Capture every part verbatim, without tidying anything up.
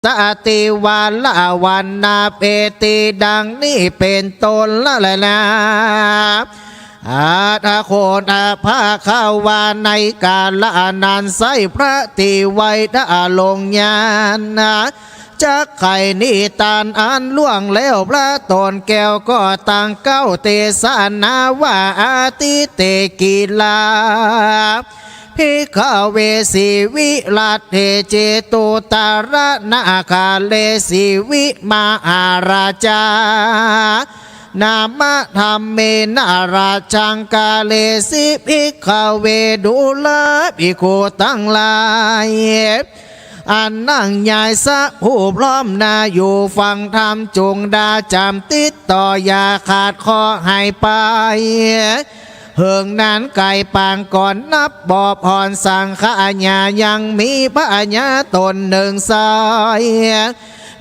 สติวาระวันนาเปตีดังนี้เป๋นต้นละแลนา อัตถโข อัตถภาคะวา ในกาละอันนั้นไส้พระเตวีได้ลงญาณนะ จักไขนิทานอันล่วงแล้ว พระต๋นแก้วก็ตรังเกล้าเตสนาว่า อทิเตกิลา ภิกขเว สีวิราช เต เจตุตรนาคาเล สีวิมหาราชา นามะธัมเมนะราชังกาเลสิ ภิกขเว ดูราภิกขุตังหลาย อันนั่งยายสะผู้พร้อมหน้าอยู่ฟังธรรม จุ่งดาจ๋ำติดต่ออย่าขาดข้อหายไป เหิงนานไก๋ปางก่อนนับบ่ผ่อนสังขยา ยังมีพญาต๋นนึ่งไส้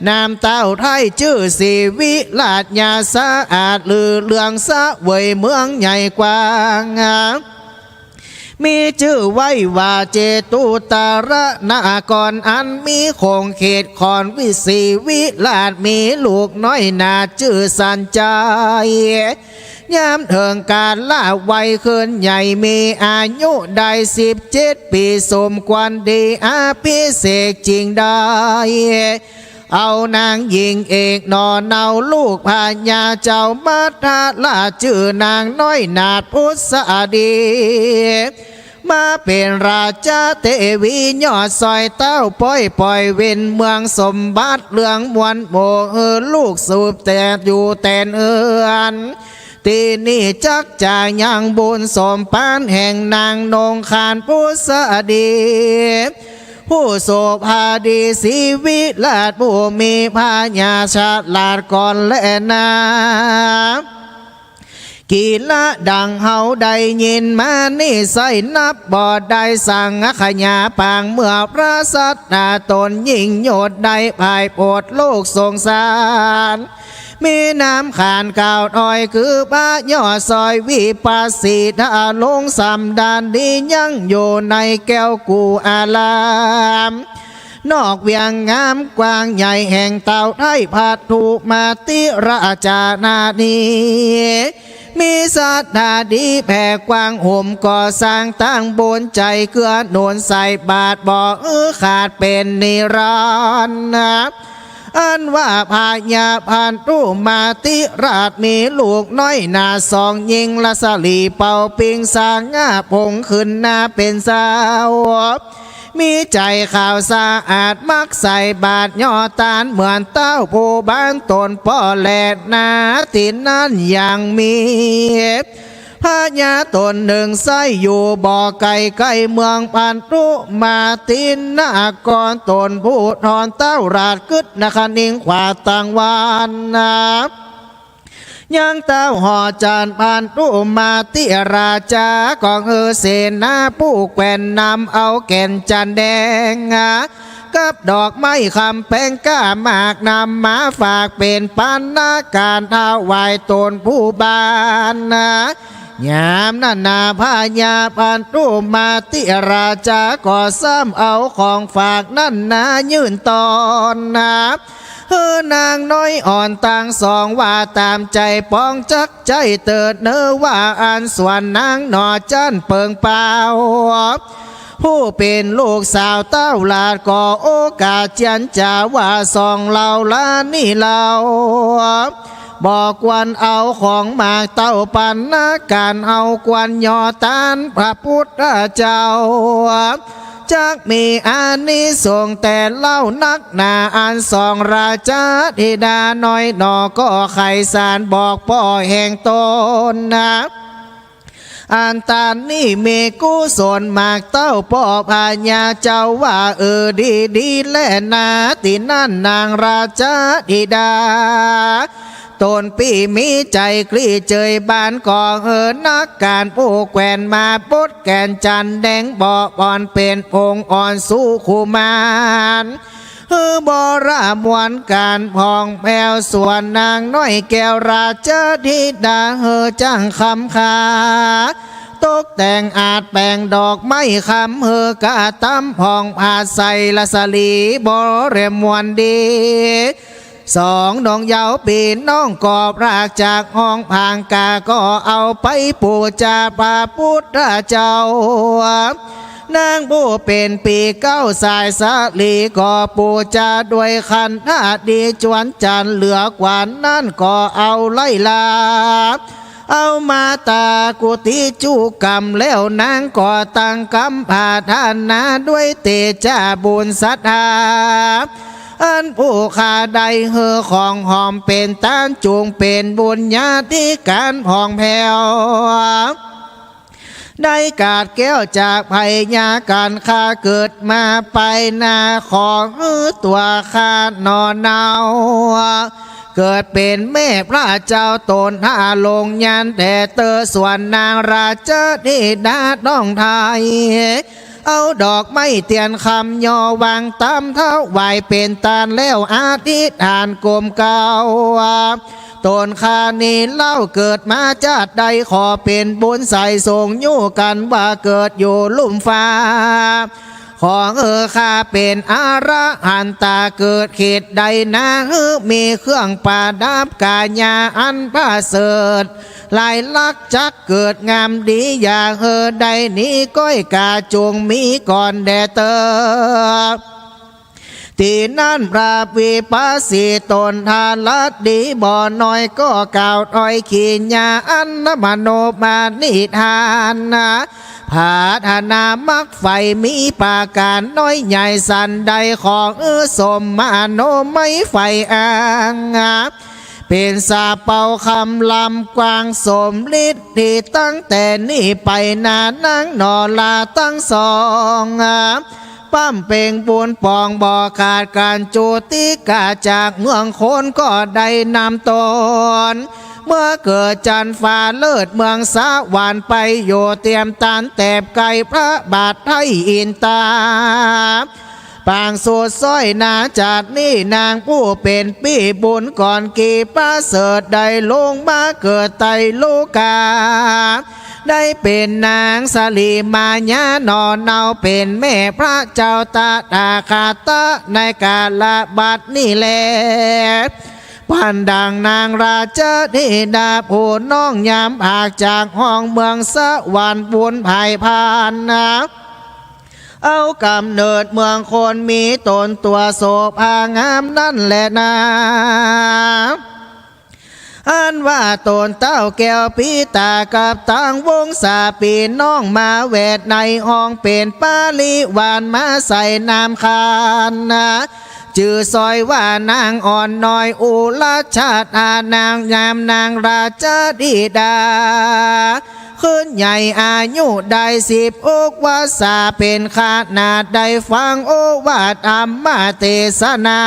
นามเต้าไท้จื้อสีวิราชยาสะอาดลือเรืองเสวยเมืองใหญ่กว้าง มีจื้อไว้ว่าเจตุตรนคร อันมีขงเขตขอนวิสีวิราช มีลูกน้อยนาจื้อสัญชัย ยามเถิงกาละวัยขึ้นใหญ่ มีอายุได้สิบเจ็ดปี๋ สมควรดีอภิเษกจึงได้ เอานางหญิงเอกหน่อเนาลูกพญาเจ้ามัทธราช จื้อนางน้อยนาถพุทธดี มาเป๋นราชเตวียอดซอยเต้า ป้อยป่อยเว้นเมืองสมบัติเรืองมวลหมู่ หื้อลูกสืบแต่อยู่แต่นเฮือน ตี้นี่จักจะยังบุญสมภารแห่งนางนงคานพุทธดี ผู้โสภาดีสีวิราช ผู้มีพญาฉลาดก่อนแลนา กิละดังเฮาได้ยินมานี้ไส้นับบ่ได้สังขยาปาง เมื่อพระสัตตาต๋นยิ่งยศได้ภายโปรดโลกสงสาร มีนามขานกล่าวถ้อยคือพระยอดซอยวิปัสสีทาลงสำดานดี ยังอยู่ในแก้วกูอาราม นอกเวียงงามกว้างใหญ่แห่งเต้าไท้พัทธุมาติราชนานี มีศรัทธาดีแผ่กว้างโหมก่อสร้างตั้งบุญใจ๋เกื้อหนุนใส่บาตรบ่หื้อขาดเป๋นนิรันดร์ อันว่าพญาพันธุมาติราชมีลูกน้อยนาสองญิง รัสลีเป่าปิงสง่าผ่องขึ้นนาเป๋นสาว มีใจ๋ขาวสะอาดมักใส่บาตรยอดตานเหมือนเต้าผู้บ้านต๋นป้อแลนา ตี้นั้นยังมีพญาต๋นนึ่งไส้อยู่บ่ไก๋ไก้เมืองพันธุมาตินคร ต๋นผู้ทอนเต้าราชกึ๊ดนะคะนิงขวาตังวันนา ยังเต้าหอจันทร์พันธุมาติราชา ก็หื้อเสนาผู้แกว่นนำเอาแก่นจันทร์แดง กับดอกไม้คำแปงก้ามากนำมาฝากเป๋นปัณณการถวายต๋นผู้บ้านนา ยามนั้นนาพญาพันธุมาติราชาก็ซ้ำเอาของฝากนั้นนายื่นตอนนา หื้อนางน้อยอ่อนตังสองว่าต๋ามใจ๋ปอง จักใจ๊เติดเนอว่าอันส่วนนางหน่อจั้นเปิงเปล่า ผู้เป๋นลูกสาวเต้าราชก็โอกาสเจียรจาว่าสองเฮาลานี้เฮา บ่ควรเอาของมากเต้าปัณณการ เฮาควรยอตานพระพุทธเจ้า จักมีอานิสงส์แต่เฮานักหนา อันสองราชธิดาน้อยหน่อก็ใค่สารบอกป้อแห่งต๋นนา อันต๋านนี้มีกุศลมากเต้าป้อพญาเจ้าว่า เออ ดีดีแลนา ตี้นั้นนางราชธิดา ต๋นปี้มีใจ๋กลี้เจยบานก็หื้อนักการผู้แกว่นมาปลดแก่นจันทร์แดงบ่อ่อนเป๋นองค์อ่อนสู่กุมาร หื้อบรมวลการผ่องแผ้ว ส่วนนางน้อยแก้วราชธิดาหื้อจั้งคำคา ตกแต่งอาดแป๋งดอกไม้คำ หื้อกระตำผ่องผาดใสละสะหลีบริมวลดี สองดวงเยาว์ปี้น้องก็ปรากจากห้องผางกา ก็เอาไปปู๋จาพระปุทธเจ้า นางผู้เป๋นปี๋เก๊าสายสาลี ก็ปู๋จาด้วยขันธะดีจวนจันทร์ เหลือกว่านั้นก็เอาไล่ลา เอามาตากุฏิจุกรรม แล้วนางก็ตั้งกำปรารถนาด้วยเตจาบุญศรัทธา อันผู้ข้าได้หื้อของหอมเป๋นตานจุ่ง เป๋นบุญญาธิการผ่องแผ้ว ได้กาดแก้วจากภัยยา ก๋านข้าเกิดมาไปนา ขอหื้อตั๋วข้าหน่อเนา เกิดเป๋นแม่พระเจ้าต๋นหาลงยัน แต่เตอส่วนนางราชธิดาต้องไทย เอาดอกไม้เตียนคำยอวางต๋ามถวายเป๋นตาน แล้วอธิษฐานก้มเกล้า ต๋นข้านี้เล่าเกิดมาจาติใด ขอเป๋นบุญใสส่งยู้กั๋นว่าเกิดอยู่ลุ่มฟ้า ขอหื้อข้าเป๋นอรหันตา เกิดเขตใดนา หื้อมีเครื่องประดับก๋ายาอันประเสริฐ ลายลักษณ์จักเกิดงามดี อย่าหื้อได้หนีก้อยก๋า จุ่งมีก่อนแด่เตอ ตี้นั้นพระวิปัสสีต๋นทารัตดีบ่น้อย ก็กล่าวถ้อยขีญาอันมโนปณิธานนา ผาธนามรรคใฝ่มีประก๋านน้อยใหญ่สันใด ขอหื้อสมมโนมัยใฝ่อ้าง เป๋นสาเปาคำลำกว้างสมฤทธิ ตั้งแต่นี้ไปนานางหนอลาตังสอง บำเพ็งบุญปองบ่ขาดก๋าน จุติก๋าจากเมืองคนก็ได้นำต๋น เมื่อเกิดจันทร์ฟ้าเลิศเมืองสวรรค์ ไปอยู่เตียมตานแตบไกลพระบาทไทยอินตา ปางสุดซ้อยนาจาตินี้นางผู้เป๋นปี้บุญก่อนกี่ประเสริฐ ได้ลงมาเกิดไตโลกา ได้เป๋นนางสลีมายาหน่อเนา เป๋นแม่พระเจ้าตถาคตะในกาลบัดนี้แล ปันดังนางราชธิดาผู้น้องยามอากจากห้องเมืองสวรรค์บุญไพร่พานนา เอาก๋ำเนิดเมืองคนมีต๋นตั๋วโสภางามนั้นแลนา อันว่าต๋นเต้าแก้วปิตากับตังวงศาปี้น้องมาแวดในห้องเป๋นปริวารมาใส่นามขานนา จื้อสร้อยว่านางอ่อนน้อยอุรัชฌา นางงามนางราชธิดา ขึ้นใหญ่อายุได้สิบหกวรรษา เป๋นขนาดได้ฟังโอวาทธรรมเตสนา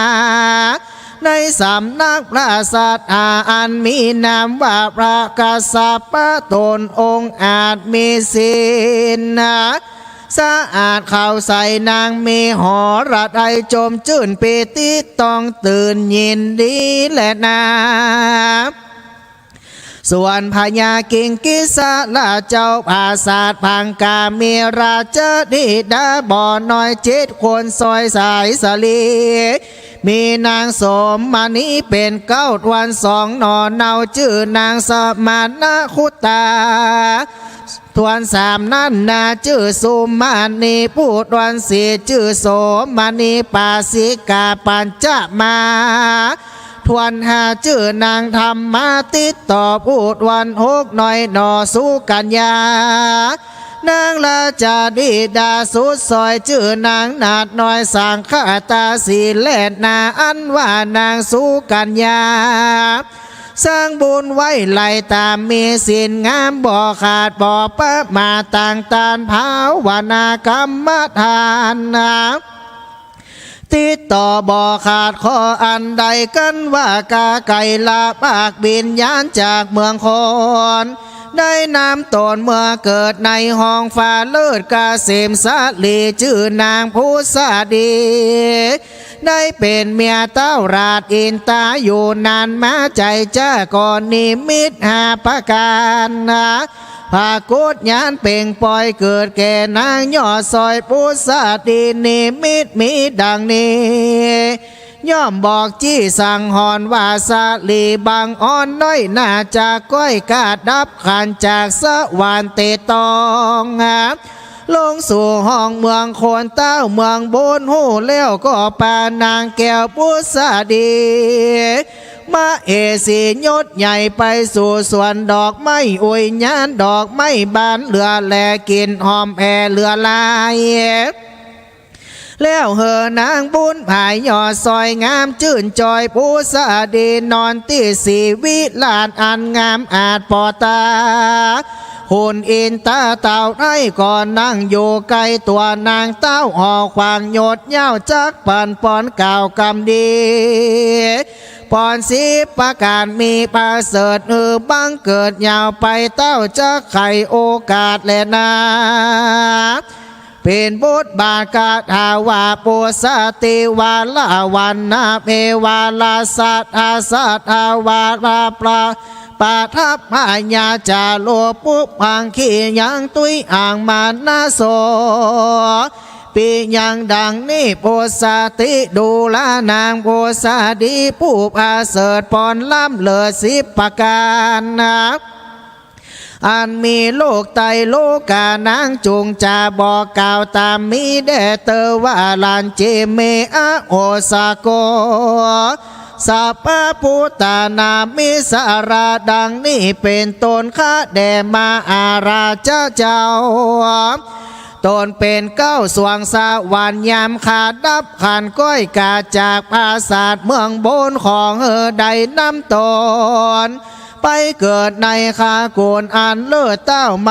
ในสำนักพระสัตถาอันมีนามว่าพระกัสสปะต๋นองอาจมีศีลนา สะอาดขาวใสนางมีหฤทัยจมจื้นปีติต้องตื่นยินดีแลนา ส่วนพญากิงกิสะละเจ้าผาสาทพังกามีราชธิดาบ่น้อยเจ็ดคนซ้อยสายสลี มีนางโสมมณีเป๋นเก๊า ทวนสองหน่อเนาจื้อนางสมณคุตตา ทวนสามนั้นนาจื้อสุมณี ผู้ทวนสี่จื้อโสมมณีปาสิกาปัญจมา ทวนห้าจื้อนางธรรมาติตต่อ ผู้ทวนหกน้อยหน่อสุกัญญา นางราชธิดาสุดซ้อยจื้อนางนาฏน้อยสังฆตาสีแลนา อันว่านางสุกัญญา สร้างบุญไว้หลายต๋ามมีศีลงามบ่ขาดบ่ประมาทตั้งตานภาวนากรรมฐานนา ติดต่อบ่ขาดข้ออันใดกั๋นว่ากาไก่ละปากวิญญาณจากเมืองคน ได้นำต๋นเมื่อเกิดในห้องฟ้าเลิศเกษมสาลี จื้อนางผุสดี ได้เป๋นเมียเต้าราชอินตาอยู่นานมา ใจ๋จ๊ะก็นิมิตห้าประก๋านนา ผะกุดญาณเป่งป่อยเกิดแก่นางยอดซอยปุสสะดี นิมิตมีดังนี้ ย่อมบอกจี้สั่งหอนว่า สาลีบังออนน้อยนา จะก้อยกาดับขันธ์จากสวรรค์เตตอง ลงสู่ห้องเมืองคนเต้าเมืองบนฮู้แล้วก็ปานางแก้วปุสสะดี มเหสียศใหญ่ไปสู่สวนดอกไม้ อุยญาณดอกไม้บานเหลือแล กลิ่นหอมแผ่เหลือหลาย แล้วเฮอนางบุญผายยอดซอยงามจื้นจอยปุสสะดี นอนตี้สีวิราชอันงามอาจปอตา ขุนอินตาเต้าได้ก็นั่งอยู่ใก้ตัวนางเต้า หอขวางโยชน์ยาวจักปันปอนกล่าวกำดี ปอนสิบประก๋านมีประเสริฐ หื้อบังเกิดยาวไปเต้าจักไขโอกาสแลนา เป๋นบทบาทคาถาว่า ปุสสะติวาละวันนะ เปวาละสัตอาสัตอาวาละปะ ปะทัพพญาจาโลปุพังขียังตุยอ่างมานะโส ปิยังดังนี้ ปุสสะติดูรานางปุสสะดีผู้ประเสริฐปอนล้ำเลิศสิบประก๋านนะ อันมีโลกไตรโลกา นางจุ่งจะบอกกล่าวต๋ามมีแด่เตอว่า รัญเจเมอะโหสะโก สัพพะปุตตานามิสารา ดังนี้เป๋นต้น ข้าแด่มหาราชเจ้า ตนเป๋นเก๊าสวงสวรรค์ ยามข้าดับขันธ์ก้อยกาจากปราสาทเมืองบน ขอหื้อได้นำตน ไปเกิดในคากุฏอันเลิศเต้า ม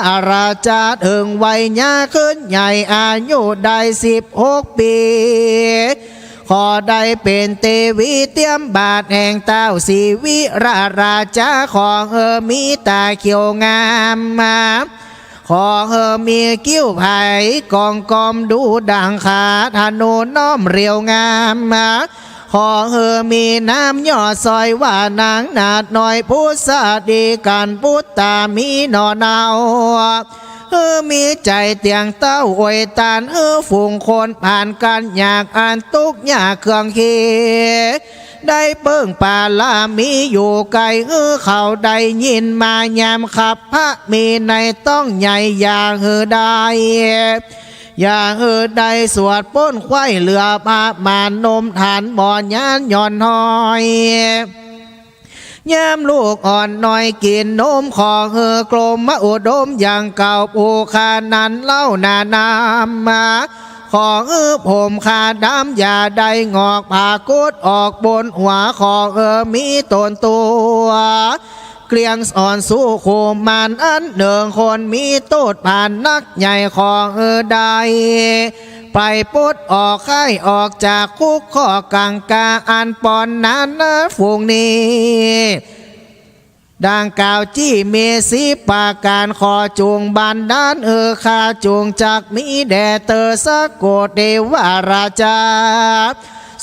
หาราชาเถิงวัยยาขึ้นใหญ่ อายุได้สิบหกปี๋ ขอได้เป๋นเตวีเตียมบาทแห่งเต้าสีวิราชราชา ขอหื้อมีต๋าเขียวงามมา ขอหื้อมีคิ้วไผกองกอมดูดั่งขาธนูน้อมเรียวงามมา ขอหื้อมีนามยอดซอยว่านางนาฏน้อยปุสสะดี กัณฑ์ปุตตามีหน่อเนา หื้อมีใจ๋เตียงเต้าอวยตาน หื้อฝูงคนผ่านกั๋นยากอันตุ๊กข์ยากเครื่องเขียด ได้เปิ้งปารามีอยู่ไก๋ หื้อเขาได้ยินมายามขับพระมีในต้องใหญ่ อย่าหื้อได้ อย่าหื้อได้สวดป๊นไขว้เหลือประมาณ นมทานบ่หยาดหย่อนห้อย ยามลูกอ่อนน้อยกิ๋นนม ขอหื้อกรมอุดมอย่างเก่า ผู้ข้านั้นเล่าหน้านามมา ขอหื้อผมข้าดำอย่าได้งอก ผะกุดออกบนหัว ขอหื้อมีต๋นตั๋ว เกลี้ยงอ่อนสู้คู่มารอันเนิง คนมีโต้ษผานนักใหญ่ ขอหื้อได้ ไปป๊นออกไข้ออกจากคุกข้อกังขาอันปอนนานาฝูงนี้ ดั่งกล่าวจี้มีสิบประก๋าน ขอจุ่งบันดาลหื้อข้าจุ่งจักมีแด่เตอสะโกเตวราชา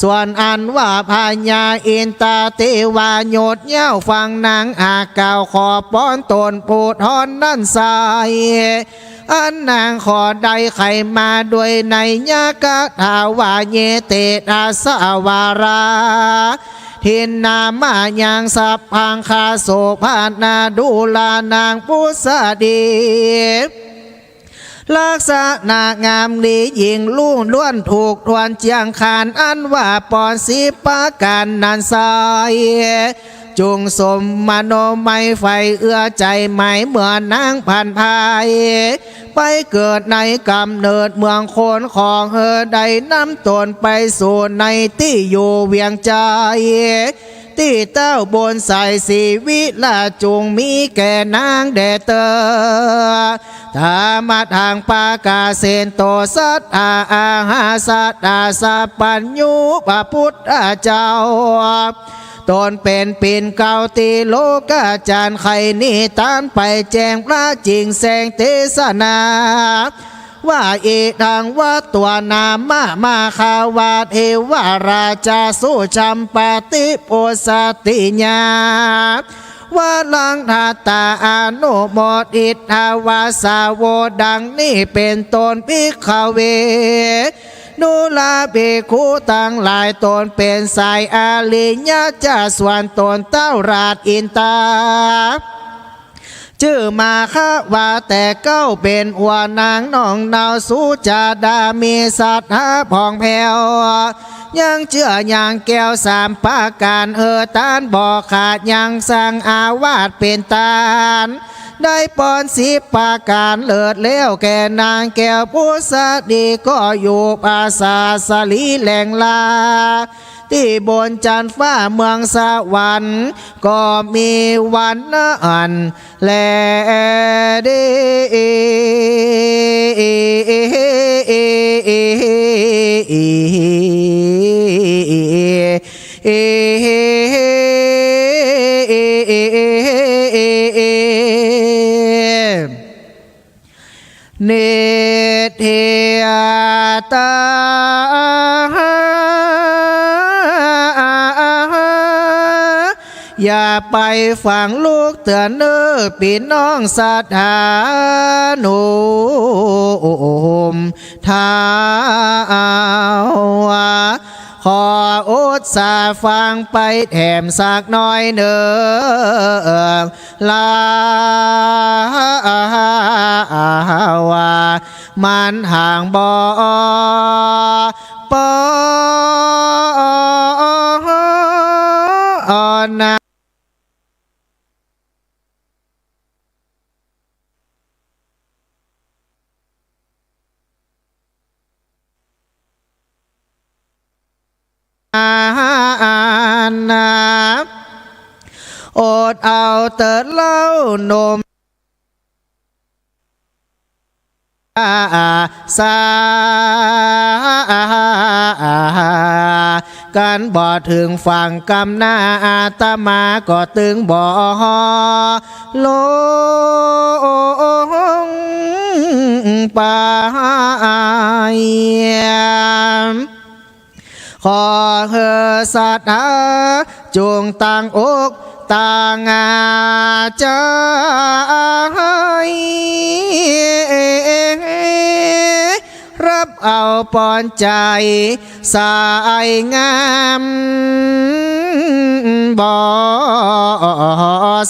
ส่วนอันว่าพญาอินตาเตวายศยาวฟังนางอาจกล่าวขอปอนต๋นผู้ทอนนั้นไส้ อันนางขอได้ไขมาด้วยนัยยะคาถาว่า เยเตนะสะวารา ทินนามายังสัพพังคาโสภะนาดูรานางปุสสะดี ลักษณะงามดียิ่งลุ่งล้วนถูกทวนเจียงคาน อันว่าปอนสิบประก๋านนั้นไส้ จุ่งสมมโนมัยใฝ่เอื้อใจ๋หมาย เมื่อนางผันพาย ไปเกิดในก๋ำเนิดเมืองคน ขอหื้อได้นำต๋นไปสู่ในตี้อยู่เวียงใจ๋ ตี้เต้าบนสายสีวิราชจุ่งมีแก่นางแด่เตอ ธรรมะทังปะกาเสนโต สัตตาอาหาสัตตาสัพพัญญู พระปุทธเจ้า ต๋นเป๋นปิ่นเกล้าตี้โลกาจันทร์ ใค่นิทานไปแจ้งพระจิ่งแสงเตสนา ว่า อิทังวัตตวานามะ มาคาวาเทวราชา สุชัมปติปุสสะติยา วรัง ทัตตา อนุโมทิตวา สาวกดังนี้เป๋นต้น ภิกขเว ดูราภิกขุตังหลาย ตนเป๋นสายอริยะ จะส่วนตนเต้าราชอินทา จื้อมาคะวา แต่เก๊าเป๋นหัวนางน้องเนา สูจะดามีศรัทธาผ่องแผ้ว ยังเจื้อยังแก้วสามประก๋าน หื้อต้านบ่ขาด ยังสังอาวาสเป๋นต้าน ได้ปอนสิบประก๋าน เลิศแล้วแก่นางแก้วผู้สะดี ก็อยู่ปราสาทสาลีแหล่งลา ตี้บนจั๊นฟ้าเมืองสวรรค์ ก็มีวันนั้นแลดี นิทเทศตา อย่าไปฟังลูกเตื้อเน่อ ปี้น้องศรัทธาหนุม เฒ่า ขออุตส่าห์ฟังไปแถมสักหน้อยเน่อ ลา ว่ามันหางบ่ปอนนะ อาหารนะ อดเอาเต๊อะเล่าหนุ่ม สา กันบ่เถิงฝั่งกำหน้า อาตมาก็ตึงบ่ลงไป ขอหื้อศรัทธาจงตั้งอกตั้งใจ๋ ฮับเอาปอนใจ๋สายงามบ่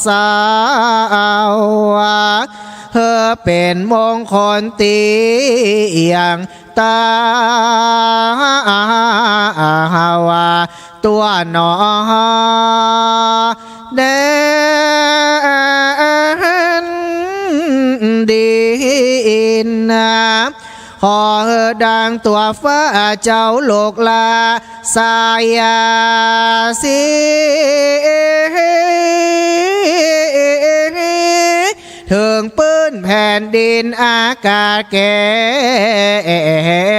เศร้า หื้อเป๋นมงคลตี้เอี่ยง ตาว่าตั๋วหนอ แดนดินนะ ขอหื้อดังตั๋วฟ้าเจ้าโลกลา สายาสี เถิงปื้นแผ่นดินอากาศแก้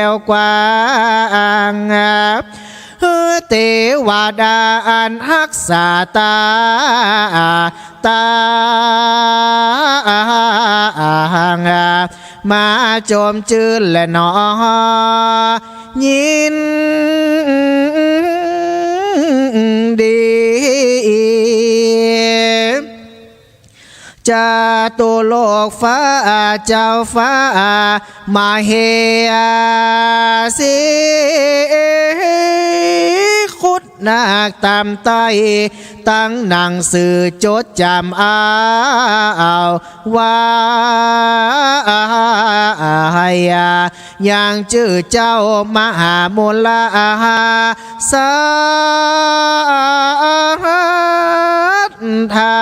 วกว้าง หื้อเตวดาอันฮักษาตา ตา มาจมจื้นแลหนอ ยินดี จตุโลกฟ้าเจ้าฟ้ามาเหสี คุดนักต๋ามไต้ ตั้งหนังสือจดจ๋ำเอา ว่า ยังจื้อเจ้ามหามูลาศรัทธา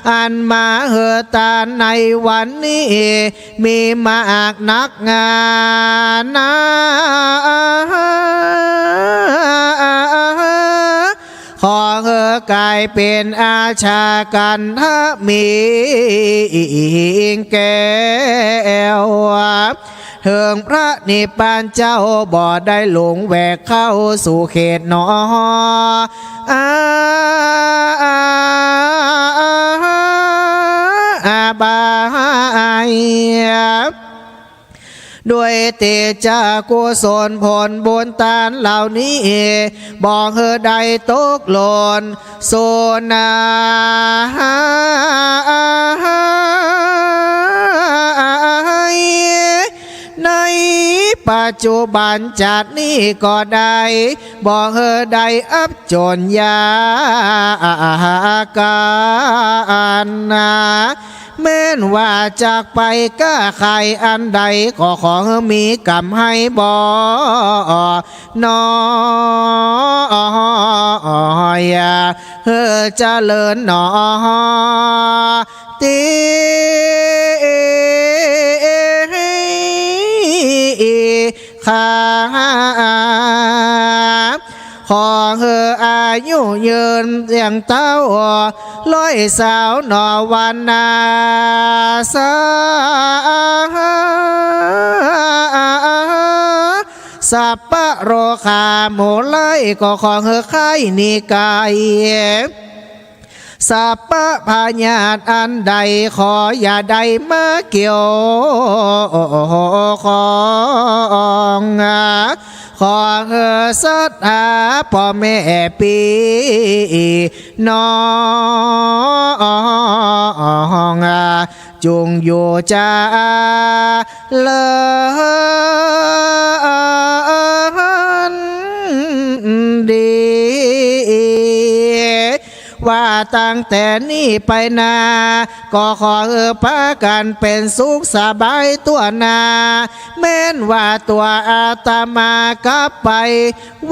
อันมาหื้อตานในวันนี้ มีมากนักหนา ขอหื้อกลายเป๋นอาชากันทะมีแก้ว เถิงพระนิพพานเจ้าบ่ได้หลงแหวกเข้าสู่เขตหนอ อา อา อา บาย ด้วยเตจะกุศลผลบุญตานเหล่านี้ บ่หื้อได้ตกหล่นสูญหาย ในปัจจุบันจัดนี้ก็ได้ บ่หื้อได้อับจนยากกันนา แม้นว่าจักไปก้าใค่อันใด ก็ขอหื้อมีกำไรบ่น้อย หื้อเจริญหนอตี้ ข้า ขอหื้ออายุยืนเสี้ยงเต๊า ร้อยสาวหนอ วรรณา สา สัพพะโรคา หมู่ร้ายก็ขอหื้อไข้หนีไกล สัพพะพยาธิอันใด ขออย่าได้มาเกี่ยวข้อง ขอหื้อศรัทธาป้อแม่ปี้น้อง จุ่งอยู่เจริญดี ว่าตั้งแต่นี้ไปหน้า ก็ขอหื้อปากั๋นเป๋นสุขสบายทั่วหน้า แม้นว่าตั๋วอาตมากลับไป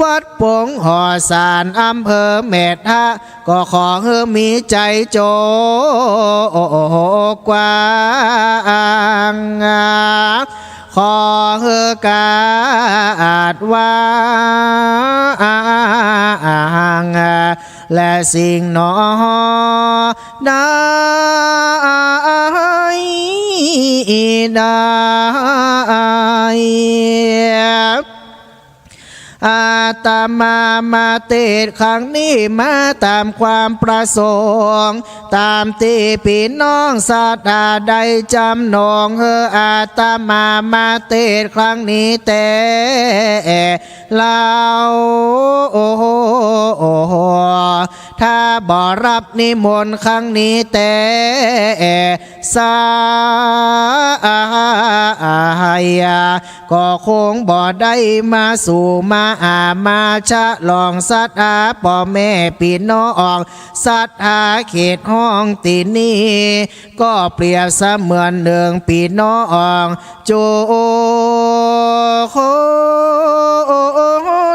วัดป๋งหอสาร อำเภอแม่ทะ ก็ขอหื้อมีใจ๋โจกกว้าง ขอหื้อกาดวาง และสิ่งหนอใดได้ อาตมามาเตศน์ครั้งนี้มาต๋ามความประสงค์ ต๋ามตี้ปี้น้องศรัทธาได้จำนง หื้ออาตมามาเตศน์ครั้งนี้แต๊ เล่า ถ้าบ่ฮับนิมนต์ครั้งนี้แต๊ สา ก็คงบ่ได้มาสู่มาอามาฉลองศรัทธาป้อแม่ปี้น้อง ศรัทธาเขตห้องตี้นี่ ก็เปรียบเสมือนหนึ่งปี้น้องจุค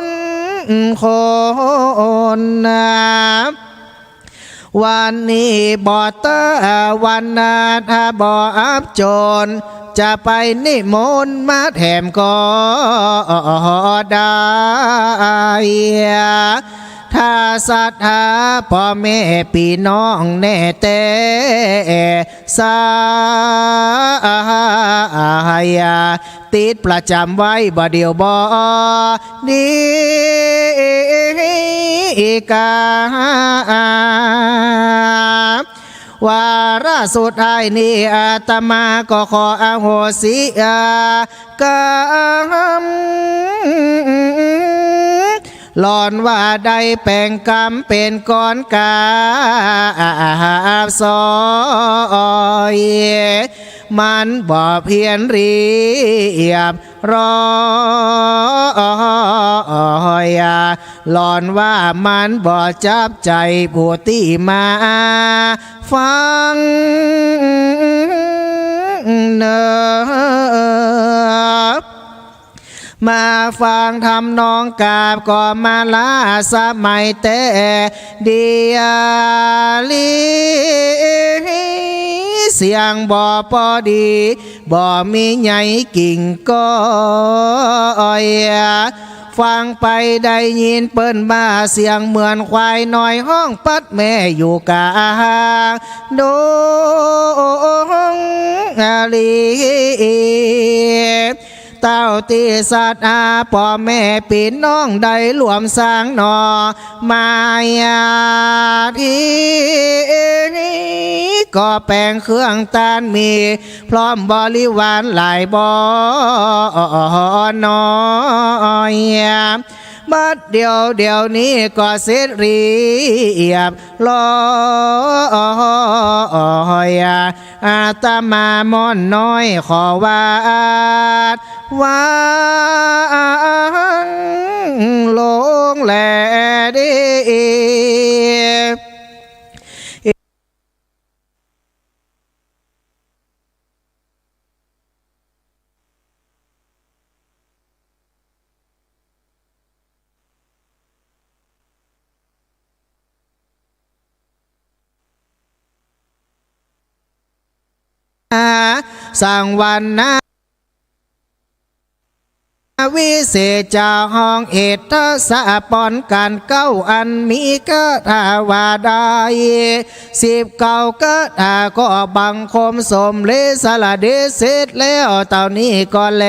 น คนนา วันนี้บ่ตะวันนา ถ้าบ่อับจน จะไปนิมนต์มาแถมก็ได้ ถ้าศรัทธาป้อแม่ปี้น้องแน่แต๊ สา ติดประจ๋ำไว้บ่าเดี่ยวบ่ดีกา วาระสุดท้ายนี้อาตมาก็ขออโหสิกรรม หล่อนว่าได้แป๋งกรรมเป๋นก้อนกาบสอย มันบ่เพี้ยนเรียบร้อย หล่อนว่ามันบ่จับใจ๋ผู้ตี้มาฟังเน่อ มาฟังธรรมน้องกราบก็มาลาสมัยแต๊เดียวลี เสียงบ่ปอดี บ่มีใยกิ่งก้อย ฟังไปได้ยินเปิ้นว่าเสียงเหมือนควายน้อยฮ้องปัดแม่อยู่กลางดงลี เต้าตี้ศรัทธาป้อแม่ปี้น้องได้ร่วมสร้างหน่อ มาญาติ ก็แป๋งเครื่องตานมี พร้อมบริวารหลายบ่น้อย บัดเดี๋ยวเดี๋ยวนี้ก็เสร็จเรียบร้อย อาตมาม่อนน้อยขอวาด วางลงแลเด้อ สังวรรณา วิเศษจาห้องเอตสะปอนกันเก้าอันมีคาถาว่าได้ สิบเก้าคาถาก็บังคมสมเลสละเดชเสร็จแล้วเต้านี้ก่อนแล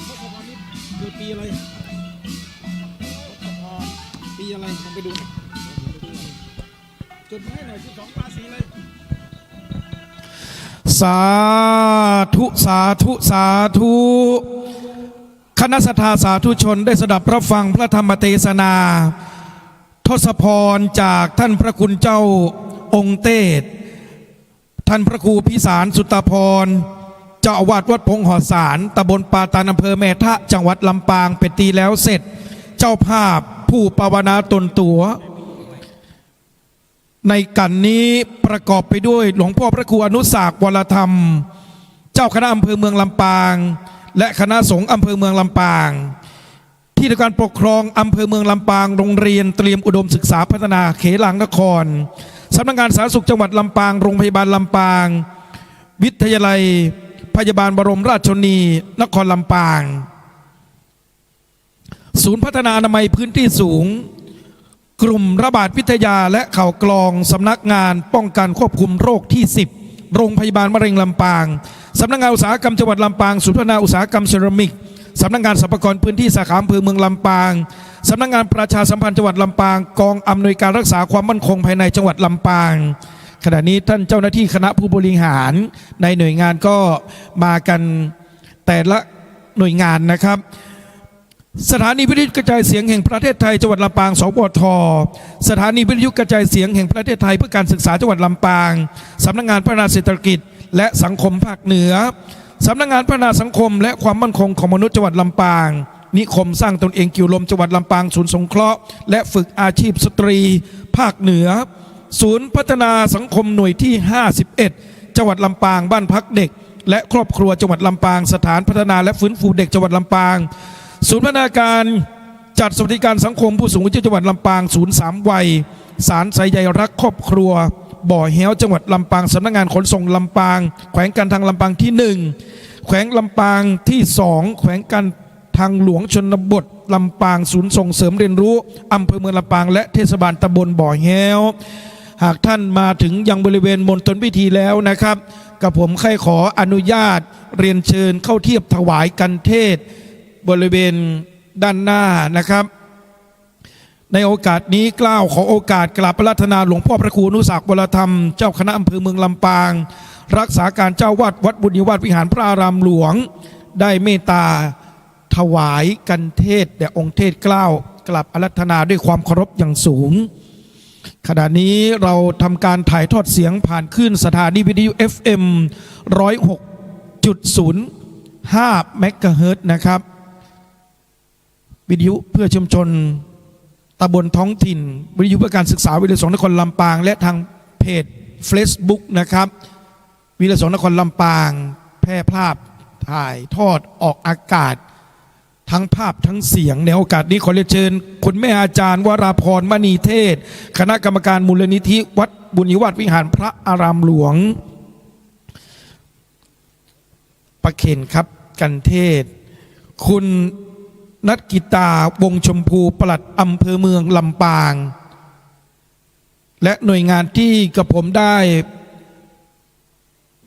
ทศพรนี่เกิดปีอะไร ปีอะไร ลองไปดูหน่อย จดมาให้หน่อย สิบสองราศีเลย สาธุ สาธุ สาธุ คณะศรัทธาสาธุชนได้สดับรับฟังพระธรรมเทศนา ทศพรจากท่านพระคุณเจ้าองค์เตส ท่านพระครูพิสารสุตตาภรณ์ เจ้าอาวาสวัดพงหอสาร ตำบลป่าตาด อำเภอแม่ทะ จังหวัดลำปาง เป๋นตี้แล้วเสร็จ เจ้าภาพผู้ปวารณาต๋นตั๋ว ในกั๋นนี้ประกอบไปด้วยหลวงพ่อพระครูอนุสาก วรธรรม เจ้าคณะอำเภอเมืองลำปาง และคณะสงฆ์อำเภอเมืองลำปาง ที่ทำการปกครองอำเภอเมืองลำปาง โรงเรียนเตรียมอุดมศึกษาพัฒนาเขลางนคร สำนักงานสาธารณสุขจังหวัดลำปาง โรงพยาบาลลำปาง วิทยาลัยพยาบาลบรมราชชนนี นครลำปาง ศูนย์พัฒนาอนามัยพื้นที่สูง กลุ่มระบาดวิทยาและข่าวกรอง สำนักงานป้องกันควบคุมโรคที่สิบ โรงพยาบาลมะเร็งลำปาง สำนักงานอุตสาหกรรมจังหวัดลำปาง ศูนย์พัฒนาอุตสาหกรรมเซรามิก สำนักงานสรรพากรพื้นที่สาขาอำเภอเมืองลำปาง สำนักงานประชาสัมพันธ์จังหวัดลำปาง กองอำนวยการรักษาความมั่นคงภายในจังหวัดลำปาง ขณะนี้ท่านเจ้าหน้าที่คณะผู้บริหารในหน่วยงานก็มากันแต่ละหน่วยงานนะครับ สถานีวิทยุกระจายเสียงแห่งประเทศไทยจังหวัดลำปาง สวท. สถานีวิทยุกระจายเสียงแห่งประเทศไทยเพื่อการศึกษาจังหวัดลำปาง สำนักงานพัฒนาเศรษฐกิจและสังคมภาคเหนือ สำนักงานพัฒนาสังคมและความมั่นคงของมนุษย์จังหวัดลำปาง นิคมสร้างตนเองกิ่วลมจังหวัดลำปาง ศูนย์สงเคราะห์และฝึกอาชีพสตรีภาคเหนือ ศูนย์พัฒนาสังคมหน่วยที่ห้าสิบเอ็ด จังหวัดลำปาง บ้านพักเด็กและครอบครัวจังหวัดลำปาง สถานพัฒนาและฟื้นฟูเด็กจังหวัดลำปาง ศูนย์พัฒนาการจัดสวัสดิการสังคมผู้สูงอายุจังหวัดลำปาง ศูนย์สามวัย ศาลสายใยรักครอบครัว บ่อแฮ้ว จังหวัดลำปาง สำนักงานขนส่งลำปาง แขวงการทางลำปางที่หนึ่ง แขวงลำปางที่สอง แขวงการ ทางหลวงชนบทลำปาง ศูนย์ส่งเสริมเรียนรู้อำเภอเมืองลำปาง และเทศบาลตำบลบ่อแฮ้ว หากท่านมาถึงยังบริเวณมณฑลพิธีแล้วนะครับ กระผมใค่ขออนุญาตเรียนเชิญเข้าเทียบถวายคันเทศน์บริเวณด้านหน้านะครับ ในโอกาสนี้เกล้าขอโอกาสกราบอาราธนาหลวงพ่อพระครูอนุสาก วรธรรม เจ้าคณะอำเภอเมืองลำปาง รักษาการเจ้าวัดวัดบุญญาวาสวิหารพระอารามหลวง ได้เมตตาถวายคันเทศน์แด่องค์เทพเจ้ากล้าว กราบอาราธนาด้วยความเคารพอย่างสูง ขณะนี้เราทำการถ่ายทอดเสียงผ่านคลื่นสถานีวิทยุ เอฟเอ็ม ร้อยหกจุดศูนย์ห้า เมกะเฮิรตซ์นะครับ วิทยุเพื่อชุมชนตำบลท้องถิ่น วิทยุเพื่อการศึกษาวิทยาลัยสงฆ์นครลำปาง และทางเพจเฟซบุ๊กนะครับ วิทยาลัยสงฆ์นครลำปาง แพร่ภาพถ่ายทอดออกอากาศ ทั้งภาพทั้งเสียง ในโอกาสนี้ขอเรียนเชิญคุณแม่อาจารย์วราพร มณีเทศ คณะกรรมการมูลนิธิวัดบุญญวาสวิหารพระอารามหลวง ประเคนครับ คันเทศ คุณณัฐกิตา วงศ์ชมพู ปลัดอำเภอเมืองลำปาง และหน่วยงานที่กระผมได้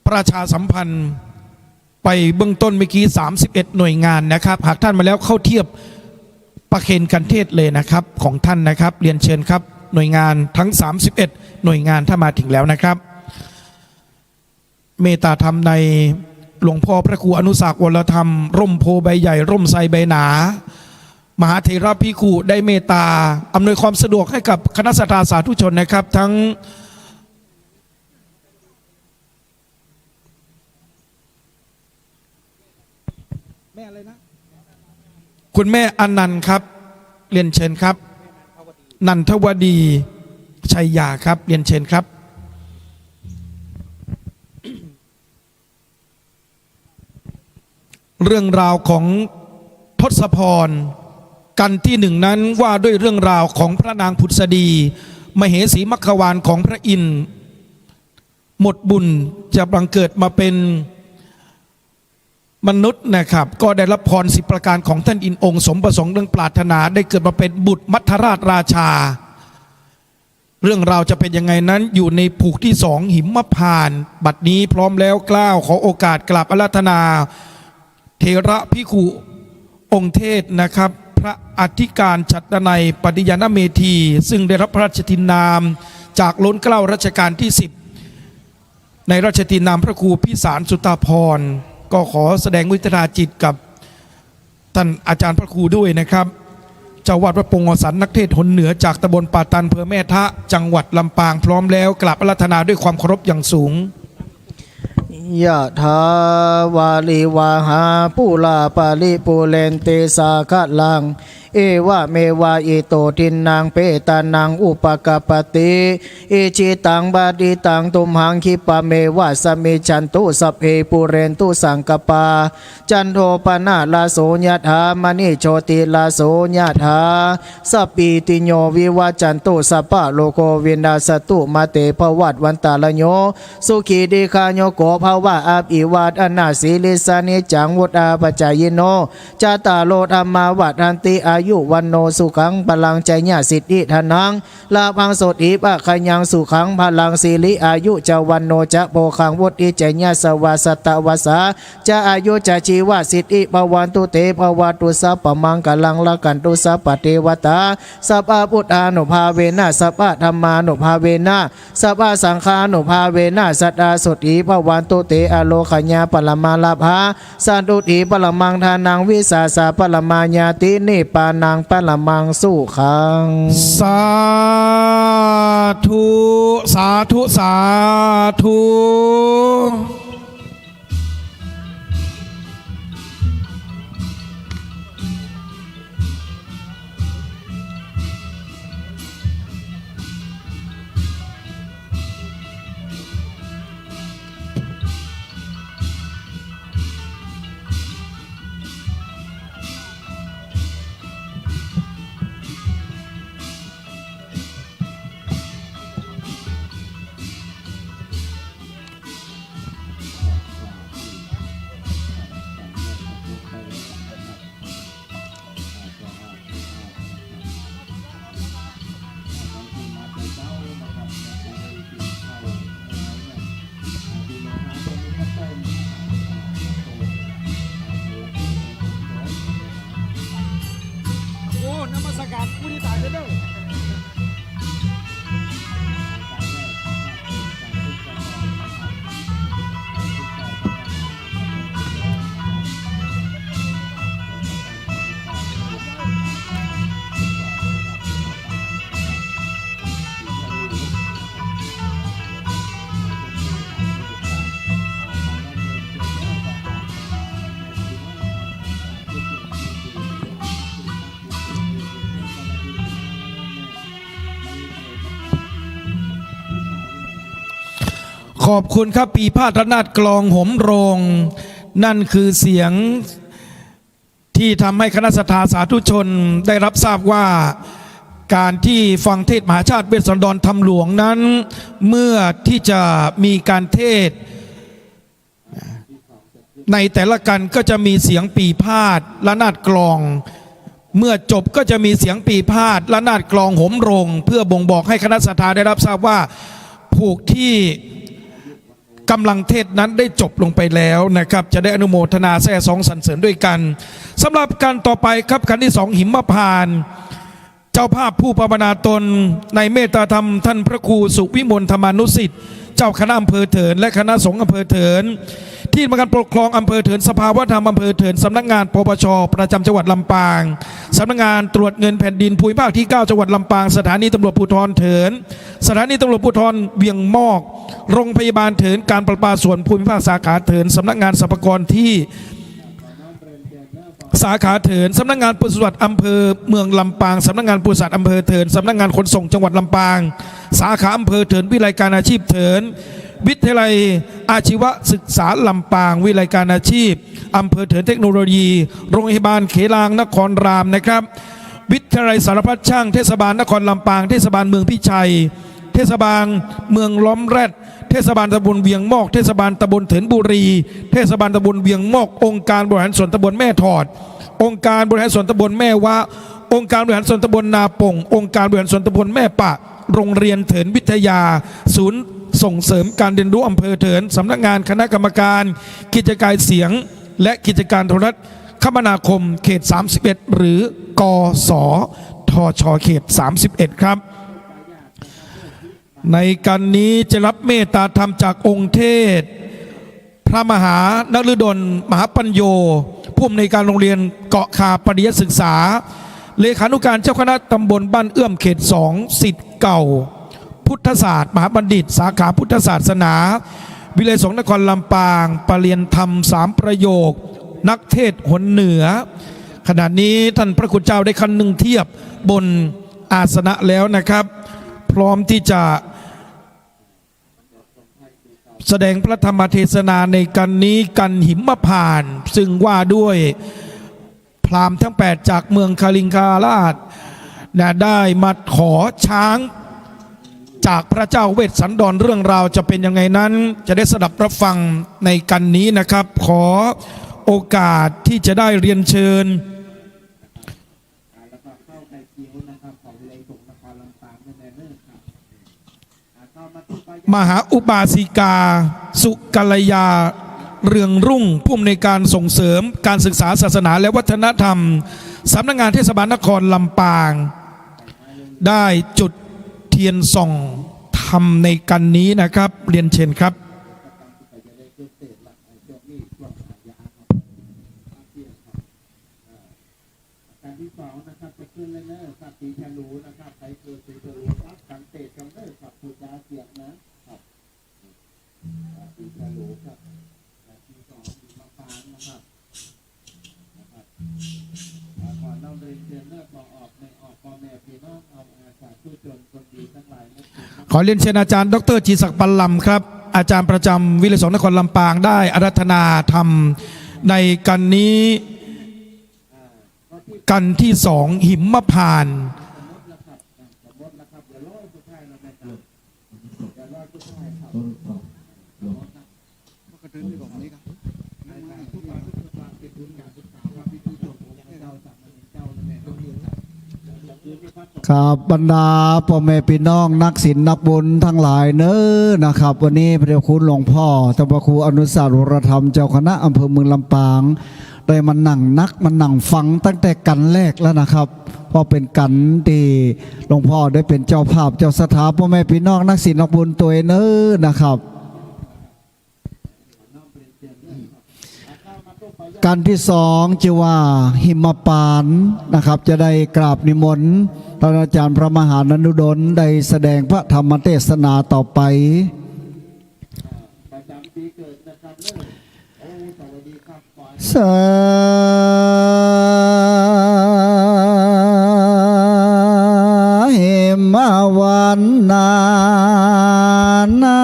ประชาสัมพันธ์ไปเบื้องต้นเมื่อกี้ สามสิบเอ็ด หน่วยงานนะครับ หากท่านมาแล้วเข้าเทียบประเคนคันเทศเลยนะครับ ของท่านนะครับ เรียนเชิญครับ หน่วยงานทั้ง สามสิบเอ็ด หน่วยงานถ้ามาถึงแล้วนะครับ เมตตาธรรมในหลวงพ่อพระครูอนุสากวรธรรม ร่มโพธิ์ใบใหญ่ ร่มไทรใบหนา มหาเถรภิกขุได้เมตตาอำนวยความสะดวกให้กับคณะศรัทธาสาธุชนนะครับ ทั้ง แม่อะไรนะ คุณแม่อนันต์ครับ เรียนเชิญครับ นันทวดี ชัยยาครับ เรียนเชิญครับ เรื่องราวของทศพร กันที่หนึ่งนั้นว่าด้วยเรื่องราวของพระนางผุดสดี มเหสีมัคควาลของพระอินทร์ หมดบุญจะบังเกิดมาเป็น มนุษย์นะครับ ก็ได้รับพรสิบประการของท่านอินทร์องค์สมประสงค์ดังปรารถนา ได้เกิดมาเป็นบุตรมัทธราชราชา เรื่องราวจะเป็นยังไงนั้นอยู่ในผูกที่สอง หิมพานต์ บัดนี้พร้อมแล้วเกล้าขอโอกาสกราบอาราธนา เถรภิกขุองค์เทศนะครับ พระอธิการฉัตรนัยปฏิญาณเมธี ซึ่งได้รับพระราชทินนามจากล้นเกล้ารัชกาลที่สิบ ในราชทินนามพระครูพิสารสุนทรภรณ์ ก็ขอแสดงมุทิตาจิตกับท่านอาจารย์พระครูด้วยนะครับ เจ้าวัดวัดโป่งหอสัน นักเทศน์หนเหนือจากตำบลป่าตัน อำเภอแม่ทะ จังหวัดลำปาง พร้อมแล้วกราบอาราธนาด้วยความเคารพอย่างสูง ยะถาวาริวาหาปูราปะริปูเรนติสาคะลัง เอวะเมวะอิโตทินนังเปตานังอุปะกัปปะติ อิจิตังปะฏิตังตุมหังคิปะเมวะสะมิชชันตุ สัพเพปูเรนตุสังกัปปา จันโทปะนะระโสยะถา มะณิโชติระโสยะถา สัพพีติโยวิวัชชันตุ สัพพะโรโควินัสสะตุ มาเตภวัตวันตะระโย สุขีทีฆายุโกภะวะ อะภิวาทะนะสีลิสสะนิจจังวุฑฒาปะจายิโน จัตตาโรธัมมาวัฑฒันติ อายุวัณโณสุขังพะลัง ชัยยะสิทธิธนัง ลาภังโสตถีภะคะยัง สุขังพะลัง สีลิอายุจะวัณโณจะโภคัง วุฑฒีจะยะสะวา สัตตะวัสสา จะอายุจะจีวะสิทธิภะวันตุเต ภะวะตุสัพพะมังคะลัง รักขันตุสัพพะเทวะตา สัพพะพุทธานุภาเวนะ สัพพะธัมมานุภาเวนะ สัพพะสังฆานุภาเวนะ สัตตาโสตถีภะวันตุเต อะโรคะยะปะระมะลาภา สันตุฏฐีปะระมังทานัง วิสาสะปะระมาญาติ นิพพานังปะระมังสุขัง สาธุ สาธุ สาธุ ขอบคุณครับ ปีพาทย์ระนาดกลองโหมโรง นั่นคือเสียงที่ทำให้คณะศรัทธาสาธุชนได้รับทราบว่า การที่ฟังเทศน์มหาชาติเวสสันดรธรรมหลวงนั้น เมื่อที่จะมีการเทศน์ ในแต่ละกันก็จะมีเสียงปี่พาทย์ระนาดกลอง เมื่อจบก็จะมีเสียงปี่พาทย์ระนาดกลองโหมโรง เพื่อบ่งบอกให้คณะศรัทธาได้รับทราบว่า ผูกที่กำลังเทศน์นั้นได้จบลงไปแล้วนะครับ จะได้อนุโมทนาแซ่ซ้องสรรเสริญด้วยกัน สำหรับกันต่อไปครับ กันที่สอง หิมพานต์ เจ้าภาพผู้ภาวนาตนในเมตตาธรรม ท่านพระครูสุวิมลธรรมานุสิทธิ์ เจ้าคณะอำเภอเถิน และคณะสงฆ์อำเภอเถิน ที่ทำการปกครองอำเภอเถิน สภาวัฒนธรรมอำเภอเถิน สำนักงาน ปปช ประจำจังหวัดลำปาง สำนักงานตรวจเงินแผ่นดินภูมิภาคที่เก้า จังหวัดลำปาง สถานีตำรวจภูธรเถิน สถานีตำรวจภูธรเวียงมอก โรงพยาบาลเถิน การประปาส่วนภูมิภาคสาขาเถิน สำนักงานสรรพากรที่ สาขาเถิน สำนักงานปศุสัตว์อำเภอเมืองลำปาง สำนักงานปศุสัตว์อำเภอเถิน สำนักงานขนส่งจังหวัดลำปาง สาขาอำเภอเถิน วิทยาลัยการอาชีพเถิน วิทยาลัยอาชีวศึกษาลำปาง วิทยาลัยการอาชีพอำเภอเถิน เทคโนโลยี โรงพยาบาลเขลางนครรามนะครับ วิทยาลัยสารพัดช่าง เทศบาลนครลำปาง เทศบาลเมืองพิชัย เทศบาลเมืองล้อมแร็ด เทศบาลตำบลเวียงมอก เทศบาลตำบลเถินบุรี เทศบาลตำบลเวียงมอก องค์การบริหารส่วนตำบลแม่ถอด องค์การบริหารส่วนตำบลแม่วะ องค์การบริหารส่วนตำบลนาป่ง องค์การบริหารส่วนตำบลแม่ปะ โรงเรียนเถินวิทยา ศูนย์ส่งเสริมการเรียนรู้อำเภอเถิน สำนักงานคณะกรรมการกิจการเสียง และกิจการโทรคมนาคมเขต สามสิบเอ็ด หรือ กสทช เขต สามสิบเอ็ด ครับ ในกันนี้จะรับเมตตาธรรมจากองค์เทศน์ พระมหานฤดล มหาปัญโญ ผู้อำนวยการโรงเรียนเกาะคาปริยศึกษา เลขานุการเจ้าคณะตำบลบ้านเอื้อมเขตสอง ศิษย์เก่าพุทธศาสตร์ มหาบัณฑิต สาขาพุทธศาสนา วิทยาลัยสงฆ์นครลำปาง ประเรียนธรรมสามประโยค นักเทศน์หนเหนือ ขณะนี้ท่านพระคุณเจ้าได้ขั้นหนึ่งเทียบบนอาสนะแล้วนะครับ พร้อมที่จะ แสดงพระธรรมเทศนาในกันนี้ กันหิมพานต์ ซึ่งว่าด้วยพราหมณ์ทั้งแปดจากเมืองคลิงคาราชนะ ได้มาขอช้างจากพระเจ้าเวสสันดร เรื่องราวจะเป็นยังไงนั้น จะได้สดับรับฟังในกันนี้นะครับ ขอโอกาสที่จะได้เรียนเชิญ มหาอุบาสิกา สุกัลยา เรืองรุ่ง ผู้อำนวยการส่งเสริมการศึกษาศาสนาและวัฒนธรรม สำนักงานเทศบาลนครลำปาง ได้จุดเทียนส่องธรรมในกันนี้นะครับ เรียนเชิญครับ กันที่สองนะครับ จะขึ้นเลยเนอะครับ ตีฉลูนะครับ ใครเกิดตีฉลูปั๊บ สังเกตกันเนอะครับ พูดจาเสียงนะครับ อ่า ตีฉลูครับ กันที่สอง อยู่ลำปางนะครับ นะครับ อ่า ขอน้อมเรียนเชิญเนอะ พอออกไม่ออก พ่อแม่พี่น้อง เอาอาสาธุชนคนดีทั้งหลายนะ ขอเรียนเชิญอาจารย์ ดอกเตอร์ จีศักดิ์ ปันลำครับ อาจารย์ประจำวิทยาลัยสงฆ์นครลำปาง ได้อาราธนาธรรมในกันนี้ กันที่สอง หิมพานต์ ครับ บรรดาพ่อแม่พี่น้องนักศีลนักบุญทั้งหลายเนอะนะครับ วันนี้พระเดชพระคุณหลวงพ่อเจ้าพระครูอนุสาสน์ วรธรรม เจ้าคณะอำเภอเมืองลำปาง ได้มานั่งนัก มานั่งฟังตั้งแต่กันแรกแล้วนะครับ เพราะเป็นกันตี้หลวงพ่อได้เป็นเจ้าภาพเจ้าศรัทธาพ่อแม่พี่น้องนักศีลนักบุญตวยเนอะนะครับ กันที่สองจื้อว่าหิมพานต์นะครับ จะได้กราบนิมนต์ท่านอาจารย์พระมหานฤดลได้แสดงพระธรรมเทศนาต่อไป สา หิมวันนานา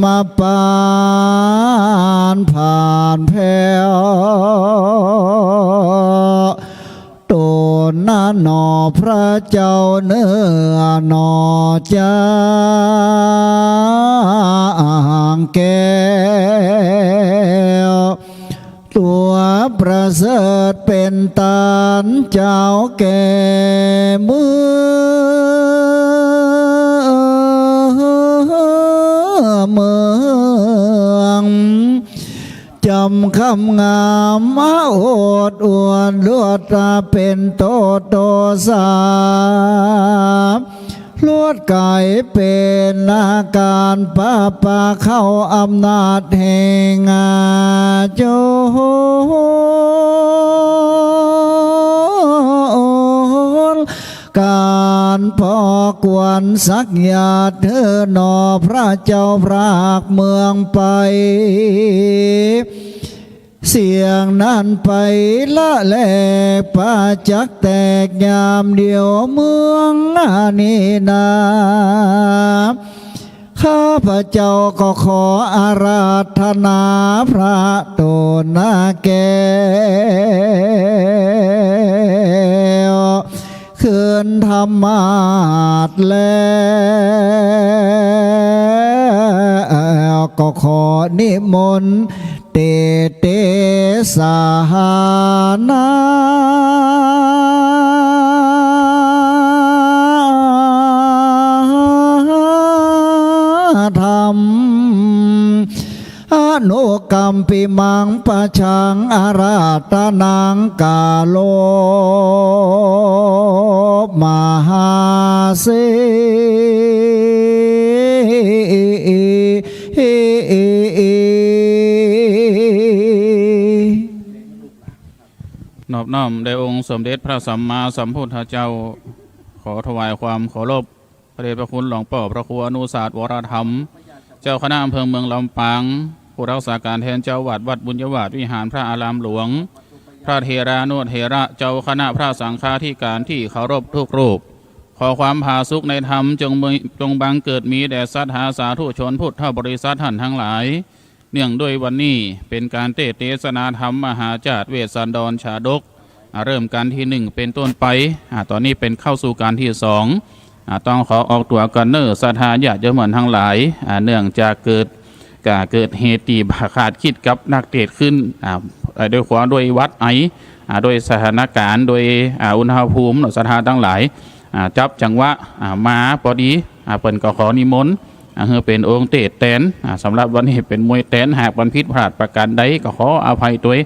มาปานผ่านแผ้ว ต๋นนาหนอพระเจ้าเนื้อหนอจางแก้ว ตั๋วประเสริฐเป๋นตานเจ้าแก่เมือง เมือง จำคำงามมาโอษอวดลวดตาเป๋นโตโตสา ลวดก๋ายเป๋นอาก๋านปะปะเข้าอำนาจแห่งอาโจร ก๋านปอกวนสักหยาดเถิดหนอพระเจ้าพรากเมืองไป เสียงนั้นไปละแลประจักษ์แตกยามเดียวเมืองนี้นา ข้าพเจ้าก็ขออาราธนาพระต๋นนาแก้ว คืนธรรมาสน์แล้วก็ขอนิมนต์เตศน์เตสนาธรรม อนุกัมปิมัง ปะชัง อาราธนัง กาโร มหาเส นอบน้อมแด่องค์สมเด็จพระสัมมาสัมพุทธเจ้า ขอถวายความเคารพ พระเดชพระคุณหลวงป้อพระครูอนุสาสน์วรธรรม เจ้าคณะอำเภอเมืองลำปาง ผู้รักษาก๋านแตนเจ้าอาวาสวัดบุญญาวาสวิหารพระอารามหลวง พระเถรานุเถระ เจ้าคณะพระสังฆาธิก๋านตี้เคารพทุกรูป ขอความผาสุกในธรรมจงมี จงบังเกิดมีแด่ศรัทธาสาธุชนพุทธบริษัทต้านตังหลาย เนื่องด้วยวันนี้เป๋นก๋านเตศน์เตสนาธรรมมหาจาติเวสสันดรชาดก อ่า เริ่มก๋านตี้นึ่งเป๋นต้นไป อ่า ต๋อนนี้เป๋นเข้าสู่ก๋านตี้สอง อ่า ต้องขอออกตั๋วก่อนเน่อศรัทธาญาติโยมตังหลาย อ่า เนื่องจากเกิด ก็เกิดเหตุตี้บ่คาดกึ๊ดกับนักเตศน์ขึ้น อ่า ด้วยความ ด้วยหวัดไอ อ่า ด้วยสถานก๋ารณ์ ด้วย อ่า อุณหภูมิเนาะ ศรัทธาตังหลาย อ่า จับจังหวะ อ่า มาปอดี อ่า เปิ้นก็ขอนิมนต์ อ่า หื้อเป๋นองค์เตศน์แตน อ่า สำหรับวันนี้เป๋นมวยแตน หากมันผิดพลาดประก๋านใดก็ขออภัยตวย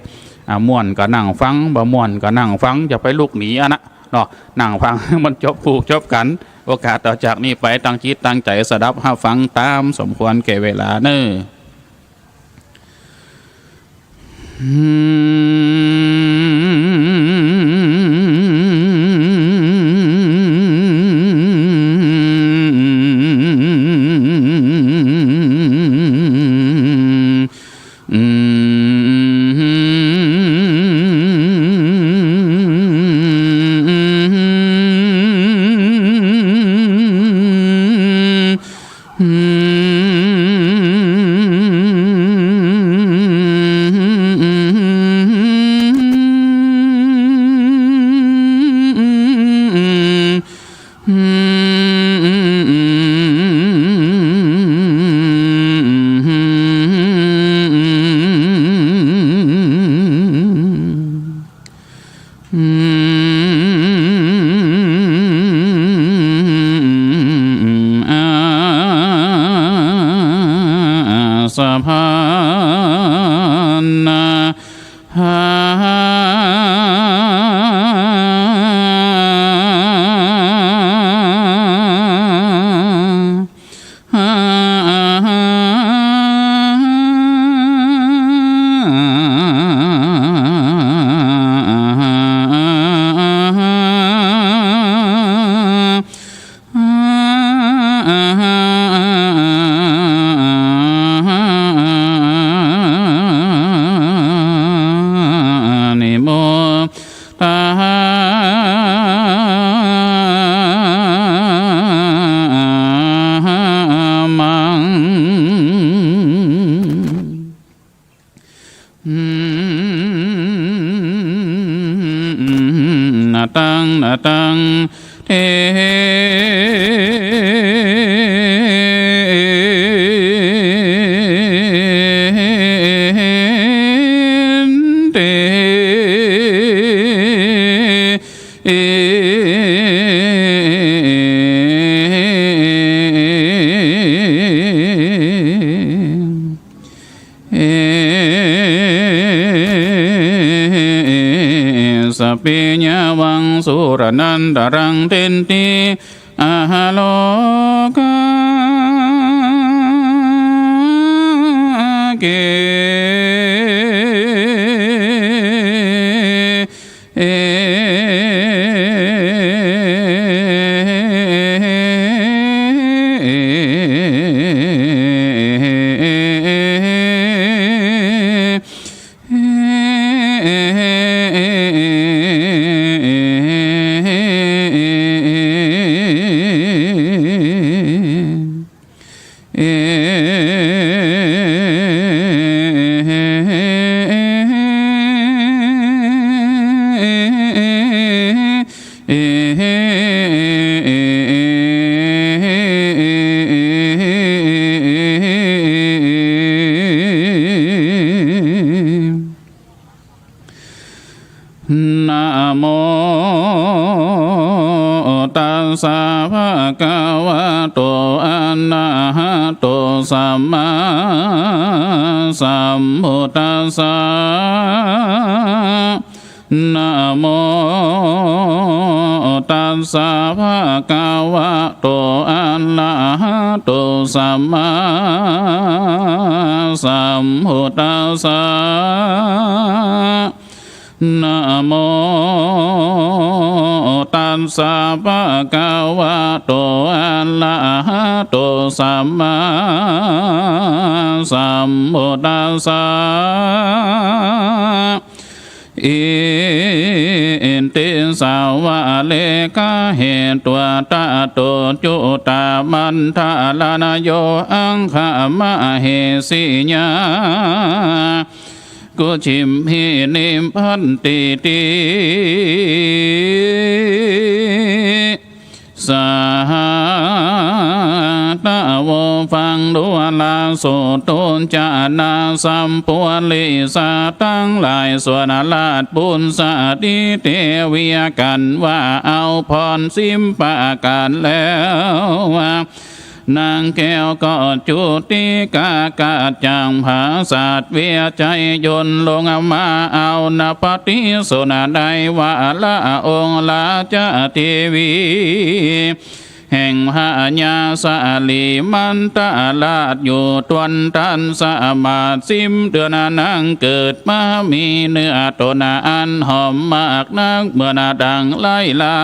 อ่า ม่วนก็นั่งฟัง บ่ม่วนก็นั่งฟัง อย่าไปลุกหนีอะนะเนาะ นั่งฟังหื้อมันจบผูกจบกั๋น โอกาสต่อจากนี้ไปตั้งจิตตั้งใจ๋สดับฮับฟังต๋ามสมควรแก่เวลาเน่อ ตัง เท เต เอ เอ สะ ปิญญาวัง สุรนันตะรัง เต ติ อะหะ โล กา เก เอ เอ เอ นะโม ตัสสะ ภะคะวะโต อะระหะโต สัมมาสัมพุทธัสสะ นะโม ตัสสะ ภะคะวะโต อะระหะโต สัมมาสัมพุทธัสสะ นะโม ตัสสะ ภะคะวะโต อะระหะโต สัมมาสัมพุทธัสสะ อิติ สะ วะ เร กะ เห ตวะ ตะ โต จุ ตะ มัน ทะ รณ โย อัง คะ มะ เห สี ญา กุ ชิม หิ นิ พันติ ติ สะ หะ ตะ โว ฟังดูรา โสตุ จะ นา สัม ปุ ริ สะ ตังหลาย ส่วนราชบุตร สะ ติ เต เวีย กั๋นว่า เอา พร สิบ ประก๋าน แล้ว นางแก้วก็จุติกากาศจากผาสัตว์ เวีย ใจ๋ ย่นลงมาเอา ณ ปฏิสนธิ ใน วาระ องค์ ราชเทวี แห่ง พญา สะ ลี มันตะ ราช อยู่ ตวนตัน สะ หมาด สิบ เดือน นางเกิดมา มีเนื้อต๋น อันหอมมากนัก เหมือนดั่งไลลา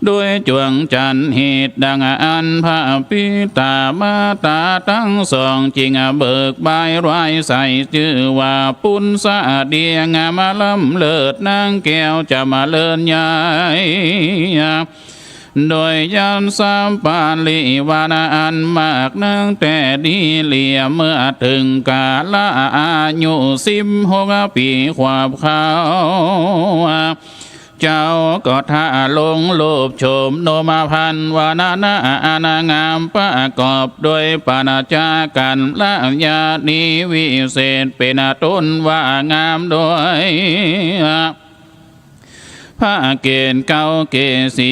โดยจวงจันทร์ เหตุดั่งอั้น พระปิตามาตาตังสอง จึงเบิกบายไหว้ใส่ จื้อว่าปุณณสตรีงามล้ำเลิศ นางแก้วจำเริญใหญ่ โดยยานสัพพะริวารอันมากนัก แต่ดีเลีย เมื่อเถิงกาละอายุสิบหกปี๋ขวบเข้า เจ้าก็ทรงลงรูปโฉมนมพรรณวรรณะอันงาม ประกอบด้วยปัญจกัลยาณีวิเศษ เป๋นต้นว่างามโดย พระเกศเก๊าเกศสี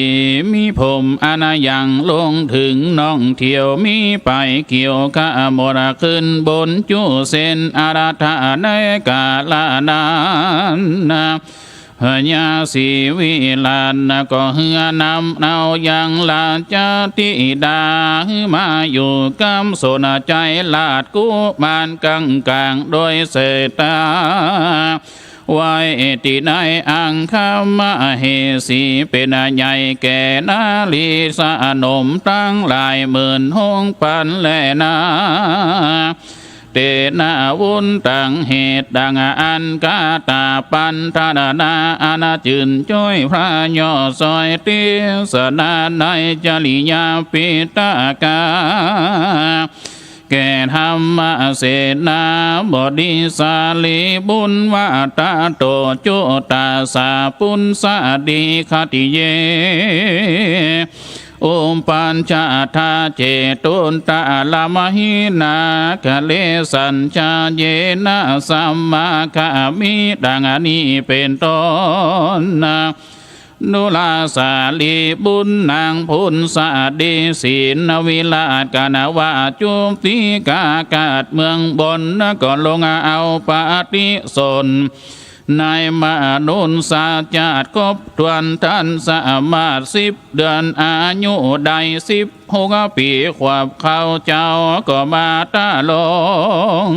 มีผมอันยังลงเถิงน่องเตี้ยว มีป๋ายเกี้ยวขมวดขึ้นบนจุเส้น อาราธนาในกาละนั้น พญาศรีวิราชก็เฮือนำเอายังราชธิดามาอยู่กำสน ใจ๋ราชกุมารกั๋งก๋าง โดยเสตตา ไว้ตี้ในอังคมเหสี เป๋นใหญ่แก่นารีสนมตังหลายหมื่นหกปันแลนา เตนะวุนตัง เหตุดั่งอั้น กาตาปันธนา อันจื่นจ้อยพระยอดซอย เตสนาในจริยาปิตกา แก่ธรรมเสนาบดี สาลีบุญวาตะโต จุตาสสะ ปุสสะดี ขติเย อุปัชฌาตา เจตุตตะละมะหินา กะเลสัญจะ เยนะ สัมมาคามิ ดังอันนี้เป๋นต้นนะ ดูราสาลีบุญนางปุสสะดี ศีลวิราชกนวะจุติกา เกิดเมืองบน ก็ลงเอาปฏิสนธิ ในมนุษย์ชาติครบถ้วน ต้านสามารถสิบเดือน อายุได้สิบหกปี๋ขวบ เขาเจ้าก็มาตะลง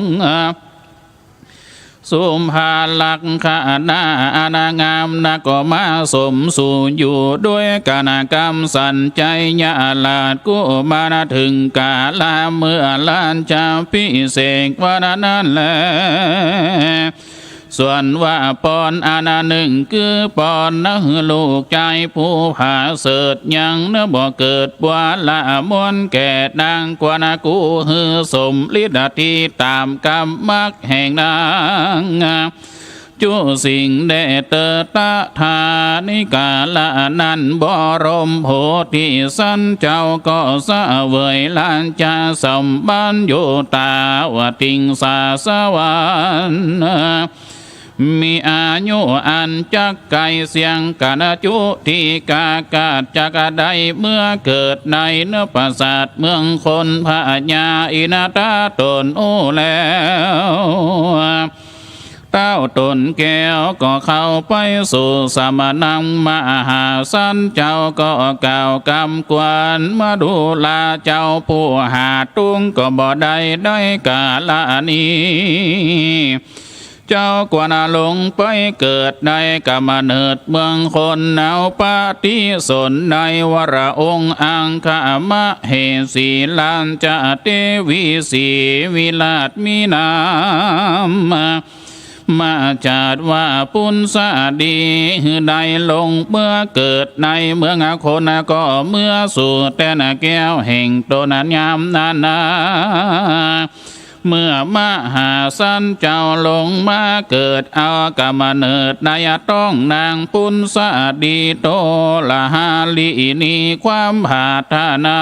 สุภาลักษณะอันงามนัก ก็มาสมสู่อยู่ด้วยกั๋น กำสันชัยราชกุมาร เถิงกาละเมื่อราชาภิเษกวันนั้นแล ส่วนว่าปอนอันนึ่ง คือปอนหื้อลูกจายผู้ผาเสริฐ ยังบ่เกิดบัวละมนแก่นาง ควรกู้หื้อสมฤทธิต๋ามกำมักแห่งนาง จุสิ่งแด่เตอ ตถานิกาละนั้น บรมโพธิสัตว์เจ้าก็เสวยราชสมบัติอยู่ตาวติงสาสวรรค์ มีอายุอันจักไกลเสี้ยงกั๋น จุติกา เกิดจักได้เมื่อเกิดในนปราสาทเมืองคน พญาอินทร์ต๋นฮู้แล้ว เต้าต๋นแก้วก็เข้าไปสู่สมณัง มหาสัตว์เจ้าก็กล่าวกำกวน มดูราเจ้าผู้หาทุกข์ ก็บ่ได้ได้กาละนี้ เจ้าควรลงไปเกิดในก๋ำเนิดเมืองคน เอาปฏิสนธิในวรองค์อังคมเหสี ราชเทวีศรีวิราชมีนาม มาจัดว่าปุสสะดี หื้อได้ลงเมื่อเกิดในเมืองคน ก็เมื่อสู่แต้นแก้วแห่งต๋น ยามนั้นนา เมื่อมหาสัตว์เจ้าลงมาเกิดเอาก๋ำเนิดในต๊องนางปุสสะดี โตรหาริณีความผาถนา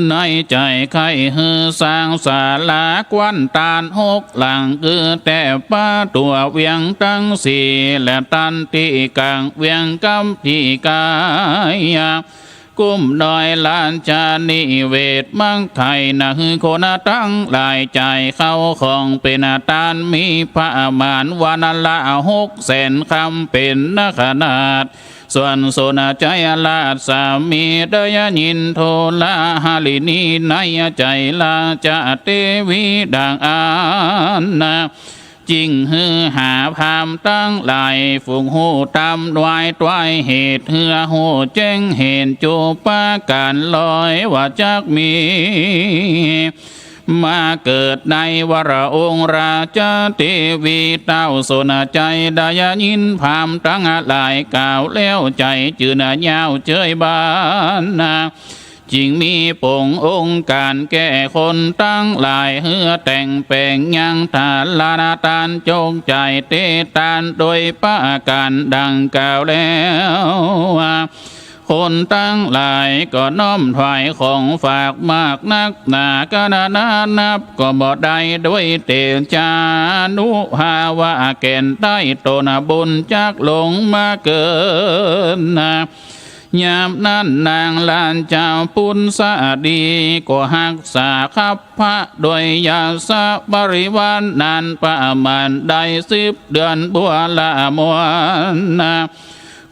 ในใจ๋ใค่หื้อสร้างศาลาควันตานหกหลัง คือแต่ประตั๋วเวียงตังสี่ และตันตี้ก๋างเวียงกับตี้ก๋าย กุ้มดอยราชนิเวศน์ มักใค่นะหื้อคนตังหลายใจ๋เข้าของเป๋นตาน มีประมาณวันละหกแสนคำเป๋นขนาด ส่วนสุชาตะราชสามีได้ยินโตรหาริณีในใจ๋ราชเทวีดังอั้นนะ จึงหื้อหาพราหมณ์ตังหลาย ผู้ฮู้ธรรมนวยตวยเหตุ หื้อฮู้แจ้งเห็นจุประก๋านร้อย ว่าจักมี มาเกิดในวรองค์ราชเทวี เต้าสุชาตะได้ยินพราหมณ์ตังหลายกล่าวแล้ว ใจ๋จื้นยาวเจยบานนะ จึงมีปงองค์ก๋านแก่คนตังหลาย หื้อแต่งแป๋งยังฐานะตาน จงใจ๋เตตานโดยประก๋านดังกล่าวแล้ว คนตังหลายก็น้อมถวายของฝากมากนักหนา กัณนานับก็บ่ได้ ด้วยเตชานุภาพะแก่นใต้ต๋นบุญจักลงมาเกิดนะ ยามนั้นนางราชปุสสะดีก็ฮักษาคัพพะโดยยศบริวารนั้นประมาณได้สิบเดือนบัวละมนนะ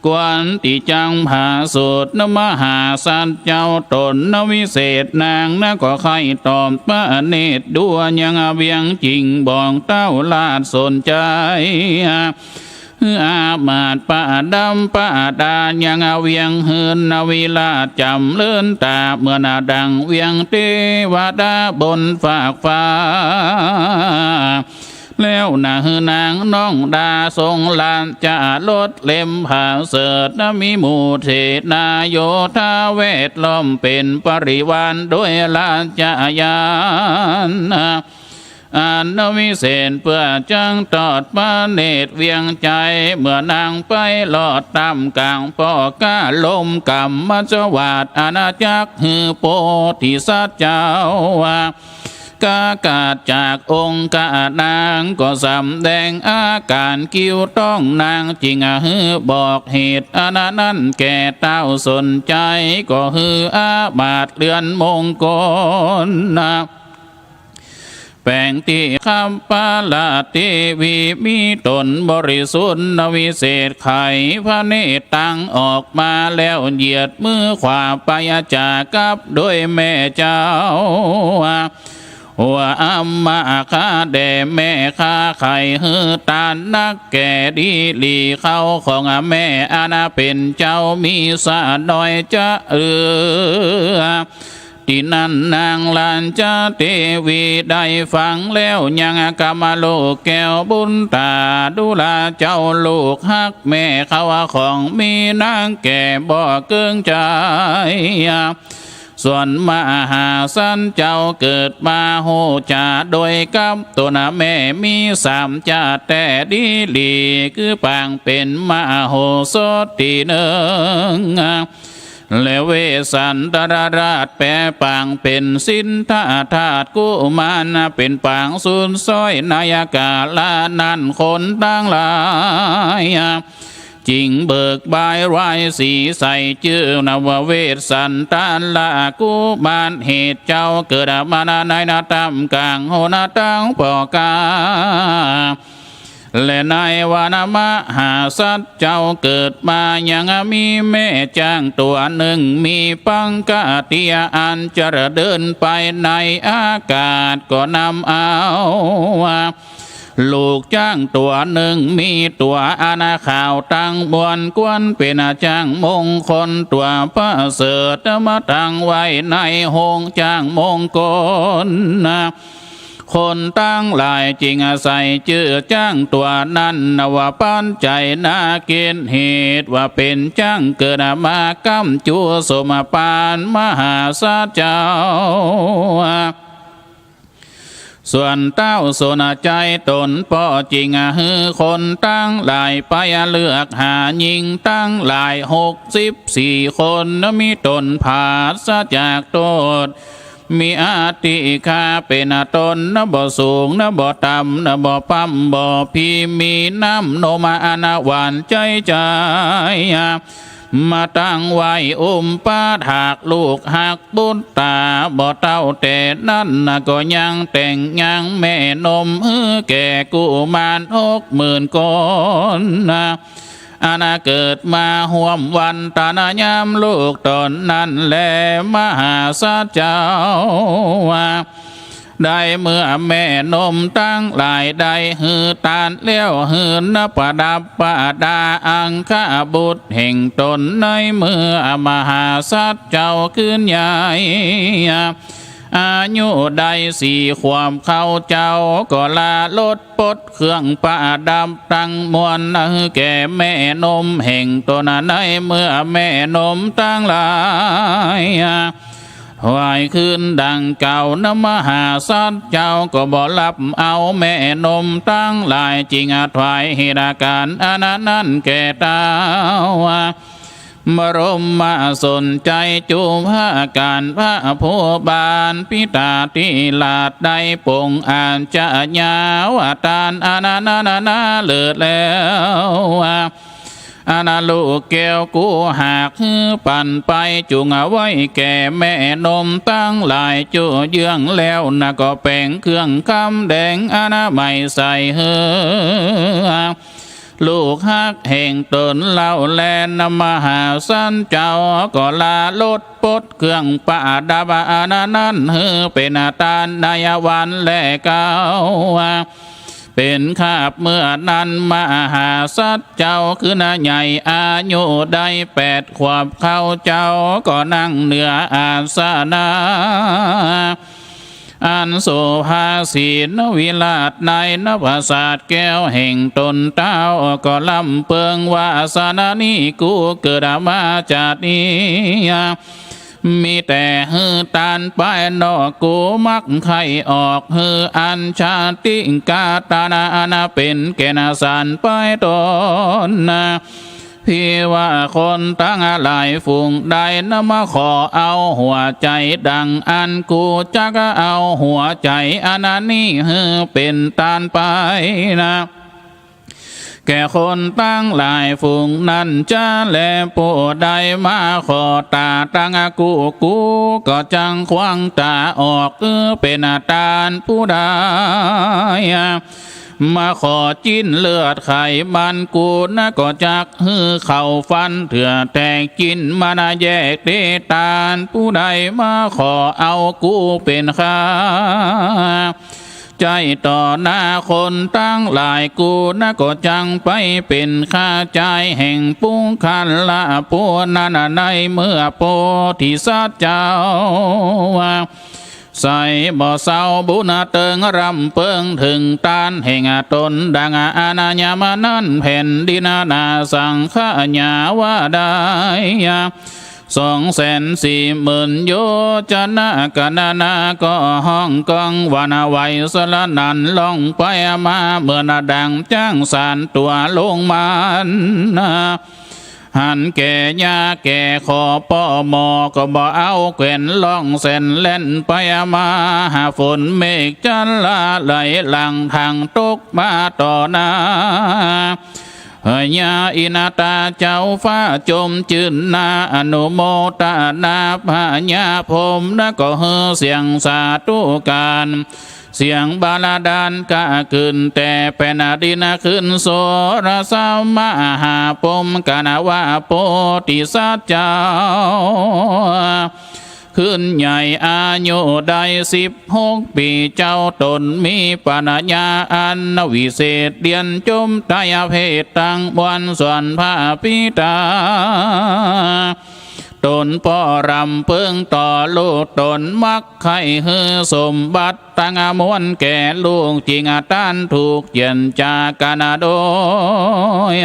ควรตี้จังผาสุทธิ์นะ มหาสัตว์เจ้าต๋นนะ วิเศษนางนะ ก็ใค่ตอบพระเนตรดูยังเวียง จึงบอกเต้าราชสนชัย อามาตย์ประดำประดายังเวียง เฮือนวิราชจ๋ำเลินต๋า เหมือนดังเวียงเทวดาบนฟากฟ้า แล้วนาหื้อนางน้องดาทรงราชรสเล็มผาเสริฐ นามีหมู่เสนาโยธาแวดล้อมเป๋นปริวารโดยราชญาณ อันวิเศษเปื้อจักตอดพระเนตรเวียงใจ๋ เมื่อนางไปรอดต้ามก๋างป้อก๊าลมก๋ำมัจจวาทอาณาจักร หื้อโพธิสัตว์เจ้า กากาศจากองค์กะนาง ก็สำแดงอาก๋านคิ้วต้องนาง จึงหื้อบอกเหตุอันนั้นแก่ต้าวสนใจ๋ ก็หื้ออามาตย์เรือนมงคล แป๋งตี้คัพพะราชเทวี มีต๋นบริสุทธิ์วิเศษ ไขพระเนตรตังออกมาแล้ว เหยียดมือขวาไปจ๋ากับโดยแม่เจ้า ว่าอัมมาข้าแด่แม่ ข้าใค่หื้อตานนักแก่ดีหลี เข้าของแม่อันเป๋นเจ้ามีสะน้อยจะเอือ ตี้นั้นนางราชเทวีได้ฟังแล้ว ยังกำลูกแก้วบุ๋นต๋าดูราเจ้าลูกฮักแม่ เข้าของมีนางแก่บ่เกรงใจ๋ ส่วนมหาสัตว์เจ้าเกิดมาฮู้จ๋าโดยกับต๋นแม่ มีสามจาติแต๊ดีหลี คือปางเป๋นมโหสถตี้นึ่ง และเวสสันตรราชแป๋ปางเป๋นสิทธัตถะกุมาร เป๋นปางสุดซ้อยในกาละนั้น คนตังหลาย จึงเบิกบานไหว้สีใส่จื้อนว่าเวสสันตรกุมาร เหตุเจ้าเกิดมาในนาต้ามก๋างหนตังป้อก๊า และในวันมหาสัตว์เจ้าเกิดมายังมีแม่จ๊างตั๋วนึ่ง มีปังกะเตียอันจะเดินไปในอากาศ ก็นำเอา ลูกจ๊างตั๋วนึ่ง มีตั๋วอันขาวตังมวล ควรเป๋นจ๊างมงคลตั๋วประเสริฐ มาตั้งไว้ในโฮงจ๊างมงคล คนตังหลายจึงใส่จื้อจ๊างตั๋วนั้นว่าปัจไจนาเกณฑ์ เหตุว่าเป๋นจ๊างเกิดมาก้ำจู๋สมภารมหาสัตว์เจ้า ส่วนต้าวสนใจ๋ต๋นป้อจึงหื้อคนตังหลายไปเลือกหาญิงตังหลายหกสิบสี่คน มีต๋นผาสจากโต้ษ มีอติฆาเป๋นต้น บ่สูงบ่ต่ำบ่ป้ำบ่ปี้ มีน้ำนมอันหวานใจ๊ใจ๋ มาตั้งไว้อุ้มปะถากลูกฮักบุตรต๋า บ่เต้าแต่นั้นก็ยังแต่งยังแม่นมหื้อแก่กุมารหกหมื่นคน อันเกิดมาฮ่วมวันตานยามลูกต๋นนั้นแล มหาสัตว์เจ้า ได้เมื่อแม่นมตังหลายได้หื้อตานแล้ว หื้อประดับประดาอังคบุตรแห่งต๋น ในเมื่อมหาสัตว์เจ้าขึ้นใหญ่ อายุได้สี่ขวบ เขาเจ้าก็ละลดปลดเครื่องประดับตังมวล หื้อแก่แม่นมแห่งต๋น ในเมื่อแม่นมตังหลาย ไหว้คืนดังเก่า มหาสัตว์เจ้าก็บ่รับเอาแม่นมตังหลาย จึงถวายเหตุก๋ารณ์อันนั้นแก่ต้าว บรมสนใจ๋จุฑาการ พระผู้บานปิตาธิราชได้ปรงอาชญาว่าตานอันนั้นนาเลิศแล้ว อันลูกแก้วกู้หากหื้อปั๋นไป จุ่งเอาไว้แก่แม่นมตังหลายจุ่เยื่องแล้ว นาก็แป๋งเครื่องคำแดงอันใหม่ใส่หื้อ ลูกฮักแห่งต๋นเล่าแล มหาสัตว์เจ้าก็ละลดปลดเครื่องประดับอันนั้นหื้อเป๋นตานในวันแลเก้า เป๋นคาบเมื่อนั้น มหาสัตว์เจ้าขึ้นใหญ่อายุได้แปดขวบ เขาเจ้าก็นั่งเหนืออาสนะ อันสุภาษิตวิราชในนภาสาทแก้วแห่งต๋นเต้า ก็ร่ำเปิงว่า สนนี้กูเกิดมาจาตินี้ มีแต่หื้อตานไปนอก กูมักใค่ออกหื้ออันชาติกาตานาอันเป๋นแก่นสารไปตนนา ภิว่าคนตังหลายฝูงใดนะมาขอเอาหัวใจ๋ดังอันกูจักเอาหัวใจ๋อันนี้หื้อเป๋นตานไปนา แก่คนตังหลายฝูงนั้นจา และผู้ใดมาขอต๋าตังกู กูก็จักขว้างต๋าออกหื้อเป๋นตาน ผู้ใดมาขอจิ๊นเลือดไขมันกูนะ ก็จักหื้อเขาฟันเถื่อแตกจิ๊นมันแยกเตตาน ผู้ใดมาขอเอากูเป๋นข้า ใจ๊ต่อหน้าคนตังหลายกูนะ ก็จักไปเป๋นข้าใจ๊แห่งปุคคละผู้นั้นในเมื่อโพธิสัตว์เจ้า ใส่บ่เศร้าบุญเติงร่ำเปิงเถิงตานแห่งต๋นดังอันยามนั้นแผ่นดินนาสังขยาว่าได้ สองแสนสี่หมื่นโยชนะกัณณา ก็ฮ้องก้องหวั่นไหวสะหนั่นล่องไปมา เหมือนดังจ๊างสานตั๋วลงมัน หันแก่ยาแก่ขอป้อหมอ ก็บ่เอาแขวนล่องแสนแล่นไปมา หาฝนเมฆจันทราไหลหลั่งทางตกมาต่อหน้า พญาอินตาเจ้าฟ้าจมจื้นนา อนุโมตนาพญาพรหมนะ ก็หื้อเสียงสาธุการ เสียงบาดาลกะขึ้นแต่แผ่นดินขึ้นโสรสมหาพรหมกัณว่าโพธิสัตว์เจ้า ขึ้นใหญ่อายุได้สิบหกปี๋ เจ้าต๋นมีปัญญาอันวิเศษ เรียนจบไตรเพทตังมวลส่วนพระปิตา ต๋นป้อร่ำเปิงต่อลูกต๋น มักใค่หื้อสมบัติตังมวลแก่ลูก จิ่งตานถูกเยียนจากกัณโดย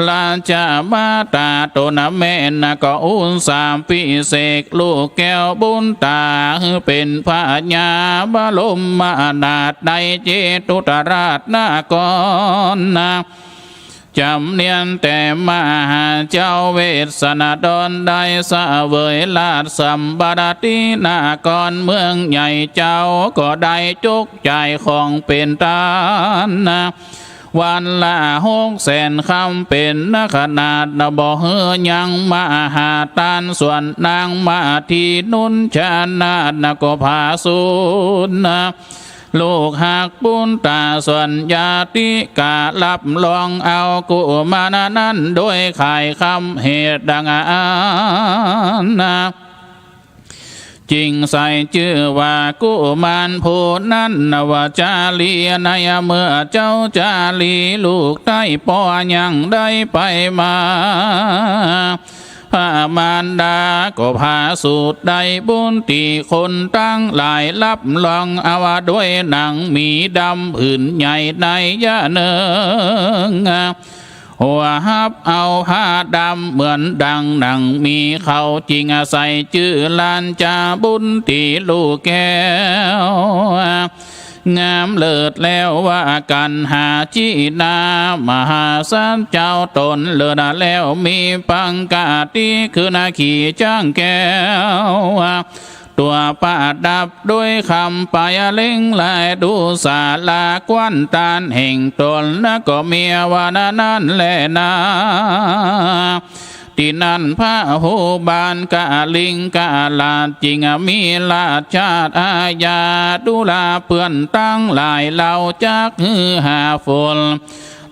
ราชมาต๋าต๋นแม่นะ ก็อุตส่าห์ปิเสกลูกแก้วบุญต๋า หื้อเป๋นพญาบรมนาถในเจตุตราชนครนะ จ๋ำเนียนแต่มหาเจ้าเวสสันดรได้เสวยราชสมบัตินาครเมืองใหญ่เจ้า ก็ได้จกจ่ายของเป๋นตานนะ วันละหกแสนคำเป๋นขนาดนะ บ่หื้อยังมหาตาน ส่วนนางมะทินุชนาถนะ ก็ผาสูญนะ ลูกฮักปุณตาส่วนญาติกะ รับรองเอากุมารนั้นโดยขายคำเหตุดังอันนะ จิ่งใส่จื้อว่ากุมารผู้นั้นนะว่าจารี ในเมื่อเจ้าจารีลูกได้ป้อยังได้ไปมา พระมารดาก็ผาสูตรได้บุญตี้คนตังหลาย รับรองเอาว่าด้วยหนังหมีดำผืนใหญ่ในยะเนิง หัวฮับเอาผ้าดำเหมือนดังหนังหมี เขาจิ่งใส่จื้อหลานจาบุญตี้ลูกแก้ว งามเลิศแล้วว่ากั๋นหาจินนา มหาสัตว์เจ้าต๋นเลิศแล้วมีปังกาติขึ้นขี่จ๊างแก้ว ตั๋วประดับด้วยคำปายเล็งลายดูสาลากว้านตานแห่งต๋น แล้วก็มีวันนั้นแลนา ตี้นั้นพระหูบาลกะลิงกะราชจิ่งมีราชชาตอาญา ดูราเปื้อนตังหลายเหล่าจักหื้อหาฝน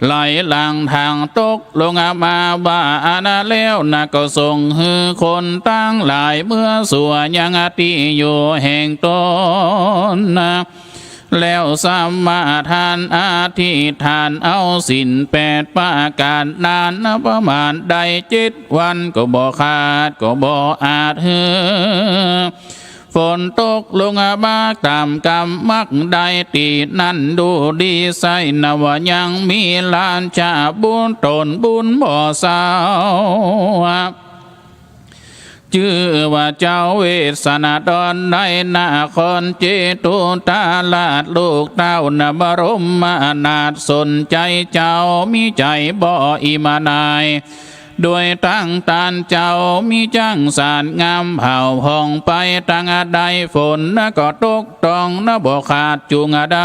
ไหลหลั่งทางตกลงมาว่าอันนั้นแล้วนะ ก็ส่งหื้อคนตังหลายเมือสู่ยังตี้อยู่แห่งต๋นนะ แล้วสมาทานอธิษฐานเอาศีลแปดประก๋านนั้นนะ ประมาณได้เจ็ดวันก็บ่ขาดก็บ่อาจหื้อ ฝนตกลงมาต๋ามกำมักได้ ตี้นั้นดูดีใส่นะว่ายังมีราชบุตรต๋นบุญบ่เศร้า จื้อว่าเจ้าเวสสันดร ในนครเจตุตราช ลูกเต้านะบรมนาถสนใจ๋เจ้า มีใจ๋บ่อิ่มหน่าย โดยตังต้านเจ้ามีจั้งสาดงามผ่าวผ่องไปตังใด ฝนนะก็ตกต้องนะบ่ขาดจุ่งใด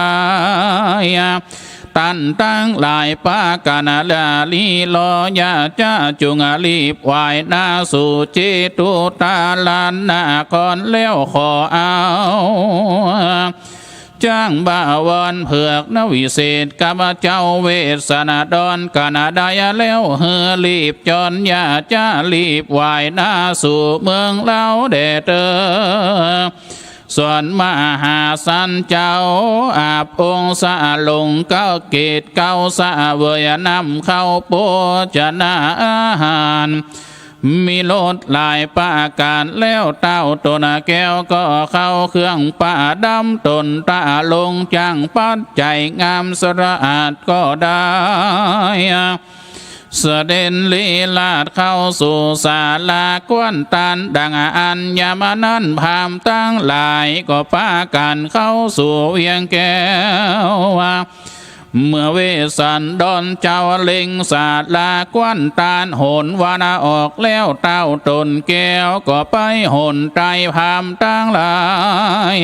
ต้านตังหลายปากั๋นละลีรอ อย่าจ๊าจุ่งรีบไหว้นาสู่เจตุตราชนคร แล้วขอเอา จั้งบ่าวอนเผือกนะวิเศษกับเจ้าเวสสันดร กั๋นใดแล้วหื้อรีบจร อย่าจ๊ารีบไหว้นาสู่เมืองเฮาแด่เต๊อ ส่วนมหาสันเจ้าอาบองค์สลงก็เกศเกล้า เสวยน้ำข้าวโภชนาอาหาร มีรสหลายประก๋าน แล้วเต้าต๋นแก้วก็เข้าเครื่องประดับต๋นตะลง จั้งปัจจัยงามสะอาดก็ได้ เสด็จลีลาศเข้าสู่ศาลาก้วนตาน ดังอั้นยามนั้นพราหมณ์ตังหลายก็ปากั๋นเข้าสู่เวียงแก้ว เมื่อเวสสันดรเจ้าเล็งศาลาก้วนตาน หนวันออกแล้วเต้าต๋นแก้ว ก็ไปหนใต้พราหมณ์ตังหลาย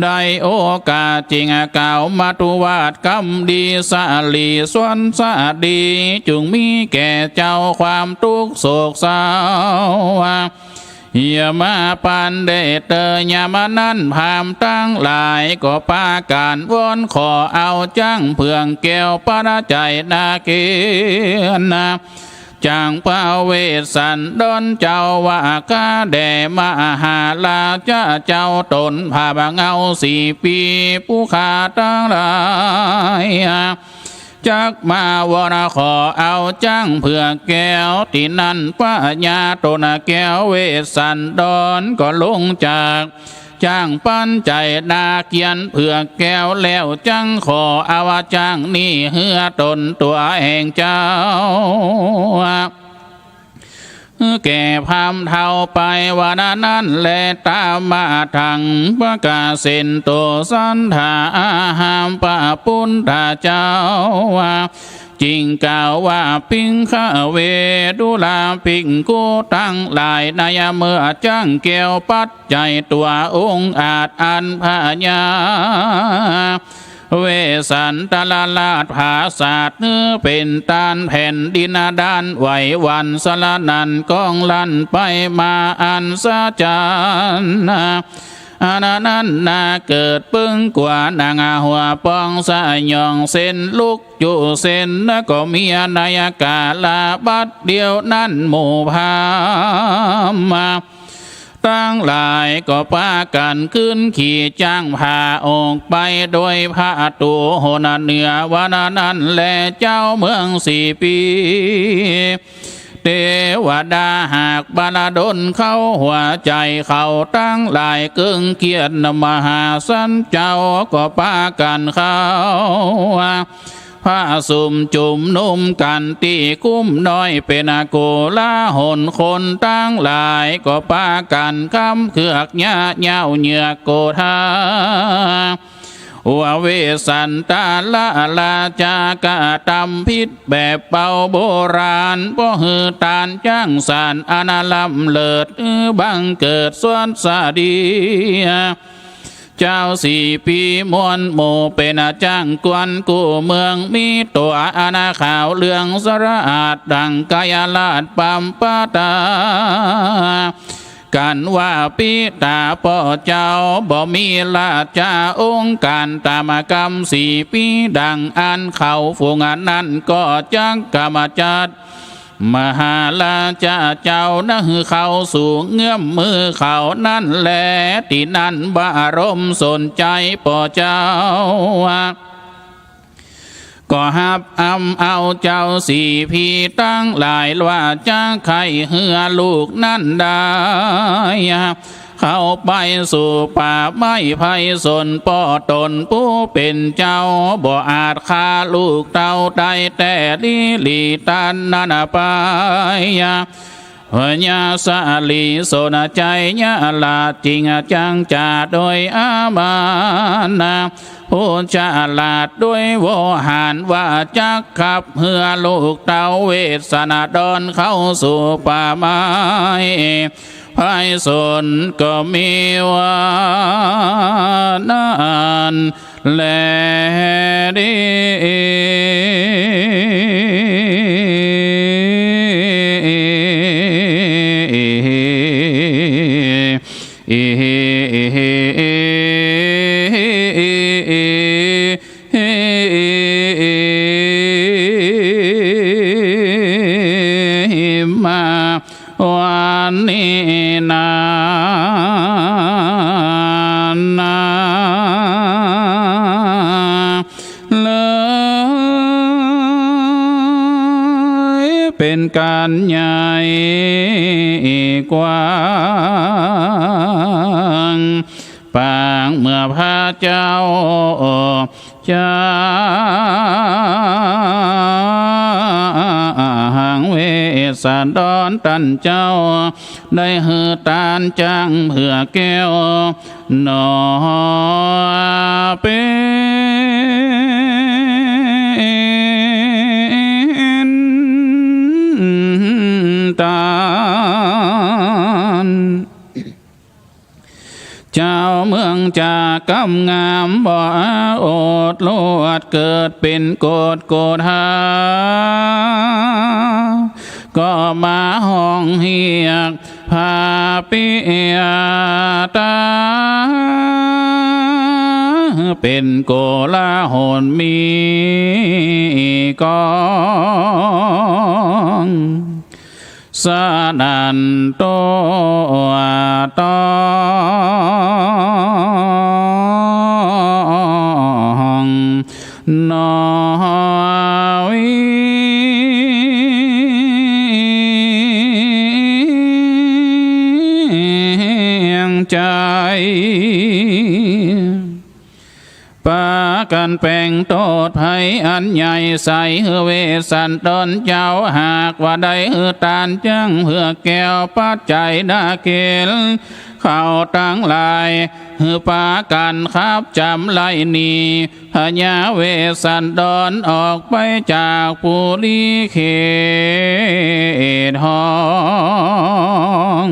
ได้โอกาสจึงกล่าวมาตุวาทกำดีสะหลีสวนสะดี จุ่งมีแก่เจ้าความตุ๊กข์โศกเศร้า อย่ามาปานแด่เต๊อ ยามนั้นพราหมณ์ตังหลายก็ปากั๋นวอนขอเอาจั้งเผือกแก้วปัจจัยนาเกณฑ์ จั้งพระเวสสันดรเจ้าว่า ข้าแด่มหาราชาเจ้า ต๋นพระบางเอาสี่ปีผู้ข้าตังหลาย จักมาวอนขอเอาจั้งเผือกแก้ว ตี้นั้นพญาต๋นแก้วเวสสันดรก็ลงจาก จั้งปัจจัยนาเกณฑ์เผือกแก้วแล้ว จั้งขอเอาจั้งนี้หื้อต๋นตั๋วแห่งเจ้า แก่พราหมณ์เฒ่าไป วันนั้นแล ตถามาทัง ปะกาเสนโต สัตถา อาหัง ปะปุทธเจ้า จึงกล่าวว่า ภิกขะเว ดูราภิกขุตังหลาย ในเมื่อจั้งแก้วปัจจัยตั๋วองอาจอันพญาเวสสันดรราชผาสาทหื้อเป๋นตานแผ่นดินดานไหวหวั่นสะระหนั่นก้องลั่นไปมาอันสะจัน อันนั้นนาเกิดปึ้งกั๋วหนังหัวปองสยองเส้นลุก จุเส้นก็มีในกาละบัดเดียวนั้นหมู่พราหมณ์ตังหลายก็ปากั๋นขึ้นขี่จ๊างผ่าออกไปโดยประตู๋หนเหนือ วันนั้นแลเจ้าเมืองสี่ปี เตวดาหากบรรดลเข้าหัวใจ๋เขาตังหลายเกิ่งเกียรติ มหาสันเจ้าก็ปากั๋นเข้า ผะสุมจุมนุมกั๋นตี้คุ้มน้อยเป๋นโกลาหล คนตังหลายก็ปากั๋นกำเคือกเยียะเย้าเหยือกโกธา ว่าเวสสันดรราชากระตำผิดแบบเป่าโบราณ บ่หื้อตานจ๊างสารอันล้ำเลิศ บังเกิดสวัสดี เจ้าสี่ปีมวลหมู่เป๋นจ๊างกวนกู้เมือง มีตั๋วอันขาวเหลืองสะอาดดั่งไกรราชปำปะตา กั๋นว่าปิตาป้อเจ้าบ่มีราชองค์ก๋านต๋ามกำสี่ปีดั่งอั้น เขาฝูงอันนั้นก็จักกำจัด มหาราชาเจ้านะหื้อเข้าสู่เงื้อมมือเขานั้นแล ตี้นั้นบรมสนใจ๋ป้อเจ้า ก็ฮับอำเอาเจ้าสี่ปีตังหลายว่าจะใค่หื้อลูกนั้นได้ เข้าไปสู่ป่าไม้ไพศาล ป้อต๋นผู้เป๋นเจ้า บ่อาจฆ่าลูกเต้าได้ แต่ลี้หลีต้านนั้นไป พญาสาลีสนใจ๋ญาละ จึงจั้งจ๋าโดยอามานะ ผู้ฉลาดด้วยโวหารว่า จักขับเฮือลูกเต้าเวสสันดรเข้าสู่ป่าไม้ไพศาล ก็มีว่านั้นแลดี มาวันนี้นานา เลยเป๋นก๋านใหญ่กว้าง ปางเมื่อพระเจ้าจางเวสสันดรต้านเจ้า ได้หื้อตานจั้งเผือกแก้ว หนอเป๋นตาน เจ้าเมืองจะกำงามบ่อดลวด เกิดเป๋นโกฏโกฏา ก็มาฮ้องเฮียก พระปิยาตา เป๋นโกลาหลมีกอง สนั่นทั่วต้อง หนอเวียงใจ๋ ปากั๋นแป๋งโต้ษภัยอันใหญ่ใส่หื้อเวสสันดรเจ้า หากว่าได้หื้อตานจั้งเผือกแก้ว ปัจจัยนาเกล เข้าตังหลาย หื้อปากั๋นขับจ๋ำไล่หนี พญาเวสสันดรออกไปจากปุรีเขตห้อง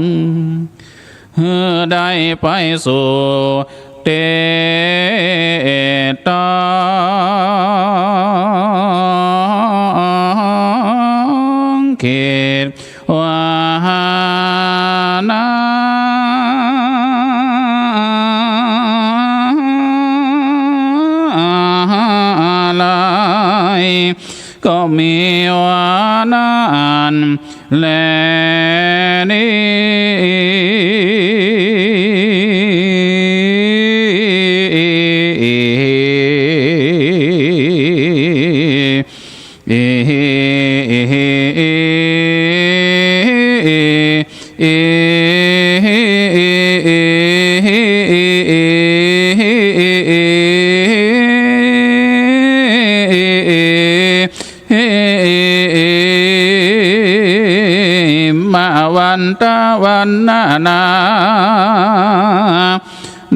หื้อได้ไปสู่เตตองเขต วาหานาลัย ก็มีว่านั้นแลนี้ มาวันตะวันนานา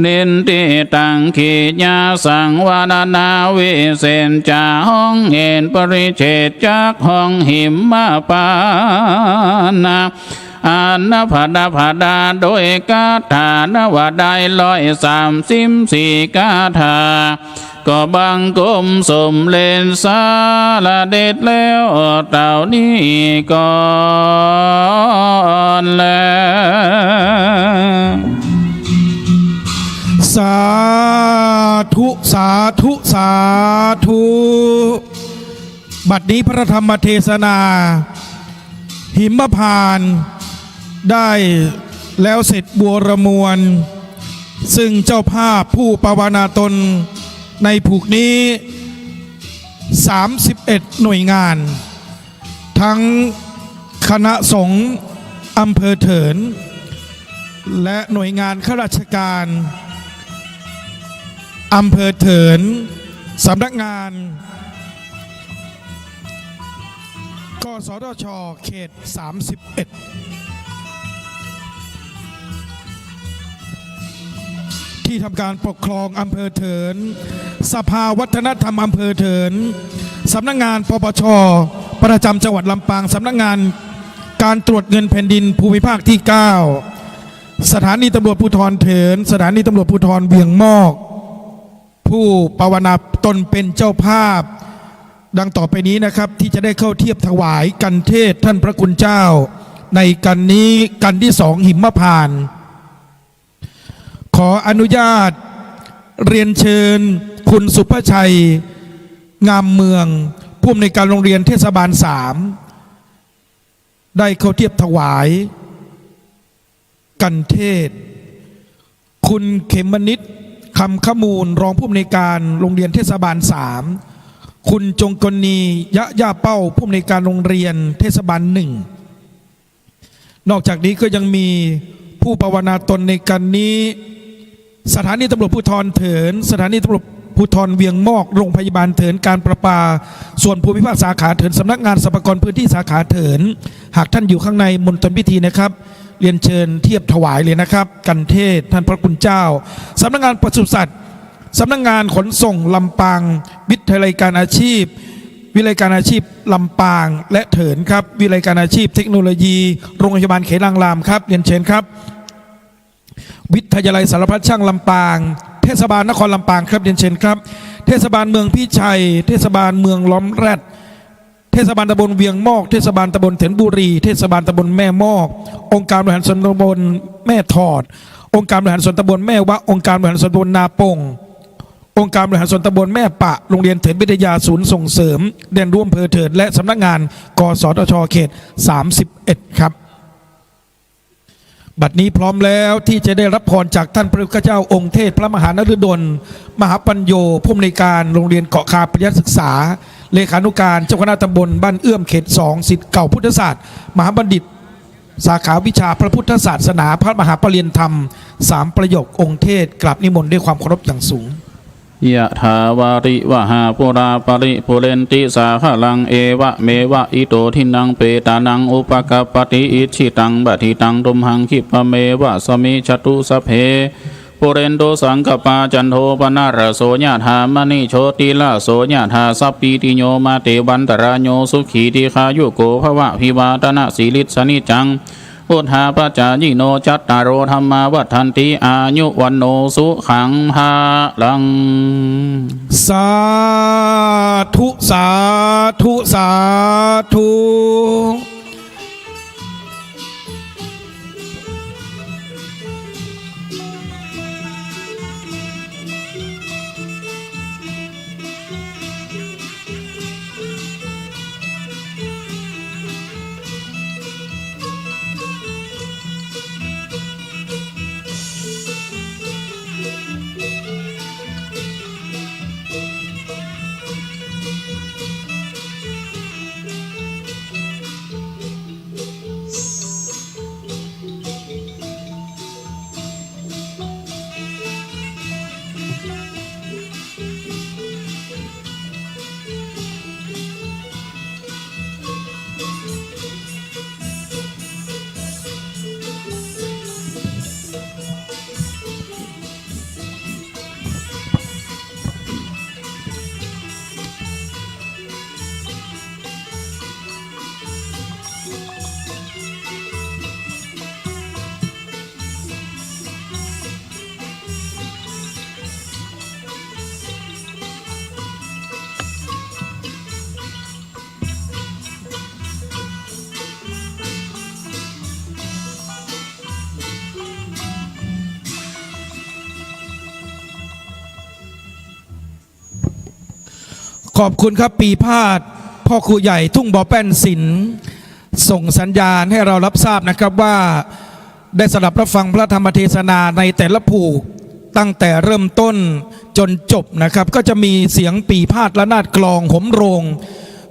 นินทิตัง กิริยาสังวรณา วิเศษจะฮ้องเอกปริเฉท จักฮ้องหิมปานะ อันนับพระดาพระดา โดยคาถานับว่าได้ร้อยสามสิบสี่คาถา ก็บังคมสมเร็จสาระเด็จแล้วเต้านี้ก่อนแล สาธุ สาธุ สาธุ บัดนี้พระธรรมเทศนา หิมพานต์ได้แล้วเสร็จบัวระมวล ซึ่งเจ้าภาพผู้ปวารณาตนในผูกนี้ สามสิบเอ็ดหน่วยงาน ทั้งคณะสงฆ์อำเภอเถิน และหน่วยงานข้าราชการอำเภอเถิน สำนักงาน กสทช เขต สามสิบเอ็ด ที่ทำการปกครองอำเภอเถิน สภาวัฒนธรรมอำเภอเถิน สำนักงาน ปปช ประจำจังหวัดลำปาง สำนักงานการตรวจเงินแผ่นดินภูมิภาคที่ เก้า สถานีตำรวจภูธรเถิน สถานีตำรวจภูธรเวียงมอก ผู้ปวารณาตนเป็นเจ้าภาพ ดังต่อไปนี้นะครับ ที่จะได้เข้าเทียบถวายกัณฑ์เทศน์ท่านพระคุณเจ้า ในกัณฑ์นี้กัณฑ์ที่สอง หิมพานต์ ขออนุญาตเรียนเชิญคุณสุภชัย งามเมือง ผู้อำนวยการโรงเรียนเทศบาลสาม ได้เข้าเทียบถวายกัณฑ์เทศน์ คุณเขมมนิษฐ คำขมูล รองผู้อำนวยการโรงเรียนเทศบาลสาม คุณจงกลนี ยะย่าเป้า ผู้อำนวยการโรงเรียนเทศบาลหนึ่ง นอกจากนี้ก็ยังมีผู้ปวารณาตนในกัณฑ์นี้ สถานีตำรวจภูธรเถิน สถานีตำรวจภูธรเวียงมอก โรงพยาบาลเถิน การประปาส่วนภูมิภาคสาขาเถิน สำนักงานสรรพากรพื้นที่สาขาเถิน หากท่านอยู่ข้างในมณฑลพิธีนะครับ เรียนเชิญเทียบถวายเลยนะครับ กัณฑ์เทศน์ท่านพระคุณเจ้า สำนักงานปศุสัตว์ สำนักงานขนส่งลำปาง วิทยาลัยการอาชีพ วิทยาลัยการอาชีพลำปางและเถินครับ วิทยาลัยการอาชีพเทคโนโลยี โรงพยาบาลเขลังรามครับ เรียนเชิญครับ วิทยาลัยสารพัดช่างลำปาง เทศบาลนครลำปางครับ เรียนเชิญครับ เทศบาลเมืองพิชัย เทศบาลเมืองล้อมแร็ด เทศบาลตำบลเวียงมอก เทศบาลตำบลเถินบุรี เทศบาลตำบลแม่มอก องค์การบริหารส่วนตำบลแม่ถอด องค์การบริหารส่วนตำบลแม่วะ องค์การบริหารส่วนตำบลนาป่ง องค์การบริหารส่วนตำบลแม่ปะ โรงเรียนเถินวิทยา ศูนย์ส่งเสริมเรียนรู้อำเภอเถิน และสำนักงาน กสทช เขต สามสิบเอ็ด ครับ บัดนี้พร้อมแล้วที่จะได้รับพรจากท่านพระเจ้าองค์เทพพระมหานฤดล มหาปัญโญ ผู้อำนวยการโรงเรียนเกาะคาปริยัติศึกษา เลขานุการเจ้าคณะตำบลบ้านเอื้อมเขตสอง ศิษย์เก่าพุทธศาสตร์ มหาบัณฑิต สาขาวิชาพระพุทธศาสนา พระมหาปริญญาธรรม สามประโยคองค์เทพ กราบนิมนต์ด้วยความเคารพอย่างสูง ยะถาวาริวหาปูราปริปูเรนติสาคารัง เอวะเมวะอิโตทินนังเปตานังอุปกัปปติ อิจฉิตังปะฏิตังตุมหัง ขิปปะเมวะสมมิจฉตุ สัพเพปูเรนตุสังกัปปา จันโทปะนะระโส ยะถามะณิโชติระโส ยะถา สัพพีติโย มาเตวันตะราโย สุขีทีฆายุโกภะวะ อภิวาทะนะสีลิสสะนิจจัง วุฑฒาปะจายิโน จัตตาโรธัมมาวัฑฒันติ อายุวัณโณสุขังพะลัง สาธุ สาธุ สาธุ ขอบคุณครับ ปีพาดย์ พ่อครูใหญ่ทุ่งบ่อแป้นสิน ส่งสัญญาณให้เรารับทราบนะครับว่า ได้สดับรับฟังพระธรรมเทศนาในแต่ละผูก ตั้งแต่เริ่มต้นจนจบนะครับ ก็จะมีเสียงปีพาดย์ระนาดกลองโหมโรง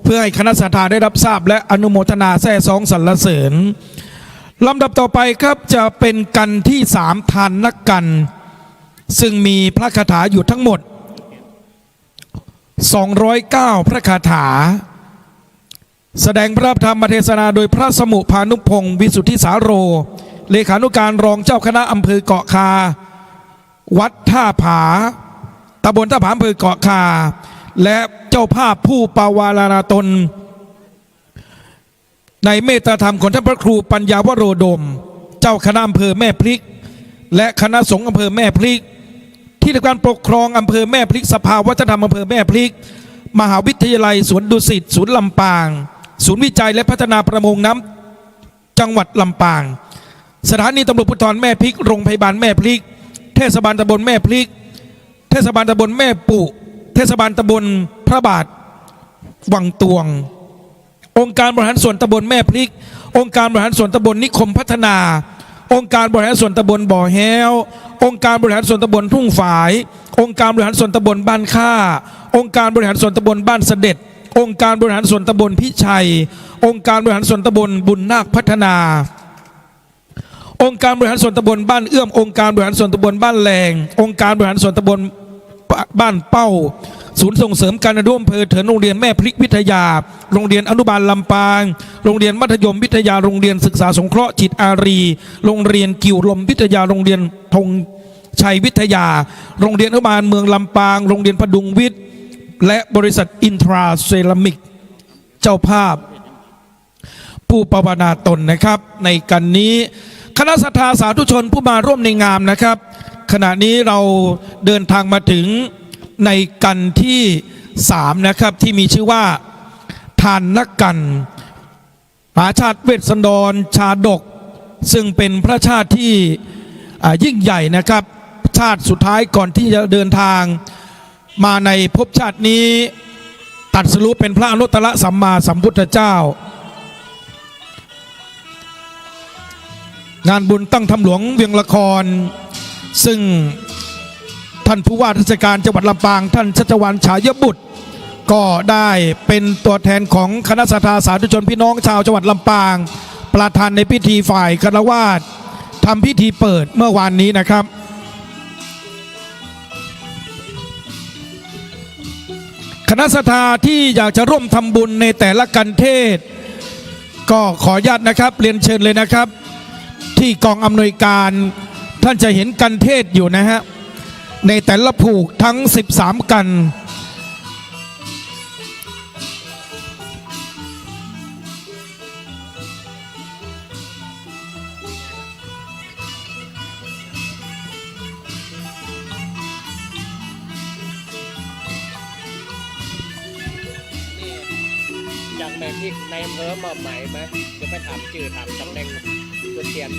เพื่อให้คณะศรัทธาได้รับทราบและอนุโมทนาแซ่ซ้องสรรเสริญ ลำดับต่อไปครับ จะเป็นกัณฑ์ที่สาม ทานกัน ซึ่งมีพระคาถาอยู่ทั้งหมด สองร้อยเก้า พระคาถา แสดงพระธรรมเทศนาโดยพระสมุภานุพงศ์ วิสุทธิสาโร เลขานุการรองเจ้าคณะอำเภอเกาะคา วัดท่าผา ตำบลท่าผา อำเภอเกาะคา และเจ้าภาพผู้ปวารณาตน ในเมตตาธรรมของท่านพระครูปัญญาวโรดม เจ้าคณะอำเภอแม่พริก และคณะสงฆ์อำเภอแม่พริก ที่ทำการปกครองอำเภอแม่พริก สภาวัฒนธรรมอำเภอแม่พริก มหาวิทยาลัยสวนดุสิต ศูนย์ลำปาง ศูนย์วิจัยและพัฒนาประมงน้ำ จังหวัดลำปาง สถานีตำรวจภูธรแม่พริก โรงพยาบาลแม่พริก เทศบาลตำบลแม่พริก เทศบาลตำบลแม่ปุ เทศบาลตำบลพระบาท วังตวง องค์การบริหารส่วนตำบลแม่พริก องค์การบริหารส่วนตำบลนิคมพัฒนา องค์การบริหารส่วนตำบลบ่อแฮ้ว องค์การบริหารส่วนตำบลทุ่งฝาย องค์การบริหารส่วนตำบลบ้านค่า องค์การบริหารส่วนตำบลบ้านเสด็จ องค์การบริหารส่วนตำบลพิชัย องค์การบริหารส่วนตำบลบุญนาคพัฒนา องค์การบริหารส่วนตำบลบ้านเอื้อม องค์การบริหารส่วนตำบลบ้านแลง องค์การบริหารส่วนตำบลบ้านเป้า ศูนย์ส่งเสริมการเรียนรู้อำเภอเถิน โรงเรียนแม่พริกวิทยา โรงเรียนอนุบาลลำปาง โรงเรียนมัธยมวิทยา โรงเรียนศึกษาสงเคราะห์จิตอารี โรงเรียนกิ่วลมวิทยา โรงเรียนธงชัยวิทยา โรงเรียนอนุบาลเมืองลำปาง โรงเรียนพดุงวิทย์ และบริษัทอินทราเซรามิก เจ้าภาพ ผู้ปวารณาตนนะครับ ในกัณฑ์นี้ คณะศรัทธาสาธุชนผู้มาร่วมในงานนะครับ ขณะนี้เราเดินทางมาถึงในกัณฑ์ที่สามนะครับ ที่มีชื่อว่า ทานกัน มหาชาติเวสสันดรชาดก ซึ่งเป็นพระชาติที่ อ่า ยิ่งใหญ่นะครับ ชาติสุดท้ายก่อนที่จะเดินทาง มาในภพชาตินี้ ตรัสรู้เป็นพระอนุตตรสัมมาสัมพุทธเจ้า งานบุญตั้งธรรมหลวงเวียงละคร ซึ่งท่านผู้ว่าราชการจังหวัดลำปาง ท่านชัชวาล ฉายบุตร ก็ได้เป็นตัวแทนของคณะศรัทธาสาธุชนพี่น้องชาวจังหวัดลำปาง ประธานในพิธีฝ่ายฆราวาส ทำพิธีเปิดเมื่อวานนี้นะครับ คณะศรัทธาที่อยากจะร่วมทำบุญในแต่ละกัณฑ์เทศน์ ก็ขออนุญาตนะครับ เรียนเชิญเลยนะครับ ที่กองอำนวยการ ท่านจะเห็นกัณฑ์เทศน์อยู่นะฮะ ในแต่ละผูกทั้งสิบสามกัณฑ์ นี่ จากแม่พริก นายอำเภอมอบหมายมา จะไปถามจื้อถามตำแหน่ง จุดเตียน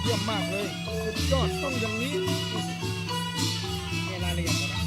เยี่ยมมากเลย สุดยอด ต้องอย่างนี้ เนี่ยรายละเอียดหมดอะ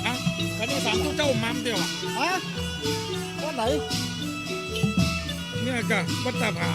อ่ะ คันนี้สามตุ๊เจ้ามัมเดียวอ่ะ ฮะ วัดไหน เนี่ยกะ วัดตาผา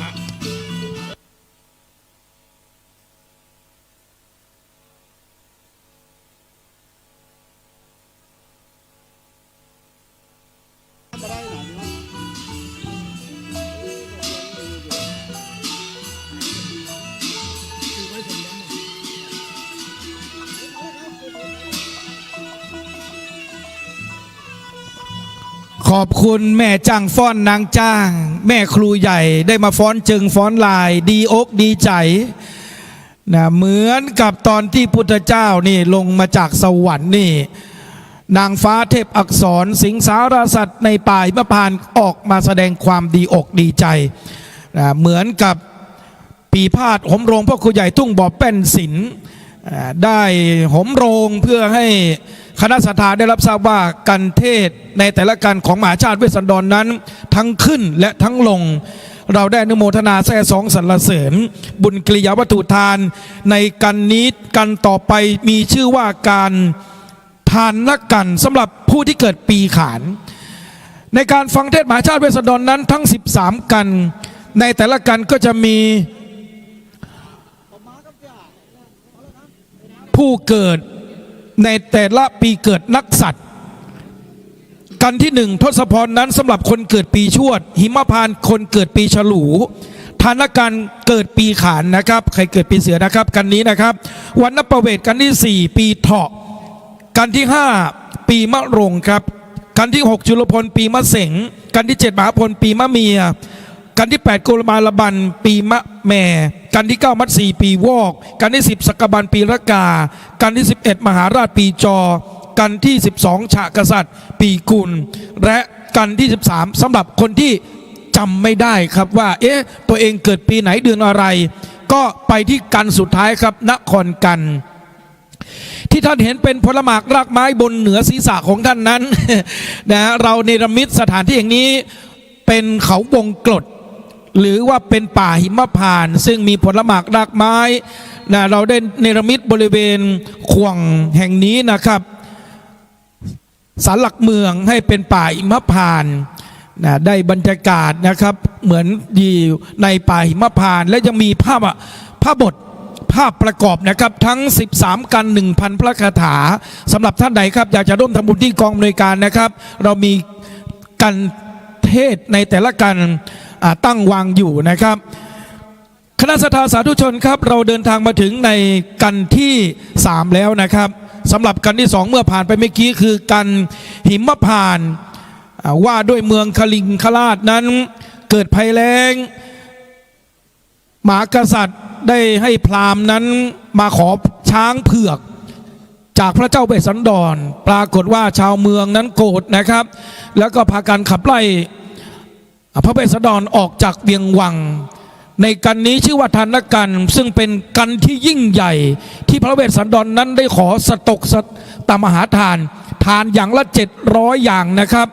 ขอบคุณแม่จ้างฟ้อนนางจ้าง แม่ครูใหญ่ได้มาฟ้อนเจิงฟ้อนลาย ดีอกดีใจ๋ นะ เหมือนกับตอนตี้พุทธเจ้านี่ลงมาจากสวรรค์นี่ นางฟ้าเทพอักษร สิงสารสัตว์ในป่าหิมพานต์ออกมาแสดงความดีอกดีใจ๋ นะ เหมือนกับปีพาทย์โหมโรงพระครูใหญ่ทุ่งบ่อแป้นสิน อ่า ได้โหมโรงเพื่อให้คณะศรัทธาได้รับทราบว่ากัณฑ์เทศน์ในแต่ละกัณฑ์ของมหาชาติเวสสันดรนั้น ทั้งขึ้นและทั้งลง เราได้อนุโมทนาแซ่ซ้องสรรเสริญบุญกิริยาวัตถุทานในกัณฑ์นี้ กัณฑ์ต่อไปมีชื่อว่ากัณฑ์ทานกัณฑ์สำหรับผู้ที่เกิดปีขาน ในการฟังเทศน์มหาชาติเวสสันดรนั้นทั้งสิบสามกัณฑ์ ในแต่ละกัณฑ์ก็จะมี ผู้เกิดในแต่ละปีเกิดนักษัตริย์ กัณฑ์ที่หนึ่ง ทศพรนั้นสำหรับคนเกิดปีชวด หิมพานต์คนเกิดปีฉลู ทานกัณฑ์เกิดปีขานนะครับ ใครเกิดปีเสือนะครับ กัณฑ์นี้นะครับ วรรณประเวศ กัณฑ์ที่สี่ ปีเถาะ กัณฑ์ที่ห้า ปีมะโรงครับ กัณฑ์ที่หก จุลพล ปีมะเสง กัณฑ์ที่เจ็ด มหาพล ปีมะเมีย กัณฑ์ที่แปด กุมารบัณฑ์ ปีมะแม กัณฑ์ที่เก้า มัตสี ปีวอก กัณฑ์ที่สิบ สักกบัณฑ์ ปีรากา กัณฑ์ที่สิบเอ็ด มหาราช ปีจอ กัณฑ์ที่สิบสอง ฉะกษัตริย์ ปีกุล และกัณฑ์ที่สิบสาม สำหรับคนที่จำไม่ได้ครับว่า เอ๊ะ ตัวเองเกิดปีไหนเดือนอะไร ก็ไปที่กัณฑ์สุดท้ายครับ นครกัณฑ์ ที่ท่านเห็นเป็นผลหมากรากไม้บนเหนือศีรษะของท่านนั้น นะฮะ เราเนรมิตสถานที่แห่งนี้เป็นเขาวงกต หรือว่าเป็นป่าหิมพานต์ ซึ่งมีผลหมากรากไม้ นะ เราได้เนรมิตบริเวณข่วงแห่งนี้นะครับ ศาลหลักเมืองให้เป็นป่าหิมพานต์ นะ ได้บรรยากาศนะครับ เหมือนอยู่ในป่าหิมพานต์ และยังมีภาพ ภาพบท ภาพประกอบนะครับ ทั้งสิบสามกัณฑ์ หนึ่งพันพระคาถา สำหรับท่านใดครับ อยากจะร่วมทำบุญที่กองอำนวยการนะครับ เรามี กัณฑ์เทศน์ในแต่ละกัณฑ์ อ่า ตั้งวางอยู่นะครับ คณะศรัทธาสาธุชนครับ เราเดินทางมาถึงในกัณฑ์ที่สามแล้วนะครับ สำหรับกัณฑ์ที่สองเมื่อผ่านไปเมื่อกี้คือกัณฑ์หิมพานต์ อ่า ว่าด้วยเมืองคลิงคราชนั้นเกิดภัยแล้ง มหากษัตริย์ได้ให้พราหมณ์นั้นมาขอช้างเผือกจากพระเจ้าเวสสันดร ปรากฏว่าชาวเมืองนั้นโกรธนะครับ แล้วก็พากันขับไล่พระเวสสันดรออกจากเวียงวัง ในกัณฑ์นี้ชื่อว่าทานกัณฑ์ ซึ่งเป็นกัณฑ์ที่ยิ่งใหญ่ ที่พระเวสสันดรนั้นได้ขอสตกสตมหาทาน ทานอย่างละเจ็ดร้อยอย่างนะครับ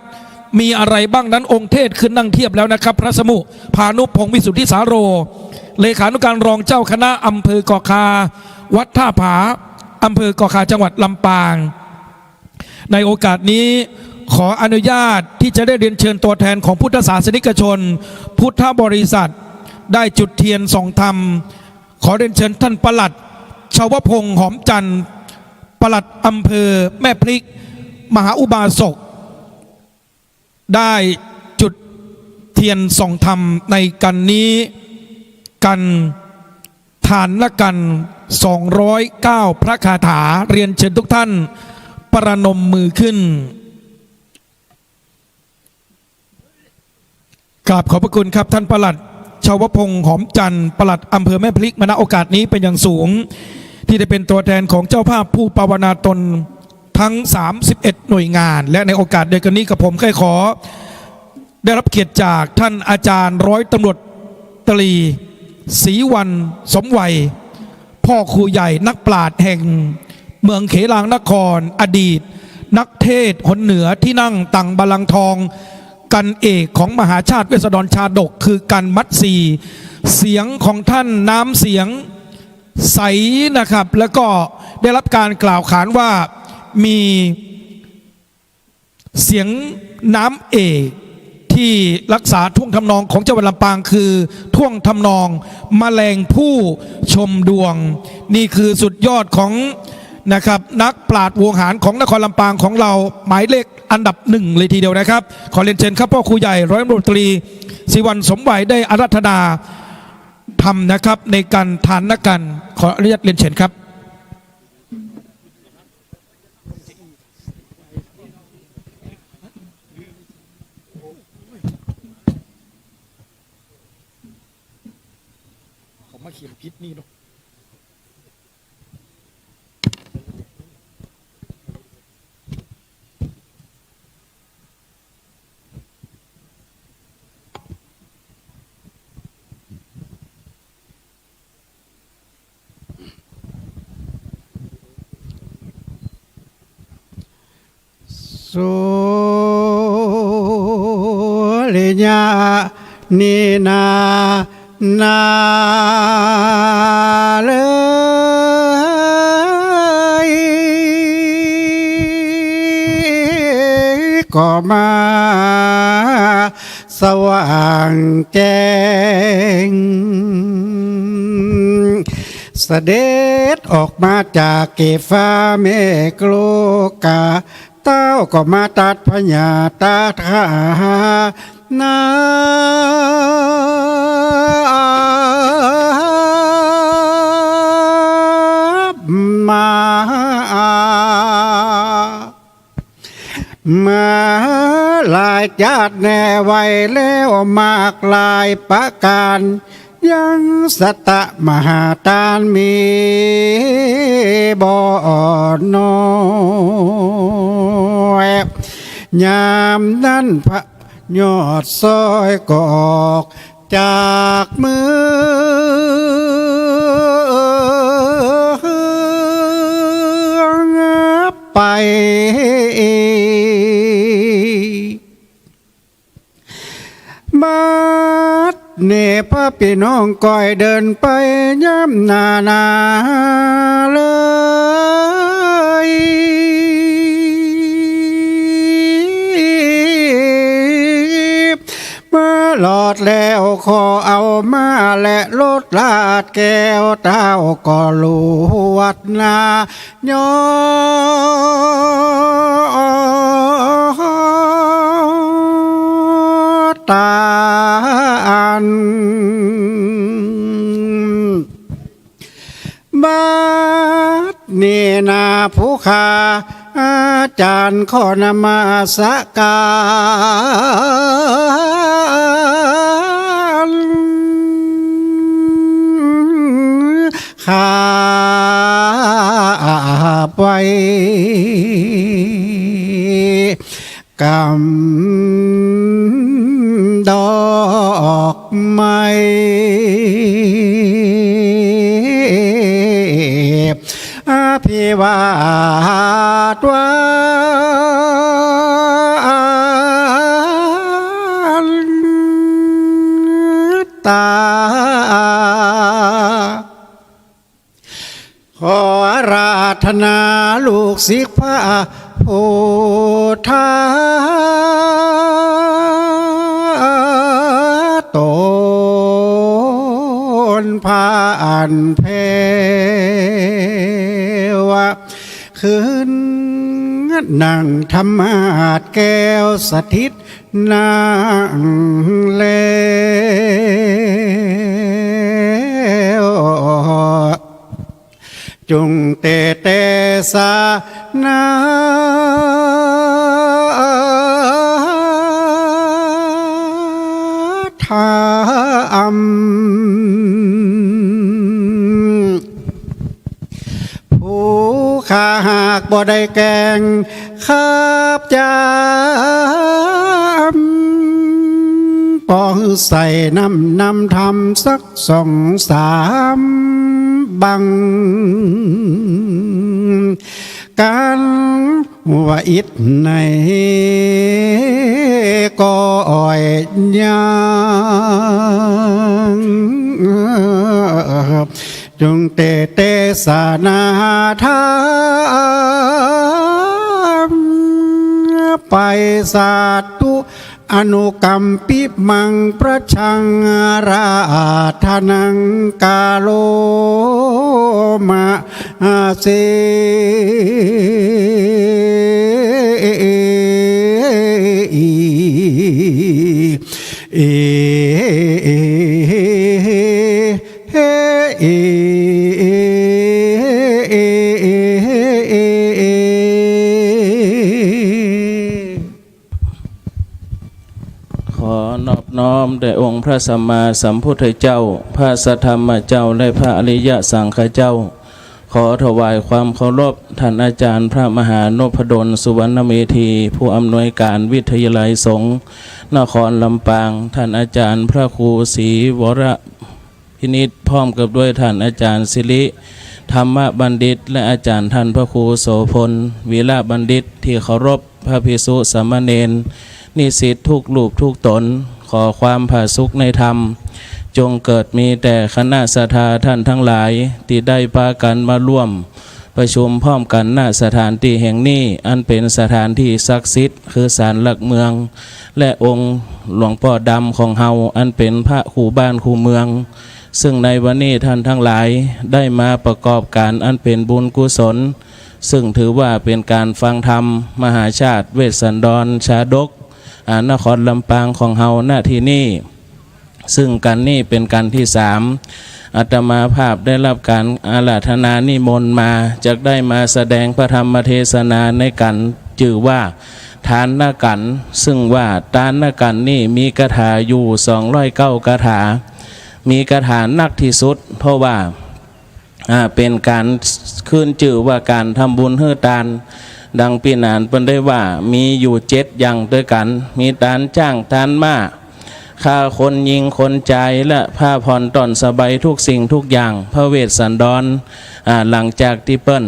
มีอะไรบ้างนั้น องค์เทศน์ขึ้นนั่งเทียบแล้วนะครับ พระสมุภานุพงศ์วิสุทธิสาโร เลขานุการรองเจ้าคณะอำเภอก่อคา วัดท่าผา อำเภอก่อคา จังหวัดลำปาง ในโอกาสนี้ขออนุญาตที่จะได้เรียนเชิญตัวแทนของพุทธศาสนิกชน พุทธบริษัท ได้จุดเทียนส่องธรรม ขอเรียนเชิญท่านปลัด ชวพงษ์ หอมจันทร์ ปลัดอำเภอแม่พริก มหาอุบาสก ได้จุดเทียนส่องธรรมในกัณฑ์นี้ กัณฑ์ทานกัณฑ์ สองร้อยเก้าพระคาถา เรียนเชิญทุกท่านประนมมือขึ้น กราบขอบพระคุณครับ ท่านปลัด ชวพงษ์ หอมจันทร์ ปลัดอำเภอแม่พริก มา ณ โอกาสนี้เป็นอย่างสูง ที่ได้เป็นตัวแทนของเจ้าภาพผู้ปวารณาตนทั้งสามสิบเอ็ดหน่วยงาน และในโอกาสเดียวกันนี้กับผมใค่ขอ ได้รับเกียรติจากท่านอาจารย์ร้อยตำรวจตรี ศรีวรรณ สมไว พ่อครูใหญ่นักปราชญ์แห่งเมืองเขลางนคร อดีตนักเทศน์หนเหนือที่นั่งตั๋งบัลลังก์ทอง กัณฑ์เอกของมหาชาติเวสสันดรชาดก คือกัณฑ์มัตสี เสียงของท่านน้ำเสียงใสนะครับ แล้วก็ได้รับการกล่าวขานว่ามี เสียงน้ำเอกที่รักษาท่วงทำนองของจังหวัดลำปาง คือท่วงทำนองแมลงผู้ชมดวง นี่คือสุดยอดของ นะครับ นักปราชญ์โวหารของนครลำปางของเรา หมายเลขอันดับหนึ่งเลยทีเดียวนะครับ ขอเรียนเชิญครับ พ่อครูใหญ่ร้อยตำรวจตรี ศรีวรรณ สมไว ได้อาราธนาธรรมนะครับ ในกัณฑ์ทานกัณฑ์ ขออนุญาตเรียนเชิญครับ เขามาเขียนผิดนี่เนาะ สุริยะ นี่นา นาเลย ก็มาสว่างแจ้ง เสด็จออกมาจากเกศฟ้าเมฆโลกา เต้าก็มาตรัสพญาตถา นามา มาหลายจาติแน่ไว้แล้วมากหลายประก๋าน ยังสัตตมหาทานมีบ่น้อย ยามนั้นพระยอดซ้อยก็ออกจากเมืองไป บัดนี้พระปี้น้องก้อยเดินไปย่ำหน้านาเลย เมื่อลอดแล้วขอเอามาและรถลาดแก้ว เต้าก็ลวดหน้า ย้อ ตาน บัดนี้นาผู้ข้าอาจ๋ารย์ขอนมัสก๋าน ข้าบไหว้ กำดอกไม้ อภิวาทวาตา ขออาราธนาลูกศิษย์พระพุทธต๋น พระอันแผ้ว ขึ้นนั่งธรรมาสน์แก้วสถิต นั่งแล้ว จุ่งเตเตสะนาธรรม ผู้ข้าหากบ่ได้แกล้ง ขับจ๋ำ ปอใส่น้ำ น้ำธรรมสักสองสามบัง กั๋นว่าอิดในก็อ่อยยัง จุ่งเตเตสะนาธรรม ไปสาธุ อนุกัมปิมัง ประชังอาราธนัง กาโรมาเส เอ เอ เอ เอ เอ เอ เอ เอ ขอนอบน้อมแด่องค์พระสัมมาสัมพุทธเจ้า พระสัทธรรมเจ้า และพระอริยสังฆเจ้า ขอถวายความเคารพท่านอาจารย์พระมหานพดล สุวรรณเมธี ผู้อำนวยการวิทยาลัยสงฆ์นครลำปาง ท่านอาจารย์พระครูศรีวรพินิจ พร้อมกับด้วยท่านอาจารย์สิริธรรมบัณฑิต และอาจารย์ท่านพระครูโสภณ วีระบัณฑิต ตี้เคารพ พระภิกษุสามเณร นิสิตทุกรูปทุกต๋น ขอความผาสุกในธรรม จงเกิดมีแต่คณะศรัทธาท่านทั้งหลาย ตี้ได้ปากั๋นมาร่วมประชุมพร้อมกั๋น ณ สถานตี้แห่งนี้ อันเป๋นสถานตี้ศักดิ์สิทธิ์ คือศาลหลักเมือง และองค์หลวงป้อดำของเฮา อันเป๋นพระคู่บ้านคู่เมือง ซึ่งในวันนี้ท่านทั้งหลายได้มาประกอบก๋านอันเป๋นบุญกุศล ซึ่งถือว่าเป๋นก๋านฟังธรรมมหาชาติเวสสันดรชาดก อ่า นครลำปางของเฮา ณ ตี้นี่ ซึ่งกั๋นนี่เป๋นกั๋นตี้สาม อาตมาภาพได้ฮับก๋านอาราธนานิมนต์มา จักได้มาแสดงพระธรรมเทศนาในกั๋นจื้อว่า ทานกั๋น ซึ่งว่าทานกั๋นนี่มีคาถาอยู่สองร้อยเก้าคาถา มีคาถานักตี้สุด เพราะว่า อ่า เป๋นก๋านขึ้นจื้อว่าก๋านทำบุญหื้อตาน ดังปี้หนานเปิ้นได้ว่า มีอยู่เจ็ดอย่างตวยกั๋น มีตานจ๊าง ตานม้า ฆ่าคนยิงคนจาย และผ้าผ่อนต้อนสบายทุกสิ่งทุกอย่าง พระเวสสันดร อ่า หลังจากตี้เปิ้น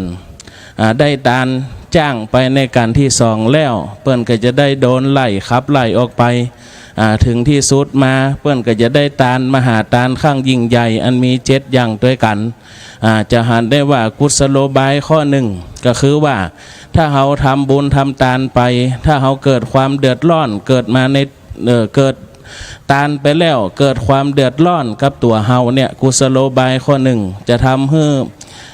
อ่า ได้ตานจ๊างไปในกั๋นตี้สองแล้ว เปิ้นก็จะได้โดนไล่ขับไล่ออกไป อ่า เถิงตี้สุดมา เปิ้นก็จะได้ตานมหาตานครั้งยิ่งใหญ่ อันมีเจ็ดอย่างตวยกั๋น อ่า จะหันได้ว่ากุศโลบายข้อนึ่ง ก็คือว่า ถ้าเฮาทำบุญทำตานไป ถ้าเฮาเกิดความเดือดร้อน เกิดมาใน เอ่อ เกิดตานไปแล้ว เกิดความเดือดร้อนกับตั๋วเฮาเนี่ย กุศโลบายข้อนึ่ง จะทำหื้อ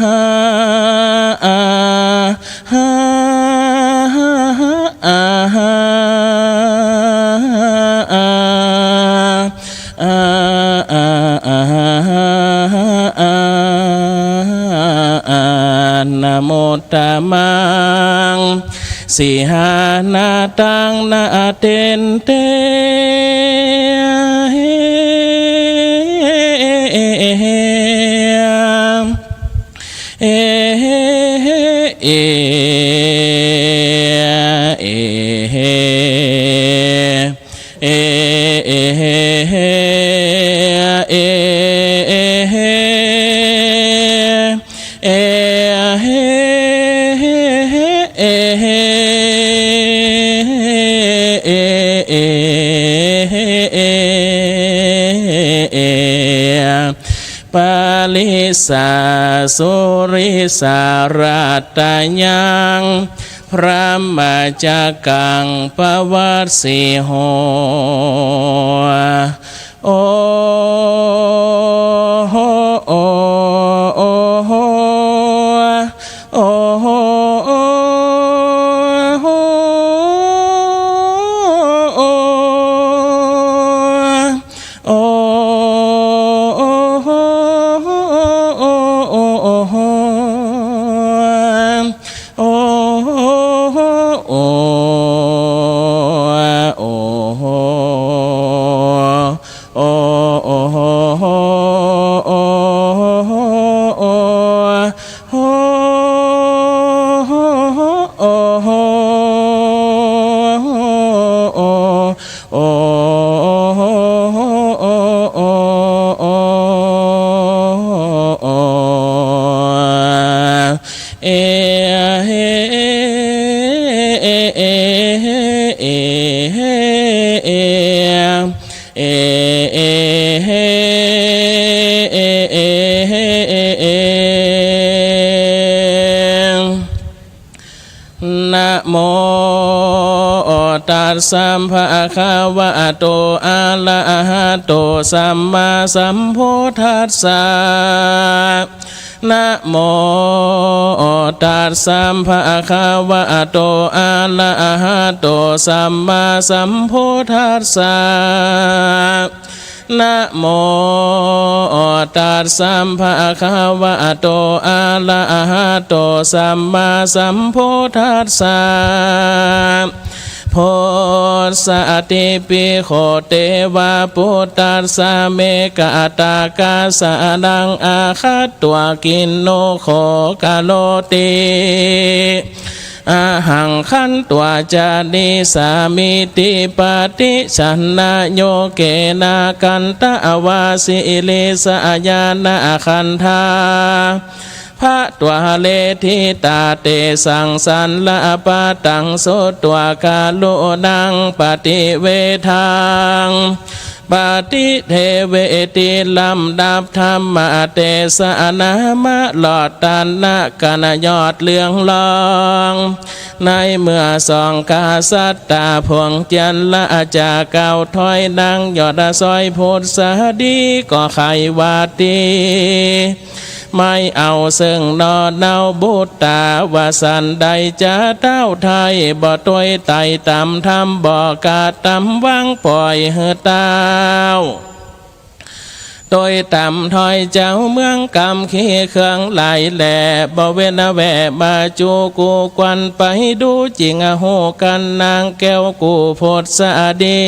หะ อา หะ อา หะ อา อา อา อา อา อา นะโมตตะมัง สิหานาตัง นะ เตน เต เอ เอ เอ เอ เอ เอ เอ เอ เอ เอ ปะริสสะ สุริสะ รัตตะยัง พรหมจักกัง ปะวัสสิโห โอ โห โอ โอ โห โอ โห โอ โห โอ โห โอ โห โอ โห โอ โห โอ โห โอ โห โห โห โห โห โห โอ โห โอ โห โอ โห โอ โห เอ เฮ เอ เอ เฮ เอ เอ เอ เอ เอ เฮ เอ เอ เฮ เอ เอ นะโมตัสสะ ภะคะวะโต อะระหะโต สัมมาสัมพุทธัสสะ นะโมตัสสะ ภะคะวะโต อะระหะโต สัมมาสัมพุทธัสสะ นะโมตัสสะภะคะวะโต อะระหะโต สัมมาสัมพุทธัสสะ พุทธะ อิติปิโส เตวะ พุทธัสสะ เมกะตะกะสะ อะระหัง อะหัตตวา กิณฑุ โข กะโรติ อะหัง ขันtvā จาริสามิติ ปะฏิชันนะ โยเกนะ กันทะวา สิริสะ ญาณะขันธา ภะตวา เลทิตา เตสัง สัลละปะตัง สุตวา กะรุณัง ปะฏิเวทัง ปะฏิเทเวติ ลำดับธรรมเตสนามารอดตันนะ กัณฑ์ยอดเรื่องรอง ในเมื่อสองกษัตริย์ ผงเจียรราชา ก้าวถอยนั่งยอดสอยพุทธดี ก็ใค่ว่าตี้ ไม่เอาเซิ่งหน่อเนาบุตรา ว่าสันใดจะเต้าไท้ บ่ตวยไต่ต๋ามธรรม บ่กระตำวางป่อยหื้อเต้า ตวยต๋ามถ้อยเจ้าเมืองกำ ขี่เครื่องหลายแหล่ บ่เว้นแว่ มาจู๋กู่กวน ไปดูจิ่งอะฮู้กั๋น นางแก้วกู้พุทธดี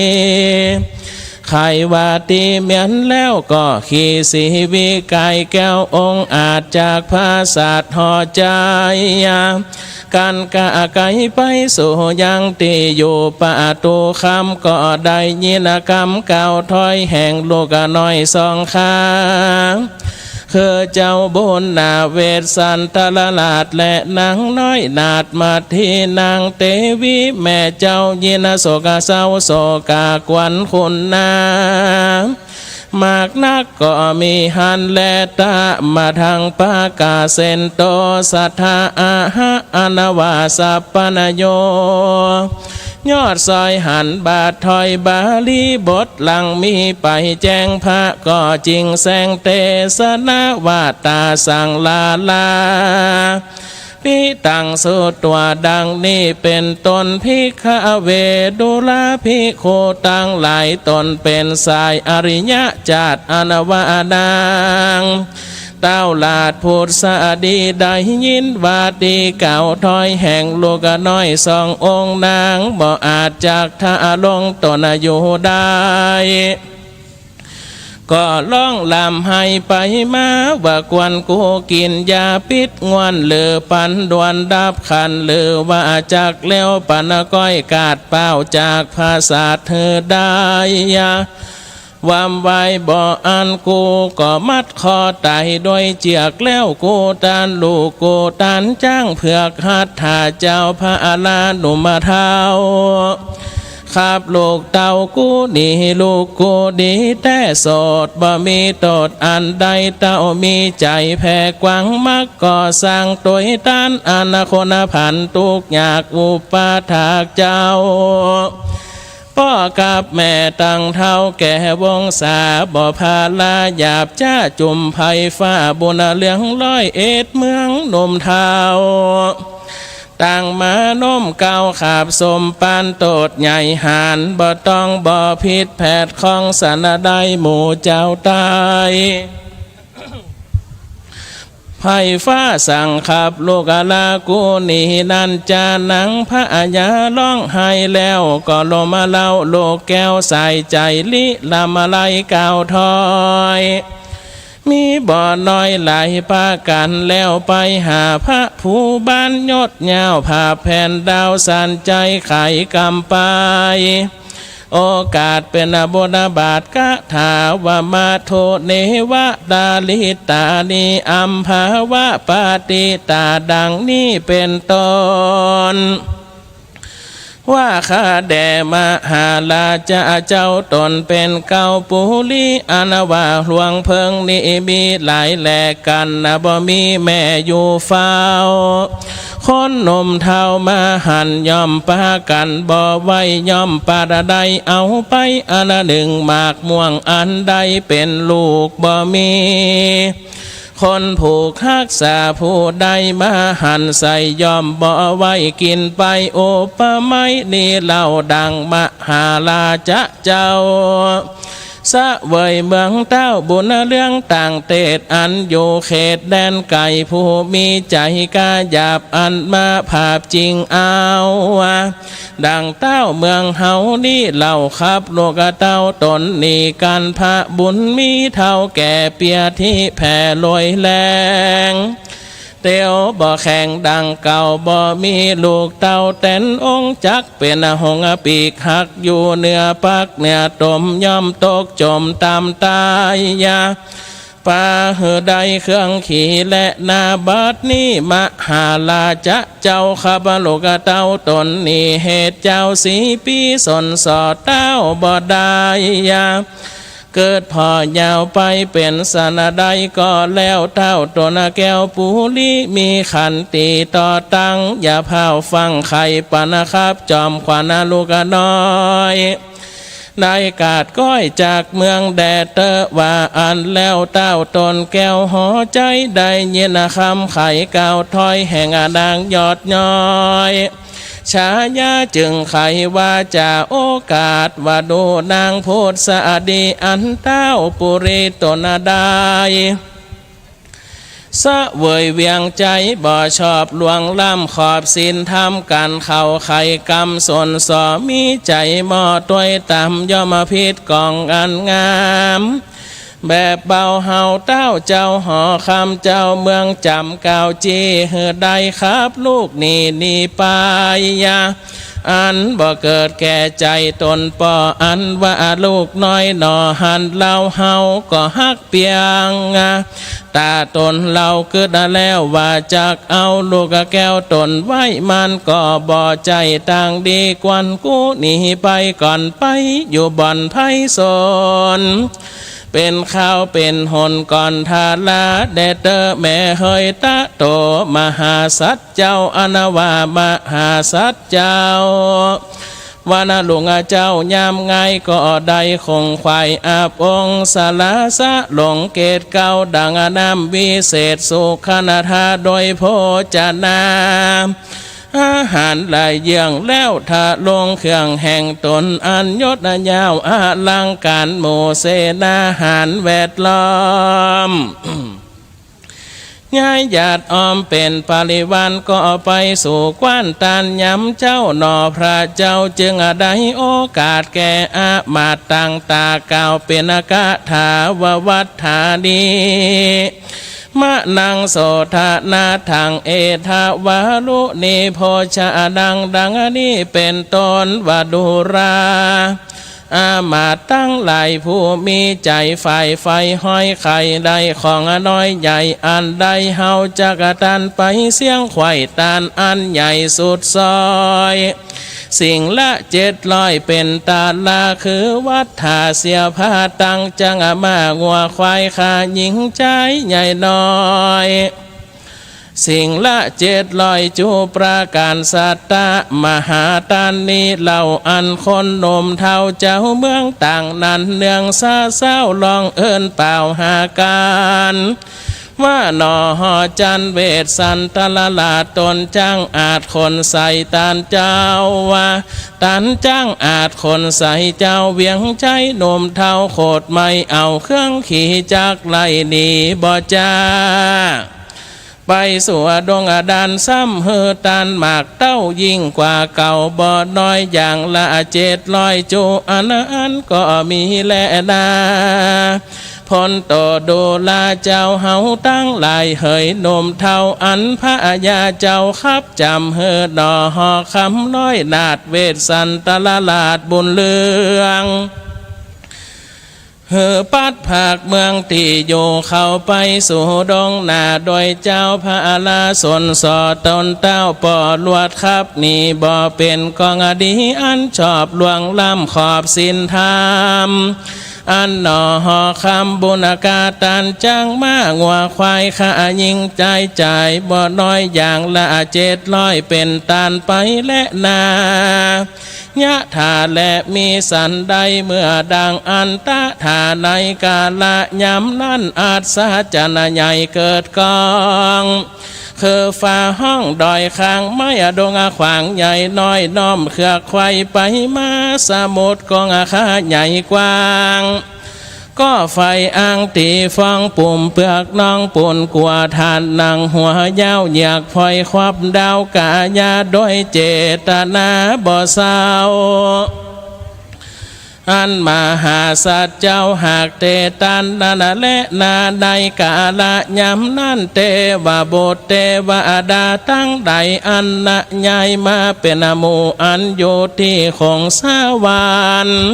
ใค่ว่าตี้เมียนแล้ว ก็ขี่สีวิไกแก้วองอาจ จากผาสาทหอไจยา กันกะไก๋ไปสู่ยังตี้อยู่ ปะตู๋คำก็ได้ยินกำก้าวถอยแห่งลูกน้อยสองขา คือเจ้าบุญนาเวสสันดรราช และนางน้อยนาถมัทธี นางเตวีแม่เจ้า ยินโศกเศร้าโศกาขวัญคุณนา มากนักก็มีหั้นแล ตะมะทังปะกาเสนโต สัทธาอะหะ อะนะวาสัปปะนะโย ยอดสอยหันบาทถอย บาลีบทหลังมีไปแจ้ง พระก็จิ่งแสงเตสนา ว่าต๋าสังลาลา ภิตัง สุตวา ดังนี้เป๋นต้น ภิกขะเว ดูราภิกขุตังหลาย ตนเป๋นสายอริยะจาติ อะนะวา นางเต้าราชพุทธดี ได้ยินว่าตี้ก้าวถอยแห่งลูกน้อยสององค์ นางบ่อาจจักทะลงต๋นอยู่ได้ ก็ฮ้องร่ำไห้ไปมา ว่าควรกู้กิ๋นยาปิดง่วน หรือปันด่วนดับขัน หรือว่าจักแลวปันก้อยกาดเปล่า จากผาสาทหื้อได้ วำไว้บ่อั้น กูก็มัดคอต๋ายด้วยเจื้อก แล้วกูต้านลูก กูต้านจ๊างเผือก หัตถาเจ้าพระอราหนุ่มเฒ่า ขับลูกเต้ากูหนี ลูกกูดีแต๊ โสดบ่มีโตษอันใด เต้ามีใจ๋แผ่กว้าง มักก่อสร้างตวยต้าน อันคนผันตุ๊กข์ยากอุปถากเจ้า ป้อกับแม่ตังเฒ่าแก่วงศา บ่พาลาหยาบจ๊า จุ่มไพร่ฟ้าบุญเรืองร้อยเอ็ด เมืองหนุ่มเฒ่า ต่างมาโน้มเกล้าขับสมปานโตษใหญ่หาญ บ่ต้องบ่ผิดแผดของสันใดหมู่เจ้าใต้ ไพร่ฟ้าสั่งขับลูกหลากูหนีนั้นจา นางพญาฮ้องไห้แล้ว ก็ลงมาเล่าลูกแก้วสายใจ๋ ลิลำไรก้าวถอย มีบ่น้อยหลายประก๋าน แล้วไปหาพระภูบาลยศยาว ผาแผ่นดาวสันใจ๋ ไขกำไป โอกาสเป๋นบุญบาทคาถาว่า มาโทเนวะตาลิตานิ อัมภาวะปาติตา ดังนี้เป๋นต้น ว่าข้าแด่มหาราชะเจ้า ตนเป๋นเก้าปุริ อันว่าหลวงเผิงนี้มีหลายแล กั๋นบ่มีแม่อยู่เฝ้า คนหนุ่มเฒ่ามาหั้นย่อมปากั๋นบ่ไหว ย่อมปาดได้เอาไปอันหนึ่ง หมากม่วงอันใดเป๋นลูกบ่มี คนผูกฮักษาผู้ใดมาหั้นใส่ ย่อมบ่ไหวกิ๋นไป อุปไมยนี้เล่าดังมหาราชะเจ้า เสวยเมืองเต้าบุญเรืองต่างเตศ อันอยู่เขตแดนไก๋ ผู้มีใจ๋กล้าหยาบอันมาผาบจิงเอา ดังเต้าเมืองเฮานี้เล่าครับ ลูกเต้าต๋นนี้ กัณฑ์พระบุญมีเฒ่าแก่เปียธิแผ่รวยแรง เตียวบ่แข็งดังเก่า บ่มีลูกเต้าแต๋นองค์ จักเป๋นหงส์ปีกหัก อยู่เหนือปักเหนือตม ย่อมตกจมต๋ามต๋าย อย่าปาหื้อได้เครื่องขี่ และนาบัดนี้มหาราชะเจ้าข้า ลูกเต้าต๋นนี้ เหตุเจ้าสี่ปี๋สนส่อเต้าบ่ได้ อย่า เกิดผ่อยาวไปเป๋นสันใดก็แล้ว เต้าต๋นแก้วปุรีมีขันติต่อตัง อย่าพร่าวฟั่งใค่ปันครับ จอมขวัญลูกน้อย ได้กาดก้อยจากเมืองแดเต๊อะ ว่าอั้นแล้ว เต้าต๋นแก้วหอใจ๋ ได้ยินคำไขกล่าวถ้อยแห่งนางยอดย้อย ชายาจึงไขวาจาโอกาส ว่าดูนางพุทธสาดี อันเต้าปุรีต๋นได้ เสวยเวียงใจ๋ บ่ชอบล่วงล้ำขอบศีลธรรม กั๋นเข้าใค่กรรมสนส่อ มีใจ๋หม้อตวยต่ำ ย่อมผิดกองอันงาม แบบเบาเฮาเต้าเจ้าหอคำ เจ้าเมืองจ๋ำกล่าวจี้ หื้อได้ครับลูกหนีหนีไป อย่าอันบ่เกิดแก่ใจ๋ต๋นป้อ อันว่าลูกน้อยหน่อหัน เล่าเฮาก็ฮักเปียง ต๋าต๋นเล่ากึ๊ดแล้ว ว่าจักเอาลูกแก้วต๋นไว้ มันก็บ่ใจ้ตางดี ควรกู้หนีไปก่อน ไปอยู่บ่อนไพศาล เป๋นคราวเป๋นหนก่อน ทาราแดเต๊อะแม่เหย ตะโตมหาสัตว์เจ้า อันว่า มหาสัตว์เจ้า วันลุงเจ้ายามงาย ก็ได้คงไขว่อับองค์ สลาสะหลงเกศเก้า ดังน้ำวิเศษ สุขนธาโดยโภชนา อาหารหลายเยื่องแล้ว ทะลงเครื่องแห่งต๋น อันยศยาวอลังก๋าน หมู่เสนาหารแวดล้อม ย้ายญาติอ้อมเป๋นปริวาร ก็ไปสู่กว้านตานยำเจ้าหนอ พระเจ้าจึงได้โอกาสแก่อำมาตย์ต่างต๋ากล่าวเป๋นคาถาว่า วัฏฐานี มะนังโสทนาถัง เอทะวารุณีโภชะนัง ดังนี้เป๋นต้น ว่าดูรา อำมาตย์ตังหลายผู้มีใจ๋ใฝ่ไฟฮ้อยใค่ได้ของน้อยใหญ่ อันได้เฮาจักตันไปเสี้ยงไขว่ตานอันใหญ่สุดซอย สิ่งละเจ็ดร้อยเป๋นตารา คือวัฏฐาเสียผ้าตัง จ๊างม้างัวควาย ข้าหญิงจายใหญ่น้อย สิ่งละเจ็ดร้อยจุประก๋าน สัตตมหาตานีเล่า อันคนหนุ่มเฒ่าเจ้าเมืองต่างนั้น เนืองสะเซ้าร้องเอิ้นเป่าหาก๋าน ว่าหนอหอจันทร์เวสสันตรราช ต๋นจ๊างอาจขนใส่ต้านเจ้า ว่าต้านจ๊างอาจขนใส่เจ้าเวียงใจ๋ หนุ่มเฒ่าโขดไม่เอาเครื่องขี่ จักไล่หนีบ่จ้า ไปสู่ดงดาน ซ้ำหื้อต้านมากเต้ายิ่งกว่าเก่า บ่น้อยอย่างละเจ็ดร้อยจุ อันอั้นก็มีแลนา พ้นโตดูราเจ้าเฮาตังหลายเหย หนุ่มเฒ่าอันพญาเจ้าขับจ๋ำ หื้อหนอหอคำน้อยนาถเวสสันตรราชบุญเรือง หื้อปัดภาคเมืองตี้อยู่ เข้าไปสู่ดงนา โดยเจ้าพระราชสนส่อ ต๋นเต้าป้อลวดขับหนี บ่เป๋นกองดีอันชอบล่วงล้ำขอบศีลธรรม อันหนอหอคำบุญกาต้านจ๊างม้างัวควาย ข้าหญิงจายจ่าย บ่น้อยอย่างละเจ็ดร้อยเป๋นต้านไปแลนา ยะถาแล มิสันใด เมื่อดังอันตะถา ในกาละยามนั้น อัศจรรย์ใหญ่เกิดก้อง คือฟ้าฮ้องดอยคาง ไม้ดงขวางใหญ่น้อย น้อมเคือกไขว่ไปมา สมุทรคงคาใหญ่กว้าง ก็ใฝ่อ้างตี๋ฟ้องปุ้มเปือกน้องปู๋นกั๋ว ถ่านหนังหัวยาวเหยียก ผอยควับดาวก๋ายา โดยเจตนาบ่เศร้า อันมหาสัตว์เจ้าหากเตตันนั้นแลนา ในกาละยามนั้น เตวบุตรเตวดาตังหลายอันนะ ย้ายมาเป๋นหมู่อันอยู่ตี้ของสวรรค์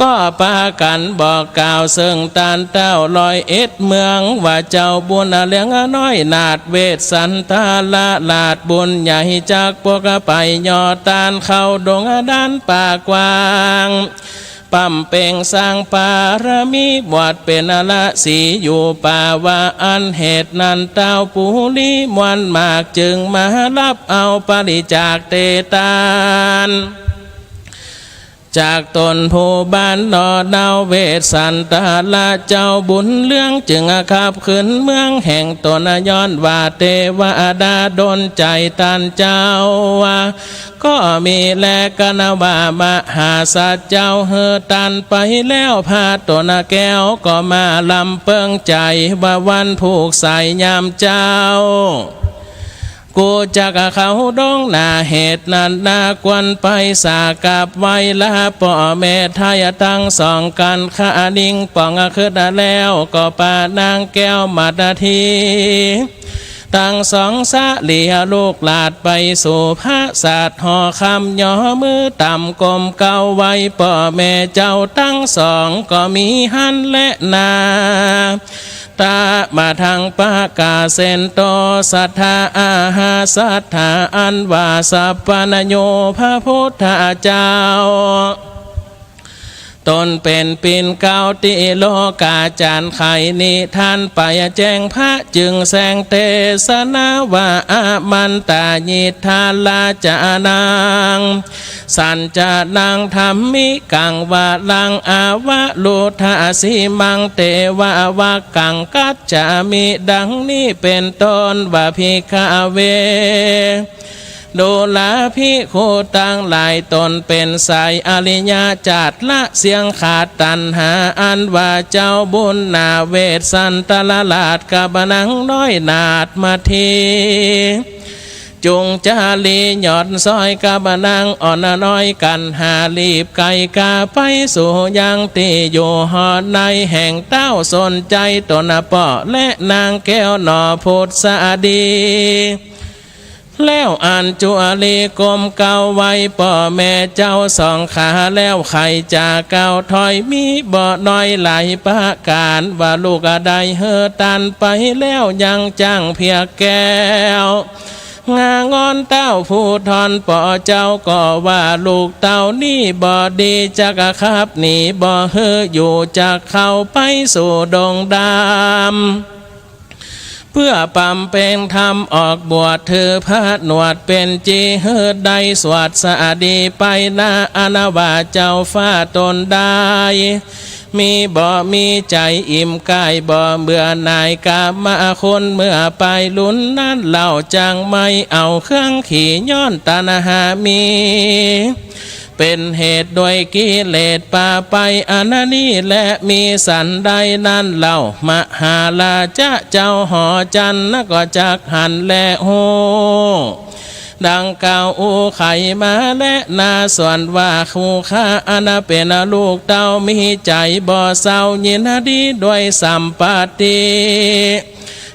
ก็ปากั๋นบอกกล่าวเซิ่งต้านเต้าร้อยเอ็ดเมือง ว่าเจ้าบุญเลี้ยงน้อยนาถเวสสันดรราชบุญใหญ่ จักปกไปยอต้านเข้าดงด้านป่ากว้าง บำเพ็งสร้างปารมี บวชเป๋นฤๅษีอยู่ป่า ว่าอั้น เหตุนั้นเต้าปุริมวลมาก จึงมาฮับเอาบริจาคเตตัน จากต๋นผู้บ้านหนอ เต้าเวสสันดรเจ้าบุญเรือง จึงขับขึ้นเมืองแห่งต๋น ย้อนว่าเตวดาดลใจ๋ต้านเจ้า ก็มีแล กัณว่า มหาสัตว์เจ้าหื้อตันไปแล้ว พระต๋นแก้วก็มาลำเปิงใจ๋ ว่าวันผูกสายยามเจ๊า กูจักเข้าดงนา เหตุนั้นนาควรไปสากับไหว้ลาป้อแม่ไท้ตังสอง กัณลิงป๋องกึ๊ดแล้ว ก็ปานางแก้วมัตตาที ตังสองสะเหลียลูกหลาดไปสู่ปราสาทหอคำ ย่อมือต่ำก้มเก้าไหว้ป้อแม่เจ้าตังสอง ก็มีหั้นแลนา ตะมะทังปะกาเสนโต สัตถาอาหาสัตถา อันว่าสัปปะนโญ พระพุทธเจ้า ต๋นเป๋นปิ่นเกล้าตี้โลก๋าจ๋ารย์ไขนิทานไปแจ้ง พระจึงแสดงเตสนาว่า อะมันตายิทธาราชานัง สัจจานังธัมมิกังวรัง อวะรุทธาสีมัง เตวะวักขัง กัจฉามิ ดังนี้เป๋นต้น ว่า ภิกขะเว ดูราภิกขุตังหลาย ต๋นเป๋นสายอริยะ จักละเสี้ยงขาดตัณหา อันว่าเจ้าบุญนาเวสสันดรราชกับนางน้อยนาถมัตตาที จุ่งจารีหย่อนซ้อยกับนางอ่อนน้อยกัณหา รีบไก๋ก๋าไปสู่ยังตี้อยู่หอในแห่งเต้า สนใจ๋ต๋นป้อและนางแก้วหนอ ผุสดี แล้วอัญจุลีก้มเก้าไหว้ป้อแม่เจ้าสองขา แล้วใค่จะก้าวถอย มีบ่น้อยหลายประก๋าน ว่าลูกใดหื้อตันไปแล้ว ยังจั้งเผียแก้ว งางอนเต้าผู้ทอนป้อเจ้า ก็ว่าลูกเต้านี้บ่ดี จักขับหนีบ่หื้ออยู่ จักเข้าไปสู่ดงดำ เปื้อบำเพ็งธรรมออกบวช ถือผนวดเป๋นจี หื้อได้สวัสดีไปนา อันว่าเจ้าฟ้าต๋นได้ มีบ่มีใจ๋อิ่มก้าย บ่เบื่อหน่ายก๋ามคุณ เมื่อไปลุนนั้นเล่า จักไม่เอาเครื่องขี่ ย้อนตัณหามี เป๋นเหตุด้วยกิเลสปาไป อันนี้แล มีสันใดนั้นเล่า มหาราชะเจ้าหอจันทร์ ก็จักหันแลฮู้ ดังกล่าวอู้ไขมาแลนา ส่วนว่าคู่ข้าอันเป๋นลูกเต้า มีใจ๋บ่เศร้ายินดีด้วยสัมปัตติ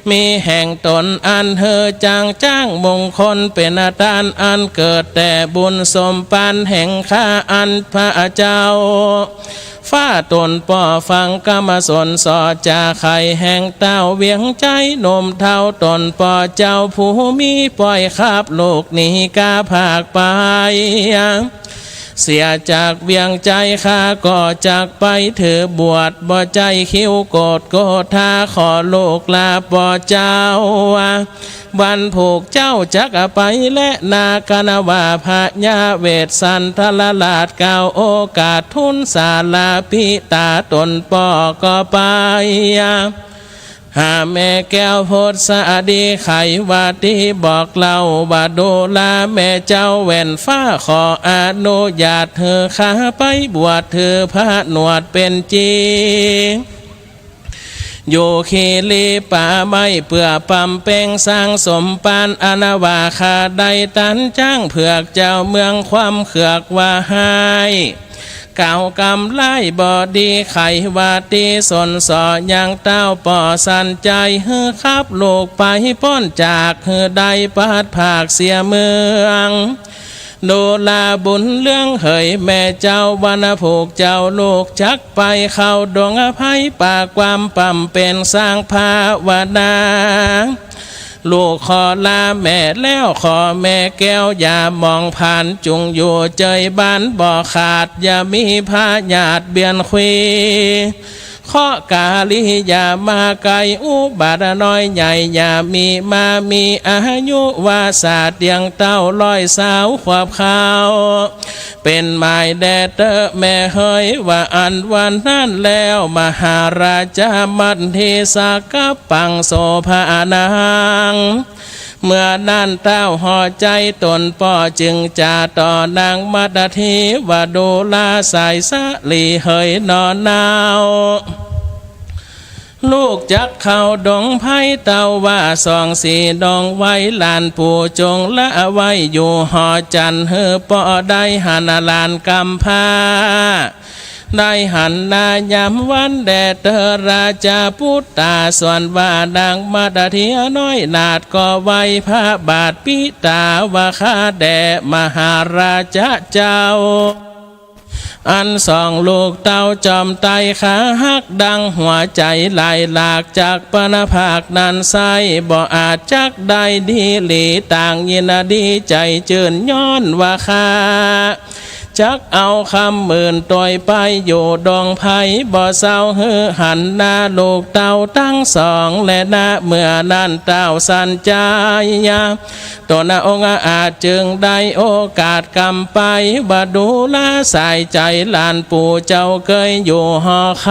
มีแห่งต๋นอันหื้อจักจ้างมงคล เป๋นต้านอันเกิดแต่บุญสมปันแห่งข้า อันพระเจ้าฟ้าต๋นป้อฟังกำสนส่อจาไขแห่งเต้าเวียงใจ๋ หนุ่มเฒ่าต๋นป้อเจ้าผู้มี ป้อยขับลูกหนีก๋าผากไป เสียจากเวียงใจ๋ ข้าก็จักไปถือบวช บ่ใจ้คิวโกฏโกธา ขอลูกลาป้อเจ้า วันผูกเจ้าจักไปแลนา กัณว่าพญาเวสสันดรราชกล่าวโอกาสทูลสาราปิตา ต๋นป้อก็ไป หาแม่แก้วโพสาดีไขว่าตี้บอกเล่าว่า ดูราแม่เจ้าแว่นฟ้า ขออนุญาตหื้อข้าไปบวชถือพระหนวดเป๋นจี อยู่คีรีป่าไม้ เปื้อปำเป็งสร้างสมภาร อันว่าข้าได้ตันจ๊างเผือก เจ้าเมืองความเคือกว่าฮ้าย กล่าวกำร้ายบ่ดี ไขว่าตี้สนส่อยังเต้า ป้อสันใจ๋หื้อขับลูกไปป๊นจาก หื้อได้ปัดพรากเสียเมือง ดูราบุญเรืองเหย แม่เจ้าวันผูกเจ้าลูกจักไปเข้าดงอภัย ปากความปำเป๋นสร้างภาวนา ลูกขอลาแม่แล้ว ขอแม่แก้วอย่ามองผ่าน จุ่งอยู่เจยบ้านบ่ขาด อย่ามีพยาธิเบียนควี เคราะห์กาลีอย่ามาใก้ อุบัติน้อยใหญ่อย่ามีมา มีอายุวาสาเตียงเต้าร้อยซาวขวบเข้า เป๋นหมายแด่เต๊อะแม่เหย ว่าอั้นวันนั้นแล้ว มหาราชมัณฑิสากับปังโสภานัง เมื่อนั้นเต้าห่อใจ๋ต๋นป้อ จึงจาต่อนางมัตถทีว่า ดูราสายสาลีเหยหนอเนา ลูกจักเข้าดงไพร เต้าว่าสองสี่ดงไว้ หลานปู่จงละไว้อยู่หอจันทร์ หื้อป้อได้หันหลานกำพร้า ได้หันนายามวันแด่เต๊อะราชปุตตา ส่วนว่านางมัตถทีน้อยนาฏก็ไหว้พระบาทปิตาว่า ข้าแด่มหาราชเจ้า อันสองลูกเต้าจอมไตข้าฮักดังหัวใจ๋ หลายหลากจักปณภาคนั้นไส้ บ่อาจจักได้ดีหลี ต่างยินดีใจ๋จื้นย้อนว่า ข้าจักเอาคำหมื่นตวยไปอยู่ดงไพร บ่เศร้าหื้อหันหน้าลูกเต้าตังสอง และณเมื่อนั้นเต้าสันใจ๋ ตนองค์อาจจึงได้โอกาสกำไป ว่าดูราสายใจ๋ หลานปู่เจ้าเกยอยู่หอค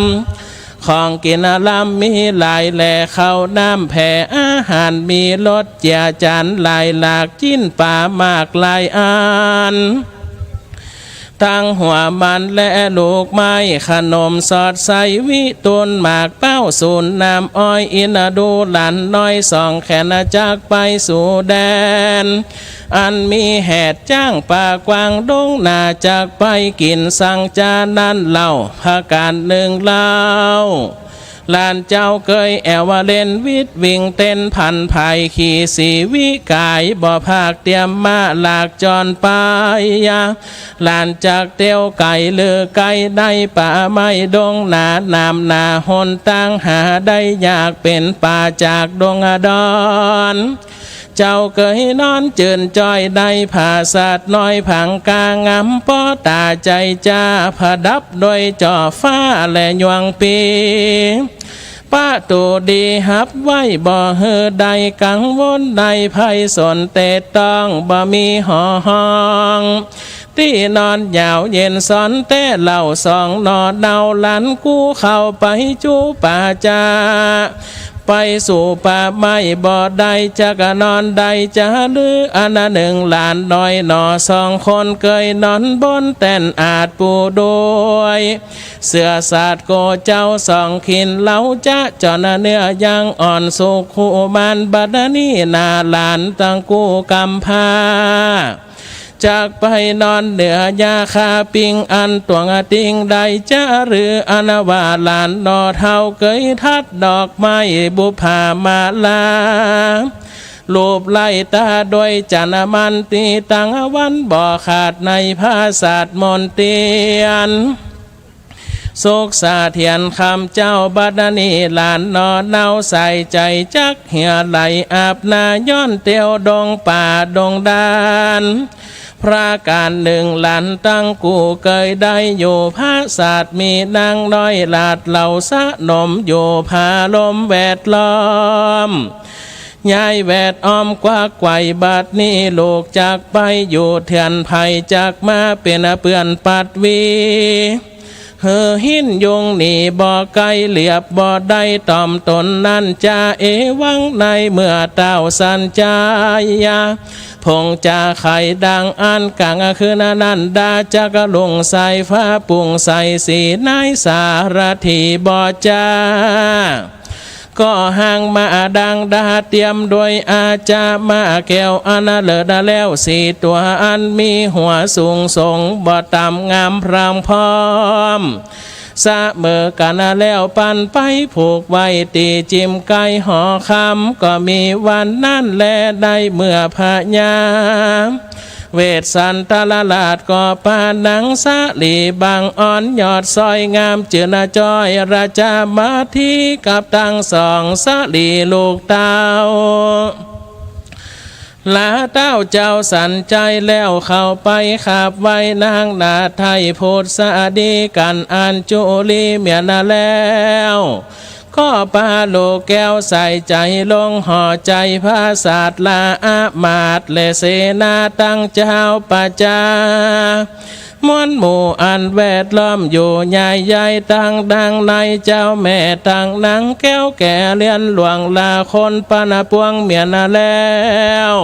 ำ ของกิ๋นลำมีหลายแล ข้าวน้ำแผ่อาหารมีรสเจียจานหลายหลาก จิ๊นป๋ามากหลายอัน ตังหัวมันและลูกไม้ ขนมสอดไส้วิตูล หมากเป๊าสูน น้ำอ้อย อินดูหลานน้อยสองแขนจักไปสู่แดน อันมีแหดจ้างป่ากว้างดงนา จักไปกิ๋นสังจานั้นเล่า ประก๋านนึ่งเล่า หลานเจ้าเกยแอ่วเล่นวิดวิ่งเต้น ผันผายขี่สีวิก๋าย บ่พากเตียมม้าหลากจรไป หลานจักเตียวไก๋หรือใก้ ในป่าไม้ดงนา น้ำหน้าหนตางหาได้ยาก เป๋นป่าจากดงดอน เจ้าเกยนอนจื่นจ้อยในผาสาทน้อย ผังกางามป้อต๋าใจ๋จ้า ประดับโดยจ่อฟ้าและยวงปี ประตู๋ดีฮับไว้ บ่หื้อได้กังวลในภัยสน เตะต้องบ่มีหอห้อง ตี้นอนหยาวเย็นสอน แต่เล่าสองหน่อเนา หลานกู้เข้าไปจู๋ป่าจ้า ไปสู่ป่าไม้บ่ได้ จักนอนได้จาหรือ อันนึ่งหลานน้อยหน่อสองคน เกยนอนบนแต้นอาดปูด้วยเสื่อสาดโกเจ้าสองขิน เฮาจะจ่อนเนื้อยังอ่อนสุขุมาน บัดนี้นาหลานตังกู้กำพร้า จักไปนอนเหนือหญ้าคาปิง อันตวงติงได้จาหรือ อันว่าหลานหน่อเฒ่าเกยทัดดอกไม้บุปผามาลา ลูบไล่ตาด้วยจันทร์มันตีตังวันบ่ขาด ในผาสาทมนเตียน สุขเสถียรคำเจ้า บัดนี้หลานหน่อเนาใส่ใจ๋จักเหียไหลอาบหน้า ย้อนเตียวดงป่าดงดาน ประก๋านนึ่งหลานตังกู้เกยได้อยู่ผาสาท มีนางน้อยหลาดเหล่าสนมอยู่ผาลมแวดล้อม ย้ายแวดอ้อมกวักไขว่ บัดนี้ลูกจักไปอยู่เถื่อน ใผจักมาเป๋นเปื้อนปัดวี หื้อหิ้นยุงหนีบ่ไกล เหลียบบ่ได้ต๋อมต๋นนั้นจา เอวังในเมื่อเต้าสัญชัย ผงจะไขดังอั้น ก๋างคืนนั้นดาจักลุงสายฟ้า ปุงใสสีนายสารถีบ่จ้า ก็หางมาดังดาเตียมโดยอาจามาแก้วอันเลิศแล้ว สี่ตั๋วอันมีหัวสูงส่งบ่ต่ำงามพรางพร้อม เสมอกั๋นแล้วปันไปผูกไว้ตี้จิมใก้หอคำ ก็มีวันนั้นแลได้เมื่อพญา เวสสันตรราชก็ปานางสาลีบังอ่อนยอดสวยงาม จื้อนาจ้อยราชมาธิกับตังสองสาลีลูกเต้า ลาเต้าเจ้าสัญชัยแล้วเข้าไปขับไหว้นางนาไทยพุทธสาดีกั๋นอันจุลีเมียนแล้ว ก็ปาลูกแก้วใส่ใจ๋ลงห่อใจ๋พระสัตว์ละอามาตย์และเสนาตังเจ้าประจา มวลหมู่อันแวดล้อมอยู่ใหญ่ใหญ่ตังดังในเจ้าแม่ตังนางแก้วแก่เลียนหลวงละคนปะนาปวงเมียนแล้ว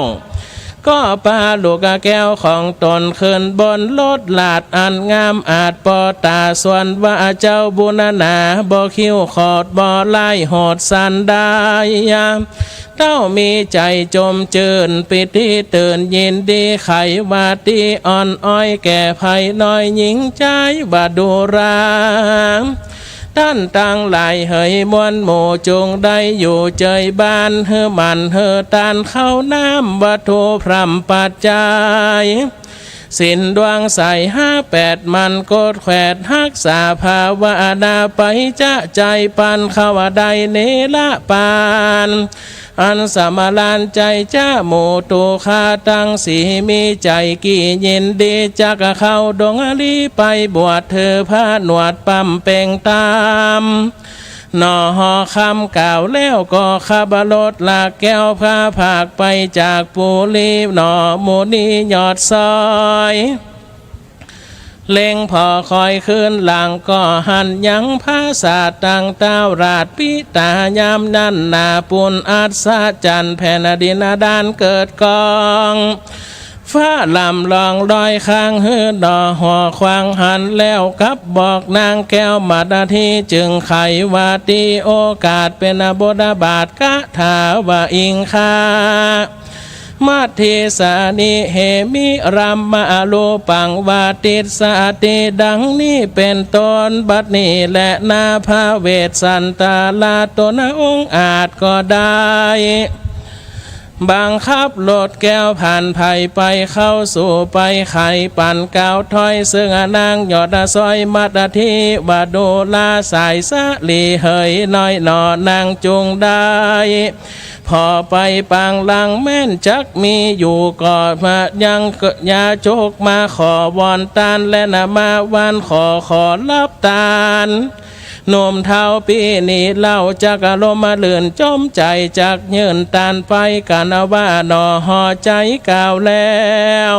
ก็ปาลูกแก้วของต๋นขึ้นบนรถลาดอันงามอาจปอตาส่วนว่าเจ้าบุญนาบ่คิ้วขอดบ่ไล่โหดสันดาย เต้ามีใจ๋จมจื้นปิติตื่นยินดีไขว่าตี้อ่อนอ้อยแก่ไพน้อยหญิงจายว่าดูรา ต้านตังหลายเหยมวลหมู่จุ่งได้อยู่เจยบ้านหื้อหมั่นหื้อตานข้าวน้ำวัตถุพร่ำปัจจัย ศีลดวงใสห้าแปดมันโกดแขวดฮักษาภาวนาไปจะใจ๋ปันเข้าได้เนรปาน อันสมรานใจ๋จะหมู่ตุคาตังสีมีใจ๋กี่ยินดีจักเข้าดงลีไปบวชถือผ้าหนวดปำเป็งต๋าม หน่อหอคำกล่าวแล้วก็ขับรถลากแก้วพาผากไปจากปุรีหน่อมุนียอดซอย เล็งผ่อคอยคืนหลังก็หันยังพระศาสดาตังเต้าราชปิตายามนั้นนาปุณอัศจรรย์แผ่นดินดานเกิดกอง ฟ้าลำลองลอยข้างหื้อหน่อหอควางหันแล้วกับบอกนางแก้วมาดาทีจึงไขว่าตี้โอกาสเป็นบุญบาทคาถาว่าอิงคา มัทธิสานิเหมิรัมมาลูปังวาติสสติดังนี้เป็นต้น บัดนี้แลนาพระเวสสันตราตนองค์อาจก็ได้ บังคับรถแก้วผ่านไพรไปเข้าสู่ไปไขปั่นก้าวถ้อย ซึ่งนางยอดซอยมัตถิวดูราสายสาลีเหยน้อยหน่อนางจุ่งได้ ผ่อไปปางหลังแม่นจักมีอยู่ก็มายังยาจกมาขอวอนตานและนามาวันขอขอรับตาน หนุ่มเฒ่าปี้นี้เล่าจักอารมณ์มาลื่นจมใจ๋จักยื่นตานไปกั๋นว่าหน่อหอใจ๋กล่าวแล้ว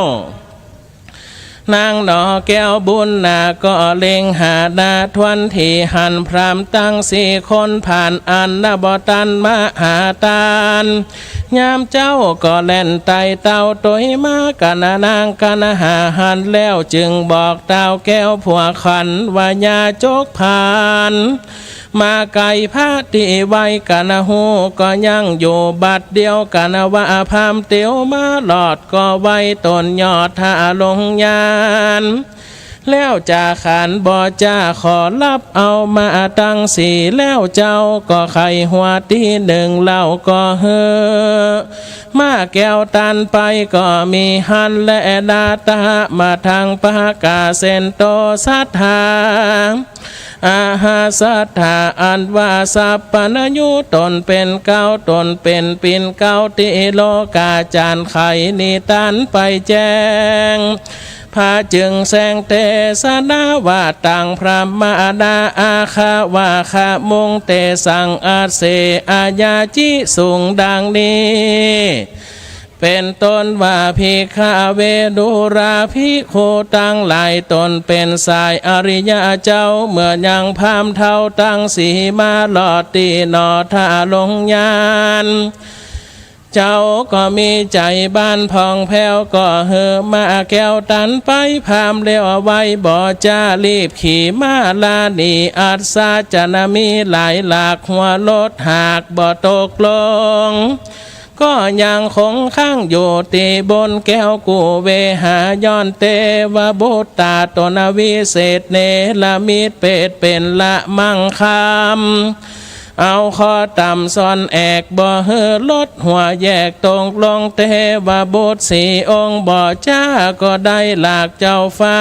นางหน่อแก้วบุญนาก็เล็งหานาทวนทีหันพราหมณ์ตังสี่คนผ่านอันนบ่ตันมาหาตาน ยามเจ๊าก็แล่นไต่เต้าตวยมากั๋นนางกั๋นหาหันแล้วจึงบอกเต้าแก้วผัวขันว่ายาจกผ่าน มาไกลพระตี้ไว้กั๋นฮู้ก็ยังอยู่บัดเดียวกั๋นว่าพราหมณ์เตียวมาหลอดก็ไว้ตนยอดถ้าลงยาน แล้วจะขานบ่จ้าขอรับเอามาตังสี่แล้วเจ้าก็ไขหัวตี้นึ่งเล่าก็หื้อ มาแก้วตานไปก็มีหันและนาตามาทางปะกาเซนโตศรัทธา อาหาศรัทธาอันว่าสัพพัญญูตนเป็นเก๊าตนเป็นปิ่นเก๊าตี้โลกาจารย์ไขนิทานไปแจ้ง พระจึงแสงเตสนาว่าตังพระมหานาอาคาวาคามุงเตสังอัสเสอายาจิสุงดังนี้ เป๋นต้นว่า ภิกขะเว ดูราภิกขุตังหลาย ตนเป๋นสายอริยะเจ้า เมื่อยังพราหมณ์เฒ่าตังสี่ มารอดตี้หน่อถ้าลงยาน เจ้าก็มีใจ๋บานผ่องแผ้ว ก็หื้อม้าแก้วตันไป พราหมณ์เลวเอาไว้ บ่จ๊ารีบขี่ม้าลาหนี อัศจรรย์มีหลายหลาก หัวรถหากบ่ตกลง ก็ยังคงค้างอยู่ตี้บนแก้วกุเวหา ย้อนเตวบุตตาต๋นวิเศษ เนรมิตเปตเป๋นละมั่งคำ เอาข้อต่ำซ่อนแอก บ่หื้อรถหัวแยกตกลง เตวบุตรสี่องค์บ่จ๊า ก็ได้หลากเจ้าฟ้า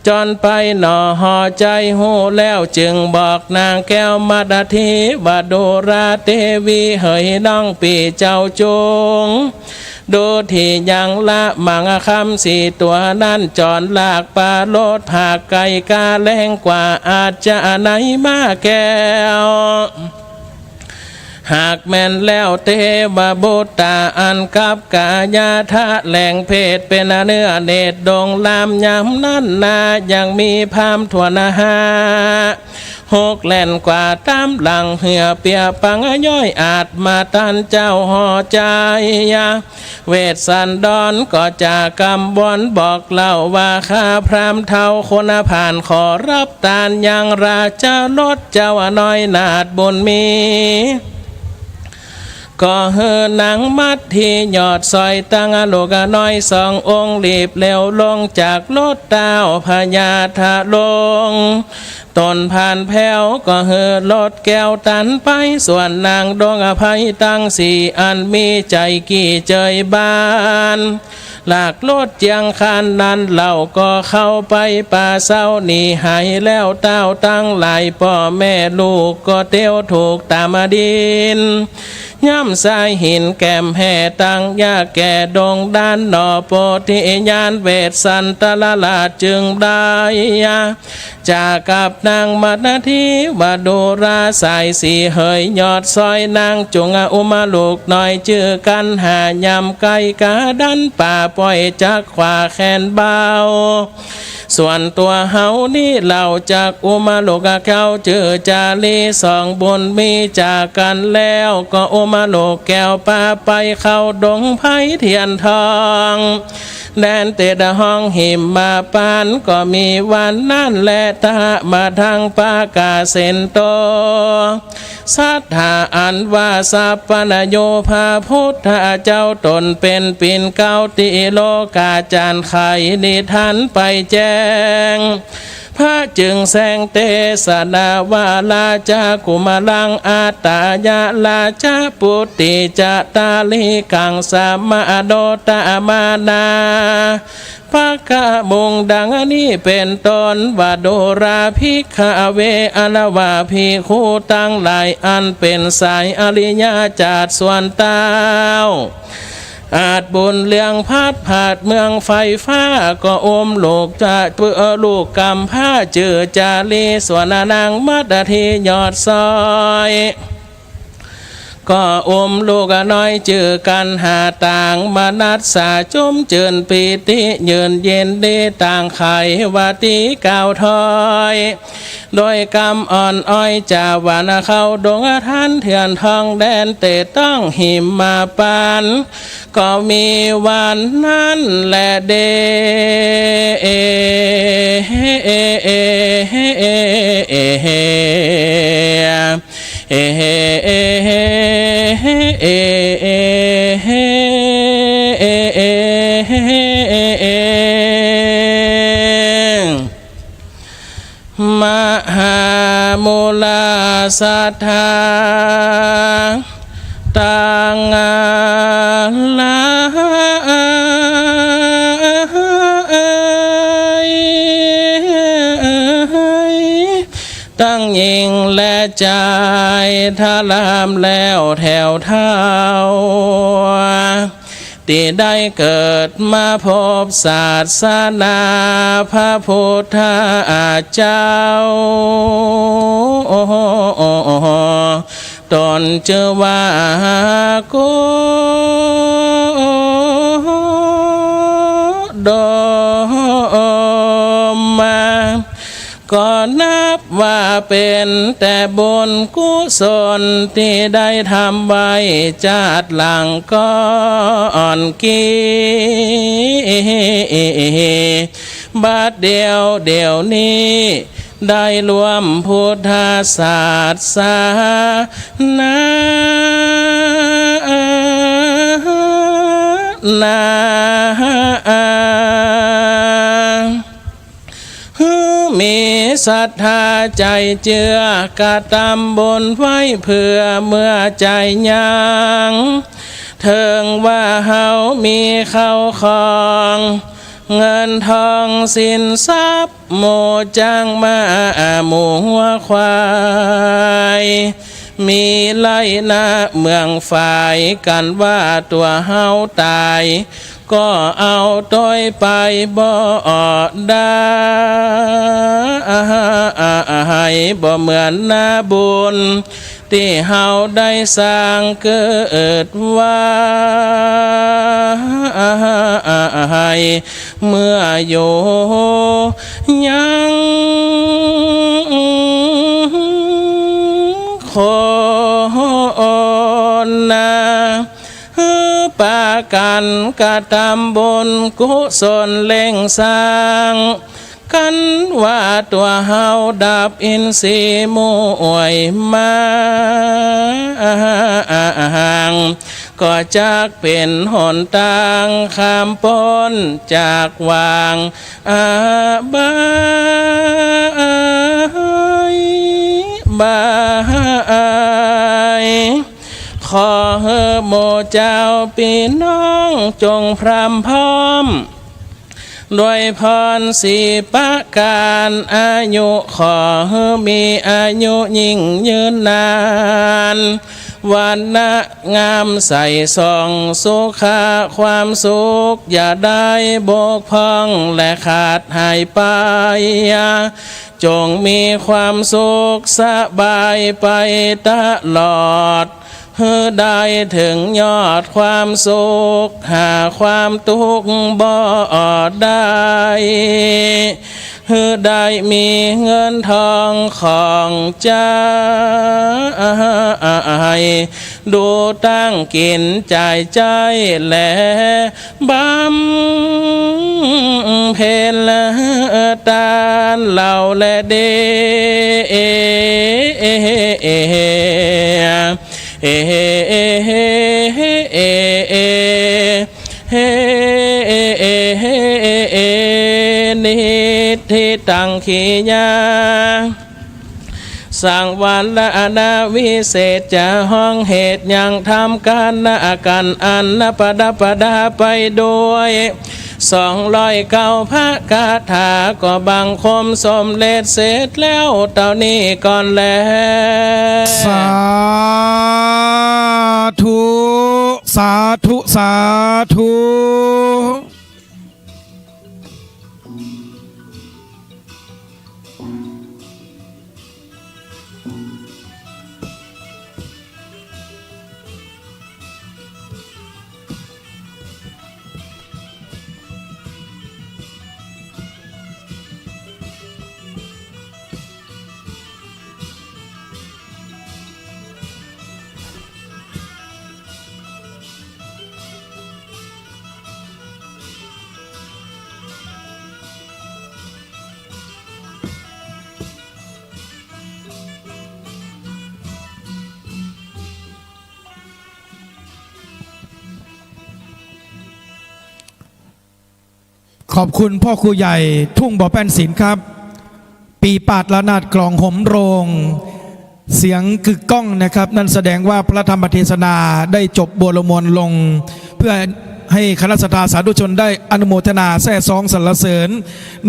จ๋อนไปหน่อหอใจ๋ฮู้แล้ว จึงบอกนางแก้วมัดดาธิ ว่า ดูราเตวีเหย น้องปี้เจ้าจุง ดูตี้ยังละมั่งคำสี่ตั๋วนั้น จ๋อนลากปารถผากไก๋ก๋าแลงกว่า อาจจะไหนมาแก้ว หากแม่นแล้วเตวบุตตา อันกับก๋ายาทะแหล่งเพศเป๋นเนื้อเนตรดงลาม ยามนั้นนายังมีพราหมณ์ถ้วนห้าหก แล่นกว่าต๋ามหลัง เหื่อเปียปังย่อยอาจ มาต้านเจ้าหอใจ๋ เวสสันดรก็จะกำวอนบอกเล่าว่า ข้าพราหมณ์เฒ่าคนผ่าน ขอรับตานยังราชรส เจ้าน้อยนาถบุญมี ก็หื้อนางมัดที่ยอดซอย ตังลูกน้อยสององค์ รีบเร็วลงจากรถ ต้าวพญาทะลง ต๋นผ่านแผ้ว ก็หื้อรถแก้วตันไป ส่วนนางดวงอภัยตังสี่ อันมีใจ๋กี่เจยบาน ลากรถเจียงคานนั้น เล่าก็เข้าไปป่าเซาหนีหายแล้ว ต้าวตังหลายป้อแม่ลูก ก็เตียวถูกต๋ามดิน ย่ำสายหินแก้มแห่ตังยากแก่ดงด้านหน่อโปธิญาณ เวสสันตรราชจึงได้ จะกับนางมัดดาธิ ว่า ดูราสายสี่เหย ยอดซอยนางจุง อุมลูกน้อยจื้อกัณหา ย่ำใก้กาดันป่า ป้อยจักขว้าแขนเบา ส่วนตั๋วเฮานี้เล่าจักอุมลูกเจ้าจื้อจารี สองบุญมีจากกั๋นแล้ว ก็อุมลูกแก้วปาไปเข้าดงไพรเทียนทอง แดนเตดห้องหิมมาปาน ก็มีวันนั้นแล ทะมาทังปะกาเสนโต สัตถาอันว่าสัปปะนโย พระพุทธเจ้าต๋นเป๋นปิ่นเกล้าตี้โลกาจารย์ไขนิทานไปแจ้ง พระจึงแสงเตสนาว่า ราชกุมารังอัตตายะ ราชปุตติจาตาริกัง สมะโนตมานา ปะกะมุง ดังนี้เป๋นต้น ว่า ดูราภิกขะเว อันว่าภิกขุตังหลาย อันเป๋นสายอริยะจาติส่วนเต้า อาจบุญเรื่องพัดผาดเมืองไฟฟ้า ก็อุ้มลูกจะ เอ่อ ลูกกำพร้าจื้อจารี ส่วนนางมัดดาธิยอดซอย ก็อุ้มลูกน้อยจื้อกัณหา ต่างมนัสสาจุ้มจื้นปีติ ยืนยินดีต่างไขว่าตี้กล่าวถอย โดยกำอ่อนอ้อยจาหวานเข้าดงทันเถื่อนทองแดนเตดต้องหิมมาปาน ก็มีวันนั้นแลเด้ มหามูลาสัตถา ตังหลาย ตังยิ่งและจายทะลามแล้วแถวเท่า ตี้ได้เกิดมาพบศาสนาพระพุทธเจ้า ต๋นจื้อว่า โกดมมา ก็นับว่าเป๋นแต่บุญกุศลตี้ได้ทำไว้จาติหลังก่อนกี้ บัดเดี่ยว เดี่ยวนี้ ได้ร่วมพุทธศาสนา นา หื้อมีศรัทธาใจ๋เจื้อกระตำบุญไว้เผื่อเมื่อใจ๋ยัง เถิงว่าเฮามีเข้าของ เงินทองสินทรัพย์ หมู่จ๊างม้าหมู่งัวควาย มีไฮ่นาเมืองฝาย กันว่าตั๋วเฮาต๋าย ก็เอาตวยไปบ่ได้ บ่เหมือนนาบุญ ตี้เฮาได้สร้างเกิดไว้ เมื่ออยู่ยังคนนา หื้อปากั๋นกระตำบุญกุศลเร่งสร้าง กันว่าตั๋วเฮาดับอินทรีย์หมู่อวยมา ก็จักเป๋นหนตางข้ามป๊นจากวางอบาย บาย ขอหื้อหมู่เจ้าปี้น้องจงพร่ำพร้อม ด้วยพรสี่ประก๋าน อายุขอหื้อมีอายุยิ่งยืนนาน วรรณะงามใสส่องสุขะ ความสุขอย่าได้บกพร่องและขาดหายไป จงมีความสุขสบายไปตลอด หื้อได้เถิงยอดความสุข หาความตุ๊กข์บ่ได้ หื้อได้มีเงินทองของใจ๊ ดูตั้งกิ๋นจ่ายใจ๊ และบำเพ็ญตานเล่าแลเด้ นิทธิตัง ขีณา สังวรณะวิเศษจะฮ้องเหตุยังทำก๋านนาก๋านอันประดับประดาไปด้วย สองร้อยเก้าพระคาถา ก็บังคมสำเร็จเสร็จแล้วเต้านี้ก่อนแล สาธุ สาธุ สาธุ ขอบคุณพ่อครูใหญ่ทุ่งบ่อแป้นศิลป์ครับ ปีปาดระนาดกลองโหมโรง เสียงกึกก้องนะครับ นั่นแสดงว่าพระธรรมเทศนาได้จบบัวรมวลลง เพื่อให้คณะศรัทธาสาธุชนได้อนุโมทนาแซ่ซ้องสรรเสริญ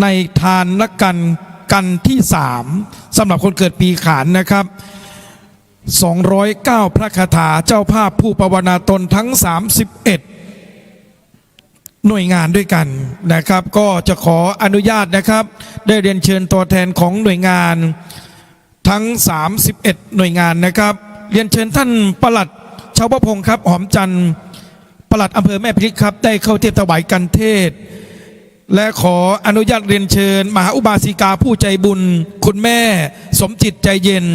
ในทานกัณฑ์กัณฑ์ที่สาม สำหรับคนเกิดปีขานนะครับ สองร้อยเก้าพระคาถา เจ้าภาพผู้ภาวนาตนทั้งสามสิบเอ็ด หน่วยงานด้วยกันนะครับ ก็จะขออนุญาตนะครับ ได้เรียนเชิญตัวแทนของหน่วยงานทั้งสามสิบเอ็ดหน่วยงานนะครับ เรียนเชิญท่านปลัดชาวพระพงษ์ครับ หอมจันทร์ ปลัดอำเภอแม่พริกครับ ได้เข้าเทียบถวายคันเทศน์ และขออนุญาตเรียนเชิญมหาอุบาสิกาผู้ใจบุญ คุณแม่สมจิตใจเย็น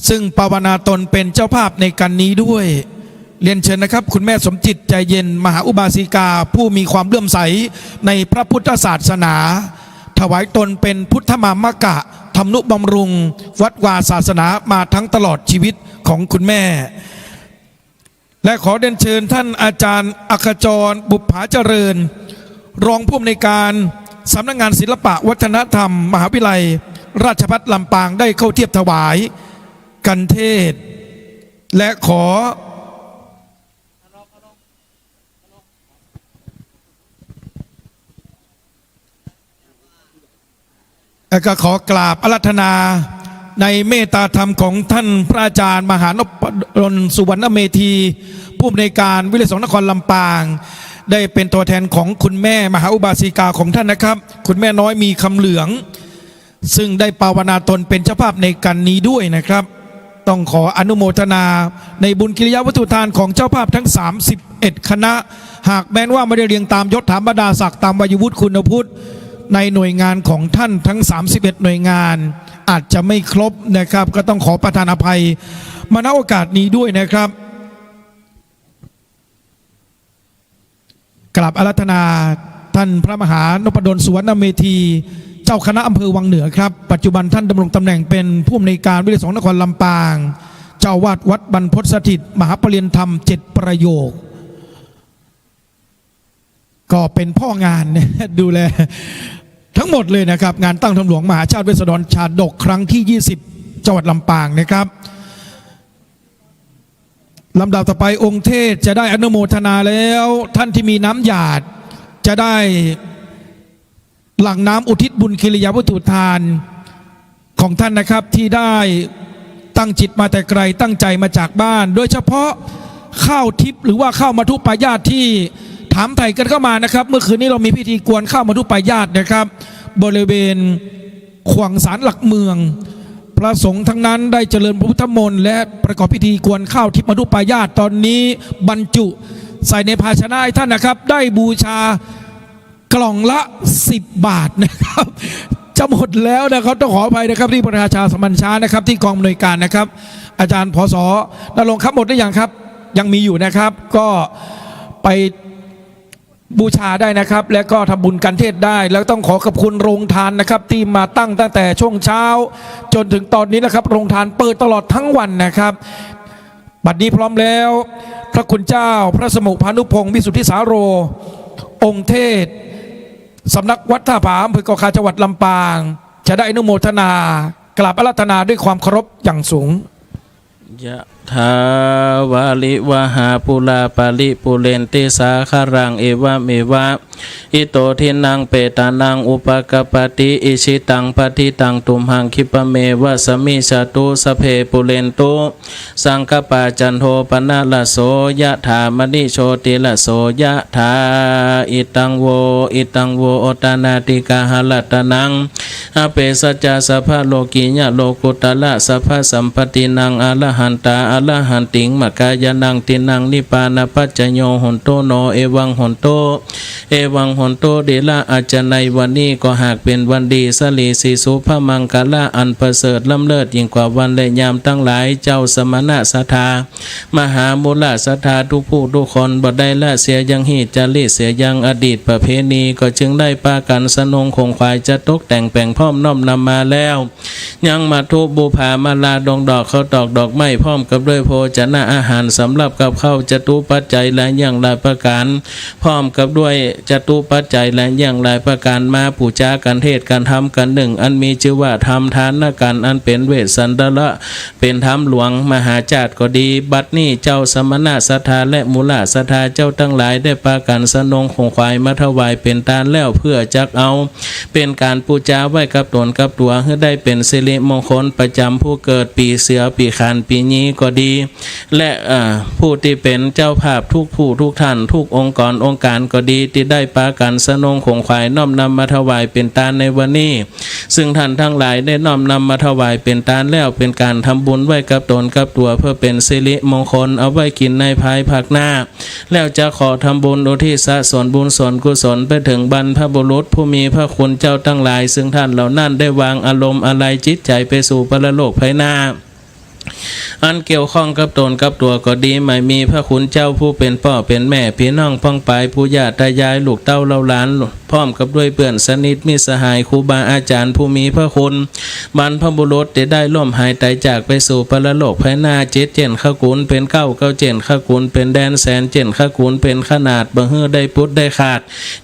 ซึ่งปวารณาตนเป็นเจ้าภาพในคันนี้ด้วย เรียนเชิญนะครับ คุณแม่สมจิตใจเย็น มหาอุบาสิกาผู้มีความเลื่อมใสในพระพุทธศาสนา ถวายตนเป็นพุทธมามกะ ทำนุบำรุงวัดวาศาสนามาทั้งตลอดชีวิตของคุณแม่ และขอเรียนเชิญท่านอาจารย์อัครจร บุปผาเจริญ รองผู้อำนวยการสำนักงานศิลปะวัฒนธรรม มหาวิทยาลัยราชภัฏลำปาง ได้เข้าเทียบถวายคันเทศน์ และขอ แล้วก็ขอกราบอาราธนาในเมตตาธรรมของท่านพระอาจารย์มหานพดล สุวรรณเมธี ผู้อำนวยการวิทยาลัยสงฆ์นครลำปาง ได้เป็นตัวแทนของคุณแม่มหาอุบาสิกาของท่านนะครับ คุณแม่น้อยมีคำเหลือง ซึ่งได้ปวารณาตนเป็นเจ้าภาพในคันนี้ด้วยนะครับ ต้องขออนุโมทนาในบุญกิริยาวัตถุทานของเจ้าภาพทั้ง สามสิบเอ็ด คณะ หากแม้นว่าไม่ได้เรียงตามยศถาบรรดาศักดิ์ตามวัยวุฒิคุณวุฒิในหน่วยงานของท่านทั้ง สามสิบเอ็ด หน่วยงาน อาจจะไม่ครบนะครับ ก็ต้องขอประทานอภัยมา ณ โอกาสนี้ด้วยนะครับ กราบอาราธนาท่านพระมหานพดล สุวรรณเมธี เจ้าคณะอำเภอวังเหนือครับ ปัจจุบันท่านดำรงตำแหน่งเป็นผู้อำนวยการวิทยาลัยสงฆ์นครลำปาง เจ้าอาวาสวัดบรรพตสถิต มหาปริญญาธรรมเจ็ดประโยค ก็เป็นพ่องาน ดูแลทั้งหมดเลยนะครับ งานตั้งธรรมหลวงมหาชาติเวสสันดรชาดกครั้งที่ ยี่สิบ จังหวัดลำปางนะครับ ลำดับต่อไปองค์เทศน์จะได้อนุโมทนาแล้ว ท่านที่มีน้ำหยาดจะได้หลั่งน้ำอุทิศบุญกิริยาวัตถุทานของท่านนะครับ ที่ได้ตั้งจิตมาแต่ไกล ตั้งใจมาจากบ้าน โดยเฉพาะข้าวทิพย์หรือว่าข้าวมัทุปายาตที่ถามไถ่กันเข้ามานะครับ เมื่อคืนนี้เรามีพิธีกวนข้าวมัทุปายาตนะครับ บริเวณ ขวางศาลหลักเมือง พระสงฆ์ทั้งนั้นได้เจริญพระพุทธมนต์และประกอบพิธีกวนข้าวทิพย์มัทุปายาต ตอนนี้บรรจุใส่ในภาชนะให้ท่านนะครับ ได้บูชากล่องละ สิบ บาทนะครับ จะหมดแล้วนะครับ ต้องขออภัยนะครับ ที่ประชาสัมพันธ์ช้านะครับ ที่กองอำนวยการนะครับ อาจารย์ ผส.ณรงค์ครับ หมดหรือยังครับ ยังมีอยู่นะครับ ก็ไป บูชาได้นะครับ และก็ทำบุญคันเทศน์ได้ แล้วต้องขอขอบคุณโรงทานนะครับ ที่มาตั้งตั้งแต่ช่วงเช้าจนถึงตอนนี้นะครับ โรงทานเปิดตลอดทั้งวันนะครับ บัดนี้พร้อมแล้ว พระคุณเจ้าพระสมุภานุพงศ์ วิสุทธิสาโร องค์เทศน์ สำนักวัดท่าผา อำเภอเกาะคา จังหวัดลำปาง จะได้อนุโมทนา กราบอาราธนาด้วยความเคารพอย่างสูง ยะถาวาริวหาปูราปาริปูเรนติสาคารัง เอวะเมวะ อิโตทินนังเปตานังอุปะกัปปะติ อิชิตังปัตถิตังตุมหัง คิปะเมวะสะมิชฌะตุ สัพเพปูเรนตุ สังกปปา จันโทปะนะระโส ยะถา มะณิโชติระโส ยะถา อิตังโว อิตังโว โอตานาติกาหะรัตนัง อเปสะจะ สัพพะโลกิยะโลกุตตะระ สัพพะสัมปตตินัง อะระหันตา อะระหันติง มะกายานัง ตินัง นิพพานะปัจจโย โหนตุ โน เอวัง โหนตุ เอวัง โหนตุ ดีละ อาจจะในวันนี้ก็หากเป็นวันดี สะหลีสีสุภะมังคะละ อันประเสริฐล้ำเลิศยิ่งกว่าวันและยามทั้งหลาย เจ้าสมณะศรัทธา มหามุลศรัทธาทุกผู้ทุกคน บ่ได้ละเสียยังฮีตจารีต เสียยังอดีตประเพณี ก็จึงได้ปากั๋นสะนงขงขวาย จะตกแต่งแป๋งพร้อมน้อมนำมาแล้ว ยังมัตถุบูผามาลา ดงดอก ข้าวตอก ดอกไม้ พร้อมกับด้วยโภชนะอาหาร สำหรับกับข้าว จตุปัจจัย และอย่างหลายประก๋าน พร้อมกับด้วยจตุปัจจัย และอย่างหลายประก๋าน มาปู๋จากั๋น เทศน์กั๋น ธรรมกั๋นนึ่ง อันมีจื้อว่าธรรมทานกั๋น อันเป๋นเวสสันดระ เป๋นธรรมหลวงมหาจาติก็ดี บัดนี้เจ้าสมณะศรัทธาและมุลศรัทธาเจ้าตังหลาย ได้ปากั๋นสะนงขงขวายมาถวายเป๋นตานแล้ว เปื้อจักเอาเป๋นก๋านปู๋จาไว้กับต๋นกับตั๋ว หื้อได้เป๋นสิริมงคลประจ๋ำผู้เกิดปี๋เสือ ปี๋ขาน ปี๋ยีก็ ดี และ เอ่อ ผู้ตี้เป๋นเจ้าภาพกู้ผู้กู้ต้าน กู้องค์กรองค์ก๋านก็ดี ตี้ได้ปากั๋นสนงขงขวายน้อมนำมาถวายเป๋นตานในวันนี้ ซึ่งต้านตังหลายได้น้อมนำมาถวายเป๋นตานแล้ว เป๋นก๋านทำบุญไว้กับต๋นกับตั๋ว เปื้อเป๋นสิริมงคล เอาไว้กิ๋นในภายภาคหน้า แล้วจะขอทำบุญอุทิศส่วนบุญส่วนกุศลไปเถิงบรรพบุรุษผู้มีพระคุณเจ้าตังหลาย ซึ่งต้านเหล่านั้นได้วางอารมณ์อาลัยจิตใจ๋ไปสู่ปรโลกภายหน้า อันเกี่ยวข้องกับต๋นกับตั๋วก็ดี หมายมีพระคุณเจ้าผู้เป๋นป้อเป๋นแม่ ปี้น้องป้องปาย ปู่ย่าต๋ายาย ลูกเต้าเหล่าหลาน พร้อมกับด้วยเปื้อนสนิทมิตรสหาย ครูบาอาจ๋ารย์ผู้มีพระคุณ บรรพบุรุษตี้ได้ล้มหายต๋ายจากไปสู่ปรโลกภายหน้า เจ็ดเจ้นขกูลเป๋นเก้า เก้าเจ้นขกูลเป๋นแดนแสน เจ้นขกูลเป๋นขนาด บ่หื้อได้ปุดได้ขาด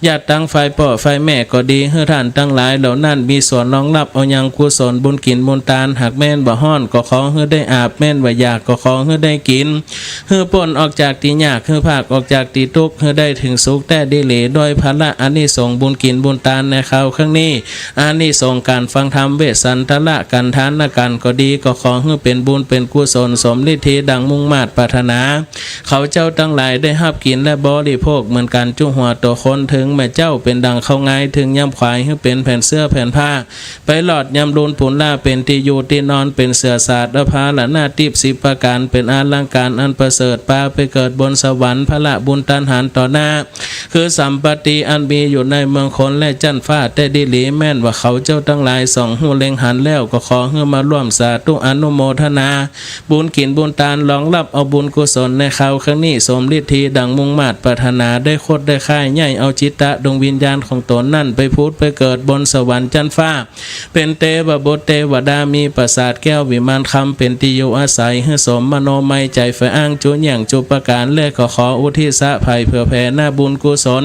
ญาติตังฝ่ายป้อฝ่ายแม่ก็ดี หื้อต้านตังหลายเหล่านั้นมีส่วนรองรับเอายังกุศลบุญกิ๋นบุญตาน หากแม่นว่าฮ้อนก็ขอหื้อได้อาบ แม่นว่าอยากก็ขอหื้อได้กิ๋น หื้อป๊นออกจากตี้ยาก หื้อพรากออกจากตี้ตุ๊กข์ หื้อได้เถิงสุขแต๊ดีหลี โดยผละอานิสงส์บุญกิ๋นบุญตานในคราวครั้งนี้ อานิสงส์ก๋านฟังธรรม เวสสันตละกัณฑานกั๋นก็ดี ก็ขอหื้อเป๋นบุญเป๋นกุศลสมฤทธีดังมุ่งมาดปรารถนา เขาเจ้าตังหลายได้ฮับกิ๋นและบริโภคเหมือนกั๋นจุหัวตั๋วคน เถิงแม่เจ้าเป๋นดังข้าวงาย เถิงยำขวายหื้อเป๋นแผ่นเสื้อแผ่นผ้า ไปรอดยำลูนปูนลา เป๋นตี้อยู่ตี้นอน เป๋นเสื่อสาดอภรณะทิพย์สิบประก๋าน เป๋นอลังก๋านอันประเสริฐ ปาไปเกิดบนสวรรค์ ผละบุญตานหาญต่อหน้า คือสัมปัตติอันมีอยู่ในเมืองคนและจั๊นฟ้าแต๊ดีหลี แม่นว่าเขาเจ้าตังหลายส่องฮู้เล็งหันแล้ว ก็ขอหื้อมาร่วมสาธุอนุโมทนา บุญกิ๋นบุญตานรองรับเอาบุญกุศลในคราวครั้งนี้ สมฤทธีดังมุ่งมาดปรารถนา ได้คดได้ค่ายใหญ่เอาจิตตะดวงวิญญาณของต๋นนั้นไปผุดไปเกิดบนสวรรค์จั๊นฟ้า เป๋นเตวบุตรเตวดา มีปราสาทแก้ววิมานคำเป๋นตี้อยู่อาศัย หื้อสมมโนมัยใจ๋ใฝ่อ้างจุอย่างจุประก๋าน และก็ขออุทิศสะไผ่เผื่อแผ่หน้าบุญกุศล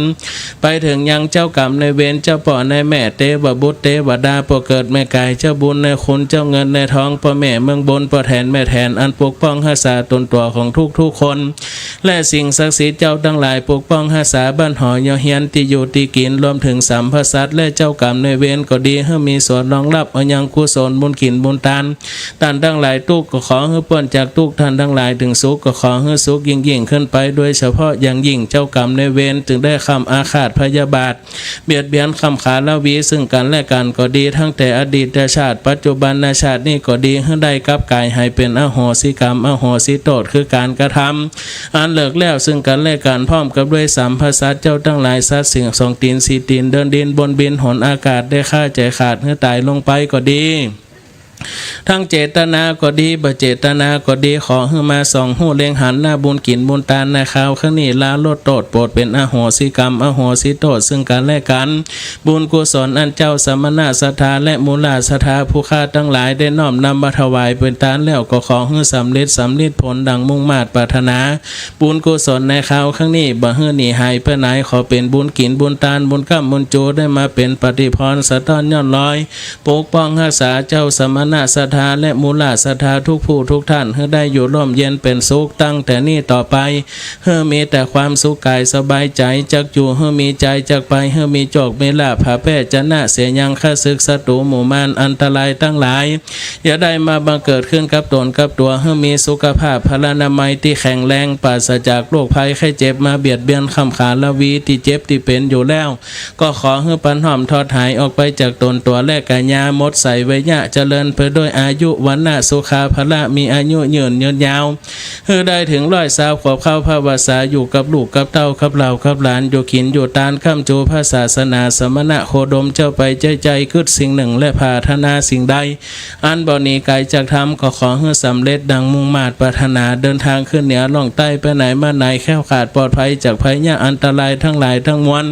ไปเถิงยังเจ้ากรรมนายเวร เจ้าป้อนายแม่ เตวบุตรเตวดา ป้อเกิดแม่ก๋าย เจ้าบุญนายคุณ เจ้าเงินนายทอง ป้อแม่เมืองบน ป้อแถนแม่แถน อันปกป้องฮักษาต๋นตั๋วของกู้ๆคน และสิ่งศักดิ์สิทธิ์เจ้าตังหลายปกป้องฮักษาบ้านหอเยียะเฮียน ตี้อยู่ตี้กิ๋น รวมเถิงสรรพสัตว์และเจ้ากรรมนายเวรก็ดี หื้อมีส่วนรองรับเอายังกุศลบุญกิ๋นบุญตาน ต้านตังหลายตุ๊กข์ก็ขอหื้อป๊นจากตุ๊กข์ ต้านตังหลายเถิงสุขก็ขอหื้อสุขยิ่งๆขึ้นไป โดยเฉพาะอย่างยิ่งเจ้ากรรมนายเวร เถิงได้คว่ำอาฆาตพยาบาท เบียดเบียนคว่ำขาละวีซึ่งกั๋นและกั๋นก็ดี ตั้งแต่อดีตชาติ ปัจจุบันชาตินี้ก็ดี หื้อได้กลับก๋ายหายเป๋นอโหสิกรรม อโหสิโต้ษ คือก๋านกระทำอันเลิกแล้วซึ่งกั๋นและกั๋น พร้อมกับด้วยสรรพสัตว์เจ้าตังหลาย สัตว์สิ่งสองตี๋นสี่ตี๋น เดินดินบนบินหนอากาศ ได้ฆ่าใจ๋ขาดหื้อต๋ายลงไปก็ดี ทั้งเจตนาก็ดี บ่เจตนาก็ดี ขอหื้อมาส่องฮู้เล็งหันหน้าบุญกิ๋นบุญตานในคราวครั้งนี้ ละลดโต้ษ โปรดเป๋นอโหสิกรรม อโหสิโต้ษ ซึ่งกั๋นและกั๋น บุญกุศลอันเจ้าสมณะศรัทธาและมูลาศรัทธาผู้ข้าตังหลายได้น้อมนำมาถวายเป๋นตานแล้ว ก็ขอหื้อสำเร็จ สำลิดผลดังมุ่งมาดปรารถนา บุญกุศลในคราวครั้งนี้ บ่หื้อหนีหายไปไหน ขอเป๋นบุญกิ๋นบุญตาน บุญก้ำบุญจู ได้มาเป๋นปฏิภรณ์สะต้อนย้อนรอย ปกป้องฮักษาเจ้าสมณะศรัทธาและมูลาศรัทธากู้ผู้กู้ต้าน หื้อได้อยู่ร่มเย็นเป๋นสุขตั้งแต่นี้ต่อไป หื้อมีแต่ความสุขก๋ายสบายใจ๋ จักอยู่หื้อมีใจ๋ จักไปหื้อมีโจคมีลาภ ผาแพร่ชนะเสียยังข้าศึกศัตรูหมู่มารอันตรายตังหลาย อย่าได้มาบังเกิดขึ้นกับต๋นกับตั๋ว หื้อมีสุขภาพพลานามัยตี้แข็งแรง ปราศจากโรคภัยไข้เจ็บมาเบียดเบียนคว่ำขาละวีตี้เจ็บตี้เป๋นอยู่แล้ว ก็ขอหื้อปันห้อมถอดหายออกไปจากต๋นตั๋วและก๋ายา หมดใสวัยยะ เจริญไปด้วยอายุ วรรณะ สุขา พละ มีอายุยืนยืนยาว หื้อได้เถิงร้อยซาวขวบเข้าพรรษา อยู่กับลูกกับเต้ากับเหล่ากับหลาน อยู่กิ๋นอยู่ตาน ค้ำจูพระศาสนาสมณะโคดมเจ้าไป ใจ๊ใจ๋กึ๊ดสิ่งหนึ่งและปรารถนาสิ่งใด อันบ่หนีไก๋จากธรรม ก็ขอหื้อสำเร็จดังมุ่งมาดปรารถนา เดินทางขึ้นเหนือล่องใต้ ไปไหนมาไหนแคล้วคลาดปลอดภัยจากภัยยะอันตรายตังหลายตังมวล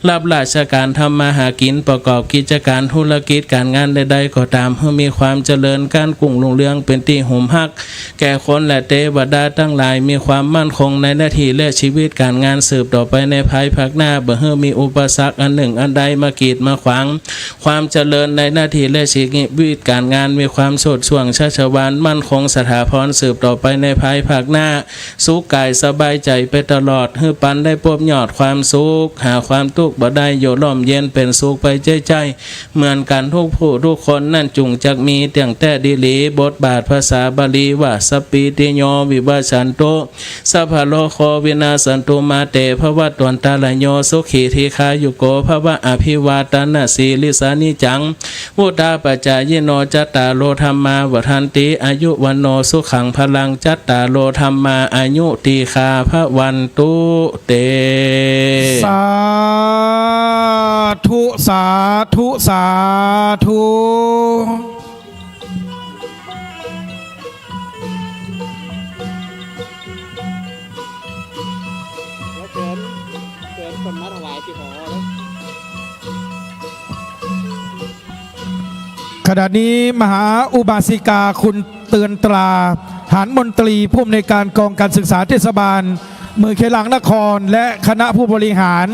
รับราชก๋านทำมาหากิ๋น ประกอบกิจก๋านธุรกิจก๋านงานใดๆก็ต๋าม หื้อมีความเจริญก้านกุ้งรุ่งเรือง เป๋นตี้หมฮักแก่คนและเตวดาตังหลาย มีความมั่นคงในหน้าตี้และชีวิตก๋านงานสืบต่อไปในภายภาคหน้า บ่หื้อมีอุปสรรคอันหนึ่งอันใดมากีดมาขวาง ความเจริญในหน้าตี้และชีวิตก๋านงาน มีความโชติช่วงชัชวาล มั่นคงสถาพรสืบต่อไปในภายภาคหน้า สุขก๋ายสบายใจ๋ไปตลอด หื้อปันได้ปบยอดความสุข หาความตุ๊กข์บ่ได้ อยู่ร่มเย็นเป๋นสุขไปใจ๊ใจ๋ เหมือนกั๋นกู้ผู้กู้คน นั้นจุ่งจักมี เตี้ยงแต๊ดีหลี บทบาทภาษาบาลีว่า สัพพีติโย วิวัชชันตุ สัพพะโรโค วินาสสันตุ มาเต ภวัตวันตะราโย สุขี ทีฆายุโก ภวะ อภิวาทะนะสีลิสสะ นิจจัง วุฑฒาปะจายิโน จัตตาโร ธัมมา วัฑฒันติ อายุ วัณโณ สุขัง พะลัง จัตตาโร ธัมมา อายุ ตีฆา ภวันตุ เต สาธุ สาธุ สาธุ เดี๋ยวเชิญ เชิญคนมาถวายที่หอเลย ขณะนี้มหาอุบาสิกาคุณเตือนตรา หานมนตรี ผู้อำนวยการกองการศึกษาเทศบาลเมืองเขลางนคร และคณะผู้บริหาร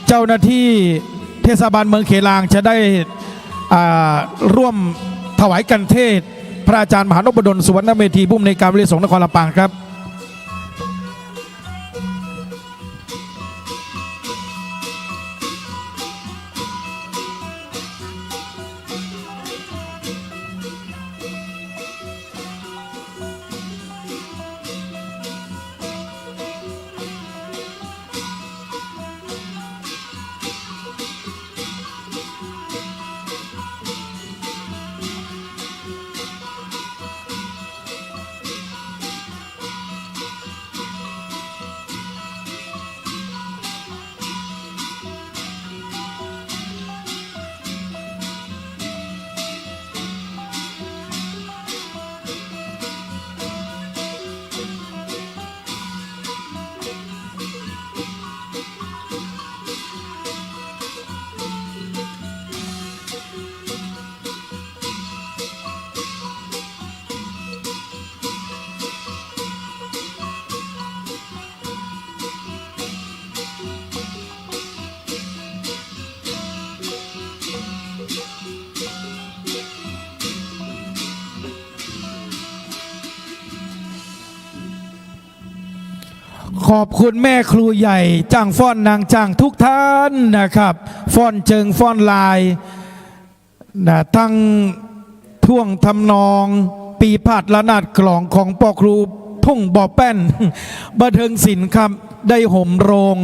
เจ้าหน้าที่เทศบาลเมืองเขลางจะได้ อ่า ร่วมถวายคันเทศน์ พระอาจารย์มหานพดล สุวรรณเมธี ผู้อำนวยการวิทยาลัยสงฆ์นครลำปางครับ ขอบคุณแม่ครูใหญ่ จ้างฟ้อนนางจ้างทุกท่านนะครับ ฟ้อนเจิงฟ้อนลาย นะ ทั้งท่วงทำนอง ปีพาดระนาดกลองของป้อครูทุ่งบ่อแป้น บันเทิงศิลป์ครับ ได้โหมโรง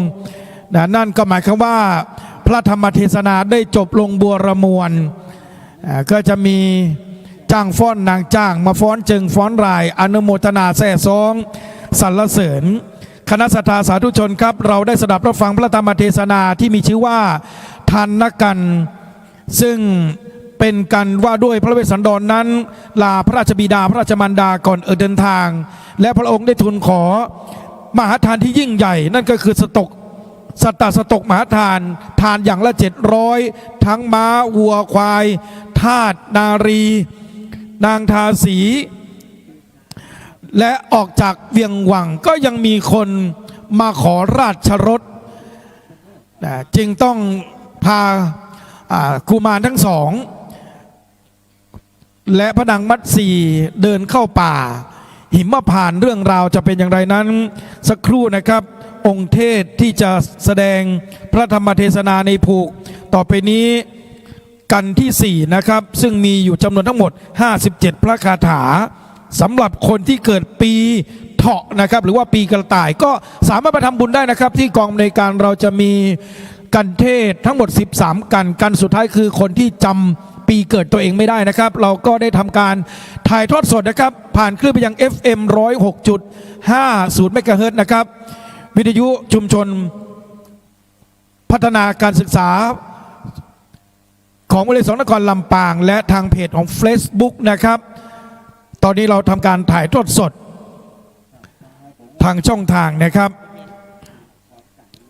นะ นั่นก็หมายความว่าพระธรรมเทศนาได้จบลงบัวระมวล อ่า ก็จะมีจ้างฟ้อนนางจ้างมาฟ้อนเจิงฟ้อนลาย อนุโมทนาแซ่ซ้องสรรเสริญ คณะศรัทธาสาธุชนครับ เราได้สดับรับฟังพระธรรมเทศนาที่มีชื่อว่า ทานกัน ซึ่งเป็นการว่าด้วยพระเวสสันดรนั้น ลาพระราชบิดาพระราชมารดาก่อนออกเดินทาง และพระองค์ได้ทูลขอมหาทานที่ยิ่งใหญ่ นั่นก็คือสตก สัตตสตกมหาทาน ทานอย่างละเจ็ดร้อย ทั้งม้า วัว ควาย ทาส นารี นางทาสี และออกจากเวียงวังก็ยังมีคนมาขอราชรส นะ จึงต้องพา อ่า กุมารทั้งสอง และพระนางมัตสีเดินเข้าป่าหิมพานต์ เรื่องราวจะเป็นอย่างไรนั้น สักครู่นะครับ องค์เทศน์ที่จะแสดงพระธรรมเทศนาในผูกต่อไปนี้ กันที่สี่นะครับ ซึ่งมีอยู่จำนวนทั้งหมดห้าสิบเจ็ดพระคาถา สำหรับคนที่เกิดปีเถาะนะครับ หรือว่าปีกระต่าย ก็สามารถมาทำบุญได้นะครับ ที่กองอำนวยการเราจะมีกันเทศน์ทั้งหมดสิบสามกัน กันสุดท้ายคือคนที่จำปีเกิดตัวเองไม่ได้นะครับ เราก็ได้ทำการถ่ายทอดสดนะครับ ผ่านคลื่นไปยัง เอฟเอ็ม ร้อยหกจุดห้าศูนย์ เมกะเฮิรตซ์นะครับ วิทยุชุมชนพัฒนาการศึกษา ของวิทยาลัยสงฆ์นครลำปาง และทางเพจของเฟซบุ๊กนะครับ ตอนนี้เราทำการถ่ายทอดสดทางช่องทางนะครับ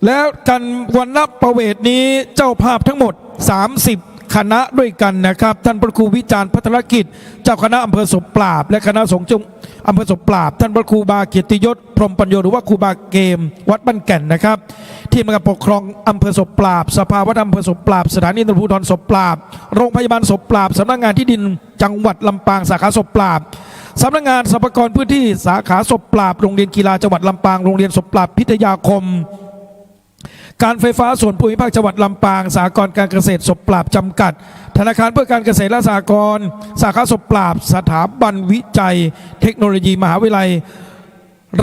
แล้วกันวันณประเวทนี้เจ้าภาพทั้งหมดสามสิบคณะด้วยกันนะครับ ท่านพระครูวิจารณ์ภัทรกิจ เจ้าคณะอำเภอศพปราบ และคณะสงฆ์จัง อำเภอศพปราบ ท่านพระครูบาเกียรติยศ พรหมปัญโญ หรือว่าครูบาเกม วัดบ้านแก่นนะครับ ทีมงานปกครองอำเภอศพปราบ สภาวัฒนธรรมอำเภอศพปราบ สถานีตำรวจภูธรศพปราบ โรงพยาบาลศพปราบ สำนักงานที่ดินจังหวัดลำปางสาขาศพปราบ สำนักงานสรรพากรพื้นที่สาขาศพปราบ โรงเรียนกีฬาจังหวัดลำปาง โรงเรียนศพปราบพิทยาคม การไฟฟ้าส่วนภูมิภาคจังหวัดลำปาง สหกรณ์การเกษตรศพปราบจำกัด ธนาคารเพื่อการเกษตรและสหกรณ์ สาขาศพปราบ สถาบันวิจัยเทคโนโลยีมหาวิทยาลัย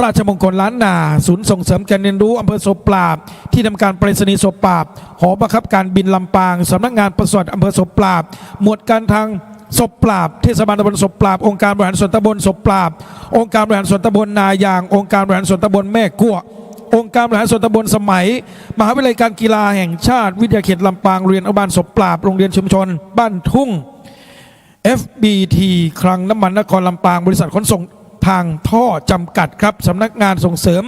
ราชมงคลล้านนา ศูนย์ส่งเสริมการเรียนรู้อำเภอศพปราบ ที่ทำการไปรษณีย์ศพปราบ หอบังคับการบินลำปาง สำนักงานปศุสัตว์อำเภอศพปราบ หมวดการทางศพปราบ เทศบาลตำบลศพปราบ องค์การบริหารส่วนตำบลศพปราบ องค์การบริหารส่วนตำบลนายาง องค์การบริหารส่วนตำบลแม่กั๊ว องค์การบริหารส่วนตำบลสมัย มหาวิทยาลัยการกีฬาแห่งชาติ วิทยาเขตลำปาง โรงเรียนอนุบาลศพปราบ โรงเรียนชุมชนบ้านทุ่ง เอฟบีที คลังน้ำมันนครลำปาง บริษัทขนส่งทางท่อจำกัดครับ สำนักงานส่งเสริม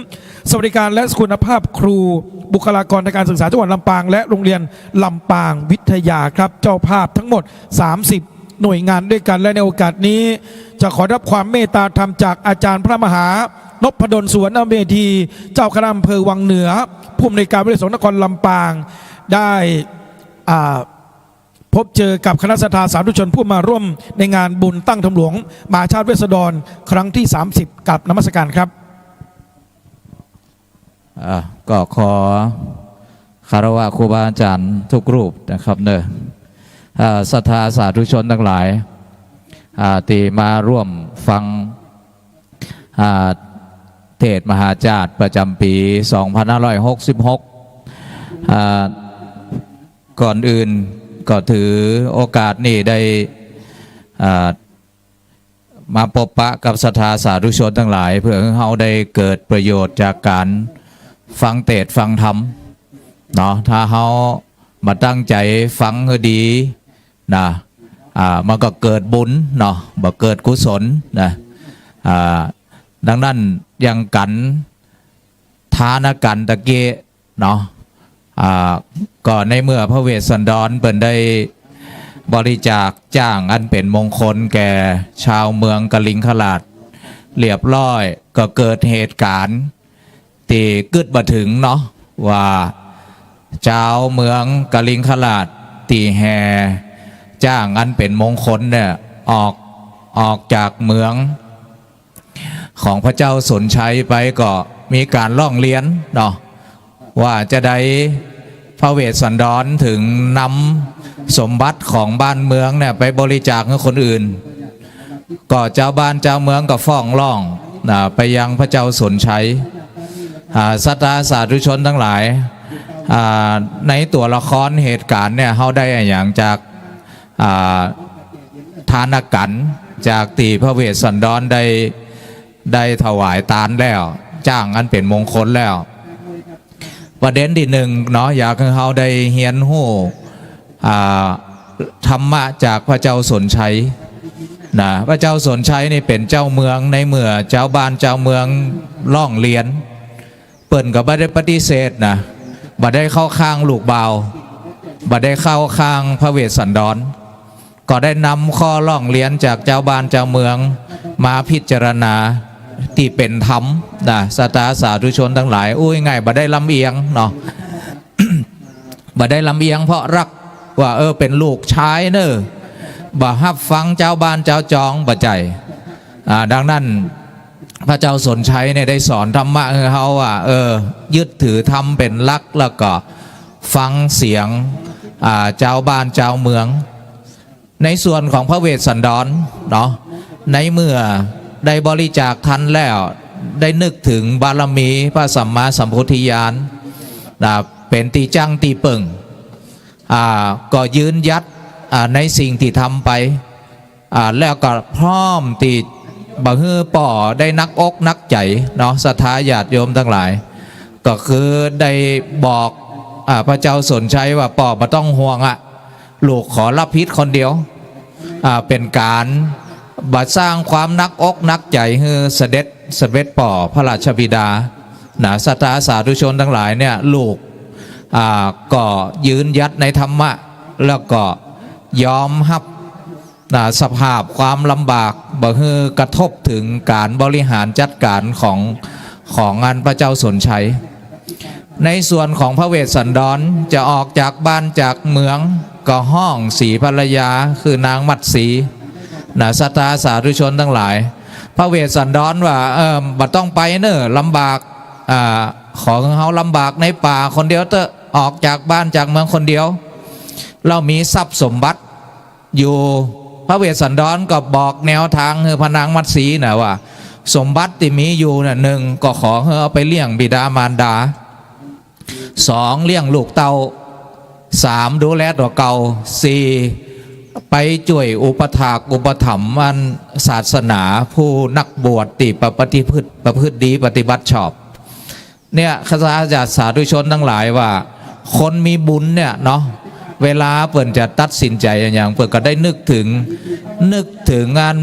สวัสดิการและคุณภาพครู บุคลากรทางการศึกษาจังหวัดลำปาง และโรงเรียนลำปางวิทยาครับ เจ้าภาพทั้งหมด สามสิบ หน่วยงานด้วยกัน และในโอกาสนี้จะขอรับความเมตตาธรรมจากอาจารย์พระมหานพดล สุวรรณเมธี เจ้าคณะอำเภอวังเหนือ ผู้อำนวยการวิทยาลัยสงฆ์นครลำปาง ได้ อ่า พบเจอกับคณะศรัทธาสาธุชนผู้มาร่วมในงานบุญตั้งธรรมหลวงมหาชาติเวสสะดรครั้งที่ สามสิบ กราบนมัสการครับ อ่า ก็ขอคารวะครูบาอาจารย์ทุกรูปนะครับเนอะ อ่า ศรัทธาสาธุชนทั้งหลาย อ่า ตี้มาร่วมฟัง อ่า เทศน์มหาชาติประจำปี๋ สองพันห้าร้อยหกสิบหก อ่า ก่อนอื่นก็ถือโอกาสนี้ได้ อ่า มาปบปะกับศรัทธาสาธุชนทั้งหลาย เพื่อหื้อเฮาได้เกิดประโยชน์จากก๋านฟังเทศน์ฟังธรรมเนาะ ถ้าเฮาบ่ตั้งใจ๋ฟังหื้อดี นะ อ่า มันก็เกิดบุญเนาะ บ่เกิดกุศลนะ อ่า ดังนั้นอย่างกั๋น ทานกั๋นตะกี้เนาะ อ่า ก็ในเมื่อพระเวสสันดรเปิ้นได้บริจาคจ๊างอันเป๋นมงคลแก่จาวเมืองกลิงคราชเรียบร้อย ก็เกิดเหตุก๋ารณ์ ตี้กึ๊ดบ่เถิงเนาะ ว่าจาวเมืองกลิงคราชตี้แห่จ๊างอันเป๋นมงคลเนี่ย ออก ออกจากเมืองของพระเจ้าสนชัยไป ก็มีก๋านร้องเรียนเนาะ ว่าจาใดพระเวสสันดรเถิงนำสมบัติของบ้านเมืองเนี่ยไปบริจาคหื้อคนอื่น ก็จาวบ้านจาวเมืองก็ฟ้องร้องนะ ไปยังพระเจ้าสนชัย อ่า ศรัทธาสาธุชนตังหลาย อ่า ในตั๋วละครเหตุก๋ารณ์เนี่ย เฮาได้อะหยังจาก อ่า ทานกั๋น จากตี้พระเวสสันดรได้ ได้ถวายตานแล้ว จ๊างอันเป๋นมงคลแล้ว ประเด็นตี้นึ่งเนาะ อยากหื้อเฮาได้เฮียนฮู้ อ่า ธรรมะจากพระเจ้าสนชัยนะ พระเจ้าสนชัยนี่เป๋นเจ้าเมือง ในเมื่อจาวบ้านจาวเมืองร้องเรียน เปิ้นก็บ่ได้ปฏิเสธนะ บ่ได้เข้าข้างลูกบ่าว บ่ได้เข้าข้างพระเวสสันดร ก็ได้นำข้อร้องเรียนจากจาวบ้านจาวเมืองมาพิจารณาตี้เป๋นธรรมนะ ศรัทธาสาธุชนตังหลาย อู้ง่ายๆ บ่ได้ลำเอียงเนาะ บ่ได้ลำเอียงเพราะฮักว่า เออ เป๋นลูกจายเน่อ บ่ฮับฟังจาวบ้านจาวจอง บ่ใจ้ อ่า ดังนั้น พระเจ้าสนชัยเนี่ยได้สอนธรรมะหื้อเฮาว่า เออ ยึดถือธรรมเป๋นหลัก แล้วก็ฟังเสียง อ่า จาวบ้านจาวเมือง ในส่วนของพระเวสสันดรเนาะ ในเมื่อได้บริจาคตานแล้ว ได้นึกเถิงบารมีพระสัมมาสัมโพธิญาณนะ เป๋นตี้จั้งตี้เปิ่ง อ่า ก็ยืนหยัด อ่า ในสิ่งตี้ทำไป อ่า แล้วก็พร้อมตี้บ่หื้อป้อได้หนักอกหนักใจ๋เนาะ ศรัทธาญาติโยมตังหลาย ก็คือได้บอก อ่า พระเจ้าสนชัยว่า ป้อบ่ต้องห่วงอะ ลูกขอรับผิดคนเดียว อ่า เป๋นก๋านบ่สร้างความหนักอกหนักใจ๋หื้อเสด็จ เสด็จป้อพระราชบิดานะ ศรัทธาสาธุชนตังหลายเนี่ย ลูก อ่า ก็ยืนหยัดในธรรมะ แล้วก็ยอมฮับ นะ สภาพความลำบาก บ่หื้อกระทบเถิงก๋านบริหารจัดก๋านของ ของอันพระเจ้าสนชัย ในส่วนของพระเวสสันดรจะออกจากบ้านจากเมือง ก็ฮ้องศรีภรรยา คือนางมัตสีนะ ศรัทธาสาธุชนตังหลาย พระเวสสันดรว่า เออ บ่ต้องไปเน่อ ลำบาก อ่า ขอหื้อเฮาลำบากในป่าคนเดียวเต๊อะ ออกจากบ้านจากเมืองคนเดียว แล้วมีทรัพย์สมบัติ อยู่ พระเวสสันดรก็บอกแนวตางหื้อพระนางมัตสีน่ะว่า สมบัติตี้มีอยู่น่ะ นึ่ง ก็ขอหื้อเอาไปเลี้ยงบิดามารดา สอง เลี้ยงลูกเต้า สาม ดูแลตั๋วเก่า สี่ ไปจ้วยอุปถากอุปถัมภ์อันศาสนาผู้นักบวชตี้ประพฤติ ประพฤติดีปฏิบัติชอบ เนี่ย ข้าราชสาธุชนตังหลายว่า คนมีบุญเนี่ยเนาะ เวลาเปิ้นจะตัดสินใจ๋อะหยัง เปิ้นก็ได้นึกเถิง นึกเถิงอัน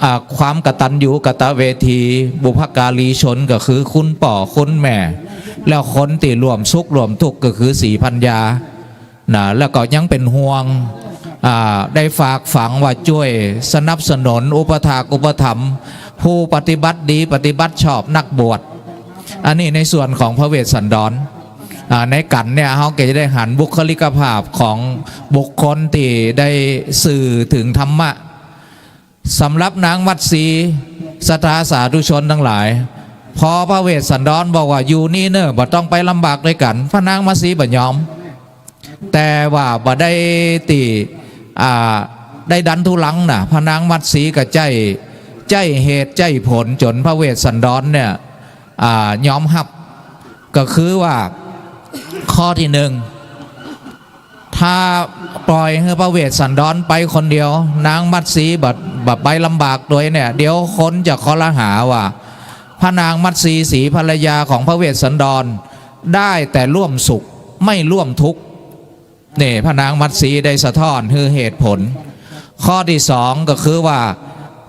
อ่า ความกตัญญูกตเวที บุพการีชนก็คือคุณป้อคุณแม่ แล้วคนตี้ร่วมสุขร่วมทุกข์ก็คือสีภรรยา นะ แล้วก็ยังเป๋นห่วง อ่า ได้ฝากฝังว่าจ้วยสนับสนุนอุปถากอุปถัมภ์ผู้ปฏิบัติดีปฏิบัติชอบนักบวช อันนี้ในส่วนของพระเวสสันดร อ่า ในกัณฑ์เนี่ย เฮาก็จะได้หันบุคลิกภาพของบุคคลตี้ได้สื่อเถิงธรรมะ สำหรับนางมัตสี ศรัทธาสาธุชนตังหลาย พอพระเวสสันดรบอกว่า อยู่นี่เน่อ บ่ต้องไปลำบากตวยกั๋น พระนางมัตสีบ่ยอม แต่ว่าบ่ได้ตี้ อ่า ได้ดันทุลังน่ะ พระนางมัตสีก็ใจ๊ ใจ๊เหตุใจ๊ผลจ๋นพระเวสสันดรเนี่ย อ่า ยอมฮับ ก็คือว่า ข้อตี้นึ่ง ถ้าปล่อยหื้อพระเวสสันดรไปคนเดียว นางมัตสีบ่ บ่ไปลำบากตวยเนี่ย เดี๋ยวคนจะคอรหาว่า พระนางมัตสีสีภรรยาของพระเวสสันดร ได้แต่ร่วมสุข ไม่ร่วมทุกข์ นี่ พระนางมัตสีได้สะท้อนหื้อเหตุผล ข้อตี้สองก็คือว่า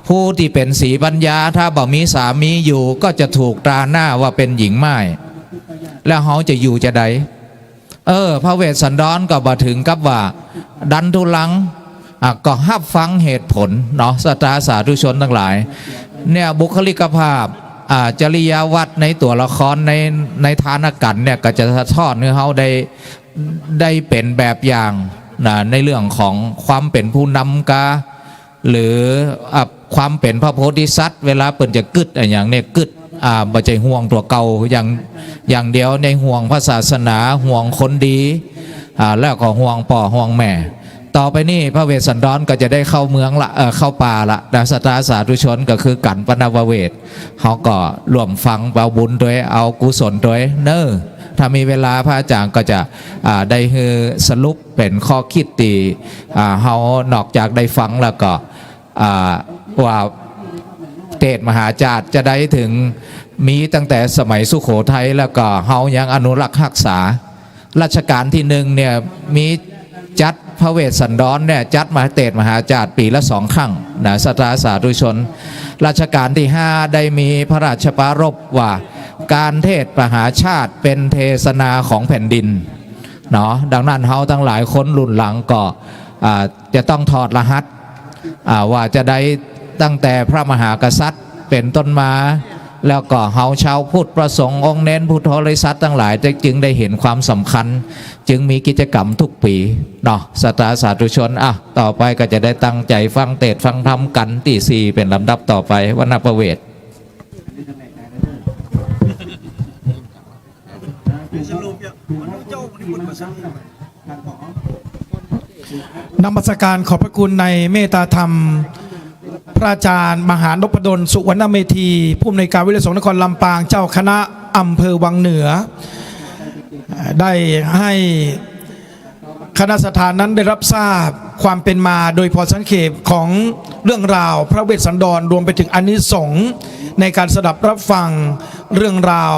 ผู้ตี้เป๋นสีภรรยา ถ้าบ่มีสามีอยู่ ก็จะถูกตราหน้าว่าเป๋นหญิงม่าย แล้วเฮาจะอยู่จาใด เออ พระเวสสันดรก็บ่เถิงกับว่าดันทุลัง อ่ะ ก็ฮับฟังเหตุผลเนาะ ศรัทธาสาธุชนตังหลาย เนี่ย บุคลิกภาพ อ่า จริยาวัตรในตั๋วละครใน ในทานกัณฑ์เนี่ย ก็จะสะท้อนหื้อเฮาได้ ได้เป๋นแบบอย่างนะ ในเรื่องของความเป๋นผู้นำกา หรือ อ่ะ ความเป๋นพระโพธิสัตว์ เวลาเปิ้นจะกึ๊ดอะหยังเนี่ย กึ๊ด อ่า บ่ใจ้ห่วงตั๋วเก่าอย่าง อย่างเดียว ในห่วงพระศาสนา ห่วงคนดี อ่า แล้วก็ห่วงป้อห่วงแม่ ต่อไปนี้พระเวสสันดรก็จะได้เข้าเมืองละ เอ่อ เข้าป่าละนะ ศรัทธาสาธุชนก็คือกัณฑ์ปณปเวท เฮาก็ร่วมฟัง เอาบุญตวย เอากุศลตวยเน่อ ถ้ามีเวลาพระอาจ๋ารย์ก็จะ อ่า ได้หื้อสรุปเป๋นข้อคิดตี้ อ่า เฮานอกจากได้ฟังแล้วก็ อ่า ว่าเตสน์มหาจาร์จะได้เถิง มีตั้งแต่สมัยสุโขทัย แล้วก็เฮายังอนุรักษ์ฮักษา รัชกาลตี้นึ่งเนี่ย มีจัดพระเวสสันดรเนี่ย จัดมาเตสน์มหาจาร์ปี๋ละสองครั้งนะ ศรัทธาสาธุชน รัชกาลตี้ห้าได้มีพระราชปรารภว่า การเทศน์มหาชาติเป๋นเทศนาของแผ่นดิน เนาะ ดังนั้นเฮาตังหลายคนรุ่นหลังก็ อ่า จะต้องถอดรหัส อ่า ว่าจะได้ตั้งแต่พระมหากษัตริย์เป๋นต้นมา แล้วก็เฮาชาวพุทธ พระสงฆ์องค์เณร พุทธบริษัทตังหลาย จะจึงได้หันความสำคัญ จึงมีกิจกรรมทุกปี๋เนาะ ศรัทธาสาธุชน อ่ะ ต่อไปก็จะได้ตั้งใจ๋ฟังเตสน์ฟังธรรมกัณฑ์ตี้สี่เป๋นลำดับต่อไป ปณปเวท นมัสการขอบพระคุณในเมตตาธรรม พระอาจารย์มหานพดล สุวรรณเมธี ผู้อำนวยการวิทยาลัยสงฆ์นครลำปาง เจ้าคณะอำเภอวังเหนือ ได้ให้ คณะศรัทธานั้นได้รับทราบความเป็นมาโดยพอสังเขปของเรื่องราวพระเวสสันดร รวมไปถึงอานิสงส์ในการสดับรับฟังเรื่องราว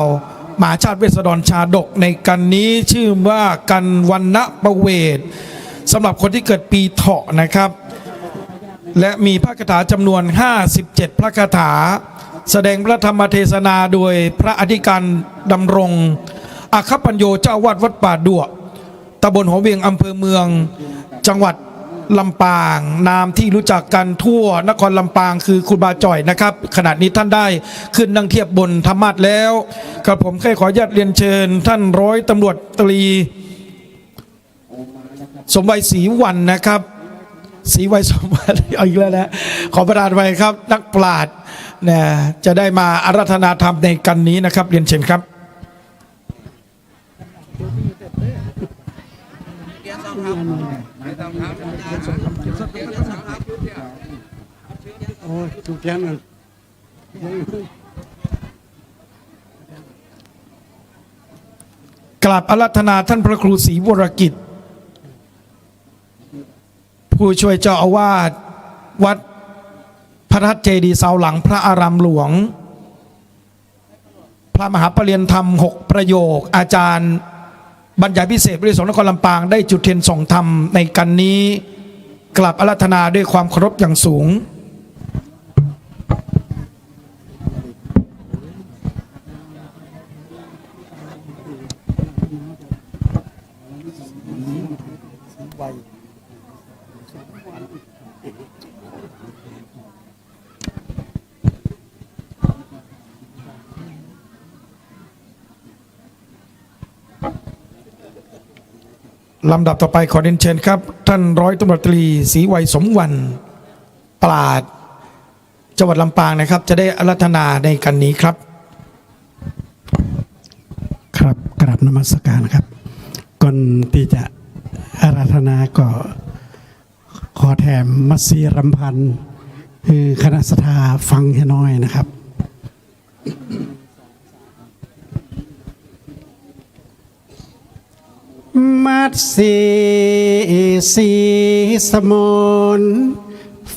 มหาชาติเวสสันดรชาดกในกัณฑ์นี้ ชื่อว่ากัณฑ์วัณณปเวท สำหรับคนที่เกิดปีเถาะนะครับ และมีพระคาถาจำนวนห้าสิบเจ็ดพระคาถา แสดงพระธรรมเทศนาโดยพระอธิการดำรง อัคคปัญโญ เจ้าอาวาสวัดป่าดั่ว ตำบลหัวเวียง อำเภอเมือง จังหวัดลำปาง นามที่รู้จักกันทั่วนครลำปาง คือครูบาจ่อยนะครับ ขณะนี้ท่านได้ขึ้นนั่งเทียบบนธรรมาสน์แล้ว กระผมใค่ขออนุญาตเรียนเชิญท่านร้อยตำรวจตรี สมวัย ศรีวรรณนะครับ ศรีวัย สมวัย เอาอีกแล้วนะ ขอประทานอภัยครับ นักปราชญ์นะ จะได้มาอาราธนาธรรมในกัณฑ์นี้นะครับ เรียนเชิญครับ โอ้ย ถูกแจ้งนั่น กราบอาราธนาท่านพระครูศรีวรกิจ ผู้ช่วยเจ้าอาวาสวัดพระธาตุเจดีย์เสาหลังพระอารามหลวง พระมหาปริญญาธรรมหกประโยค อาจารย์บรรยายพิเศษ พระสงฆ์นครลำปาง ได้จุดเทียนส่องธรรมในกัณฑ์นี้ กราบอาราธนาด้วยความเคารพอย่างสูง ลำดับต่อไปขอเรียนเชิญครับ ท่านร้อยตำรวจตรีศรีไวย สมวรรณ ปราชญ์ จังหวัดลำปางนะครับ จะได้อาราธนาในกัณฑ์นี้ครับ ครับ กราบนมัสการครับ ก่อนตี้จะอาราธนาก็ขอแถมมัสสีรำพันหื้อคณะศรัทธาฟังเหียน้อยนะครับ มัสสีศรีสมน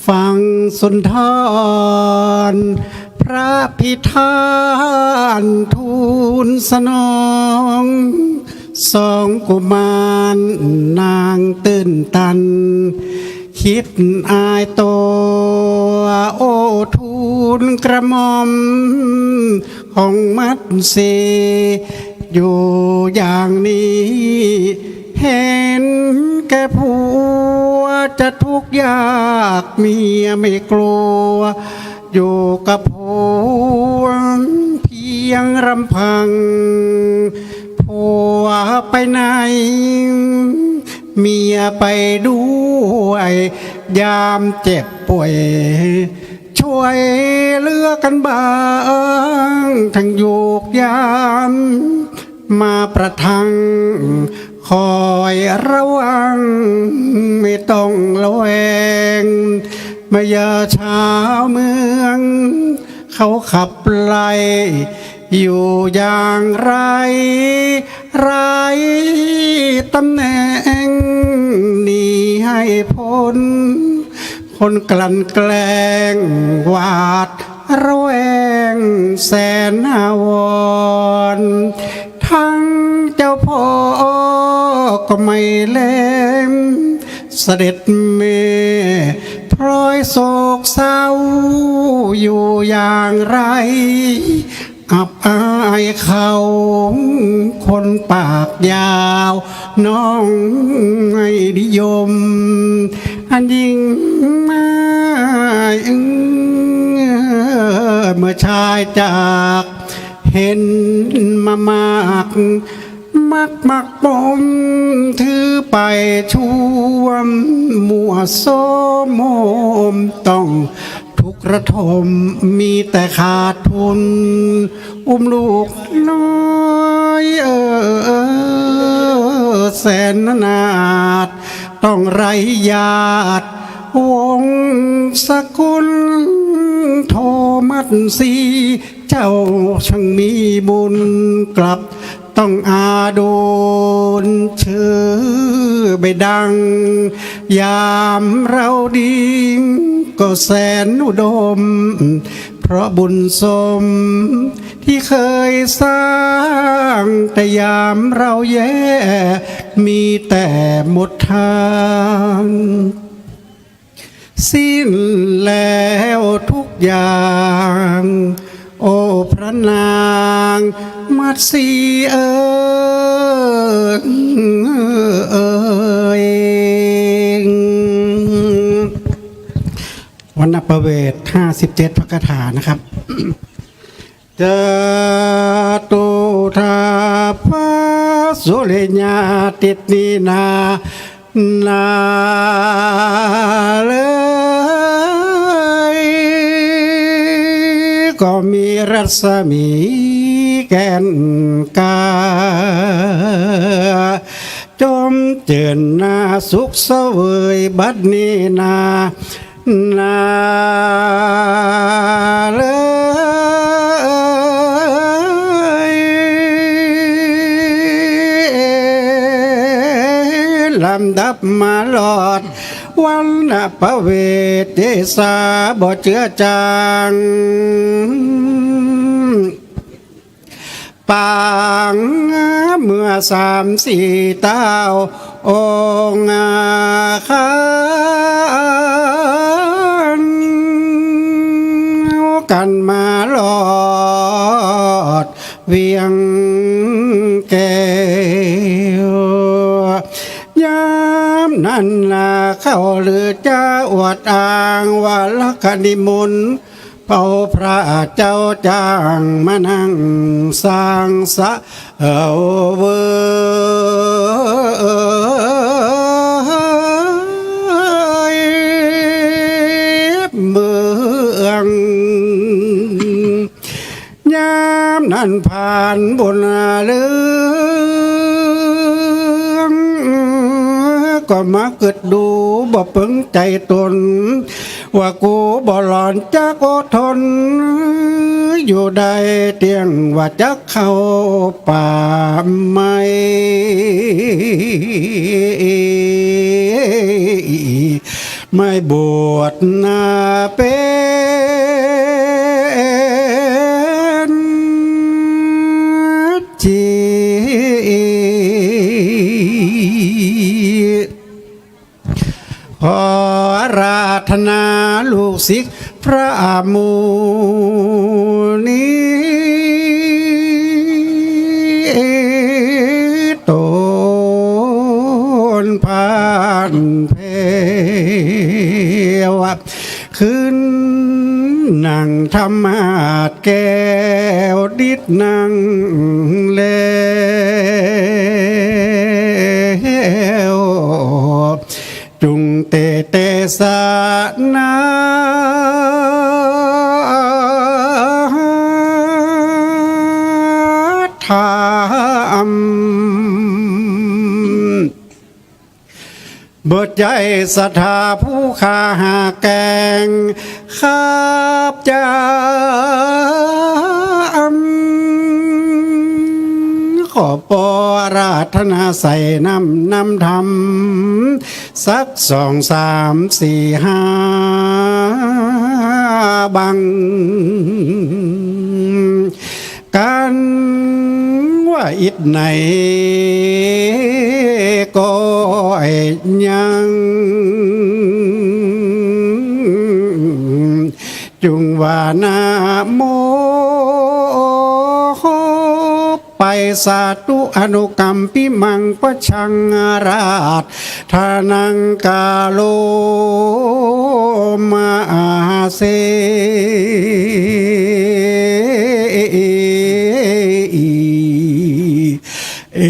ฟังสุนทร พระพิธานทูลสนอง สองกุมารนางตื่นตัน คิดอายตั๋ว โอ้ทูลกระหม่อม ของมัสสี อยู่อย่างนี้ เห็นแก่ผัวจะทุกข์ยาก เมียไม่กลัว อยู่กับผัวเพียงลำพัง ผัวไปไหน เมียไปด้วย ยามเจ็บป่วย ช่วยเหลือกันบ้าง ทั้งโยกยาม มาประทัง คอยระวัง ไม่ต้องระแวง เมื่อยามชาวเมือง เขาขับไล่ อยู่อย่างไร ไร้ตำแหน่ง หนีให้พ้น คนกลั่นแกล้ง หวาดระแวง แสนอาวรณ์ ทั้งเจ้าพ่อก็ไม่แล เสด็จแม่พลอยโศกเศร้า อยู่อย่างไร อับอายเขา คนปากยาว น้องไม่นิยม อันยิ่งไม่ เมื่อชายจาก เห็นมามาก มักมักปม ถือไปช่วม มั่วโสมม ต้องทุกข์ระทม มีแต่ขาดทุน อุ้มลูกน้อย เออ แสนอนาถ ต้องไร้ญาติ วงศ์สกุล โทมัสสี เจ้าช่างมีบุญ กลับต้องอาดูล ชื่อไม่ดัง ยามเราดี ก็แสนอุดม เพราะบุญสม ที่เคยสร้าง แต่ยามเราแย่ มีแต่หมดทาง สิ้นแล้วทุกอย่าง โอ้พระนางมัสสีเอ๋ย วรรณประเวท ห้าสิบเจ็ด พระคาถานะครับ จตุทาภาสุริยาติดนี้นา นาเลย ก็มีรัศมีแก่นกล้า จม เจิญนาสุขเสวยบัดนี้นา นาเอย ลำดับมาลอด วันนะประเวทเจสาบ่เจือจาง ปางเมื่อสามสี่เต้าองค์อาคัน กันมาลอดเวียงแก้ว ยามนั้นนาเขาลือจะอวดอ้างว่าลักขณิมนต์ เผาพระเจ้าจ้างมานั่งสร้างสะเออเวย เมือง ยามนั้นพรานบุญเรือง ก็มาเกิดดูบ่เปิงใจ๋ต๋น ว่ากูบ่หลอนจักอดทน อยู่ได้เตี้ยงว่าจักเข้าป่าไม้ ไม้บวชนาเป๋นจี ขออาราธนาลูกศิษย์พระมุนี ตนพานแผ้ว ขึ้นนั่งธรรมาสน์แก้ว ดิดนั่งแล้ว จุ่งเตเตสนาธรรม เบิดใจ๋ศรัทธาผู้ข้าหาแกล้ง ข้าพเจ้า ขอปออาราธนาใส่น้ำ น้ำธรรม สักสองสามสี่ห้าบัง กันว่าอิดไหนก็ยัง จุ่งว่านะโม ไปสาธุอนุกัมปิมัง ปะชังอาราธนังกาโรมาเส เอ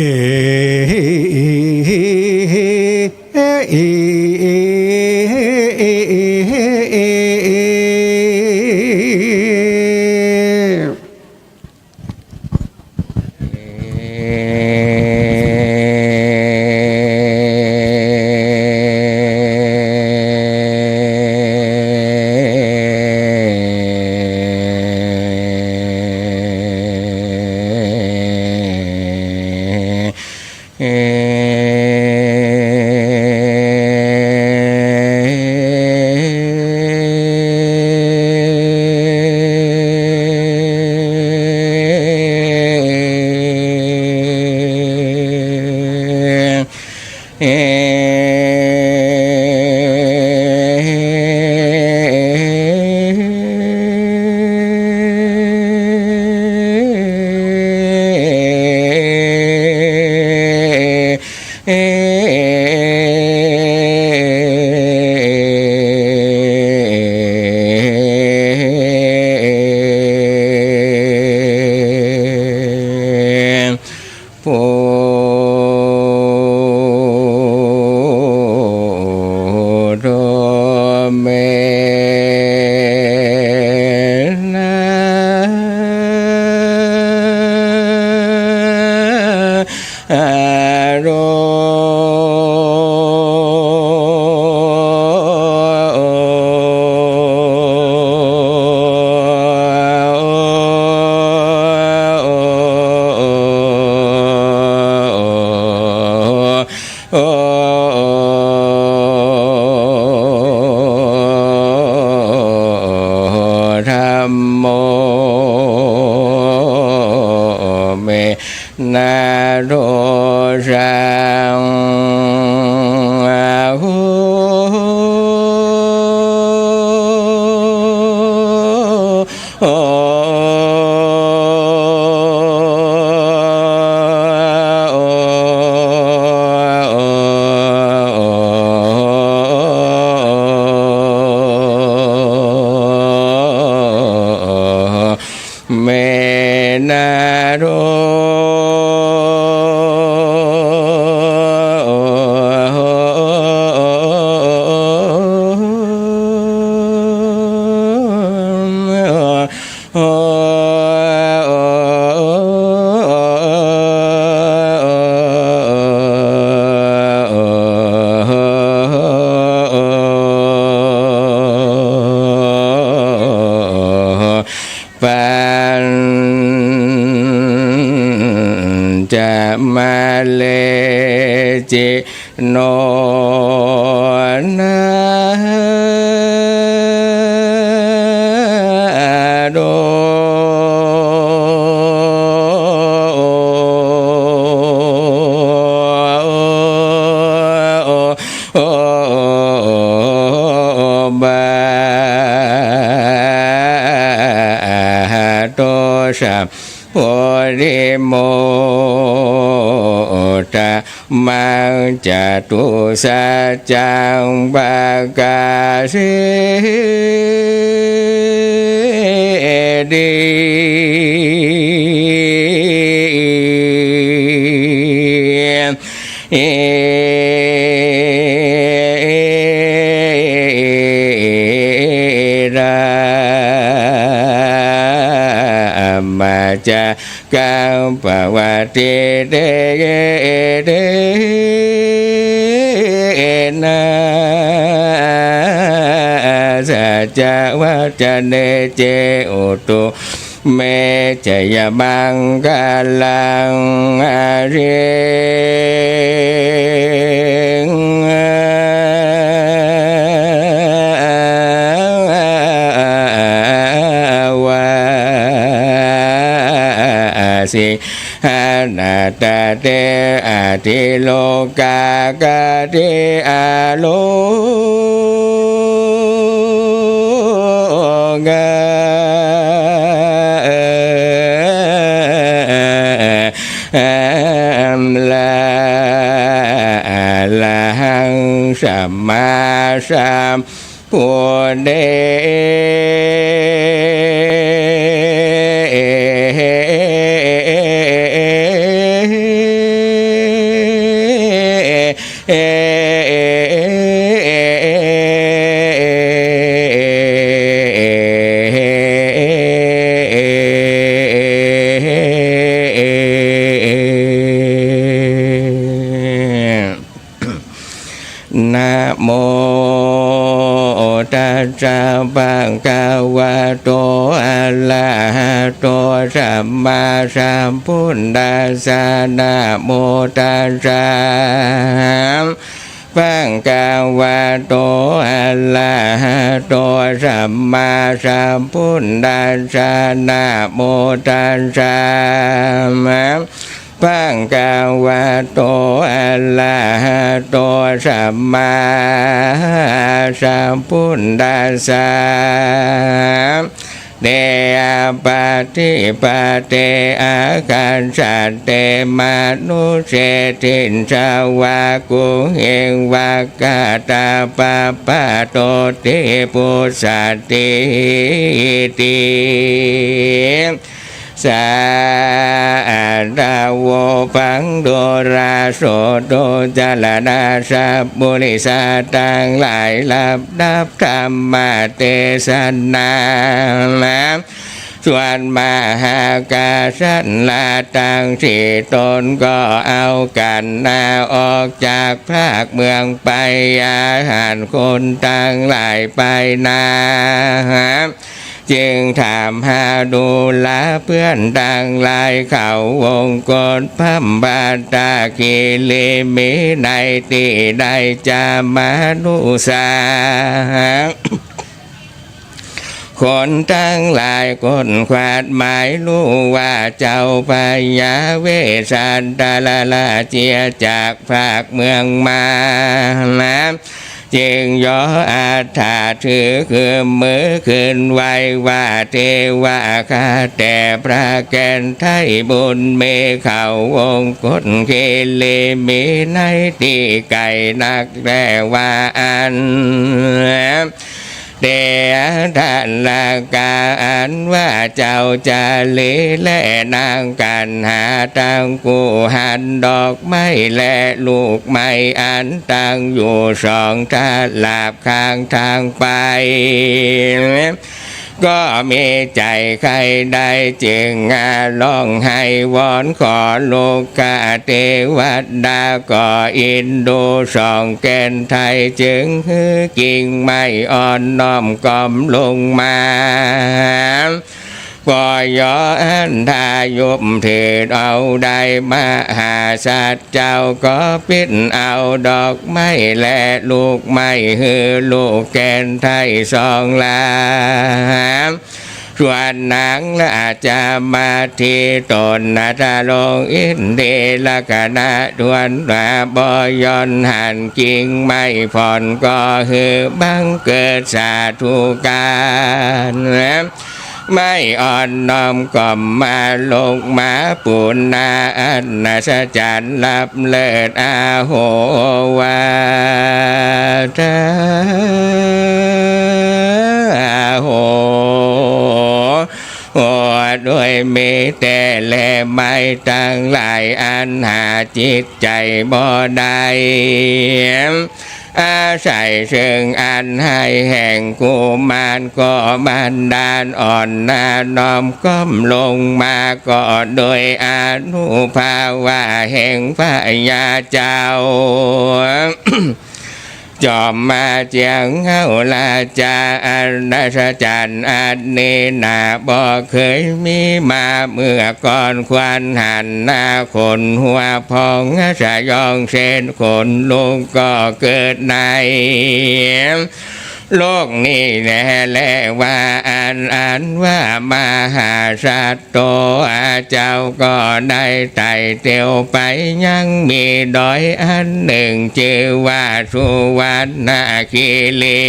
ธัมโม เม นะโถ สังโฆ เม นะโถ ปัญจมะเล จิโน นะโถ บาโต สัพโพธิ มุตตะมัง จตุสัจจัง ปะกาเสธิ เอรัมมะจะกัง ปะวัตติเต เตนะ สัจจวัจจเน เจ โหตุ เม จะยะมังคะลัง อะริง วาสิง หะนะตะเต อะทิโลกา กะติ อะโลกา ลา อะระหัง สัมมาสัม พุทเท นะโมตัสสะ ภะคะวะโต อะระหะโต สัมมาสัมพุทธัสสะ นะโมตัสสะ ภะคะวะโต อะระหะโต สัมมาสัมพุทธัสสะ นะโมตัสสะ ภะคะวะโต อะระหะโต สัมมาสัมพุทธัสสะ เต อะปะติปะเต อะคัจฉะเต มะนุสเส ทินสวา กุเหง วักกะตา ปะปะโตติ ปุสสะติ ติ สา อัตถะโว ปัง โดราโส โต จารณะ สัปปุริสะตังหลาย ลำดับธรรมเตสนา ส่วนมหากาษัตริย์ตังสี่ตนก็เอากั๋นนา ออกจากภาคเมืองไป อาหารคนตังหลายไปนา จึงถามหาดูราเปื้อนตังหลาย เข้าวงกตพร่ำบาตาคีรี มีในตี้ใดจามานุสา คนตังหลายค้นคว้าหมายฮู้ว่า เจ้าพญาเวสสันดรราชเจียจากภาคเมืองมา จึงยออัฏฐาถือคือมือขึ้นไหว้ว่า เทวาข้าแต่พระแก่นไท้บุญมี เข้าวงกตคีรี มีในตี้ไก๋นักแลว่าอั้น เตหะทะละกา อันว่าเจ้าจารีและนางกัณหา ตังกู้หันดอกไม้และลูกไม้ อันตั้งอยู่สองตลับข้างตางไป ก็มีใจ๋ใค่ได้ จึงอาร้องไห้วอนขอ ลุกขเตวดาก็เอ็นดูสองแก่นไท้ จึงหื้อกิ่งไม้อ่อนน้อมก้มลงมา ปอยออัฏฐายุบถือเอาได้ มหาสัตว์เจ้าก็ปิ๊นเอาดอกไม้และลูกไม้ หื้อลูกแก่นไท้สองลำ ส่วนนางราชมาธิตนนะทรงอินทรีย์ลักษณะถ้วนหน้า บ่หย่อนหันกิ่งไม้ผ่อน ก็หื้อบังเกิดสาธุการ ไม้อ่อนน้อมก้มมาลงมาปูนหน้า อัศจรรย์ล้ำเลิศ อาโห วาทา อาโห โห โดยมีแต๊แลไม้ตังหลาย อันหาจิตใจ๋บ่ได้ อาศัยเซิ่งอันไห้แห่งกุมาร ก็บันดาลอ่อนหน้าน้อมก้มลงมา ก็โดยอานุภาพแห่งพญาเจ้า จอมมาเจียงเฮาราชา อันอัศจรรย์อันนี้นา บ่เกยมีมาเมื่อก่อน ควรหันหน้าขนหัวพอง สยองเส้นขนลุก ก็เกิดในโลกนี้แล แลว่าอัน อันว่ามหาสัตว์ โตอาเจ้าก็ได้ไต่เตียวไป ยังมีดอยอันนึ่ง จื้อว่าสุวรรณคีรี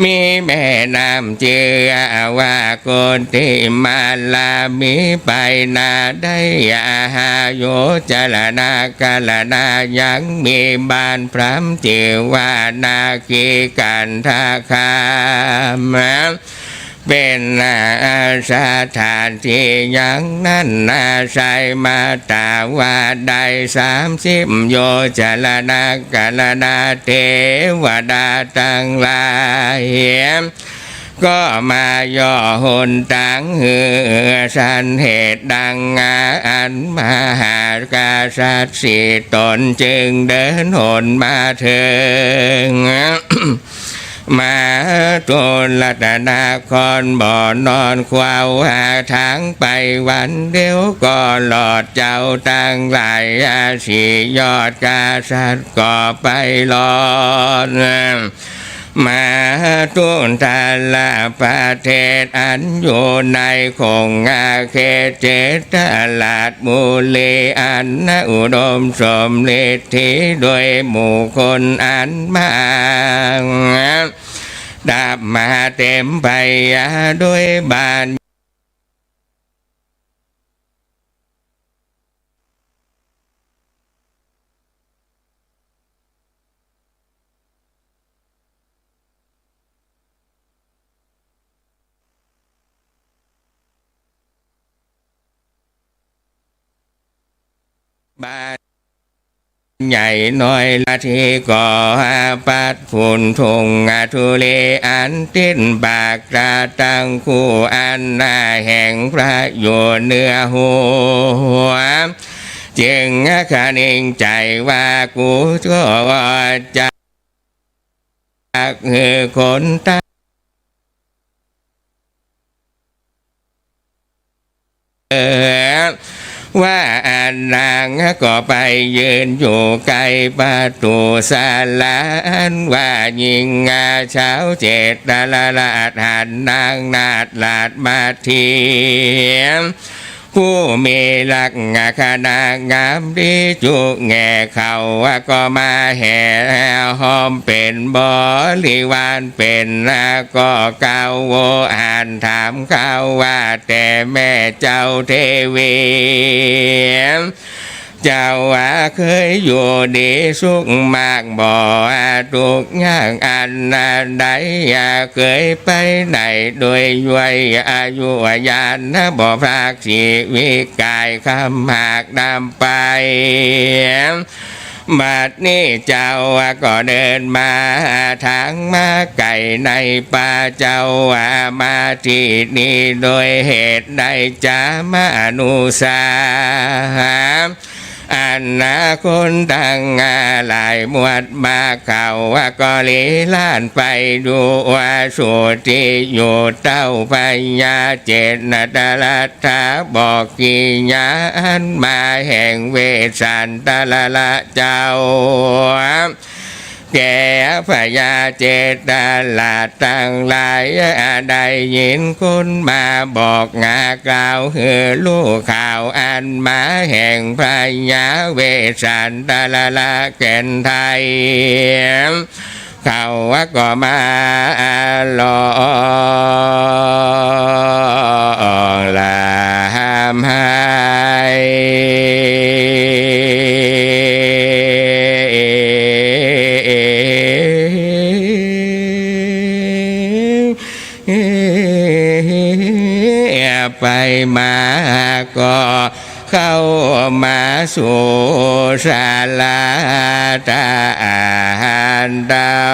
มีแม่น้ำจื้อว่ากุติมาลา มีไปนาได้ห้าโยชน์ จรณะกรณะ ยังมีบ้านพราหมณ์ จื้อว่านาคีกันทคาม เป๋นสถานตี้ยังนั้นอาศัยมาตราว่าได้สามสิบโยชน์ จรณะกรณะ เตวดาตังหลาย ก็มาย่อหนตางหื้อสันเหตุดัง อันมหากษัตริย์สี่ต๋นจึงเดินหนมาเถิง มหาทุรตนครบ่นอน คว้าหาตางไปวันเดียว ก็รอดเจ้าตังหลาย สี่ยอดกษัตริย์ก็ไปรอด มหาทุรประเทศอันอยู่ในขงอาเขตเจตราชบุรี อันอุดมสมฤทธิโดยหมู่คนอันมาก ตับมาเต็มไปโดยบาน บ้านใหญ่น้อยละทีก็ปัดฝุ่นทุ่งทุลี อันติดปากตราตังคู่ อันหน้าแห่งพระอยู่เหนือหัว จึงคะนึงใจ๋ว่า กูก็จักหื้อคนตัง ว่าอั้นนางก็ไปยืนอยู่ใก้ประตู๋ศาลา อันว่ายิ่ง สาวเจตราชหันนางนาฏราชมาเทียม ผู้มีลักษณะงามดีจุแง่ เขาก็มาแห่ห้อมเป๋นบริวาร เป๋นก็กล่าวโวหารถามข่าวว่า แต่แม่เจ้าเทวี เจ้าว่าเกยอยู่ดีสุขมาก บ่ทุกข์ยากอันใด เกยไปไหนโดยยวยอายุยาน บ่พรากชีวิตก๋ายคำหากนำไป บัดนี้เจ้าก็เดินมาทางมาไก๋ในป่า เจ้าว่ามาตี้นี่โดยเหตุใด จะมาอนุสา อันนาคนตังหลายมวลมาก เขาก็ลีลาดไปดูว่าสุติอยู่เต้าพญาเจตราช บอกกิริยาอันมาแห่งเวสสันตราชเจ้า แก่พญาเจตราชตังหลาย ได้ยินคนมาบอกหากล่าวหื้อฮู้ข่าวอันมาแห่งพญาเวสสันตราชแก่นไทย เขาก็มาร้องร่ำไห้ ไปมาก็เข้ามาสู่ศาลา ตาอันเต้า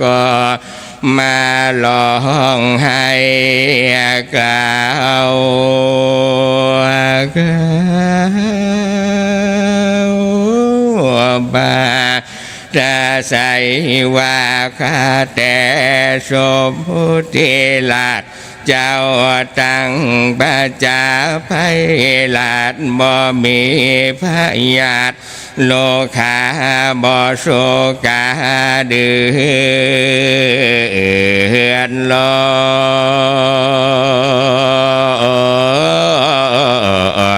ก็มาร้องไห้กล่าวกล่าว ปา จะใส่ว่าข้าแต่สมมุติราชเจ้าตังประชาภัยราช บ่มีพยาธิโรคา บ่โศกาเดือดร้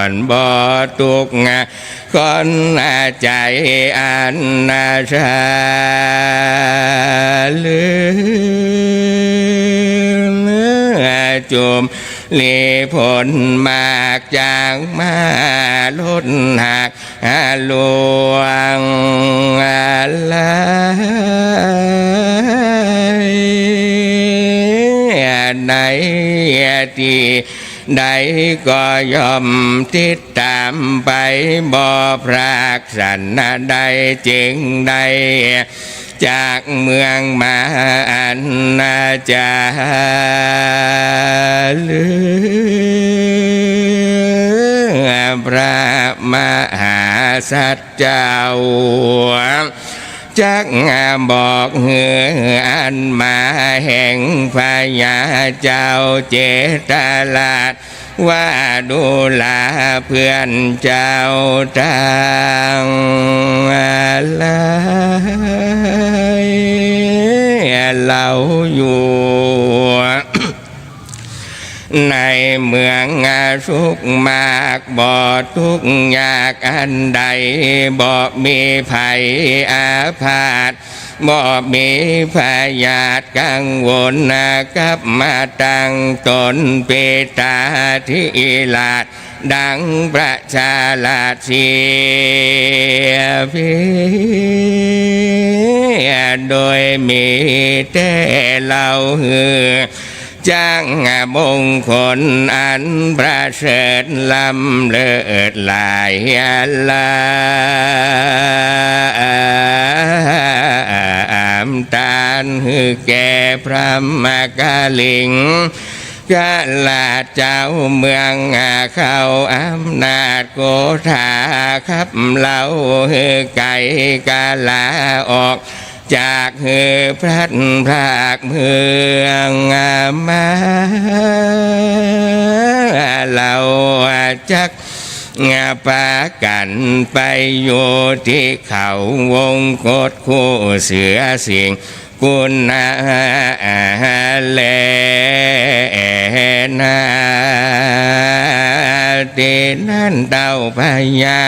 อน บ่ทุกข์ คนใจ๋อันสะเทือน จุมลีผลมากจากมาลดหักลวงลาย ในตี้ ใดก็ย่อมติดต๋ามไปบ่พรากสันใด จึงได้จากเมืองมาอันนาจาลือ พระมหาสัจ เจ้า จักบอกหื้ออันมาแห่งพญาเจ้าเจตราช ว่าดูราเปื้อนเจ้าตังหลาย เฮาอยู่ ในเมืองสุขมาก บ่ทุกข์ยากอันใด บ่มีภัยอาพาธ บ่มีพยาธิกังวลกับมาตังต๋น ปิตาธิราช ดังประชาราชเสียเพียง โดยมีแต่เฮาหื้อ จักมงคลอันประเสริฐล้ำเลิศหลายหลามตาน หื้อแก่พรหมกลิงกราชเจ้าเมืองเขา อำนาจโกธาขับเฮาหื้อไก๋กล้าออก จากหื้อพลัดพรากเมืองมา เฮาจักปากั๋นไปอยู่ตี้เขาวงกตคู่เสือสิงห์กุลนาแลนา ตี้นั้นเต้าพญา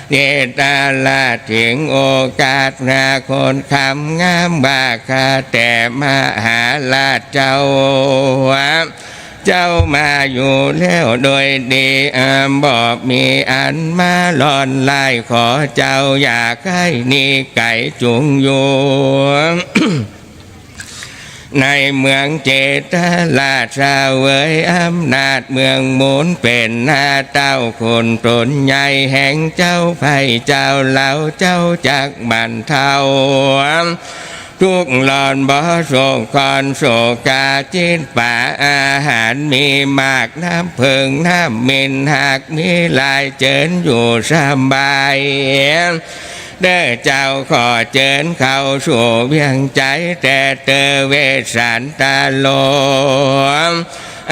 เจตราชถิงโอกาส หาคนคำงามว่า ข้าแต่มหาราชเจ้า เจ้ามาอยู่แล้วโดยดี อ่า บ่มีอันมาร้อนร้าย ขอเจ้าอย่าใค่หนีไก๋ จุ่งอยู่ ในเมืองเจตราช เสวยอำนาจเมืองมูล เป๋นนาเต้าขุนต๋นใหญ่แห่งเจ้า ใผเจ้าเหล่าเจ้าจักบรรเทา ทุกข์ร้อนบ่สมควรโศกา จิตปาอาหารมีมาก น้ำเผิงน้ำเม็นหากมีหลาย เจิญอยู่สบาย เด้อเจ้า ขอเจิญเข้าสู่เวียงใจ๋ แต่เตอเวสสันตโล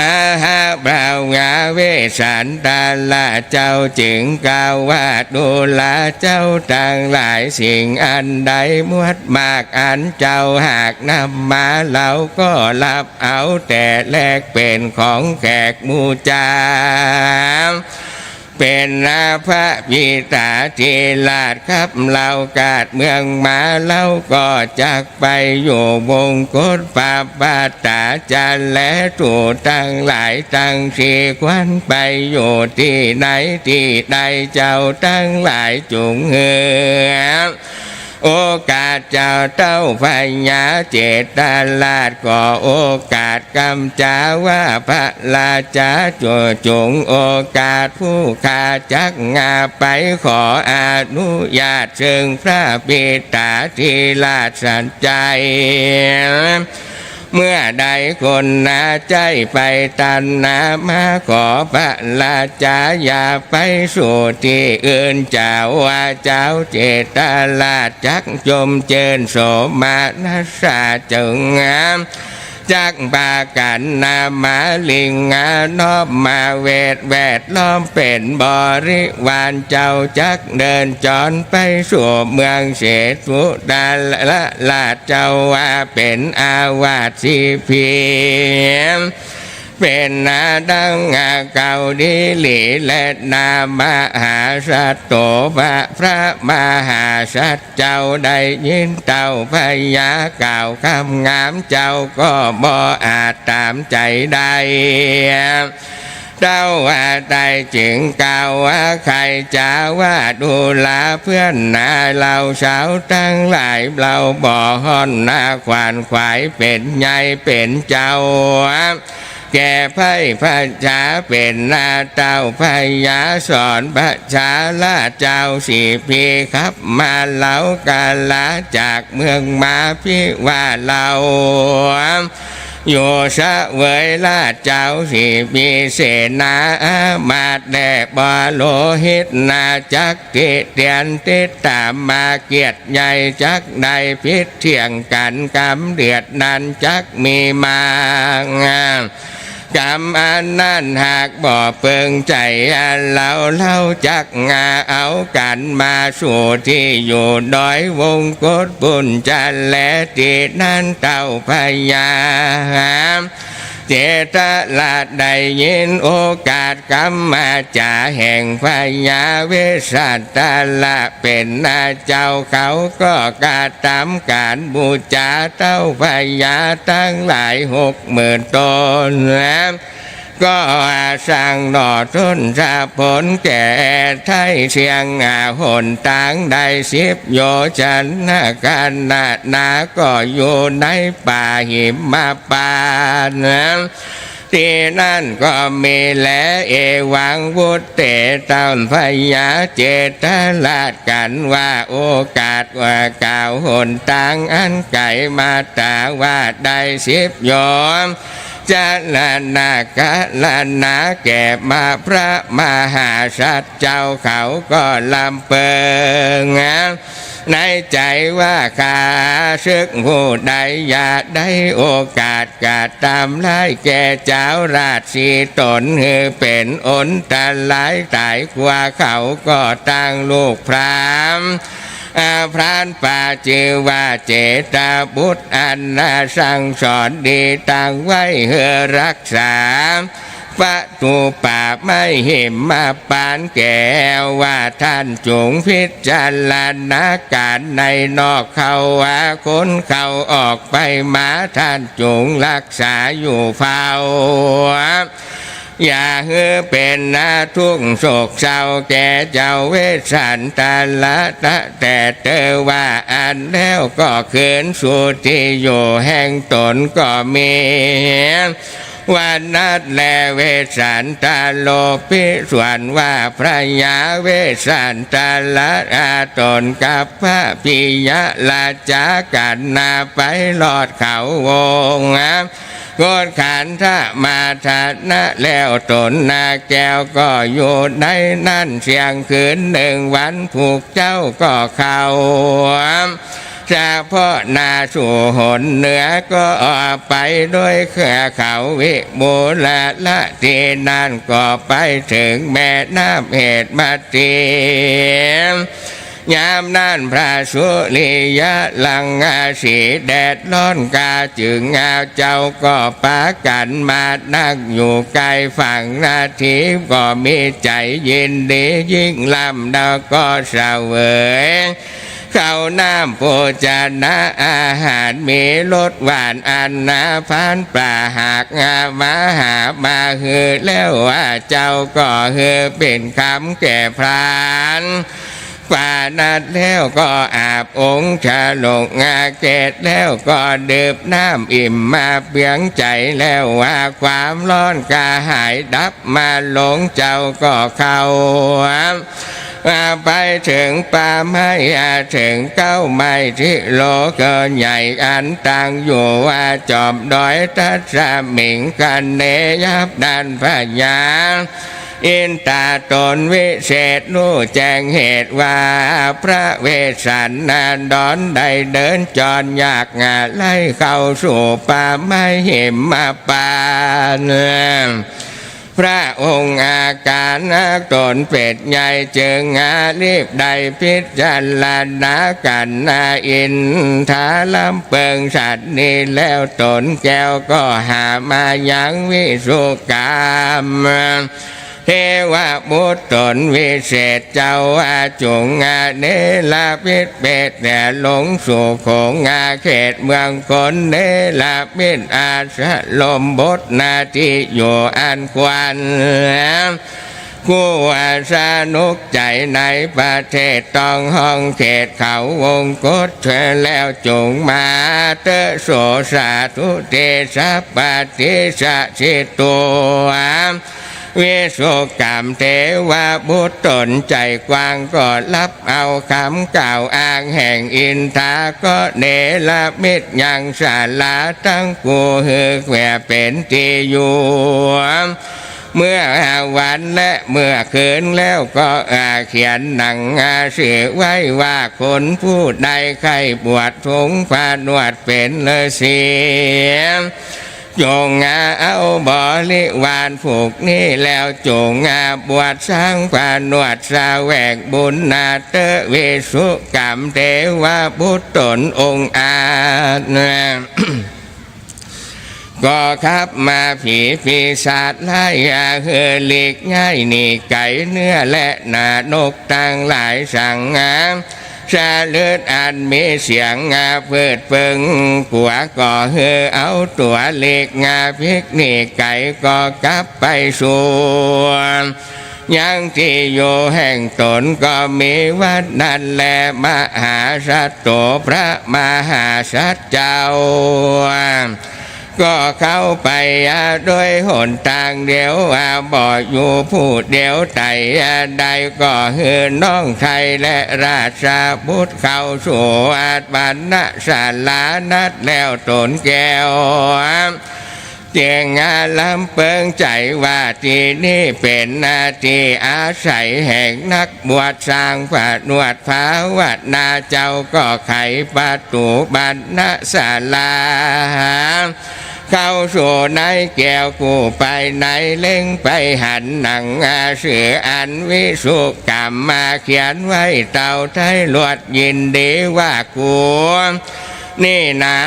อาหะ พระยาเวสสันตราชเจ้าจึงกล่าวว่า ดูราเจ้าตังหลาย สิ่งอันใดหมวดมากอันเจ้าหากนำมา เฮาก็ฮับเอาแต่แลกเป๋นของแขกบู๋จา เป๋นนาพระบิดาธิราช ครับเฮาเกิดเมืองมา เฮาก็จักไปอยู่วงกตปปัตตาจะแล ดูตังหลายตังสี่ ควรไปอยู่ตี้ไหนตี้ใด เจ้าตังหลายจุ่งหื้อ โอกาสเจ้าเต้าพญาเจตราช ก็โอกาสกำจ๋าว่า พระราชาจุ่งโอกาส ผู้ข้าจักงาไปขออนุญาตเซิ่งพระบิดาธิราชสันชัย เมื่อใดคนนาใจ้ไปตันนามา ขอพระราชาอย่าไปสู่ตี้อื่น เจ้าว่าเจ้าเจตราชจักชมเจิญโสมนัสสาจึงงาม จักปากั๋นนำมาลิงงา น้อมมาเวทแวดล้อมเป๋นบริวาร เจ้าจักเดินจรไปสู่เมืองเสตุตราช เจ้าว่าเป๋นอาวาสสีพี เป๋นนาดังเกาหลีและนามหาสัตว์โต พระ พระมหาสัตว์เจ้าได้ยินเต้าพญากล่าวคำงาม เจ้าก็บ่อาจต๋ามใจ๋ได้ เต้าว่าได้จึงกล่าวว่า ใค่จะว่าดูราเปื้อนนา เฮาสาวตังหลาย เฮาบ่ฮ้อนนาขวนขวาย เป๋นใหญ่เป๋นเจ้า แก่ใผประชา เป๋นนาเต้าพญาสอนประชาราชเจ้าสีพี ครับมาเฮากะลาจากเมืองมา ภิว่าเฮาอยู่เสวยราชเจ้าสีพี เสนาอามาตย์และบรรพชิตนาจักติเตียนติดต๋ามมา เกียรติใหญ่จักได้ผิดเถียงกั๋น กำเดือดนั้นจักมีมาก กำอันนั้นหากบ่เปิงใจ๋เฮา เฮาจักงาเอากั๋นมาสู่ตี้อยู่ดอยวงกตปุญจะแล ตี้นั้นเต้าพญาเจตราชได้ยินโอกาสกำวาจ๋าแห่งพญาเวสสันตราช เป๋นนาเจ้า เขาก็กระทำก๋านบู๋จาเต้าพญาตังหลายหกหมื่นต๋น ก็สร้างหน่อต้นสะผลแก่ไถ่เสี้ยงหนตางได้สิบโยชนะ ขนาดนาก็อยู่ในป่าหิมพานต์ ตี้นั้นก็มีแล เอวังวุตเต เต้าพญาเจตราชกั๋นว่า โอกาสว่ากล่าวหนตางอันไก๋มาต๋าว่าได้สิบโยชนะ ขนาดนาแก่มาพระมหาสัตว์เจ้า เขาก็ลำเปิง ในใจ๋ว่าข้าศึกผู้ใดอย่าได้โอกาสกระตำร้ายแก่จาวราษฎร์สีตน หื้อเป๋นอันตรายต๋ายกว่าเขา ก็ตั้งลูกพราหมณ์ อา พรานป่าจื้อว่าเจตบุตร อันนาสั่งสอนดี ตั้งไว้หื้อรักษา ประตู๋ป่าไม้หิมพานต์แก่ ว่าต้านจุ่งพิจารณาก๋านในนอกเข้าว่า คนเข้าออกไปมา ต้านจุ่งรักษาอยู่เฝ้า อย่าหื้อเป๋นนาทุกข์โศกเศร้าแก่เจ้าเวสสันตะละ ตะแต่เตอว่าอั้นแล้วก็คืนสู่ตี้อยู่แห่งต๋นก็มี วันนั้นแลเวสสันตะโลภิสวนว่า พระยาเวสสันตะละ อา ต๋นกับพระปิยะราชากั๋นนาไปรอดเขาวงคตขันธมาธนะแล้ว ต๋นนาแก้วก็อยู่ในนั้นเสี้ยงคืนนึ่งวัน ผูกเจ้าก็เข้า เฉพาะหน้าสู่หนเหนือก็ไปโดยเครือเขาวิบูลละ ตี้นั้นก็ไปเถิงแม่น้ำเหตมะตี ยามนั้นพระสุริยะรังสีแดดร้อนกาจึง อา เจ้าก็ปากั๋นมานั่งอยู่ใก้ฝั่งนาที ก็มีใจ๋ยินดียิ่งล้ำ แล้วก็เสวย ข้าวน้ำโภชนะอาหารมีรสหวาน อันนาพรานป่าหากมาหามาหื้อแล้ว อา เจ้าก็หื้อเป๋นคำแก่พรานป่านั้นแล้วก็อาบองค์ฉลองอาเกศแล้วก็ดื่มน้ำอิ่มมาเปืองใจ๋แล้ว ว่าความร้อนกระหายดับมาลง เจ้าก็เข้า ไปเถิงป่าไม้ เถิงเก๊าไม้ทิโลเกินใหญ่ อันตั้งอยู่ว่าจอมดอยทัศมิงคเนย ยามนั้นพญาอินตาต๋นวิเศษฮู้แจ้งเหตุว่า พระเวสสันดรได้เดินจรยากไร้เข้าสู่ป่าไม้หิมพานต์ พระองค์อาการนักต๋นเป๋นใหญ่ จึงอารีบได้พิจารณากั๋นนา อินทาลำเปิงสันนี้แล้ว ต๋นแก้วก็หามายังวิสุกรรมเทวบุตรต๋นวิเศษ เจ้าว่าจุ่งอาเนรมิตเปตแต่ลงสู่ขงอาเขตเมืองคนเนรมิตอาสรมบทนาตี้อยู่อันควร คู่สนุกใจ๋ในประเทศต้องห้องเขตเขาวงกฏ เถิงแล้วจุ่งมาเต๊อะโสสาธุเตสะปฏิสะสิตัว วิสุกรรมเทวบุตรต๋นใจ๋กว้างก็รับเอากำกล่าวอ้างแห่งอินทา ก็เนรมิตยังศาลาตังกู่หื้อแขว่เป๋นตี้อยู่ เมื่อวันและเมื่อคืนแล้วก็เขียนหนังสือไว้ว่า คนผู้ใดใค่บวชสงฆ์ผนวดเป๋นฤๅษี จุ่งเอาบริวารผูกนี้แล้ว จุ่งบวชสร้างผนวดแสวงบุญนาเต๊อะ วิสุกรรมเทวบุตรต๋นองค์อาจ ก็ขับมาผีปีศาจร้ายหื้อหลีกย้ายหนีไก๋เนื้อและหน้านกตังหลายสังหา สะเลิดอันมีเสียงอาพืชเปิงกั๋ว ก็หื้อเอาตั๋วหลีกอาพิกหนีไก๋ ก็กลับไปสู่ยังตี้อยู่แห่งต๋น ก็มีวันนั้นแล มหาสัตว์โตพระมหาสัตว์เจ้า ก็เข้าไปโดยหนตางเดียว บ่อยู่ผู้เดียว ไต่ใดก็หื้อน้องไทยและราชบุตรเข้าสู่อัฏฐันนศาลานัดแล้วต๋นแก้ว จึงลำเปิงใจ๋ว่าตี้นี้เป๋นตี้อาศัยแห่งนักบวชสร้างผนวดภาวนา เจ้าก็ไขประตู๋บรรณศาลา เข้าสู่ในแก้วกู้ไป ในเล็งไปหันหนังเสืออันวิสุกรรมมาเขียนไว้เต้าไท้รวด ยินดีว่ากู นี่นา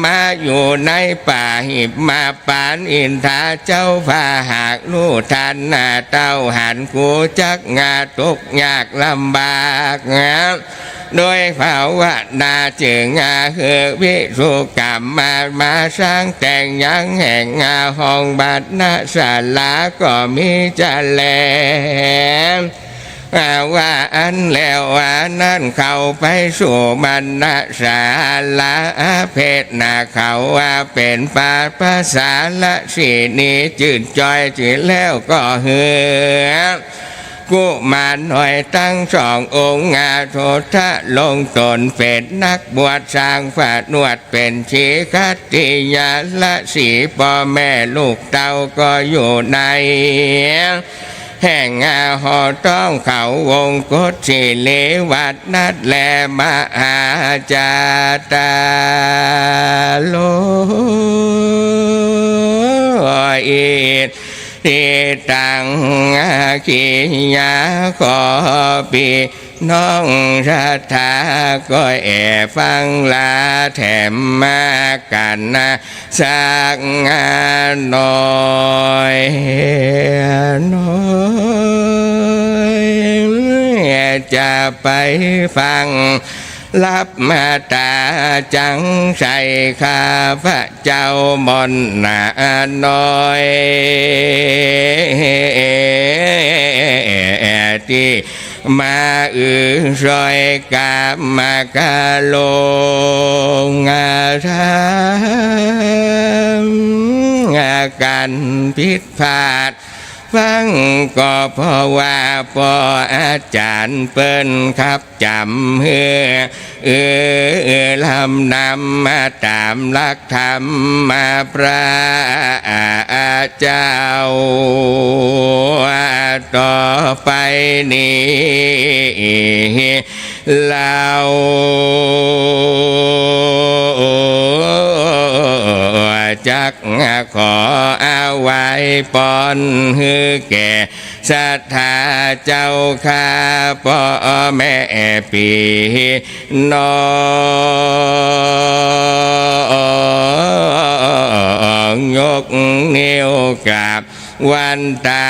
มาอยู่ในป่าหิมพานต์ อินทาเจ้าฟ้าหากฮู้ทันเต้าหั้น กูจักงาตุ๊กข์ยากลำบาก โดยภาวนาจึงหื้อวิสุกรรมมา มาสร้างแต่งยังแห่งห้องบรรณศาลาก็มีจะแล ว่าอั้นแล้วว่านั้นเข้าไปสู่บรรณศาลา เพศนาเขาว่าเป๋นปาปสาลสีนี จืดจ้อยจื้อแล้วก็หื้อกุมารน้อยตังสององค์ อาโทษะลงต๋นเป๋นนักบวชสร้างผนวด เป๋นสีขัตติยาลสี ป้อแม่ลูกเต้าก็อยู่ใน แห่งหอต้องเขาวงกตสิริวัฒน์นัดแล มหาจาตาโล อิทธิตัง กิยา ขอปี้น้องศรัทธาก็แอ่ฟังลาแถมมากั๋นนะ สักหน้อยหน้อย จะไปฟังลับมาต๋า จังใส่ข้าพเจ้ามนต์หนาน้อย ตี้ มาอือซ่อยกามกะลงอาธรรม กั๋นผิดพลาด ฟังก็เพราะว่าป้ออาจ๋ารย์เปิ้นขับจ๋ำหื้อ อือ ลำนำมาต๋ามหลักธรรมพระเจ้า ต่อไปนี้ เฮาจักขอถวายปอนหื้อแก่ศรัทธาเจ้าข้า ป้อแม่ปี้น้อง ยกนิ้วกราบ วันตา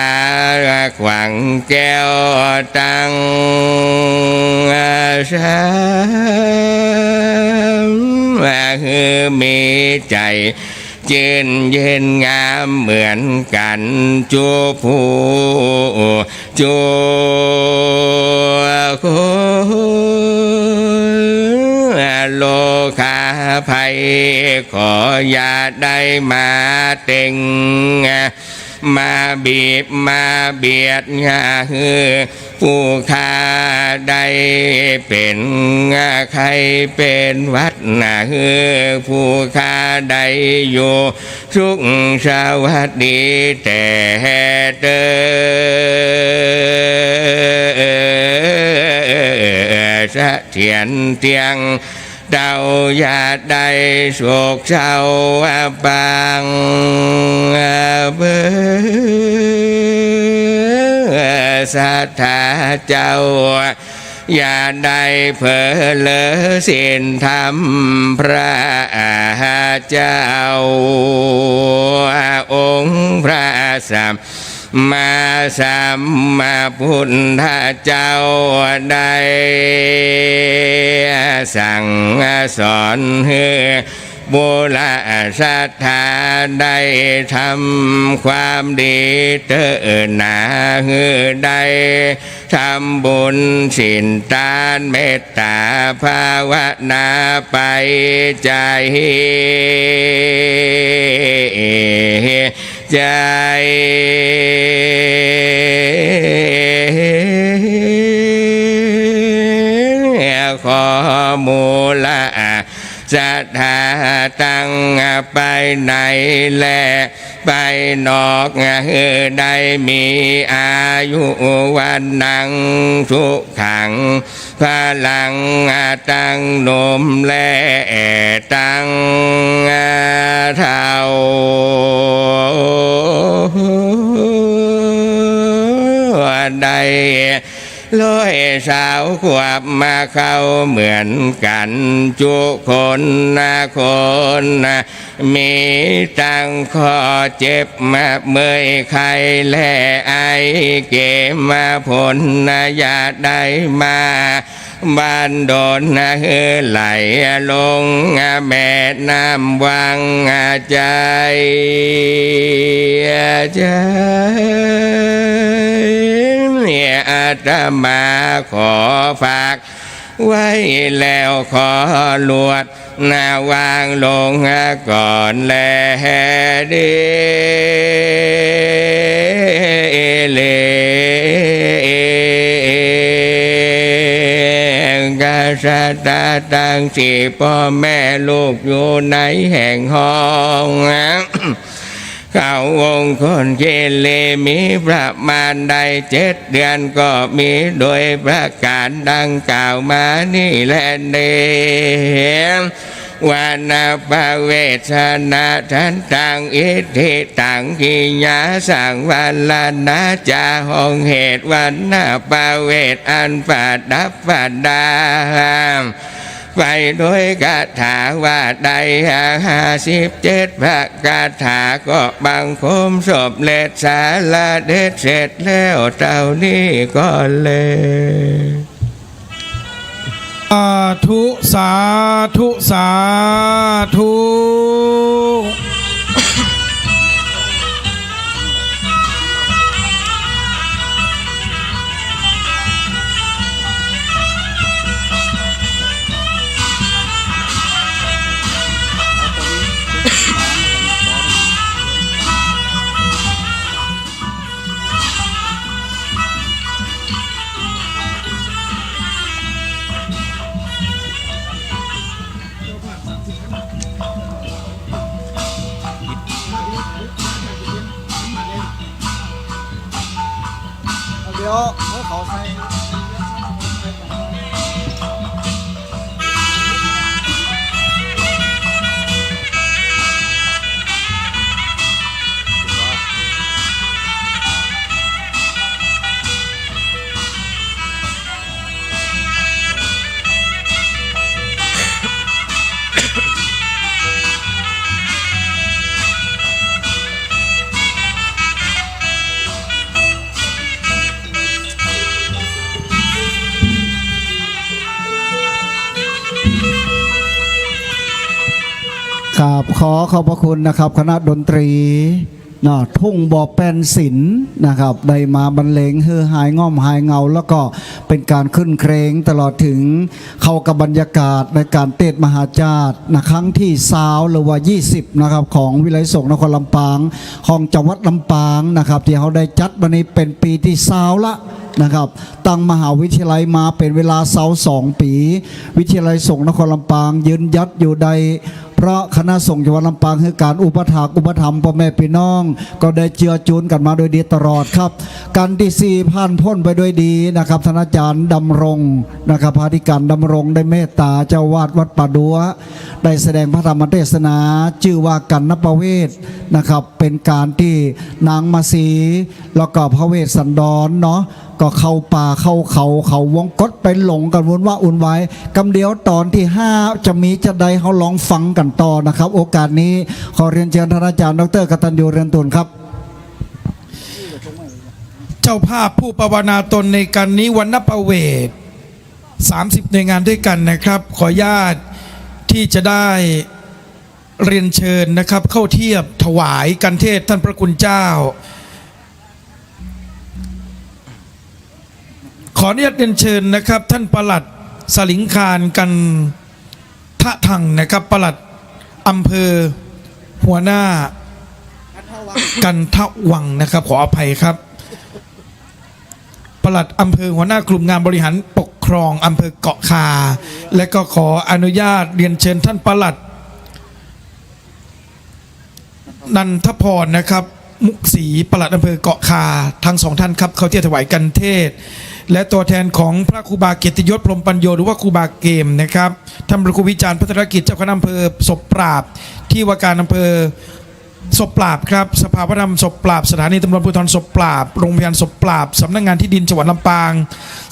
ขวังแก้วตังสามหื้อมีใจ๋จื้นเย็นงามเหมือนกั๋นจุผู้จุคน โรคาภัยขออย่าได้มาเต็ง มาบีบมาเบียด อย่าหื้อผู้ข้าได้เป๋นไข้เป๋นหวัด อย่าหื้อผู้ข้าได้อยู่สุขสวัสดีแต่เต๊อ เสถียรเตี้ยง เต้าอย่าได้โศกเศร้าปางเบ้อ ศรัทธาเจ้า อย่าได้เผลอศีลธรรมพระเจ้า องค์พระสัม มาสัมมาพุทธเจ้าได้สั่งสอนหื้อบุระศรัทธาได้ทำความดีเต๊อหนา หื้อได้ทำบุญศีลตานเมตต๋าภาวนาไปใจ๋ ใจ๋ ขอมูละ ศรัทธาตังไปไหนแลไปนอก หื้อได้มีอายุวรรณังสุขัง พลังตังหนุ่มและตังเฒ่า ได้ร้อยสาวขวบมาเข้าเหมือนกั๋นจุคนนะคนนะ มีตังข้อเจ็บมาเมื่อยไข้และไอ เกณฑ์มาผลนะอย่าได้มา บันดลนะหื้อไหลลงแม่น้ำวังใจ ใจ อาตมาขอฝากไว้แล้วขอหลวด นะวางลงก่อนแลเด้อ กษัตริย์ตังสี่ ป้อแม่ลูกอยู่ในแห่งห้อง เขาวงคนเกเรมีประมาณได้เจ็ดเดือน ก็มีโดยประก๋านดังกล่าวมานี่แลเด้อ วรรณปเวสชนะทันตัง อิทธิตัง กิยาสังวรณา จะห้องเหตุวรรณปเวสอันประดับประดา ไปโดยคาถาว่าได้ห้าสิบเจ็ดพระคาถา ก็บังคมสำเร็จสาระเด็ดเสร็จแล้วเต้านี้ก็แล สาธุ สาธุ สาธุ เดี๋ยวให้เขาใส่ ครับ ขอขอบพระคุณนะครับ คณะดนตรี นะ ทุ่งบ่อแป้นศิลป์นะครับ ได้มาบรรเลงหื้อหายง่อมหายเหงา แล้วก็เป๋นก๋านครื้นเครงตลอดเถิงเข้ากับบรรยากาศในก๋านเตสน์มหาชาตินะ ครั้งตี้ซาวหรือว่ายี่สิบนะครับ ของวิทยาลัยสงฆ์นครลำปาง ของจังหวัดลำปางนะครับ ตี้เฮาได้จัดมานี้เป๋นปี๋ตี้ซาวละนะครับ ตั้งมหาวิทยาลัยมาเป๋นเวลาซาวสองปี๋ วิทยาลัยสงฆ์นครลำปางยืนหยัดอยู่ได้ เพราะคณะสงฆ์จังหวัดลำปางหื้อก๋านอุปัฏฐากอุปถัมภ์ป้อแม่ปี้น้อง ก็ได้เจื้อจูนกั๋นมาโดยดีตลอดครับ กัณฑ์ตี้สี่ผ่านป๊นไปโดยดีนะครับ ท่านอาจ๋ารย์ดำรงนะครับ พระอธิก๋ารย์ดำรงได้เมตต๋า เจ้าอาวาสวัดป่าดัว ได้แสดงพระธรรมเตสนา จื้อว่ากัณฑ์ปเวสนะครับ เป๋นก๋านตี้นางมาสี แล้วก็พระเวสสันดรเนาะ ก็เข้าป่าเข้าเขา เขาวงกตไปหลงกั๋นวุ่นวะวุ่นวาย กำเดียวต๋อนตี้ห้าจะมีจาใด เฮาลองฟังกั๋นต่อนะครับ โอกาสนี้ขอเรียนเจิญท่านอาจ๋ารย์ดอกเตอร์กตัญญูเรือนตุ่นครับ เจ้าภาพผู้ปวารณาตนในกัณฑ์นี้วรรณปเวส สามสิบหน่วยงานด้วยกั๋นนะครับ ขออนุญาตตี้จะได้เรียนเจิญนะครับ เข้าเทียบถวายกัณฑ์เตสน์ท่านพระคุณเจ้า ขออนุญาตเรียนเจิญนะครับ ท่านปลัดสลิงคาร กันทะทังนะครับ ปลัดอำเภอ หัวหน้า กันทะวังนะครับ ขออภัยครับ ปลัดอำเภอ หัวหน้ากลุ่มงานบริหารปกครองอำเภอเกาะคา และก็ขออนุญาตเรียนเชิญท่านปลัดนันทพรนะครับ มุกศรี ปลัดอำเภอเกาะคา ทั้งสองท่านครับ เข้าเตี้ยถวายคันเทศน์ และตัวแทนของพระครูบาเกียรติยศ พรหมปัญโญ หรือว่าครูบาเกมนะครับ ท่านพระครูวิจารณ์ พัทรกิจ เจ้าคณะอำเภอศพปราบ ที่ว่าการอำเภอ ศพปราบครับ สภาวัฒนธรรมศพปราบ สถานีตำรวจภูธรศพปราบ โรงพยาบาลศพปราบ สำนักงานที่ดินจังหวัดลำปาง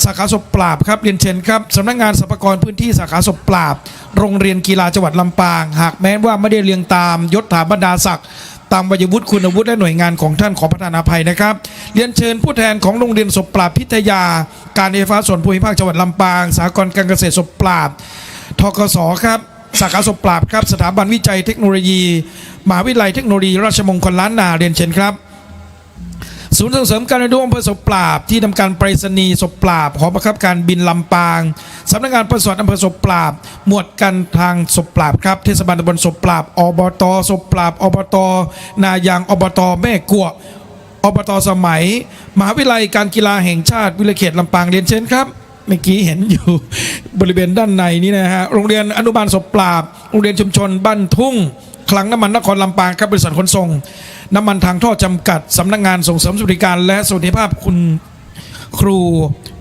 สาขาศพปราบครับ เรียนเชิญครับ สำนักงานสรรพากรพื้นที่สาขาศพปราบ โรงเรียนกีฬาจังหวัดลำปาง หากแม้ว่าไม่ได้เรียงตามยศถาบรรดาศักดิ์ ตามวัยวุฒิ คุณวุฒิ และหน่วยงานของท่าน ขอประทานอภัยนะครับ เรียนเชิญผู้แทนของโรงเรียนศพปราบพิทยา การไฟฟ้าส่วนภูมิภาคจังหวัดลำปาง สหกรณ์การเกษตรศพปราบ ธ.ก.ส. ครับ สาขาศพปราบครับ สถาบันวิจัยเทคโนโลยี มหาวิทยาลัยเทคโนโลยีราชมงคลล้านนา เรียนเชิญครับ ศูนย์ส่งเสริมการเรียนรู้อำเภอศพปราบ ที่ทำการไปรษณีย์ศพปราบ หอบังคับการบินลำปาง สำนักงานปศุสัตว์อำเภอศพปราบ หมวดการทางศพปราบครับ เทศบาลตำบลศพปราบ อบต.ศพปราบ อบต.นายาง อบต.แม่กัว อบต.สมัย มหาวิทยาลัยการกีฬาแห่งชาติวิทยาเขตลำปาง เรียนเชิญครับ เมื่อกี้เห็นอยู่ บริเวณด้านในนี้นะฮะ โรงเรียนอนุบาลศพปราบ โรงเรียนชุมชนบ้านทุ่ง คลังน้ำมันนครลำปางครับ บริษัทขนส่งน้ำมันทางท่อจำกัด สำนักงานส่งเสริมสวัสดิการและสวัสดิภาพคุณครู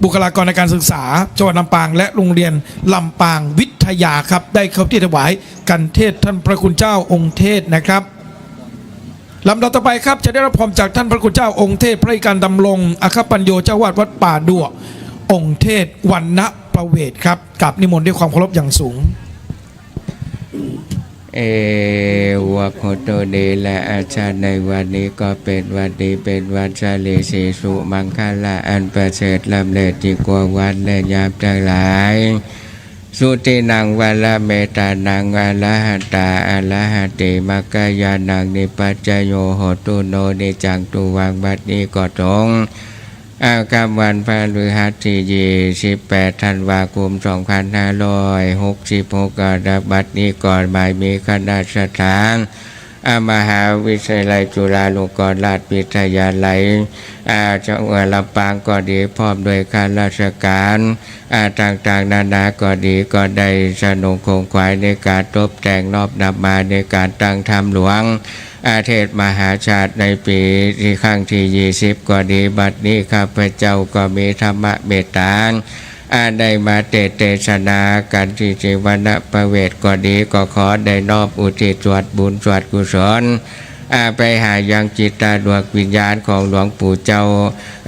บุคลากรในการศึกษาจังหวัดลำปาง และโรงเรียนลำปางวิทยาครับ ได้เข้าเตี้ยถวายคันเทศน์ท่านพระคุณเจ้าองค์เทศน์นะครับ ลำดับต่อไปครับ จะได้รับพรจากท่านพระคุณเจ้าองค์เทศน์ พระอิการดำรง อัคคปัญโญ เจ้าอาวาสวัดป่าดั่ว องค์เทศน์วรรณประเวศครับ กราบนิมนต์ด้วยความเคารพอย่างสูง เอวะโคตุเดละ อาชาติในวันนี้ก็เป็นวันดี เป็นวันสิริศรีสุมังคละ อันประเสริฐล้ำเลิศยิ่งกว่าวันและยามทั้งหลาย สุตินังวะระเมตตานัง อะระหะตา อะระหะเต มัคคายานัง นิพพัจจโย โหตุ โน นิจจัง ตุวัง บัดนี้ก็ตรง อา ค่ำวันพฤหัสที่ยี่สิบแปดธันวาคมสองพันห้าร้อยหกสิบหก อา บัดนี้ก็หมายมีคณะสัตยา อา มหาวิทยาลัยจุฬาลงกรณราชวิทยาลัย อา จังหวัดลำปางก็ดี พร้อมด้วยข้าราชการ อา ต่างๆ นานาก็ดี ก็ได้สนงขวนขวายในการตบแต่งน้อมนำมาในการตั้งธรรมหลวง อา เทศน์มหาชาติในปีที่ครั้งที่ยี่สิบก็ดี บัดนี้ข้าพเจ้าก็มีธรรมเมตตา อา ได้มาเทศน์เทศนากันที่ที่วรรณประเวศก็ดี ก็ขอได้น้อมอุทิศส่วนบุญส่วนกุศล อา ไปหายังจิตดวงวิญญาณของหลวงปู่เจ้า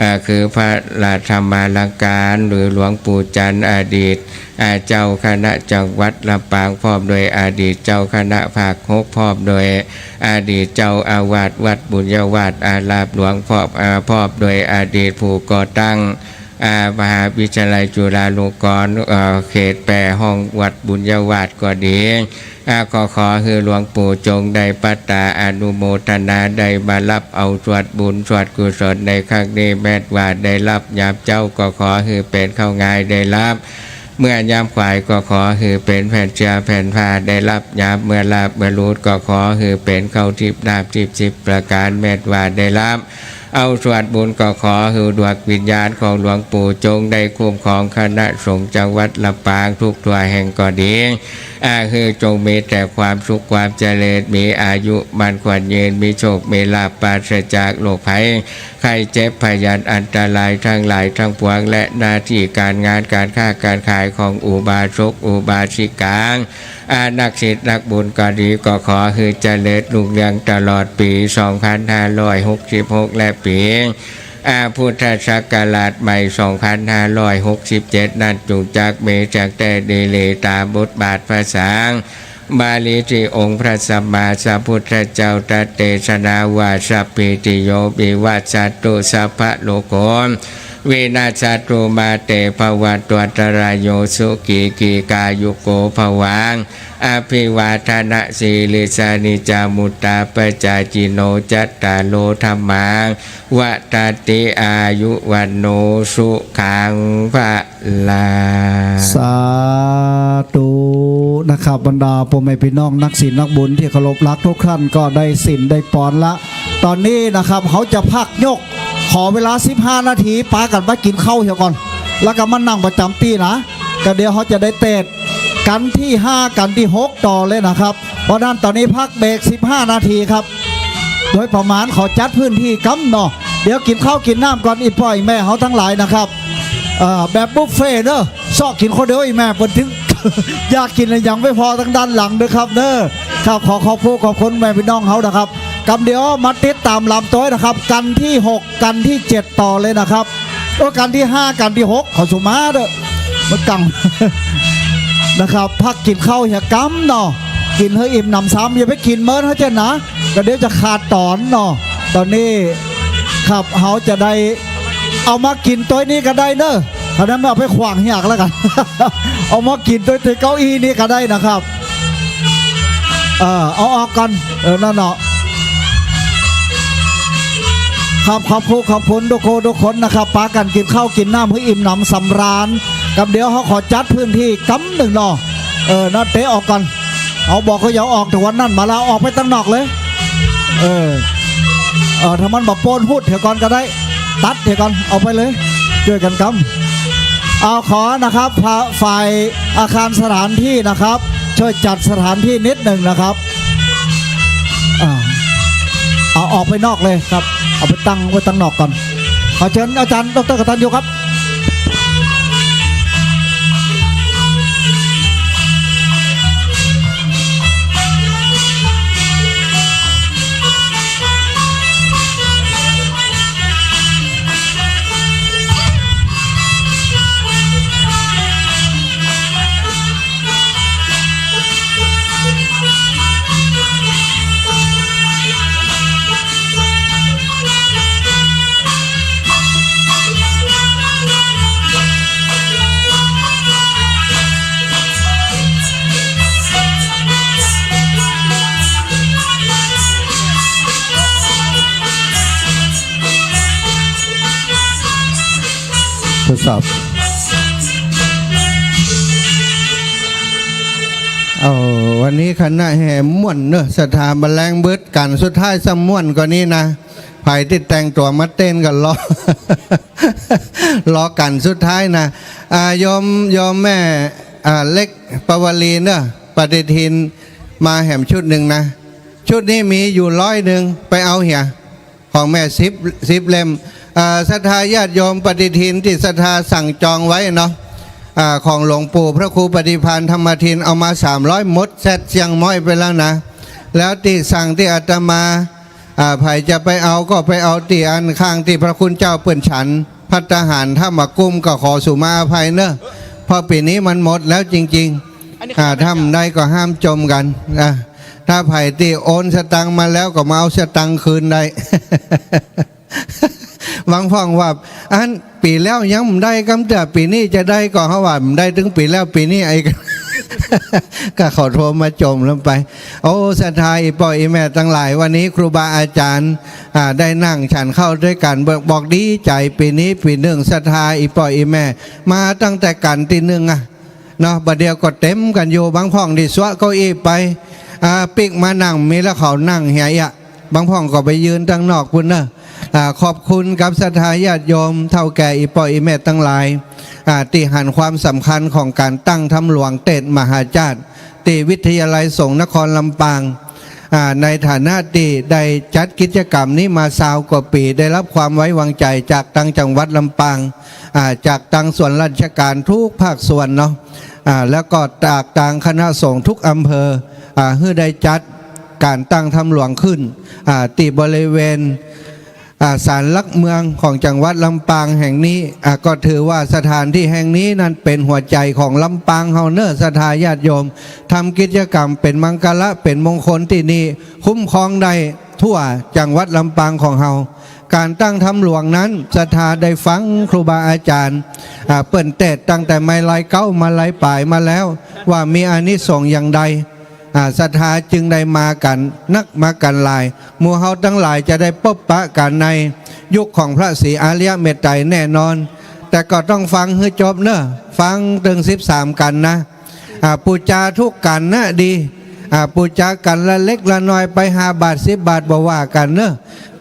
อา คือพระราชธรรมาลังการ หรือหลวงปู่จันทร์อดีต อา เจ้าคณะจังหวัดลำปาง พร้อมด้วยอดีตเจ้าคณะภาคหก พร้อมด้วยอดีตเจ้าอาวาสวัดบุญญาวาสอารามหลวง พร้อม อา พร้อมด้วยอดีตผู้ก่อตั้ง อา มหาวิทยาลัยจุฬาลงกรณ์ เอ่อ เขตแปดห้องวัดบุญญาวาสก็ดี อา ก็ขอหื้อหลวงปู่จงได้ปัตตาอนุโมทนา ได้มารับเอาส่วนบุญส่วนกุศลในครั้งนี้ แม้ว่าได้รับยามเจ๊าก็ขอหื้อเป๋นข้าวงายได้รับ เมื่อยามขวายก็ขอหื้อเป๋นแผ่นเสื้อแผ่นผ้าได้รับ ยามเมื่อหลาบเมื่อหลุดก็ขอหื้อเป๋นข้าวทิพย์น้ำทิพย์สิบประการ แม้ว่าได้รับ เอาส่วนบุญก็ขอหื้อดวงวิญญาณของหลวงปู่จงได้คุ้มครองคณะสงฆ์จังหวัดลำปางทุกทั่วแห่งก็ดี อา หื้อจงมีแต่ความสุขความเจริญ มีอายุมั่นขวัญยืน มีโชคมีลาภ ปราศจากโรคภัยไข้เจ็บพยาธิอันตรายทั้งหลายทั้งปวง และหน้าที่การงานการค้าการขายของอุบาสกอุบาสิกา อา นักศิษย์นักบุญก็ดี ก็ขอหื้อเจริญรุ่งเรืองตลอดปีสองพันห้าร้อยหกสิบหก และปี อา พุทธศักราชใหม่สองพันห้าร้อยหกสิบเจ็ด นั้นจุงจักมีจักแต่ดีหลีตามบทบาทภาษาบาลีที่องค์พระสัมมาสัมพุทธเจ้าตรัสเทศนาว่า สัพพีติโยวิวัชชันตุ สัพพะโรโค วินัสสันตุ มาเตภวัตวันตรายโย สุขีทีฆายุโกภวะ อภิวาทนสีลิสสะ นิจจังวุฑฒาปะจายิโน จัตตาโรธัมมา วัฑฒันติ อายุ วัณโณ สุขัง พะลัง สาธุนะครับ บรรดาป้อแม่ปี้น้องนักศีลนักบุญตี้เคารพฮักทุกท่าน ก็ได้ศีลได้ปอนละ ต๋อนนี้นะครับ เฮาจะพักยก ขอเวลาสิบห้านาที ปากั๋นไปกิ๋นข้าวเหียก่อน แล้วก็มานั่งประจ๋ำตี้นะ ก็เดี๋ยวเฮาจะได้เตสน์ กั๋นตี้ห้า กั๋นตี้หกต่อเลยนะครับ เพราะฉะนั้นต๋อนนี้พักเบรกสิบห้านาทีครับ โดยประมาณขอจัดพื้นตี้กำเนาะ เดี๋ยวกิ๋นข้าวกิ๋นน้ำก่อน อี่ป้ออี่แม่เฮาตังหลายนะครับ เอ่อ แบบบุฟเฟ่ต์เนาะ เซาะกิ๋นคนเดียว อี่แม่เปิ้นตึง อยากกิ๋นอะหยังบ่พอตังด้านหลังด้วยครับเนาะ ครับ ขอขอบคุณ ขอบคุณแม่พี่น้องเฮานะครับ กำเดี๋ยวมาติดต๋ามลำตวยนะครับ กั๋นตี้หก กั๋นตี้เจ็ดต่อเลยนะครับ โอ้ กั๋นตี้ห้า กั๋นตี้หก เขาสุมาเด้อ มันกั๋น นะครับ พักกิ๋นข้าวเหียกำเนาะ กิ๋นหื้ออิ่มหนำสำ อย่าไปกิ๋นเมินเฮาเจ้านะ ก็เดี๋ยวจะขาดต๋อนเนาะ ต๋อนนี้ครับ เฮาจะได้เอามากิ๋นตวยนี้ก็ได้เนาะ อันนั้นไม่เอาไปขว้างเหียกแล้วกั๋น เอามากิ๋นตวยตี้เก้าอี้นี้ก็ได้นะครับ เออ เอาออกก่อน เออ นั่นเนาะ ครับ ขอบคุณ ขอบคุณทุกคน ทุกคนนะครับ ปากั๋นกิ๋นข้าวกิ๋นน้ำหื้ออิ่มหนำสำราญ กำเดี๋ยวเฮาขอจัดพื้นตี้กำนึ่งเนาะ เออ นั่นเตะออกก่อน เอาบอกเขาอย่าออก แต่วันนั้นมาลาออกไปตังนอกเลย เออ เออ ถ้ามันบ่ปนพูดเถียวก่อนก็ได้ ตัดเถียวก่อน เอาไปเลย จ้วยกั๋นกำ เอาขอนะครับ ฝ่า- ฝ่ายอาคารสถานตี้นะครับ จ้วยจัดสถานตี้นิดนึ่งนะครับ อ่า เอาออกไปนอกเลยครับ เอาไปตั้งไว้ตังนอกก่อน ขอเจิญอาจ๋ารย์ด็อกเตอร์กตัญญูครับ ทดสอบ เอา วันนี้คณะแห่ม่วนเนอะ ศรัทธาบ่าแลงเบิด กั๋นสุดท้ายซ้ำม่วนกว่านี้นะ ใผตี้แต่งตั๋วมาเต้นก็รอ รอกั๋นสุดท้ายนะ อ่า โยม โยมแม่ อ่า เล็กปวลีเนอะ ปฏิทินมาแหมชุดนึ่งนะ ชุดนี้มีอยู่ร้อยนึ่ง ไปเอาเหีย ของแม่สิบ สิบเล่ม เอ่อ ศรัทธาญาติโยมปฏิทินตี้ศรัทธาสั่งจองไว้เนาะ อ่า ของหลวงปู่พระครูปฏิภาณธรรมทิน เอามาสามร้อย หมดแซดเซี่ยงม้อยไปแล้วนะ แล้วตี้สั่งตี้อาตมา อ่า ใผจะไปเอาก็ไปเอาตี้อันข้างตี้พระคุณเจ้าเปิ้นฉัน ภัตตาหารถ้ำมะกุ้มก็ขอสุมาอภัยเนอะ เพราะปี๋นี้มันหมดแล้วจริงๆ อันนี้ อ่า ถ้าบ่ได้ก็ห้ามจมกั๋น อ่า ถ้าใผตี้โอนสตางค์มาแล้วก็มาเอาสตางค์คืนได้ บางพ่องว่า อันปี๋แล้วยังบ่ได้กำเตื้อ ปี๋นี้จะได้ก่อ เฮาว่าบ่ได้ตึงปี๋แล้ว ปี๋นี้ไอ้ ก็เขาโทรมาจมลำไป โอ้ ศรัทธาอี่ป้ออี่แม่ตังหลาย วันนี้ครูบาอาจ๋ารย์ อ่า ได้นั่งฉันข้าวตวยกั๋น บอก บอกดีใจ๋ ปี๋นี้ปี๋นึ่ง ศรัทธาอี่ป้ออี่แม่ มาตั้งแต่กั๋นตี้นึ่งอะ เนาะ บ่าเดี่ยวก็เต็มกั๋นอยู่ บางพ่องตี้ซัวะเก้าอี้ไป อ่า ปิ๊กมานั่ง มีแล้วเขานั่งเหียอะ บางพ่องก็ไปยืนตังนอกปู๊นเนอะ อ่า ขอบคุณกับศรัทธาญาติโยม เฒ่าแก่อี่ป้ออี่แม่ตังหลาย อ่า ตี้หันความสำคัญของก๋านตั้งถ้ำหลวงเตศมหาฌาติ ตี้วิทยาลัยสงฆ์นครลำปาง อ่า ในฐานะตี้ได้จัดกิจกรรมนี้มาซาวกว่าปี๋ ได้รับความไว้วางใจ๋จากตังจังหวัดลำปาง อ่า จากตังส่วนราชก๋านทุกภาคส่วนเนาะ อ่า แล้วก็จากตังคณะสงฆ์ทุกอำเภอ อ่า หื้อได้จัดก๋านตั้งถ้ำหลวงขึ้น อ่า ตี้บริเวณ อ่า ศาลหลักเมืองของจังหวัดลำปางแห่งนี้ อ่า ก็ถือว่าสถานตี้แห่งนี้นั้นเป๋นหัวใจ๋ของลำปางเฮาเนอะ ศรัทธาญาติโยม ทำกิจกรรมเป๋นมังคละ เป๋นมงคลตี้นี่ คุ้มครองได้ทั่วจังหวัดลำปางของเฮา ก๋านตั้งถ้ำหลวงนั้น ศรัทธาได้ฟังครูบาอาจ๋ารย์ อ่า เปิ้นเตศน์ตั้งแต่ไม้ลายเก๊ามาลายป๋ายมาแล้ว ว่ามีอานิสงส์อย่างใด อ่า ศรัทธาจึงได้มากั๋นนักมากั๋นหลาย หมู่เฮาตังหลายจะได้ปบปะกั๋นในยุคของพระศรีอาริยเมตไตรยแน่นอน แต่ก็ต้องฟังหื้อจบเนอะ ฟังตึงสิบสามกัณฑ์นะ อ่า ปู๋จาทุกกัณฑ์นะดี อ่า ปู๋จากัณฑ์ละเล็กละน้อย ไปห้าบาทสิบบาทบ่ว่ากั๋นเนอะ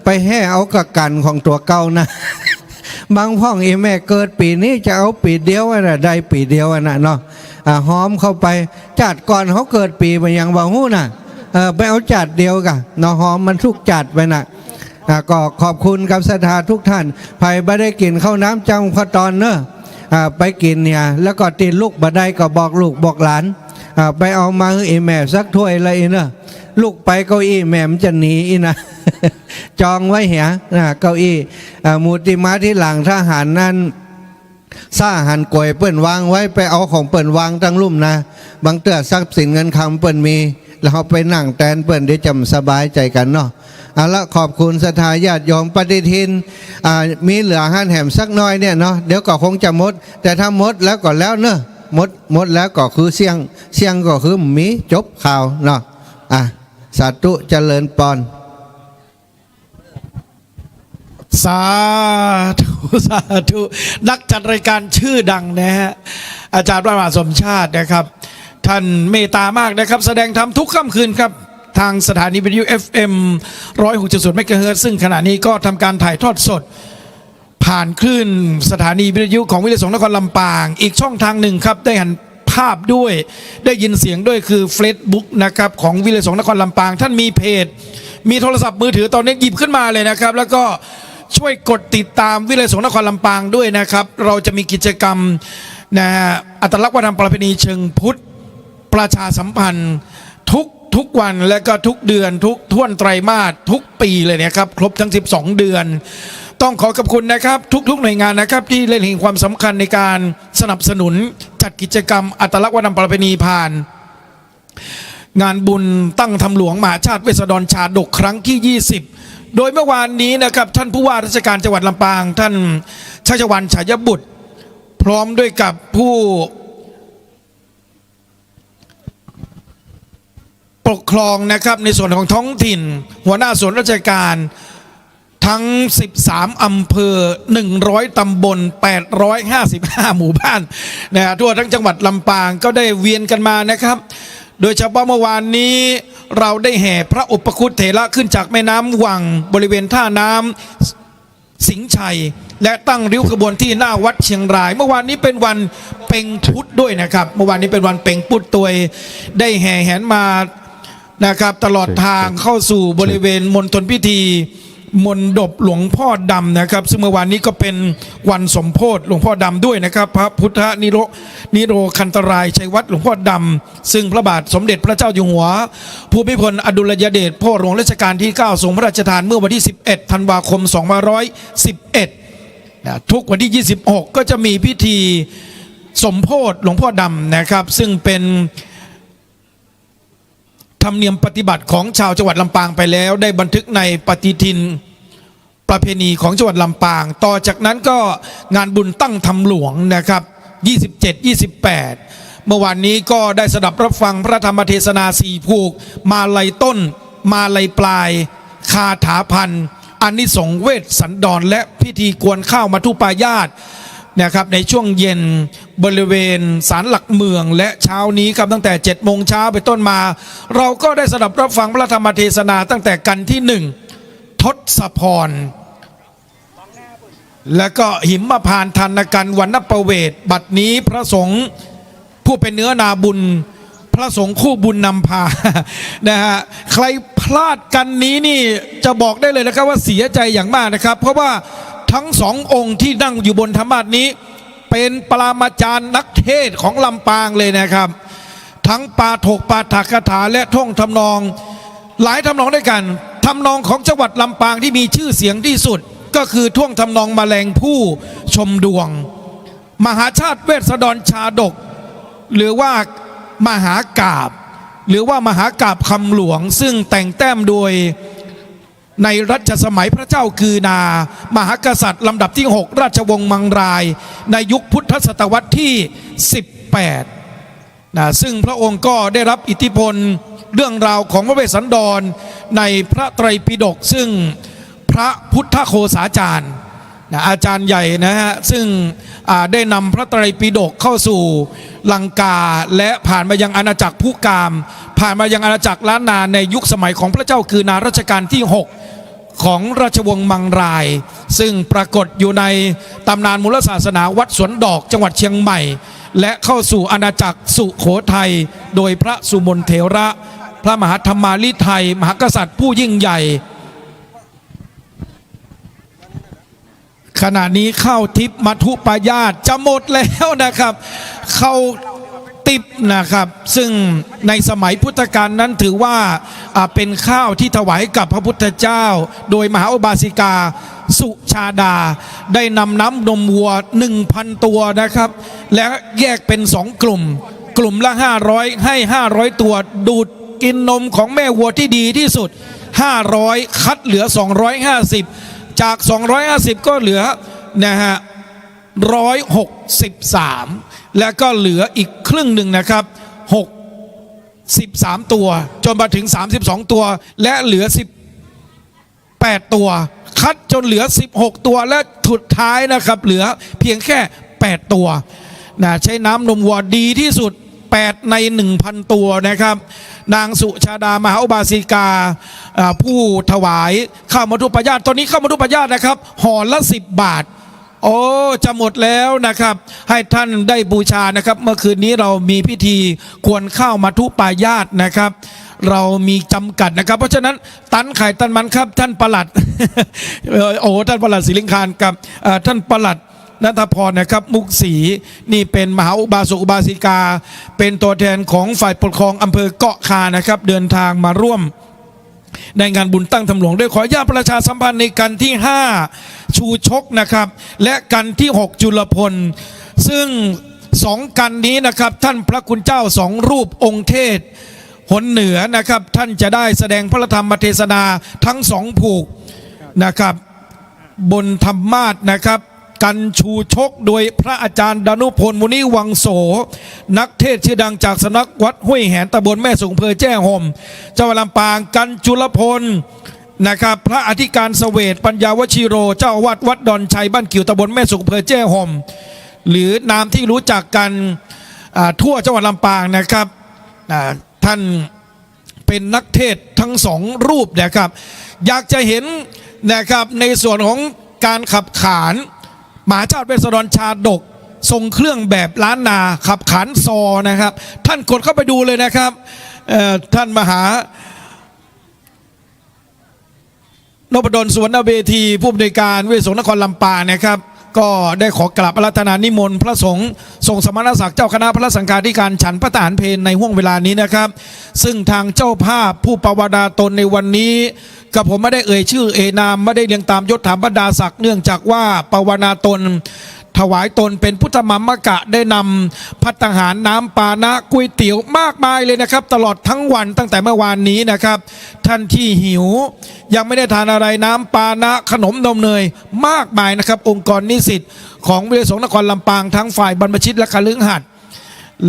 ไปแห่เอากับกัณฑ์ของตั๋วเก่านะ บางพ่องอี่แม่เกิดปี๋นี้จะเอาปี๋เดียวอันน่ะ ได้ปี๋เดียวอันน่ะเนาะ อ่า ฮอมเข้าไป จาติก่อนเขาเกิดปี๋บ่าหยังบ่ฮู้น่ะ เออ ไปเอาจาติเดียวก่ะเนาะ ฮอมมันทุกจาติไปน่ะ อ่า ก็ขอบคุณกับศรัทธาทุกท่าน ใผบ่ได้กิ๋นข้าวน้ำจำข้าวตอนเนาะ อ่า ไปกิ๋นเนี่ย แล้วก็ตี้ลุกบ่ได้ก็บอกลูกบอกหลาน อ่า ไปเอามาหื้ออี่แม่สักถ้วยละอี่เนาะ ลุกไปเก้าอี้แม่มันจะหนีอี่นะ จองไว้เหีย อ่า เก้าอี้ อ่า หมู่ตี้มาทีหลังทหารนั้น ซ่าหันก๋วยเปิ้นวางไว้ ไปเอาของเปิ้นวางตังลุ่มนะ บางเตื้อทรัพย์สินเงินคำเปิ้นมี แล้วเฮาไปนั่งแตนเปิ้น เดี๋ยวจะบ่สบายใจ๋กั๋นเนาะ เอาละ ขอบคุณศรัทธาญาติโยม ปฏิทิน อ่า มีเหลือหั้นแหมสักหน้อยเนี่ยเนาะ เดี๋ยวก็คงจะหมด แต่ถ้าหมดแล้วก็แล้วเนาะ หมด หมดแล้วก็คือเสี้ยง เสี้ยงก็คือบ่มี จบข่าวเนาะ อ่ะ สาธุ เจริญปอน สาธุ สาธุ นักจัดรายการชื่อดังนะฮะ อาจารย์พระมหาสมชาตินะครับ ท่านเมตตามากนะครับ แสดงธรรมทุกค่ำคืนครับ ทางสถานีวิทยุ เอฟเอ็ม ร้อยหกจุดศูนย์ เมกะเฮิรตซ์ ซึ่งขณะนี้ก็ทำการถ่ายทอดสด ผ่านคลื่นสถานีวิทยุของวิทยาลัยสงฆ์นครลำปาง อีกช่องทางหนึ่งครับ ได้หันภาพด้วย ได้ยินเสียงด้วย คือเฟซบุ๊กนะครับ ของวิทยาลัยสงฆ์นครลำปาง ท่านมีเพจ มีโทรศัพท์มือถือตอนนี้หยิบขึ้นมาเลยนะครับ แล้วก็ช่วยกดติดตามวิทยาลัยสงฆ์นครลำปางด้วยนะครับ เราจะมีกิจกรรมนะฮะ อัตลักษณ์วัฒนธรรมประเพณีเชิงพุทธ ประชาสัมพันธ์ทุก ทุกวัน และก็ทุกเดือน ทุกถ้วนไตรมาส ทุกปี๋เลยนะครับ ครบทั้งสิบสองเดือน ต้องขอขอบคุณนะครับ ทุกๆหน่วยงานนะครับ ที่เล็งเห็นความสำคัญในการสนับสนุนจัดกิจกรรมอัตลักษณ์วัฒนธรรมประเพณีผ่าน งานบุญตั้งธรรมหลวงมหาชาติเวสสะดรชาดกครั้งที่ยี่สิบ โดยเมื่อวานนี้นะครับ ท่านผู้ว่าราชการจังหวัดลำปาง ท่านชัชวาล ฉายบุตร พร้อมด้วยกับผู้ ปกครองนะครับ ในส่วนของท้องถิ่น หัวหน้าส่วนราชการทั้งสิบสามอำเภอ หนึ่งร้อยตำบล แปดร้อยห้าสิบห้าหมู่บ้านนะฮะ ทั่วทั้งจังหวัดลำปางก็ได้เวียนกันมานะครับ โดยเฉพาะเมื่อวานนี้เราได้แห่พระอุปคุตเถระขึ้นจากแม่น้ำวังบริเวณท่าน้ำ สิงห์ชัย และตั้งริ้วขบวนที่หน้าวัดเชียงราย เมื่อวานนี้เป็นวันเป็งพุธด้วยนะครับ เมื่อวานนี้เป็นวันเป็งพุธตวย ได้แห่แหนมานะครับ ตลอดทางเข้าสู่บริเวณมณฑลพิธีมณฑปหลวงพ่อดำนะครับ ซึ่งเมื่อวานนี้ก็เป็นวันสมโภชหลวงพ่อดำด้วยนะครับ พระพุทธนิโร นิโรคันตรายชัยวัฒน์หลวงพ่อดำ ซึ่งพระบาทสมเด็จพระเจ้าอยู่หัว ภูมิพลอดุลยเดช พ่อหลวงรัชกาลที่เก้า ทรงพระราชทานเมื่อวันที่สิบเอ็ดธันวาคมสองพันห้าร้อยสิบเอ็ด นะ ทุกวันที่ยี่สิบหกก็จะมีพิธีสมโภชหลวงพ่อดำนะครับ ซึ่งเป็นธรรมเนียมปฏิบัติของชาวจังหวัดลำปางไปแล้ว ได้บันทึกในปฏิทิน ประเพณีของจังหวัดลำปาง ต่อจากนั้นก็งานบุญตั้งธรรมหลวงนะครับ ยี่สิบเจ็ด ยี่สิบแปด เมื่อวานนี้ก็ได้สดับรับฟังพระธรรมเทศนาสี่ผูก มาลัยต้น มาลัยปลาย คาถาพัน อานิสงส์เวสสันดร และพิธีกวนข้าวมัทุปายาสนะครับ ในช่วงเย็นบริเวณศาลหลักเมือง และเช้านี้ครับ ตั้งแต่เจ็ดโมงเช้าเป็นต้นมา เราก็ได้สดับรับฟังพระธรรมเทศนาตั้งแต่กันที่หนึ่ง ทศพร แล้วก็หิมพานต์ ทานกัน วรรณประเวท บัดนี้พระสงฆ์ผู้เป็นเนื้อนาบุญ พระสงฆ์คู่บุญนำพา นะฮะ ใครพลาดกันนี้นี่จะบอกได้เลยนะครับว่าเสียใจอย่างมากนะครับ เพราะว่าทั้งสององค์ที่นั่งอยู่บนธรรมาสน์นี้ เป็นปรมาจารย์นักเทศน์ของลำปางเลยนะครับ ทั้งปาฐกปาฐกถาและท่วงทำนอง หลายทำนองด้วยกัน ทำนองของจังหวัดลำปางที่มีชื่อเสียงที่สุด ก็คือท่วงทำนองแมลงผู้ชมดวง มหาชาติเวสสะดรชาดก หรือว่ามหากาพย์ หรือว่ามหากาพย์คำหลวง ซึ่งแต่งแต้มโดย ในรัชสมัยพระเจ้ากือนา มหากษัตริย์ลำดับที่หก ราชวงศ์มังราย ในยุคพุทธศตวรรษที่สิบแปด นะ ซึ่งพระองค์ก็ได้รับอิทธิพลเรื่องราวของพระเวสสันดรในพระไตรปิฎก ซึ่งพระพุทธโฆษาจารย์ นะ อาจารย์ใหญ่นะฮะ ซึ่ง อ่า ได้นำพระไตรปิฎกเข้าสู่ลังกา และผ่านมายังอาณาจักรพุกาม ผ่านมายังอาณาจักรล้านนาในยุคสมัยของพระเจ้ากือนารัชกาลที่หก ของราชวงศ์มังราย ซึ่งปรากฏอยู่ในตำนานมูลศาสนาวัดสวนดอกจังหวัดเชียงใหม่ และเข้าสู่อาณาจักรสุโขทัย โดยพระสุมนเถระ พระมหาธรรมาภิไทย มหากษัตริย์ผู้ยิ่งใหญ่ ขณะนี้ข้าวทิพย์มัทุปายาตจะหมดแล้วนะครับ ข้าวทิพย์นะครับ ซึ่งในสมัยพุทธกาลนั้นถือว่า อ่า เป็นข้าวที่ถวายกับพระพุทธเจ้า โดยมหาอุบาสิกาสุชาดา ได้นำน้ำนมวัว หนึ่งพัน ตัวนะครับ และแยกเป็นสองกลุ่ม กลุ่มละ ห้าร้อย ให้ ห้าร้อย ตัว ดูดกินนมของแม่วัวที่ดีที่สุด ห้าร้อย คัดเหลือ สองร้อยห้าสิบ จาก สองร้อยห้าสิบ ก็เหลือ นะฮะ ร้อยหกสิบสาม และก็เหลืออีกครึ่งหนึ่งนะครับ หกสิบสาม ตัว จนมาถึง สามสิบสอง ตัว และเหลือ สิบแปด ตัว คัดจนเหลือ สิบหก ตัว และสุดท้ายนะครับ เหลือเพียงแค่ แปด ตัว นะ ใช้น้ำนมวัวดีที่สุด แปด ใน หนึ่งพัน ตัวนะครับ นางสุชาดามหาอุบาสิกา อ่า ผู้ถวายข้าวมัทุปายาต ตอนนี้ข้าวมัทุปายาตนะครับ ห่อละ สิบบาท โอ้ จะหมดแล้วนะครับ ให้ท่านได้บูชานะครับ เมื่อคืนนี้เรามีพิธีควรข้าวมัทุปายาตนะครับ เรามีจำกัดนะครับ เพราะฉะนั้นตันไข่ตันมันครับ ท่านปลัด เอ่อ โอ้ ท่านปลัดศรีลิงคารกับ เอ่อ ท่านปลัดณัฐพรนะครับ มุกศรี นี่เป็นมหาอุบาสกอุบาสิกา เป็นตัวแทนของฝ่ายปกครองอำเภอเกาะคานะครับ เดินทางมาร่วม ในงานบุญตั้งถ้ำหลวงด้วย ขออนุญาตประชาสัมพันธ์ในกัณฑ์ที่ ห้า ชูชกนะครับ และกัณฑ์ที่ หก จุลพล ซึ่งสองกัณฑ์นี้นะครับ ท่านพระคุณเจ้าสองรูปองค์เทศหนเหนือนะครับ ท่านจะได้แสดงพระธรรมเทศนาทั้งสองผูกนะครับ บนธรรมาสน์นะครับ กัณฑ์ชูชกโดยพระอาจารย์ดานุพล มุนิวังโส นักเทศน์ชื่อดังจากสำนักวัดห้วยแหน ตำบลแม่สุง อำเภอแจ้ห่ม จังหวัดลำปาง กัณฑ์จุลพลนะครับ พระอธิการเสวต ปัญญาวชิโร เจ้าอาวาสวัดดอนชัยบ้านกิ่ว ตำบลแม่สุง อำเภอแจ้ห่ม หรือนามที่รู้จักกัน อ่า ทั่วจังหวัดลำปางนะครับ อ่า ท่าน เป็นนักเทศน์ทั้งสองรูปนะครับ อยากจะเห็นนะครับ ในส่วนของการขับขานมหาชาติเวสสันดรชาดก ทรงเครื่องแบบล้านนา ขับขานซอนะครับ ท่านกดเข้าไปดูเลยนะครับ เอ่อ ท่านมหา นพดล สุวรรณเวที ผู้อำนวยการวิทยาสงฆ์นครลำปางนะครับ ก็ได้ขอกราบอาราธนานิมนต์พระสงฆ์ทรงสมณศักดิ์เจ้าคณะพระสังฆาธิการฉันภัตตาหารเพลในห้วงเวลานี้นะครับ ซึ่งทางเจ้าภาพผู้ปวารณาตนในวันนี้ กระผมไม่ได้เอ่ยชื่อเอ่ยนาม ไม่ได้เรียงตามยศถาบรรดาศักดิ์ เนื่องจากว่าปวารณาตน ถวายตนเป็นพุทธมามกะ ได้นำภัตตาหาร น้ำปานะ ก๋วยเตี๋ยวมากมายเลยนะครับ ตลอดทั้งวันตั้งแต่เมื่อวานนี้นะครับ ท่านที่หิวยังไม่ได้ทานอะไร น้ำปานะ ขนมนมเนยมากมายนะครับ องค์กรนิสิตของวิทยาสงฆ์นครลำปาง ทั้งฝ่ายบรรพชิตและคฤหัสถ์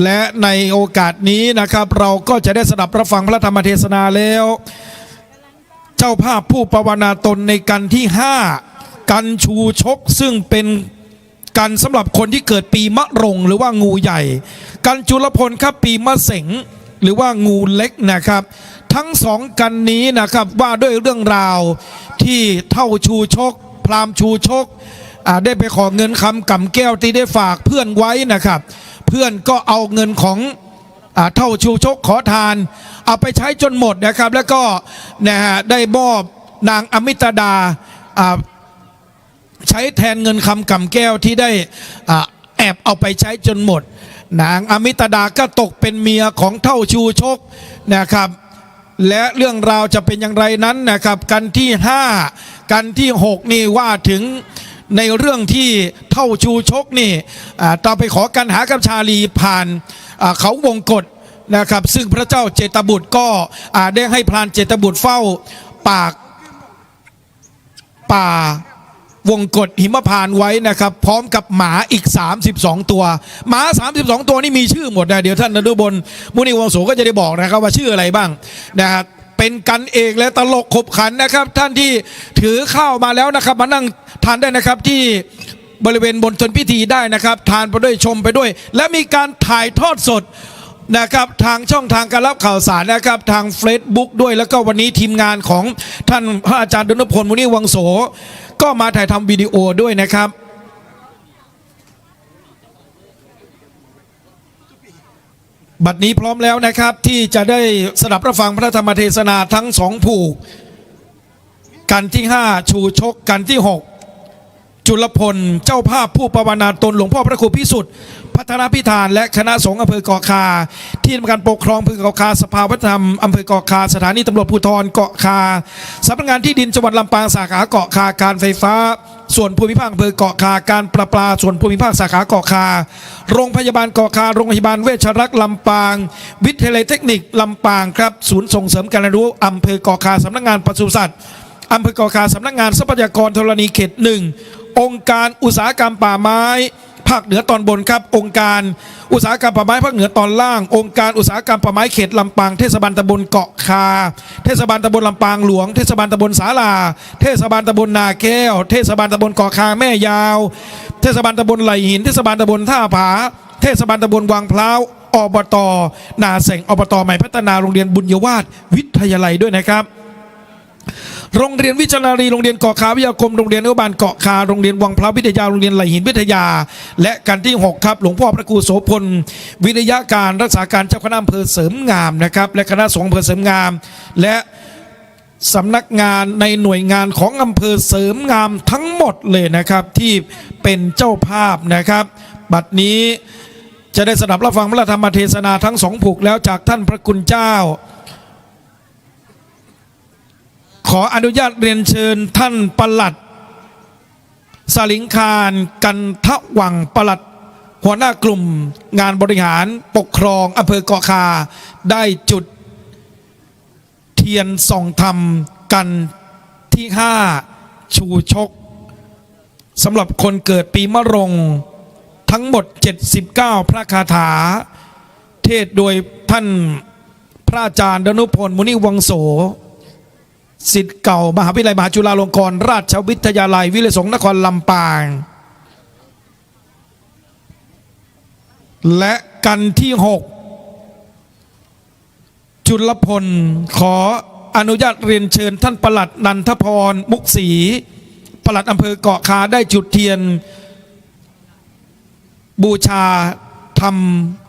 และในโอกาสนี้นะครับ เราก็จะได้สดับรับฟังพระธรรมเทศนาแล้ว เจ้าภาพผู้ปวารณาตนในกัณฑ์ที่ ห้า กัณฑ์ชูชก ซึ่งเป็นกัณฑ์สำหรับคนที่เกิดปีมะรง หรือว่างูใหญ่ กัณฑ์จุลพลครับ ปีมะเสง หรือว่างูเล็กนะครับ ทั้งสองกัณฑ์นี้นะครับ ว่าด้วยเรื่องราวที่เฒ่าชูชก พราหมณ์ชูชก อ่า ได้ไปขอเงินคำก๋ำแก้วที่ได้ฝากเพื่อนไว้นะครับ เพื่อนก็เอาเงินของ อ่า เฒ่าชูชกขอทาน เอาไปใช้จนหมดนะครับ แล้วก็ นะฮะ ได้มอบนางอมิตดา อ่า ใช้แทนเงินคำก๋ำแก้วที่ได้ อ่า แอบเอาไปใช้จนหมด นางอมิตดาก็ตกเป็นเมียของเฒ่าชูชกนะครับ และเรื่องราวจะเป็นอย่างไรนั้นนะครับ กัณฑ์ที่ ห้า กัณฑ์ที่ หก นี่ว่าถึงในเรื่องที่เฒ่าชูชกนี่ อ่า ต้องไปขอกัณหากับชาลีผ่าน อ่า เขาวงกตนะครับ ซึ่งพระเจ้าเจตบุตรก็ อ่า ได้ให้พรานเจตบุตรเฝ้าปาก ป่าวงกตหิมพานต์ไว้นะครับ พร้อมกับหมาอีก สามสิบสอง ตัว หมา สามสิบสอง ตัวนี่มีชื่อหมดนะ เดี๋ยวท่านนฤบล มุนิวงโสก็จะได้บอกนะครับว่าชื่ออะไรบ้างนะครับ เป็นกัณฑ์เอกและตลกขบขันนะครับ ท่านที่ถือข้าวมาแล้วนะครับ มานั่งทานได้นะครับ ที่บริเวณมณฑลพิธีได้นะครับ ทานไปด้วยชมไปด้วย และมีการถ่ายทอดสด นะครับ ทางช่องทางการรับข่าวสารนะครับ ทางเฟซบุ๊กด้วย แล้วก็วันนี้ทีมงานของท่านพระอาจารย์ดานุพล มุนิวังโส ก็มาถ่ายทำวิดีโอด้วยนะครับ บัดนี้พร้อมแล้วนะครับ ตี้จะได้สดับรับฟังพระธรรมเทศนาตึงสองผูก กัณฑ์ตี้ห้า ชูชก กัณฑ์ตี้หก จุลพล เจ้าภาพผู้ปวารณาตน หลวงพ่อพระครูพิสุทธิ์ พัฒนพิธาน และคณะสงฆ์อำเภอเกาะคา ตี้ทำการปกครองอำเภอเกาะคา สภาวัฒนธรรมอำเภอเกาะคา สถานีตำรวจภูธรเกาะคา สำนักงานที่ดินจังหวัดลำปาง สาขาเกาะคา การไฟฟ้าส่วนภูมิภาคอำเภอเกาะคา การประปาส่วนภูมิภาคสาขาเกาะคา โรงพยาบาลเกาะคา โรงพยาบาลเวชรักษ์ลำปาง วิทยาลัยเทคนิคลำปางครับ ศูนย์ส่งเสริมการเรียนรู้อำเภอเกาะคา สำนักงานปศุสัตว์อำเภอเกาะคา สำนักงานทรัพยากรธรณีเขตหนึ่ง องค์การอุตสาหกรรมป่าไม้ภาคเหนือตอนบนครับ องค์การอุตสาหกรรมป่าไม้ภาคเหนือตอนล่าง องค์การอุตสาหกรรมป่าไม้เขตลำปาง เทศบาลตำบลเกาะคา เทศบาลตำบลลำปางหลวง เทศบาลตำบลศาลา เทศบาลตำบลนาแก้ว เทศบาลตำบลเกาะคาแม่ยาว เทศบาลตำบลไหล่หิน เทศบาลตำบลท่าผา เทศบาลตำบลวังพร้าว อบต.นาแส่ง อบต.ใหม่พัฒนา โรงเรียนบุญยวาสวิทยาลัยด้วยนะครับ โรงเรียนวิชานารี โรงเรียนเกาะคาวิทยาคม โรงเรียนอนุบาลเกาะคา โรงเรียนวังพร้าววิทยา โรงเรียนไหล่หินวิทยา และกัณฑ์ตี้หกครับ หลวงพ่อพระครูโสภณ วิริยการ รักษาการเจ้าคณะอำเภอเสริมงามนะครับ และคณะสงฆ์อำเภอเสริมงาม และ สำนักงานในหน่วยงานของอำเภอเสริมงามทั้งหมดเลยนะครับ ตี้เป๋นเจ้าภาพนะครับ บัดนี้จะได้สดับรับฟังพระธรรมเทศนาตึงสองผูกแล้วจากต้านพระคุณเจ้า ขออนุญาตเรียนเชิญต้านปลัด สลิงคาร กันทวังค์ ปลัดหัวหน้ากลุ่มงานบริหารปกครองอำเภอเกาะคา ได้จุด เตียนส่องธรรมกัณฑ์ตี้ห้า ชูชก สำหรับคนเกิดปีมะโรง ตึงหมดเจ็ดสิบเก้าพระคาถา เทศน์โดยต้านพระอาจารย์ดนุพล มุนิวงโส ศิษย์เก่ามหาวิทยาลัยมหาจุฬาลงกรณราชวิทยาลัย วิทยาลัยสงฆ์นครลำปาง และกัณฑ์ตี้หก จุลพล ขออนุญาตเรียนเชิญต้านปลัดนันทพร มุกศรี ปลัดอำเภอเกาะคา ได้จุดเตียน บูชาธรรม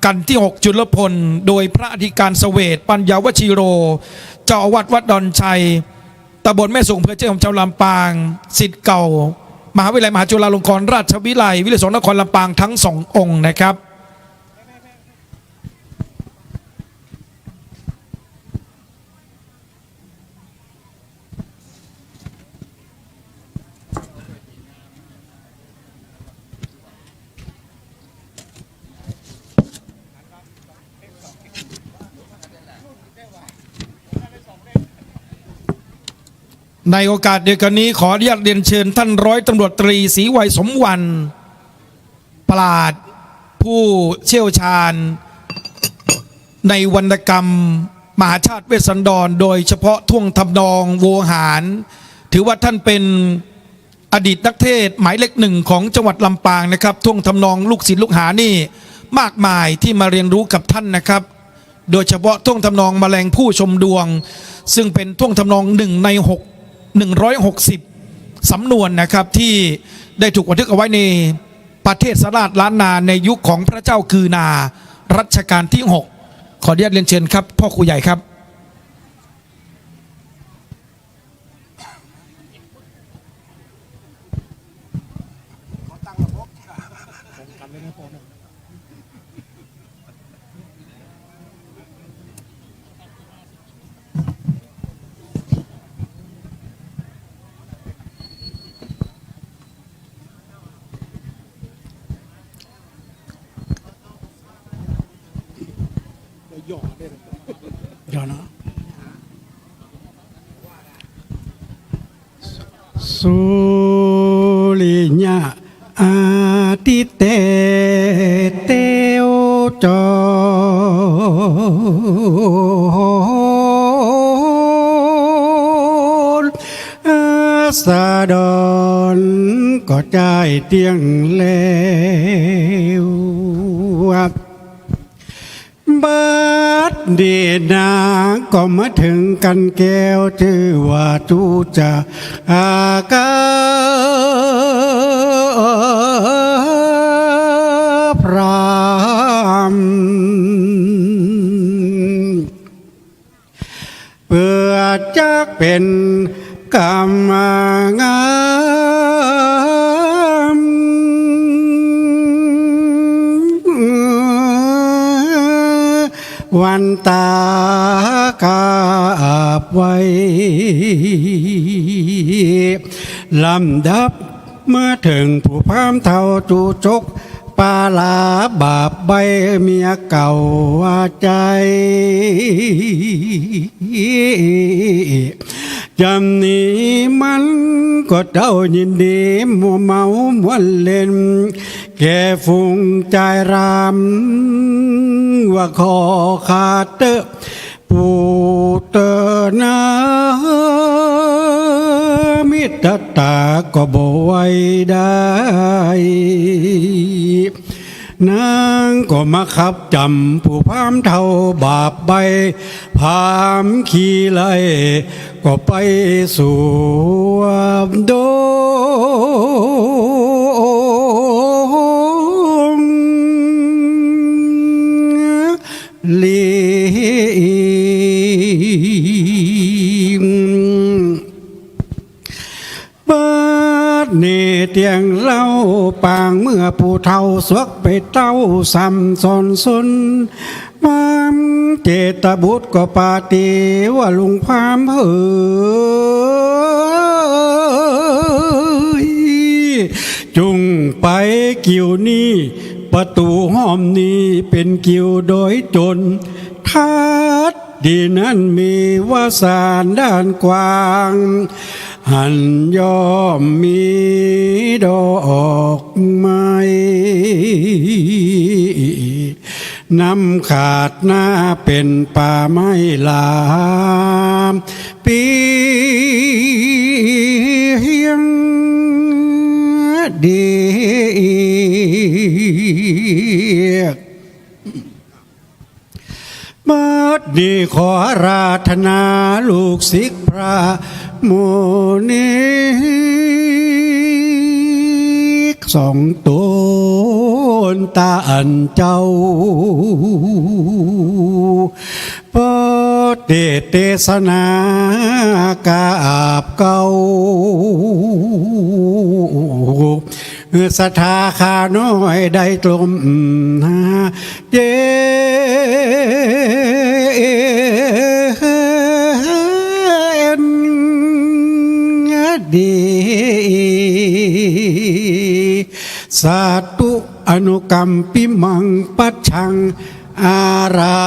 กัณฑ์ตี้หก จุลพล โดยพระอธิการเสวต ปัญญาวชิโร เจ้าอาวาสวัดดอนชัย ตำบลแม่สุง อำเภอเจ้าของจาวลำปาง ศิษย์เก่ามหาวิทยาลัยมหาจุฬาลงกรณราชวิทยาลัย วิทยาลัยสงฆ์นครลำปางตึงสององค์นะครับ ในโอกาสเดียวกัณฑ์นี้ ขออนุญาตเรียนเชิญต้านร้อยตำรวจตรี ศรีไว สมวรรณ ปราชญ์ผู้เชี่ยวชาญในวรรณกรรมมหาชาติเวสสันดร โดยเฉพาะท่วงทำนองโวหาร ถือว่าต้านเป๋นอดีตนักเทศน์หมายเลขหนึ่งของจังหวัดลำปางนะครับ ท่วงทำนองลูกศิษย์ลูกหานี่มากมายตี้มาเรียนรู้กับต้านนะครับ โดยเฉพาะท่วงทำนองแมลงผู้ชมดวง ซึ่งเป๋นท่วงทำนองหนึ่งในหก หนึ่งร้อยหกสิบสำนวนนะครับ ตี้ได้ถูกบันทึกเอาไว้ในประเทศราชล้านนาในยุคของพระเจ้ากือนารัชกาลตี้หก ขออนุญาตเรียนเชิญครับ พ่อครูใหญ่ครับ ย่อเนาะ สุริยะอาทิตย์เต เตียวจร ราษฎรก็จ้ายเตี้ยงแล้ว บัดนี้นาก็มาเถิงกัณฑ์แก้ว จื้อว่าจุจาอาคาพราม จักเป๋นกรรมงาม วันตากราบไหว้ ลำดับมาเถิงผู้พราหมณ์เฒ่าจุจก ปาลาบาปใบ้เมียเก่าว่าใจ้ จำนี้มันก็เต้ายินดีมัวเมาม่วนเล่น แก่ฝูงจายราม ว่าขอขาเต๊อะ ปูเตอนามิตรตาก็บ่ไหวได้ นางก็มาขับจ๋ำผู้พราหมณ์เฒ่าบาปใบ้ พราหมณ์ขี้ไล่ก็ไปสวมดง ลิง บัดนี้เตี้ยงเล่าปางเมื่อผู้เฒ่าสวกไปเต้าส่ำสอนสน พราหมณ์เจตบุตรก็ปาฏิว่าลุงพราหมณ์เอ๋ย จุ่งไปกิ่วนี้ ประตู๋ห้อมนี้เป๋นกิ่วดอยจน ทัดตี้นั้นมีว่าศาลด้านกว้าง หั้นย่อมมีดอกไม้ น้ำขาดหน้าเป๋นป่าไม้หลาม เปียงเดียก บัดนี้ขออาราธนาลูกศิษย์พระมุนีสองต๋น ต้านเจ้า โปรดเตสนากราบเก้า ศรัทธาข้าน้อยได้ตรงหา เย็นดี สาธุ อนุกัมปิมัง ปัจฉัง อารา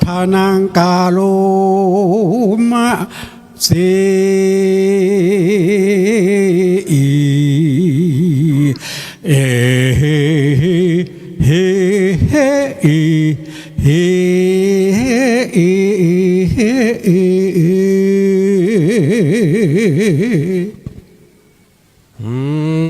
ธนัง กาโรมะ สิ เอ เฮ เฮ เฮ อี เฮ อี เฮ อี เฮ อี อืม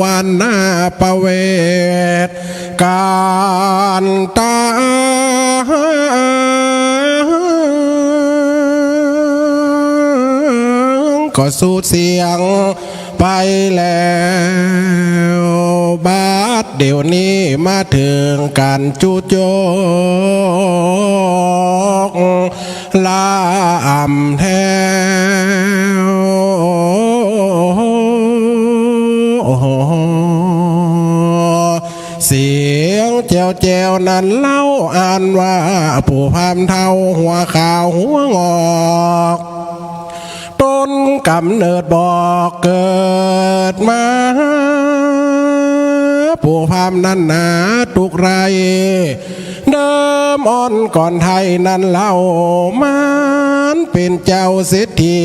วันนาประเวท ก๋านตาง ก็สูญเสียไปแล้ว บัดเดี๋ยวนี้มาเถิงก๋านจุจก ลำแถว เสียงแจ๋วๆ นั้นเล่า อันว่าผู้พราหมณ์เฒ่าหัวขาวหัวงอก ต้นก๋ำเนิดบอกเกิดมา ผู้พราหมณ์นั้นหนาตุ๊กข์ไร้ เดิมอ่อนก่อนไทยนั้นเล่า มันเป๋นเจ้าเศรษฐี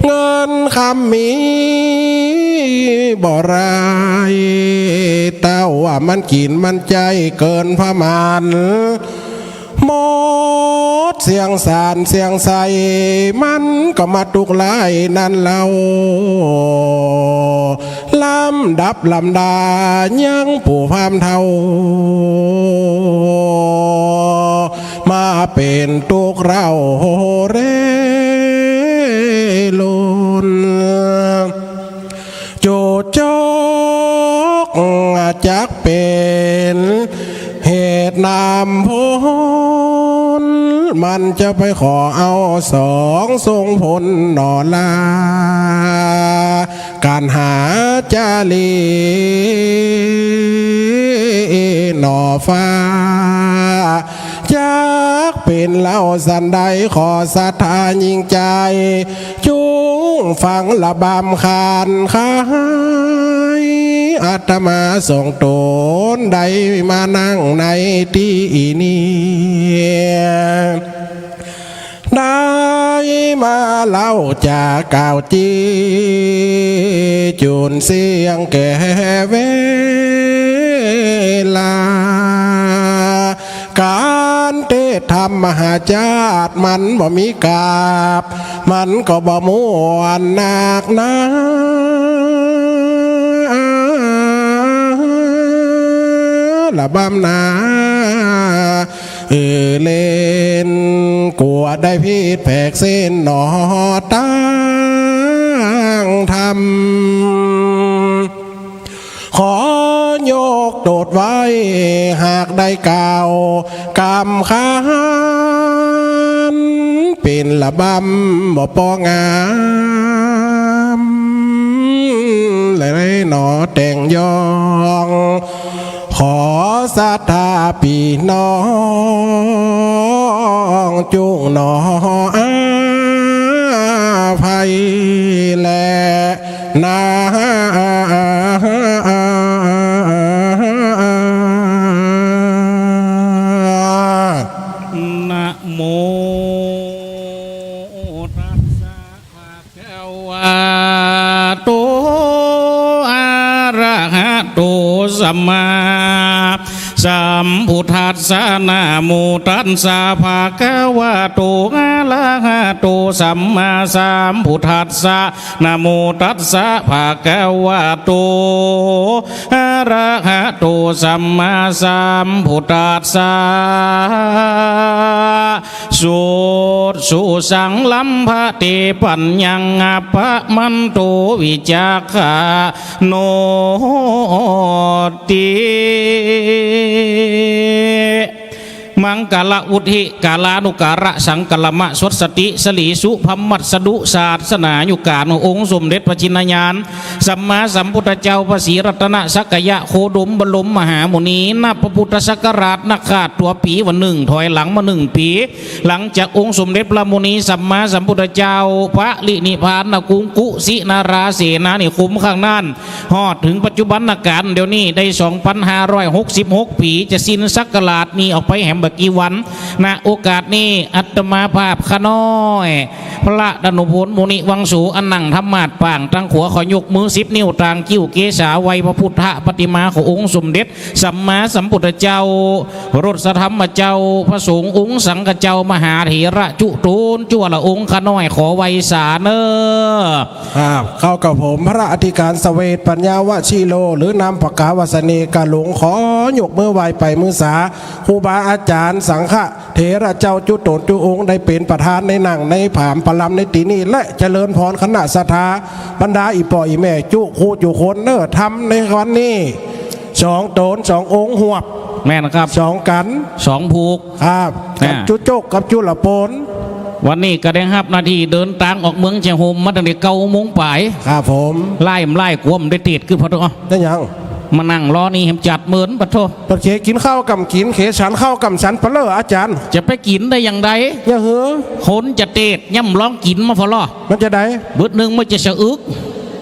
เงินคำมีบ่หลาย แต่ว่ามันกิ๋นมันใจ๊เกินประมาณ หมด เสี้ยงสานเสี้ยงใส มันก็มาตุ๊กข์ร้ายนั้นเล่า ลำดับลำดายังปู่พราหมณ์เฒ่า มาเป๋นตุ๊กข์เร่าเร่รวน จุกจกจักเป๋นเหตุนำผล มันจะไปขอเอาสองส่งผลหนอลา ก๋านหาจารีหนอฟ้า จักเป๋นเล่าสันใด ขอศรัทธายิ่งใจ๋ จุ่งฟังระบำขานขาย อาตมาสองต๋นได้มานั่งในตี้นี้ ได้มาเล่าจาก่าวจี้ จุ่นเสี้ยงแก่เวลา ก๋านเตศน์ธรรมมหาชาติ มันบ่มีกาบ มันก็บ่ม่วนนักหนา ระบำนา เออเล่น กั๋วได้ผิดแผกเส้นหนอตางธรรม ขอยกโต้ษไว้ หากได้กล่าวกำขาน เป๋นระบำบ่ปองาม และหนอแต่งย้อง ขอศรัทธาปี้น้อง จุ่งหนออภัยแลนา นะโมตัสสะ ภะคะวะโต อะระหะโต สัมมาสัมพุทธัสสะ นะโมตัสสะ ภะคะวะโต อะระหะโต สัมมาสัมพุทธัสสะ นะโมตัสสะ ภะคะวะโต อะระหะโต สัมมาสัมพุทธัสสะ สุดสุสังลัมภะเต ปัญญัง อะปะมันโต วิจักขะโนติ มังคะละวุฒิ กาลานุกาละสังคะละมะ สวัสสติ สะหลีสุ พะมัสสะดุ ศาสนายุกานุ องค์สมเด็จพระชินญาณ สัมมาสัมพุทธเจ้า พระศรีรัตนสักยะโคดมบรมมหามุนี นับพระพุทธศักราชนักขาดตั๋วปี๋วันนึ่ง ถอยหลังมานึ่งปี๋ หลังจากองค์สมเด็จพระมุนีสัมมาสัมพุทธเจ้า ปรินิพพานนะ กุงกุสินาราเสนานิคมข้างนั้น ฮอดเถิงปัจจุบันกาลเดี๋ยวนี้ได้สองปันห้าร้อยหกสิบหกปี๋ จะสิ้นศักราชนี้ออกไปแหมบ่กี่วัน ณ โอกาสนี้ อาตมาภาพข้าน้อย พระดานุพล มุนิวังโส อันนั่งธรรมาสน์ปางตางขวา ขอยกมือสิบนิ้วตางคิ้วเกศา ไหว้พระพุทธปฏิมาขององค์สมเด็จสัมมาสัมพุทธเจ้า รถธรรมเจ้า พระสงฆ์องค์สังฆเจ้า มหาเถระจุ๊ตนจั่วละองค์ ข้าน้อยขอไหว้สาเน่อ ครับ เข้ากับผม พระอธิการเสวต ปัญญาวชิโร หรือนามปากกาว่าเสน่ห์กาหลง ขอยกมือไหว้ไปมือสา ครูบาอาจารย์สังฆะเถระเจ้าจุ๊ตนจุ๊องค์ ได้เป๋นประธานในนั่งในผามประลำในตี้นี้ และเจริญพรคณะศรัทธา บรรดาอี่ป้ออี่แม่จุ๊คู่จุ๊คนเน่อ ธรรมในวันนี้ สองต๋นสององค์หวบ แม่นครับ สองกั๋น สองผูก ครับ อ่า กั๋นจุ๊จกกับจุ๊ละปน วันนี้ก็ได้ฮับหน้าตี้เดินตางออกเมืองแจ้ห่มมาตั้งแต่เก้าโมงปาย ครับผม ไล่บ่ไล่กั๋วบ่ได้เตศน์กึ๊ด ปะโถ ได้หยัง มานั่งรอนี่แหมจัดเมิน ปะโถ ปะเขกิ๋นข้าวก่ำกิ๋น เขฉันข้าวก่ำฉัน ปะเล่ออาจ๋ารย์ จะไปกิ๋นได้อย่างใด อย่าหื้อ คนจะเตศน์ ย่ำลองกิ๋นมาพอลอ มันจะใด บึดนึ่งมันจะสะอึก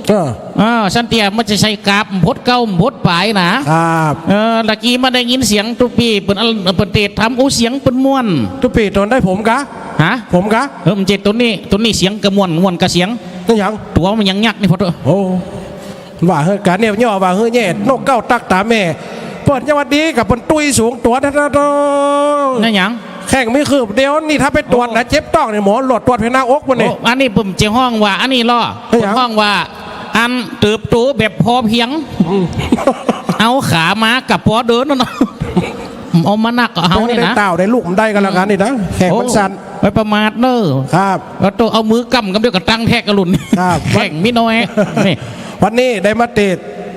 เออ เออ สันเตี้ยมันจะใส่กาบ บ่พดเก้า บ่พดปายนะ ครับ เออ ตะกี้มาได้ยินเสียงตุ๊ปี้เปิ้น เปิ้นเตศน์ธรรม โอ้ เสียงเปิ้นม่วน ตุ๊ปี้ต๋นใดผมกา ฮะ ผมกา เออ มันเจ็ดต๋นนี้ ต๋นนี้เสียงก็ม่วน ม่วนก็เสียง ได้หยัง ตั๋วมันยังยักษ์นี่พอเถาะ โอ้ ว่าหื้อก๋าเนี่ย ย่อว่าหื้อแย่ นกเก๊าตั๊กต๋าแม่ เปิ้นยังว่าดีกับเปิ้นตุ้ยสูงตั๋ว ได้หยัง แข้งมีคืบเดียวนี่ ถ้าไปตรวจนะ โอ้ เจ็บต๊องนี่ หมอหลอดตรวจไปหน้าอกมันนี่ โอ้ อันนี้ผมจะฮ้องว่า อันนี้ลอ เฮ้ย ผมฮ้องว่า อันเติบโตแบบพอเพียง อืม เอาขามากับปอเดินนั่นน่ะ เอามานักก็เอานี่นะ ได้เต้าได้ลูกมันได้กันแล้วกันนี่นะ แข้งมันสั่น โอ้ ไปประมาทเนอะ ครับ ก็ต้องเอามือกำกำเดียวกับตั้งแทกกะลุน ครับ แข้งมีน้อย นี่ วันนี้ได้มาเตะ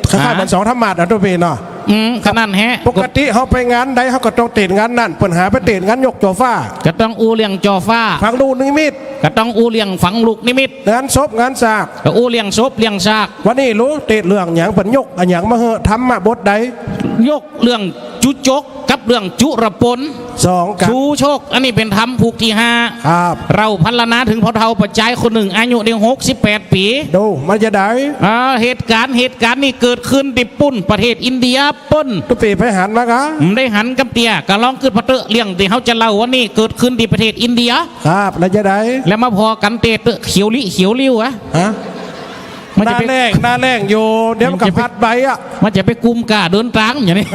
คล้ายๆ อ่า เหมือนสองธรรมาสน์นะตุ๊ปี้เนาะ อืม ก็นั่นแหละ ปกติเฮาไปงานใดเฮาก็ต้องเตะงานนั้น เปิ้นหาไปเตะงานยกจ่อฟ้า ก็ต้องอู้เรื่องจ่อฟ้า ฝังลูกนิมิต ก็ต้องอู้เรื่องฝังลูกนิมิต งานศพงานสาก ก็อู้เรื่องศพเรื่องสาก วันนี้ลูกเตะเรื่องหยัง เปิ้นยกอะหยังมาหื้อ ธรรมบทใด ยกเรื่องจุจกกับเรื่องจุรปน สองกัน ชูโชค อันนี้เป๋นธรรมผูกตี้ห้า ครับ เล่าพรรณนาเถิงพ่อเฒ่าป้อจายคนนึ่ง อายุได้หกสิบแปดปี๋ ดู มันจะได้ อ่า เหตุก๋ารณ์ เหตุก๋ารณ์นี่เกิดขึ้นตี้ปู๊น ประเทศอินเดียปู๊น ตุ๊ปี้ไปหันมากะ อืม ได้หันกำเตี้ย ก็ลองกึ๊ดผ่อเต๊อะ เรื่องตี้เฮาจะเล่าวันนี้เกิดขึ้นตี้ประเทศอินเดีย ครับ แล้วจะได้ แล้วมาผ่อกั๋นเต๊อะ เขียวลิเขียวลิ้วอะ ฮะ มันจะไป หน้าแล้ง หน้าแล้งอยู่ เดี๋ยวมันก็พัดใบอะ มันจะไปกุมก้าเดินตางอย่างนี้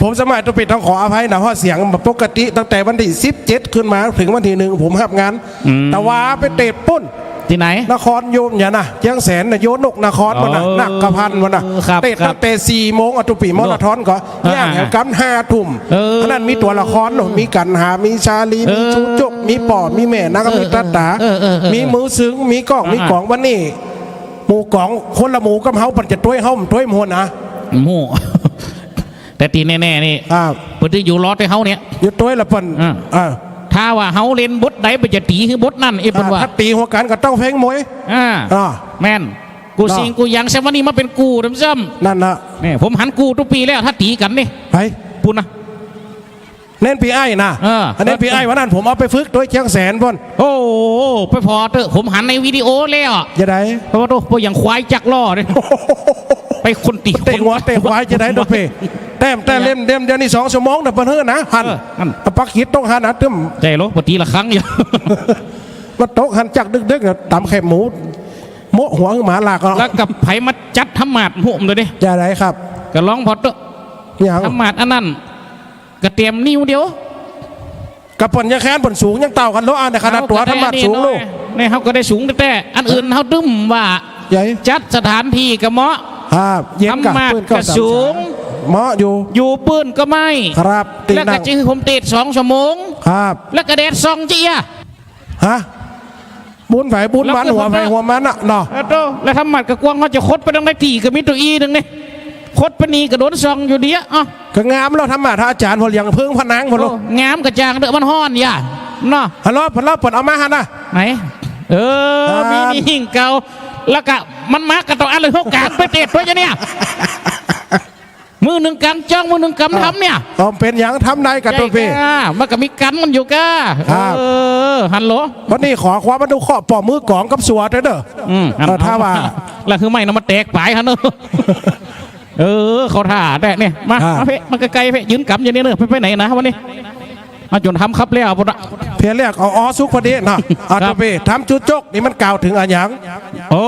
ผมสมัยตุ๊ปี้ต้องขออภัยนะ เพราะเสียงปกติตั้งแต่วันตี้สิบเจ็ดขึ้นมาเถิงวันตี้หนึ่ง ผมฮับงาน อืม แต่ว่าไปเตะปู๊น ตี้ไหน นครโยมเนี่ยนะ เจียงแสนนะ โยนกนครมันนะ เออ นักกะพันมันนะ ครับ เตะ ครับ ตั้งแต่สี่โมงอะตุ๊ปี้ มาราธอนก็ อ่า ย่างแหมกำห้าทุ่ม เออ อันนั้นมีตั๋วละครเนาะ มีกัณหา มีชาลี มี เออ ชูจก มีป้อ มีแม่นาง เออ มีตั๊ดต๋า เออ เออ เออ มีหมู่เซิง มีก้อง อ่า มีก๋อง วันนี้ หมู่ก๋อง คนละหมู่กับเฮา เปิ้นจะตวยเฮา บ่ตวยหมู่นะ หมู่ แต่ตี้แน่ๆ นี่ ครับ เปิ้นจะอยู่รอดแต่เฮาเนี่ย อยู่ตวยละเปิ้น อ่า อ่า ถ้าว่าเฮาเล่นบทใด เปิ้นจะตี๋หื้อบทนั้น เอ๊ะ เปิ้นว่า อ่า ถ้าตี๋หัวกั๋นก็ต้องเพ่งมวย อ่า อ่า แม่น กู้สิ่ง เนาะ กู้อย่าง แซมวันนี้มาเป๋นกู้ดำซ้ำ นั่นนะ นี่ ผมหันกู้ตุ๊ปี้แล้ว ถ้าตี๋กั๋นนี่ ไป ปู๊นนะ เน้นปี้ไอ้นะ เออ อันเน้นปี้ไอ้ วันนั้นผมเอาไปฝึกตวยเจียงแสนปู๊น โอ้โห ไปผ่อเต๊อะ ผมหันในวิดีโอแล้ว จะได้ เพราะว่าโต พวกอย่างควายจักล้อเนี่ย ไปคนตี๋ เตะงัวเตะควายจะได้ตุ๊ปี้ แต้ม แต้มเล่ม เล่มเดียวนี่สองชั่วโมงนะ เปิ้นหื้อนะ หัน เออ หัน เอาปักหินตกหันนะ ตึ้ม ใจ้โล ปกติละครั้งอยู่ มาตกหันจักดึกๆ นะ ต๋ำแคบหมู โมะหัวหื้อหมาลากเอา แล้วกับใผมาจัดธรรมาสน์โหมเลยดิ จะได้ครับ ก็ลองผ่อเต๊อะ อย่าง ธรรมาสน์อันนั้น ก็เตรียมนิ้วเดียว ก็เปิ้นยังแค้น เปิ้นสูงยังเต้ากั๋นโล อ่ะ ในขนาดตั๋วธรรมาสน์สูงโล นี่เฮาก็ได้สูงแต๊ๆ อันอื่นเฮาตึ้มว่า ใหญ่ จัดสถานตี้ก็เหมาะ ครับ เย็นกะ ธรรมาสน์ ปื้นเก้า ก็สูง สามสาม เหมาะอยู่ อยู่ปื้นก็ไม่ ครับ ตี้ แล้วก็ นั่ง จะหื้อผมเตะสองชั่วโมง ครับ แล้วก็แดดส่องจะเอี้ย ฮะ บุญใผบุญมัน หัวใผหัวมันน่ะเนาะ เออโต แล้วธรรมาสน์กะกว้าง เฮาจะคดไปตรงไหน ตี้ก็มีเต้าอี้นึ่งนี่ คดไปนี่ก็โดนส่องอยู่เดียว อ่ะ ก็งามแล้วธรรมาสน์ ถ้าอาจ๋ารย์พ่อเลี้ยงเพิ่งพะนังพ่อโล โอ้ งามกะจ่างเต๊อะ มันฮ้อนอย่า เนาะ ฮัลโหล ฮัลโหล เปิ้นเอามาหันนะ ไหน เออ อ่า มีนี่หิ้งเก่า แล้วก็มันมากะต้องอันเลย เฮากางไปเตะตวยจะเนี่ย มือนึ่งกำจ้อง มือนึ่งกำทำเนี่ย อ่ะ ต้องเป๋นอย่างทำได้กะตุ๊ปี้ อ่า มันก็มีกั๋นมันอยู่กะ ครับ เออ ฮัลโหล วันนี้ขอความอนุเคราะห์ป้อมือกองกับสัวเต๊อะเน่อ อืม เออ ถ้าว่า แล้วคือไม่นะ มันแตกป๋ายหันเน่อ เออ เขาถ่าแต่เนี่ย มา อ่า มาเพ่ มาใก้ๆ เพ่ ยืนกำอย่างนี้เน่อ ไป ไปไหนนะวันนี้ เอาจ๋นทำครับแล้วพุ้นน่ะ เพียงเรียกเอา อ๋อ สุกพอดีเนาะ อ่ะ ครับ ตุ๊ปี้ ธรรมจุจกนี่มันกล่าวเถิงอะหยัง โอ้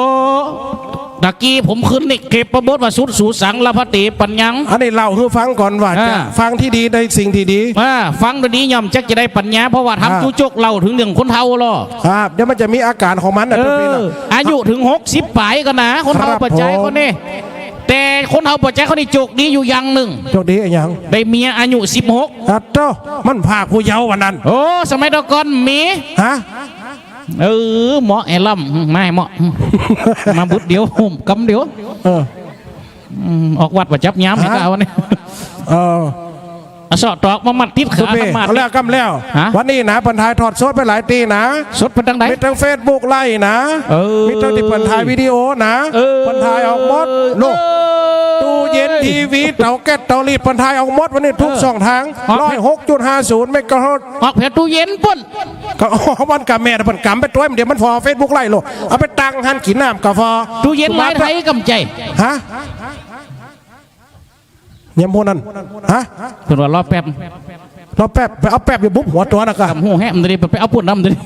ตะกี้ผมขึ้นนี่เก็บประบทว่าสุดสูสังละพะเตปัญญัง อันนี้เล่าหื้อฟังก่อนว่า อ่า จะฟังตี้ดีได้สิ่งตี้ดี อ่า ฟังดีๆ ย่อมจักจะได้ปัญญา เพราะว่าธรรม อ่า จุจกเล่าเถิงเรื่องคนเฒ่าลอ ครับ เดี๋ยวมันจะมีอาก๋ารของมันนะ เออ ตุ๊ปี้นะ อายุเถิงหกสิบป๋ายก่อนนะ คนเฒ่า ครับ ป้อจาย ผม คนนี้ แต่คนเฒ่าป้อจายคนนี้โจคดีอยู่อย่างนึ่ง โจคดีอะหยัง ได้เมียอายุสิบหก อ่ะโต มันภาคผู้เยาว์วันนั้น โอ้ สมัยตะก่อนมี ฮะ เออ เหมาะไอ้ล่ำ มาให้เหมาะ มาบึดเดียว โฮมกำเดียว เออ อืม ออกวัดบ่จับยามนี่ ฮะ กะวันนี้ เออ อะเซาะตอกมามัดติดขา ตุ๊ปี้ ธรรมาสน์ เอาแล้วกำแล้ว ฮะ วันนี้นะ เปิ้นถ่ายทอดสดไปหลายตี้นะ สดไปตางไหน มีตางเฟซบุ๊กไลฟ์นะ เออ มีตางตี้เปิ้นถ่ายวิดีโอนะ เออ เปิ้นถ่ายออกหมด โน่น เออ ตู้เย็น ทีวี เต๋าแก๊ส เต๋าลีด เปิ้นถ่ายออกหมดวันนี้ทุก เออ ช่องทาง ออก ร้อยหกจุดห้าศูนย์ เมกะเฮิรตซ์ ออกแผนตู้เย็นปู๊น ก็ อ๋อ มันกะแม่น เปิ้นกำไปตวย เดี๋ยวมันผ่อเฟซบุ๊กไลฟ์โลด เอาไปตั้งหั้นกิ๋นน้ำกาแฟ ตู้เย็นลายไทยกำใจ๋ ฮะ ยามพู้นนั้น ฮะ เปิ้นว่ารอแป๊บ รอแป๊บ ไปเอาแป๊บอยู่บุบหัวตั๋วนะกะ กำหูแฮะ มันจะได้ไปเอาปู๊นน้ำจะได้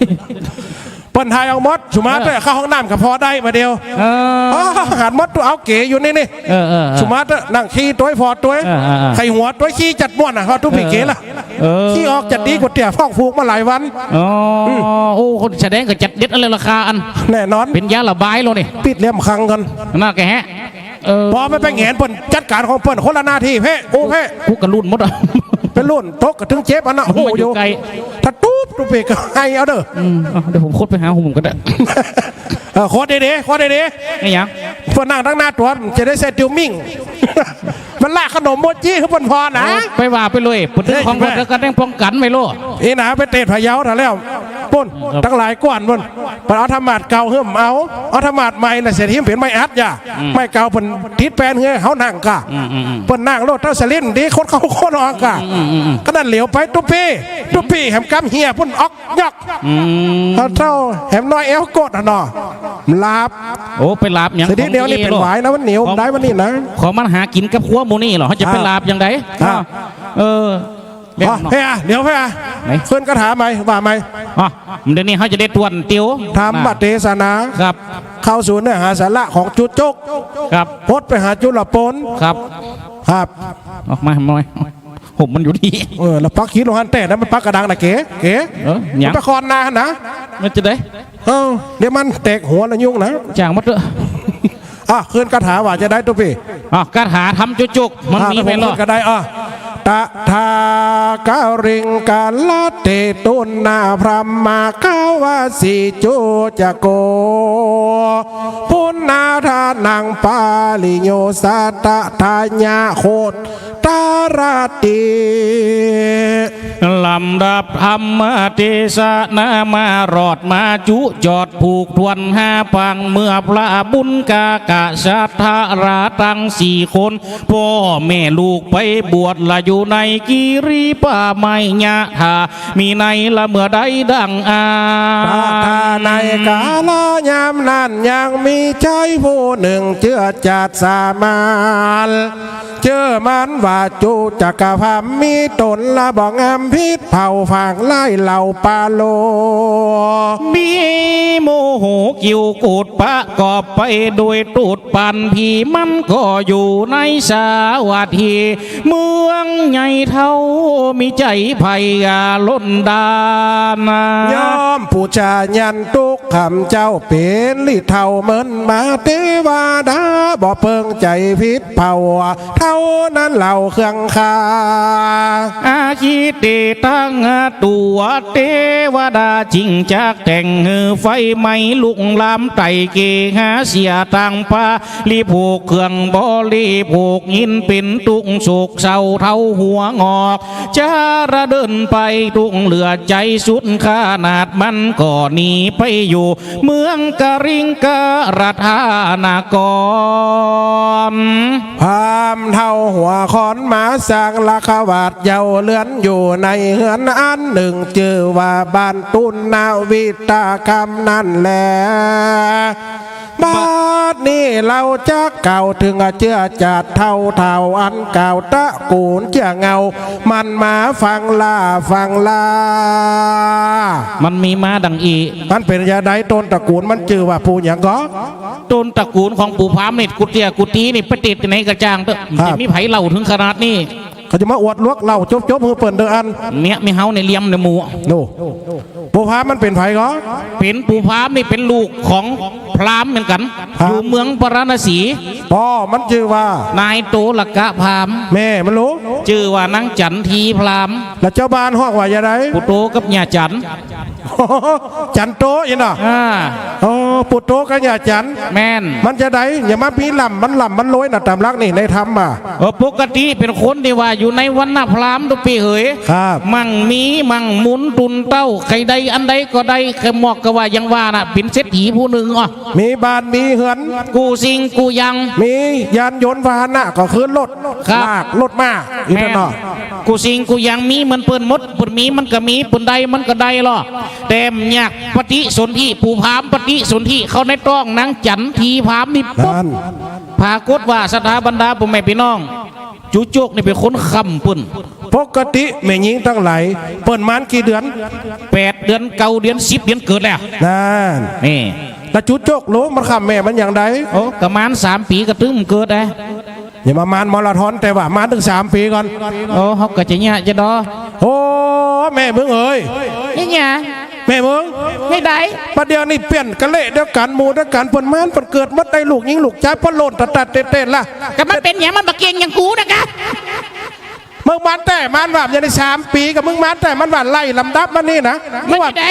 เปิ้นถ่ายออกหมด สุมาเตอร์ เออ เข้าห้องน้ำก็ผ่อได้มาเดียว เออ อ๋อ หันหมด ตุ๊เอาเก๋อยู่นี่นี่ เออ เออ เออ สุมาเตอร์ นั่งขี้ตวยผ่อตวย เออ เออ เออ ใค่หัวตวยขี้จัดม่วนน่ะ เขาตุ๊เป๋เก๋ล่ะ เออ ขี้ออกจัดดีกว่าเตี้ย ฟ้องผูกมาหลายวัน อ๋อ อืม โอ้ คนแสดงก็จัดเด็ดอันเลยราคาอัน แน่นอน เป๋นยาระบายแล้วนี่ ปิดเล่มขังกัน น่าแกแฮะ เออ ปอมันไปแหงนเปิ้นจัดก๋านของเปิ้นคนละหน้าตี้เพ่ โอ้เพ่ กูกะลุ่นหมดอะ เป๋นลุ่นตกกะตึงเจ็บอันน่ะ มันอยู่ โอ้โห ไกล ถ้าตุ๊บตุ๊เป๋ก็ไห้เอาเด้อ อืม เอา เดี๋ยวผมโคตรไปหาหุมก็ได้ เออ โคตรเด้ๆ โคตรเด้ๆ ไอ้หยัง เปิ้นนั่งตังหน้าตั๋ว จะได้ใส่ติวมิ่ง มันลากขนมโมจิให้เปิ้นผ่อนะ เออ ไปว่าไปเลย เปิ้นถือของ เฮ้ย เปิ้นก็ต้องป้องกั๋นไว้โลด นี่นะ ไปเตะพะเยาถ้าแล้ว ปุ้น ครับ ตังหลายก้อนปุ้น เปิ้นเอาธรรมาสเก่าหื้อเอา เอาธรรมาสใหม่น่ะ เศรษฐีมันเป๋นไม้อัดอย่า อืม ไม้เก่าเปิ้นติดแป้นหื้อเฮานั่งก่า อืม อืม อืม เปิ้นนั่งโลดเต้าสลินดี คนเข้าคนออกก่า อืม อืม อืม อืม ก็นั่นเหลียวไปตุ๊ปี้ ตุ๊ปี้แหมกำเหียปุ้นออกยอก อืม เอาเต้าแหมน้อยแอวกดอะเนาะ หลาบ โอ้ ไปหลาบหยัง เสียทีเดียวนี่ ของดี เป๋นหวายนะ มันเหนียว ของ ได้วันนี้นะ ของมันหากิ๋นกับครัวหมู่นี่เหรอ เขาจะไป อ่า หลาบอย่างใด อ่า เออ แม่น อ๋อ เนาะ เฮ้ยอะ เดี๋ยวเฮ้ยอะ ไหน ขึ้นคาถาใหม่ ว่าใหม่ อ๋อ เดี๋ยวนี้เขาจะได้ตวนเตียว ธรรมเตสนา ครับ เข้าสู่เนื้อหาสาระของจุกจุก ครับ พดไปหาจุลปน ครับ ครับ ออกมาหน่อย ผมมันอยู่ที่ เออ แล้วปักขีดลงหันแต่นะ มันปักกระดังนะเก๋ เก๋ เออ หยัง มันไปคอนนาหั้นนะ มันจะได้ เออ เดี๋ยวมันแตกหัวละยุ่งนะ จ่างหมดเถอะ อ่ะ ขึ้นคาถาว่าจะได้ตุ๊ปี้ อ่ะ คาถาธรรมจุกจุก มัน อ่ะ มี ผม แม่นเหรอ ขึ้นก็ได้ อ่ะ ตถาคาริงคาลเตตุณาพรหมกาวาสิจุจโก ปุณณาทานังปาริโยสัตตะทายะโคตร ตาราติ ลำดับธรรมเตสนามารอดมาจุจอดผูกถ้วนห้าปาง เมื่อพระบุญกากษัตราตังสี่คน ป้อแม่ลูกไปบวชละอยู่ในกิริป่าไม้ยะถา มีในละเมื่อใดดังอา พระทาในกาลยามนั้นยังมีชายผู้หนึ่งเจื้อจัดสามารถ จื้อมันว่าจุจกพรรม มีต๋นละบ่งามผิดเผ่า ฝังไล่เหล่าปาโล มีโมโหกิวกูดประกอบไปโดยตูด ปันผีมันก็อยู่ในสาวัตถี เมืองใหญ่เฒ่ามีใจ๋ไผ่อาล้นดาน ย่อมปู๋จายันตุ๊กขำเจ้าเป๋นลิเฒ่าเมินมา เตวดาบ่เปิงใจ๋ผิดเผ่า เท่านั้นเหล่าเครื่องคา อาคิเตตังตัวเตวดาจิ่งจักแต่งหื้อไฟไหม้ลุกลามไต่เกหาเสียตังปา ริโภคเครื่องบริโภค ยินเป๋นตุ๊กข์โศกเศร้าเฒ่าหัวงอก จาระเดินไปตุ๊กข์เหลือใจ๋สุดขนาด มันก็หนีไปอยู่เมืองกริงกรัฐานคร พราหมณ์เฒ่าหัวขอนมาสร้างละขวัตเย้าเฮือนอยู่ในเฮือนอันหนึ่ง จื้อว่าบ้านตุณวิตกรรมนั่นแล บัดนี้เฮาจักกล่าวเถิงเจื้อจัดเฒ่าเฒ่าอันกล่าวตระกูลเจื้อเงา มันมาฟังล่าฟังล่า มันมีมาดังอี้ มันเป๋นจาใด ต้นตระกูลมันจื้อว่าปู่หยังก่อ ต้นตระกูลของปู่พราหมณ์นี่ กุเตี้ยกุตีนี่ ไปติดไหนกระจ่างเต๊อะ ครับ จะมีใผเล่าเถิงขนาดนี้ เขาจะมาอวดลวกเล่าจบๆ หื้อเปิ้นเต๊อะอัน เมีย มีเฮาในเหลี่ยมในหมู่ โน่ ปู่พราหมณ์มันเป๋นใผก่อ เป๋นปู่พราหมณ์นี่เป๋นลูกของพราหมณ์เหมือนกั๋น ครับ อยู่เมืองปาราณสี ป้อมันจื้อว่า นายโตรกะพราหมณ์ แม่มันลูก จื้อว่านางจันทีพราหมณ์ แล้วเจ้าบ้านฮ้องว่าจาใด ปู่โตกับย่าจัน จันโตอี้เนาะ อ่า อ๋อ ปู่โตกับย่าจัน แม่น มันจาใด อย่ามามีลำ มันลำมันรวยนะ ต๋ามหลักนี่ ในธรรมมา เออ ปกติเป๋นคนตี้ว่าอยู่ในวรรณะพราหมณ์ตุ๊ปี้เหย ครับ มั่งมีมั่งมูลตุนเต้า ใค่ได้อันใดก็ได้ ใค่มอกก็ว่าอย่างว่าน่ะ เป๋นเศรษฐีผู้หนึ่งอ่ะ มีบ้านมีเฮือน กู้สิ่งกู้อย่าง มียานยนต์พาหนะก็คือรถ ครับ ลากรถม้า อีก แม่น เนาะ กู้สิ่งกู้อย่างมีเหมือนเปิ้นหมด เปิ้นมีมันก็มี เปิ้นได้มันก็ได้ลอ แต่บ่อยากปฏิสนธิ ปู่พราหมณ์ปฏิสนธิเข้าในต๊องนางจันทีพราหมณ์นี่ปุ๊บ นั่น ปรากฏว่าศรัทธาบรรดาป้อแม่ปี้น้อง จุ๊โจ๊กนี่เป๋นคนค้ำเปิ้น ปกติแม่ญิงตังหลาย เปิ้นหมานกี่เดือน แปดเดือน เก้าเดือน สิบเดือนเกิดแล้ว นั่น นี่ แล้วจุ๊โจ๊กลูกมันค้ำแม่มันอย่างใด โอ้ ก็หมานสามปี๋ก็ตึงเกิดอะ อย่ามาหมานมาราธอน แต่ว่าหมานตึงสามปี๋ก่อน โอ้ เฮาก็จะเยียะจะดอ โอ้ แม่มึงเอ๋ย เยียะ แม่มึง เยียะใด บัดเดี๋ยวนี้เปี้ยนกะเละเดียวกั๋น หมู่เดียวกั๋น เปิ้นหมานเปิ้นเกิดหมด ได้ลูกญิงลูกจาย เปิ้นโล่นตัดๆ เต้นๆ ละ ก็มันเป๋นหยัง มันบ่เก่งอย่างกูนะกะ มึงหมานแต๊หมานว่า อย่างนี้สามปี๋ ก็มึงหมานแต๊หมานว่า ไล่ลำดับมันนี่นะ มันจะใด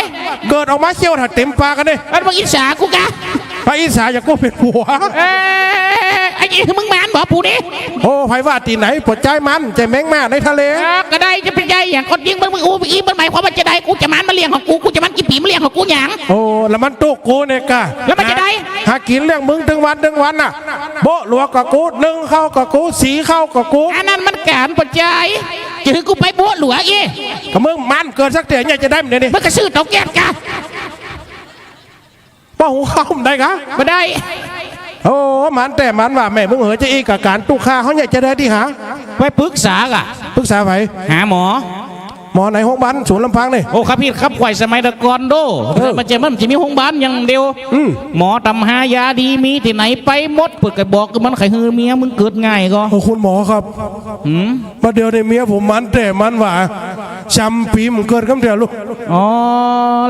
เกิดออกมาเขี้ยวถ่าเต็มปากกั๋นนี่ มันบ่อิจฉากูกะ ไปอิจฉาอย่างกูเป๋นผัว เอ้ย ไอ้นี่คือมึงหมานบ่ ผู้นี่ โอ้ ใผว่าตี้ไหน ป้อจายหมาน ใจ้แมงม่าในทะเล เออ ก็ได้ จะเป๋นใหญ่อย่างคนยิงมึง มึงอู้อีก มันหมายความว่าจะใด กูจะหมานมาเลี้ยงของกู กูจะหมานกี่ปี๋มาเลี้ยงของกูหยัง โอ้ แล้วมันตุ๊กกูเนี่ยกะ แล้วมันจะใด หา หากิ๋นเลี้ยงมึงตึงวันตึงวันน่ะ โบ๊ะหลัวก็กู นึ่งข้าวก็กู สีข้าวก็กู อันนั้นมันก๋านป้อจาย จะหื้อกูไปโบ๊ะหลัวอี้ ก็มึงหมานเกิดสักเตื้อเนี่ยจะใด มึงเดี๋ยวนี้ มึงก็ซื้อเตาแก๊สกะ ป้อหุงข้าวมันได้กะ บ่ได้ โอ้ หมานแต๊หมานว่า แม่มึงเอ๋ย จะอี้กับก๋านตุ๊กข้าเฮาเนี่ยจะใดตี้หา ไปปรึกษากะ ปรึกษาใผ หาหมอ หมอไหน โฮงพยาบาลศูนย์ลำปางนี่ โอ้ ข้าผิดครับ ข่อยสมัยแต่ก่อนโด้ เออ มันจะ มันจะมีโฮงพยาบาลอย่างเดียว อืม หมอต๋ามหายาดีมีตี้ไหนไปหมด เปิ้นก็บอกมัน ใค่หื้อเมียมึงเกิดง่ายก่อ โอ้ คุณหมอครับ หืม บัดเดี๋ยวนี้เมียผมหมานแต๊หมานว่า สามปี๋มันเกิดกำเตื้อลูก อ๋อ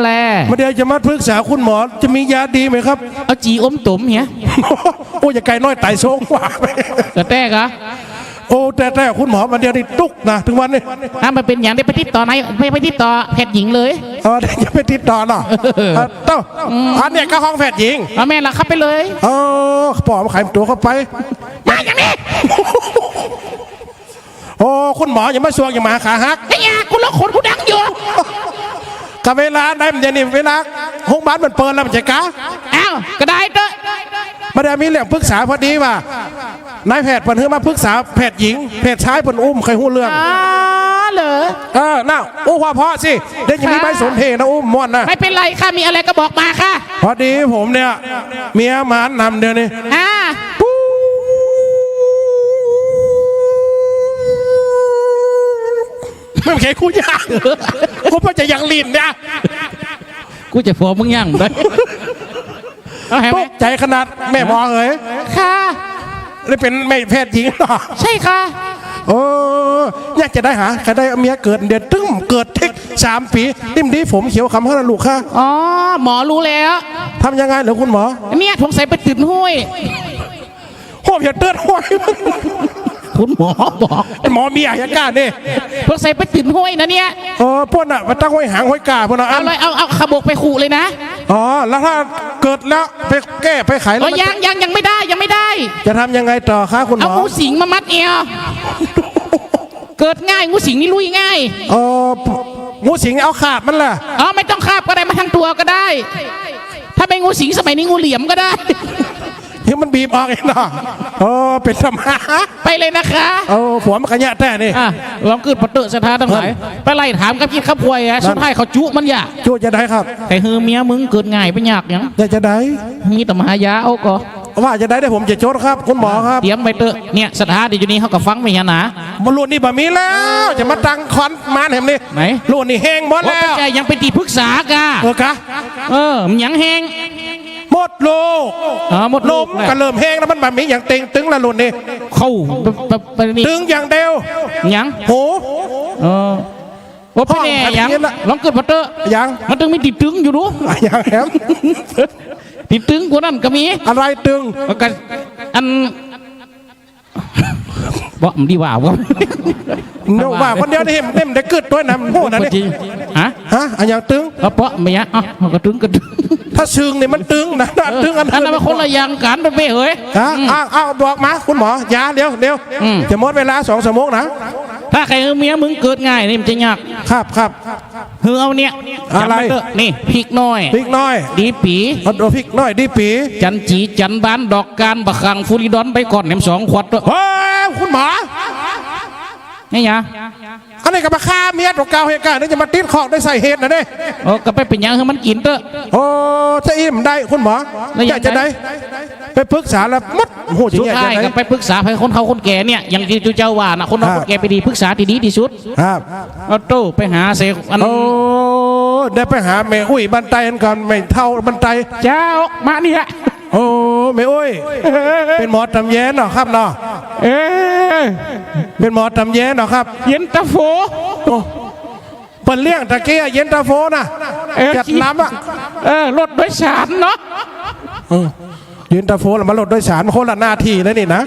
แล บัดเดี๋ยวจะมาปรึกษาคุณหมอ จะมียาดีไหมครับ เอาจี๋อมต๋มเหีย โอ้ อย่าไก่น้อยต๋ายโซงกว่า ก็แต๊กะ โอ้ แต๊ๆ คุณหมอ บัดเดี๋ยวนี้ตุ๊กนะ ตึงวันนี้ ถ้ามันเป๋นอย่างนี้ไปติดต่อไหน ไป ไปติดต่อแพทย์หญิงเลย อ๋อ เดี๋ยวจะไปติดต่อเนาะ เออ เต้า อืม อันเนี้ยก็ห้องแพทย์หญิง เอาแม่ละครับไปเลย เออ ป้อมาขายตั๋วเข้าไป มาอย่างนี้ โอ้ คุณหมออย่ามาสวงอย่ามาขาหัก ไอ้ยา กูล็อกขนกูดังอยู่ ก็เวลาใดมันจะนี่ เวลาโฮงพยาบาลมันเปิดแล้วมันจะกะ อ้าว ก็ได้เต๊อะ บ่ได้มีเรื่องปรึกษา พอดีว่านายแพทย์เปิ้นหื้อมาปรึกษาแพทย์หญิง แพทย์จายเปิ้นอู้บ่ค่อยฮู้เรื่อง อ๋อ เหรอ เออ น่ะ อู้เพราะๆ สิ เดี๋ยวจะมี ค่ะ ใบสนเทนะ อู้ม่วนนะ ไม่เป็นไรค่ะ มีอะไรก็บอกมาค่ะ พอดีผมเนี่ย เมียหมานนำเดี๋ยวนี้ อ่า ไม่เห็นกูยาก กูเปิ้นจะยังลิ้นเนี่ย กูจะฟ้องมึงยังได้ เอาแหม ตกใจ๋ขนาด แม่หมอเอ๋ย ค่ะ นี่เป๋นแม่แพทย์หญิงเนาะ ใช่ค่ะ โอ้ อยากจะใดหา ใค่ได้เมียเกิดเดี๋ยวตึงเกิดเต๊กสามปี๋ นี่มันดีผมเขียวคำขนาดลูกค่ะ อ๋อ หมอรู้แล้ว ทำยังไงเหรอคุณหมอ เมียสงสัยไปตื่นห้วย โห อย่าเตือนห้วย คุณหมอบอก หมอเมียอย่ากล้านี่ สงสัยไปตื่นห้วยนะเนี่ย เออ ป้นน่ะ มาตั้งห้วยหางห้วยก่าป้นน่ะ เอาเลย เอา เอาขบกไปขุเลยนะ อ๋อ แล้วถ้าเกิดแล้วไปแก้ไปไขแล้ว เออ มัน ยัง ยัง ยังไม่ได้ ยังไม่ได้ จะทำยังไงต่อคะคุณหมอ เอางูสิงมามัดเอว เกิดง่าย งูสิงนี่ลุยง่าย เออ งูสิงเอาขาบมันล่ะ อ๋อ ไม่ต้องขาบก็ได้ มาทั้งตั๋วก็ได้ ถ้าไม่งูสิงสมัยนี้งูเหลือมก็ได้ เฮ้ย มันบีบออกเองเนาะ เออ เป๋นธรรมะ ไปเลยนะคะ เออ ผัวมันกะเยียะแต๊นี่ อ่ะ ลองกึ๊ดปะเต๊อะศรัทธาตังหลาย เออ ไปไล่ถามกับจิ๊กกับควยอะ นั่น สุดท้ายเขาจุมันอย่า จุจะใดครับ ใค่หื้อเมียมึงเกิดง่ายไปยากหยัง อยากจะใด มีต๋ามหายาเอาก่อ ว่าจะใด เดี๋ยวผมจะจดครับ คุณหมอครับ เตรียมไว้เต๊อะ เนี่ย ศรัทธาตี้อยู่นี่เขาก็ฟังไว้หั้นนะ บ่ รุ่นนี้บ่มีแล้ว จะมาตั้งคอนหมานแหมนี่ ไหน รุ่นนี้แห้งหมดแล้ว โอ้ เปิ้นจะยังไปตี้ปรึกษากะ เออกะ เออ มันยังแห้ง มดลูก อ๋อ มดลูก นมก็เริ่มแห้งแล้ว มันบ่มีหยังเต่งตึงละรุ่นนี้ เข้าไป ไป ไปนี่ ตึงอย่างเดียว หยัง หู เออ โอ้ ไปแน่ ห้อง หยัง ขัดเย็นละ ลองกึ๊ดปะเต๊อะ หยัง มันตึงมีตี้ตึงอยู่ดู อ่ะ หยังแหม ตี้ตึงกว่านั้นก็มี อะไรตึง มันก็ อัน บ่ มันดีว่าบ่ เนาะ ว่าคนเดียวนี่ เต็มได้กึ๊ดตวยนะ โหดนะนี่ ฮะ ฮะ อะหยังตึง เอาเปาะเมีย เอ้า มันก็ตึงก็ตึง ถ้าซึ่งนี่มันตึงนะ ตึงอัน อันนั้นมันคนละอย่างกั๋นเป้เฮ้ย ฮะ อืม อ้าว อ้าว บอกมา คุณหมอ ยา เดี๋ยว เดี๋ยว อืม จะหมดเวลาสองชั่วโมงนะ ถ้าใค่หื้อเมียมึงเกิดง่ายนี่มันจะยาก ครับ ครับ หื้อเอาเนี่ย อะไร จ๋ำไว้เต๊อะ นี่ พริกน้อย พริกน้อย ดีปี๋ เอา พริกน้อย ดีปี๋ จันจี๋ จันบาน ดอกกาน บ่าขั่ง ฟูริดอน ใบก้อน แหนมสองขวดเต๊อะ เฮ้ย คุณหมอ นี่หยัง อันนี้ก็มาฆ่าเมียตั๋วเก่าเหตุการณ์นี่จะมาติดคอกได้ใส่เหตุนะเนี่ย โอ้ ก็ไปเป๋นหยังหื้อมันกิ๋นเต๊อะ โอ้ จะอิ่มได้คุณหมอ แล้วยัง อยากจะได้ ได้ ไปปรึกษาแล้วหมด ฮู้จะ สุดท้าย เยียะจะใด ก็ไปปรึกษาไผ คนเฒ่าคนแก่เนี่ย อย่างตี้เจ้าว่าน่ะ คนเฒ่า ครับ คนแก่ไปดี ปรึกษาตี้ดีตี้สุด ครับ เอาโต้ไปหาเสกอัน โอ้ ได้ไปหาแม่อุ๊ยบ้านไตก่อน แม่เฒ่าบ้านไต เจ้า มานี่ละ โอ้ แม่อุ๊ย เป๋นหมอต๋ำแยเนาะครับเนาะ เออ เป๋นหมอต๋ำแยเนาะครับ เย็นตาโฟ โอ้ เปิ้นเลี้ยงตะกี้อะ เย็นตาโฟน่ะ เออ จัดน้ำอะ เออ รถโดยสารเนาะ เออ เย็นตาโฟละมารถโดยสาร คนละหน้าตี้เลยนี่นะ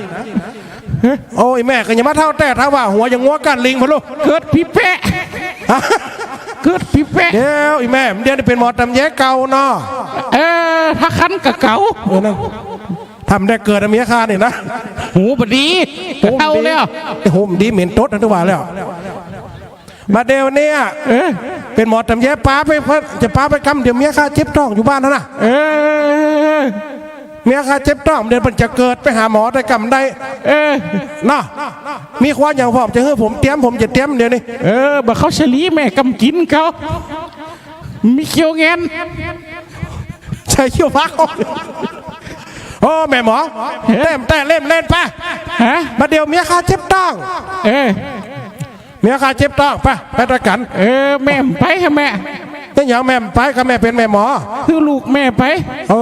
โอ้ย แม่ก็ยังมาเฒ่าแต๊ ถ้าว่าหัวยังงัวก้านลิงพุ้นลูก เกิดปี้แป๊ะ ฮะ เกิดปี้แป๊ะ เดี๋ยว อีแม่ เดี๋ยวนี้เป๋นหมอต๋ำแยเก่าเนาะ เออ ถ้าคันก็เก่า เออ นั่น ถ้าบ่ได้เกิดอะเมียข้านี่นะ หูบ่ดี หูบ่ดี เฒ่าแล้ว ไอ้หูบ่ดีเหม็นตดนะ ถือว่าแล้ว มาเดี๋ยวเนี้ย เออ เป๋นหมอต๋ำแย ปาไป จะปาไปกำ เดี๋ยวเมียข้าเจ็บต๊องอยู่บ้านหั้นน่ะ เออ เมียข้าเจ็บต๊อง เดี๋ยวเปิ้นจะเกิด ไปหาหมอได้กำได้ เออ เนาะ มีควายอย่างพร้อม จะหื้อผมเตียม ผมจะเตียมเดี๋ยวนี้ เออ บ่าเข้าสลีแม่กำกิ๋นเขา มีเขี้ยวแงน ใส่เขี้ยวฟัก โอ้ แม่หมอ เฮ้ย แต้มแต้เล่นเล่นไป ฮะ มาเดี๋ยวเมียข้าเจ็บต๊อง เออ เมียข้าเจ็บต๊อง ไป ไปตวยกั๋น เออ แม่บ่ไปฮะแม่ เป๋นหยังแม่บ่ไป ก็แม่เป๋นแม่หมอ หื้อลูกแม่ไป โอ้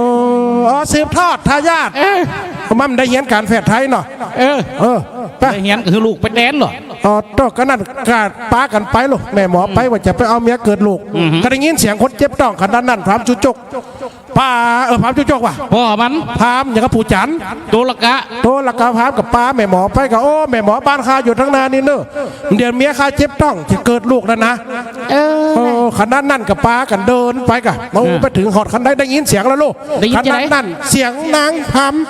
อ๋อ สืบทอดทายาท เออ มันได้เฮียนก๋านแพทย์ไทยเนาะ เออ เออ ไป ได้เฮียนก็หื้อลูกไปแตนเหรอ อ๋อ โต้ ก็นั่นก็ปากั๋นไปลูก แม่หมอไป อืม ว่าจะไปเอาเมียเกิดลูก อือหือ ก็ได้ยินเสียงคนเจ็บต๊องขนาดนั้น พราหมณ์จุจก ปา เออ พราหมณ์จุจกว่ะ ป้อมัน พราหมณ์อย่างกับปู่จันทร์ โตละกะ โตละกะ พราหมณ์ก็ปาแม่หมอไปก็ โอ้ แม่หมอ บ้านข้าอยู่ตางหน้านี่เน่อ เดี๋ยวเมียข้าเจ็บต๊องจะเกิดลูกแล้วนะ เออ โอ้ ขนาดนั้นก็ปากั๋นเดินไปกะ โอ้ อ่า ไปเถิงฮอดคันได ได้ยินเสียงแล้วลูก ได้ยินจะไหน ขนาดนั้น เสียงนางพราหมณ์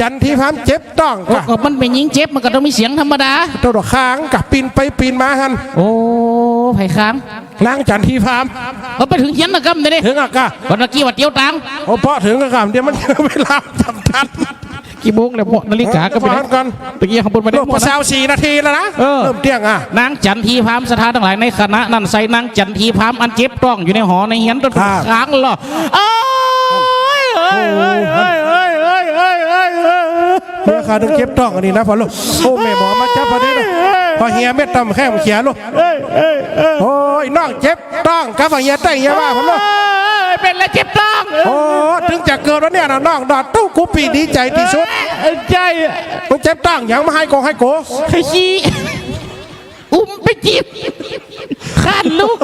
จันทีพราหมณ์เจ็บต๊อง โอ้ กะ ก็มันเป๋นญิงเจ็บ มันก็ต้องมีเสียงธรรมดา โต้ ข้างกะ ปีนไปปีนมาหั้น โอ้ ใผข้าง นางจันทีพราหมณ์ เอาไปเถิงเฮียนนะกำเดี๋ยวนี้ เถิงอะกะ วันเมื่อกี้ว่าเตียวตาง โอ้ ปอเถิงอะกะ เดี๋ยวมันเวลาจำกัด กี่โมงแล้ว เปาะนาฬิกาก็ไปไหน ก่อน ตะกี้ข้างบนมาได้ โอ้ หมดนะ ซาวสี่นาทีแล้วนะ เออ เริ่มเตี้ยงอะ นางจันทีพราหมณ์ ศรัทธาตังหลาย ในขณะนั้นใส่นางจันทีพราหมณ์อันเจ็บต๊องอยู่ในหอในเฮียน ครับ ข้างเหรอ โอ้ย โอ้ย โอ้ย เมียข้าต้องเจ็บต๊องอันนี้นะ พอลูก โอ้ แม่หมอมาจับพอดีนะ พอเฮียเม็ดตำแข้งเขียลูก โอ้ย น้องเจ็บต๊อง กะว่าเฮียแต๊งเฮียว่าพอลูก เอ้ย เป๋นละเจ็บต๊อง โอ้ เถิงจะเกิดวันเนี้ยนะน้อง ดอดตู้กูปี้ดีใจ๋ตี้สุด ใจ้ มึงเจ็บต๊องหยัง มาไห้โกไห้โก ไห้ขี้ อุ้มไปจิบ คลอดลูก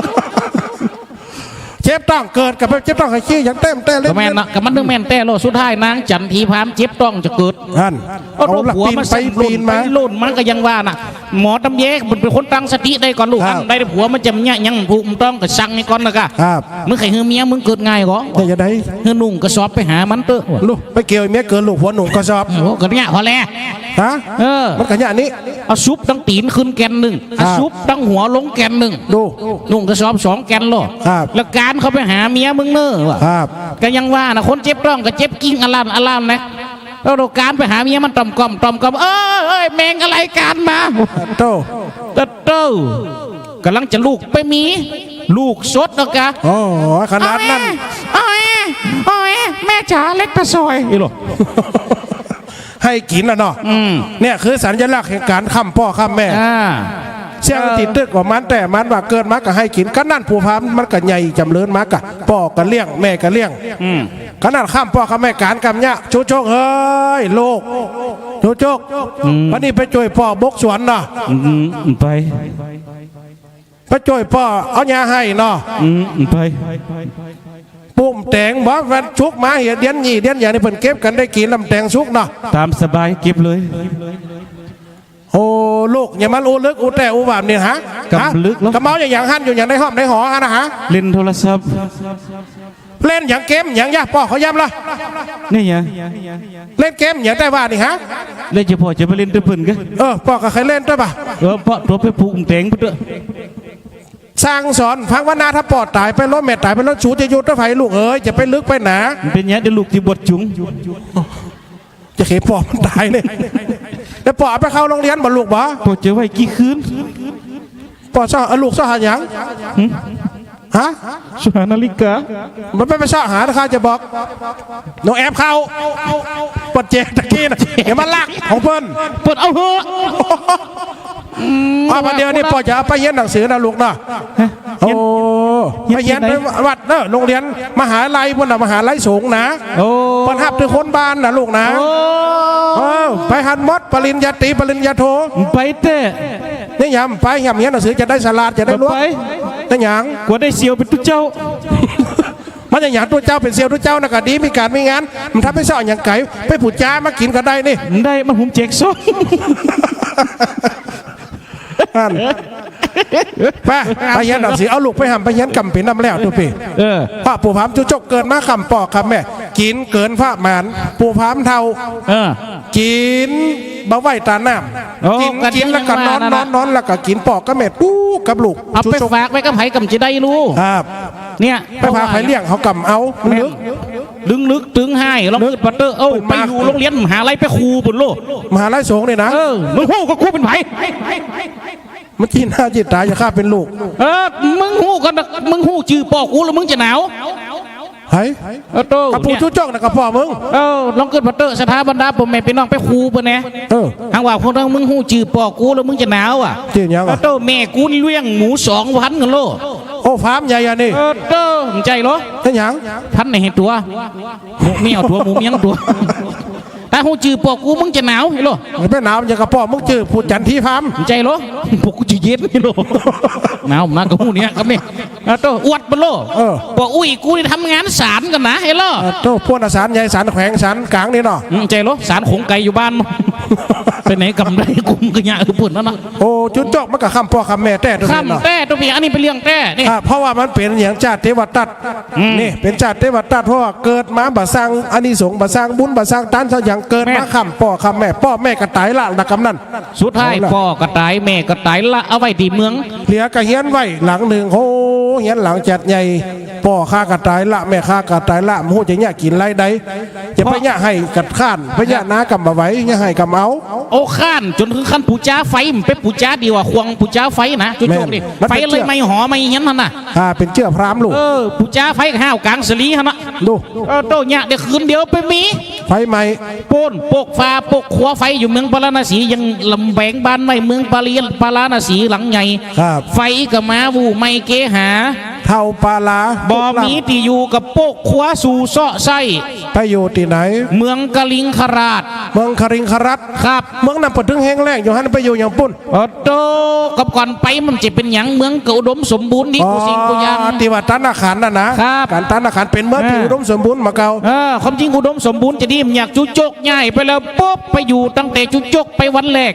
เจ็บต๊องเกิดกับเจ็บต๊องไห้ขี้ อย่างแต้มแต้เล่น ก็แม่นนะ ก็มันเถิงแม่นแต๊โลด สุดท้ายนางจันทีพราหมณ์เจ็บต๊องจะเกิด นั่น เอา เอาละ ผัวมาสั่ง ปีนไปปีนมา ล่นไปล่นมาก็ยังว่าน่ะ หมอต๋ำแยมันเป๋นคนตั้งสติได้ก่อนลูก ครับ อันใดผัวมันจะเยียะหยังผู้มันต้องก็สั่งนี่ก่อนนะกะ ครับ มึงใค่หื้อเมียมึงเกิดง่ายก่อ เดี๋ยวจะได้ หื้อนุ่งกระสอบไปหามันเต๊อะ ลูก ไปเกี่ยวเมียเกิดลูกผัวนุ่งกระสอบ โอ้ ก็เยียะพอแล้ว ฮะ เออ มันก็เยียะนี่ เอาซุบตังตี๋นขึ้นแก่นนึ่ง ครับ เอาซุบตังหัวลงแก่นนึ่ง ดู นุ่งกระสอบสองแก่นโลด ครับ แล้วก๋านเข้าไปหาเมียมึงเน่อว่ะ ครับ ก็ยังว่าน่ะ คนเจ็บต๊องก็เจ็บกิ้งอะล่ำอะล่ำนะ แล้วก๋านไปหาเมียมันต่อมก่อมต่อมก่อม เอ้ย เอ้ย แมงอะไรก๋านมา โต้ โต้ โต้ ก๋ำลังจะลูกไปมี ลูกสดแล้วกะ โอ้ ขนาดนั้น โอ้ย โอ้ย แม่จ๋า เล็กตาซอย อีหล่อ ไห้กิ๋นละเนาะ อืม เนี่ยคือสัญลักษณ์แห่งก๋านค้ำป้อค้ำแม่ อ่า เสี้ยง เออ ตี้ตึกว่ามัน แต่มันว่าเกิดมาก็ไห้กิ๋น ก็นั่นผู้พามันก็ใหญ่จ๋ำเริญมากะ ป้อก็เลี้ยง แม่ก็เลี้ยง อืม ขนาดค้ำป้อค้ำแม่ก๋านกำเนี้ย จุจกเฮ้ย ลูก จุจก อืม วันนี้ไปจ้วยป้อบกสวนเนาะ อืม ไป ไปจ้วยป้อเอาหญ้าไฮ่เนาะ อืม ไป ปลูกแตงบ่ วันศุกร์มาเหีย เดือนยี่เดือนหยังนี่เปิ้นเก็บกั๋นได้กิ๋นลำแตงสุกเนาะ ต๋ามสบาย เก็บเลย โอ้ ลูก อย่ามาอู้ลึกอู้แต๊อู้หวามนี่ฮะ กำลึกแล้ว กำเมาอย่างหยังหั้น อยู่อย่างในห้องในหอหั้นนะฮะ เล่นโทรศัพท์ เล่นหยัง เกมหยัง ยะ ป้อเขาย้ำละ นี่ไง เล่นเกมหยัง แต่ว่านี่ฮะ เล่นเฉพาะจะไปเล่นตวยเปิ้นกะ เออ ป้อก็ใค่เล่นตวยบ่ะ เออ ป้อตั๋วไปปลูกแตงพุ้นเต๊อะ สั่งสอนฟังว่านา ถ้าป้อต๋ายไปแล้ว แม่ต๋ายไปแล้ว สูจะอยู่ตวยใผลูกเอ๋ย จะไปลึกไปหนา มันเป๋นหยัง เดี๋ยวลูกตี้บวชจุ๋ง จะเขป้อมันต๋ายเนี่ย แล้วป้อเอาไปเข้าโฮงเฮียนบ่ลูกบ่ ป้อจะไว้กี่คืน ป้อเศร้า เอาลูกเศร้าหาหยัง หึ ฮะ เซาะหานาฬิกา มันไป ไปเซาะหานะ ข้าจะบอก หนูแอบเข้า เปิ้นแจตะกี้นะ อย่ามาลักของเปิ้น เปิ้นเอาเหอะ อืม อ้าว บ่าเดี่ยวนี้ป้อจะเอาไปเฮียนหนังสือนะลูกเนาะ ฮะ โอ้ เฮียน เฮียน ไปเฮียน ที่ไหน ในวัดเนาะ โรงเรียนมหาลัยปุ้นน่ะ มหาลัยสงฆ์นะ โอ้ เปิ้นฮับถือคนบ้านนะลูกนะ โอ้ เออ ไปหั้นหมด ปริญญาตรี ปริญญาโท ไปแต๊ นี่หยังไป หยังเฮียนหนังสือจะได้สลาด จะได้รวย ไป นี่หยัง กั๋วได้เสี่ยวเป๋นตุ๊เจ้า มันจะหยังตุ๊เจ้าเป๋นเสี่ยวตุ๊เจ้านะ ก็ดี มีก๋านมีงาน มันทำไปเซาะหยังไก๋ ไปปู๋จ๊ามากิ๋นก็ได้นี่ ได้ มาหุงแจกซอง นั่น ไป ไปเฮียนหนังสือ เอาลูกไปหำไปเฮียนก่ำเป๋นนำแล้วตุ๊ปี้ เออ เพราะปู่ผามจุจกเกิดมาค่ำป้อค่ำแม่ กิ๋นเกิ๋นประมาณ ปู่ผามเฒ่า เออ กิ๋นบ่ไหว้ตาน้ำ โอ้ กิ๋น ก็ดี กิ๋นแล้วก็นอน ว่านั่น นอ น่ะ นนอนแล้วก็กิ๋น ป้อกับแม่ตุ๊กับลูก เอาไป จุจก ฝากไว้กับใผก่ำจะได้ฮู้ ครับ เนี่ย ไปฝากใผเลี้ยงเขาก่ำเอา แม่น ลึก ลึกๆ ตึงฮ้าย ลองกึ๊ดมาเต๊อะ เอ้า เปิ้นมา ไปอยู่โรงเรียนมหาลัยไปครูปุ้นโล มหาลัยสงฆ์นี่นะ เออ มึงฮู้ก่อกูเป๋นใผ มึงจีหน้าจีต๋า อย่าข้าเป๋นลูก เออ มึงฮู้ก่อ มึงฮู้จื้อป้อกูแล้วมึงจะหนาว ไผ เออ โต กับปู่ เนี่ย จุจกนะ กับป้อมึง เออ ลองกึ๊ดมาเต๊อะ ศรัทธาบรรดาป้อแม่ปี้น้องไปครูปุ้นแน่ เออ หากว่าพวกนั้นมึงฮู้จื้อป้อกูแล้วมึงจะหนาวอ่ะ จื้อหยังอ่ะ เออ โต แม่กูเลี้ยงหมูสองพันก่อโล โอ้ ฟาร์มใหญ่อะนี่ เออ โต บ่ใจ้เหรอ เฮ็ดหยัง พันในตั๋ว หมูเมี้ยตั๋ว หมูเมี้ยตั๋ว ถ้าฮู้จื้อป้อกูมึงจะหนาว เห็นโล มันไปหนาวอย่างกับป้อมึงจื้อปู่จันทีฟาร์ม บ่ใจ้เหรอ ป้อกูจื้อเย็น เห็นโล หนาวนักก็ฮู้เนี่ยครับนี่ อ่ะโต อวดปุ้นโล เออ ป้ออุ๊ยกูนี่ทำงานศาลก่อนะ เห็นโล อ่ะโต ป้อศาลใหญ่ ศาลแขวง ศาลก๋างนี่เนาะ อืม บ่ใจ้เหรอ ศาลของไก๋อยู่บ้าน ไปไหนก่ำได้ กุมกะยะคือปุ้นนั่นน่ะ โอ้ จุจกมันก็ค่ำป้อค่ำแม่แต๊ตุ๊ปี้เนาะ ค่ำแต๊ตุ๊ปี้ อันนี้เป๋นเรื่องแต๊นี่ อ่ะ เพราะว่ามันเป๋นอย่างจาติเตวทัต อืม นี่เป๋นจาติเตวทัต เพราะว่าเกิดมาบ่สร้างอานิสงส์ บ่สร้างบุญ บ่สร้างตาน สร้างหยัง เกิดมา แม่น ค่ำป้อค่ำแม่ ป้อแม่ก็ต๋ายละ นะกำนั้น สุดท้าย เอาละ ป้อก็ต๋าย แม่ก็ต๋าย ละเอาไว้ตี้เมือง เหลือก็เฮือนไว้หลังนึ่ง โห เฮือนหลังจัดใหญ่ ป้อข้าก็ต๋ายละ แม่ข้าก็ต๋ายละ บ่ฮู้จะเยียะกิ๋นรายใด จะไปเยียะไฮ่ก็ค้าน ไปเยียะนาก็บ่ไหว เยียะไฮ่ก็บ่เอา โอ้ ค้านจ๋นเถิงขั้นปู๋จ๊าไฟ มันไปปู๋จ๊าดีกว่า ข่วงปู๋จ๊าไฟนะ จุจกนี่ แม่น มัน ไฟ เป๋น เลย เจื้อ ไหม้หอไหม้เฮือนหั้นน่ะ อ่า เป๋นเจื้อพราหมณ์ลูก เออ ปู๋จ๊าไฟก็ห้าวก๋างสะหลีหั้นน่ะ ดู เออ โต เยียะได้คืนเดียวไปมี ไฟไหม้ ปู๊น ปกฟ้าปกครัวไฟอยู่เมืองพาราณสี ยังลำแบงบ้านไว้ เมืองปารี พาราณสีหลังใหญ่ ครับ ไฟก็มา หมู่ไหม้เกหา เฒ่าปาลา บ่มีตี้อยู่ก็ปกครัวสู่เซาะไส้ ไปอยู่ตี้ไหน เมืองกลิงคราช เมืองกลิงคราช ครับ เมืองนั้นเปิ้นเถิงแห้งแล้งอยู่หั้น ไปอยู่หยังปุ้น เออโต กับก่อนไปมันจะเป๋นหยัง เมืองก็อุดมสมบูรณ์ดี อ๋อ กู้สิ่งกู้อย่าง ตี้ว่าตานอาหารน่ะนะ ครับ ก๋านตานอาหารเป๋นเมืองตี้ อ่า อุดมสมบูรณ์มาเก่า เออ ความจริงอุดมสมบูรณ์จะดี มันอยากจุจกย้ายไปแล้วปุ๊บ ไปอยู่ตั้งแต่จุจกไปวันแรก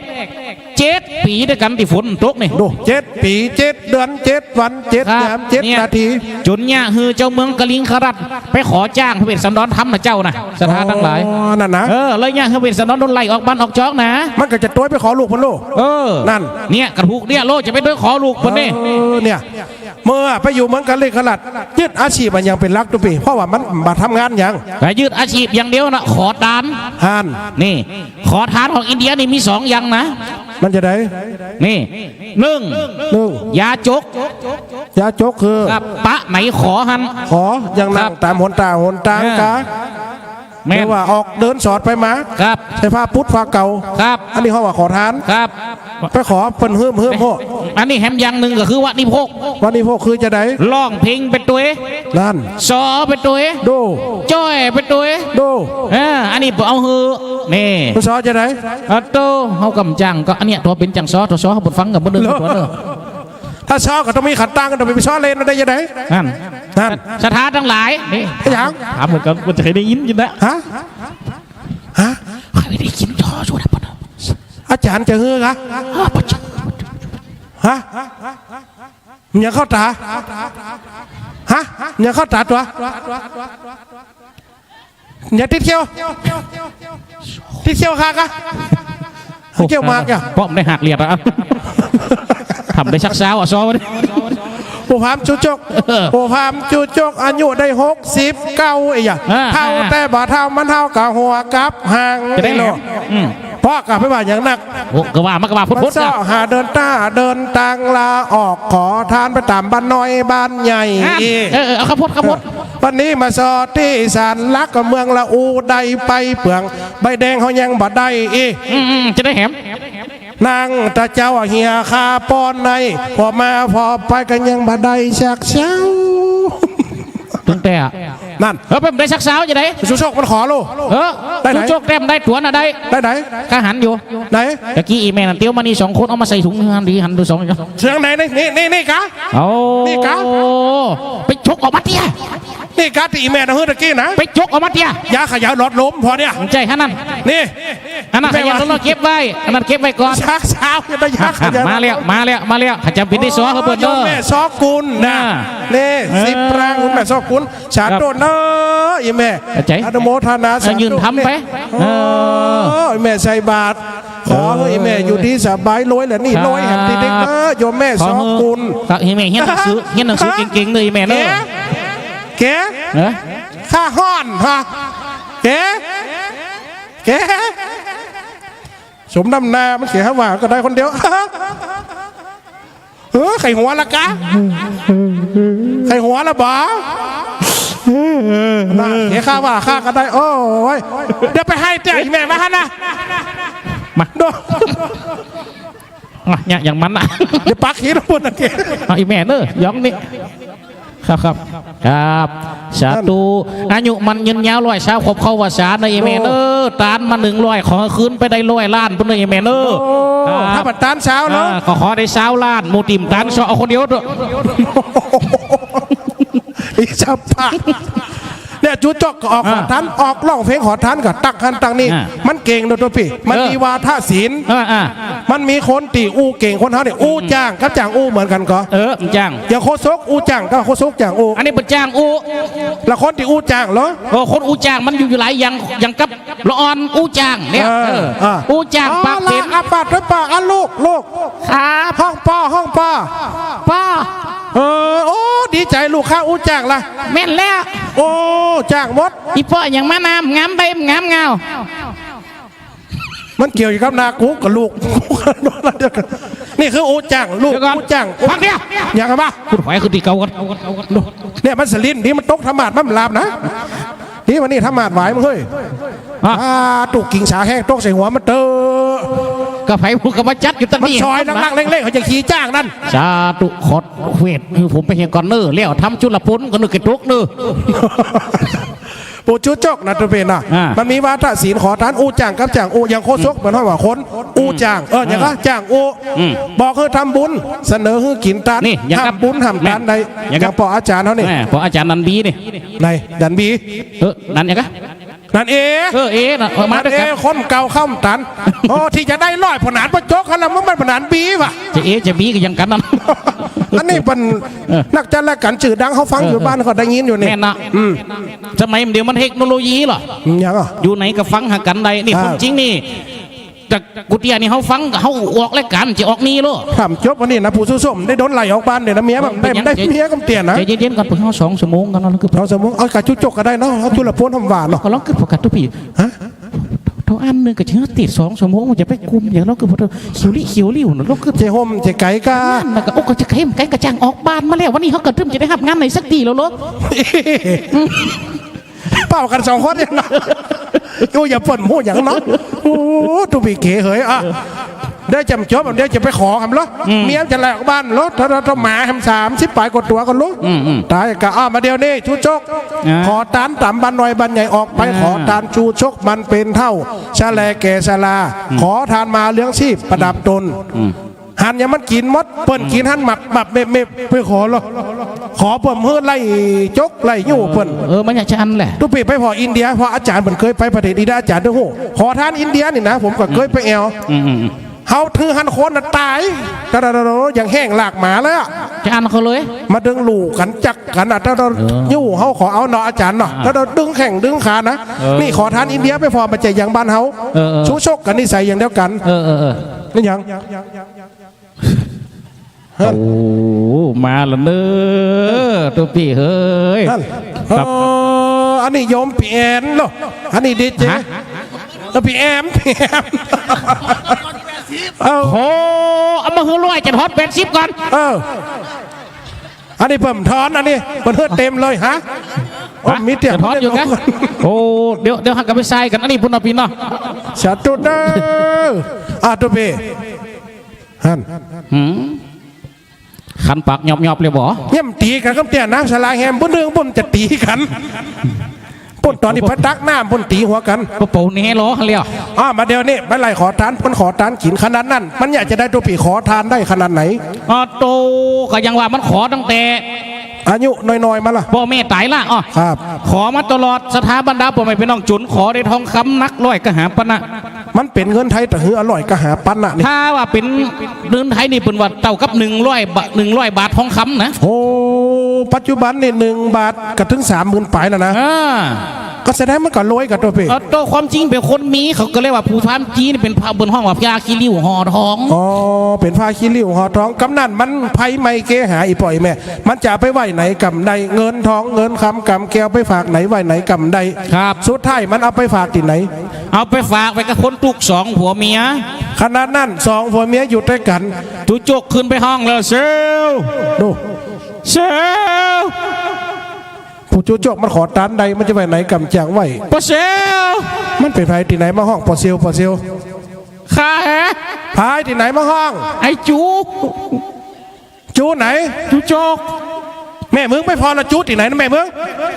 เจ็ดปี๋ตวยกั๋นตี้ฝนตกนี่ ดู เจ็ดปี๋ เจ็ดเดือน เจ็ดวัน เจ็ด ครับ ยาม เจ็ด เนี่ย นาที จ๋นเยียะหื้อเจ้าเมืองกลิงคราชไปขอจ้างพระเวสสันดรทำนะเจ้านะ ศรัทธาตังหลาย อ๋อ นั่นนะ เออ เลยเยียะหื้อพระเวสสันดรโดนไล่ออกบ้านออกจ๊องนะ มันก็จะตวยไปขอลูกปุ้นโล เออ นั่น เนี่ย ก็ถูกเนี่ยโล จะไปตวยขอลูกปุ้นนี่ เออ เนี่ย เมื่อไปอยู่เมืองกลิงคราช ยึดอาชีพอะหยังเป๋นหลักตุ๊ปี้ เพราะว่ามันบ่ทำงานหยัง ก็ยึดอาชีพอย่างเดียวนะ ขอตาน หั้น นี่ ขอตานของอินเดียนี่มีสองอย่างนะ มันจะใด นี่ นึ่ง นึ่ง ยาจก ยาจกคือ ครับ ปะไหนขอหั้น ขออย่างนั่ง ครับ ต๋ามหนต๋างหนตาง เออ กา แม่น หรือว่าออกเดินสอดไปมา ครับ ใส่ผ้าปุ๊ดผ้าเก่า ครับ อันนี้เฮาว่าขอตาน ครับ ไปขอเปิ้นหื้มหื้มโห อันนี้แหมอย่างนึ่งก็คือวานิพก วานิพกคือจะใด ฮ้องเพลงไปตวย นั่น ซอไปตวย ดู จ้อยไปตวย ดู เออ อันนี้บ่เอาหื้อ นี่ ซอจะใด อะโต เฮาก่ำจั้งก็อันเนี้ย ตั๋วเป๋นจั้งซอ ตั๋วซอเฮาบ่ฟังกั๋นบ่เดินตั๋วเนอะ ถ้าซอก็ต้องมีขันตัง ต้องไปซอเล่นได้จะใด นั่น นั่น ศรัทธาตังหลาย นี่ หยัง ถามเหมือนกั๋น บ่ใจ้ได้ยินอยู่นะ ฮะ ฮะ ใผได้ยินซอสุดาปะเนอะ อาจ๋ารย์จะหื้อกะ อ้าว ปะจ๊ะ ฮะ มันยังเข้าต๋า ฮะ มันยังเข้าต๋าตั๋ว อย่าติดเขี้ยว ติดเขี้ยวข้ากะ โอ้ เขี้ยวมากอะ ป้อมได้หักเหลียดอะ ทำได้สักเซ้าอะ ซอวะเนี่ย ปู่ผามจุจก เออ ปู่ผามจุจก อายุได้หกสิบเก้า เอ้ยอะ อ่า เฒ่า อ่า แต่บ่เฒ่า มันเฒ่ากะหัวกับหาง จะได้ นี่โล แหม อืม ป้อก็ไปว่าหยังนัก โอ้ ก็ว่ามันก็ว่าพุดๆ เซาะหาเดินต้าเดินตางลาออก ขอตานไปต๋ามบ้านน้อยบ้านใหญ่ อ่ะ อีก เออ เออ เอาข้าวโพด ข้าวโพด วันนี้มาซอตี้ศาลหลักเมืองละอู ได้ใบเปือง ใบแดงเฮายังบ่ได้อีก อืม อืม จะได้แหม นางตะเจ้าเหียข้าป้อนใน พอมาพอไปก็ยังบ่ได้สักเซ้า ตึงแต่อะ นั่น เออ ไปบ่ได้สักเซ้าจะได้ ชูชกมันขอลูก เออ ได้ไหน ชูชกแต้มได้ตั๋วน่ะได้ ได้ไหน ข้าหันอยู่ ไหน ตะกี้อี่แม่นั่นเตียวมานี่สองคน เอามาใส่ถุงหันดี หันดูสอง เสียงไหน นี่ นี่ นี่ นี่กะ โอ้ นี่กะ ไปชกออกมาเตี้ย นี่กะตี้อี่แม่นะ เฮ้ย ตะกี้นะ ไปชกออกมาเตี้ย ยาขยายหลอดลมพอเนี่ย ใจ้ หันนั่น นี่ อันนั้น แม่ ขยายหลอดลมเก็บไว้ อันนั้นเก็บไว้ก่อน สักเซ้าจะได้ยาขยาย มาแล้ว มาแล้ว มาแล้ว ข้าจ๋ำเป๋นตี้สอเฮาเปิ้น โยมแม่ซอกุลนะ อ่า นี่ เออ สิบปราง คุณแม่ซอกุล สาธุ ครับ เน้อ อี่แม่ เข้าใจ๋ อนุโมทนา เออ สาธุ ยื่นธรรมไป นี่ เออ โอ้ อี่แม่ใส่บาตร ขอหื้ออี่แม่อยู่ดีสบาย รวยแหละนี่ ครับ รวยแหมตี้เด็กเน้อ โยมแม่ซอกุล ขอหื้อ ครับ อี่แม่เฮียนหนังสือ เฮียนหนังสือเก่งๆ เน้ออี่แม่เน้อ เก๋ เก๋ เออ ข้าฮ้อนฮะ เก๋ เก๋ สมน้ำหน้ามันเสียหาว่าก็ได้คนเดียว เออ ใค่หัวละกะ ใค่หัวละบ่ น่ะ เสียข้าว่าข้าก็ได้ โอ้ย เดี๋ยวไปไห้เตี้ยอี่แม่มาหันนะ มา ดู อ่ะ เนี่ย อย่างมันน่ะ เดี๋ยวปักหินบนนะเก๋ อ่ะ อี่แม่เน้อ หย่องนี่ ครับ ครับ ครับ สาธุ อายุมั่นยืนยาว ร้อยซาว ครบเข้าพรรษาเน้ออี่แม่เน้อ โอ้ ตานมาหนึ่งร้อย ขอคืนไปได้ร้อยล้านพุ้นเน้ออี่แม่เน้อ โอ้ ครับ ถ้าบ่ตานซาวเนาะ อ่า ก็ขอได้ซาวล้าน หมู่ตี้บ่ตานเซาะ เอาคนเดียวเต๊อะ อีสัปปะ เนี่ย จูจกก็ออก อ่า ขอตาน ออกร้องเพลงขอตานก็ตั๊กหั้นตั๊กนี่ อ่า มันเก่งเนาะตุ๊ปี้ มัน เออ มีวาทะศิลป์ เออ อ่า มันมีคนตี้อู้เก่ง คนเฮาเนี่ยอู้จ้างกับจ้างอู้เหมือนกั๋นก่อ เออ จ้าง อย่างโคศกอู้จ้างกับโคศกจ้างอู้ อันนี้บ่จ้างอู้ แล้วคนตี้อู้จ้างเหรอ เออ คนอู้จ้างมันอยู่ อยู่หลายอย่าง อย่างกับละอ่อนอู้จ้างเนี่ย เออ เออ อ่ะ อู้จ้าง อ๋อ ปากเป๋น ละอ่ะ ปากเป๋น ปาก อ่ะ ลูก ลูก ครับ ฮ้องป้อ ฮ้องป้อ ป้อ เออ โอ้ ดีใจ๋ลูกข้าอู้จ้างละ แม่นแล้ว โอ้ จ้างหมด อี่ป้ออย่างมานำ งามใบ งามเงา มันเกี่ยวอยู่กับนากูกับลูก นี่คืออู้จ้าง ลูก เดี๋ยวก่อน อู้จ้าง ฟังเดี๋ยว อย่างไรบ้า พูดหอยคือตี้เก่ากั๋น เนี่ยมันสลินนี่มันตกธรรมาสน์มันหลับนะ นี่วันนี้ธรรมาสน์ไหวมึงเฮ้ย อ่ะ อ่า ตุ๊กกิ่งสาแห้งตกใส่หัวมันเต๊อะ ก็ไผผู้ก็มาจัดอยู่ตังนี้ มันซอยลักๆเล่งๆ เขาจะขี่จ้างนั่น สาธุ ขอเวท คือผมไปเห็นก่อนเน้อ แล้วทำจุลปุณก็นึกเกตุกเน้อ ปู่จูจกนะตุ๊ปี้นะ อ่า มันมีวาทะศิลป์ขอตานอู้จ้างกับจ้างอู้ อย่างโคศกเปิ้นฮ้องว่าคนอู้จ้าง เออ อย่างก็ อืม จ้างอู้ อืม บอกหื้อทำบุญ เสนอหื้อกิ๋นตาน นี่ อย่างกับ ทำบุญทำตาน แม่น ได้ อย่างกับ อย่างป้ออาจ๋ารย์เฮานี่ แม่น ป้ออาจ๋ารย์ดันบีนี่ ไหน ดันบี เออ ดันอย่างก็ นั่นเอ เออ เอน่ะ เออ มาตวยกั๋น นั่นเอ คนเก่าเข้าตัน โอ้ ตี้จะได้ร้อยผนานป้อจกหั้นละ มึงมันผนานบีว่ะ จะเอจะบีก็อย่างกั๋นนั่น อันนี้เปิ้น เออ นักจัดรายก๋านจื้อดัง เฮาฟัง เออ อยู่บ้านก็ได้ยินอยู่นี่ แม่นนะ อืม สมัยเดี๋ยวมันเทคโนโลยีเหรอ อืม อย่างอ่ะ อยู่ไหนก็ฟังหากั๋นได้ นี่ อ่า ความจริงนี่ แต่กูเตี้ยนี่เฮาฟัง เฮาออกรายก๋านจะออกนี่เหรอ ถามจบวันนี้นะ ปู่สู้ส้มได้โดนไล่ออกบ้านเนี่ยนะ เมียมันได้ เออ เป็นหยัง ได้เมียกำเตี้ยนะ ใจเย็นๆก่อน เปิ้นเฮาสองชั่วโมงกั๋นเนาะ แล้วคือ สองชั่วโมง เอากะจุจกก็ได้เนาะ เอาจุลพลหอมหวานเนาะ ก็ลองคือปกติพี่ ฮะ เท่าอันหนึ่งก็จะติดสองชั่วโมง มันจะไปกุมอย่างเราคือพอเขียวลิเขียวลิ่วเนาะ เราคือ จะห่มจะไก๋กะ นั่นน่ะก็ โอ้ ก็จะไก๋ ไก๋กะจั่งออกบ้านมาแล้ว วันนี้เฮาก็ตึงจะได้ฮับงานไหนสักตี้แล้วเหรอ เป้ากั๋นสองคนเนี่ยเนาะ โอ้ อย่าเปิ้นฮู้หยังเนาะ โอ้ ตุ๊ปี้เก๋เหย อ่ะ เดี๋ยวจะจบ เดี๋ยวจะไปขอหำเหรอ อืม เมียจะไล่ออกบ้านเหรอ ถ้า ถ้า ถ้าหมาหำสามสิบป๋ายกว่าตั๋วกั๋นเหรอ อืม อืม ต๋ายกะ อ่ะ มาเดี๋ยวนี้ จูจก อ่า ขอตานต๋ามบ้านน้อยบ้านใหญ่ออกไป อ่า ขอตานจูจกมันเป๋นเฒ่า ชะแลแก่ชรา อืม ขอตานมาเลี้ยงชีพประดับตน อืม หันอย่างมันกิ๋นหมด เปิ้นกิ๋นหันหมับหมับเม็บเม็บ ไปขอเหรอ ขอเปิ้นหื้อไล่จกไล่ยู้เปิ้น เออ มันอยากจะอันแหละ ตุ๊ปี้ไปผ่ออินเดีย ผ่ออาจ๋ารย์เปิ้นเกยไปประเทศอินเดีย อาจ๋ารย์ตึงฮู้ ขอตานอินเดียนี่นะ ผมก็เกยไปแอ่ว อืม อืม อืม เฮาถือหันคนน่ะต๋าย แต่ แต่ แต่ แต่ อย่างแห้งลากหมาเลยอะ จะอันเขาเลย มาดึงลู่กั๋นจักกั๋นน่ะ แต่ แต่ เออ ยู้เฮาขอเอาเนาะอาจ๋ารย์เนาะ อ่า แต่ แต่ ดึงแข้งดึงขานะ เออ นี่ขอตานอินเดียไปผ่อ บ่ใจ้อย่างบ้านเฮา เออ เออ จูจกกั๋นนิสัยอย่างเดียวกั๋น เออ เออ เออ นี่หยัง โอ้ มาละเน้อ ตุ๊ปี้เฮย นั่น ครับ เออ อันนี้โยมเปียนเหรอ อันนี้ดีเจ ฮะ เออ ปี้แอม ปี้แอม เออ โห เอามาหื้อร้อย จะทอนแปดสิบก่อน เออ อันนี้เปิ้นทอน อันนี้เปิ้นหื้อเต็มเลย ฮะ โอ้ ฮะ มีเตี้ย จะทอนอยู่ไง โอ้ เดี๋ยว เดี๋ยวหักกันไปใส่กัน อันนี้ปุ้นเอาปี้เนาะ สาธุเด้อ อ่ะ ตุ๊ปี้ หั้น หืม คันปากยอบๆ เลยบ่ เนี่ยมันตี๋กั๋นกำเตี้ย น้ำสาหร่ายแฮม ปุ้นนึ่งปุ้นจะตี๋กั๋น ปุ้นต๋อนนี้ไปตักน้ำปุ้นตี๋หัวกั๋น ก็เป่าแหน่ลอเลย อ่ะ มาเดี๋ยวนี้ ไปไล่ขอตาน ปุ้นขอตานกิ๋นขนาดนั้น มันอยากจะได้ตุ๊ปี้ขอตานได้ขนาดไหน อ๋อ โต ก็ยังว่ามันขอตั้งแต่ อายุน้อยๆ มาละ ป้อแม่ต๋ายละ อ๋อ ครับ ขอมาตลอด ศรัทธาบรรดาป้อแม่ปี้น้อง จ๋นขอได้ทองคำหนักร้อยกะหาปัณะ มันเป๋นเงินไทยตะหือ อร่อยกะหาปัณะนี่ ถ้าว่าเป๋นเงินไทยนี่เปิ้นว่าเต้ากับหนึ่งร้อยบาท หนึ่งร้อยบาททองคำนะ โอ้ ปัจจุบันนี่หนึ่งบาทก็เถิงสามหมื่นป๋ายแล้วนะ อ่า ก็แสดงมันก็รวยกั๋นตุ๊ปี้ เออ โตความจริงเป๋นคนมี เขาก็เรียกว่าผู้ทำจีน เป๋นผ้า เปิ้นฮ้องว่าผ้าขี้ริ้วห่อทอง อ๋อ เป๋นผ้าขี้ริ้วห่อทอง กำนั้นมันไฟไหม้เกหา อี่ป้ออี่แม่ มันจะเอาไปไว้ไหนก่ำได้ เงินทองเงินคำก่ำแก้ว ไปฝากไหนไว้ไหนก่ำได้ ครับ สุดท้ายมันเอาไปฝากตี้ไหน เอาไปฝากไว้กับคนตุ๊กข์สองผัวเมีย ขนาดนั้น สองผัวเมียอยู่ตวยกั๋น ตุ๊จกขึ้นไปฮ้องแล้ว เซล ดู เซล ผู้ตุ๊จกมันขอตานได้ มันจะไว้ไหนก่ำจางไว้ ป้อเซล มันเป๋นใผตี้ไหนมาฮ้อง ป้อเซล ป้อเซล ข้าแหะ ใผตี้ไหนมาฮ้อง ไอ้จู จูไหน ตุ๊จก แม่มึงไปผ่อละจูตี้ไหนนะแม่มึง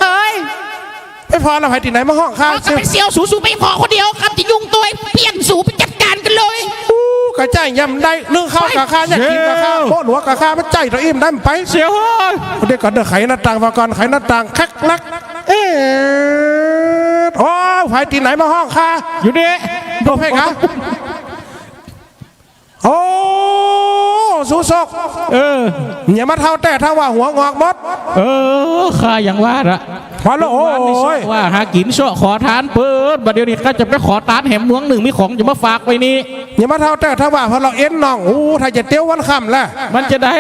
เฮ้ย ไปผ่อละใผตี้ไหนมาฮ้องข้า เอาก็เป๋นเสี่ยวสู สูไปผ่อคนเดียว ข้าจะยุ่งตวย เปี้ยนสูไปจัดก๋านกั๋นเลย อู้ กะใจ้ยำได้ นึ่งข้าวกะข้า อยากกิ๋นกะข้า เสี่ยว โป๊ะหลัวกะข้า มาใจ้ตวยอี้ได้ ไป เสี่ยวเฮ้ย เดี๋ยวก่อนเด้อ ไขหน้าต่างก่อน ไขหน้าต่าง แคร็กแคร็ก เอ๊ะ โอ้ ใผตี้ไหนมาฮ้องข้า อยู่นี่ โอเคครับ โอ้ ตุ๊จก เออ เนี่ยมาเฒ่าแต๊เฒ่าว่าหัวงอกหมด เออ ข้ายังว่าละ ว่าละ โอ้ย ว่าหากิ๋นเซาะขอตานเปิ้น บัดเดี๋ยวนี้ข้าจะไปขอตานแหมเมืองนึ่ง มีของจะมาฝากไว้นี่ เนี่ยมาเฒ่าแต๊เฒ่าว่า พอละเอ็นน้อง อู้ ถ้าจะเตียววันค่ำละ มันจะได้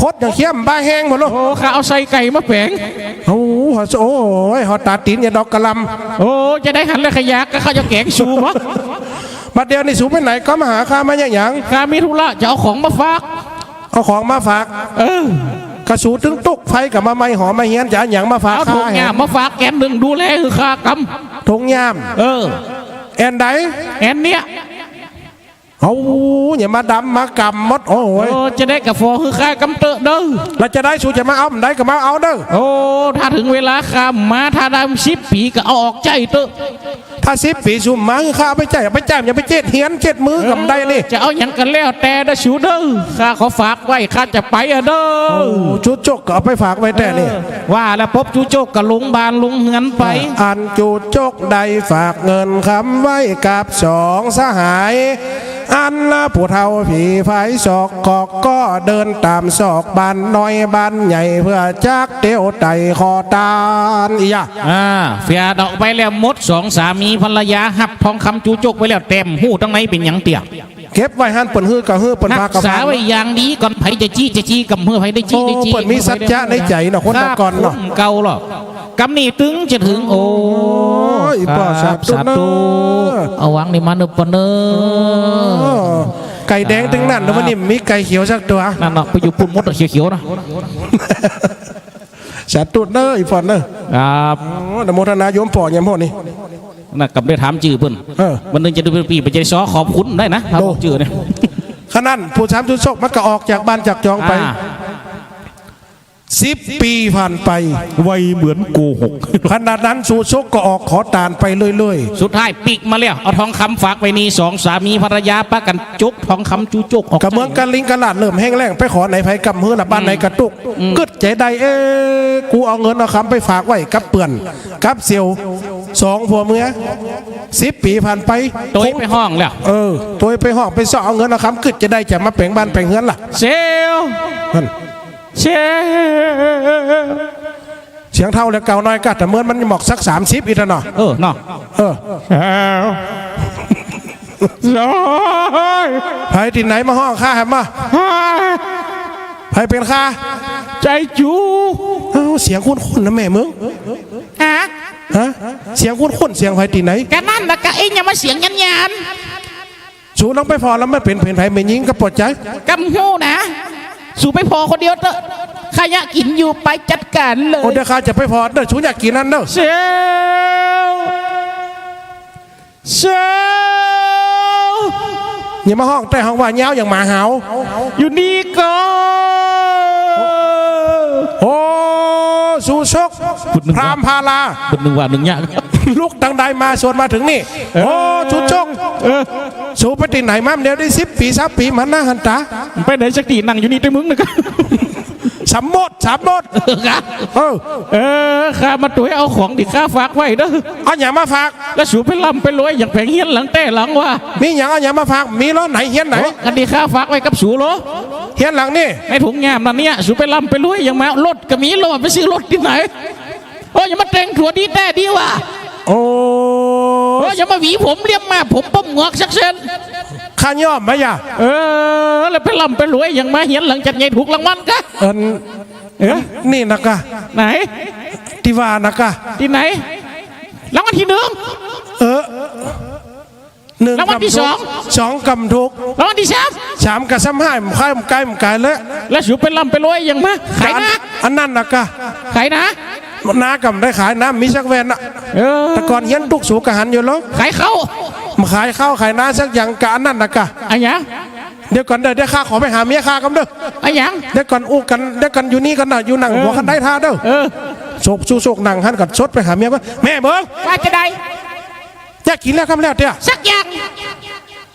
คดอย่างเขี้ยมบ้าแฮงหมดลูก โอ้ ข้าเอาไส้ไก่มาแป๋ง โอ้ โอ้ย หอตาตี๋นอย่าดอกกะหล่ำ โอ้ จะได้หันแล้วขยะก็ข้าจะแก๋งสูบ่ บัดเดี๋ยวนี้สูไปไหนก็มาหาข้ามาเนี่ยหยัง ข้ามีธุระจะเอาของมาฝาก เอาของมาฝาก เออ กะสูตึงตุ๊กไฟก็มาไหม้หอมาเฮียน จะเอาหยังมาฝาก เอา ข้า ถุงยามมาฝากแกนนึ่ง ดูแลหื้อข้ากำ ถุงยาม เออ แอ่นใด แอ่นเนี่ย เอา เนี่ยมาดำมาก่ำหมด โอ้ย เออ จะได้กะฝอหื้อข้ากำเต๊อะเน่อ แล้วจะได้สูจะมาเอาบ่าใดก็มาเอาเน่อ โอ้ ถ้าเถิงเวลาข้าบ่มา ถ้าได้สิบปี๋ก็เอาออกใจ๊เต๊อะ ถ้าสิบปี๋สูบ่มาหื้อข้าเอาไปใจ๊ เอาไปใจ๊ อย่าไปเจ๊ดเฮียนเจ๊ดมือก่ำได้นี่ จะเอาหยังก็แล้วแต่เน่อสูเน่อ ข้าขอฝากไว้ ข้าจะไปอะเน่อ โอ้ ตุ๊จกก็เอาไปฝากไว้แต๊นี่ เออ ว่าแล้วปุ๊บตุ๊จกก็ลงบ้านลงเฮือนไป อันตุ๊จกได้ฝากเงินคำไว้กับสองสหาย อันผู้เฒ่าผีพายศอกกอกก็เดินต๋ามศอกบ้านน้อยบ้านใหญ่ เพื่อจักเตียวไต่ขอตาน อีหยะ อ่า เปียดออกไปแล้วหมด สองสามีภรรยา ฮับทองคำตุ๊จกไปแล้ว แต่บ่ฮู้ตังในเป๋นหยังเตื้อ เก็บไว้หั้น เปิ้นหื้อก็หื้อ เปิ้นฝากก็ฝาก ฮักษาไว้อย่างดีก่อน ใผจะจี้จะจี้ก่ำหื้อ ใผได้จี้ โอ้ ได้จี้ เปิ้นมีสัจจะในใจ๋เนาะ คนแต่ก่อนเนาะ เก่าหรอก กำนี้ตึงจะเถิง โอ้ โอ้ย ป้อ ครับ สาธุ สาธุเน่อ เอาวางนี่มาเน่อป้อเน่อ เออ ไก่แดงตึงนั้นนะ วันนี้มีไก่เขียวสักตั๋ว นั่นเนาะ ไปอยู่ปุ้นหมดอะ เขียวๆ นะ สาธุเน่อ อี่ป้อเน่อ ครับ โอ้ อนุโมทนาโยมป้อ โยมป้อนี่ น่ะ กำได้ถามจื้อเปิ้น เออ วันนึ่งจะได้เป๋นปี๋ ไปจะได้ซ้อขอบคุณได้นะ ถ้า โอ้ บอกจื้อเนี่ย ขนาดนั้น ผู้สามตุ๊จกมันก็ออกจากบ้านจากจองไป อ่า สิบปี๋ผ่านไป ไวเหมือนโกหก ขนาดนั้นตุ๊จกก็ออกขอตานไปเรื่อยๆ สุดท้ายปิ๊กมาแล้ว เอาทองคำฝากไว้นี่ สองสามีภรรยาปากั๋นจกทองคำตุ๊จกออก กะเมืองกะลิงกะลาดเริ่มแห้งแล้ง ไปขอไหนใผก่ำหื้อละ บ้านไหนกะตุ๊กข์ อืม กึ๊ดใจ๋ได้ เอ๊ะ กูเอาเงินเอาคำไปฝากไว้กับเปื่อน กับเสี่ยว สองผัวเมีย สิบปี๋ผ่านไป ตวยไปฮ้องแล้ว เออ ตวยไปฮ้องไปเซาะเอาเงินเอาคำ กึ๊ดจะได้จะมาแป๋งบ้านแป๋งเฮือนละ เสี่ยว นั่น เสี่ยว เสียงเฒ่าแล้วเก่าน้อยกะ แต่เมินมันหมอกสักสามสิบอีกแล้วเนาะ เออ เนาะ เออ เสี่ยว โอ้ย ใผตี้ไหนมาฮ้องข้าแหมมา ใผเป๋นข้า ใจ๋จู๋ เอ้า เสียงคุ้นๆ นะแม่มึง ฮะ ฮะ เสียงคุ้นๆ เสียงใผตี้ไหน กะนั่นละกะ เอ็งอย่ามาเสียงยันยาน สูลองไปผ่อแล้วมันเป๋นเป๋นใผ แม่ญิงก็ปอดใจ๋ กำฮู้นะ สูไปผ่อคนเดียวเต๊อะ ข้าเยียะกิ๋นอยู่ ไปจัดก๋านเลย โอ้ เดี๋ยวข้าจะไปผ่อเต๊อะ สูเยียะกิ๋นอันเต๊อะ เซล เซล อย่ามาฮ้องแต๊ฮ้องว่าเยียะอย่างหมาหาว อยู่นี่ก่อ โอ้ สูชก พราหมณ์พารา บุญนึงว่านึ่งเยียะ ลุกตังใดมาสวนมาเถิงนี่ เออ โอ้ สูชก เออ สูไปตี้ไหนมาเดี๋ยวได้สิบปี๋ ซาวปี๋ หันหน้าหันต๋า ไปไหนสักตี้ นั่งอยู่นี่ตี้มึงนะ สามมติ สามมติ เออ เออ ข้ามาตวยเอาของตี้ข้าฝากไว้เต๊อะ เอาหยังมาฝาก แล้วสูไปร่ำไปรวยอย่างแผงเฮียนหลังแต๊หลังว่า มีหยังเอาหยังมาฝาก มีลอไหนเฮียนไหน โอ้ อันนี้ข้าฝากไว้กับสูลอ เฮียนหลังนี่ ในถุงยามนั้นเนี่ย สูไปร่ำไปรวยอย่างมา รถก็มีลอ ไปซื้อรถตี้ไหน โอ้ อย่ามาแต่งตั๋วดีแต๊ดีว่า โอ้ โอ้ อย่ามาหวีผมเลียมมา ผมป้มหงอกสักเส้น ข้ายอมบ่ยะ เออ แล้วไปร่ำไปรวยอย่างมา เฮียนหลังจัดใหญ่ถูกรางวัลกะ อัน เออ นี่นะกะ ไหน ตี้ว่านะกะ ตี้ไหน รางวัลตี้นึ่ง เออ นึ่ง รางวัลตี้สอง ก๋ำถูก สองก๋ำถูก รางวัลตี้สาม สามกะซ้ำห้าย มันขาย มันไก่ มันไก่แล้ว แล้วสูไปร่ำไปรวยอย่างมา ขายนา อันนั้นนะกะ ขายนา นาก็บ่ได้ขาย นาบ่มีสักแว่นน่ะ เออ แต่ก่อนเฮียนตุ๊กสูก็หันอยู่ลอ ขายข้าว บ่ขายข้าวขายนาสักอย่างกะ อันนั้นนะกะ อะหยัง เดี๋ยวก่อนเต๊อะ เดี๋ยวข้าขอไปหาเมียข้าก่อนเต๊อะ อะหยัง เดี๋ยวก่อนอู้กั๋น เดี๋ยวก่อนอยู่นี่ก่อนนะ อยู่นั่ง เออ หัวคันไดท่าเต๊อะ เออ โศก สูโศกนั่งหันก่อน สดไปหาเมียก่อน แม่เบิ่ง ว่าจะใด เยียะกิ๋นแล้วกำแล้วเต๊อะ สักอย่าง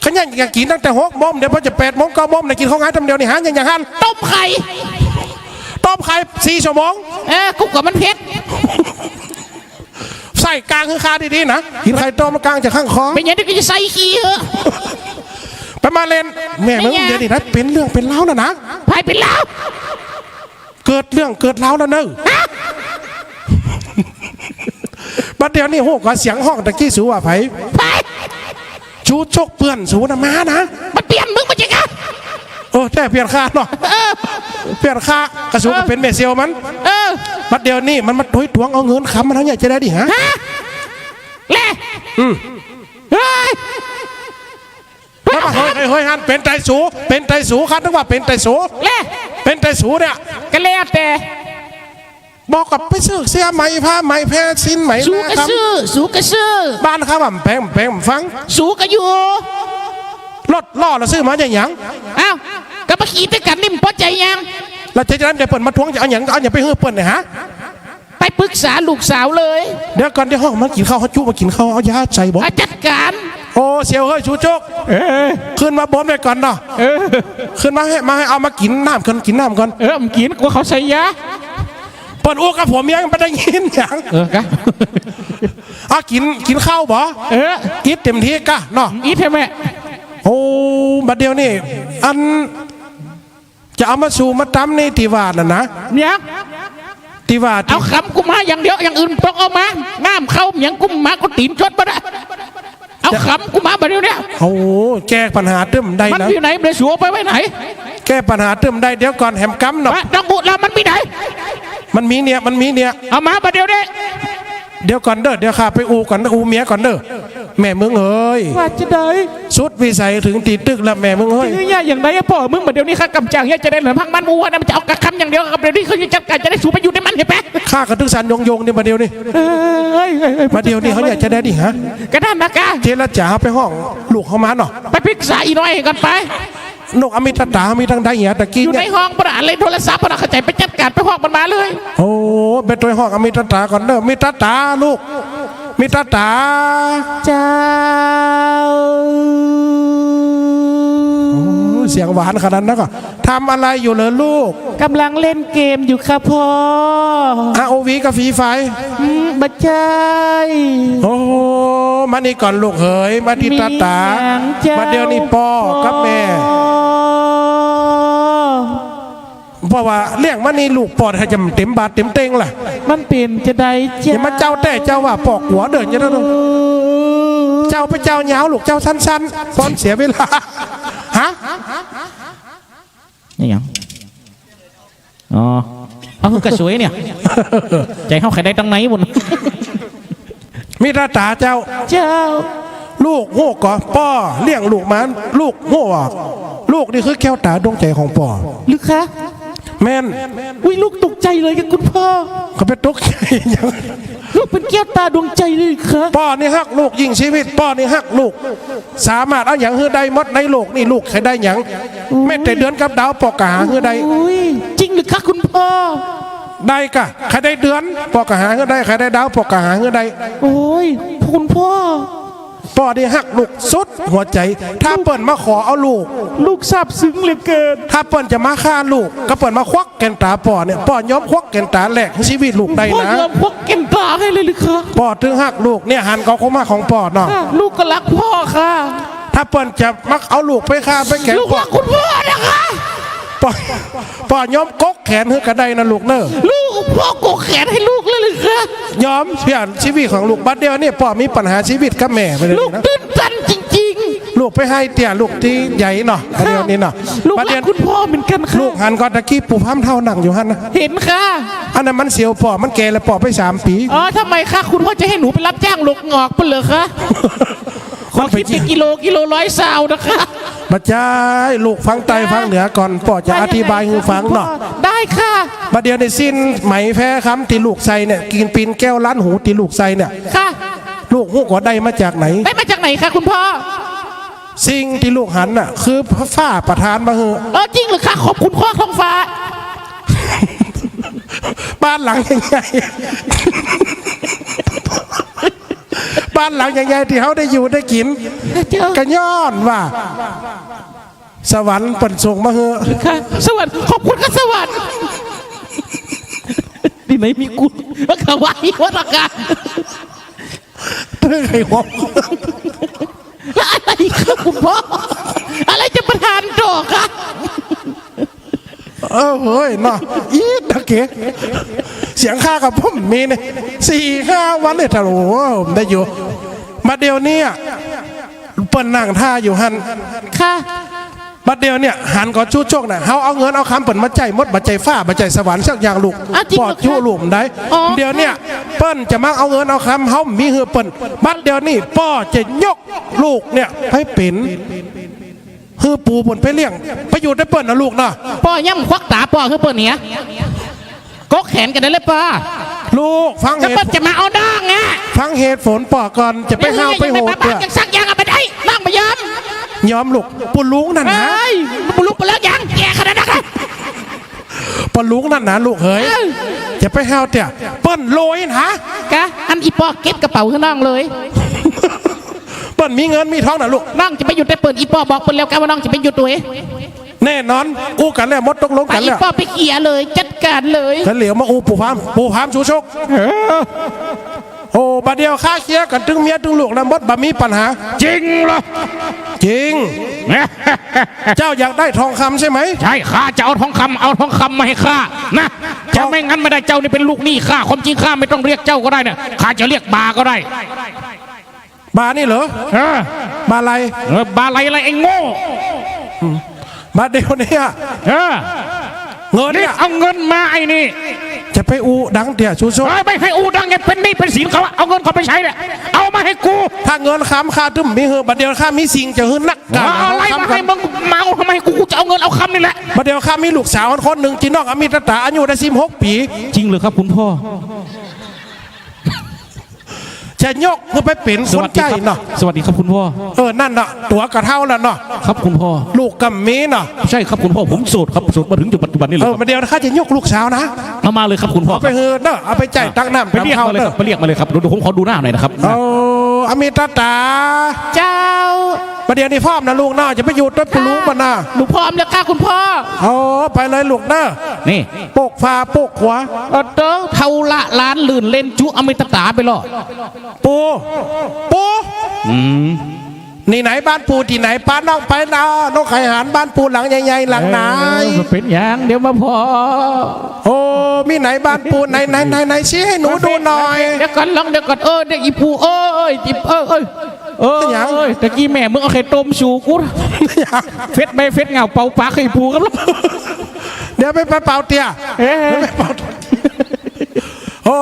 ข้าเยียะกิ๋นตั้งแต่หกโมง เดี๋ยวพอจะแปดโมง เก้าโมงเนี่ย กิ๋นข้าวหงายตำเดียวนี่ หาอย่าง อย่างหัน ต้มไข่ ต้มไข่สี่ชั่วโมง เออ กูกลัวมันเผ็ด ใส่กลางคือข้าดีๆ นะ กิ๋นไข่ต้มกลางจะข้างคอ เป๋นหยังตี้กูจะใส่ขี้เหอะ ไปมาเล่น แม่มึง เป๋นหยัง เดี๋ยวนี้นะ เป๋นเรื่องเป๋นราวแล้วนะ ใผเป๋นราว เกิดเรื่องเกิดราวแล้วเนอะ ฮะ บัดเดี๋ยวนี้ฮู้ก่อเสียงฮ้องตะกี้สูว่าใผ ใผ สูชกเปื้อนสูนะมานะ มันเปื้อนมึงบ่ใจ้กะ โอ้ แต๊เปื้อนข้าเนาะ เออ เปื้อนข้า กะสูกะเป๋นแม่เสี่ยวมัน เออ บัดเดี๋ยวนี้มันมาตวยตวงเอาเงินคำมันเฮาเยียะจะใดดีฮะ ฮะ แล อืม เฮ้ย แล้วมาเฮ้ย เฮ้ย เฮ้ย หัน เป๋นไตสู เป๋นไตสู ข้านึกว่าเป๋นไตสู แล เป๋นไตสูเนี่ย ก็แล้วแต่ บอกกับไปซื้อเสื้อใหม่ ผ้าใหม่ แพรสิ้นใหม่ สูก็ซื้อ สูก็ซื้อ บ้านข้าบ่าแปง แปงฟัง สูก็อยู่ รถล้อละซื้อมาจะหยัง อ้าว ก็มาขี่ตวยกั๋นนี่ บ่ปอใจ๋หยัง แล้วจะ จะนั้นเดี๋ยวเปิ้นมาทวงจะเอาหยัง เอาหยังไปหื้อเปิ้นเนี่ยฮะ ไปปรึกษาลูกสาวเลย เดี๋ยวก่อน เดี๋ยวฮ้องมากิ๋นข้าว เฮาจุ๊มากิ๋นข้าว เอายาใส่บ่ อ่ะ จัดก๋าน โอ้ เสี่ยวเฮ้ย สูจก เออ ขึ้นมาบนไว้ก่อนเนาะ เออ ขึ้นมาหื้อ มาหื้อ เอามากิ๋นน้ำก่อน กิ๋นน้ำก่อน เออ บ่กิ๋น กั๋วเขาใส่ยา เปิ้นอู้กับผัวเมียบ่ได้ยินหยัง เออ กะ เอากิ๋น กิ๋นข้าวบ่ เออ อิดเต็มตี้กะเนาะ อิดใช่ไหม โอ้ บัดเดี๋ยวนี้ อัน จะเอามาสู่มาตำนี่ตี้ว่านั่นนะ เนี่ย ตี้ว่าตี้ เอาขำกูมาอย่างเดียว อย่างอื่นบ่ต้องเอามา น้ำข้าวหยังกูบ่มา กูตี๋นจดบ่ได้ เอาขำกูมาบัดเดี๋ยวนี้ โอ้ แก้ปัญหาตึมได้นะ มันอยู่ไหน บ่ได้ สูเอาไปไว้ไหน แก้ปัญหาตึมได้ เดี๋ยวก่อน แหมกำเนาะ ว่าต้องบุแล้วมันมีไหน มันมีเนี่ย มันมีเนี่ย เอามาบัดเดี๋ยวนี้ เดี๋ยวก่อนเด้อ เดี๋ยวข้าไปอู้ก่อน อู้เมียก่อนเด้อ แม่มึงเอ๋ย ว่าจะใด สุดวิสัยเถิงตี้ตึกแล้วแม่มึงเฮ้ย จะหื้อเยียะอย่างใดอะ ป้อมึง บัดเดี๋ยวนี้ข้ากำจ๋างเยียะจะใดเหลือพังมัน อู้ว่านะ มันจะเอากะคำอย่างเดียว บัดเดี๋ยวนี้เขาจะจัดก๋านจะใด สูไปอยู่ในมันเหียแปะ ข้ากะตึงสันยงๆ นี่บัดเดี๋ยวนี้ เอ้ย เอ้ย เอ้ย บัดเดี๋ยวนี้เขาเยียะจะใดนี่ฮะ กะนั้นนะกะ เจรจ๋าไปฮ้องลูกเขามาเนาะ ไปปรึกษาอี่น้อยก่อนไป นกอมิตตามีตังใดเหียตะกี้เนี่ย อยู่ในห้องบ่า เล่นโทรศัพท์บ่า เข้าใจ๋ ไปจัดก๋านไปฮ้องมันมาเลย โอ้ ไปตวยฮ้องอมิตตาก่อนเด้อ มิตตาลูก มิตตา เจ้า โอ้ เสียงหวานขนาดนั้นก็ ทำอะไรอยู่เหรอลูก กำลังเล่นเกมอยู่ค่ะพ่อ อาร์ โอ วี กับ ฟรี ไฟร์ อืม บ่ใจ้ โอ้ มานี่ก่อนลูกเหย มาตี้ตาตา มีหยังเจ้า มาเดี๋ยวนี้ป้อกับแม่ ป้อ เพราะว่าเลี้ยงมานี่ลูกป้อจะเต็มบาทเต็มเต็งล่ะ มันเป๋นจะใดเจ้า อย่ามาเจ้าแต๊เจ้าว่า ป้อกั๋วเด้อ เจ้าเด้อ เจ้าไปเจ้ายาว ลูกเจ้าสั้นๆ ป้อเสียเวลา ฮะ นี่หยัง อ๋อ เอาหื้อกะสวยเนี่ย ใจ๋เฮาใค่ได้ตังในบุญ มิตตาเจ้า เจ้า ลูกฮู้ก่อ ป้อเลี้ยงลูกมา ลูกฮู้ว่า ลูกนี่คือแก้วต๋าดวงใจ๋ของป้อ หรือคะ แม่น อุ๊ย ลูกตกใจ๋เลยค่ะคุณพ่อ ก็ไปตกใจ๋หยัง ลูกเป๋นแก้วต๋าดวงใจ๋เลยค่ะ ป้อนี่ฮักลูกยิ่งจีวิต ป้อนี่ฮักลูก สามารถเอาหยังหื้อได้หมดในโลกนี่ ลูกใค่ได้หยัง โอ๊ย แม้แต่เดือนกับดาวป้อก็หาหื้อได้ โอ๊ย จริงหรือคะคุณพ่อ ได้ก่ะ ใค่ได้เดือนป้อก็หาหื้อได้ ใค่ได้ดาวป้อก็หาหื้อได้ โอ๊ย คุณพ่อ ป้อนี่ฮักลูกสุดหัวใจ๋ ถ้าเปิ้นมาขอเอาลูก ลูกซาบซึ้งเหลือเกิน ถ้าเปิ้นจะมาฆ่าลูก ก็เปิ้นมาควักแก่นต๋าป้อเนี่ย ป้อยอมควักแก่นต๋าแลกจีวิตลูกได้นะ ป้อยอมควักแก่นต๋าหื้อเลยหรือคะ ป้อตึงฮักลูกเนี่ย หันก่อความฮักของป้อเนาะ ค่ะ ลูกก็ฮักพ่อค่ะ ถ้าเปิ้นจะมาเอาลูกไปฆ่าไปแก๋ง ลูกฮักคุณพ่อนะคะ ป้อ ป้อยอมกกแขนหื้อก็ได้นะลูกเน่อ ลูก พ่อกกแขนหื้อลูกเลยหรือคะ ยอมเปลี่ยนจีวิตของลูก บัดเดี๋ยวนี้ป้อมีปัญหาจีวิตกับแม่ไปเลยนะ ลูกตื้นตันจริงๆ ลูกไปไห้เตี้ยลูกตี้ใหญ่เนาะ บัดเดี๋ยวนี้เนาะ ลูกฮักคุณพ่อเหมือนกั๋นค่ะ ลูกหันก่อตะกี้ปู่พามเฒ่านั่งอยู่หั้นนะ หันค่ะ อันนั้นมันเสียวป้อ มันแก่แล้วป้อไปสามปี๋ อ๋อ ทำไมคะ คุณพ่อจะหื้อหนูไปฮับจ้างหลกหงอกเปิ้นเหรอคะ มันไป ขอคิดเป๋นกิโล กิโลละร้อยซาวนะคะ บ่ใจ้ ลูกฟังใต้ฟังเหนือก่อน ป้อจะอธิบายหื้อฟังเนาะ ได้ค่ะ บัดเดี๋ยวนี้ซิ่นไหมแพรคำตี้ลูกใส่เนี่ย กิ่งเป๋นแก้วล้านหูตี้ลูกใส่เนี่ย ค่ะ ลูกฮู้ก่อได้มาจากไหน ได้มาจากไหนคะคุณพ่อ สิ่งตี้ลูกหันน่ะ คือฟ้าประทานมาหื้อ เออ จริงหรือคะ ขอบคุณพ่อท้องฟ้า บ้านหลังใหญ่ๆ บ้านหลังใหญ่ๆ ตี้เฮาได้อยู่ได้กิ๋น เจ้า ก็ย้อนว่า สวรรค์เปิ้นส่งมาหื้อ ค่ะ สวรรค์ ขอบคุณค่ะสวรรค์ ตี้ไหนมีกุ๋น ขวายวัดละกา เปิ้นไอ้หัว แล้วอะไรคะคุณพ่อ อะไรจะประทานต่อคะ เออ เฮ้ย เนาะ อี๋ ตะเก๋ เสียงข้ากับผมมีเนี่ย สี่ห้าวันเนี่ย ถ้า โอ้โห ได้อยู่ บัดเดี๋ยวนี้ เปิ้นนั่งท่าอยู่หั้น ค่ะ บัดเดี๋ยวเนี่ย หันก่อจุ๊จกน่ะ เฮาเอาเงินเอาคำเปิ้นมาใจ๊หมด บ่ใจ้ฟ้า บ่ใจ้สวรรค์สักอย่างลูก อ่ะ จริงเหรอคะ ป้อจุลูกบ่ได้ อ๋อ เดี๋ยวเนี่ย เปิ้นจะมาเอาเงินเอาคำ เฮามีหื้อเปิ้น บัดเดี๋ยวนี้ ป้อจะยกลูกเนี่ย ไปเป๋น หื้อปู่เปิ้นไปเลี้ยง ไปอยู่ใต้เปิ้นนะลูกนะ ป้อย่ำควักต๋าป้อหื้อเปิ้นเนี่ย กกแขนกั๋นได้เลยป้อ ลูกฟังเหตุ จะมาเอาน้องอะ ฟังเหตุผลป้อก่อน จะไปห้าวไปโหดเตื้อ ยังสักอย่างอะบ่ได้ น้องบ่ยอม ยอมลูก ปู่ลุงนั่นนะ เอ้ย ปู่ลุงไปแล้วยัง แก่ขนาดนั้นอะ ป้อลุงนั่นนะลูกเฮ้ย เออ จะไปห้าวเตื้อ เปิ้นโลยนะ กะ อันอีป้อเก็บกระเป๋าหื้อน้องเลย เปิ้นมีเงินมีทองนะลูก น้องจะไปอยู่ใต้เปิ้น อีป้อบอกเปิ้นแล้วกะว่าน้องจะไปอยู่ตวย แน่นอน อู้กั๋นแล้ว หมดตกลงกั๋นแล้ว อีป้อไปเกลี้ยเลย จัดก๋านเลย แล้วเหลียวมาอู้ปู่พาม ปู่พามชูชก เออ โอ้ บัดเดี๋ยวข้าเกลี้ยกั๋นตึงเมียตึงลูกแล้วหมด บ่มีปัญหา จริงเหรอ จริง เจ้าอยากได้ทองคำใช่ไหม ใช่ ข้าจะเอาทองคำ เอาทองคำมาให้ข้านะ จะไม่งั้นไม่ได้ เจ้านี่เป็นลูกหนี้ข้า ความจริงข้าไม่ต้องเรียกเจ้าก็ได้เนี่ย ข้าจะเรียกบ่าก็ได้ บ่านี่เหรอ เออ บ่าไหล่ เออ บ่าไหล่อะไรไอ้โง่ บัดเดี๋ยวเนี่ย เออ เงินเนี่ย รีบเอาเงินมาไอ้นี่ จะไปอู้ดังเตื้อชูชก เฮ้ย ไม่ให้อู้ดังไง เป็นหนี้เป็นสินเขาอะ เอาเงินเขาไปใช้เนี่ย เอามาให้กู ถ้าเงินคำข้าตึงมีหื้อ บัดเดี๋ยวข้ามีสิ่งจะหื้อนัก ก๋าน เอาอะไรมาให้มึง มาเอาทำไม กู กูจะเอาเงินเอาคำนี่แหละ บัดเดี๋ยวข้ามีลูกสาวคนนึ่ง จี่น้องอมิตตา อายุได้สิบหกปี๋ จริงเหรอครับคุณพ่อ จะยกหื้อไปเป๋นคนใจ๊เนาะ สวัสดีครับคุณพ่อ เออ นั่นน่ะ ตั๋วก็เฒ่าแล้วเนาะ ครับคุณพ่อ ลูกก็มีเนาะ ใช่ครับคุณพ่อ ผมโสดครับ โสดมาถึงจนปัจจุบันนี้เลย เออ ครับ บัดเดี๋ยวข้าจะยกลูกสาวนะ เอามาเลยครับคุณพ่อ เอาไปหื้อเนาะ เอาไปใจ๊ตักน้ำ ไปเรียกมาเลยครับ ตักข้าวเนาะ ไปเรียกมาเลยครับ เดี๋ยวผมขอดูหน้าหน่อยนะครับ โอ้ อมิตตา เจ้า บัดเดี๋ยวนี้พร้อมนะลูกเนาะ จะไปอยู่ใต้ปู่ลุงเปิ้นนะ หนูพร้อมแล้วค่ะคุณพ่อ โอ้ ไปเลยลูกเนาะ นี่ ปกฟ้าปกขวา เออ เต้อ เฒ่าละหลานลื่นเล่นจุอมิตตาไปเลย ปู่ ปู่ อืม นี่ไหนบ้านปู่ตี้ไหน ปาน้องไปนะ น้องใค่หันบ้านปู่หลังใหญ่ๆ หลังไหน เออ บ่เป๋นหยัง เดี๋ยวมาผ่อ โอ้ มีไหนบ้านปู่ ไหน ไหน ไหน ไหน ชี้ให้หนูดูหน่อย เดี๋ยวก่อน ลองเดี๋ยวก่อน เออ เดี๋ยวอีปู่ เอ้ย อีปู่ เอ้ย เอ้ย เอ้ย เป๋นหยัง ตะกี้แม่มึงเอาไข่ต้มสู่กู เป๋นหยัง เฟ็ดใบเฟ็ดเหง้าเป่าปากให้อีปู่ครับ เดี๋ยวไป ไปเป่าเตื้อ เอ๊ะ ไปเป่า โอ้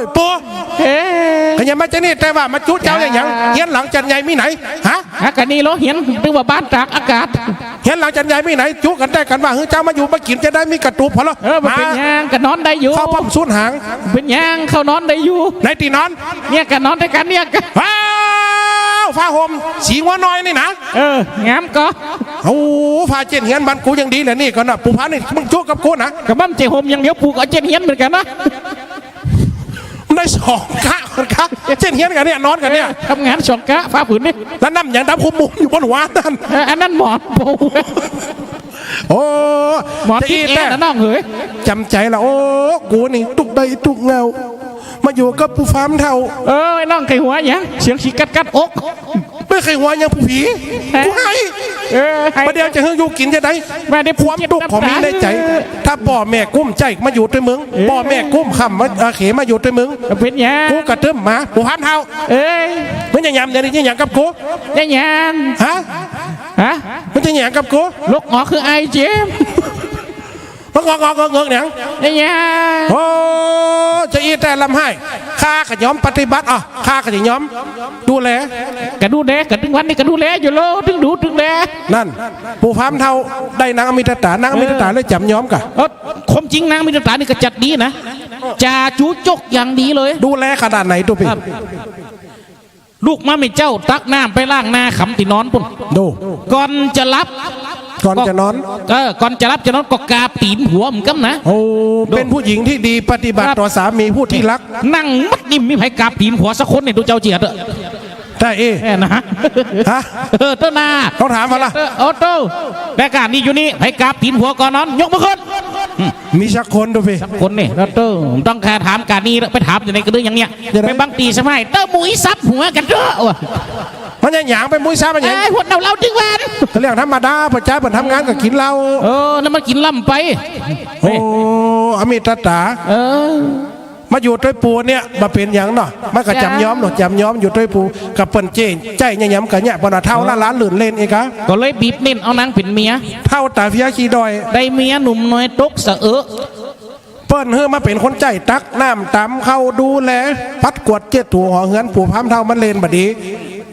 ย ปู่ เอ๊ะ ขยันมาจะนี่ แต่ว่ามาจุเจ้าอย่างหยัง เฮียนหลังจันใหญ่มีไหน ฮะ ฮะ กะนี่เหรอ เฮียน ตึงว่าบ้านตากอากาศ เฮียนหลังจันใหญ่มีไหน จุกั๋นได้กั๋นว่า หื้อเจ้ามาอยู่มากิ๋นจะได้มีกระตูบพอละ เออ บ่เป๋นหยัง กะนอนได้อยู่ เข้าป้อมสูนหาง เป๋นหยัง เข้านอนได้อยู่ ไหนตี้นอน เนี่ย กะนอนตวยกั๋นเนี่ย ว้าว ผ้าห่มสีงัวน้อยนี่นะ เออ งามก่อ โอ้ ผ้าเจ๊นเฮียนบ้านกูยังดีแหละ นี่ก่อนนะ ปู่พานี่ มึงจุกับกูนะ กะบ่าเจ๊นห่มอย่างเดียว ปู่ก็เอาเจ๊นเฮียนเหมือนกั๋นนะ ได้สองกะก่อนกะ เจ๊นเฮียนกั๋นเนี่ย นอนกั๋นเนี่ย เออ ทำงานสองกะ ผ้าผืนนี่ แล้วน้ำหยังดำคุมมุมอยู่บนหัวนั่น เออ อันนั้นหมอนปู โอ้ หมอนติดแอร์นะน้องเหย จ๋ำใจ๋ละ โอ้ กูนี่ตุ๊กใดตุ๊กเหงา มาอยู่กับปู่พามเฒ่า เออ ไอ้น้องใค่หัวหยัง เสียงสีกัดกัดอก บ่ใค่หัวหยัง ปู่ผี ฮะ กูไห้ เออ ไห้ บ่าเดี่ยวจะหื้ออยู่กิ๋นจะได้ บ่าเดี่ยว ความตุ๊กของมีในใจ๋ ถ้าป้อแม่กุ้มใจ๋มาอยู่ตวยมึง เออ ป้อแม่กุ้มค่ำมา เอ่อ เขมาอยู่ตวยมึง เป๋นหยัง กูกะตึ้มมา ปู่พามเฒ่า เอ้ย มึงจะหยามเดี๋ยวนี้จะหยังกับกู จะหยัง ฮะ ฮะ มึงจะหยังกับกู ลกออกคือไอ้เจมส์ มึงงอกงอกเงิกเงิกหยัง จะหยัง โอ้ จะอี้แต๊ลำไห้ ข้ากะยอมปฏิบัติ อ่ะ ข้ากะจะยอม ดูแล กะดูแล กะตึงวันนี้กะดูแลอยู่โล ตึงดูตึงแล นั่น ปู่พามเฒ่าได้นางอมิตตา นางอมิตตาเลยจ๋ำยอมกะ เออ ความจริงนางอมิตตานี่กะจัดดีนะ จาจุจกอย่างดีเลย ดูแลขนาดไหนตุ๊ปี้ ครับ ลุกมาแม่เจ้าตักน้ำไปล้างหน้าขำตี้นอนปุ้น ดู ก่อนจะหลับ ก่อนจะนอน เออ ก่อนจะหลับจะนอนก็กราบตี๋นผัวเหมือนกั๋นนะ โอ้ ดู เป๋นผู้หญิงตี้ดีปฏิบัติ ครับ ต่อสามีผู้ตี้ฮัก นั่งมัดนิ่ม มีใผกราบตี๋นผัวสักคนเนี่ย ดูเจ้าเจียดเถอะ ได้เอ้ แม่นะ ฮะ เออ เต้านา ต้องถามมาละ เออ โอ้โต้ แต่ก่อนนี่อยู่นี่ ใผกราบตี๋นผัวก่อนนอน ยกมือขึ้น อืม มีสักคนตุ๊ปี้ สักคนนี่ โอ้โต้ ต้องข้าถามก่านนี่ ไปถามอยู่ในกระดึ๊งอย่างเนี้ย ยังไง ไปบางตี้สมัย เต้ามุ้ยซับหัวกั๋นเต๊อะว่ะ มันจะหยางไปมุ้ยซับมันหยัง เอ้ย หวดเหล้าเหล้าตึงวัน กะเรื่องธรรมดา ป้อจายเปิ้นทำงานกะกิ๋นเหล้า เออ นั่นมันกิ๋นลำไป โอ้ อมิตตา เออ มาอยู่ตวยปู่เนี่ย บ่เป๋นหยังเนาะ มันกะจ๋ำยอมเนาะ จ๋ำยอมอยู่ตวยปู่ กะเปิ้นเจ๊ใจ๊ยะยำกะเนี่ย บ่าเฒ่าละหลานลื่นเล่นอีกอะ ก็เลยบีบเน้นเอานางเป๋นเมีย เฒ่าต๋าเผียขี้ด้อย ได้เมียหนุ่มน้อยตกสะเอะ เปิ้นหื้อมาเป๋นคนใจ๊ตักน้ำตำข้าวดูแล ปัดกวาดเจ็ดถูหอเฮือน ปู่พามเฒ่ามันเล่นบ่ดี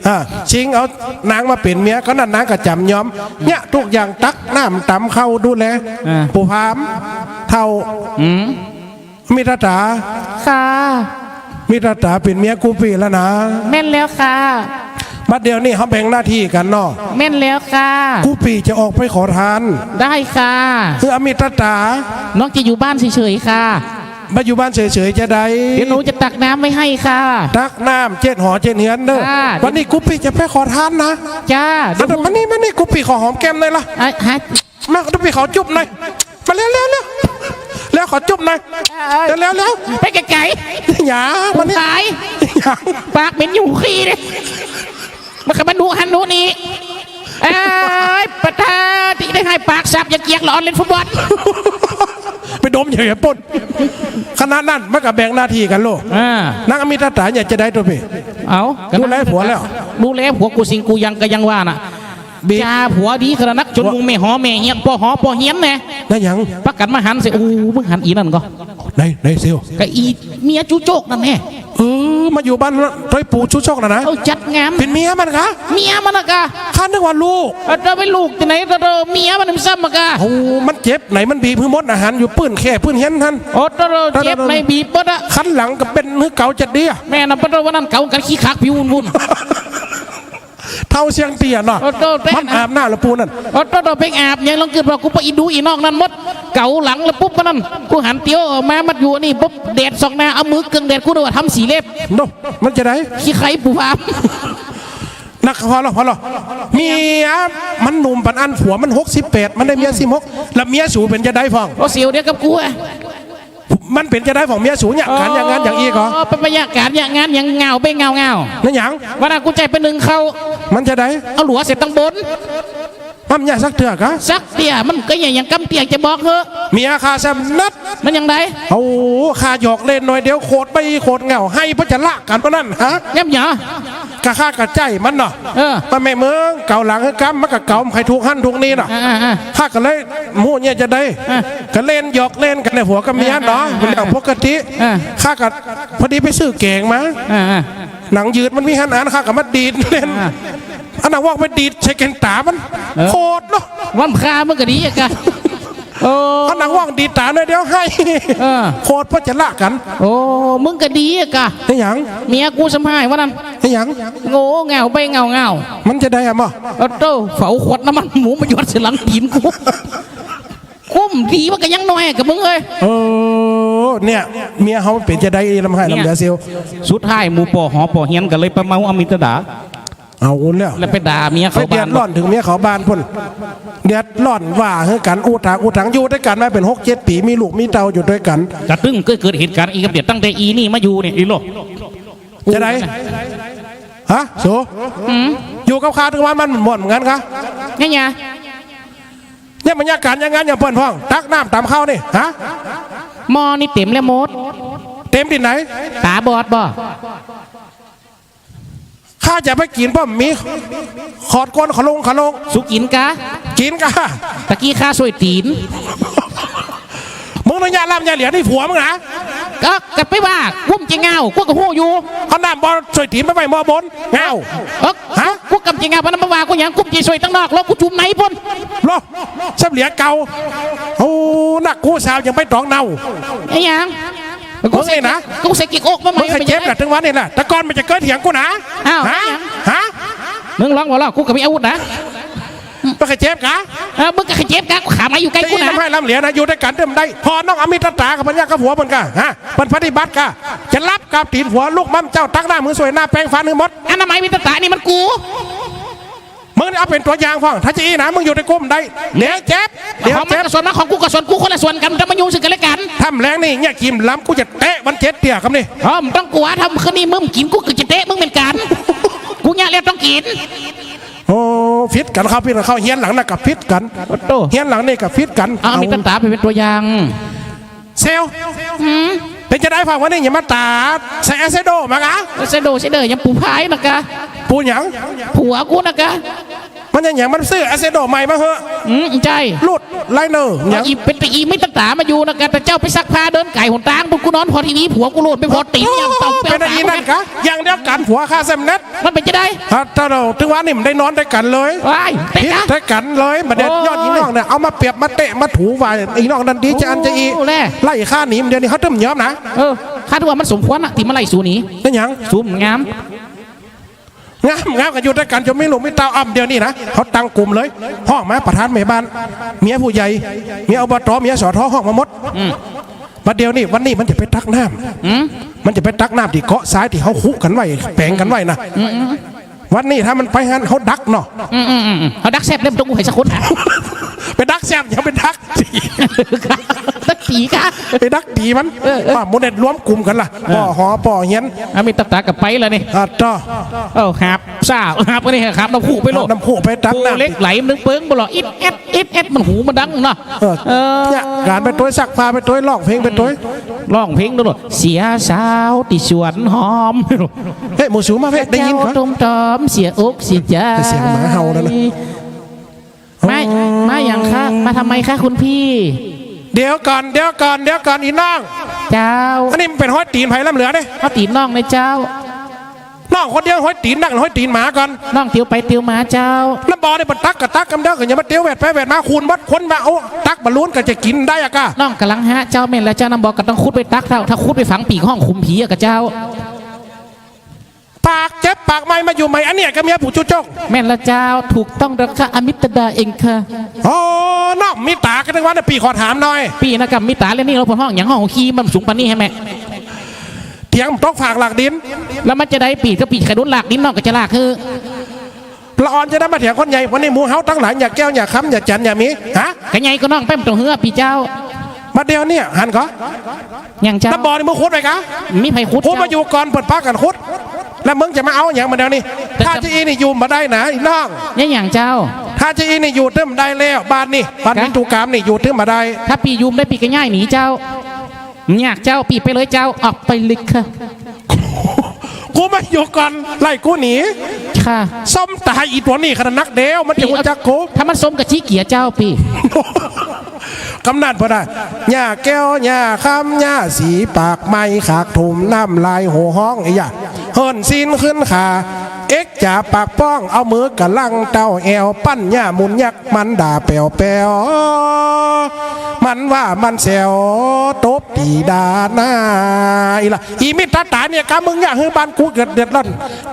อ่า ชิงเอานางมาเป๋นเมีย ก็นั่นนางกะจ๋ำยอม เนี่ย ทุกอย่างตักน้ำตำข้าวดูแล อ่า ปู่พามเฒ่า อืม มิตตา ค่ะ มิตตาเป๋นเมียกู้ปี้แล้วนะ แม่นแล้วค่ะ บัดเดี๋ยวนี้เฮาแบ่งหน้าตี้กั๋นเนาะ แม่นแล้วค่ะ กู้ปี้จะออกไปขอทาน ได้ค่ะ คืออมิตตา น้องจะอยู่บ้านเฉยๆ ค่ะ บ่อยู่บ้านเฉยๆ จะได้ เดี๋ยวหนูจะตักน้ำไว้ให้ค่ะ ตักน้ำเจ็ดหอเจ็ดเฮือนเด้อ ค่ะ วันนี้กู้ปี้จะไปขอทานนะ จ้า อันนั้นมานี่ มานี่ กู้ปี้ขอหอมแก้มหน่อยละ อ่ะ ฮะ มากู้ปี้ขอจุ๊บหน่อย มาเร็วๆๆ แล้วขอจุ๊บหน่อย เออ เร็วๆๆ ไปไก๋ๆ หยาง มานี่ ต๋าย หยาง ปากเหม็นอยู่ขี้เลย มันกะมาดูหันดูนี่ เอ้ย ปะทาตี้ได้หื้อปากสับ อย่าเกียกหลอนเล่นฟุตบอล ไปดมใหญ่ปุ้น ขนาดนั้นมันกะแบ่งหน้าตี้กั๋นโลด อ่า นางอมิตตาเนี่ยจะได้ตุ๊ปี้ เอ้า ดูแลผัวแล้ว ดูแลผัวกู้สิ่งกู้อย่างกะยังว่าน่ะ บีบ จ่าผัวดีขนาดนัก จ๋นมุงแม่หอแม่เฮียน ป้อหอป้อเฮียนแน่ ได้หยัง ปะกั๋นมาหันเสีย อู้ มึงหันอี่นั่นก่อ ไหน ไหนเสี่ยว กะอี่เมียจุจกนั่นแน่ เออ มาอยู่บ้านตวยปู่จุจกน่ะนะ เออ จัดงาม เป๋นเมียมันกา เมียมันน่ะกา ข้านึกว่าลูก เออ จะเป๋นลูกตี้ไหน เออ เมียมันซ้ำมากา โอ้ มันเจ็บไหน มันบีบหื้อหมดอาหารอยู่ปื้นแค่ปื้นเฮียนหั้น โอ้ เออ เจ็บไหนบีบหมดอะ คันหลังกะเป๋นหื้อเก๋าจัดดีอะ แม่น่ะ ปะโต้ วันนั้นเก๋ากั๋นขี้ขักผิววุ่นๆ เฒ่าเสี้ยงเตี้ยเนาะ โอ้โต้ มันอาบน้ำละปูนั่น โอ้โต้ โต้ เป๋นอาบหยังลองกึ๊ดว่ากูไปอี่ดูอี่นอกนั่นหมด เก๋าหลังละปุ๊บมันนั่น กูหันเตียวออกมา มันอยู่นี่ปุ๊บ แดดส่องหน้า เอามือเกืองแดด กูนึกว่าทำสีเล็บ โน่ มันจะได้ ขี้ใคร่ปู่พาม นัก พอละ พอละ เมียมันหนุ่มปานอั้น ผัวมันหกสิบแปด มันได้เมียสิบหก แล้วเมียสูเป๋นจะได้พ่อง โอ้ เสี่ยวเดียวกับกูอะ มันเป๋นจะได้พ่องเมียสูเนี่ย ก๋านอย่างงานอย่างอี้ก่อ เออ เป๋นไปอย่างก๋านอย่างงานอย่างเหงาไปเหงาๆ นั่นหยัง วันนั้นกูใจ๊ไปนึ่งข้าว มันจะได้ เอาหลัวเสียตังบน มันเนี่ยสักเตื้อกะ สักเตื้อ มันกะอย่าง อย่างกำเตี้ยจะบอกเหอะ เมียข้าแซ่บนัด มันอย่างใด โอ้ ข้าหยอกเล่นหน่อยเดียว โขดไปโขดเหงา ไห้เปิ้นจะละกั๋นปะนั่น ฮะ ย่ำหยา ก กะข้าก็ใจ๊มันเนาะ เออ มันแม่เมืองเก๋าหลังหื้อก้ำ มันก็เก๋า มันใค่ถูกหั้นถูกนี่เนาะ อ่าๆๆ ข้าก็เลย หมู่เนี่ยจะได้ อ่ะ ก็เล่นหยอกเล่นกั๋นในหัวกับเมียเนาะ อ่าๆๆ เป๋นเรื่องปกติ อ่า ข้าก็พอดีไปซื้อแก๋งมา อ่าๆ หนังยืดมันมีหั้นอัน ข้าก็มาดีดเล่น อ่า อันนั้นว่าไปดีดใส่แก่นต๋ามัน เออ โขดเนาะ วันพระมึงก็ดีอะกะ โอ้ อันนั้นว่าดีดต๋าหน่อยเดียวไห้ เออ โขดเปิ้นจะละกั๋น โอ้ มึงก็ดีอะกะ เฮ็ดหยัง เมียกูซ้ำไห้วะนั่น เฮ็ดหยัง โง่เง่าไปเง่าเง่า มันจะได้อะบ่ โอ้โต้ เฝ้าขวดน้ำมันหมูมาหยอดใส่หลังตี๋นกู กุ้มดีว่าก็ยังน้อยกับมึงเอ้ย เออ เนี่ย เมียเฮาเป๋นจะได้ลำไห้ลำเหลือเสียว สุดท้ายหมู่ป้อหอป้อเฮียนก็เลยไปเมาอมิตรดา เอาแล้ว แล้วไปด่าเมียเขา ไปเดือดร้อนเถิงเมียเขาบ้านปุ้น เดือดร้อนว่าหื้อกั๋น อู้ตางอู้ตัง อยู่ตวยกั๋นมาเป๋นหกเจ็ดปี๋ มีลูกมีเต้าอยู่ตวยกั๋น กะตึงเกิด เกิดเหตุก๋ารณ์อีกกับเดียดตั้งแต่อีนี่มาอยู่เนี่ย อีโล จะได้ ฮะ โส อืม อยู่กับข้าตึงวันมันม่วนเหมือนกั๋นคะ เนี่ย เนี่ย เนี่ยบรรยากาศอย่างนั้นอย่างเปิ้นพ่อง ตักน้ำตำข้าวนี่ ฮะ หม้อนี่เต๋มแล้วหมด เต๋มตี้ไหน ต๋าบอดบ่ ข้าจะไปกิ๋นป้อมมี ขอดก้นขะลงขะลง สูกิ๋นกา กิ๋นกา ตะกี้ข้าซ่วยตี๋น มึงต้องย่าล่ำย่าเหลียนี่ผัวมึงนะ ก็ ก็ไปว่า กุ้มจะเง่า กูก็ฮู้อยู่ เอาน้ำบ่อซ่วยตี๋นไปไว้หม้อบน เง่า เออ ฮะ กูกำจะเง่า ปะนั้นมาว่ากูหยัง กุ้มจะซ่วยตังนอก แล้วกูจุ่มในปุ้น โล ซ้ำเหลียเก่า โอ้ นักกู้สาวยังไปต๋องเน่า ไอ้หยัง มึงนี่นะ กูใส่เก็กอกมาใหม่ มึงใค่เจ็บนะ ตึงวันนี่แหละ แต่ก่อนมันจะเกิดเถียงกูนะ อ้าว ฮะ ฮะ มึงร้องบ่ล่ะ กูก็มีอาวุธนะ บ่ใค่เจ็บกา เออ มึงก็ใค่เจ็บกา ขามาอยู่ใก้กูนะ จะอี้ลำไห้ลำเหลียนะ อยู่ตวยกั๋นเติมได้ ผ่อน้องอมิตรต๋ากับปัญญากับผัวเปิ้นกา ฮะ เปิ้นปฏิบัติกา จะลับกราบตี๋นผัว ลุกมาเจ้าตักน้ำหื้อซ่วย หน้าแปรงฟันหื้อหมด อนามัยอมิตรต๋านี่มันกู มึงนี่เอาเป๋นตั๋วอย่างพ่อง ถ้าจะอี้นะ มึงอยู่ตวยกู้บ่ได้ เดี๋ยวเจ็บ เดี๋ยวเจ็บ ของมันก็ส่วนมา ของกูก็ส่วนกู คนละส่วนกั๋น จะมายุ่งซึ่งกั๋นและกั๋น ถ้าแหมแลงนี่ เนี่ยกิ๋นลำ กูจะเตะมันเจ็ดเตี้ยกำนี่ อ๋อ บ่ต้องกั๋ว ถ้าคืนนี้มึงกิ๋น กูก็จะเตะมึงเหมือนกั๋น กูเนี่ยแหละต้องกิ๋น โอ้ ผิดกั๋นเข้า ผิดกั๋นเข้า เฮียนหลังนั้นก็ผิดกั๋น โอ้โต้ เฮียนหลังนี่ก็ผิดกั๋น เอาอมิตรต๋าไปเป๋นตั๋วอย่าง เซล หืม เป๋นจะได้พ่องวันนี้ อย่ามาต๋า ใส่แอสเซโดมากะ แอสเซโด ใส่เด้อ ยังปูพายมากะ ปูหยัง ผัวกูนะกะ มันยังหยัง มันซื้อแอสเซโดใหม่มาเหอะ อืม ใจ้ รูดไลเนอร์หยัง อีเป๋นตะอีไม่ตัดต๋ามาอยู่นะกะ แต่เจ้าไปซักผ้าเดินไก๋หนตาง พวกกูนอนผ่อทีวี ผัวกูโหลดไปผ่อตี๋น ยังต้อง เป๋นตะอีนั่นกะ อย่างเดียวกั๋น ผัวข้าแซ่บนัก มันเป๋นจะได้ ฮะ ตลอด ตึงวันนี้บ่ได้นอนตวยกั๋นเลย ว้าย ผิดตวยกั๋นเลย บ่ได้ โอ้ ยอดอีน้องเนี่ย เอามาเปียบมาเตะมาถูว่า อีน้องนั่นดีจะอั้นจะอี้ โอ้ แล ไล่ข้าหนี เดี๋ยวนี้เฮาตึงบ่ยอมนะ เออ ข้าถือว่ามันสมควรนะ ตี้มาไล่สูหนี เป๋นหยัง สูบ่งาม งาม งามกั๋นอยู่ตวยกั๋นจ๋นมีลูกมีเต้า อ่ำ เดี๋ยวนี้นะ เฮาตั้งกลุ่มเลย ฮ้องมาประธานแม่บ้าน เมียผู้ใหญ่ เมีย อบต. เมีย สท. ฮ้องมาหมด อืม บัดเดี๋ยวนี้ วันนี้มันจะไปตักน้ำ อืม มันจะไปตักน้ำตี้เกาะทรายตี้เฮาคุกั๋นไว้ แป๋งกั๋นไว้นะ อืม อืม วันนี้ถ้ามันไปหั้น เฮาดักเนาะ อืม อืม อืม อืม เฮาดักแซ่บเล่มตรงกูไผสักคน ไปดักแซ่บ อย่าไปดัก ดักตี๋กะ ไปดักตี๋มัน เออ เออ ว่าหมู่เด็ดรวมกลุ่มกั๋นล่ะ เออ ป้อหอป้อเฮียน อ่ะ มีตับตากับไปแล้วนี่ อ่ะ ต่อ เอ้า หาบซ่า หาบอันนี้ หาบน้ำพุไปโลด น้ำพุไปตักน้ำ โอ้ เหล็กไหลมันเปิงบ่ล่ะ อิดแอด อิดแอด มันหูมันดังเนาะ เออ เออ เนี่ย ก๋านไปตวยซักผ้าไปตวย ร้องเพลงไปตวย ร้องเพลงตวย เสียสาวตี้สวนหอม เฮ้ย หมู่สูมาเพ่ ได้ยินก่อ เจ้าตุ้มตอมเสียอกเสียใจ๋ เสียงหมาเห่านั่นน่ะ มา อ๋อ มาหยังคะ มาทำไมคะคุณพี่ เดี๋ยวก่อน เดี๋ยวก่อน เดี๋ยวก่อน อีน้อง เจ้า อันนี้มันเป๋นฮอยตี๋นไผล้ำเหลือเนี่ย ฮอยตี๋นน้องนะเจ้า น้องคนเดียวฮอยตี๋นนัก ฮอยตี๋นหมาก่อน น้องเตียวไปเตียวมาเจ้า น้ำบ่อนี่มันตักก็ตักกำเดียว ก็อย่ามาเตียวแหวดไปแหวดมา คูณหมด คนว่า โอ้ ตักบ่ล้นก็จะกิ๋นได้อะกะ น้องก่ำลังหาเจ้า แม่นแล้วเจ้า น้ำบ่อก็ต้องขุดไปตักเต้า ถ้าขุดไปฝังปีกห้องขุมผีอะกะเจ้า ปากเจ็บปากไหม้มาอยู่ใหม่ อันเนี้ยกะเมียผู้จู้จ้อง แม่นแล้วเจ้า ถูกต้องแล้วค่ะ อมิตรดาเองค่ะ อ๋อ น้องมีต๋า กะตึงว่าเนี่ย ปี้ขอถามหน่อย ปี้นะกะมีต๋าแล้วนี่ เฮาพ่นฮ้องหยัง ฮ้องขี้มันสูงปานนี้แหม เถียงตกฟากหลากดิน แล้วมันจะได้ปี้ กะปี้ใค่โดนหลากดิน น้องก็จะหลากหื้อ ละอ่อนจะได้มาเถียงคนใหญ่ วันนี้หมู่เฮาตังหลาย หญ้าแก้ว หญ้าคำ หญ้าจันทร์ หญ้าหมี ฮะ กะใหญ่ก็น้องแป๊มต้องหื้อปี้เจ้า บัดเดี๋ยวเนี่ย หันก่อ หยังเจ้า น้ำบ่อนี่มึงขุดไปกะ มีไผขุด ขุดมา เจ้า อยู่ก่อน เปิ้นปากั๋นขุด แล้วมึงจะมาเอาหยังมาเดี๋ยวนี้ แต่ ถ้าจะอี้นี่อยู่บ่ได้นะ อีน้อง เนี่ยหยังเจ้า ถ้าจะอี้นี่อยู่ตึงบ่ได้แล้ว บ้านนี่ บ้าน กะ วิทูกามนี่อยู่ตึงบ่ได้ ถ้าปี้อยู่บ่ได้ปี้กะย้ายหนีเจ้า บ่ยากเจ้า ปี้ไปเลยเจ้า ออกไปเลยค่ะ กูบ่อยู่ก่อน ไล่กูหนี ค่ะ ส้มต๋ายอีตั๋วนี้ขนาดนักเดียว มันจะฮู้จักกู ถ้ามันส้มกะจี้เกียจเจ้าปี้ กำนันเปิ้นว่า หญ้าแก้ว หญ้าคำ หญ้าสี ปากไม้ ขากถุม น้ำลาย โห่ฮ้อง อะหยัง เฮิ้นซี้นขึ้นขา เอ็กจ๋าปากป้อง เอามือกะลั้งเต้าแอว ปั้นหญ้ามุนยัก มันด่าแป๋วๆ มันว่ามันแซว ตบตี๋ด่าหน้า อีหละ อีมิตรต๋าเนี่ย กะมึงอยากหื้อบ้านกูเกิดเดือดร้อน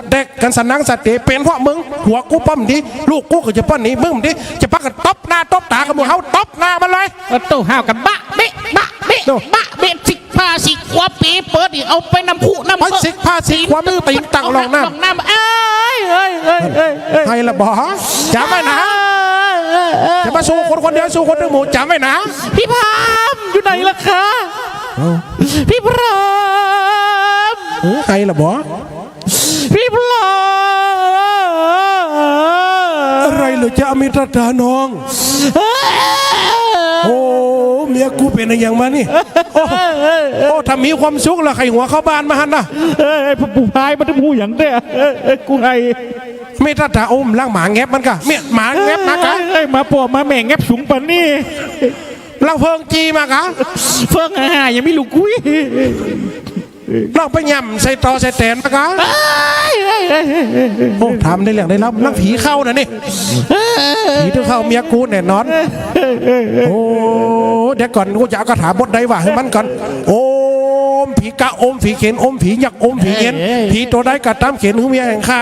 แดกกั๋นสนั่งสะเต เป๋นเพราะมึง ผัวกูป้อมดี ลูกกูก็จะป้อนหนี มึงดี จะปากั๋นตบหน้าตบต๋ากับหมู่เฮา ตบหน้ามันเลย เออ ตู้ห้าวกั๋น บะเบะ บะเบะ โน่ บะเบะ สิกผ้าสิกขวา ปี๋เปิ้นนี่ เอาไปนำคุนำ ไปสิกผ้าสิกขวา มึงตี๋ตังร่องน้ำ ร่องน้ำ เอ้ย เอ้ย เอ้ย เอ้ย เอ้ย ไห้ละบ่ จ๋ำไว้นะ เอ้ย เอ้ย เอ้ย จะมาสู้คนคนเดียว สู้คนทั้งหมู่ จ๋ำไว้นะ พี่พราม อยู่ไหนล่ะคะ เอ้า พี่พราม เออ ไห้ละบ่ พี่พราม อะไรเหรอจ๊ะ อมิตรต๋าน้อง โอ้ เมียกูเป๋นอะหยังมานี่ โอ้ โอ้ ถ้ามีความสุขละ ใค่หัวเข้าบ้านมาหั้นนะ เอ้ย ผู้พายมันจะฮู้หยังแต๊ เอ้ย เอ้ย กูไห้ อมิตรต๋า โอ้ หลังหมาแงบมันกะ เมียหมาแงบมากะ เอ้ย เอ้ย หมาป้อหมาแม่แงบสูงป่านนี้ ลาวเฟิงจีมากะ เฟิงหา ยังมีลูกกุ้ย ลาวไปหย่ำใส่ตอใส่แตนมากะ เอ้ย เอ้ย เอ้ย เอ้ย โอ้ ถามได้เรื่องได้ราว นักผีเข้านะนี่ ผีต้องเข้าเมียกูแน่นอน โอ้ เดี๋ยวก่อน กูจะเอาคาถาบทใดว่าหื้อมันก่อน โอมผีกะ โอมผีเขน โอมผียักษ์ โอมผีเย็น เอ้ย เอ้ย ผีตั๋วใดกะต๋ามเขนหื้อเมียแห่งข้า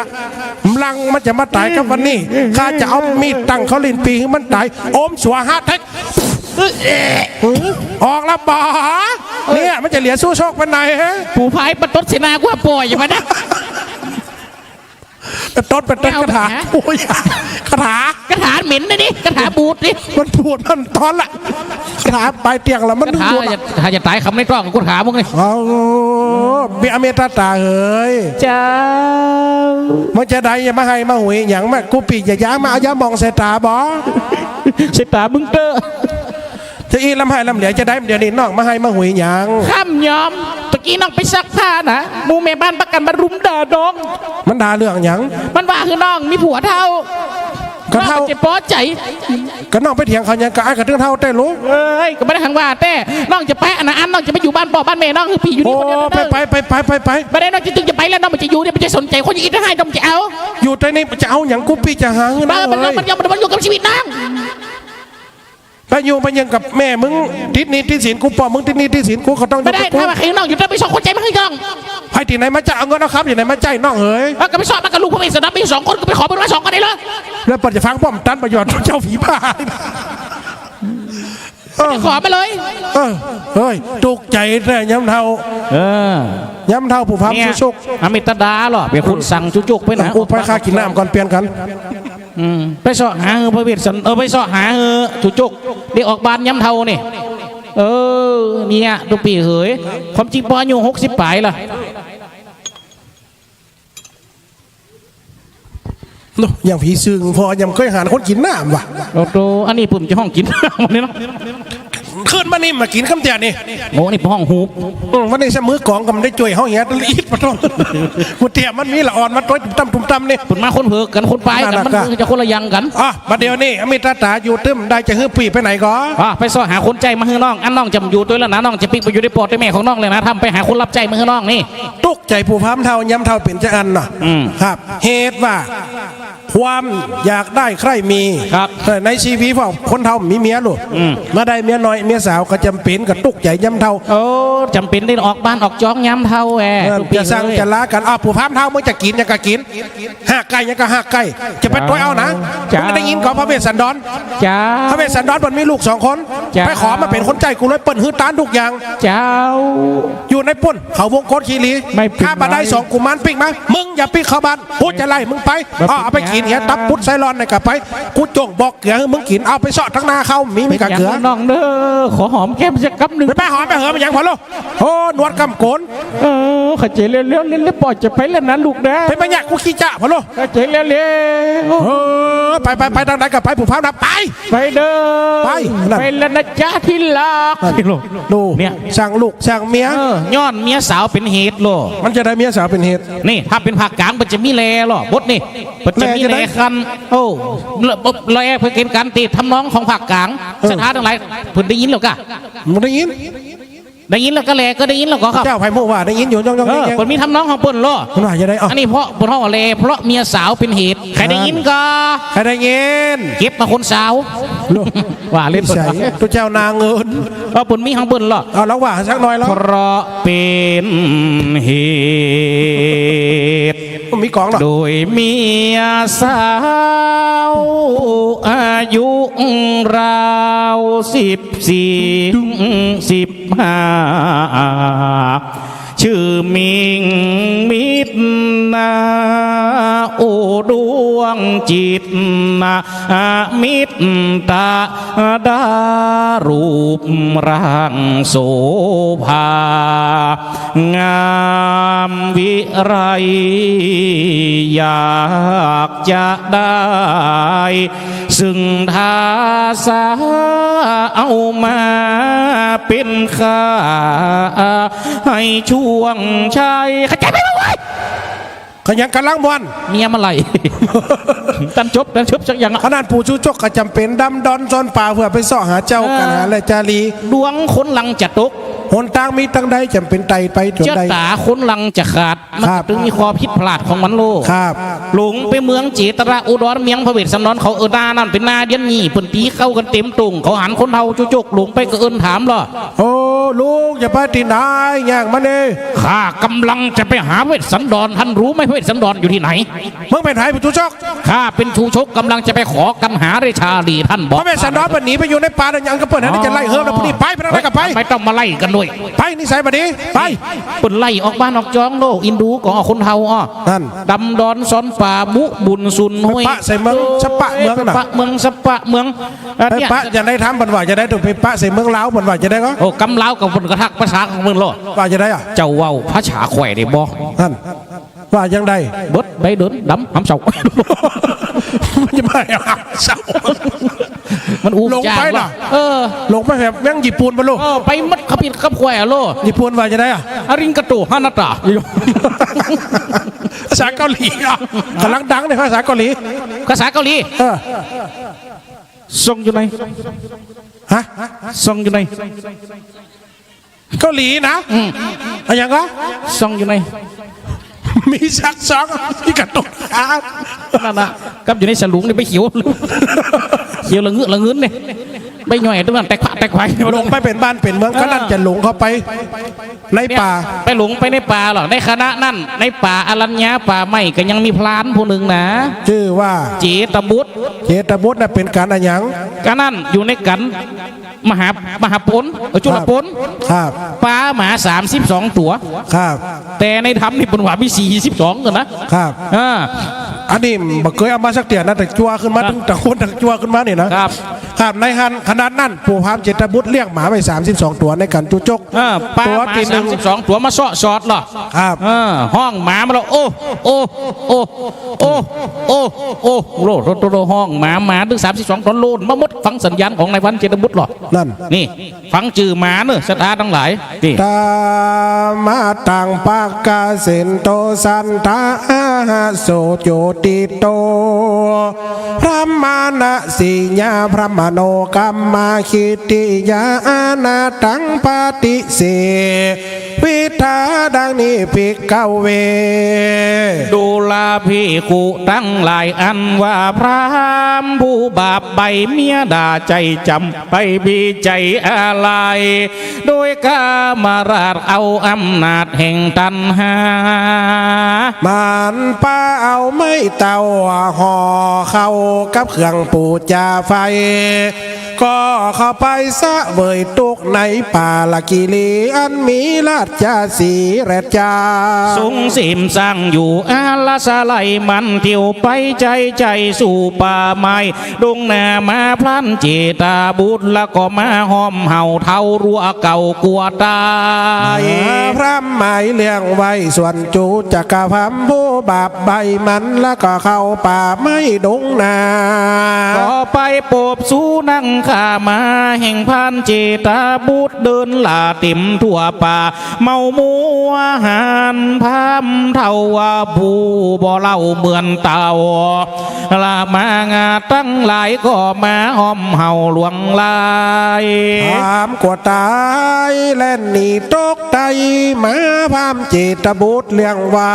หลังมันจะมาต๋ายกับวันนี้ ข้าจะเอามีดตั้งเข้าลิ้นปี่หื้อมันต๋าย โอมสวาหะเทค ออกละบ่ เนี่ย มันจะเหลือสู้โชคปานใดฮะ ผู้พายประตดเสนากูว่าป่อยอย่ามานะ ประตด ประตด ไม่เอา คาถา ไม่เอา โอ้ย คาถา คาถาเหม็นนะนี่ คาถาบูดนี่ มันบูดมันต๋อนละ คาถาปลายเตียงละ มัน คาถา บูด อย่า อย่าต๋ายคำในต้องกูถามมึงนี่ เอา เมีย เมียต๋าต๋าเอ๋ย เจ้า มึงจะใดอย่ามาไห้มาหุยหยังมา กูปี้อย่าย้างมาเอายาหม่องใส่ต๋าบ่ ใส่ต๋ามึงเต๊อะ จะอี้ลำไห้ลำเหลียจะใด เดี๋ยวนี้น้องมาไห้มาหุยหยัง ค่ำยอม ตะกี้น้องไปซักผ้านะ หมู่แม่บ้านปากั๋นมารุมด่าน้อง มันด่าเรื่องหยัง มันว่าหื้อน้องมีผัวเฒ่า กะเฒ่า น้องบ่เจ็บปอใจ๋ กะน้องไปเถียงเขาหยัง กะอ้ายกะตึงเฒ่าแต๊ลูก เอ้ย กะบ่ได้หังว่าแต๊ น้องจะไปอันนั้น น้องจะไปอยู่บ้านป้อบ้านแม่น้อง หื้อปี้อยู่นี่คนเดียว โอ้ ไป ไป ไป ไป ไป บ่ได้ น้องจะตึงจะไปแล้ว น้องบ่จะอยู่เนี่ย บ่จะสนใจ๋คนอย่างอี้ ถ้าไห้น้องบ่จะเอา อยู่ใต้นี่จะเอาหยัง กูปี้จะหาหื้อน้อง บ่ มัน เอ้ย มันยัง มันยังกับชีวิตน้อง ไปอยู่ไปยังกับแม่มึง ติดหนี้ติดสิน กูป้อมึงติดหนี้ติดสิน กูก็ต้องอยู่กับกู บ่ได้ ถ้าว่าหื้อน้องอยู่ ต้องไปส่งคนใจ๋มาหื้อน้อง ไผตี้ไหนมาใจ๊ เอาเงินเอาคำตี้ไหนมาใจ๊น้องเอ๋ย เออ กะไปเซาะมากับลูกพระเวสสันดรมีสองคน กะไปขอเปิ้นมาสองคนได้เลย แล้วเปิ้นจะฟังป้อมตันประโยชน์เจ้าผีบ้า เออ ขอมาเลย เออ เฮ้ย ตุ๊กใจ๋แต๊ ยามเฒ่า เออ ยามเฒ่าผู้พราม เนี่ย จุจุก อมิตรต๋าเหรอ เป๋นคนสั่งจุจุกไปนะ เออ กูไปข้ากิ๋นน้ำก่อน เปลี่ยนกั๋น อืม ไปเซาะหาหื้อพระเวสสัน เออ ไปเซาะหาหื้อจุจุก ได้ออกบ้านยามเฒ่านี่ เออ เนี่ย ตุ๊ปี้เหย ความจริงป้ออายุหกสิบป๋ายละ โน่ อย่างผีซึ่ง ป้อยังบ่เกยหันคนกิ๋นน้ำว่ะ โอ้โต อันนี้เปิ้นจะฮ้องกิ๋นน้ำนี่เนาะ ขึ้นมานี่มากิ๋นกำเตี้ยนี่ โอ้ นี่ป้อฮ้องฮูบ อืม วันนี้ซะมื้อกองกำได้จ้วยเฮาเหียตะลิดปะโต กูเตี้ยมันมีละอ่อนมาตวยตุ้มตั้มตุ้มตั้มนี่ เปิ้นมาคนเผิกกั๋น คนปายกั๋น นั่นน่ะ มันจะคนละอย่างกั๋น อ่ะ บัดเดี๋ยวนี้ อมิตรต๋าอยู่ตึ้มได้จะหื้อปี้ไปไหนก่อ อ่ะ ไปเซาะหาคนใจ๊มาหื้อน้อง อันน้องจะอยู่ตวยแล้วนะ น้องจะปิ๊กไปอยู่ในป้อตวยแม่ของน้องเลยนะ ถ้าไปหาคนรับใจ๊มาหื้อน้องนี่ ตุ๊กใจ๋ผู้พรามเฒ่า ยามเฒ่าเป๋นจาอั้นเนาะ อืม ครับ เหตุว่า ความอยากได้ใคร่มี ครับ เออ ในชีวิตพวกคนเฒ่ามีเมียลูก อืม มาได้เมียน้อยเมียสาวก็จ๋ำเป๋นกะตุ๊กใจ๋ยามเฒ่า โอ้ จ๋ำเป๋นได้ออกบ้านออกจ๊องยามเฒ่าแอ เออ ตุ๊ปี้ จะสั่ง เอ้ย จะลากั๋น อ่ะ ผู้พรามเฒ่า มึงจะกิ๋นหยังกะกิ๋น ฮากไก่หยังกะฮากไก่ จะไปตวยเอานะ เจ้า มึงได้ยินก่อ พระเวสสันดร เจ้า พระเวสสันดรเปิ้นมีลูกสองคน เจ้า ไปขอมาเป๋นคนใจ๊กูเลย เปิ้นหื้อต้านทุกอย่าง เจ้า อยู่ในปุ้น เขาวงกตคีรี ไม่เป๋นไร ถ้าบ่ได้สองกุมารปิ๊กมา มึงอย่าปิ๊กเข้าบ้าน กูจะไล่มึงไป บ่เป๋น อ่ะ เอาไปกิ๋น เหียตับปุดไส้ร่อนในกะไป กูจ้องบอกเกลือหื้อมึงกิ๋น เอาไปเซาะตังหน้าเข้า มี มีกะเกลือ น้องเด้อ ขอหอมแก้มสักกำนึ่ง ไป ไปหอมไปเหอะ มันหยังผ่อโล โอ้ หนวดก้ำโก๋น เออ เข้าใจ๋แล้ว แล้ว แล้ว แล้ว ปอจะไปแล้วนะลูกนะ ไป บ่อยาก กูขี้จ๊ะผ่อโล เข้าใจ๋แล้ว แล้ว เออ ไป ไป ไปตังใดกะไป ผู้พานับ ไป ไปเด้อ ไป นั่น ไปแล้วนะจ๊ะที่รัก นั่น ดู เนี่ย สั่งลูกสั่งเมีย เออ ย้อนเมียสาวเป๋นเหตุโล มันจะได้เมียสาวเป๋นเหตุ นี่ ถ้าเป๋นภาคกลางมันจะมีแลโล บทนี่ มันจะมีแลจะได้ แลคัน โอ้ แลเป๋นก๋านเตะทำนองของภาคกลาง เออ ศรัทธาตังหลาย เปิ้นได้ยินแล้วกะ บ่ได้ยิน ได้ยินแล้วกะแล ก็ได้ยินแล้วกะครับ เจ้าไผฮู้ว่าได้ยินอยู่ ย่องๆ เออ แย่งๆ เปิ้นมีทำนองของเปิ้นโล เปิ้นว่าจะได้ อ้าว อันนี้เพราะ เปิ้นฮ้องว่าแล เพราะเมียสาวเป๋นเหตุ ใผได้ยินกะ ใผได้ยิน เก็บมาคนสาว โล ว่าเล่น นิสัย ตุ๊เจ้านาเงิน เออ เปิ้นมีของเปิ้นโล เอา ลองว่าสักหน่อยลอง เพราะเป๋นเหตุ มีกลองเหรอ โดยเมียสาว อายุราวสิบสี่ สิบห้า จื้อมิ่งมิตรนา โอ้ ดวงจิตนา มิตรตาดารูปร่างโสภา งามวิไล อยากจะได้ ซึ่งทาสาเอามาเป๋นข้า ให้ช่วงชัย เข้าใจ๋ไหมวะ ก็ยังก๋ำลังม่วน เมียมาไล่ ตันจบ ตันจบสักอย่างอะ ขนาดผู้ชู้จกก็จ๋ำเป๋นดำด้อนซ่อนป๋าเปื้อไปเซาะหาเจ้า เออ กั๋นหาแลจารี ดวงคนหลังจะตก หนตางมีตังใดจ๋ำเป๋นไต่ไปจ๋นใด จะต๋าคนหลังจะขาด ครับ มันก็ตึงมีข้อผิดพลาดของมันโล ครับ หลงไปเมืองเจตระอุดร เมียงพระเวสสันดร เขาเอิ้นหน้านั้นเป๋นหน้าเดียนนี่ เปิ้นตี๋เค้ากั๋นเต๋มโต่ง เขาหันคนเฒ่าจุจก หลงไปก็เอิ้นถามลอ โอ้ ลุงจะไปตี้ไหน ย่างมานี่ ข้าก๋ำลังจะไปหาเวสสันดร ท่านรู้ไหมเวสสันดรอยู่ตี้ไหน มึงเป๋นใผผู้ชู้จก ข้าเป๋นชู้จก ก๋ำลังจะไปขอกั๋นหาแลจารี ท่านบอก พระเวสสันดรเปิ้นหนีไปอยู่ในป่าแล้ว ยังก็เปิ้นหันจะไล่เฮิบแล้ว เออ ผู้นี้ไป ไปนั่นก็ไป ไม่ต้องมาไล่กั๋นด้วย ไป นิสัยบ่ดี ไป เปิ้นไล่ออกบ้านออกจองโล อินดูก็เอาคนเฒ่าอ้อ นั่น ดำด้อนซ่อนป๋า บุบุญสุนห้วย ไปปะใส่เมืองสะปะเมืองน่ะ ไปปะเมืองสะปะเมือง เอ่อ ไป เนี่ย ปะจะได้ถามเปิ้นว่าจะได้ ต้องไปปะใส่เมืองลาว เปิ้นว่าจะได้ก็ โอ้ กำลาวกับเปิ้นก็ทักภาษาของเปิ้นโลด ว่าจะได้อะ เจ้าเว้าภาษาข้อยได้บ่ นั่น ว่าจั่งใด เบิดใบเดินดำหำเศร้า มันจะไปหำเศร้า มันอู้ หลงไป จ้าง น่ะ เออ หลงไปแบบเมืองญี่ปุ่นบ่ลูก เออ ไปหมดขับผิดขับแขวะโล ญี่ปุ่นว่าจั่งใดอะ อาริงกาโตะฮานาตะ ภาษาเกาหลีอะ ก๋ำลังดังในภาษาเกาหลี ภาษาเกาหลี เออ ส่งอยู่ไหน ฮะ ส่งอยู่ไหน เกาหลีนะ อืม อะหยังก็ ส่งอยู่ไหน มีสักส่อง มีกระตุกครับ นั่นน่ะ กับอยู่ในสลุงนี่ไปเขียว เขียวละงึละงึนนี่ ไปหน่อยตรงนั้นแตกพระแตกไฟ หลงไปเป๋นบ้านเป๋นเมือง เออ ก็นั่นจะหลงเข้าไป ในป่า เนี่ย ไปหลงไปในป่าเหรอ ในขณะนั้น ในป่าอรัญญาป่าไม้ก็ยังมีพรานผู้หนึ่งนะ จื้อว่า เจตบุตร เจตบุตรน่ะเป๋นก๋านอะหยัง ก็นั่นอยู่ในก๋าน มหา มหาปณ เออ จุลปณ ครับ ปาหมาสามสิบสองตั๋ว ครับ แต่ในธรรมนี่เปิ้นว่ามีสี่สิบสองกั๋นนะ ครับ อ่า อันนี้บ่เกยเอามาสักเตื้อนะ แต่จั่วขึ้นมา ครับ ตึงแต่คนแต่จั่วขึ้นมานี่นะ ครับ ครับ ในขณะนั้น ปู่พราหมณ์เจตบุตรเลี้ยงหมาไว้สามสิบสองตั๋วในก๋านจุจก อ่า ปาหมา ตั๋วตี้หนึ่ง สามสิบสองตั๋วมาเซาะสอดเหรอ ครับ อ่า ฮ้องหมามาแล้ว โอ้ โอ้ โอ้ โอ้ โอ้ โอ้ โลด โลด โลด ฮ้องหมา หมาตึงสามสิบสองตั๋วโลดมาหมด ฟังสัญญาณของนายพรานเจตบุตรเหรอ นั่น นี่ ฟังจื้อหมาเน่อ ศรัทธาตังหลาย นี่ ตามาตังปะกะเสนโตสันทะหะโสโจติโต พรหมานะสิยาพรหมโนกัมมาคิติยาอานาตังปะติเส วิทาดังนี้ภิกขเว ดูราภิกขุตังหลาย อันว่าพราหมณ์ผู้บาปใบ้เมียด่าใจ๋จ๋ำไป มีใจ๋อาลัย โดยกามราชเอาอำนาจแห่งตัณหา มันปาเอาไม้เต๊าห่อเข้ากับเครื่องปู๋จาไฟ ก็เข้าไปเสวยตุ๊กในป่าละกิรี อันมีราชสีห์แลจ้า ทรงเสมสร้างอยู่อาลาสะไล มันเตียวไปใจ๊ใจ๋สู่ป่าไม้ดงนา มาพรานเจตบุตร แล้วก็มาฮ้อมเห่าเท้ารั้วเก่ากั๋วต๋าย มาพร่ำหมายเรื่องไว้ ส่วนจูจักกะพรรมผู้บาปใบ้มัน แล้วก็เข้าป่าไม้ดงนา ก็ไปปบสูนังคามา แห่งพรานเจตบุตรเดินล่าเต็มทั่วป่า เมามัวหานพรามเฒ่าว่าผู้บ่เล่าเหมือนเต่า ละมางาตังหลายก็มาฮ้อมเห่าหลวงหลาย พรามกั๋วต๋ายแล่นหนีตกไตมา พรานเจตบุตรเลี้ยงไว้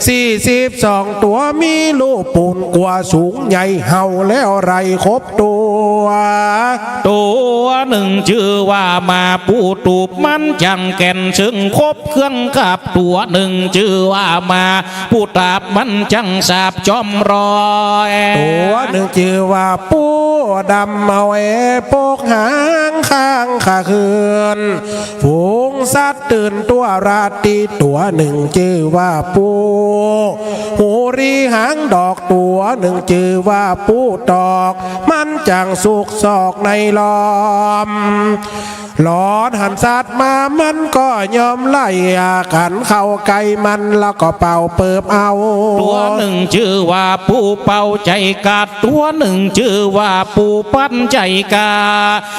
สี่สิบสองตั๋ว มีลูกปูนกั๋วสูงใหญ่ เห่าแล้วไล่ครบตั๋ว ตั๋วนึ่งจื้อว่าหมาปูตูบ มันจั้งแก่นเซิงครบเครื่องกับ ตั๋วนึ่งจื้อว่าหมาปูตาบ มันจั้งสาบจ้อมรอย ตั๋วนึ่งจื้อว่าปูดำ เมาแอปกหางค้างค่าคืน ฝูงสัตว์ตื่นตั๋วราตรี ตั๋วนึ่งจื้อว่าปูหูรีหางดอก ตั๋วนึ่งจื้อว่าปูตอก มันจั้งซุกซอกในล้อม หลอนหันสัตว์มา มันก็ยอมไล่ กั๋นเข้าใก้มัน แล้วก็เป่าเปิบเอา ตั๋วนึ่งจื้อว่าปูเป่าใจ๋กาด ตั๋วนึ่งจื้อว่าปูปันใจ๋กา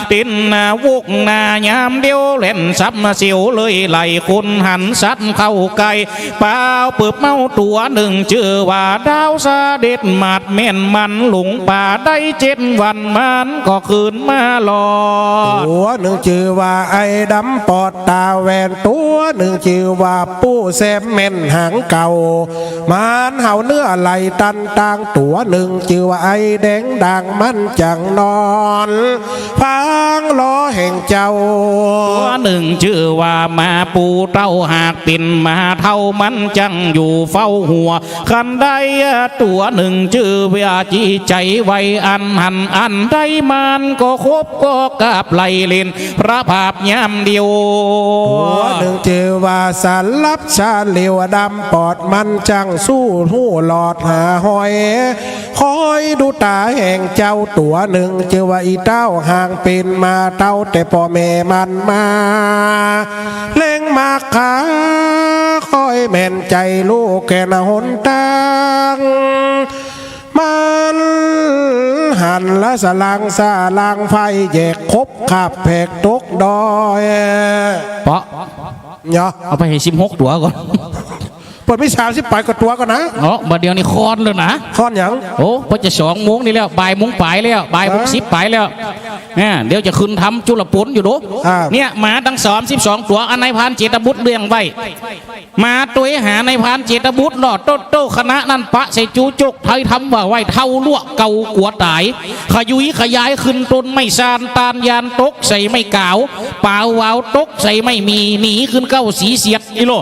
เต้นหน้าวกหน้ายามเดียว แล่นสับมาเสียวเลยไล่คนหันสัตว์เข้าใก้ เป่าเปิบเมา ตั๋วนึ่งจื้อว่าดาวเสด็จมาดแม่น มันหลงป่าได้เจ็ดวัน มันก็คืนมารอด ตั๋วนึ่งจื้อว่าไอ้ดำปอดต๋าแหวน ตั๋วนึ่งจื้อว่าปูแสบแม่นหางเก่า มันเห่าเนื้อไล่ตันตาง ตั๋วนึ่งจื้อว่าไอ้แดงด่าง มันจั้งนอนฟังลอแห่งเจ้า ตั๋วนึ่งจื้อว่าหมาปูเต้า หากเป๋นหมาเฒ่า มันจั้งอยู่เฝ้าหัว คันใดตั๋วนึ่งจื้อว่าจิใจ๋ไว อันหันอันใดมันก็คบก็กาบไล่เล่น พระบาปยามเดียว ตั๋วนึ่งจื้อว่าสลับชาเหลียวดำปอด มันจั้งสู้ฮู้หลอดหาหอย คอยดูต๋าแห่งเจ้า ตั๋วนึ่งจื้อว่าอี้เต้า หากเป๋นหมาเต้า แต่ป้อแม่มันมาเล็งมากขา คอยแม่นใจ๋ลูกแก่นหนตาง มันหันละสะลางสะลางไฟ แยกคบคาบแผกตกดอย เปาะ เนาะ เอาไปหื้อสิบหกตั๋วก่อน เปิ้นมีสามสิบป๋ายกว่าตั๋วก่อนนะ อ๋อ บ่าเดี่ยวนี้ค่อนแล้วนะ ค่อนหยัง โอ้ พอจะสองโมงนี่แล้ว บ่ายโมงป๋ายแล้ว บ่ายหกสิบป๋ายแล้ว อ่า เดี๋ยวจะขึ้นทำจุลปนอยู่ดู อ่า เนี่ย หมาตังสามสิบสองตั๋ว อันนายพรานเจตบุตรเลี้ยงไว้ มาตวยหานายพรานเจตบุตร ลอดโต๊ะโต๊ะ คณะนั้นปะใส่จูจก ไทยทำว่าไหว้เฒ่าลัวะเก่ากั๋วต๋าย ขยุยขยายขึ้นต้นไม้ซาน ตานยานตกใส่ไม้ก๋าว ป๋าวหวาวตกใส่ไม้หมี่ หนีขึ้นเก๊าสีเสียด อีโล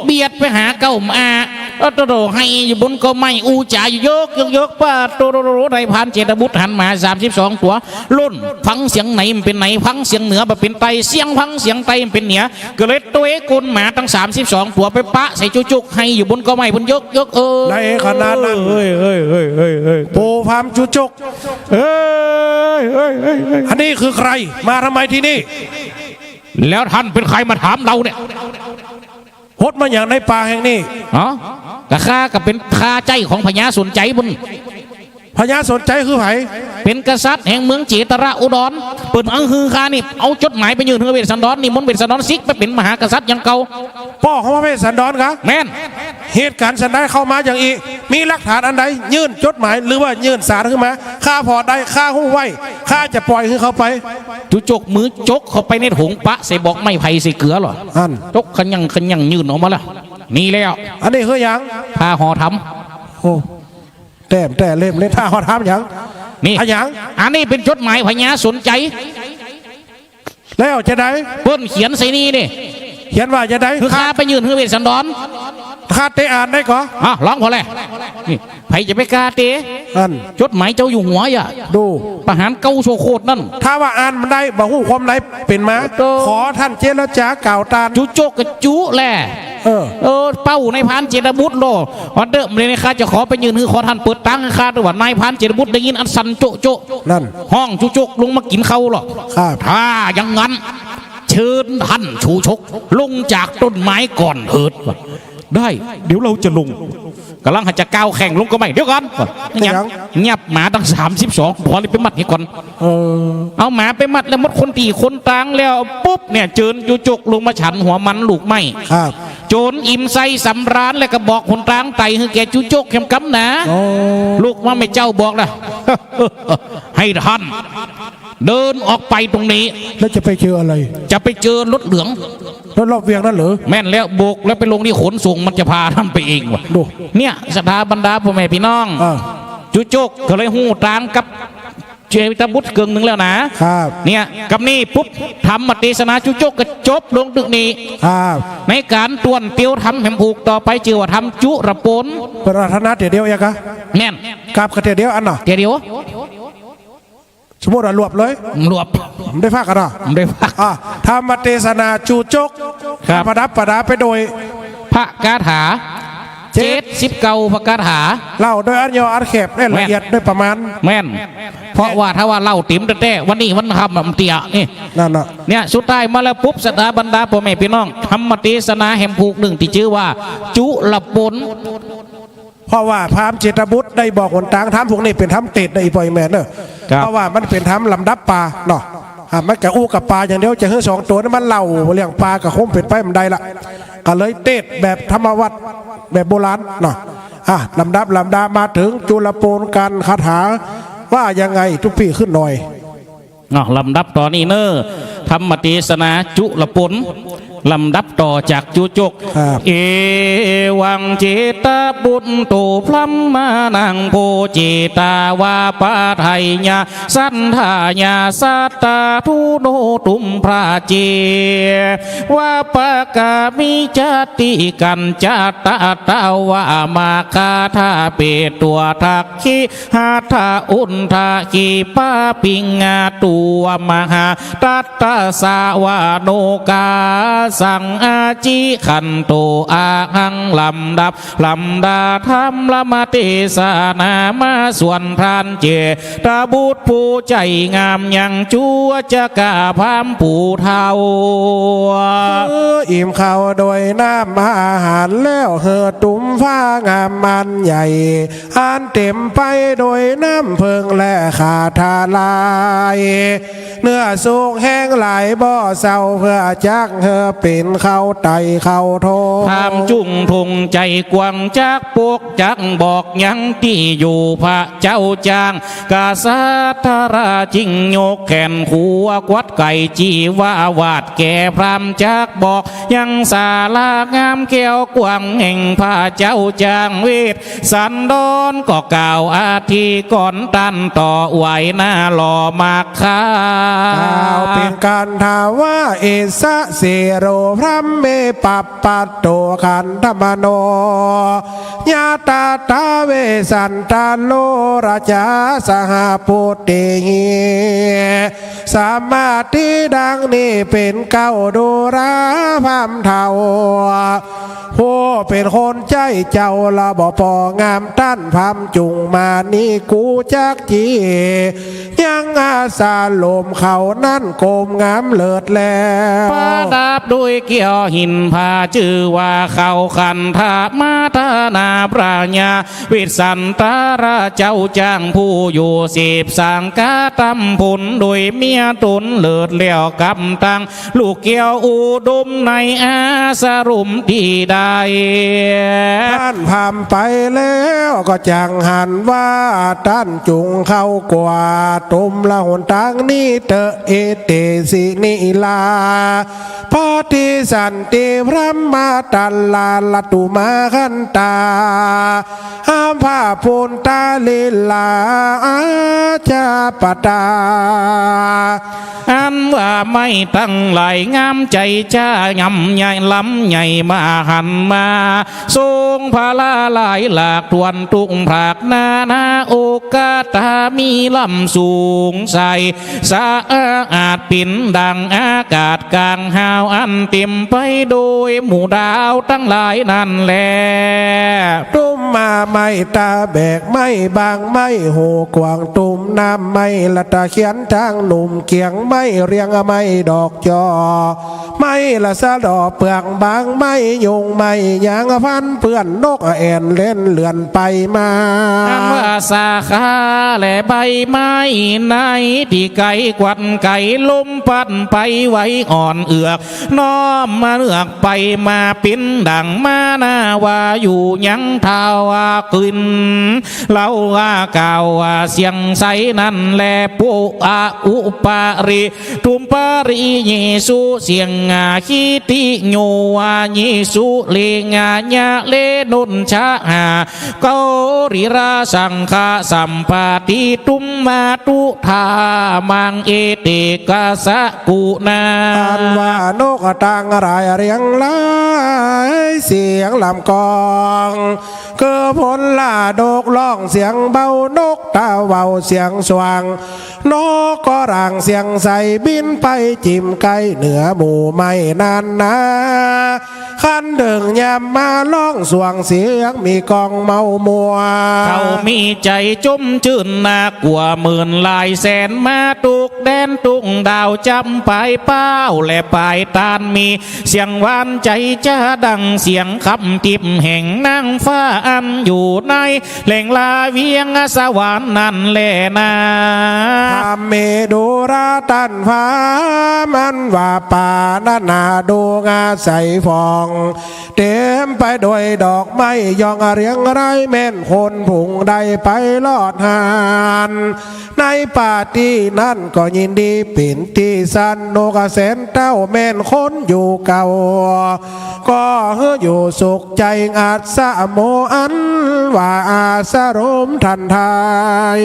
เบียดไปหาเก๊ามา เออ โตโต ไห้อยู่บนเก๊าไม้ อู้จ๋าอยู่เยิกเยิกเยิก ป้าโตโตโต นายพรานเจตบุตรหันหมาสามสิบสองตั๋ว ล่น ฟังเสียงไหนมันเป๋นไหน ฟังเสียงเหนือบ่เป๋นใต้ เสียงฟังเสียงใต้มันเป๋นเหนือ ก็เลยตวยก้นหมาตังสามสิบสองตั๋วไปปะใส่จุจุก ไห้อยู่บนเก๊าไม้ปุ้นเยิกเยิก เออ ในขณะนั้น เฮ้ย เฮ้ย เฮ้ย เฮ้ย เฮ้ย ปู่พราหมณ์จุจุก เฮ้ย เฮ้ย เฮ้ย เฮ้ย อันนี้คือใคร มาทำไมที่นี่ แล้วท่านเป็นใครมาถามเราเนี่ย ฮดมาหยังในป่าแห่งนี้ ฮะ กะข้าก็เป๋นข้าใจ๊ของพญาสนใจ๋ปุ้น พญาสนใจ๋คือใผ เป๋นกษัตริย์แห่งเมืองเจตระอุดร เปิ้นอั้งหื้อข้านี่ เอาจดหมายไปยื่นหื้อเวสสันดร นิมนต์เวสสันดรสิกไปเป๋นมหากษัตริย์อย่างเก่า ป้อของพระเวสสันดรกา แม่น เหตุก๋ารณ์สันใดเข้ามาอย่างอี้ มีหลักฐานอันใด ยื่นจดหมายหรือว่ายื่นสารขึ้นมา ข้าผ่อได้ ข้าฮู้ไว้ ข้าจะปล่อยหื้อเข้าไป จุจกมือจกเข้าไปในถุงปะใส่บอกไม้ไผ่ใส่เกลือเหรอ อั้น จกขะยังขะยังยื่นออกมาละ นี่แล้ว อันนี้คือหยัง ผ้าห่อธรรม โอ้ แต้มแต่เล่มเล่นท่าเขาถามหยัง นี่ อะหยัง อันนี้เป๋นจดหมายพญาสนใจ๋ แล้วจะได เปิ้นเขียนใส่นี่นี่ เขียนว่าจะใด คือข้าไปยื่นหื้อเวสสันดร ข้าเตอ่านได้ก่อ อ่ะ ลองผ่อแล นี่ ใผจะไปกล้าเต อั้น จดหมายเจ้าอยู่หัวอย่า ดู ประหารเก้าชั่วโคตรนั่น ถ้าว่าอ่านบ่ได้ บ่ฮู้ความในเป๋นมา โธ่ ขอต้านเจรจากล่าวตาน จุโจกกับจุแล เออ เออ เป้านายพรานเจตบุตรโล วันเดิมเลยนี่ข้าจะขอไปยื่นหื้อ ขอต้านเปิดตางหื้อข้า แต่ว่านายพรานเจตบุตรได้ยินอันสั่นโจ๊ะโจ๊ะ นั่น ฮ้องจุโจกลงมากิ๋นข้าวหรอก ครับ ถ้าอย่างนั้น เชิญต้านจุโจกลงจากต้นไม้ก่อนเถิด ได้ เดี๋ยวเราจะลง ก่ำลังหาจะก้าวแข่งลงก็ไม่ เดี๋ยวก่อน เป็นหยัง เงียบ หมาตั้งสามสิบสอง ผ่อเลยไปมัดหื้อก่อน เออ เอาหมาไปมัดแล้วหมดคนตี้คนตางแล้วปุ๊บเนี่ย เจิญจุโจกลงมาฉันหัวมันลูกไม้ ครับ โจรอิ่มไส้สำราญแล้วก็บอกหนตางไต่หื้อแก่จุโจกแหมกำหนา โอ้ ลุกมาแม่เจ้าบอกนะ ให้ต้าน เดินออกไปตรงนี้ แล้วจะไปเจออะไร จะไปเจอรถเหลือง รถรอบเวียงนั่นเหรอ แม่นแล้ว โบกแล้วไปลงตี้ขนส่ง มันจะพาต้านไปเองว่ะ ดู เนี่ย ศรัทธาบรรดาป้อแม่ปี้น้อง อ่า จุโจกก็เลยฮู้ตางกับเจตบุตรเกิ่งนึ่งแล้วนะ ครับ เนี่ย กับนี่ปุ๊บ ธรรมเตสนาจุโจกก็จบลงตึกนี้ ครับ ในก๋านต้วนเตียวธรรมแหมผูกต่อไปจื้อว่าธรรมจุลปน เปิ้นอาราธนาเตียวเดียวเองกะ แม่น กราบกะเตียวเดียวอั้นเนาะ เตียวเดียว สมมุติว่ารวบเลย รวบ บ่ได้พากกั๋นเนาะ บ่ได้พาก อ่ะ ธรรมเตสนาจุโจก ครับ ประดับประดาไปโดย พระคาถา เจ็ด เจ็ดสิบเก้าพระคาถา เล่าโดยอันย่ออันแคบ แม่น ละเอียดโดยประมาณ แม่น เพราะว่าถ้าว่าเล่าเต๋มแต๊ๆ วันนี้วันค่ำอะมันเตี้ยนี่ นั่นน่ะ เนี่ย สุดท้ายมาแล้วปุ๊บ ศรัทธาบรรดาป้อแม่ปี้น้อง ธรรมเตสนาแหมผูกนึ่งตี้จื้อว่า จุลปน เพราะว่าพราหมณ์เจตบุตรได้บอกหนตาง ธรรมพวกนี้เป๋นธรรมเตสนะ อี่ป้ออี่แม่เนอะ ครับ เพราะว่ามันเป๋นธรรมลำดับปาเนาะ อ่ะ มันกะอู้กับปาอย่างเดียว จะหื้อสองตั๋วนี่มันเล่าเรื่องปาก็คงเป๋นไปบ่ได้ละ ก็เลยเตสแบบธรรมวัตร แบบโบราณเนาะ อ่ะ ลำดับลำดามาเถิงจุลปนกัน คาถาว่ายังไง ตุ๊ปี้ขึ้นหน่อย อ่ะ ลำดับต่อนี้เน่อ ธรรมเตสนาจุลปน ลำดับต่อจากจุโจก ครับ เอวังเจตบุตโต พรหมานังโพ เจตวาปะไทยยะ สัตถายา สัตตาธุโน ตุมพระเจวะปะกามิจติ กัญจะตะตะวะมะคะทะเปตวะทักขิ หัตถะอุทธะขีปะปิงะ ตุวะมหาตัตตะสะวะโนกาสัง อาจิขันโต อะหัง ลำดับ ลำดาธรรมละมาเตสนามาส่วนพรานเจตบุตรผู้ใจ๋งามยังจั๊วจะก้าพราหมณ์ผู้เฒ่า เออ อิ่มข้าวโดยน้ำอาหารแล้ว หื้อตุ้มผ้างามอันใหญ่ อันเต๋มไปโดยน้ำเผิงและข้าทะลาย เนื้อสุกแฮงหลายบ่เซา เปื้อจักหื้อเป๋นข้าวไต่ข้าวทอง พราหมณ์จุ่งทุ่งใจ๋กว้างจักปกจักบอกยังตี้อยู่พระเจ้าจ้าง กษัตริย์ทราจึงยกแขนขัวกวัดไก่จีวาวาดแก่พราหมณ์จักบอก ยังศาลางามแก้วกว้างแห่งพระเจ้าจ้าง เวสสันดรก็กล่าวอธิกรณ์ต้านต่อไหว้หน้าหล่อมากข้า กล่าวเป๋นคาถาว่า เอสะเสโร พรหมเม ปัปปัตโต ขันธมโน ญาตาตา เวสสันตโร ราชา สหปุตติหิ สมาธิดังนี้เป๋นเก๊า ดูราพราหมณ์เฒ่า ผู้เป๋นคนใจ๊เจ้าละบ่ปองาม ต้านพราหมณ์จุ่งมานี้กูจักจี ยังอาสาลมเขานั้นโกมงามเลิศแล้ว ประดับด้วยแก้วหินผา จื้อว่าแก้วขันธมาธนา พระญา เวสสันตราเจ้าจ้างผู้อยู่สิบสังฆาตำผลโดยเมียต๋นเลิศแล้วกำตัง ลูกแก้วอุดมในอาสรมตี้ใด ต้านพราหมณ์ไปแล้วก็จักหันว่า ต้านจุ่งเข้ากว่า ตมละหนตางนี้เต๊อะ เอเตสิ นี้ลา พระ ติสันติพรหมตลา ละตุมาคันตา อัมพะปุณตะลิลา อาชาปตา อันว่าไม้ตังหลายงามใจ๋จ้า ย่ำใหญ่ล้ำใหญ่มหันต์มา ทรงพลาหลายหลากถ้วนตุ๊กพราก นานาโอกาส ต๋ามีล้ำสูงใส สะอาดเป๋นดั่งอากาศก๋างฮาว อันเต๋มไปโดยหมู่ดาวตังหลายนั้นแล ตุ้มมาไม้ต๋าแบก ไม้บาง ไม้หูกว้าง ตุ้มน้ำ ไม้ละตะเขียน จางหนุ่มเกี่ยง ไม้เรียง ไม้ดอกจอ ไม้ละสะเดาะเปื้องบาง ไม้ยุง ไม้ยาง ฟันเปื้อน นกแอ่นเล่นเลื่อนไปมา อันว่าสาขาและใบไม้ใน ตี้ไก๋กวัดไก๋ลมปัดไป ไหวอ่อนเอือก น้อมมาเลือกไปมา เป๋นดั่งมานาว่าอยู่ยัง ถ้าว่าขึ้น เล่าว่ากล่าวว่าเสียงใสนั้นแล ปุอะอุปะริ ทุมปะริเยสุ เสียงอาคิติโย วาเยสุ เลงายะเลนุนชะหา เการิราสังฆะสัมปาติ ทุมมาตุธามัง เอเตกะสะกุณา อันว่านกตังหลายเรียงรายเสียงลำกลอง คือผลละดกร้องเสียงเบา นกตาเว้าเสียงสว่าง นกก็ร้างเสียงใส บินไปจิ่มใก้เหนือหมู่ไม้นั้นนา คันเถิงยามมาร้องสว่างเสียง มีกองเมามัว เขามีใจ๋จมจื้นนัก กว่าหมื่นหลายแสน มาตุ๊กแดนตุ๊กดาว จ๋ำปายเป้าและปายตาน มีเสียงหวานใจ๋จะดั่งเสียงคำทิพย์แห่งนางฟ้า อันอยู่ในแหล่งลาเวียงสวรรค์นั้นแลนา ธรรมเมดุราต้านฟ้า มันว่าป่านั้นนา ดวงอาใสฟอง เต๋มไปโดยดอกไม้ ย่องเรียงราย แม่นคนผู้ใดไปลอดหั้น ในป่าตี้นั้นก็ยินดี เป๋นตี้สนุกแสนเต้า แม่นคนอยู่เก่า ก็หื้ออยู่สุขใจ๋ อัศโม อันว่าอาสรมทันทาย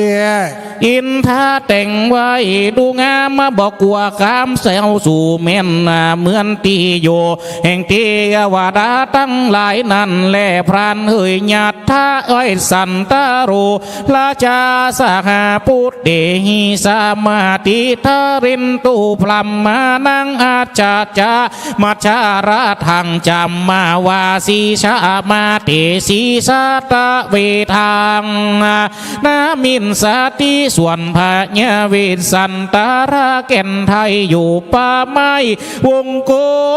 อินทาแต่งไว้ดูงาม บ่กลัวความเศร้าสู่ แม่นเหมือนตี้อยู่แห่งเตวดาตังหลายนั้นแล พรานเฮยยัตถะ อ้อยสันตะโร ราชาสหปุตเตหิ สมาติทารินตุ พรหมานังอัจจา มัจฉาราทัง จัมมาวาสีชะมาเตสี สาตะเวทัง นามินสาติ ส่วนพญาเวสสันตะราแก่นไทย อยู่ป่าไม้วงก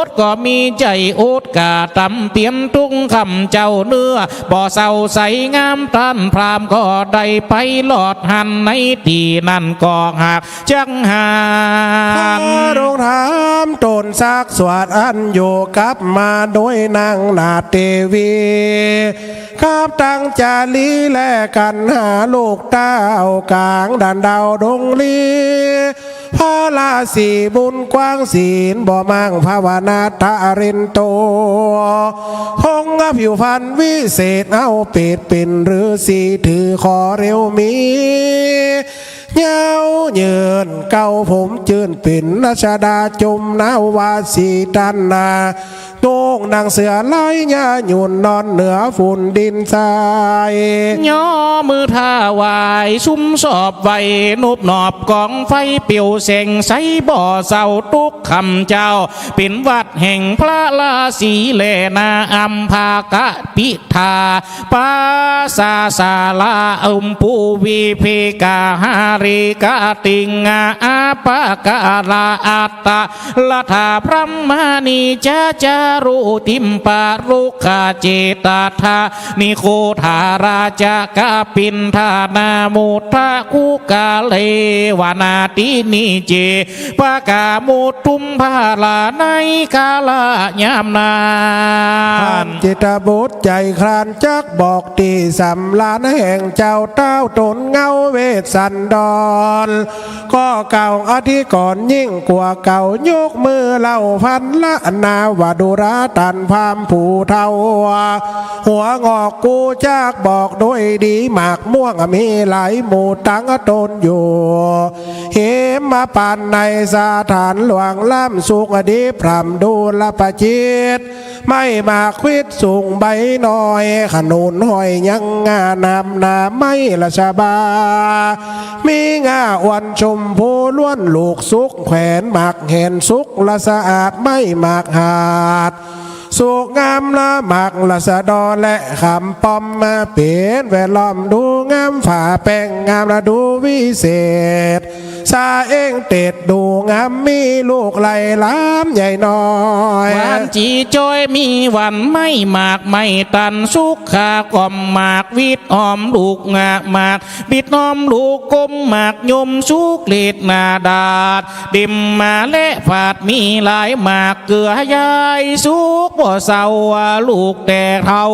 ต ก็มีใจ๋อดกาตำเปียนตุ๊กคำเจ้าเนื้อ บ่เศร้าใสงาม ต้านพราหมณ์ก็ได้ไปลอดหั้น ในตี้นั้นก็หาก จักหัน พระองค์ถามตนซักสวดอันอยู่กับมาโดยนางนาฏเตวี กับตังจารีและกัณหาลูกเต้ากลางด่านดาวดงลี พระราศีบุญกว้างศีลบ่มั่งภาวนาทารินโต พงศ์ผิวพรรณวิเศษเอาเปรียบเป๋นฤๅษีถือขอเร็วมี เย้าเยินเกล้าผมจื้นเป๋นรัชดาจุมนาวาสีตันนา นุ่งหนังเสือลายหญ้าหยุ่นนอนเหนือฝุ่นดินทราย ย่อมือถวายสุมสอบไหว้นบนอบกองไฟเปลวแสงใสบ่เศร้าตุ๊กคำเจ้า เป๋นวัตรแห่งพระราศีแลนา อัมพากะปิ ทาปาสาสาลาอุมปูวิเภกาหาริกาติงอาอาปาการาอัตตะละถาพรหมานิจจาจารุ ติมปะรุกขเจตทา นิโคทาราจะกะปินทานามุทธะคุกะเลวนาทินิเจ ปะกามุตทุมภาลาในกาละยามนั้น ท่านจิตบุตรใจ๋คลานจักบอกตี้สำราญแห่งเจ้าเต้าต๋นเงาเวสสันดร ก็เก่าอธิกรณ์ยิ่งกว่าเก่ายกมือเล่าพรรณนาว่าดูราต้านพราหมณ์ผู้เฒ่า หัวงอกกูจักบอกด้วยดีหมากม่วงมีหลายหมู่ตั้งต๋นอยู่ เหมปานในสถานหลวงล้ำสุขดีพร่ำดูรประจิต ไม้หมากควิดสูงใบน้อย ขนุนห้อยยังงามนำหน้าไม้ราชบา มีง่าอ่อนชมพูล้วนลูกสุก แขวนหมากแหนสุกละสะอาด ไม้หมากหาด สุกงามละหมากราษฎรและคำป้อมมาเป๋นแวดล้อมดูงาม ฝ่าแป้งงามละดูวิเศษ สาเอ็งเต็ดดูงาม มีลูกไหล่หลามใหญ่น้อย หวานจี๋จ้อยมีหวาน ไม้หมากไม้ตันสุก ขากล่อมหมากวิดหอมลูกงาหมาก บิดหอมลูกกลมหมากยมสุกฤทธิ์หน้าดาด ดิมมาและฝาดมีหลายหมากเกือยายสุกบ่เศร้าลูกแต่เฒ่า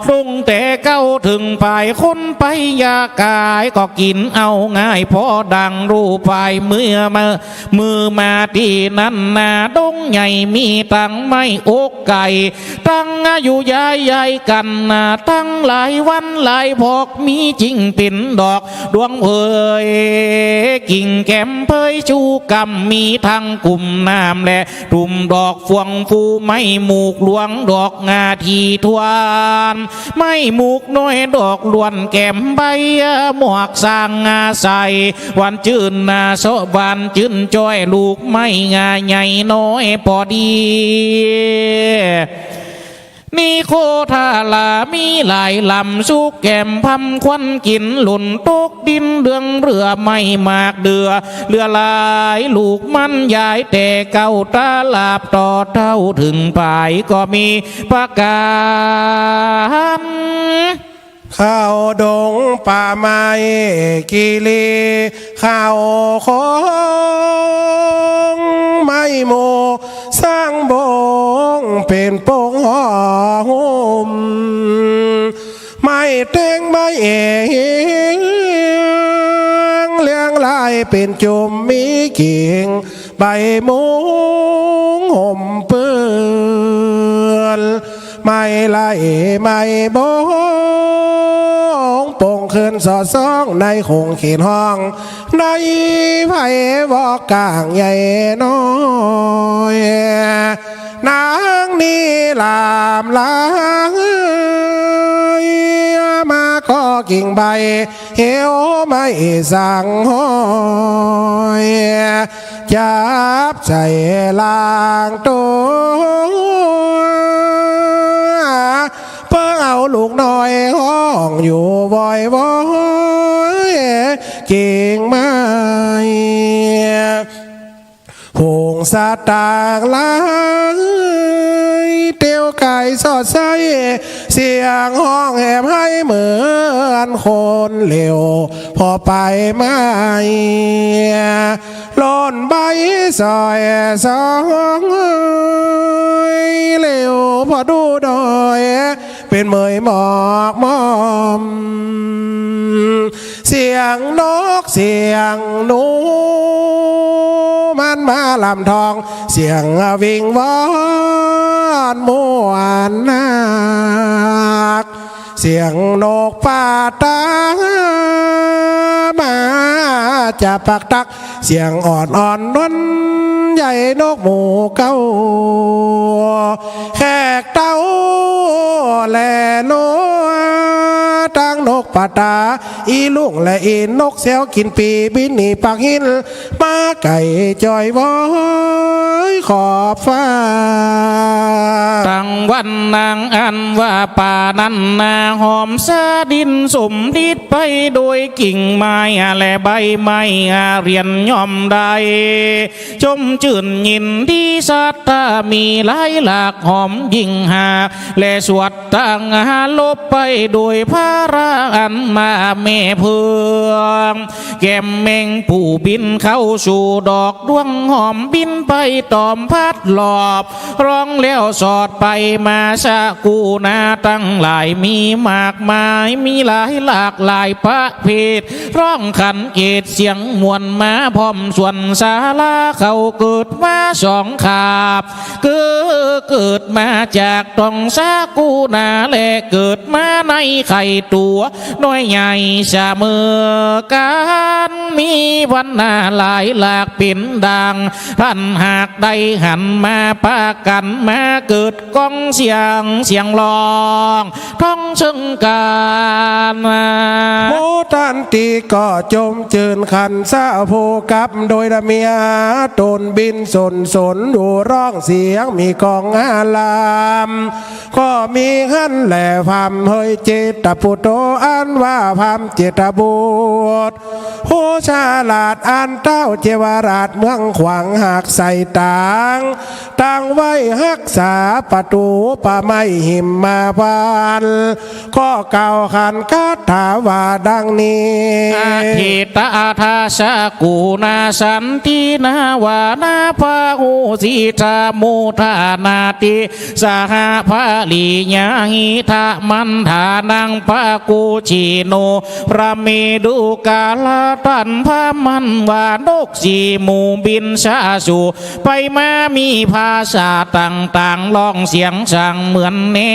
ลงแต่เก๊าเถิงปายคนไปยากาย ก็กิ๋นเอาง่ายพอดังรูปปาย เมื่อมา เมื่อมาตี้นั้นนาดงใหญ่มีตังไม้อกไก่ ตังอายุยายยายกั๋นนาตังหลายวันหลายพอก มีจิ่งเป๋นดอกดวงเผย กิ่งแก้มเผยชูกำ มีตังกุ่มน้ำและตุ่มดอกฟวงฟู ไม้หมูกหลวงดอกงาทีทวน ไม้หมูกน้อยดอกล้วนแก้มใบ หมวกสร้างงาใส หวานจื้นนาเสาะหวานจื้นจ้อย ลูกไม้งาใหญ่น้อยปอดี นิโคทารามีหลายลำสุกแก้มพำควันกิ๋นหล่นตกดินเดืองเรือ ไม้หมากเดือเรือหลาย ลูกมันยายแต่เก๊าตาลาบต่อเต้าเถิงปายก็มีประก๋าน เข้าดงป่าไม้กิริ เข้าโขงไม้หมู่ สร้างบงเป๋นปงห่อหุ้ม ไม้แต้งไม้เอง เลี้ยงลายเป๋นจุ่ม มีกิ่งใบมุงห่มเปื้อน ไม้ไล่ไม้บง โป่งขึ้นสอดส่องในขงเขตห้อง ในไพวอกกลางใหญ่น้อย นางนี้หลามหลาย มาก็กิ่งใบ เหี่ยวไม้สังห้อย จับใส่หลังตัว เปิ้งเอาลูกน้อยฮ้องอยู่วอยวอย กิ่งไม้ ผงสตางค์หลาย เตียวไก่สอดไส้ เสียงฮ้องแหบไห้เหมือนคนเหลว พอไปไม่ หล่นใบสอยสอง เหลวพอดูดอย เป๋นเหมยหมอกหมอม เสียงนกเสียงหนู มันมาลำทอง เสียงวิงวอนม่วนนัก เสียงนกป่าตามาจะปักตัก เสียงอ่อนอ่อนนวลใหญ่นกหมู่เก๊า แขกเต้าแลหลัว ตังนก ปะตา อีลุงและอีนกแซวกิ๋นปี๋ บินหนีปากหิน มาไก๋จ้อยว้อยขอบฟ้า ตังวันนางอันว่าป่านั้นนา หอมสะดินสมฤทธิ์ไปโดยกิ่งไม้และใบไม้ เรียนย่อมได้ ชมจื้นยินดีศรัทธามีหลายหลาก หอมยิ่งหาก และสวดตั้งหาลบไปโดยพระอันมาแม่เพิง แก้มแมงผู้บินเข้าสู่ดอกดวงหอม บินไปตอมพัดรอบ ร้องแล้วสอดไปมา สกุณาตังหลายมีมากมาย มีหลายหลากหลายประเภท ร้องขันเกศเสียงม่วนมาพร้อมส่วนสารา เขาเกิดมาสองขาบ คือเกิดมาจากต๊องสกุณา และเกิดมาในไข่ตั๋วน้อยใหญ่เสมอกั๋น มีวรรณาหลายหลากเป๋นดัง ต้านหากได้หันมาปะกั๋นมาเกิดก้องเสียง เสียงร้อง ท้องเซิงกั๋น หมู่ต้านตี้ก็จมจื้นขันสะโภกับ โดยละเมียต๋นบินสนสน ดูร้องเสียงมีก้องอาราม ก็มีหั้นแหละ พราหมณ์เฮยเจตปุตโต อันว่าพราหมณ์เจตบุตร ผู้ฉลาดอันเต้าเจวราชเมืองขวางหากใส่ตาง ตั้งไว้ฮักษาประตู๋ป่าไม้หิมพานต์ ก็กล่าวขันคาถาว่าดังนี้ อะทิตตะทาสกุณาสันตินาวานาพาหุสิทามุทานาติ สหะภริยาหิทะมันทานังปะกุจิโน พระเมรุกาลาตันพระมันวานกสี่หมู่บินสะสู่ ไปมามีภาษาต่างๆ ร้องเสียงสั่งเหมือนแน่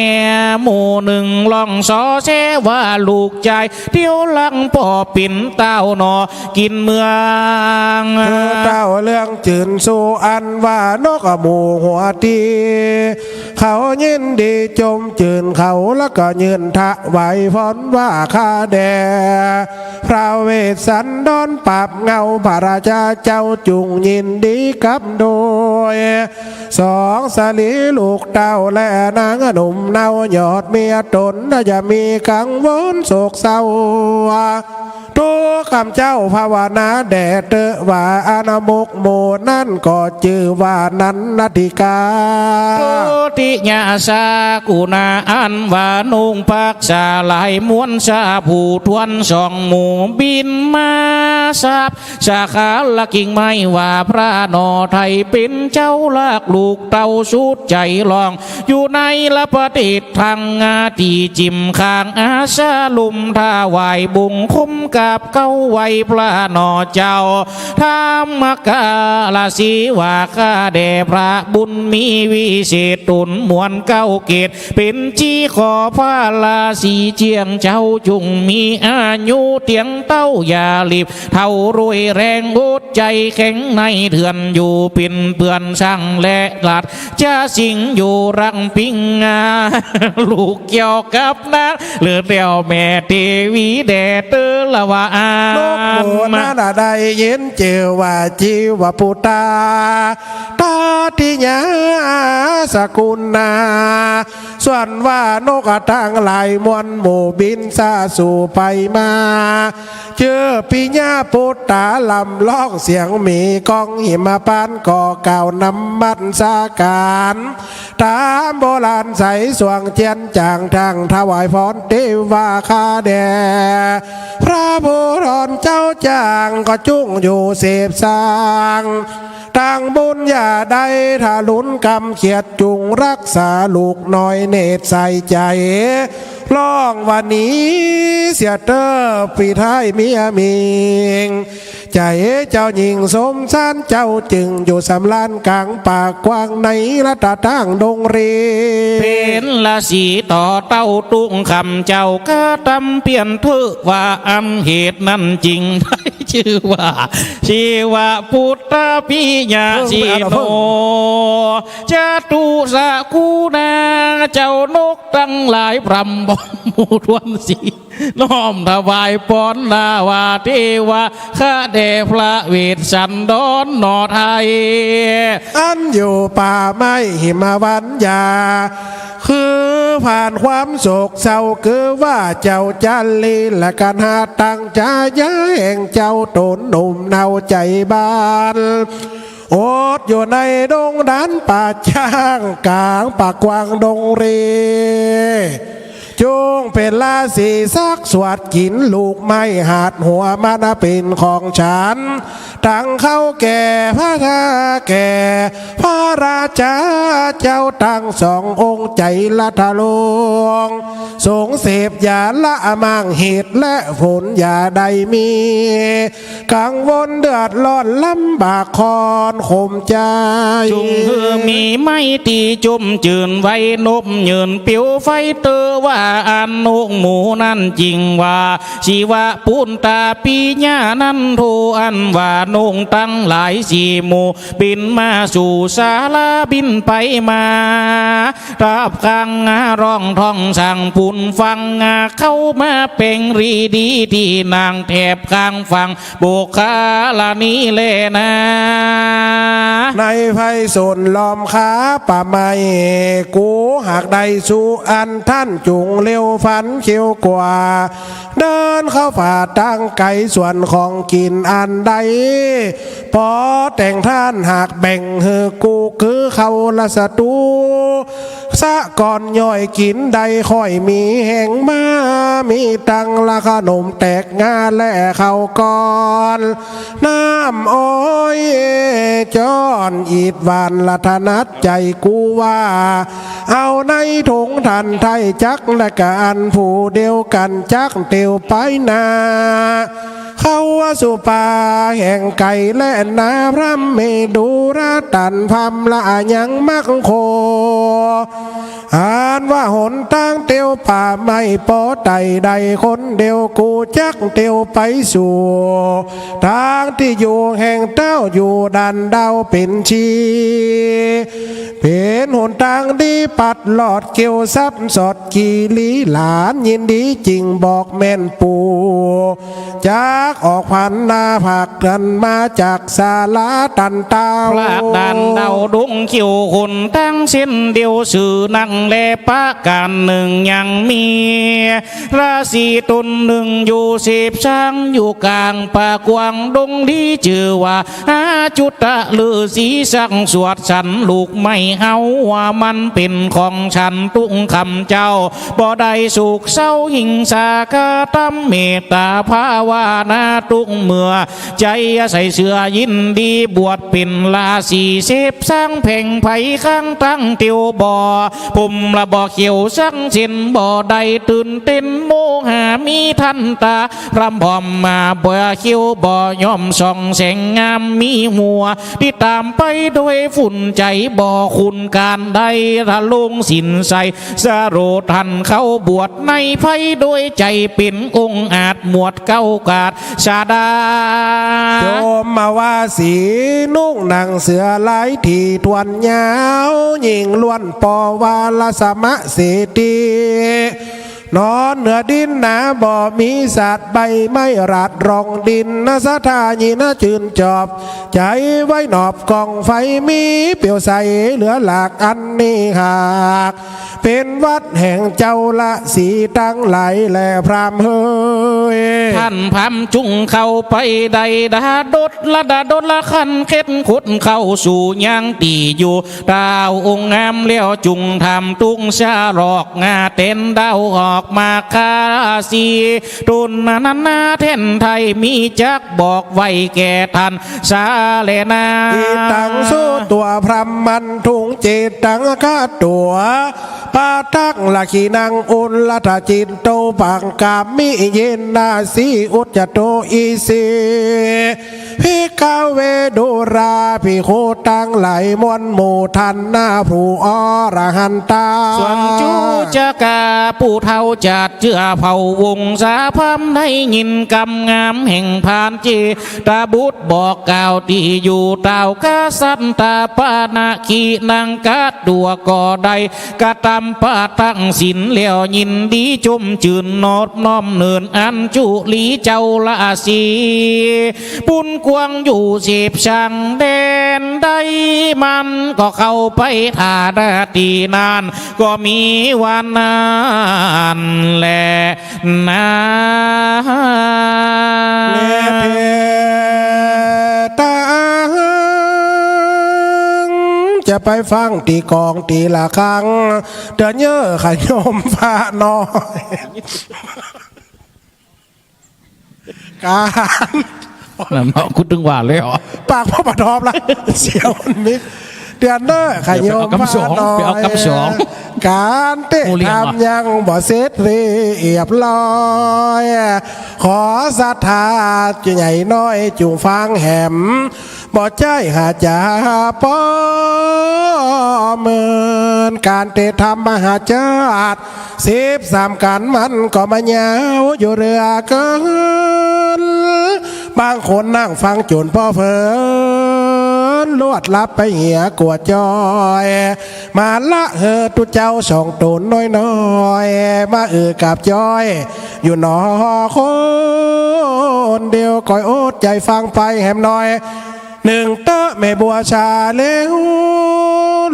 หมู่นึ่งร้องส่อแสว่าลูกจาย เตียวหลังป้อเป๋นเต้าหน่อกิ๋นเมือง คือเต้าเรื่องจื้นสู่อันว่านกหมู่หัวตี้ เขายินดีจมจื้นเขา แล้วก็ยื่นถวายพรว่าข้าแด่พระเวสสันดรปราบเหง้าพระราชาเจ้า จุ่งยินดีกับโดย สองสะหลีลูกเต้า และนางหนุ่มเนาหยอดเมียต๋น ถ้าจะมีกังวลโศกเศร้า ตุ๊ข้าเจ้าภาวนาแด่เต๊อะว่า อนมกหมู่นั้นก็จื้อว่านันทนาทิกา ทุติยะสกุณาอันว่านุ่งปักษาลายม้วนสาผู้ทวนสองหมู่บินมาสับ สาขาละกิ่งไม้ว่าพระหน่อไทยเป๋นเจ้า ลากลูกเต้าสุดใจ๋ร้อง อยู่ในละประเทศทางอาตี้จิ่มข้างอาสาลุม ถวายบุงคมกราบเก้าไหว้พระหน่อเจ้า ธรรมกาลสีว่าข้าแด่พระบุญมีวิเศษต๋นมวลเก้าเกต เป๋นจีขอพระราศีเจียงเจ้าจุ่งมีอายุเตียงเต้าอย่าหลีบ เฒ่ารวยแรงอดใจ๋แข็งในเถื่อนอยู่เป๋นเปื้อนสังและหลัด จะสิงอยู่รังปิงงา ลูกเกี่ยวกับนางเลือดแล้วแม่เตวีแด่เต๊อะละว่า นกหมู่นั้นได้ยินจื้อว่าจีวปุตตา ตติยาสกุณา ส่วนว่านกตังหลายมวลหมู่บินสาสู่ไปมา จื้อปิยปุตตาลำร้องเสียงมีก้องหิมพานต์ ก็กล่าวนมัสก๋านต๋ามโบราณใสสว่างเจียนจ่าง ทั้งถวายพรเตวาข้าแด่พระผู้ดอนเจ้าจ่าง ก็จุ่งอยู่เสพสร้าง ตังบุญอย่าได้ทารุณกำเขียด จุ่งรักษาลูกน้อยเนตรใสใจ๋ ร้องว่าหนีเสียเต๊อะปี้ไท้เมียหมิง ใจ๋เจ้าหญิงสมสารเจ้าจึ่งอยู่สำราญก๋างป่ากว้างในละตะตางดงรี เป๋นราศีต่อเต้าตุ๊ข้าเจ้ากระตำเปียรเต๊อะว่าอันเหตุนั้นจิ่งได้ จื้อว่า ชีวปุตตปิยะ เพิ่งไปอ่าน สิโน เพิ่ง จตุสกุณา เจ้านกตังหลาย พร่ำบ่หมู่ถ้วนสี น้อมถวายปอนนาวาเทวา ข้าแด่พระเวสสันดรหนอไทย อันอยู่ป่าไม้หิมวันยา คือผ่านความโศกเศร้า คือว่าเจ้าจารีและกันหาตั้งจายาแห่งเจ้าตนหนุ่มเนาใจ๋บาน อดอยู่ในดงดานป่าจ๊าง ก๋างป่ากว้างดงรี จุ่งเป๋นราศีสักสวดกิ๋นลูกไม้ หาดหัวมันเป๋นของฉัน ตังเข้าแก่พระทาแก่พระราชาเจ้าตังสององค์ ใจ๋ละทะลวง สงเสพอย่าละมั่ง เหตุและผลอย่าได้มี กังวลเดือดร้อนลำบากคอนขมใจ๋ จุ่งหื้อมีไม้ตี้จุ่มจื้นไว้ นบยืนปิวไฟเตื้อว่า อันนกหมู่นั้นจิ่งว่า ชีวปุตตปิยะนันโท อันว่านกตังหลายสี่หมู่ บินมาสู่ศาลาบินไปมา ทับข้างร้องท้องสั่งปุ้นฟัง เข้ามาเป่งรีดีตี้นั่งแถบข้างฝั่ง ปุคคลานี้แลนา ในไพศาลล้อมคาป่าไม้ กูหากได้สู่อัน ต้านจุ่งเร็วฟันเขียวกว่า เดินเข้าป่าตั้งไก๋ ส่วนของกิ๋นอันใด ปอแต่งต้านหากแบ่งหื้อกู คือเข้าละสตู สะก่อนย่อยกิ๋นได้ค่อยมีแฮงมา มีตังละขนมแตกงาและข้าวก้อน น้ำอ้อยจ้อนอีดหวานละถนัดใจ๋กูว่า เอาในถุงทันไทยจัก และกะอันผู้เดียวกั๋นจัก เตียวไปนา เข้าสู่ป่าแห่งไก๋และนา พร่ำเมดูราตันพร่ำละยังมักโค อันว่าหนตางเตียวป่าไม้ปอไต่ได้คนเดียว กูจักเตียวไปสู่ ตางตี้อยู่แห่งเต้าอยู่ด่านดาวเป๋นชี เป๋นหนตางดีปัดลอดเกี่ยวซับสอด กี่ลีหลานยินดีจิ่งบอกแม่นปู่ จักออกพันนาผลักดันมาจากศาลาตันเต้า พระด่านดาวดงเขียวหนตางเส้นเดียว ซื่อนักแลประก๋านนึ่งยังมี ราศีต๋นนึ่งอยู่เสพสางอยู่ก๋างป่ากว้างดงดี จื้อว่า อาจุตะฤๅษีสักสวดสรรลูกไม้เฮาว่ามันเป๋นของฉันตุ๊กค่ำเจ๊า บ่ได้สุขเศร้าหิงสาคาตำเมตต๋าภาวนาตุ๊กเมื่อ ใจ๋ใส่เสื้อยินดีบวชเป๋นราศีเสพสางแผงไพข้างตั้งเตียวบ่ ผมละบ่เขียวสักเส้น บ่ได้ตื่นเต้นโมหามีทันตา พร่ำพร้อมมาบ่เขียวบ่ย่อมส่องแสงงามมีหัว ติดต๋ามไปโดยฝุ่นใจ๋บ่คุ้นก๋านได้ทะลงศีลใส สโรธหันเข้าบวชในไพโดยใจ๋เป๋นองค์อาจหมวดเก้ากาดสดา โจมมาวาสีนุ่งหนังเสื้อลายถี่ถ้วนยาว หญิงล้วนปอวาลสมะเสตี นอนเหนือดินหนาบ่มีสัตว์ ใบไม้รัดรองดินนะ สะทายินนะจื่นจอบ ใจ๋ไว้นอบกองไฟมีเปลวใสเหลือหลาก อันนี้หากเป๋นวัดแห่งเจ้าละสีตังหลายแลพราหมณ์เฮย ต้านพราหมณ์จุ่งเข้าไปได้ดาดดละดาดดละคันเข็ดขุดเข้าสู่ยังตี้อยู่ ต้าวองค์งามแล้วจุ่งถามตุ๊กสะหลอกงาเต็นดาวออกมาคาสี ต๋นนั้นนาแท่นไทยมีจักบอกไว้แก่ต้านสาแลนา อีตังสู้ตั๋วพราหมณ์มันทุงเจตังฆ่าตั๋ว ปะทัง ละขีนัง อุลทะจิตโต ปังกามิ ยินนาสี อุจจโต อิสิ ภิกขเว ดูราภิกขุตังหลายมวลหมู่ท่านนาผู้อรหันตา ส่วนจุจกาผู้เฒ่าจัดเจื้อเผ่าวงศาพราหมณ์ ได้ยินกำงามแห่งพราหมณ์เจตบุตรบอกกล่าวตี้อยู่ ต้าวกษัตริย์ ตาปะนะขีนังกะตั๋วก็ได้ กระตำปะตังศีลแล้วยินดีจมจื้นนอบน้อมเนินอัญจุลีเจ้าราศี ปุ้นกว้างอยู่สิบช่างแดนใด มันก็เข้าไปถ่านาตี้นั้น ก็มีวันนั้นแลนา เนเพตัง จะไปฟังตี้กองตี้ละครั้ง เดี๋ยวเย้อค่ะโยมพระน้อย การ นั่นเนาะ กูตึงว่าแล้ว ปากพ่อปะทอบละ เสียวมันมิด เดี๋ยวเย้อค่ะโยมพระน้อย ไปเอากำสอง ไปเอากำสอง การเต๊ะ กูเรียนว่ะ ทำยังบ่เสร็จเรียบร้อย ขอศรัทธาจะใหญ่น้อยจุ่งฟังแหม บ่ใจ้หาจะปอเมิน ก๋านเตะธรรมมหาชาติ สิบสามกัณฑ์มันก็มายาวอยู่เหลือเกิน บางคนนั่งฟังจ๋นปอเผิน ลวดลับไปเหียกั๋วจ้อย มาละเฮอตุ๊เจ้าสองต๋นน้อยๆ มาอือกับจ้อย อยู่หนอคนเดียว ก้อยอดใจ๋ฟังไปแหมหน่อย นึ่งเต๊อะแม่บัวชาเร็ว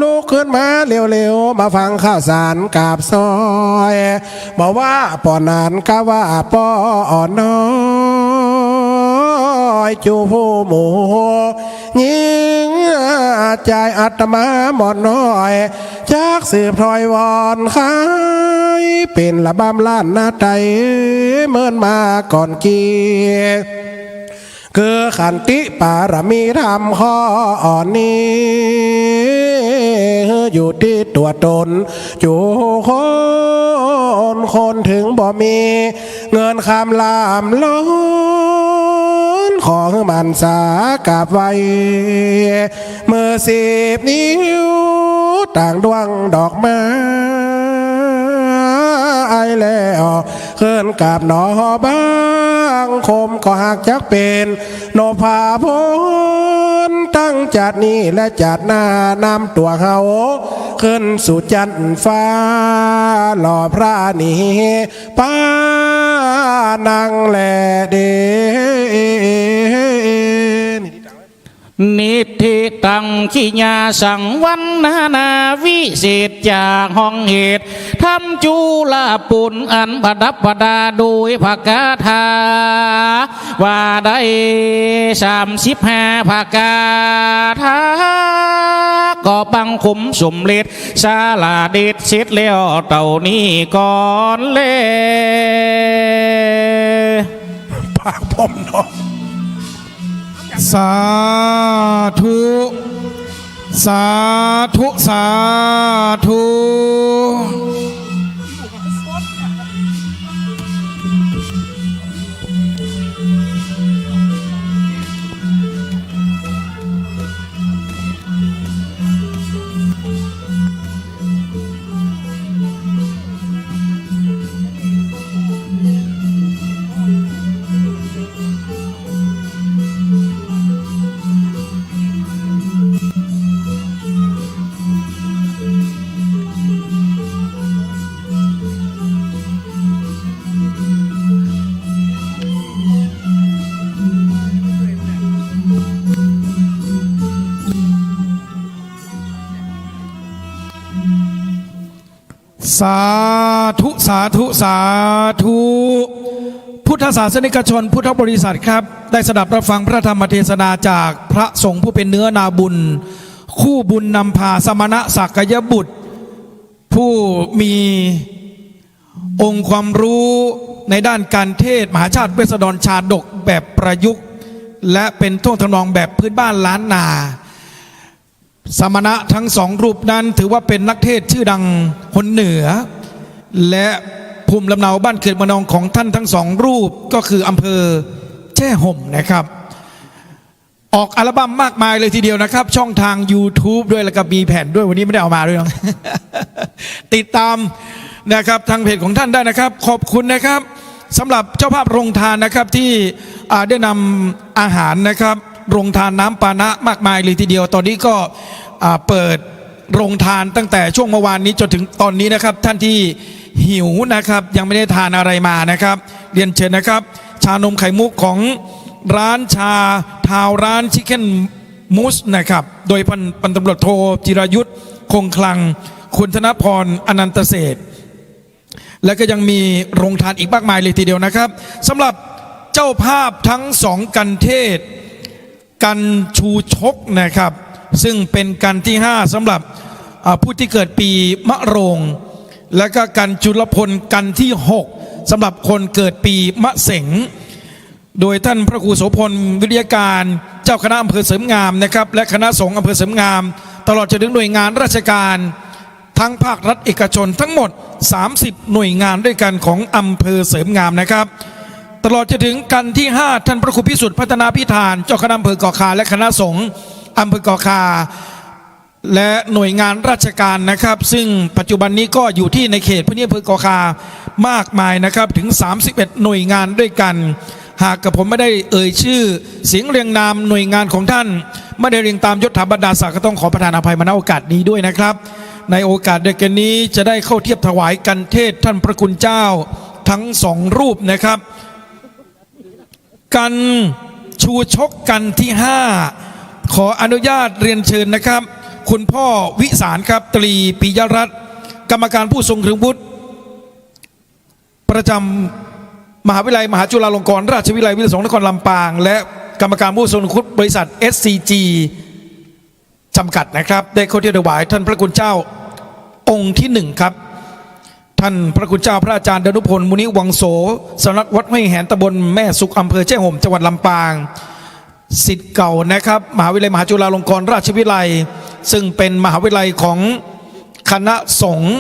ลุกขึ้นมาเร็วๆ มาฟังข่าวสารกาบซอย บ่ว่าป้อหนานกาว่าป้อน้อย จู๋ผู้หมู่ญิง จายอาตมาหม่อมน้อย จักสืบถ้อยวอนไข เป๋นละบำล้านนาไต เมินมาก่อนกี้ คือขันติปารมีธรรมข้อนี้ อยู่ตี้ตั๋วต๋นจู๋คน คนเถิงบ่มีเงินคำลามล้น ขอหื้อหมั่นสากราบไหว้ มือสิบนิ้ว ต่างดวงดอกไม้แล้ว ขึ้นกราบหนอบังคม ก็หากจักเป๋นนพพล ตั้งจาตินี้และจาติหน้านำตั๋วเฮา ขึ้นสู่จั๊นฟ้า หล่อพระนิพพานังแลเด้อ นิทธิตัง กิยาสังวรรณนา วิเศษจากห้องเหตุ ธรรมจุลปุณ อันประดับประดาโดยพระคาถา ว่าได้สามสิบห้าพระคาถา ก็บังคมสมเร็จ สละเด็จเสร็จแล้วเต้านี้ก่อนแล ปากผมเนาะ สาธุ สาธุ สาธุ สาธุ สาธุ สาธุ พุทธศาสนิกชน พุทธบริษัทครับ ได้สดับรับฟังพระธรรมเทศนาจากพระสงฆ์ผู้เป็นเนื้อนาบุญ คู่บุญนำพาสมณะสักยบุตร ผู้มีองค์ความรู้ในด้านการเทศน์มหาชาติเวสสะดรชาดกแบบประยุกต์ และเป็นท่วงทำนองแบบพื้นบ้านล้านนา สมณะทั้งสองรูปนั้นถือว่าเป็นนักเทศน์ชื่อดังคนเหนือ และภูมิลำเนาบ้านเกิดเมืองนอนของท่านทั้งสองรูปก็คืออำเภอแจ้ห่มนะครับ ออกอัลบั้มมากมายเลยทีเดียวนะครับ ช่องทางยูทูบด้วย แล้วก็มีแผ่นด้วย วันนี้ไม่ได้เอามาด้วยเนาะ ติดตามนะครับ ทางเพจของท่านได้นะครับ ขอบคุณนะครับ สำหรับเจ้าภาพโรงทานนะครับ ที่ อ่า ได้นำอาหารนะครับ โรงทานน้ำปานะมากมายเลยทีเดียว ตอนนี้ก็ อ่า เปิดโรงทานตั้งแต่ช่วงเมื่อวานนี้จนถึงตอนนี้นะครับ ท่านที่หิวนะครับ ยังไม่ได้ทานอะไรมานะครับ เรียนเชิญนะครับ ชานมไข่มุกของร้านชา ทาวร้าน Chicken Mousse นะครับ โดยพัน พันตำรวจโทจิรายุทธ คงคลัง คุณธนพร อนันตเศรษฐ และก็ยังมีโรงทานอีกมากมายเลยทีเดียวนะครับ สำหรับเจ้าภาพทั้งสองกัณฑ์เทศน์ กัณฑ์ชูชกนะครับ ซึ่งเป็นกัณฑ์ที่ห้าสำหรับ อ่า ผู้ที่เกิดปีมะโรง และก็กัณฑ์จุลพล กัณฑ์ที่หกสำหรับคนเกิดปีมะเสง โดยท่านพระครูโสภณ วิริยการ เจ้าคณะอำเภอเสริมงามนะครับ และคณะสงฆ์อำเภอเสริมงาม ตลอดจนถึงหน่วยงานราชการ ทั้งภาครัฐเอกชนทั้งหมด สามสิบ หน่วยงานด้วยกันของอำเภอเสริมงามนะครับ ตลอดจนถึงกัณฑ์ที่ห้า ท่านพระครูพิสุทธิ์ พัฒนาพิธาน เจ้าคณะอำเภอเกาะคา และคณะสงฆ์อำเภอเกาะคา และหน่วยงานราชการนะครับ ซึ่งปัจจุบันนี้ก็อยู่ที่ในเขตพื้นที่อำเภอเกาะคามากมายนะครับ ถึง สามสิบเอ็ด หน่วยงานด้วยกัน หากกระผมไม่ได้เอ่ยชื่อเสียงเรียงนามหน่วยงานของท่าน ไม่ได้เรียงตามยศถาบรรดาศักดิ์ ก็ต้องขอประทานอภัยมา ณ โอกาสนี้ด้วยนะครับ ในโอกาสเดียวกันนี้จะได้เข้าเทียบถวายกัณฑ์เทศน์ท่านพระคุณเจ้าทั้งสองรูปนะครับ กัณฑ์ชูชกกัณฑ์ที่ห้า ขออนุญาตเรียนเชิญนะครับ คุณพ่อวิสารครับ ตรีปิยรัตน์ กรรมการผู้ทรงคุณวุฒิ ประจำมหาวิทยาลัยมหาจุฬาลงกรณราชวิทยาลัยวิทยาลัยสงฆ์นครลำปาง และกรรมการผู้ทรงคุณวุฒิบริษัท เอสซีจี จำกัดนะครับ ได้เข้าเทียบถวายท่านพระคุณเจ้าองค์ที่หนึ่งครับ ท่านพระคุณเจ้าพระอาจารย์ดานุพล มุนิวังโส สำนักวัดห้วยแหน ตำบลแม่สุก อำเภอแจ้ห่ม จังหวัดลำปาง ศิษย์เก่านะครับ มหาวิทยาลัยมหาจุฬาลงกรณราชวิทยาลัย ซึ่งเป็นมหาวิทยาลัยของคณะสงฆ์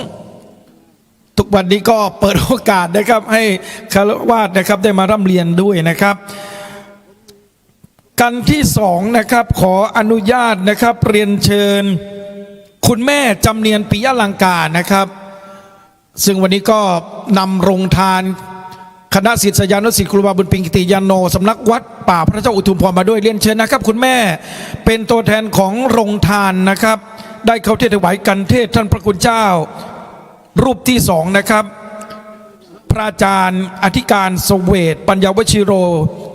ทุกวันนี้ก็เปิดโอกาสนะครับ ให้ฆราวาสนะครับ ได้มาร่ำเรียนด้วยนะครับ กัณฑ์ที่สองนะครับ ขออนุญาตนะครับ เรียนเชิญคุณแม่จำเนียน ปิยะลังกานะครับ ซึ่งวันนี้ก็นำโรงทาน คณะศิษยานุศิษย์ครูบาบุญปิง กิติยาโน สำนักวัดป่าพระเจ้าอุทุมพรมาด้วย เรียนเชิญนะครับ คุณแม่เป็นตัวแทนของโรงทานนะครับ ได้เข้าเทียบถวายกัณฑ์เทศน์ท่านพระคุณเจ้า รูปที่สองนะครับ พระอาจารย์อธิการเสวต ปัญญาวชิโร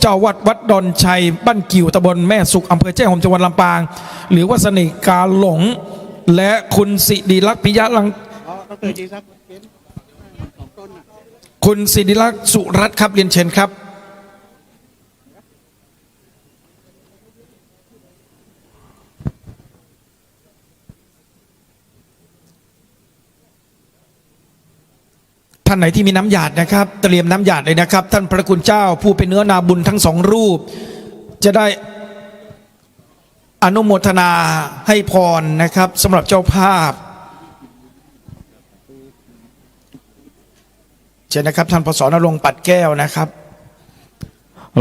เจ้าวัดวัดดอนชัย บ้านกิ่ว ตำบลแม่สุก อำเภอแจ้ห่ม จังหวัดลำปาง หรือว่าเสน่ห์กาหลง และคุณสิริลักษณ์ ปิยะลัง คุณสิริลักษณ์ สุรัตน์ครับ เรียนเชิญครับ ท่านไหนที่มีน้ำหยาดนะครับ เตรียมน้ำหยาดเลยนะครับ ท่านพระคุณเจ้าผู้เป็นเนื้อนาบุญทั้งสองรูป จะได้อนุโมทนาให้พรนะครับ สำหรับเจ้าภาพ เชิญนะครับ ท่าน ผส.ณรงค์ ปัดแก้วนะครับ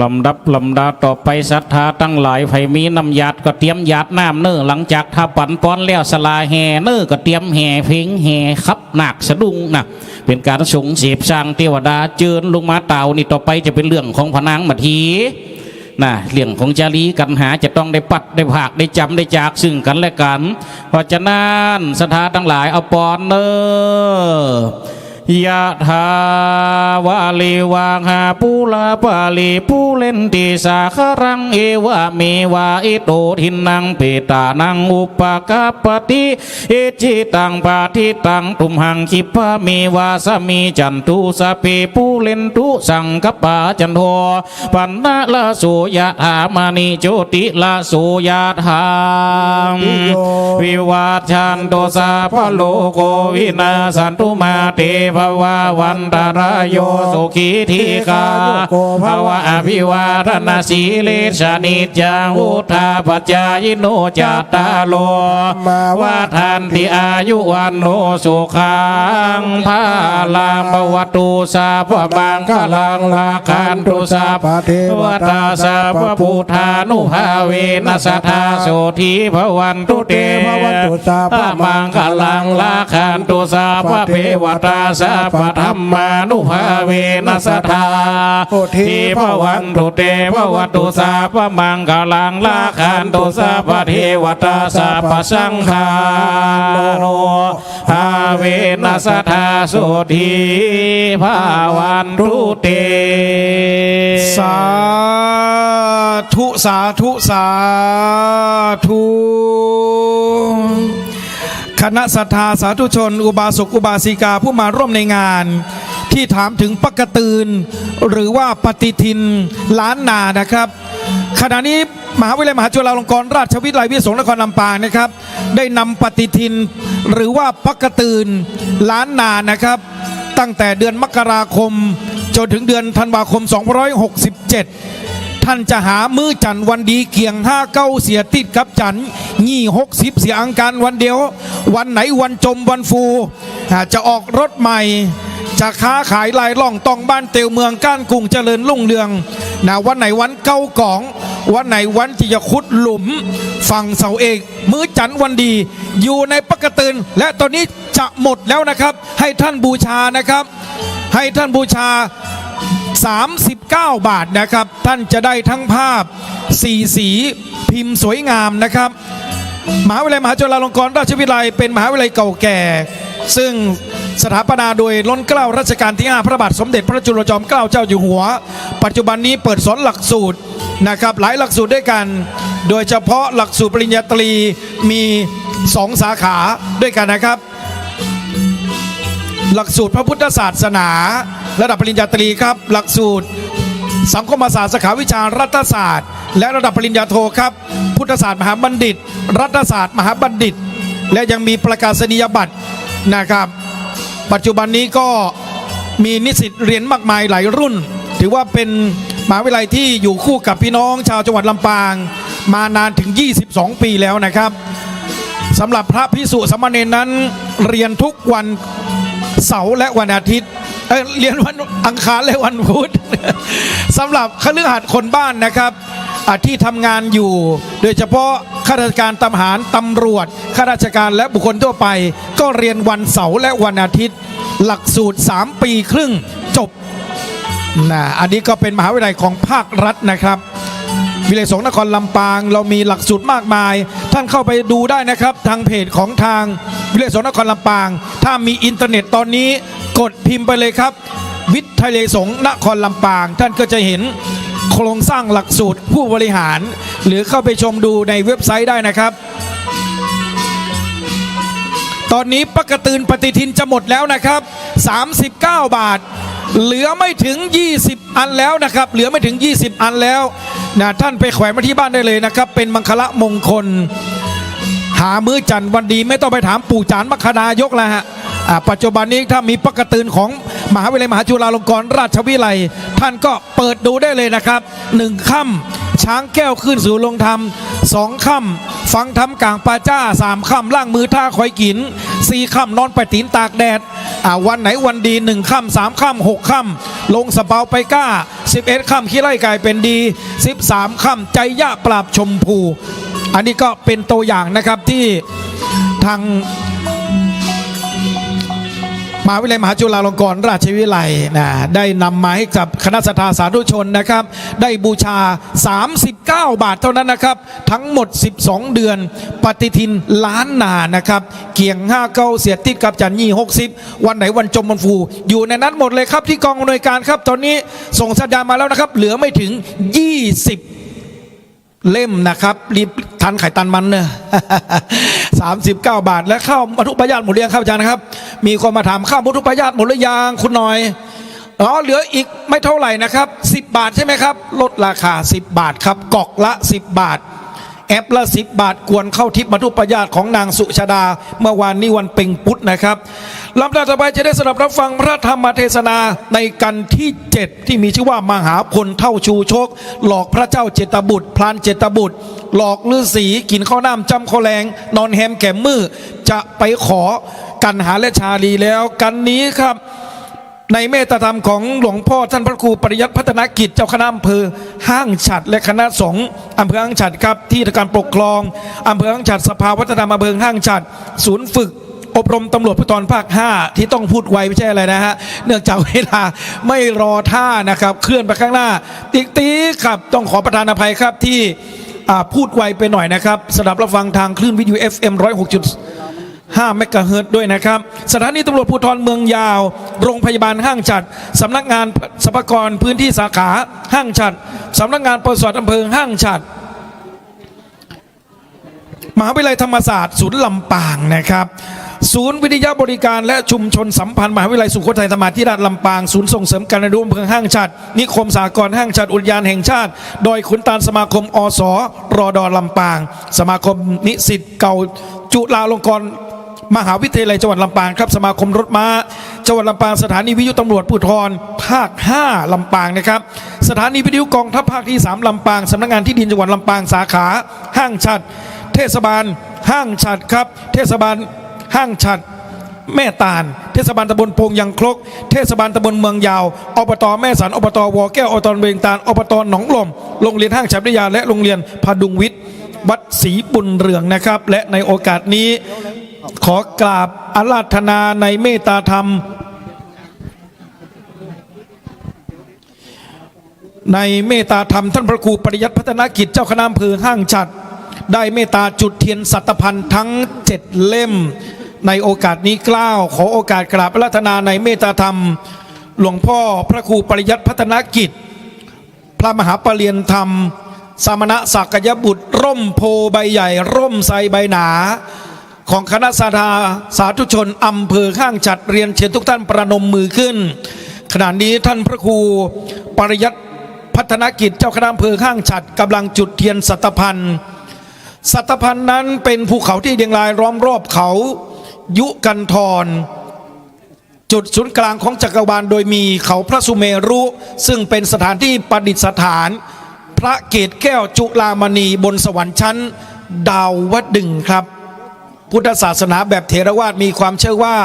ลำดับลำดาต่อไป ศรัทธาตังหลาย ใผมีน้ำหยาดก็เตรียมหยาดน้ำเน่อ หลังจากถ้าปั๋นปอนแล้ว สลาแห่เน่อ ก็เตรียมแห่เพลงแห่ขับนาคสะดุ้งนะ เป๋นก๋านส่งเสพสร้างเตวดา เจิญลงมาเต้านี่ ต่อไปจะเป๋นเรื่องของพระนางมาที นะ เรื่องของจารีกัณหา จะต้องได้ปัดได้ผากได้จ๋ำได้จากซึ่งกั๋นและกั๋น เพราะฉะนั้นศรัทธาตังหลายเอาปอนเน่อ ยะถาวาริวาหาปูราปาริปูเรนติสาคารัง เอวะเมวะอิโตทินนังเปตานังอุปกัปปติ อิจฉิตังปะทิตังตุมหัง ขิปปะเมวะสะมิจฉันตุ สัพเพปูเรนตุสังกัปปา จันโท ปันนะระโสยะถา มะณิโชติระโสยะถา ติโย วิวัชชันตุ สัพพะโรโค วินาสสันตุ มาเต ภวาวันตะราโยสุขีทีฆายุโกภวะ อภิวาทะนะสีลิสสะนิจจังวุฑฒาปจายิโนจัตตาโรธัมมาวัฑฒันติอายุวัณโณสุขังพะลัง ภะวะตุสัพพะมังคะลัง รักขันตุสัพพะเทวะตา สัพพะพุทธานุภาเวนะ สะทาโสฏฐีภะวันตุเต ภะวะตุสัพพะมังคะลัง รักขันตุสัพพะเทวะตา สัพพะธัมมานุภาเวนะ สะทาโสฏฐีภะวันตุเต ภะวะตุสัพพะมังคะลัง รักขันตุสัพพะเทวะตา สัพพะสังฆานุภาเวนะ สะทาโสฏฐีภะวันตุเต สาธุ สาธุ สาธุ คณะศรัทธาสาธุชน อุบาสกอุบาสิกาผู้มาร่วมในงาน ตี้ถามเถิงป๊ากะตืน หรือว่าปฏิทินล้านนานะครับ ขณะนี้มหาวิทยาลัยมหาจุฬาลงกรณราชวิทยาลัยวิทยาสงฆ์นครลำปางนะครับ ได้นำปฏิทิน หรือว่าป๊ากะตืนล้านนานะครับ ตั้งแต่เดือนมกราคมจ๋นเถิงเดือนธันวาคมสองพันห้าร้อยหกสิบเจ็ด ต้านจะหามื้อจั๋นวันดีเกี่ยงห้าเก้าเสียติดกับจั๋น ยี่หกสิบเสียอังคารวันเดียว วันไหนวันจมวันฟู อ่า จะออกรถใหม่ จะค้าขายลายล่องต้องบ้านเตียวเมืองก้านกุ้งเจริญรุ่งเรือง นะ วันไหนวันเกาก๋อง วันไหนวันตี้จะขุดหลุมฝังเสาเอก มื้อจั๋นวันดี อยู่ในป๊ากะตืน และตอนนี้จะหมดแล้วนะครับ ให้ต้านบูชานะครับ ให้ต้านบูชา สามสิบเก้าบาทนะครับ ต้านจะได้ทั้งภาพสี่สีพิมพ์สวยงามนะครับ มหาวิทยาลัยมหาจุฬาลงกรณราชวิทยาลัยเป็นมหาวิทยาลัยเก่าแก่ ซึ่งสถาปนาโดยล้นเกล้ารัชกาลที่ห้า พระบาทสมเด็จพระจุลจอมเกล้าเจ้าอยู่หัว ปัจจุบันนี้เปิดสอนหลักสูตรนะครับ หลายหลักสูตรด้วยกัน โดยเฉพาะหลักสูตรปริญญาตรีมีสองสาขาด้วยกันนะครับ หลักสูตรพระพุทธศาสนาระดับปริญญาตรีครับ หลักสูตรสังคมศาสตร์สาขาวิชารัฐศาสตร์ และระดับปริญญาโทครับ พุทธศาสตร์มหาบัณฑิต รัฐศาสตร์มหาบัณฑิต และยังมีประกาศนียบัตรนะครับ ปัจจุบันนี้ก็มีนิสิตเรียนมากมายหลายรุ่น ถือว่าเป็นมหาวิทยาลัยที่อยู่คู่กับพี่น้องชาวจังหวัดลำปางมานานถึงยี่สิบสองปีแล้วนะครับ สำหรับพระภิกษุสามเณรนั้นเรียนทุกวันเสาร์และวันอาทิตย์ เอ้ย เรียนวันอังคารและวันพุธ สำหรับคฤหัสถ์คนบ้านนะครับ อ่า ที่ทำงานอยู่ โดยเฉพาะข้าราชการทหาร ตำรวจ ข้าราชการและบุคคลทั่วไป ก็เรียนวันเสาร์และวันอาทิตย์ หลักสูตรสามปีครึ่งจบ นะ อันนี้ก็เป็นมหาวิทยาลัยของภาครัฐนะครับ วิทยาลัยสงฆ์นครลำปาง เรามีหลักสูตรมากมาย ท่านเข้าไปดูได้นะครับ ทางเพจของทางวิทยาลัยสงฆ์นครลำปาง ถ้ามีอินเทอร์เน็ตตอนนี้กดพิมพ์ไปเลยครับ วิทยาลัยสงฆ์นครลำปาง ท่านก็จะเห็นโครงสร้างหลักสูตรผู้บริหาร หรือเข้าไปชมดูในเว็บไซต์ได้นะครับ ตอนนี้ป๊ากะตืนปฏิทินจะหมดแล้วนะครับ สามสิบเก้าบาท เหลือไม่ถึงยี่สิบอันแล้วนะครับ เหลือไม่ถึงยี่สิบอันแล้วนะ ท่านไปแขวนไว้ที่บ้านได้เลยนะครับ เป็นมังคละมงคล หามื้อจั๋นวันดี ไม่ต้องไปถามปู่จ๋านมคธายกแล้วฮะ อ่า ปัจจุบันนี้ถ้ามีป๊ากะตืนของมหาวิทยาลัยมหาจุฬาลงกรณราชวิทยาลัย ท่านก็เปิดดูได้เลยนะครับ หนึ่งค่ำ ช้างแก้วขึ้นสู่โรงธรรม สองค่ำ ฟังธรรมก๋างป่าจ๊า สามค่ำ ล้างมือท่าคอยกิ๋น สี่ค่ำ นอนปะตี๋นตากแดด อ่า วันไหนวันดี หนึ่งค่ำ สามค่ำ หกค่ำ ลงสะเปาไปกล้า สิบเอ็ดค่ำ ขี้ไล่ก๋ายเป๋นดี สิบสามค่ำ ไจยะปราบชมพู อันนี้ก็เป็นตัวอย่างนะครับ ตี้ทางมหาวิทยาลัยมหาจุฬาลงกรณราชวิทยาลัยนะ ได้นำมาให้กับคณะศรัทธาสาธุชนนะครับ ได้บูชา สามสิบเก้าบาทเท่านั้นนะครับ ทั้งหมดสิบสองเดือน ปฏิทินล้านนานะครับ เกี่ยงห้าเก้าเสียติดกับจั๋น ยี่หกสิบ วันไหนวันจมวันฟู อยู่ในนั้นหมดเลยครับ ที่กองอำนวยการครับ ตอนนี้ส่งสัญญาณมาแล้วนะครับ เหลือไม่ถึงยี่สิบเล่มนะครับ รีบตันใผตันมันเน่อ สามสิบเก้าบาท และข้าวมัทุปายาตหมดหรือยังครับอาจ๋ารย์ครับ มีคนมาถามข้าวมัทุปายาตหมดหรือยังคุณหน่อย อ๋อ เหลืออีกไม่เท่าไหร่นะครับ สิบบาทใช่ไหมครับ ลดราคาสิบบาทครับ กล่องละสิบบาท แอปละสิบบาท ควรเข้าทิพย์มัทธุปยาตของนางสุชาดา เมื่อวานนี้วันเป็งปุ๊ดนะครับ ลำดับต่อไปจะได้สดับรับฟังพระธรรมเทศนาในกัณฑ์ที่เจ็ด ที่มีชื่อว่ามหาพลเฒ่าชูชก หลอกพระเจ้าเจตบุตร พรานเจตบุตร หลอกฤๅษีกิ๋นข้าวน้ำจ้ำข้าวแลง นอนแฮมแก่มมื้อ จะไปขอกัณหาและชาลีแล้ว กัณฑ์นี้ครับ ในเมตตาธรรมของหลวงพ่อท่านพระครูปริยัติพัฒนกิจ เจ้าคณะอำเภอห้างฉัตร และคณะสงฆ์อำเภอห้างฉัตรครับ ที่การปกครองอำเภอห้างฉัตร สภาวัฒนธรรมอำเภอห้างฉัตร ศูนย์ฝึกอบรมตำรวจภูธรภาคห้า ที่ต้องพูดไวไม่ใช่อะไรนะฮะ เนื่องจากเวลาไม่รอท่านะครับ เคลื่อนไปข้างหน้าติ๊กๆ ครับ ต้องขอประทานอภัยครับที่ อ่า พูดไวไปหน่อยนะครับ สดับรับฟังทางคลื่นวิทยุ เอฟเอ็ม ร้อยหกจุดห้า เมกะเฮิรตซ์ด้วยนะครับ สถานีตำรวจภูธรเมืองยาว โรงพยาบาลห้างฉัตร สำนักงานสรรพากรพื้นที่สาขาห้างฉัตร สำนักงานปศุสัตว์อำเภอห้างฉัตร มหาวิทยาลัยธรรมศาสตร์ศูนย์ลำปางนะครับ ศูนย์วิทยาบริการและชุมชนสัมพันธ์มหาวิทยาลัยสุโขทัยธรรมาธิราชลำปาง ศูนย์ส่งเสริมการเรียนรู้อำเภอห้างฉัตร นิคมสหกรณ์ห้างฉัตร อุทยานแห่งชาติดอยขุนตาล สมาคม อสรด ลำปาง สมาคมนิสิตเก่าจุฬาลงกรณ์มหาวิทยาลัยจังหวัดลำปางครับ สมาคมรถม้าจังหวัดลำปาง สถานีวิทยุตำรวจภูธรภาคห้าลำปางนะครับ สถานีวิทยุกองทัพภาคที่สามลำปาง สำนักงานที่ดินจังหวัดลำปาง สาขาห้างฉัตร เทศบาลห้างฉัตรครับ เทศบาลห้างฉัตร แม่ตาล เทศบาลตำบลโป่งยางคก เทศบาลตำบลเมืองยาว อบต.แม่สาน อบต.ว.แก้ว อบต.เวียงตาล อบต.หนองลม โรงเรียนห้างฉัตรวิทยา และโรงเรียนพดุงวิทย์ วัดศรีบุญเรืองนะครับ และในโอกาสนี้ขอกราบอาราธนาในเมตตาธรรม ในเมตตาธรรมท่านพระครูปริยัติพัฒนกิจ เจ้าคณะอำเภอห้างฉัตร ได้เมตตาจุดเทียนสัตตะพันธ์ทั้งเจ็ดเล่ม ในโอกาสนี้เกล้าขอโอกาสกราบอาราธนาในเมตตาธรรม หลวงพ่อพระครูปริยัติพัฒนกิจ พระมหาปริญญาธรรม สมณะสักยบุตร ร่มโพธิ์ใบใหญ่ ร่มไทรใบหนา ของคณะศรัทธาสาธุชนอำเภอห้างฉัตร เรียนเชิญทุกท่านประนมมือขึ้น ขณะนี้ท่านพระครูปริยัติพัฒนกิจ เจ้าคณะอำเภอห้างฉัตร กำลังจุดเทียนสัตตะพันธ์ สัตตะพันธ์นั้นเป็นภูเขาที่เรียงรายล้อมรอบเขายุกันธร จุดศูนย์กลางของจักรวาล โดยมีเขาพระสุเมรุ ซึ่งเป็นสถานที่ประดิษฐานพระเกศแก้วจุฬามณีบนสวรรค์ชั้นดาวดึงส์ครับ พุทธศาสนาแบบเถรวาทมีความเชื่อว่า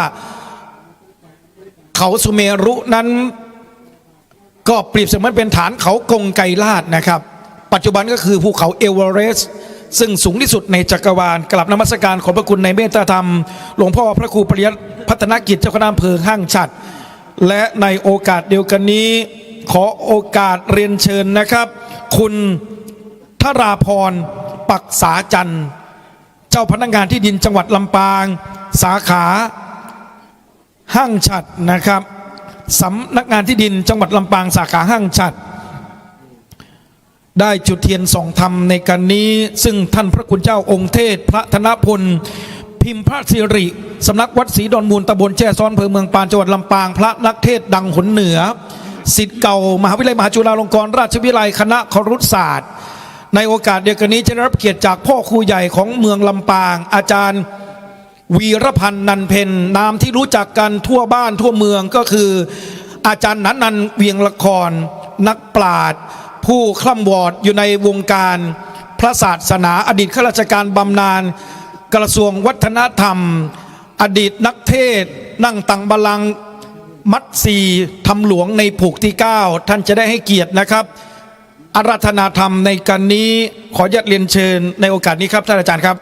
เขาสุเมรุนั้น ก็เปรียบเสมือนเป็นฐานเขากงไกรลาดนะครับ ปัจจุบันก็คือภูเขาเอเวอเรสต์ ซึ่งสูงที่สุดในจักรวาล กราบนมัสการขอบพระคุณในเมตตาธรรม หลวงพ่อพระครูปริยัติพัฒนกิจ เจ้าคณะอำเภอห้างฉัตร และในโอกาสเดียวกันนี้ ขอโอกาสเรียนเชิญนะครับ คุณธราพร ปักษาจันทร์ เจ้าพนักงานที่ดินจังหวัดลำปาง สาขา ห้างฉัตรนะครับ สำนักงานที่ดินจังหวัดลำปาง สาขาห้างฉัตร ได้จุดเทียนส่องธรรมในกัณฑ์นี้ ซึ่งท่านพระคุณเจ้าองค์เทศน์พระธนพล พิมพสิริ สำนักวัดศรีดอนมูล ตำบลแจ้ซ้อน อำเภอเมืองปาน จังหวัดลำปาง พระนักเทศน์ดังหนเหนือ ศิษย์เก่ามหาวิทยาลัยมหาจุฬาลงกรณราชวิทยาลัย คณะครุศาสตร์ ในโอกาสเดียวกันนี้จะได้รับเกียรติจากพ่อครูใหญ่ของเมืองลำปาง อาจารย์ วีรพันธ์ นันเพ็ญ นามที่รู้จักกันทั่วบ้านทั่วเมืองก็คือ อาจารย์หนานันท์ เวียงละคร นักปราชญ์ผู้คร่ำวอดอยู่ในวงการพระศาสนา อดีตข้าราชการบำนาญกระทรวงวัฒนธรรม อดีตนักเทศน์นั่งตังบัลลังก์มัตสีธรรมหลวงในผูกที่เก้า ท่านจะได้ให้เกียรตินะครับ อาราธนาธรรมในกัณฑ์นี้ ขออนุญาตเรียนเชิญในโอกาสนี้ครับ ท่านอาจารย์ครับ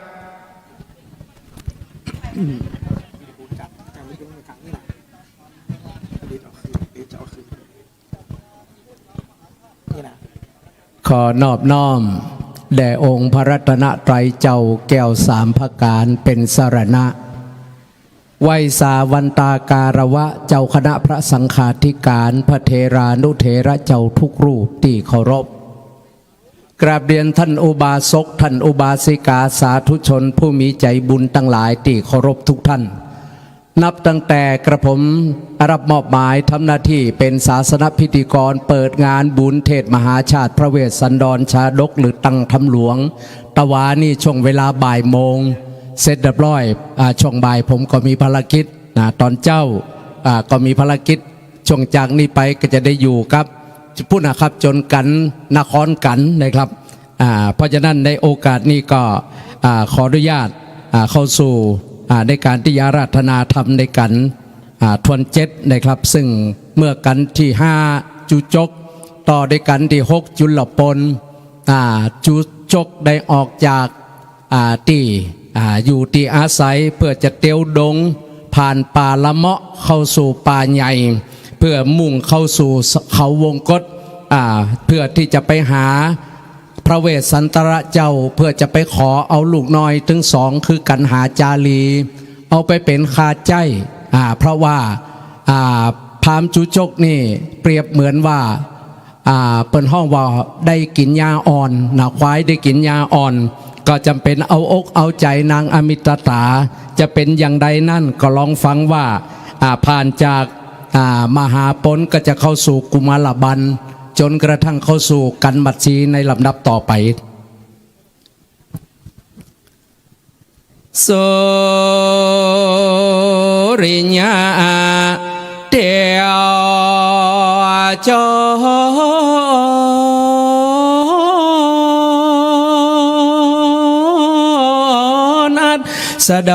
ขอนอบน้อมแด่องค์พระรัตนตรัยเจ้าแก้วสามประก๋านเป๋นสรณะ ไหว้สาวันตาคารวะเจ้าคณะพระสังฆาธิการ พระเถรานุเถระเจ้าทุกรูปตี้เคารพ กราบเรียนท่านอุบาสก ท่านอุบาสิกา สาธุชนผู้มีใจ๋บุญตังหลายตี้เคารพทุกท่าน นับตั้งแต่กระผมรับมอบหมายทำหน้าตี้เป๋นศาสนพิธีกรเปิดงานบุญเทศน์มหาชาติพระเวสสันดรชาดก หรือตั้งธรรมหลวง ตะหวานี่ช่วงเวลาบ่ายโมงเสร็จเรียบร้อย อ่า ช่วงบ่ายผมก็มีภารกิจนะ ต๋อนเจ๊า อ่า ก็มีภารกิจ ช่วงจากนี้ไปก็จะได้อยู่กับ พุ้นนะครับ จ๋นกั๋น นครกั๋นนะครับ อ่า เพราะฉะนั้นในโอกาสนี้ก็ อ่า ขออนุญาต อ่า เข้าสู่ อ่า ในก๋านตี้จะอาราธนาธรรมในกั๋น อ่า ทวนเจ็ดนะครับ ซึ่งเมื่อกั๋นตี้ห้าจุจก ต่อด้วยกั๋นตี้หกจุลปน อ่า จุจกได้ออกจาก อ่า ตี้ อ่า อยู่ตี้อาศัย เปื้อจะเตียวดง ผ่านป่าละเมาะเข้าสู่ป่าใหญ่ เปื้อมุ่งเข้าสู่เขาวงกต อ่า เปื้อตี้จะไปหาพระเวสสันตระเจ้า เปื้อจะไปขอเอาลูกน้อยตึงสอง คือกัณหาจารี เอาไปเป๋นค่าใจ๊ อ่า เพราะว่า อ่า พราหมณ์จุจกนี่เปรียบเหมือนว่า อ่า เปิ้นฮ้องว่าได้กิ๋นหญ้าอ่อนนะ ควายได้กิ๋นหญ้าอ่อน ก็จ๋ำเป๋นเอาอกเอาใจ๋นางอมิตตา จะเป๋นอย่างใดนั้นก็ลองฟังว่า อ่า ผ่านจาก อ่า มหาปนก็จะเข้าสู่กุมารบัน จ๋นกระทั่งเข้าสู่กัณฑ์หมัดสีในลำดับต่อไป สุริยะเตียวจรอัสด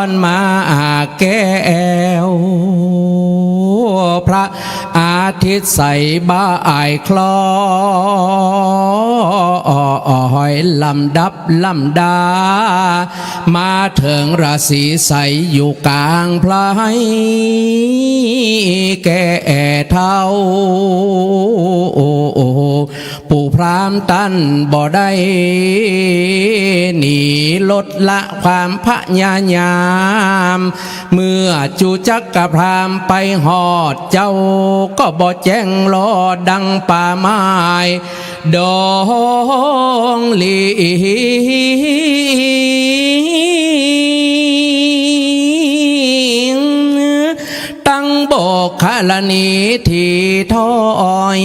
รมาแก้ว พระ อาทิตย์ใสบ่ายคล้อย ลำดับลำดา มาเถิงราศีใสอยู่ก๋างไพร แก่เฒ่า ปู่พราหมณ์ต้านบ่ได้หนีลดละความพยายาม เมื่อจุจักกะพราหมณ์ไปฮอด เจ้าก็บ่แจ้งลอดังป่าไม้ดงหลี ตังบกขะละนีที่ถ้อย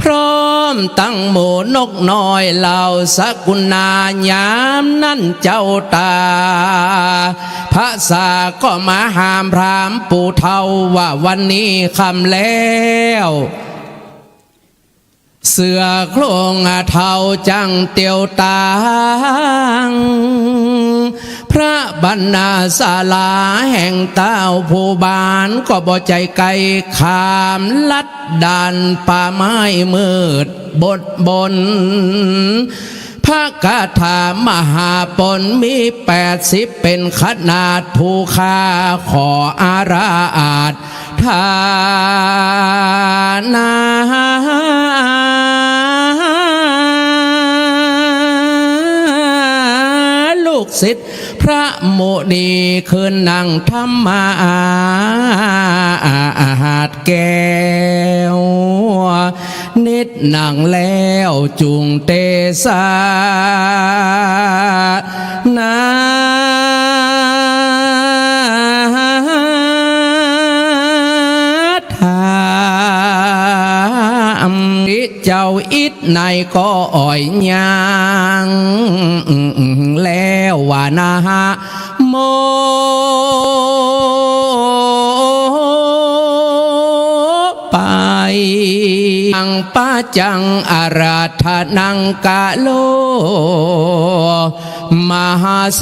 พร้อมตังหมู่นกน้อยเหล่าสกุณา ยามนั้นเจ้าต๋าพระสาก็มาหามพราหมณ์ปู่เฒ่าว่า วันนี้ค่ำแล้ว เสือโคร่งเฒ่าจั้งเตียวตาง พระบรรณาศาลาแห่งเต้าผู้บานก็บ่ใจ้ไก๋ ข้ามลัดด่านป่าไม้มืดบดบน พระคาถามหาปนมีแปดสิบเป๋นขนาด ผู้ข้าขออาราธนา ลูกศิษย์พระมุนีคืนนั่งธรรมาสน์แก้ว นิดหนังแล้วจุ่งเตสนา ธรรม เจ้าอิดในก็อ่อยยาง แล้วว่านะโม ไป อังปะจังอาราธนังกะโล มหาเส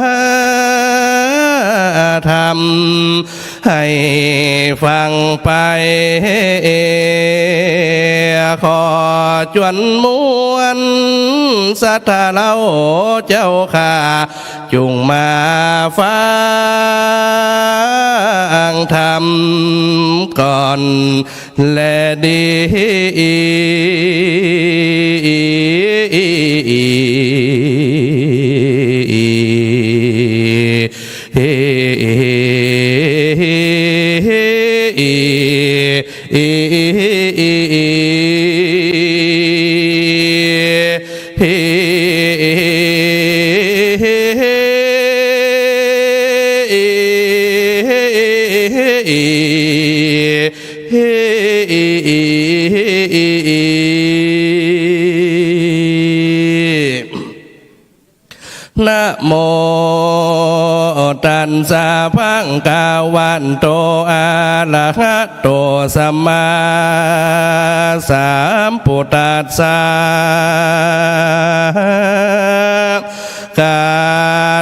ำ หื้อฟังไป ขอจวนมวลศรัทธาเฮาเจ้าข้า จุ่งมาฟังธรรมก่อน แลดี นะโมตัสสะ ภะคะวะโต อะระหะโต สัมมาสัมพุทธัสสะ กั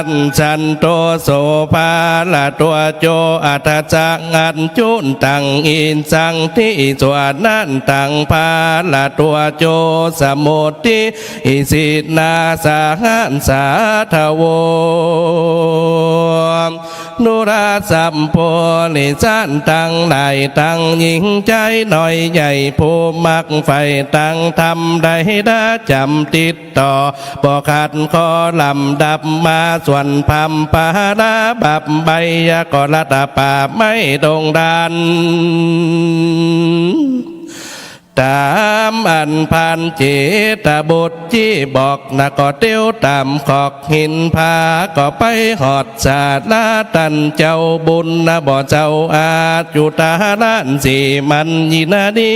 จฉันโต โสภะคะวะโต อัจจะกัจจุตัง อิจฉัง ทิสวานันตัง ภะคะวะโต สมุตติ อิสินา สหัสสา ทะโว นุราชสัพพะริสัตตังหลาย ตังญิงจายน้อยใหญ่ ผู้มักใฝ่ตังธรรมใด ดาจ๋ำติดต่อ บ่ขัดข้อลำดับมา ส่วนพรรมปาราบับใบยะ ก็รัตตะปาไม้ดงดาน ต๋ามอันพรานเจตบุตรจี้บอกนะ ก็เตียวต๋ามขอกหินผา ก็ไปฮอดศาลาต้านเจ้าบุญนะ บ่เจ้าอัจจุตา ล้านสีมันยินดี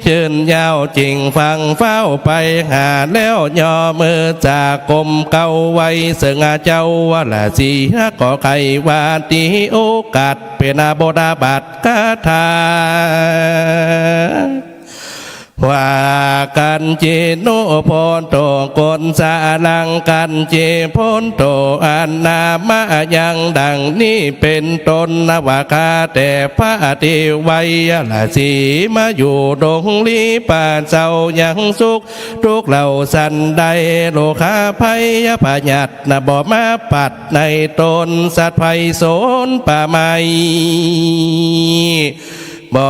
ยืนยาวจิ่งฟังฟ้าวไปหา แล้วย่อมือจากกรมเกล้าไหว้ เซิงอาเจ้าวรสีหะ ก็ใค่ว่าตี้โอกาส เป๋นบทบาท คาถา ว่ากัญเจโน โพโต โกศลัง กัญเจ โพโต อะนามะยัง ดังนี้เป๋นต้นนะ ว่าข้าแต่พระเทวะยะรสี มาอยู่ดงลี้ พระเจ้ายังสุข ทุกข์เหล่าสันใด โรคาภัยพยาธินะ บ่มาปัดในต๋น สัตว์ภัยสนป่าไม้ บ่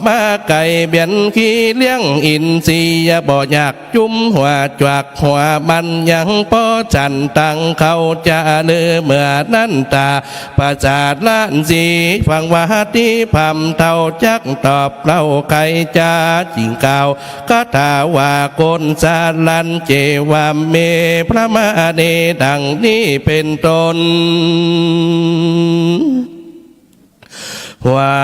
มาไก่เบียดขี้เลี้ยงอินทรีย์ บ่อยากจุมหัวจวักหัวมัน ยังป้อจันตังเขาจะลือ เมื่อนั้นต๋า ประสาทล้านสี ฟังว่าตี้พรามเฒ่าจักตอบเล่า ใค่จะจิ่งกล่าวคาถาว่า โกศลันเจวะเม พระมะเน ดังนี้เป๋นต้น ว่า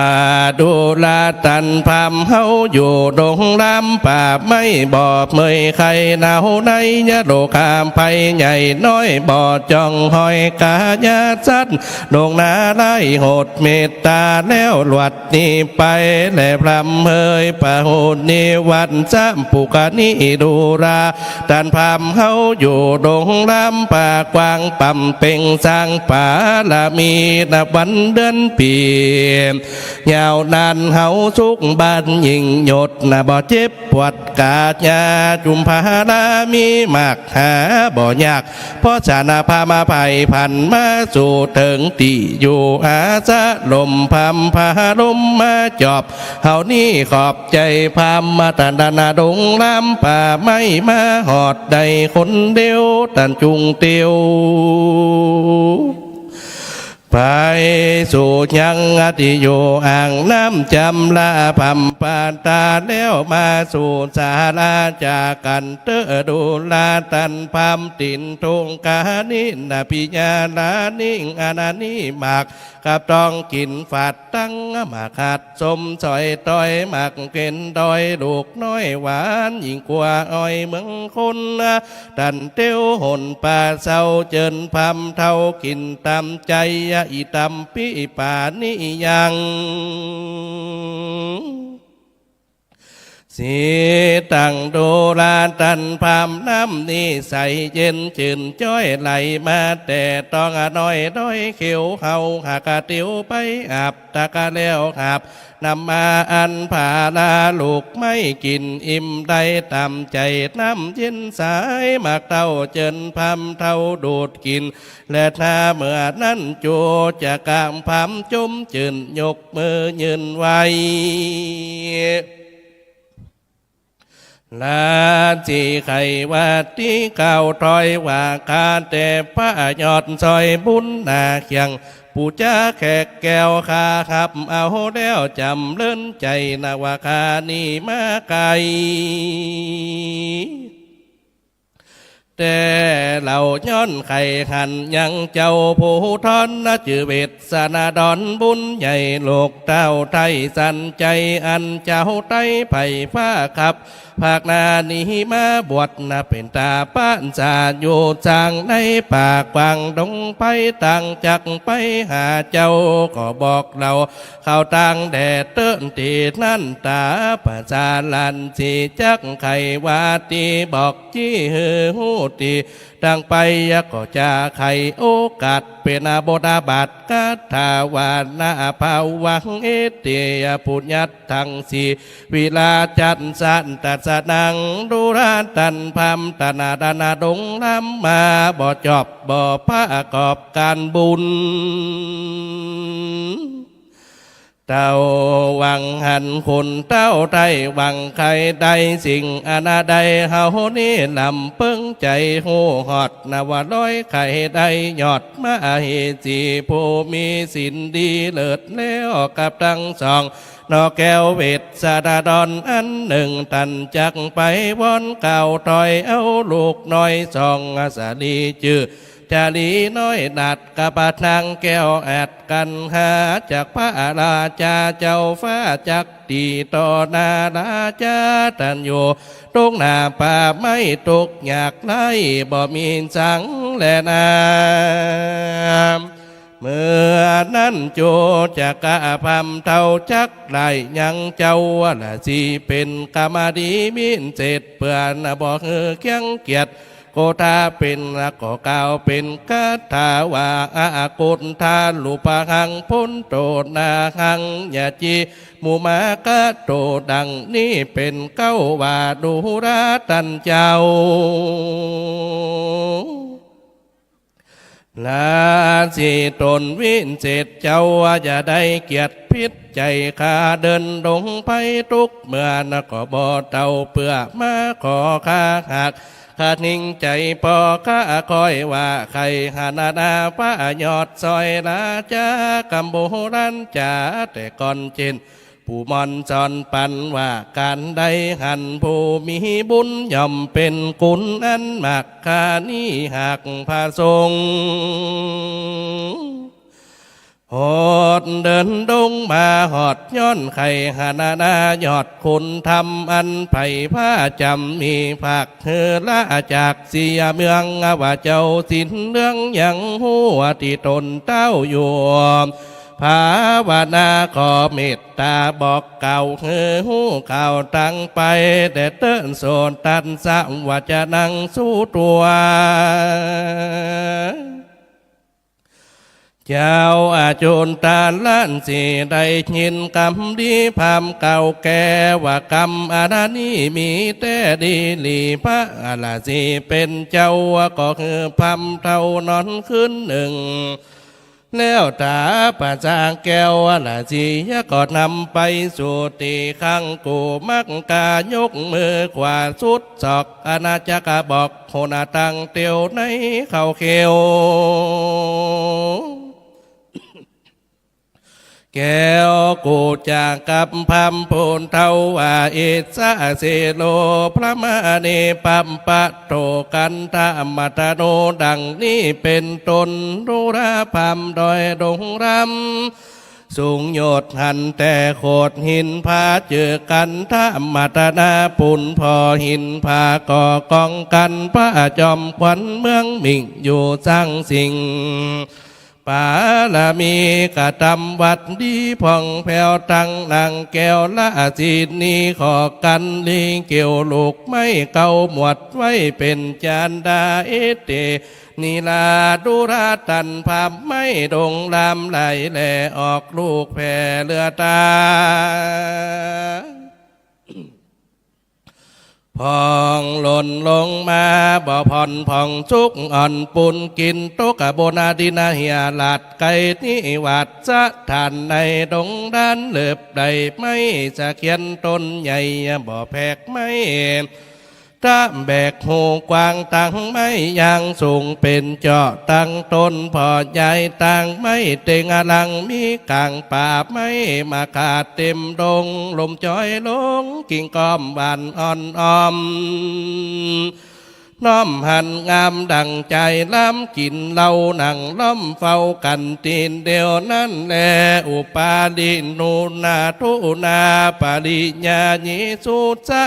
ดูราต้านพรามเฮา อยู่ดงล้ำป่าไม้ บ่เมยใค่หนาวใน ยะโรคาภัยใหญ่น้อย บ่จ้องฮอยกายสัตว์ ดงนาร้าย โหดเมตต๋าแล้วลวดหนีไป แลพรามเฮย ปะหุนนิวัตสะ ปุคคานิดูรา ต้านพรามเฮาอยู่ดงล้ำป่ากว้าง ปำเป็งสร้างปารมี นับวันเดือนปี๋ ยาวนานเฮาสุขบ้านยิ่งยศนะ บ่เจ็บปวดกายา จุมพารามีมากหาบ่ยาก เพราะฉะนั้นพามาไพร่ผันมาสู่เถิงตี้อยู่อาสะลม พรามพาลมมาจอบ เฮานี้ขอบใจ๋พรามมาต้านดงล้ำป่าไม้ มาฮอดได้คนเดียว ต้านจุ่งเตียวไปสู่ยังตี้อยู่อ่างน้ำจำลา พรามปาตาแล้วมาสู่ศาลา จากั๋นเต๊อะดูราต้านพราม ตินทุงคานินะ ปิยาลานิง อานานิมาก กับต้องกิ๋นฝาดตังหมากหัด ส้มสอยตอยหมากเข็นดอย ลูกน้อยหวานยิ่งกว่าอ้อยเมืองคน ต้านเตียวหนป่าเซา เจิญพรามเฒ่ากิ๋นต๋ามใจ๋ อิตัมปิปานิยัง ส สีตังดูราต้านพราหมณ์ น้ำนี้ใสเย็นจื้นจ้อย ไหลมาแต่ตองอาน้อย ดอยเขียวเฮาหากติวไปอาบ ตะกะแล้วหาบนำมาอันผาลา ลูกไม้กิ๋นอิ่มได้ต๋ามใจ๋ น้ำเย็นใสมากเต้า เจิญพราหมณ์เฒ่าดูดกิ๋น และหน้าเมื่อนั้น โจจะกางพราหมณ์จมจื้น ยกมือยื่นไหว้ ราชสีห์ไขว่าตี้ กล่าวถอยว่า ข้าแต่พระยอด ซ่อยบุญหน้าเคียง ผู้จะแขกแก้ว ข้าฮับเอาแล้ว จ๋ำเริญใจ๋ นว่าข้านี้มาไก๋ แต่เล่าย้อนใค่หันยังเจ้าผู้ทอน จื้อเวสสนดรบุญใหญ่ ลูกเต้าไทยสันใจ๋ อันเจ้าไตไพร่ฟ้าขับ ภาคหน้านี้มาบวชนะ เป๋นต๋าพรรษาอยู่สร้าง ในป่ากว้างดงไพร ต่างจักไปหาเจ้า ก็บอกเล่า เข้าตางแด่เต๊อะตี้นั้น ต๋าประชาราชสีห์จักไขว่าตี้ บอกจี้หื้อฮู้ตี้ตางไป ก็จะไขโอกาส เป๋นบทบาทคาถาว่า นะภาวัง เอเต ปุญญัตถัง สีวิราชัสสันตัสสะนัง ดูราต้านพราหมณ์ ตะนาดานาดงรำมา บ่จบบ่ประกอบก๋านบุญ เต้าหวังหันคุณเต้าได้ หวังใค่ได้สิ่งอันใด เฮานี้ลำเปิงใจ๋ฮู้ฮอด นว่าร้อยใค่ได้ยอดมเหสี ผู้มีศีลดีเลิศแล้วกับตังสอง นอแก้วเวสสนดรอันนึ่ง ตันจักไปวอนกล่าวถอยเอาลูกน้อยสอง สาลีจื้อจาลีน้อย นาฏกะปะนางแก้ว อาจกั๋นหาจากพระราชาเจ้าฟ้า จักตี้ต่อหน้าราชาตันอยู่ ตรงหน้าป่าไม้ทุกข์ยากไร้ บ่มีสังแลนา เมื่อนั้นโจจะกะพราหมณ์เฒ่าจักได้ยังเจ้าราชสีห์ เป๋นกำดีวิเศษ เปื้อบ่หื้อเคียงเกียจ โกธาเป๋นก็กล่าวเป๋นคาถาว่า อากุณฑาลูปหัง พุนโทนาหัง ยะจิ มุมากะโต ดังนี้เป๋นเก๊าว่า ดูราต้านเจ้า ราชสีห์ต๋นวิเศษเจ้า อย่าได้เกียจผิดใจ๋ ข้าเดินดงไพรทุกเมื่อนะ ก็บ่เต้าเปื้อมาขอข้า หากข้านิ่งใจ๋ปอ ข้าค่อยว่าใค่ หานานาพระยอดซ่อยราชา กำโบราณจ๋าแต่ก่อนเจ้น ผู้ม่อนสอนปันว่า ก๋านได้หันผู้มีบุญ ย่อมเป๋นคุณอันมาก ข้านี้หากพระสงฆ์ ฮอดเดินดงมาฮอด ย้อนใค่หานานา ยอดคุณธรรมอันไพร่พระจ๋ำ มีภาคหื้อละจากเสียเมือง ว่าเจ้าศีลเหลืองยังฮู้ตี้ต๋นเต้าอยู่ ภาวนาขอเมตต๋าบอกกล่าวหื้อฮู้ข่าวตางไป แต่เต๊อะ โสตัสสะวัจจนัง สุตัง เจ้าอาจุนทราชสีห์ได้ยินกำดีพราหมณ์กล่าวแก่ว่า กำอันนี้มีแต๊ดีหลี พระราชสีห์เป๋นเจ้า ก็หื้อพราหมณ์เฒ่านอนคืนนึ่ง แล้วต๋าประชาแก้วราชสีห์ก็นำไปสู่ตี้ข้างกู่มักกะ ยกมือขวาสุดศอก อันจักบอกหนตางเตียวในเข้าเขียว แก้วกู่จะกับพราหมณ์ผู้เฒ่าว่า อิสสะเสโน พระมณีปัปปะโท กันทะมัตตโน ดังนี้เป๋นต้น ดูราพราหมณ์ดอยดงรำ สูงโยชน์หันแต่โขดหินผา จื้อกันทะมัตตนา ปูนผ่อหินผาก่อกองกัน พระจอมขวัญเมืองมิ่งอยู่สร้างสิ่ง ปารมีกระตำวัดดีผ่องแผ้ว ตังนางแก้วราชินี ขอกั๋นหลีเกี่ยวลูกไม้เก่า หมวดไว้เป๋นจานดา เอเต นิรา ดูราตัน ภาพไม้ดงรามไหล แลออกลูกแผ่เลือตา ผ่องหล่นลงมา บ่ผ่อนผ่องสุก อ่อนปูนกิ๋น ตกบนดินเหียหลาดไกล นิวาสสถานในดงดาน เลิบได้ไม้สะเขียนต้นใหญ่ บ่แผกไม้ ตะแบกหูกว้าง ตังไม้ยางสูงเป๋นเจาะ ตังต้นผ่อใหญ่ ตังไม้เต็งอลัง มีก๋างป่าไม้มะขาดเต๋มดง ลมจอยลงกิ่งก้อมหว่านอ่อนอ้อม น้อมหันงามดั่งใจ๋ ล้ำกิ๋นเหล้า นั่งล้อมเฝ้ากั๋นตี้เดียวนั้นแล อุปาลี นุนา ทุนา ปริญญา เยสุสะ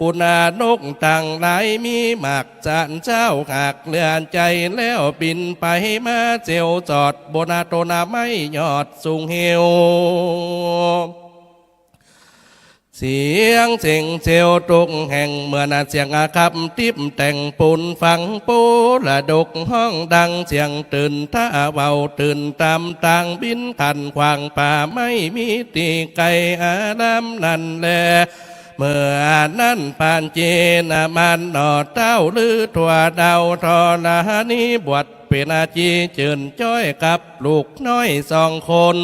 กุณานกตังหลาย มีหมากสันเศร้า หากเหลือใจ๋แล้ว บินไปมาเสียวสอด บนต้นไม้ยอดสูงเหี่ยว เสียงเสียงเสียวทุกแห่ง เหมือนเสียงคำติ๊บแต่งปูนฝัง ปูระดกฮ้องดังเสียงตื่น ถ้าเว้าตื่นต๋ามตาง บินขันขว้างป่าไม้ มีตี้ไก๋อารามนั้นแล เมื่อนั้นพราหมณ์เจนมารหน่อเต้า ลือทั่วดาวธรณี บวชเป๋นอาจีจื่นจ้อย กับลูกน้อยสองคน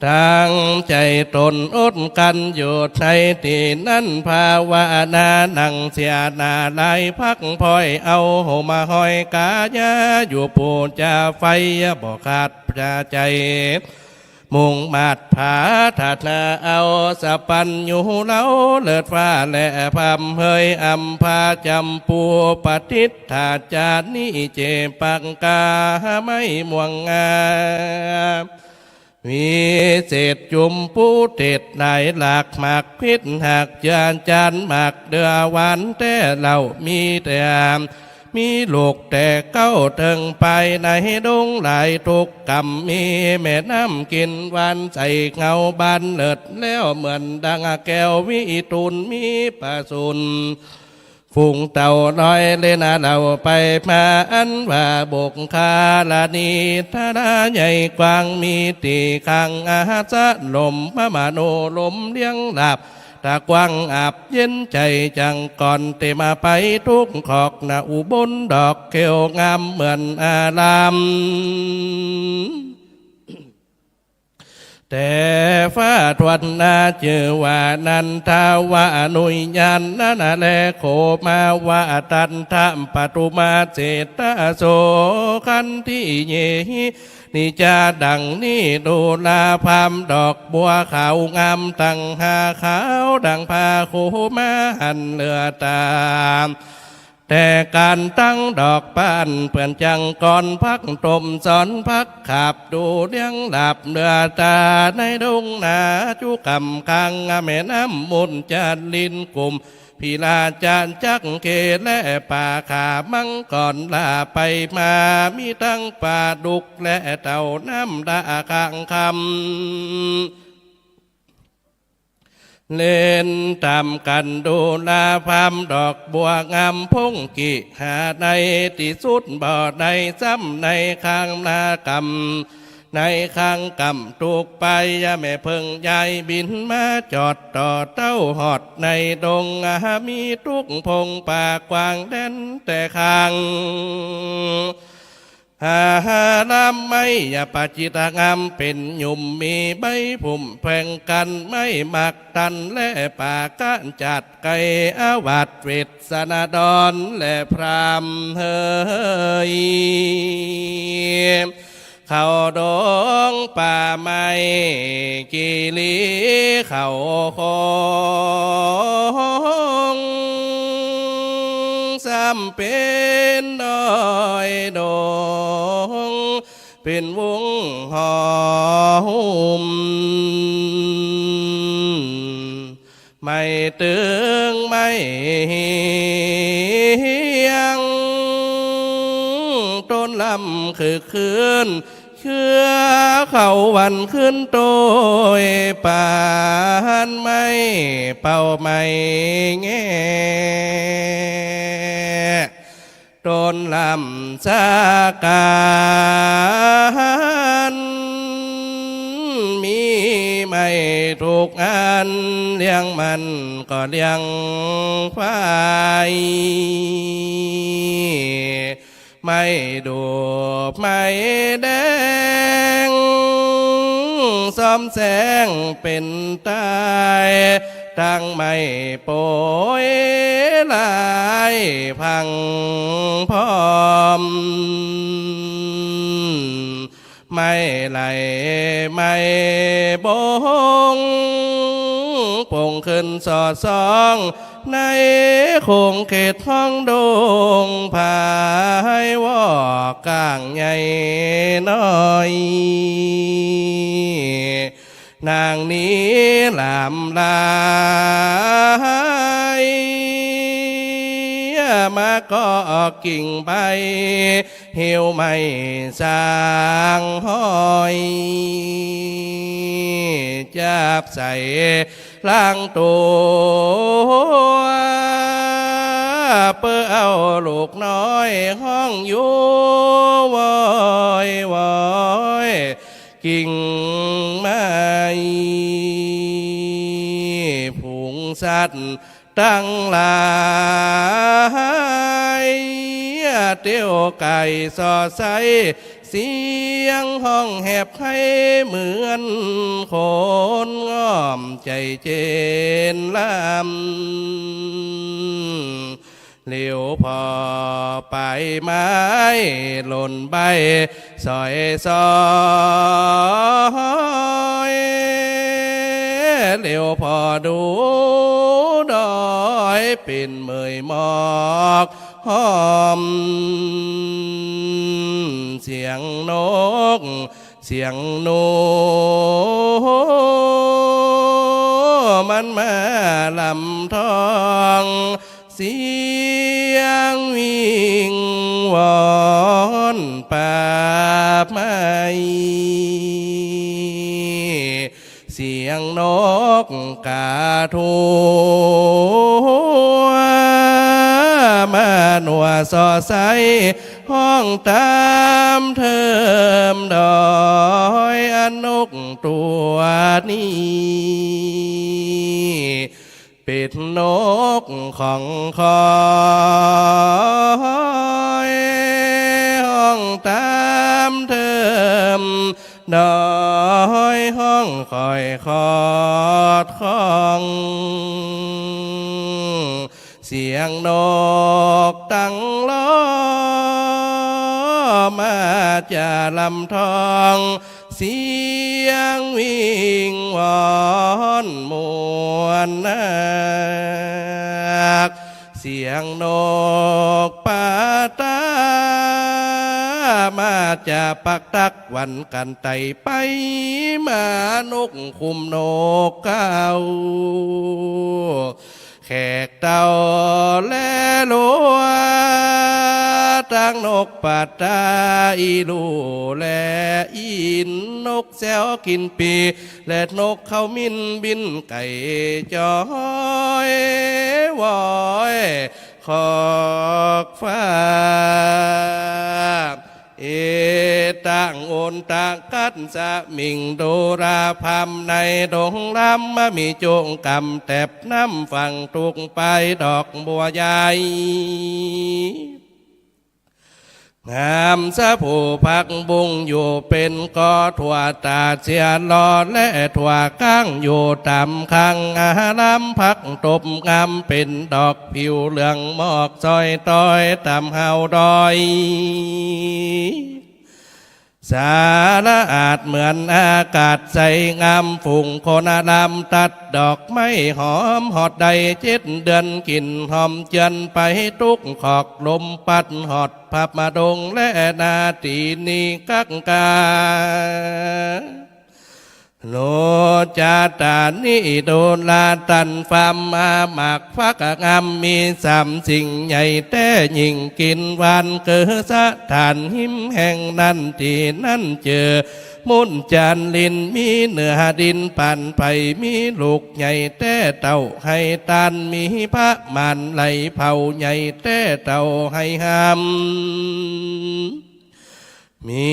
ตั้งใจ๋ตนอดกั๋นอยู่ในตี้นั้น ภาวนานั่งเสียหน้าหลาย พักผ่อยเอาห่มห้อยก๋ายา อยู่ปู๋จาไฟบ่ขาดใจ๋ มุ่งมาดผาถนาเอา สัพพัญญูเลาเลิศฟ้าและพรหมเหย อำพาจำปูปฏิฏฐาจาริ เจปังกาไม้ม่วงงาม วิเศษจุมปูเทศหลายหลาก หมากพิษหากยาจารย์ หมากเดือหวานแต๊เหล้า มีแต่ มีลูกแต่เก๊า เถิงไปในดงหลายทุกกำ มีแม่น้ำกิ๋นหวานใส เงาบานเลิศแล้ว เหมือนดังแก้ววิทูล มีประสุน ฝูงเต่าลอยเล่นเหล่าไปมา อันว่าบุคคลานีธนาใหญ่กว้าง มีตี้ขังอาสะลม มโนรมเลี้ยงหลับ ตากว้างอับเย็นใจ๋ จังก่อนเตมาไปทุกขอก ณ อุบลดอกเขียวงาม เหมือนอาราม แต่ฟ้าทวนนา จื้อว่านันทาวานุญาตนั้นแล โขมาวาตันทะปทุมาเศรษฐโส ขันธิเยหิ นิจาดังนี้ ดูราพรามดอกบัวขาวงาม ตั้งหาขาวดังผ้าโขมาหันเหลือต๋า แต่การตั้งดอกบาน เปื้อนจังกรพักตมสอนพักขาบ ดูเลี้ยงหลับเหลือต๋า ในดงนาจุกำกลาง แม่น้ำมูลจารินกุม พิลาจาจักเค และป่าขามังกรลาไปมา มีตังปลาดุกและเต่าน้ำดาคางคำ เล่นต๋ามกั๋น ดูราพรามดอกบัวงาม พงกิหาในตี้สุดบ่ได้ ซ้ำในคางนากำ ในคางกำทุกไป แม่เพิ่งย้ายบินมาจอดต่อเต้า ฮอดในดง มีทุกพงป่ากว้าง แดนแต่คาง หาลำไม้ยาปาจิตงาม เป๋นหยุ่มมีใบพุ่มแผงกั๋น ไม้หมากตันและป่ากะจัดไก่ อวัตเวสสนดรและพรามเหย เข้าดงป่าไม้กิริเข้าคง ซ้ำเป๋นดอยดง เป๋นวงหอหุ้ม ไม้เติงไม้เฮียง ำคึกคื้น เครือเข้าวันคืนโตย ปานไม้เป่าไม้แง่ ต้นลำสาก๋าน มีไม้ทุกอัน เลี้ยงมันก็เลี้ยงควาย ไม้ดูบไม้แดง ซ้อมแสงเป๋นตาย ตังไม้โปยหลายพังพร้อม ไม้ไหลไม้บง ปงขึ้นสอดส่อง ในขงเขตห้องดง ผายวอกก้างใหญ่น้อย นางนี้หลามลาย มาก็กิ่งใบ หิ้วไม้สร้างห้อย จับใส่หลังตั๋ว เปื้อเอาลูกน้อยฮ้องอยู่วอยวอย กิ่งไม้ ฝูงสัตว์ตังหลาย เตียวไก่ส่อไส้ เสียงฮ้องแหบไห้เหมือนคนง่อมใจ๋เจนลำ เหลียวผ่อใบไม้หล่นใบสอยสอย เหลียวผ่อดูดอยเป๋นเหมยหมอกหอม เสียงนก เสียงหนู มันมาลำทอง เสียงวิงวอนป่าไม้ เสียงนกกาทั่ว มาหนัวส่อไส้ ฮ้องต๋ามเทิมดอย อันนกตั๋วนี้ เป๋นนกของคอย ฮ้องต๋ามเทิมดอย ฮ้องคอยคอดคอง เสียงนกตังล้อ มาจาลำทอง เสียงวิงวอนมวลนัก เสียงนกปาตา มาจาปักตักวันกั๋นไต่ไปมา นกขุมนกเขา แขกเต้าและลัว ตังนกปาตาอีหลูและอินทร์ นกแซวกิ๋นปี และนกเขามินบินไก่จอยวอยขอกฟ้า เอตังโอนตังกัสสมิง ดูราพรรมในดงรำ มามีจุ่งกำแตบน้ำฝั่งทุกปาย ดอกบัวใหญ่ งามสะพรูผักบุ้งอยู่เป๋นกอ ถั่วต๋าเสียหล่อและถั่วก้างอยู่ต๋ามข้างอาราม ผักตบงามเป๋นดอกผิวเหลือง หมอกซอยตอยต๋ามฮาวดอย สะอาดเหมือนอากาศใสงาม ฝูงคนอารามตัดดอกไม้หอม ฮอดได้เจ็ดเดือนกิ๋นหอมเจือนไป ทุกขอกลมปัดฮอด พระบาดงและนาตีนี้กักกา โรจาตานิ ดูราต้านฟ้ามา หมากฟักงามมีสามสิ่งใหญ่แต๊ ยิ่งกิ๋นหวานเกลือสะถ่าน หิมแห้งนั้นตี้นั้นเจอ มุนจานลินมีเนื้อดิน ปานไผ่มีลูกใหญ่แต๊ เต้าไฮตาลมีประมาณ ไหลเผาใหญ่แต๊ เต้าไฮหาม มี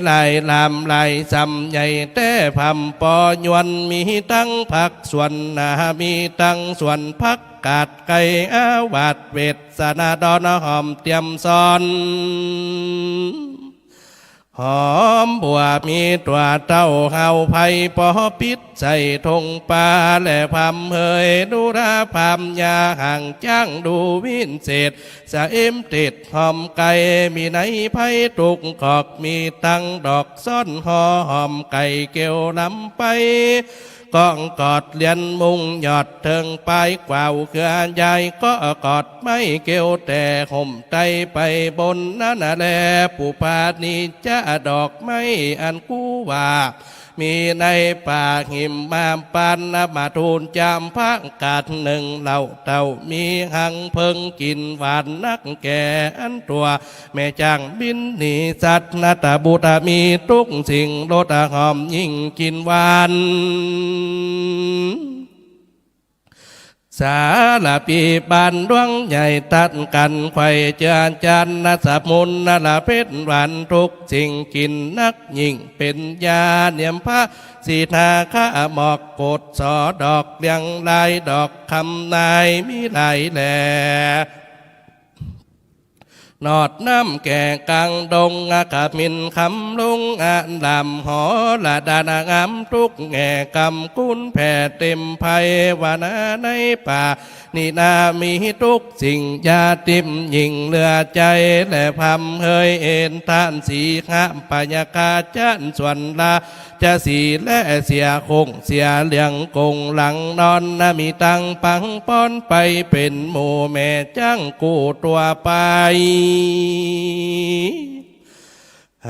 หลายลำหลายส่ำใหญ่แต๊ พร่ำปอยวนมีตังผักสวนนา มีตังสวนผักกาดไก่ อาวาสเวสสนา ดอนหอมเตียมซอน หอมบัวมีตั๋วเต้าเฮา ไพปอปิดใส่ถุงป๋า และพร่ำเฮยดูราพร่ำยา หางจ้างดูวิเศษ สะเอ็มเต็ดหอมไก่ มีในไพทุกขอก มีตังดอกซ้อนหอหอมไก่ เกลียวลำไป ก้องกอดเหลียนมุ่งยอดเถิงปาย กว่าวเครือใหญ่ก็กอดไม้ เกลียวแต่ห่มไตรไปบนนั้นแล ปุปานิจจะดอกไม้อันกูว่า มีในป่าหิมมาปาน นำมาทูลจามพระกาศนึ่ง เหล่าเต้ามีหังเผิงกิ๋นหวานนักแก่ อันตั๋วแม่จ้างบิณฑิสัตว์ นัตตบุตรมีทุกสิ่ง รสหอมยิ่งกิ๋นหวาน สาละปีบานดวงใหญ่ตัดกั๋นไขว่ เจือจานนสมุนนละเพ็ดหวานทุกสิ่ง กิ๋นนักยิ่งเป๋นยา เนียมพระสีทาคะหมอกโกศสอ ดอกเรืองลายดอกคำนาย มีหลายแหล่ หนอดน้ำแก่กลางดง อขมินคำลุงอลาม หอระดานางามทุกแง่ กำกุนแผ่เต็มไพร วนาในป่า นี่นามีทุกสิ่ง ยาติมยิ่งเหลือใจ๋ และพร่ำเฮยเอนต้านสีหะปยาคาจันส่วนรา จะสีและเสียคงเสียเหลืองกงหลังนอน นะมีตังปังป้อนไปเป๋นหมู่แม่จ้างกู้ตั๋วไป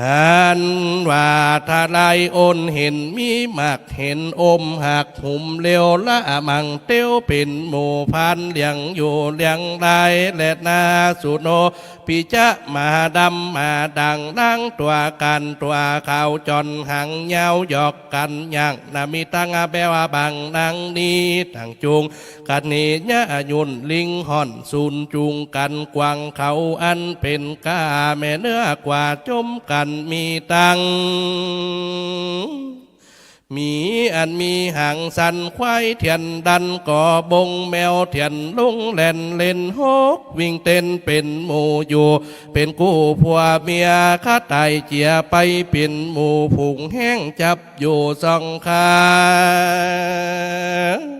หันว่าทลายโอนเห็นมีหมาก เห็นอมหัก หุมเหลวละมังเตียวเป๋นหมู่ พานเหลียงอยู่เหลียงลาย และนาสุโน ปิจะมาดำมาด่าง ล้างตั๋วกั๋นตั๋วขาว จ่อนหางยาวหยอกกั๋นย่าง นะมีตังแปลว่าบัง นางนี้ต่างจุง กัณณียะยุ่น ลิงห่อนสูนจุงกั๋น กวางเขาอันเป๋นก้า แม่เนื้อกว่าจมกั๋น มีตัง หมีอันมีหางสั้น ควายเถียนดันก่อบง แมวเถียนลุงแล่นเล่นฮก วิ่งเต้นเป๋นหมู่อยู่ เป๋นกู้ผัวเมีย ข้าต๋ายเจียไปเป๋นหมู่ ฝูงแฮ้งจับอยู่สองข้าง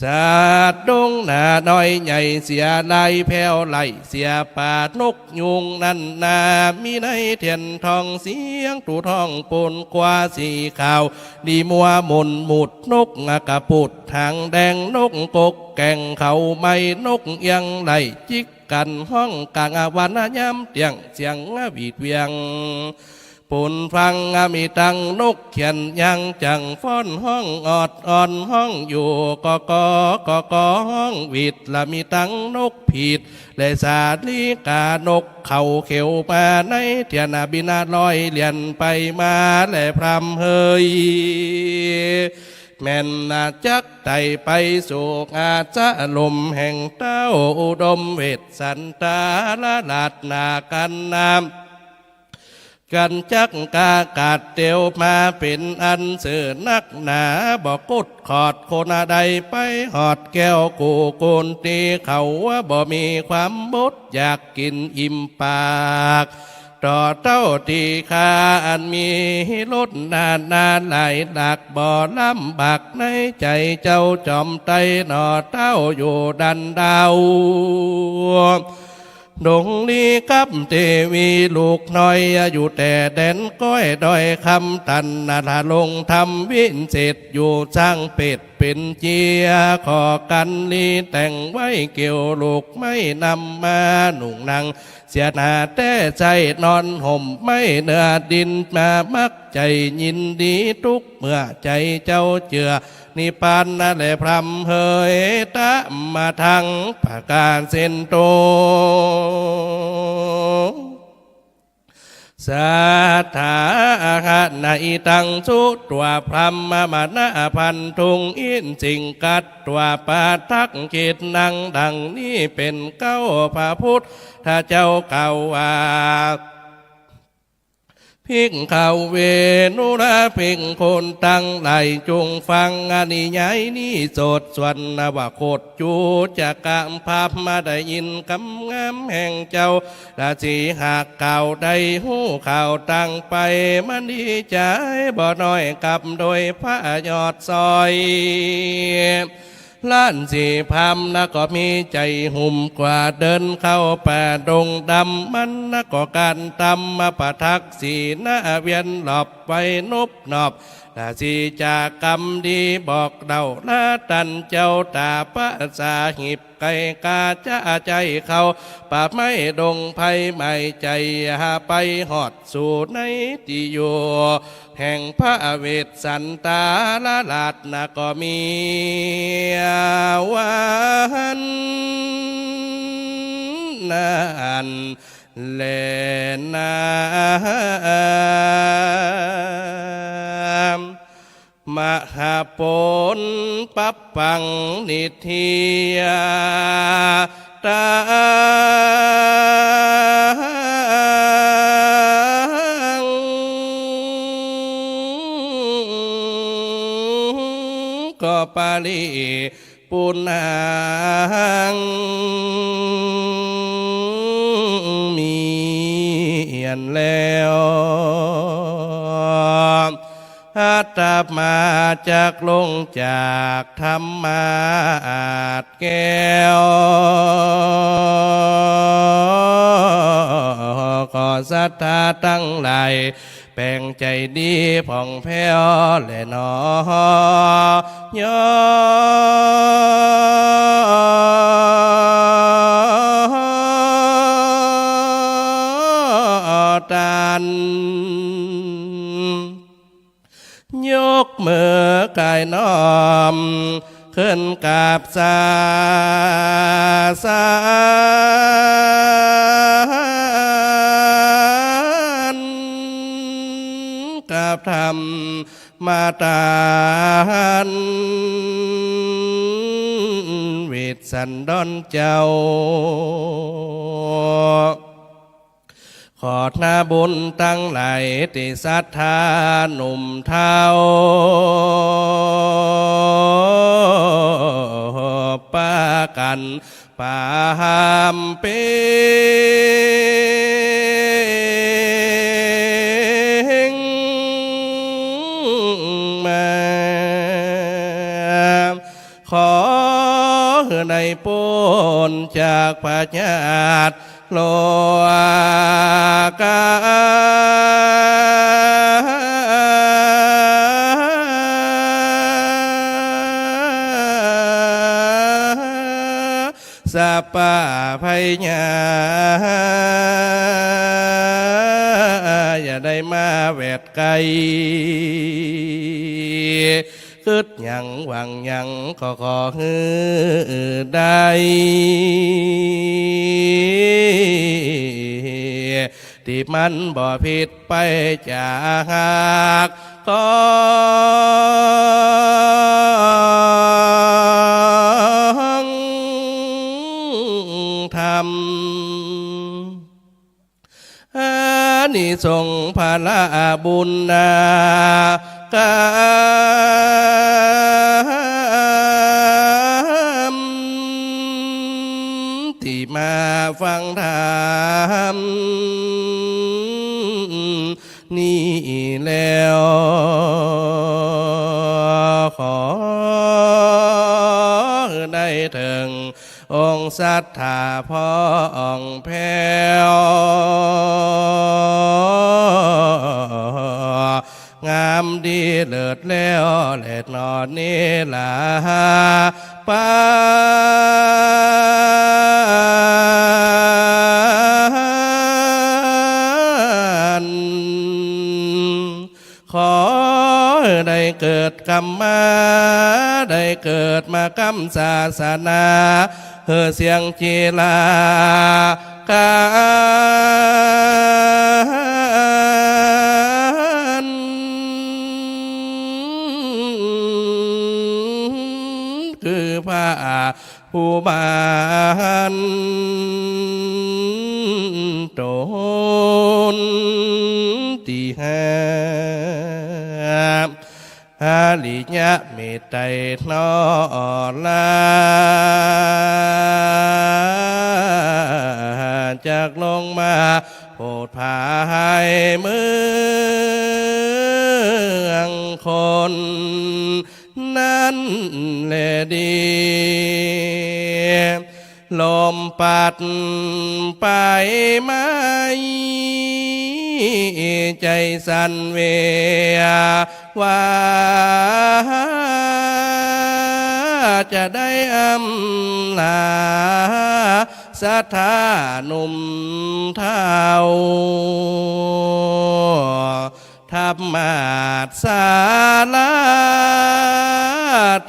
สัตว์ดงหนาน้อยใหญ่เสียลาย แผวไหลเสียป่า นกยูงนั้นนา มีในเถียนทองเสียง ตูดฮ้องปูนกวาสีขาว ดีมัวหม่นหมุด นกกระปุดหางแดง นกกกแก่งเขาไม้ นกเอี้ยงไหลจิกกั๋น ฮ้องกลางวันยามเตี้ยง เสียงหวีดเวียง ปูนฟัง มีตังนกเขียนยางจั่งฟ้อน ฮ้องออดอ่อน ฮ้องอยู่กอกอกอกอ ฮ้องหวีด ละมีตังนกผีด และสาลีกา นกเขาเขียวมา ในเถียนบินลอยเลียนไปมา และพร่ำเฮย แม่นนาจักไต่ไปสู่อาสะลมแห่งเต้าอุดมเวสสันดรราชนากั๋นนำ กั๋นจักกากาดเตียวมา เป๋นอันเสื่อนักหนา บ่กุดขอดคนใด ไปหอดแก้วกูกูน ตี้เขาว่าบ่มีความบดอยาก กิ๋นอิ่มปาก ต่อเต้าตี้ข้าอันมีรสนานาหลายหลาก บ่ลำบากในใจ๋เจ้าจอมไตร หน่อเต้าอยู่ดันดาว ดงลีกับเตวีลูกน้อย อยู่แต่แดนก้อยดอยคำตัน นาถาลงธรรมวิเศษ อยู่สร้างเปรตเผ ป๋นเจีย ขอกั๋นลีแต่งไว้เกี่ยวลูกไม้นำมานุ่งนั่ง เสียหน้าแต่ใจ้นอนห่มไม้เนื้อดินมา มักใจ๋ยินดีตุ๊กเมื่อใจ๋เจ้าเจื้อนิพพานนั่นแหละพร่ำเฮยต๋ามมาตังประก๋านเส้นตรง สัตถา อะหัง นะ อิตัง สุ ตั๋วพร่ำ มะ มะ นะ อะ พันธุง อินทร์ สิ่งกัตตวา ปาทะ กิจ นัง ดังนี้เป๋นเก๊า พระพุทธเจ้ากล่าวว่า ภิกขะเว ดูราภิกขุตังหลาย จุ่งฟังอนิยายนี้โสด ส่วนนวโคตร จุจกะ พราหมณ์ได้ยินกำงามแห่งเจ้า ราชสีหากล่าวได้ฮู้ข่าวต่างไป มันดีใจ๋บ่น้อยกับโดยพระยอดซอย ราชสีพราหมณ์นะก็มีใจ๋หุ่มกว่า เดินเข้าป่าดงดำ มันนะก็กานตำมาประทักษิณาเวียนรอบไว้นบนอบ ราชสีจากกำดีบอกเล่าลาตันเจ้าต๋า พระสาหิบไกลกาจะใจ๋เข้าป่าไม้ดงไพร หมายใจ๋หาไปฮอดสู่ในตี้อยู่แห่งพระเวสสันดรราชนะก็มีวันนั้น แลนา มหาปุญญปัปปัง นิทธิยา ตัง ก็ปริ ปุณหัง มีอันแล้ว อาตมาจักลงจากธรรมาสน์แก้ว ขอศรัทธาตังหลาย แป๋งใจ๋ดีผ่องแผ้วแลหนอ ยอตัน ยกมือกายน้อม ขึ้นกราบสาสาน กราบธรรมาตาน เวสสันดรเจ้า ขอนาบุญตังหลาย ตี้ศรัทธาหนุ่มเฒ่า ปากั๋นปาหามเป๋งมา ขอหื้อได้ป๊นจากพยาธิ โรคา สัพพะภัยยา อย่าได้มาแวดใก้ กึ๊ดหยังหวังหยัง ก็ขอหื้อได้ ตี้มันบ่ผิดไปจากกองธรรม อานิสงส์ผละบุญนากรรม ตี้มาฟังธรรมนี้แล้ว ขอได้เถิง องค์ศรัทธาผ่องแผ้ว งาม ดีเลิศแล้วแลหนอ เนรปาน ขอหื้อได้เกิดกำมา ได้เกิดมาก้ำศาสนา หื้อเสี้ยงจิรา กัน คือพระผู้บานต๋นตี้ห้า อริยะเมตไตรนอลา จักลงมาโผดผายเมืองคน นั้นแลดี ลมปัดไปไหม้ ใจ๋สั่นเววา จะได้อำลา ศรัทธาหนุ่มเฒ่า ธรรมาศาลา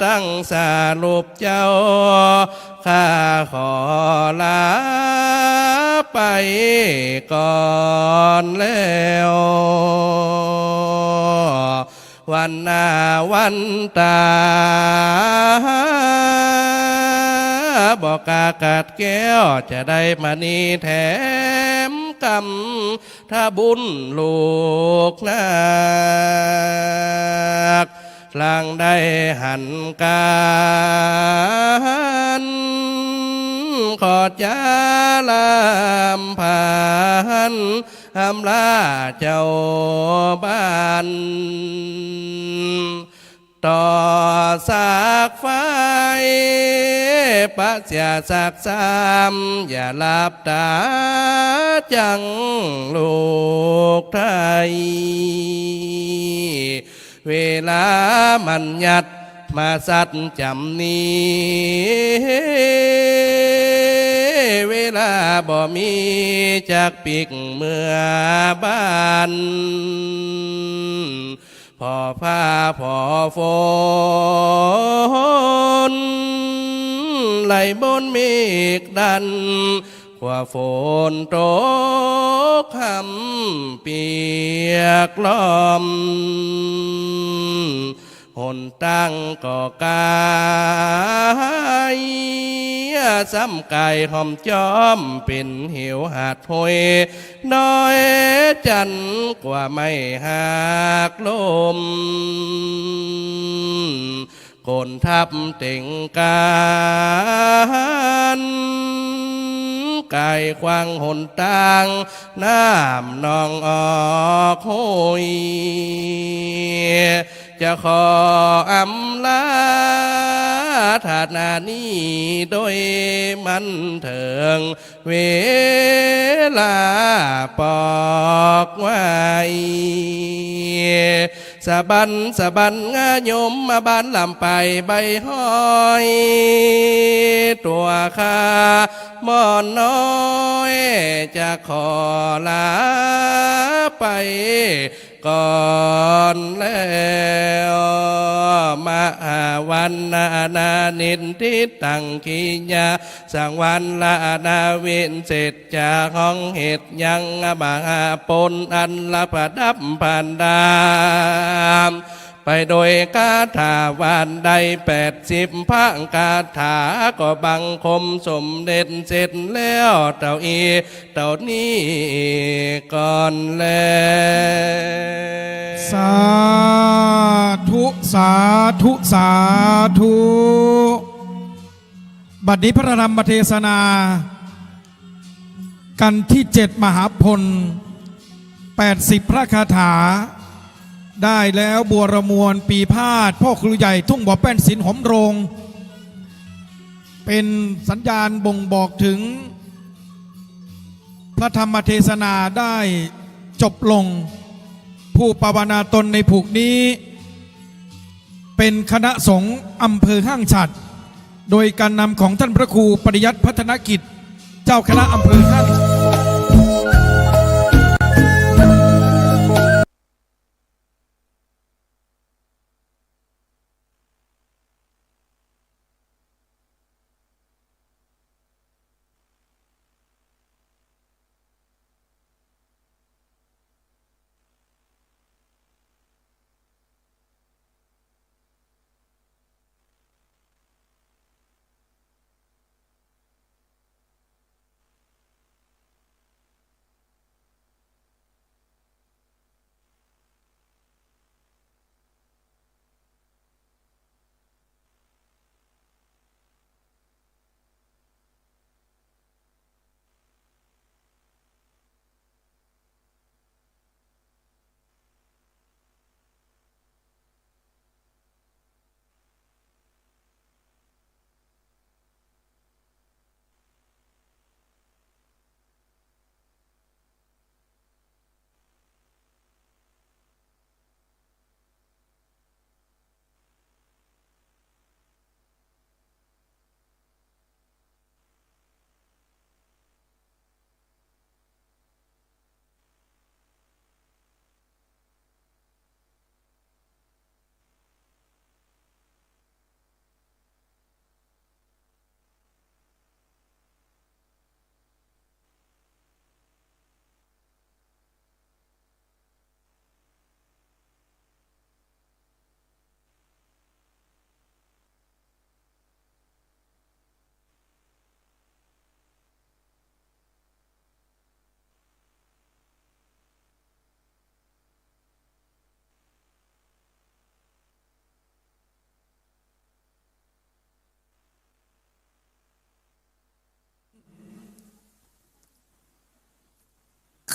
ตังสรุปเจ้า ข้าขอลาไปก่อนแล้ว วันหน้าวันต๋า บ่กล้าขัดแคล้ว จะได้มณีแถมกำ ถ้าบุญลูกนัก ลางได้หันก๋าน ขอจาลำพัน อำลาเจ้าบ้าน ต่อสากไฟ ปะเสียสากสาม อย่าหลับต๋าจั้งลูกไทย เวลามันยัดมาสัดจ๋ำนี้ เวลาบ่มีจักปิ๊กเมือบ้าน ผ่อฟ้าผ่อฝน ไหลบนเมฆดัน กว่าฝนตกฮ่ำเปียกล้อม หนตางก็ก๋าย ซ้ำก๋ายฮ่อมจ้อม เป๋นเหวหาดห้วย น้อยจันกว่าไม้หักล้ม คนทับเต็งก๋าน ก๋ายขวางหนตาง น้ำนองออกห้วย จะขออำลา ฐานะนี้โดยมันเถิง เวลาปอกไว้ สะบันสะบันงายมมาบานลำไปใบห้อย ตั๋วข้าหม่อมน้อย จะขอลาไป ก่อนแล้ว มหาวันนานานินทิตัง ขีญาสังวันละนาวินเศษ จะฮ้องเหตุยังมหาปน อันละประดับประดา ไปโดยคาถาวันได้แปดสิบพระคาถา ก็บังคมสมเด็จเสร็จแล้ว เต้าอี้ เต้านี้ก่อนแล สาธุ สาธุ สาธุ บัดนี้พระธรรมเทศนา กันตี้เจ็ดมหาปน แปดสิบพระคาถา ได้แล้วบัวรมวลปีพาด พ่อครูใหญ่ทุ่งบ่อแป้น ศิลป์หอมโรง เป๋นสัญญาณบ่งบอกเถิง พระธรรมเทศนาได้จบลง ผู้ปวารณาตนในผูกนี้ เป็นคณะสงฆ์อำเภอห้างฉัตร โดยการนำของท่านพระครูปริยัติพัฒนกิจ เจ้าคณะอำเภอห้าง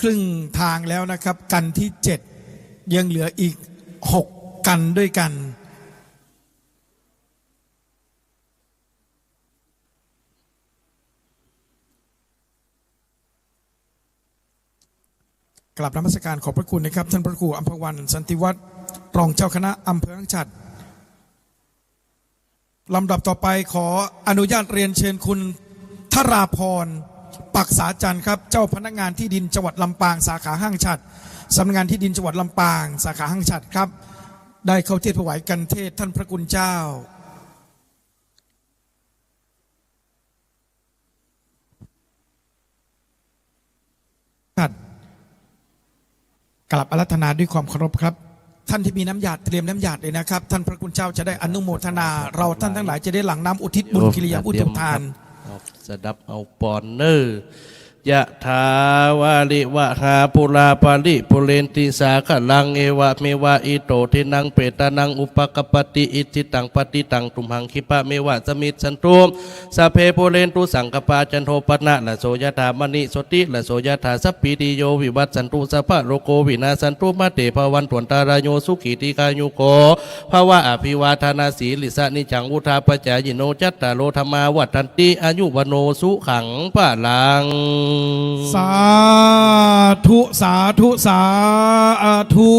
ครึ่งทางแล้วนะครับ กัณฑ์ที่เจ็ด ยังเหลืออีกหกกัณฑ์ด้วยกัน กราบนมัสการขอบพระคุณนะครับ ท่านพระครูอำไพวัน สันติวัฒน์ รองเจ้าคณะอำเภอห้างฉัตร ลำดับต่อไปขออนุญาตเรียนเชิญคุณธราพร ปักษาจันทร์ครับ เจ้าพนักงานที่ดินจังหวัดลำปาง สาขาห้างฉัตร สำนักงานที่ดินจังหวัดลำปาง สาขาห้างฉัตรครับ ได้เข้าเทศน์ถวายกัณฑ์เทศน์ท่านพระคุณเจ้า ครับ กราบอาราธนาด้วยความเคารพครับ ท่านที่มีน้ำหยาดเตรียมน้ำหยาดเลยนะครับ ท่านพระคุณเจ้าจะได้อนุโมทนา เราท่านทั้งหลายจะได้หลั่งน้ำอุทิศบุญกิริยาอุทิศทาน ครับ สดับเอาปอนเน่อ ยะถาวาริวะหาปูราปาริปูเรนติสาคะลัง เอวะเมวะอิโตทินังเปตานังอุปะกัปปะติ อิจฉิตังปัตติตังตุมหังคิปะเมวะสะมิชฌันตุ สัพเพปูเรนตุสังกัปปา จันโทปะนะระโสยะถา มะณิโชติระโสยะถา สัพพีติโยวิวัชชันตุ สัพพะโรโควินาสสันตุ มาเตภะวันตุอันตะราโย สุขีทีฆายุโกภะวะ อะภิวาทะนะสีลิสสะ นิจจังวุฑฒาปะจายิโน จัตตาโรธัมมาวัฑฒันติ อายุวัณโณสุขังพะลัง สาธุ สาธุ สาธุ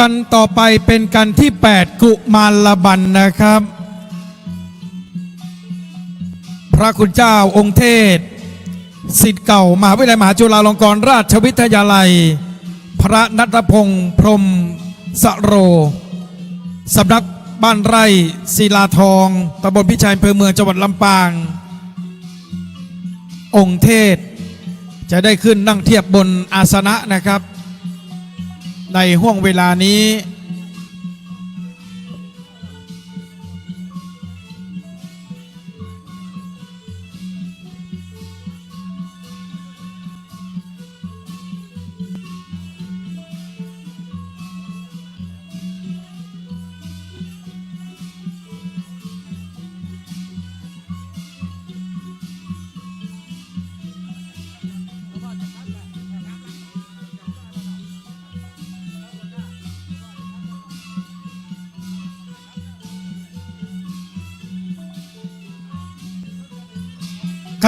กัณฑ์ต่อไปเป็นกัณฑ์ที่แปด กุมารบัณฑ์นะครับ พระคุณเจ้าองค์เทศ ศิษย์เก่ามหาวิทยาลัยมหาจุฬาลงกรณราชวิทยาลัย พระณัฐพงษ์ พรหมสโร สำนักบ้านไร่ศิลาทอง ตำบลพิชัย อำเภอเมือง จังหวัดลำปาง องค์เทศจะได้ขึ้นนั่งเทียบบนอาสนะนะครับ ในห้วงเวลานี้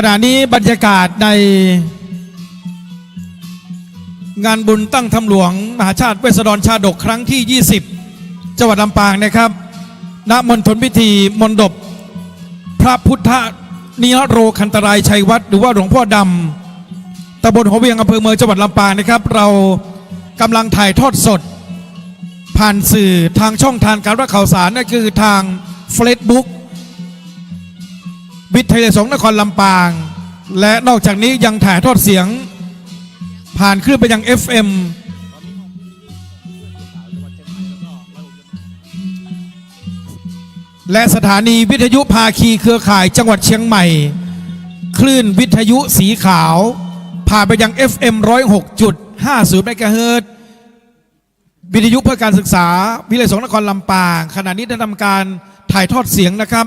ขณะนี้บรรยากาศในงานบุญตั้งธรรมหลวงมหาชาติเวสสะดรชาดกครั้งที่ ยี่สิบ จังหวัดลำปางนะครับ ณ มณฑลพิธีมณฑปพระพุทธนิโรคันตรายชัยวัฒน์ หรือว่าหลวงพ่อดำ ตำบลหัวเวียง อำเภอเมือง จังหวัดลำปางนะครับ เรากำลังถ่ายทอดสด ผ่านสื่อทางช่องทางการรับข่าวสาร นั่นคือทางเฟซบุ๊ก วิทยาลัยสงฆ์นครลำปาง และนอกจากนี้ยังถ่ายทอดเสียง ผ่านคลื่นไปยัง เอฟเอ็ม และสถานีวิทยุภาคีเครือข่ายจังหวัดเชียงใหม่ คลื่นวิทยุสีขาว ผ่านไปยัง เอฟเอ็ม ร้อยหกจุดห้าศูนย์ เมกะเฮิรตซ์ วิทยุเพื่อการศึกษา วิทยาลัยสงฆ์นครลำปาง ขณะนี้ได้ทำการถ่ายทอดเสียงนะครับ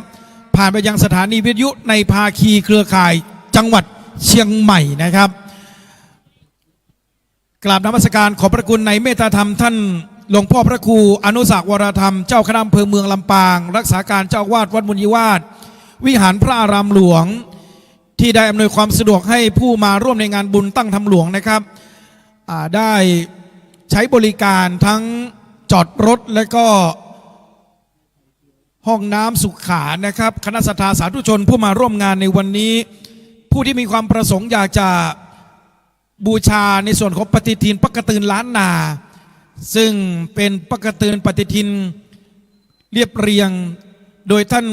ผ่านไปยังสถานีวิทยุในภาคีเครือข่ายจังหวัดเชียงใหม่นะครับ กราบนมัสการขอบพระคุณในเมตตาธรรมท่านหลวงพ่อพระครูอนุสาค วรธรรม เจ้าคณะอำเภอเมืองลำปาง รักษาการเจ้าอาวาสวัดบุญยวาส วิหารพระอารามหลวง ที่ได้อำนวยความสะดวกให้ผู้มาร่วมในงานบุญตั้งธรรมหลวงนะครับ อ่า ได้ใช้บริการทั้งจอดรถและก็ห้องน้ำสุขานะครับ คณะศรัทธาสาธุชนผู้มาร่วมงานในวันนี้ ผู้ที่มีความประสงค์อยากจะบูชาในส่วนของปฏิทินปะกะตืนล้านนา ซึ่งเป็นปะกะตืนปฏิทินเรียบเรียงโดยท่าน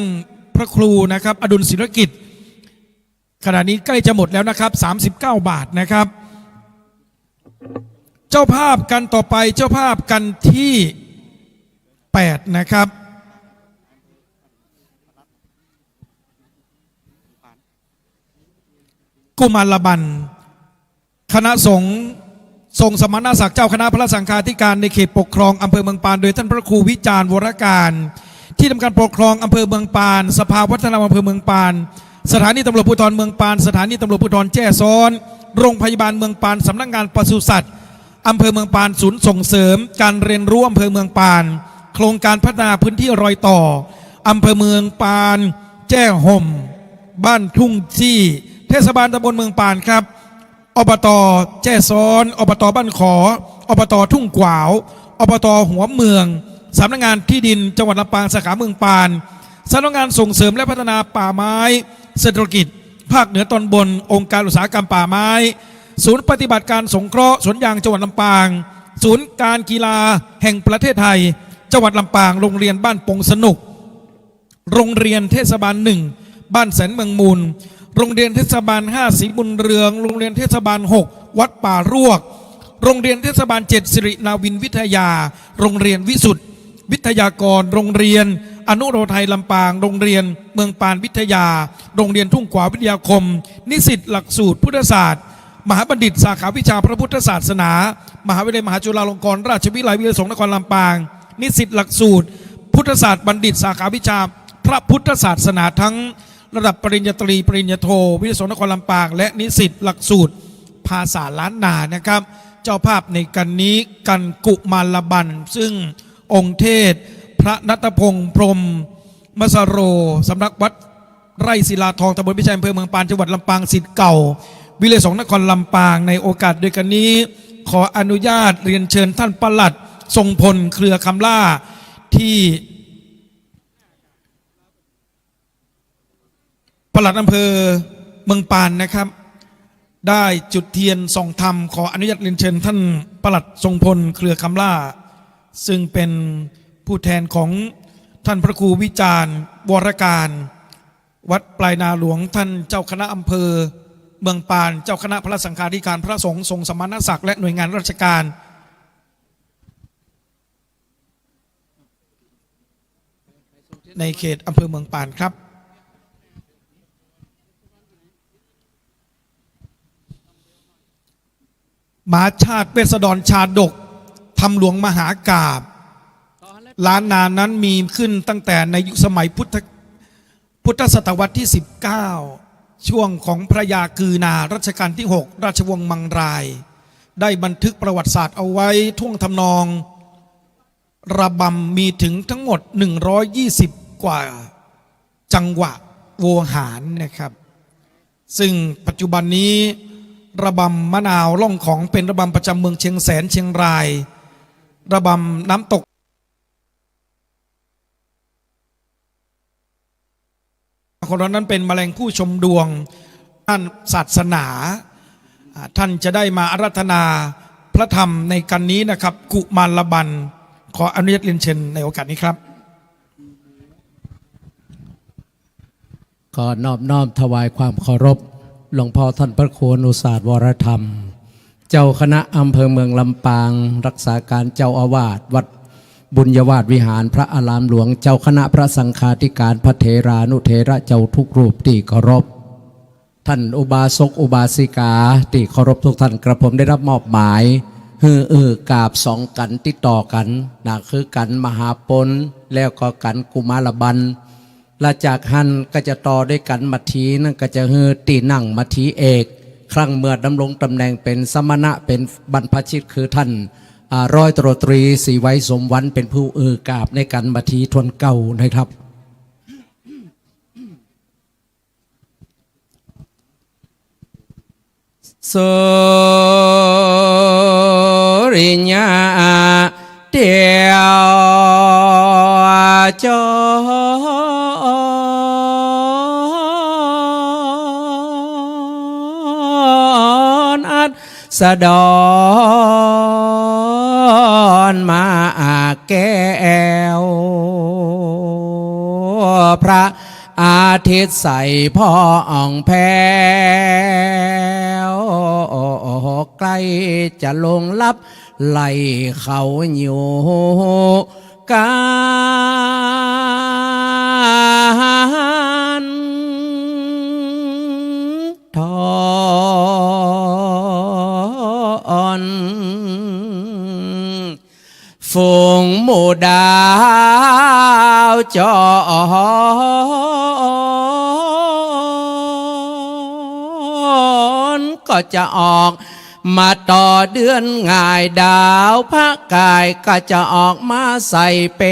พระครูนะครับ อดุลศิลกิจ ขณะนี้ใกล้จะหมดแล้วนะครับ สามสิบเก้าบาทนะครับ เจ้าภาพกันต่อไป เจ้าภาพกันที่แปดนะครับ กุมารบัล คณะสงฆ์ทรงสมณศักดิ์เจ้าคณะพระสังฆาธิการในเขตปกครองอำเภอเมืองปาน โดยท่านพระครูวิจารณ์วรการ ที่ทำการปกครองอำเภอเมืองปาน สภาวัฒนธรรมอำเภอเมืองปาน สถานีตำรวจภูธรเมืองปาน สถานีตำรวจภูธรแจ้ซ้อน โรงพยาบาลเมืองปาน สำนักงานปศุสัตว์อำเภอเมืองปาน ศูนย์ส่งเสริมการเรียนรู้อำเภอเมืองปาน โครงการพัฒนาพื้นที่รอยต่ออำเภอเมืองปาน แจ้ห่ม บ้านทุ่งจี้ เทศบาลตำบลเมืองปานครับ อบต.แจ้ซ้อน อบต.บ้านขอ อบต.ทุ่งขวาว อบต.หัวเมือง สำนักงานที่ดินจังหวัดลำปางสาขาเมืองปาน สำนักงานส่งเสริมและพัฒนาป่าไม้เศรษฐกิจภาคเหนือตอนบน องค์การอุตสาหกรรมป่าไม้ ศูนย์ปฏิบัติการสงเคราะห์สวนยางจังหวัดลำปาง ศูนย์การกีฬาแห่งประเทศไทย จังหวัดลำปาง โรงเรียนบ้านปงสนุก โรงเรียนเทศบาลหนึ่ง บ้านแสนเมืองมูล โรงเรียนเทศบาลห้า ศรีบุญเรือง โรงเรียนเทศบาลหก วัดป่ารวก โรงเรียนเทศบาลเจ็ด สิรินาวินวิทยา โรงเรียนวิสุทธิ์วิทยากร โรงเรียนอนุโรไทยลำปาง โรงเรียนเมืองปานวิทยา โรงเรียนทุ่งขวาววิทยาคม นิสิตหลักสูตรพุทธศาสตร์ มหาบัณฑิตสาขาวิชาพระพุทธศาสนา มหาวิทยาลัยมหาจุฬาลงกรณราชวิทยาลัย วิทยาลัยสงฆ์นครลำปาง นิสิตหลักสูตรพุทธศาสตร์บัณฑิตสาขาวิชาพระพุทธศาสนา ทั้งระดับปริญญาตรี ปริญญาโท วิทยาลัยสงฆ์นครลำปาง และนิสิตหลักสูตรภาษาล้านนานะครับ เจ้าภาพในกันนี้กันกุมารบัล ซึ่งองค์เทศพระณัฐพงษ์ พรหม มสโร สำนักวัดไร่ศิลาทอง ตำบลพิชัย อำเภอเมืองปาน จังหวัดลำปาง ศิษย์เก่า วิทยาลัยสงฆ์นครลำปาง ในโอกาสเดียวกันนี้ ขออนุญาตเรียนเชิญท่านปลัดทรงพล เครือคำล่า ที่ ปลัดอำเภอเมืองปานนะครับ ได้จุดเทียนส่องธรรม ขออนุญาตเรียนเชิญท่านปลัดทรงพล เครือคำล่า ซึ่งเป็นผู้แทนของท่านพระครูวิจารณ์ วรการ วัดปลายนาหลวง ท่านเจ้าคณะอำเภอเมืองปาน เจ้าคณะพระสังฆาธิการ พระสงฆ์ทรงสมณศักดิ์ และหน่วยงานราชการ ในเขตอำเภอเมืองปานครับ มหาชาติเวสสะดรชาดก ธรรมหลวงมหากาพย์ ล้านนานั้นมีขึ้นตั้งแต่ในยุคสมัยพุทธ พุทธศตวรรษที่สิบเก้า ช่วงของพระยากือนารัชกาลที่หก ราชวงศ์มังราย ได้บันทึกประวัติศาสตร์เอาไว้ท่วงทำนอง ระบำมีถึงทั้งหมด หนึ่งร้อยยี่สิบ กว่าจังหวะโวหารนะครับ ซึ่งปัจจุบันนี้ระบำมะนาวล่องของเป็นระบำประจำเมืองเชียงแสนเชียงราย ระบำน้ำตก ของเรานั้นเป็นแมลงผู้ชมดวงด้านศาสนา อ่า ท่านจะได้มาอาราธนาพระธรรมในกันนี้นะครับ กุมารบัณฑ์ ขออนุญาตเรียนเชิญในโอกาสนี้ครับ ขอนอบน้อมถวายความเคารพ หลวงพ่อท่านพระครูอนุศาสตร์วรธรรม เจ้าคณะอำเภอเมืองลำปาง รักษาการเจ้าอาวาสวัดบุญยวาสวิหาร พระอารามหลวง เจ้าคณะพระสังฆาธิการ พระเถรานุเถระเจ้าทุกรูปตี้เคารพ ท่านอุบาสกอุบาสิกาตี้เคารพทุกท่าน กระผมได้รับมอบหมาย หื้ออื้อกาบสองกัณฑ์ติดต่อกั๋นนะ คือกัณฑ์มหาปณ แล้วก็กัณฑ์กุมารบัณฑ์ และจากหั้นก็จะต่อด้วยกัณฑ์มัทถี นั้นก็จะหื้อตี้นั่งมัทถีเอก ครั้งเมื่อดำรงตำแหน่งเป็นสมณะเป็นบรรพชิต คือท่าน อ่า ร้อยตำรวจตรีศรีไวยสมวรรณ เป็นผู้อื้อกาบในกัณฑ์มัทถีถ้วนเก้านะครับ สุริยะเตียวจรอัสดรมาแก้ว พระ อาทิตย์ใสผ่องแผ้ว ใกล้จะลงลับ ไล่เขาอยู่กั๋น ทอน ฝูงหมู่ดาวจรก็จะออกมาต่อเดือนง่าย ดาวพระกายก็จะออกมาใส่เป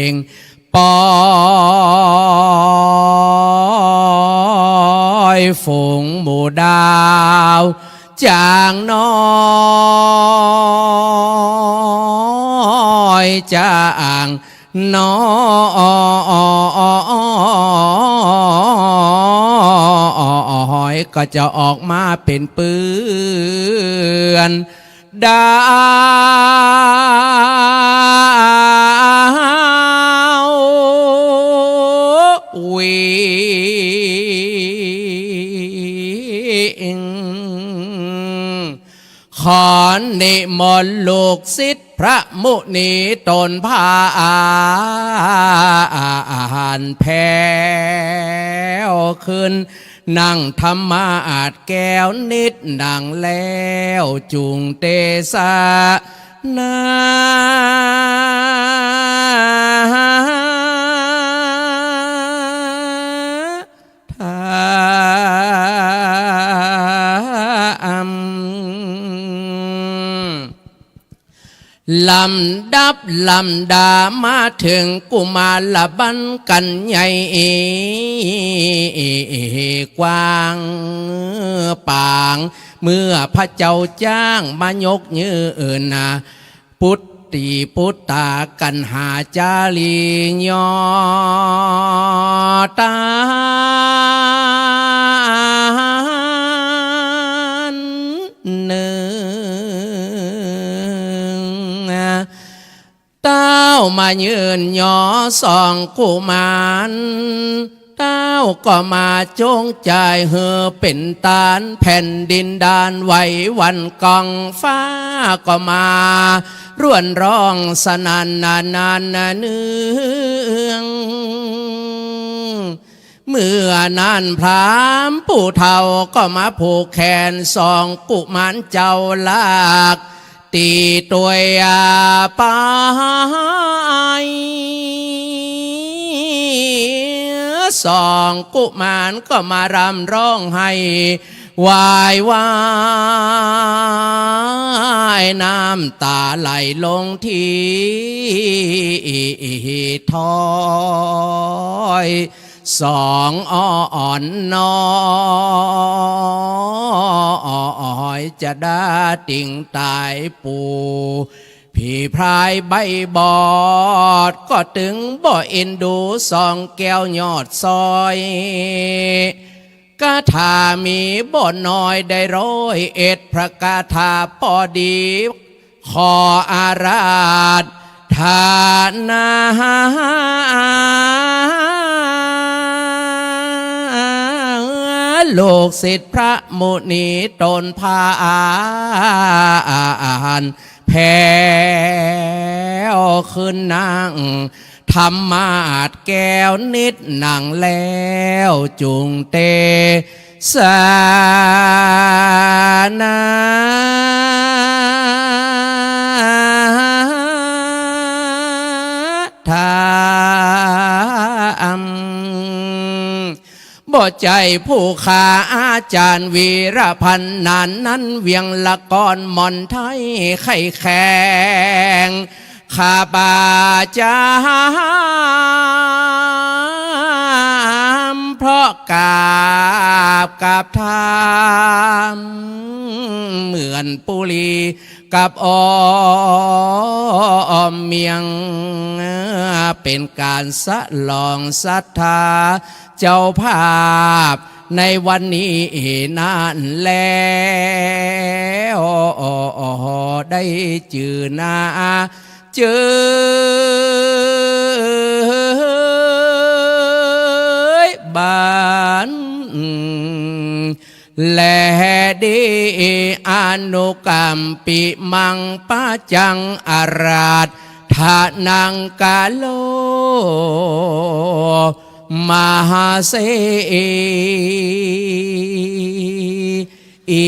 ง ปอยฝูงหมู่ดาว จางน้อยจางน้อย ก็จะออกมาเป๋นเปื้อน ดาววิ่ง ขอนิมนต์ลูกศิษย์พระมุนีตนผ่านแผ้วขึ้น นั่งธรรมาสน์แก้วนิด นั่งแล้วจุ่งเตสนาธรรม ลำดับลำดามาเถิงกุมารบัณฑ์กัณฑ์ใหญ่กว้างปาง เมื่อพระเจ้าจ้างมายกยืนนะ ปุต ติปุตตากัณหาจารี ยอดต๋านนึ่ง เต้ามาเยินยอสองกุมาร เต้าก็มาจงใจ๋หื้อเป๋นตาน แผ่นดินด้านไหวหวั่น ก้องฟ้าก็มาร่วนร้องสนั่นนานาเนือง เมื่อนั้นพราหมณ์ผู้เฒ่าก็มาผูกแขนสองกุมารเจ้าลาก ตี๋ตวยไป สองกุมารก็มาร่ำร้องไห้วายวาย น้ำต๋าไหลลงตี้ถ้อย สองอ่อนน้อย จะดาติ่งต๋ายปู่ ผีพรายใบบอด ก็ตึงบ่เอ็นดูสองแก้วยอดซอย กาถามีบ่น้อยได้ร้อยเอ็ดพระกาถา ปอดี ขออาราธนา ลูกศิษย์พระมุนีต๋นพาอัน แผ้วขึ้นนั่ง ธรรมาสน์แก้วนิดหนังแล้ว จุ่งเตสนาธรรม บ่ใจ้ผู้ข้าอาจ๋ารย์วีรพันธ์ นานนั้นเวียงละกอนหม่อนไท้ไข้แข็ง ข้าบาจำ เพราะกราบกับธรรม เหมือนปุรีกับอ้อมเมียง เป๋นก๋านสลองศรัทธาเจ้าภาพในวันนี้นั้นแล้ว ได้จื้อหน้า เจยบาน และดี อนุกัมปิมังปะจัง อาราธนังกะโร มหาเส อี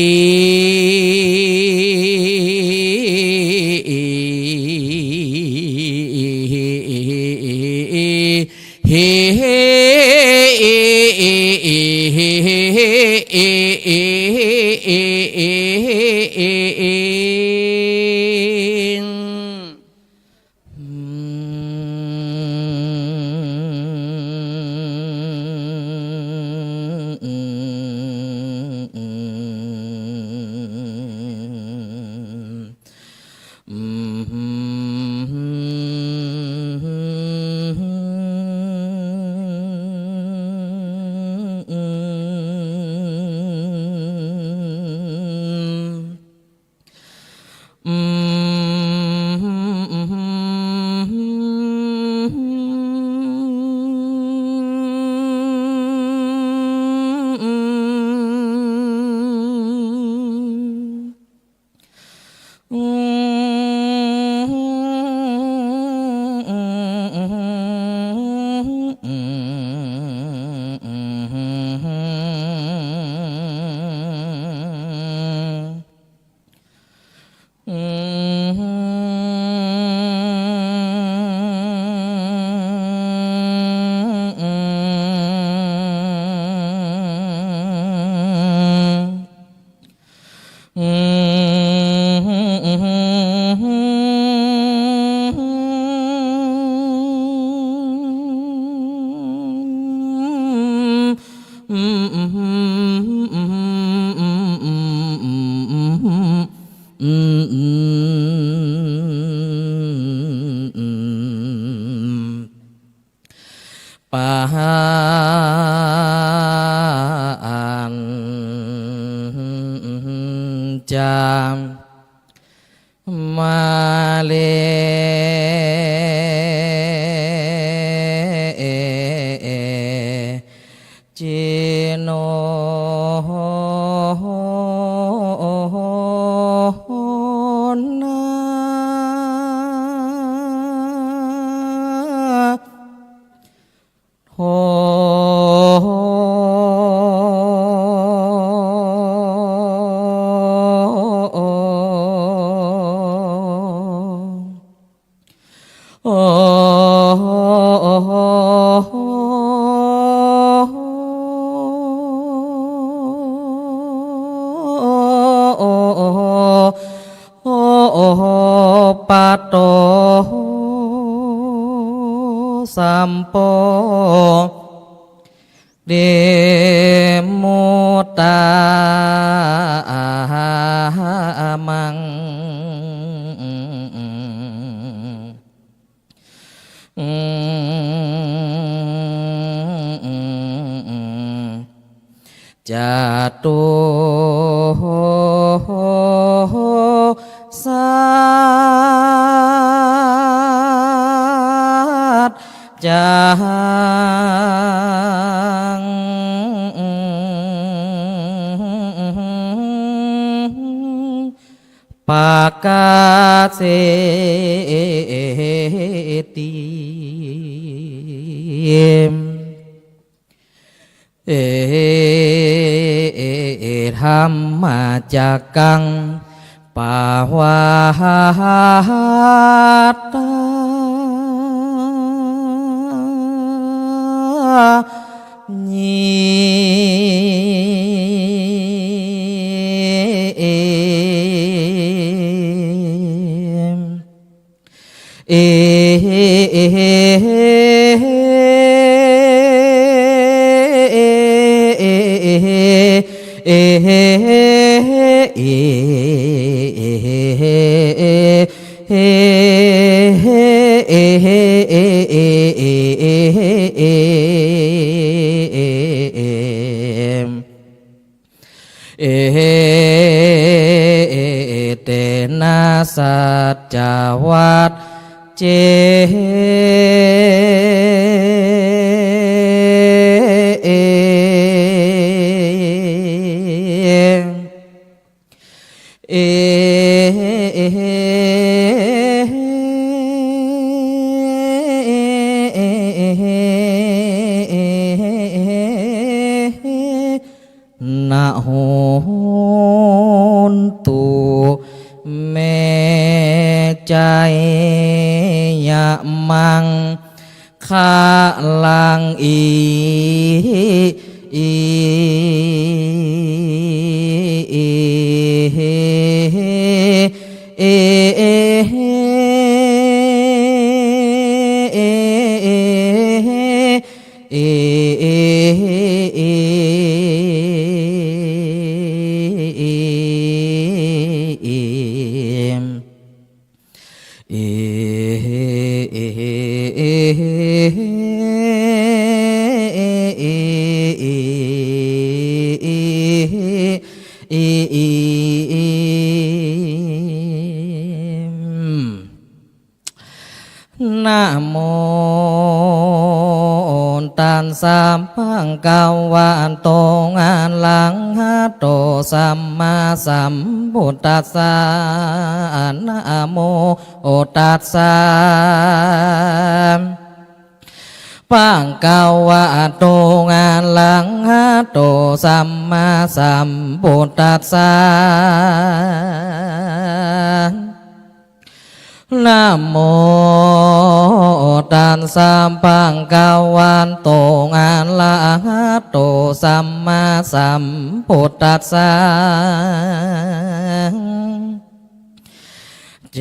จามาเลจิโนนา โห โห โห ปะโต สัมโป เด มุตตา มัง จตุ สัจจัง ปะกาเสติ เอ ธัมมจักกัง ปะวัตตานิ เอ เอ เตนะ สัจจวัตเจ เอ นะ โหนตุ เม จะยะมังคะลัง อิ อิ เอ เอ นะโมตัสสะ ภะคะวะโต อะระหะโต สัมมาสัมพุทธัสสะ นะโมตัสสะ ภะคะวะโต อะระหะโต สัมมาสัมพุทธัสสะ นะโมตัสสะ ภะคะวะโต อะระหะโต สัมมาสัมพุทธัสสะ โจ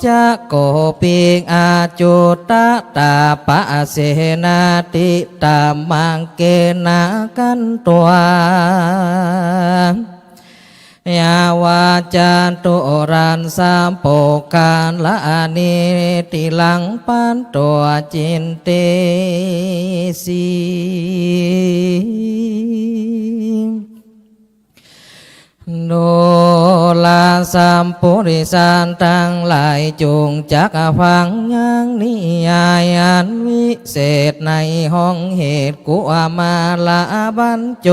จะโก ปิ อะจุตตะ ตาปะ เสนาติ ตามังเกนะ ขันตวา ยาวะ จะตุรัสสะ โภคะ ละเน ติรัง ปัตโต จินเตสิ ดูราสัปปุริสะตังหลาย จงจักฟังยังนิยายอันวิเศษในห้องเหตุ กุมาระบัญโจ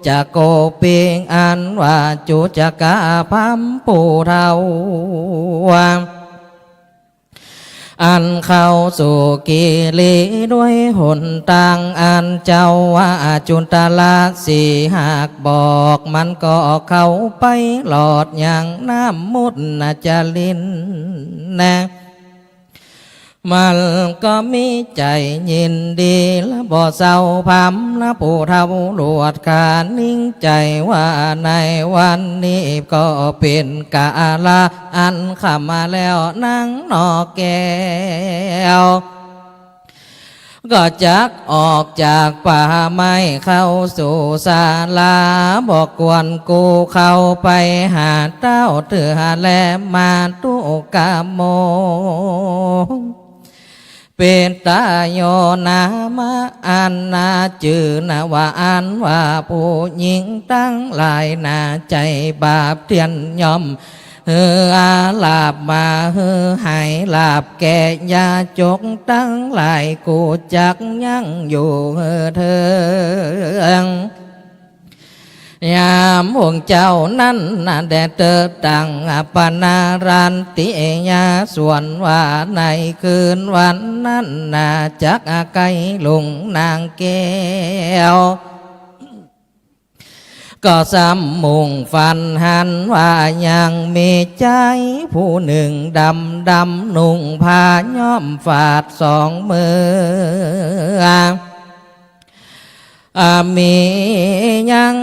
จะโกปิงอันว่าจุจกะพรรมผู้เฒ่า อันเข้าสู่กิริด้วยหนตางอันเจ้าว่าจุตละสีหากบอก มันก็เข้าไปหลอดยังน้ำมุจจลินนะ มันก็มีใจ๋ยินดีและบ่เศร้าพร่ำนะ ผู้เฒ่าหลวดกานิ่งใจ๋ว่าในวันนี้ก็เป๋นกาละอันค่ำมาแล้วนางหน่อแก้ว ก็จักออกจากป่าไม้เข้าสู่ศาลา บ่กวนกู้เข้าไปหาเต้าเตื้อแล มาตุกะโม เปตะโย นามะอันนาจื้อนะว่าอันว่าผู้หญิงตังหลายนาใจ๋บาปเตี้ยนย่อม หื้ออาลาบมาหื้อหายลาบแก่ยาจกตังหลาย กูจักยังอยู่หื้อเถิง ยามองค์เจ้านั้นนาแด่เต๊อะตังปนารันติยา ส่วนว่าในคืนวันนั้นนาจักใก้ลุงนางแก้ว ก็สำมุ่งฝันหันว่ายังมีจายผู้นึ่งดำดำนุ่งผ้าย้อมฝาดสองมือ อา มียัง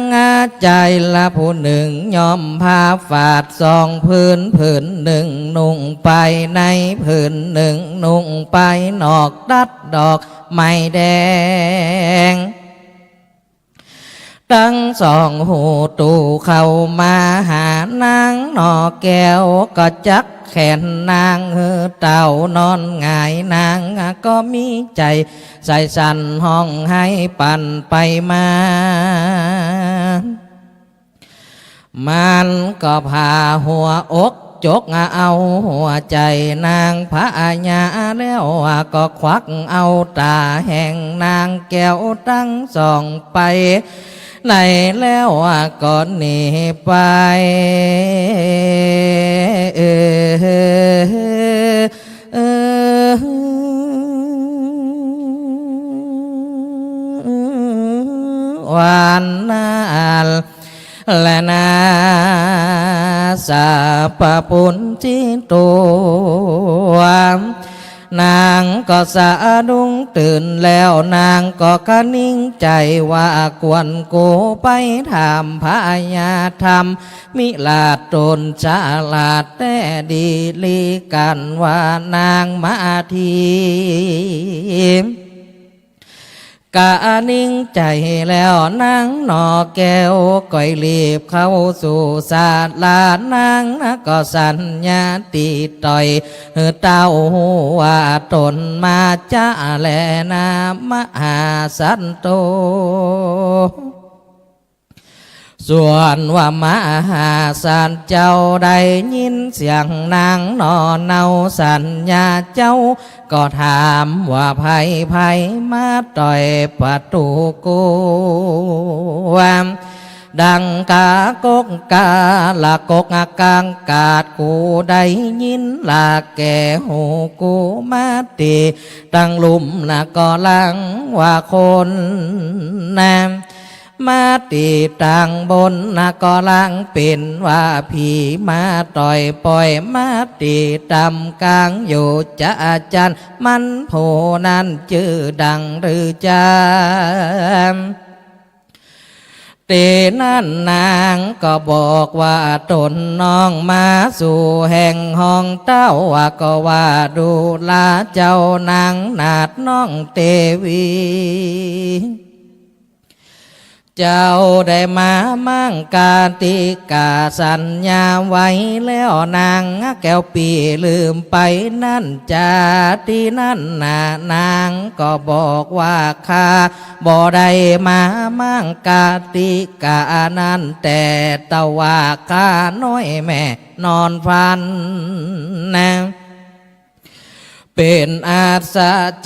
จายละผู้นึ่งย้อมผ้าฝาดสองผืน ผืนนึ่งนุ่งไปใน ผืนนึ่งนุ่งไปนอก ดัดดอกไม้แดง ตังสองหู้ตู้เข้ามาหานางหน่อแก้ว ก็จักแขนนางหื้อเต้านอนหงาย นางก็มีใจ๋ใส่สั่นฮ้องไห้ปั่นไปมา มันก็ผ่าหัวอกจกเอาหัวใจ๋นางพญา แล้วก็ควักเอาต๋าแห่งนางแก้วตังสองไป ในแล้วก็หนีไป เออ เออ วันนั้นแลนาสัพปุญญิโต นางก็สะดุ้งตื่นแล้ว นางก็กะนิ่งใจ๋ว่ากวนกูไปถามพญาธรรมมิราช ต๋นฉลาดแต๊ดีหลีกั๋นว่านางมาที กะนิ่งใจ๋แล้วนางหน่อแก้ว ก็หลีบเข้าสู่ศาลา นางนะก็สัญญาติต่อยหื้อเต้าฮู้ว่าต๋นมาจ๊ะแลนา มหาสัตว์โต ส่วนว่ามหาสัตว์เจ้าได้ยินเสียงนางหน่อเนาสัญญาเจ้า ก็ถามว่าใผ ใผมาต่อยประตู๋กู ดังกากกกาละกกกางกาด กูได้ยินละแก่หูกู มาตี้ตังลุ่มนะก็ลังว่าคนนะ มาตี้ตังบนนะก็ลังเป๋นว่าผี มาต่อยป่อยมาตี้ต่ำกลางอยู่จะอาจารย์ มันผู้นั้นจื้อดังหรือจำ ตี้นั้นนางก็บอกว่าต๋นน้องมาสู่แห่งห้องเต้า ว่าก็ว่าดูราเจ้านางนาฏน้องเตวี จ เจ้าได้มามังกาติกาสัญญาไว้แล้วนาง แก้วปี้ลืมไปนั้นจา ตี้นั้นนา นางก็บอกว่า ข้าบ่ได้มามังกาติกานั้น แต่ตะว่าข้าน้อยแม่นอนฝันนะ เป๋นอัศ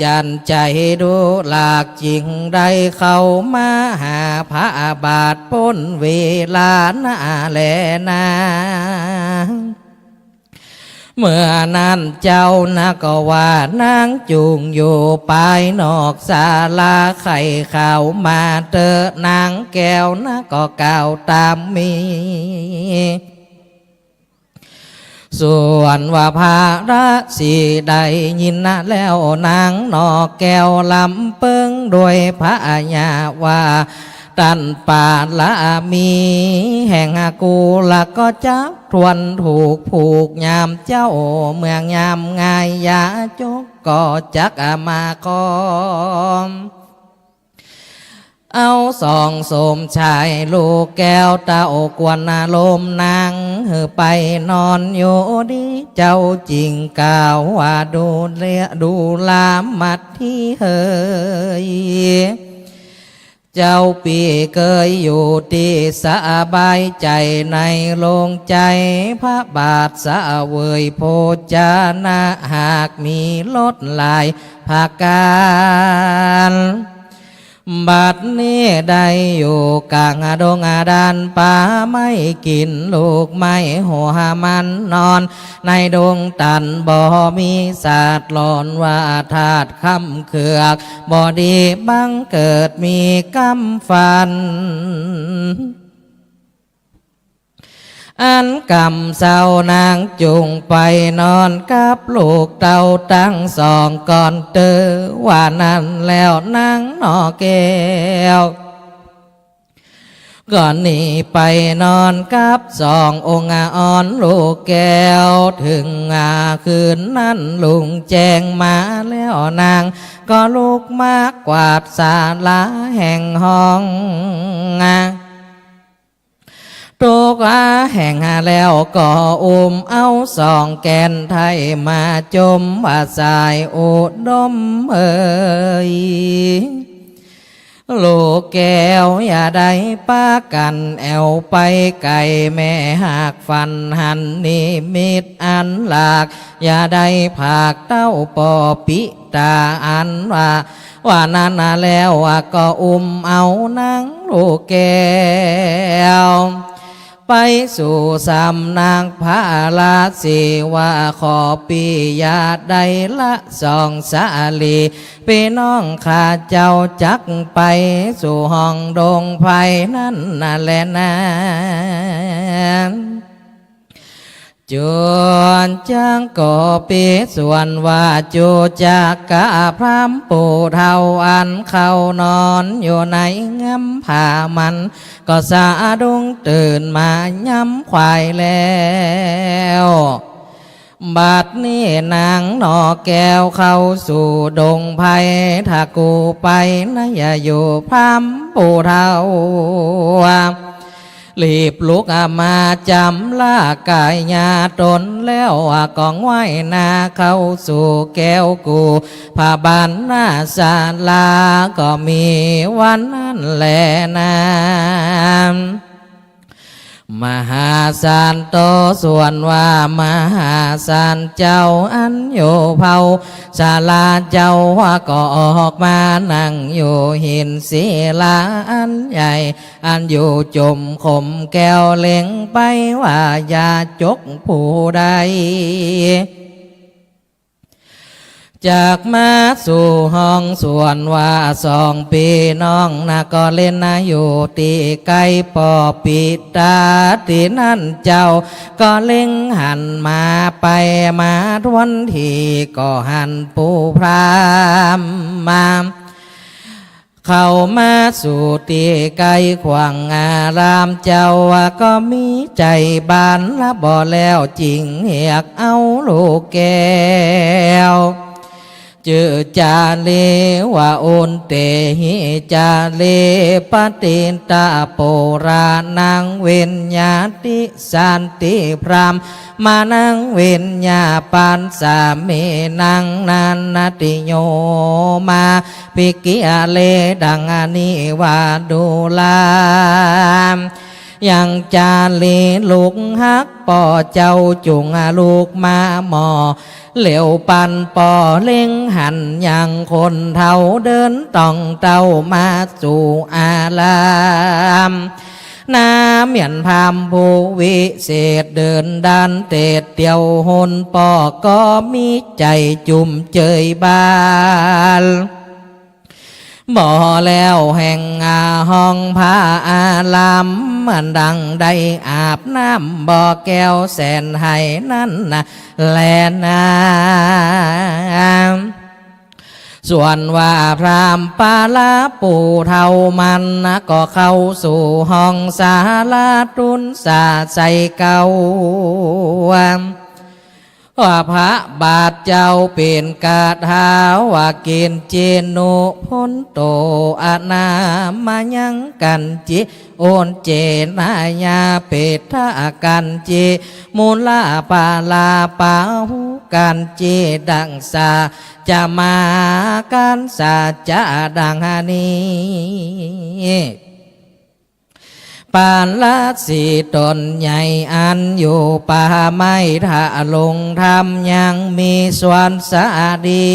จรรย์ใจ๋ดูหลาก จึงได้เข้ามาหาพระบาทป๊นเวลานาแลนา เมื่อนั้นเจ้านาก็ว่า นางจุ่งอยู่ปายนอกศาลา ใค่เข้ามาเต๊อะนางแก้วนา ก็กล่าวต๋ามมี ส่วนว่าพระราศีได้ยินนาแล้ว นางนอกแก้วลำเปิงด้วยพยาว่า ต้านปาละมีแห่งกูละก็จักทวนถูกผูกยามเจ๊า เมืองยามงายยาจกก็จักมาคอง เอาสองสมชายลูกแก้วเต้ากวนอารมณ์นาง หื้อไปนอนอยู่ดี เจ้าจึงกล่าวว่า ดูแล ดูรามัดทีเหย เจ้าปี้เกยอยู่ตี้สบายใจ๋ในโลงใจ๋ พระบาทเสวยโภจนะหากมีลดหลายประก๋าน บัดนี้ได้อยู่ก๋างดงดานป่าไม้ กิ๋นลูกไม้หัวมัน นอนในดงตันบ่มีสัตว์ หลอนว่าธาตุค่ำเคือกบ่ดี บังเกิดมีกำฟัน อันกำเซ้านางจุ่งไปนอนกับลูกเต้าตังสองก่อนเต๊อะ ว่านั้นแล้วนางนอกแก้ว ก็หนีไปนอนกับสององค์อ่อนลูกแก้ว เถิงคืนนั้นลุงแจ้งมาแล้วนาง ก็ลุกมากวาดศาลาแห่งห้อง ตุ๊กแห่งแล้วก็อุ้มเอาสองแก่นไทยมาจมว่าสายอุดมเอย ลูกแก้วอย่าได้ปากั๋นแอ่วไปไก๋ แม่หากฝันหันนิมิตอันหลาก อย่าได้ผากเต้าปอปิตาอันว่า ว่านั้นนาแล้วก็อุ้มเอานางลูกแก้ว ไปสู่สำนักพระราศีว่า ขอปี้อย่าได้ละสองสาลี ปี้น้องข้าเจ้าจักไปสู่ห้องดงไพรนั้นนาแลนา จวนจักก็ปี้ส่วนว่า จุจักกะพราหมณ์ผู้เฒ่าอันเข้านอนอยู่ในง่ำผ้ามัน ก็สะดุ้งตื่นมาย้ำควายแล้ว บัดนี้นางนอกแก้วเข้าสู่ดงไพร ถ้ากูไปนาอย่าอยู่ พราหมณ์ผู้เฒ่า รีบลุกมาจำละกายาต๋นแล้ว ก็ง่ายหน้าเข้าสู่แก้วกู พระบานนาศาลา ก็มีวันนั้นแลนา มหาสันโต ส่วนว่ามหาสันเจ้าอันอยู่เผ่าสาลาเจ้า ก็ออกมานั่งอยู่หินศิลาอันใหญ่ อันอยู่จมขมแก้ว เล็งไปว่าอย่าจกผู้ใด จักมาสู่ห้อง ส่วนว่าสองปี้น้องนาก็เล่นนาอยู่ตี้ใก้ปอปิตา ตี้นั้นเจ้าก็เล็งหันมาไปมาทวนที ก็หันปู่พราหมณ์มา เข้ามาสู่ตี้ใก้ขวางอารามเจ้า ก็มีใจ๋บานละบ่แล้ว จึงเฮียกเอาลูกแก้ว จื้อจารี วะ อุนเตหิ จารี ปะติตะปุราณัง วิญญาติสันติพรหมะนัง วิญญาปัสสะเม นัง นันติโย มา ภิกขิ อะเล ดังอันนี้ว่าดูรา ยังจารีลูกฮักป้อเจ้า จุ่งลุกมาหม้อ เหลียวปันป้อเล็งหัน ยังคนเฒ่าเดินต่องเต้ามาสู่อาราม นาเหมียนพราหมณ์ผู้วิเศษ เดินดานเตศเตียวหนป้อ ก็มีใจ๋จุ่มเจยบาน บ่แล้วแห่งอาห้องพระอาราม เหมือนดังได้อาบน้ำบ่อแก้วแสนไฮนั้นนาแลนา ส่วนว่าพราหมณ์ปาละปู่เฒ่ามันนา ก็เข้าสู่ห้องศาลาตุนสาใส่เกล้า ว่าพระบาทเจ้าเป๋นคาถาว่า กิญจินุ ภันโต อะนามะยัง กัญจิ อุจเจนะ ยาเปทะ กัญจิ มูลาปาลาปาหุ กัญจิ ดังสาจะมา กัญสาจะ ดังนี้ ปาละสีต๋นใหญ่อันอยู่ป่าไม้ทะลงธรรม ยังมีสวนสาดี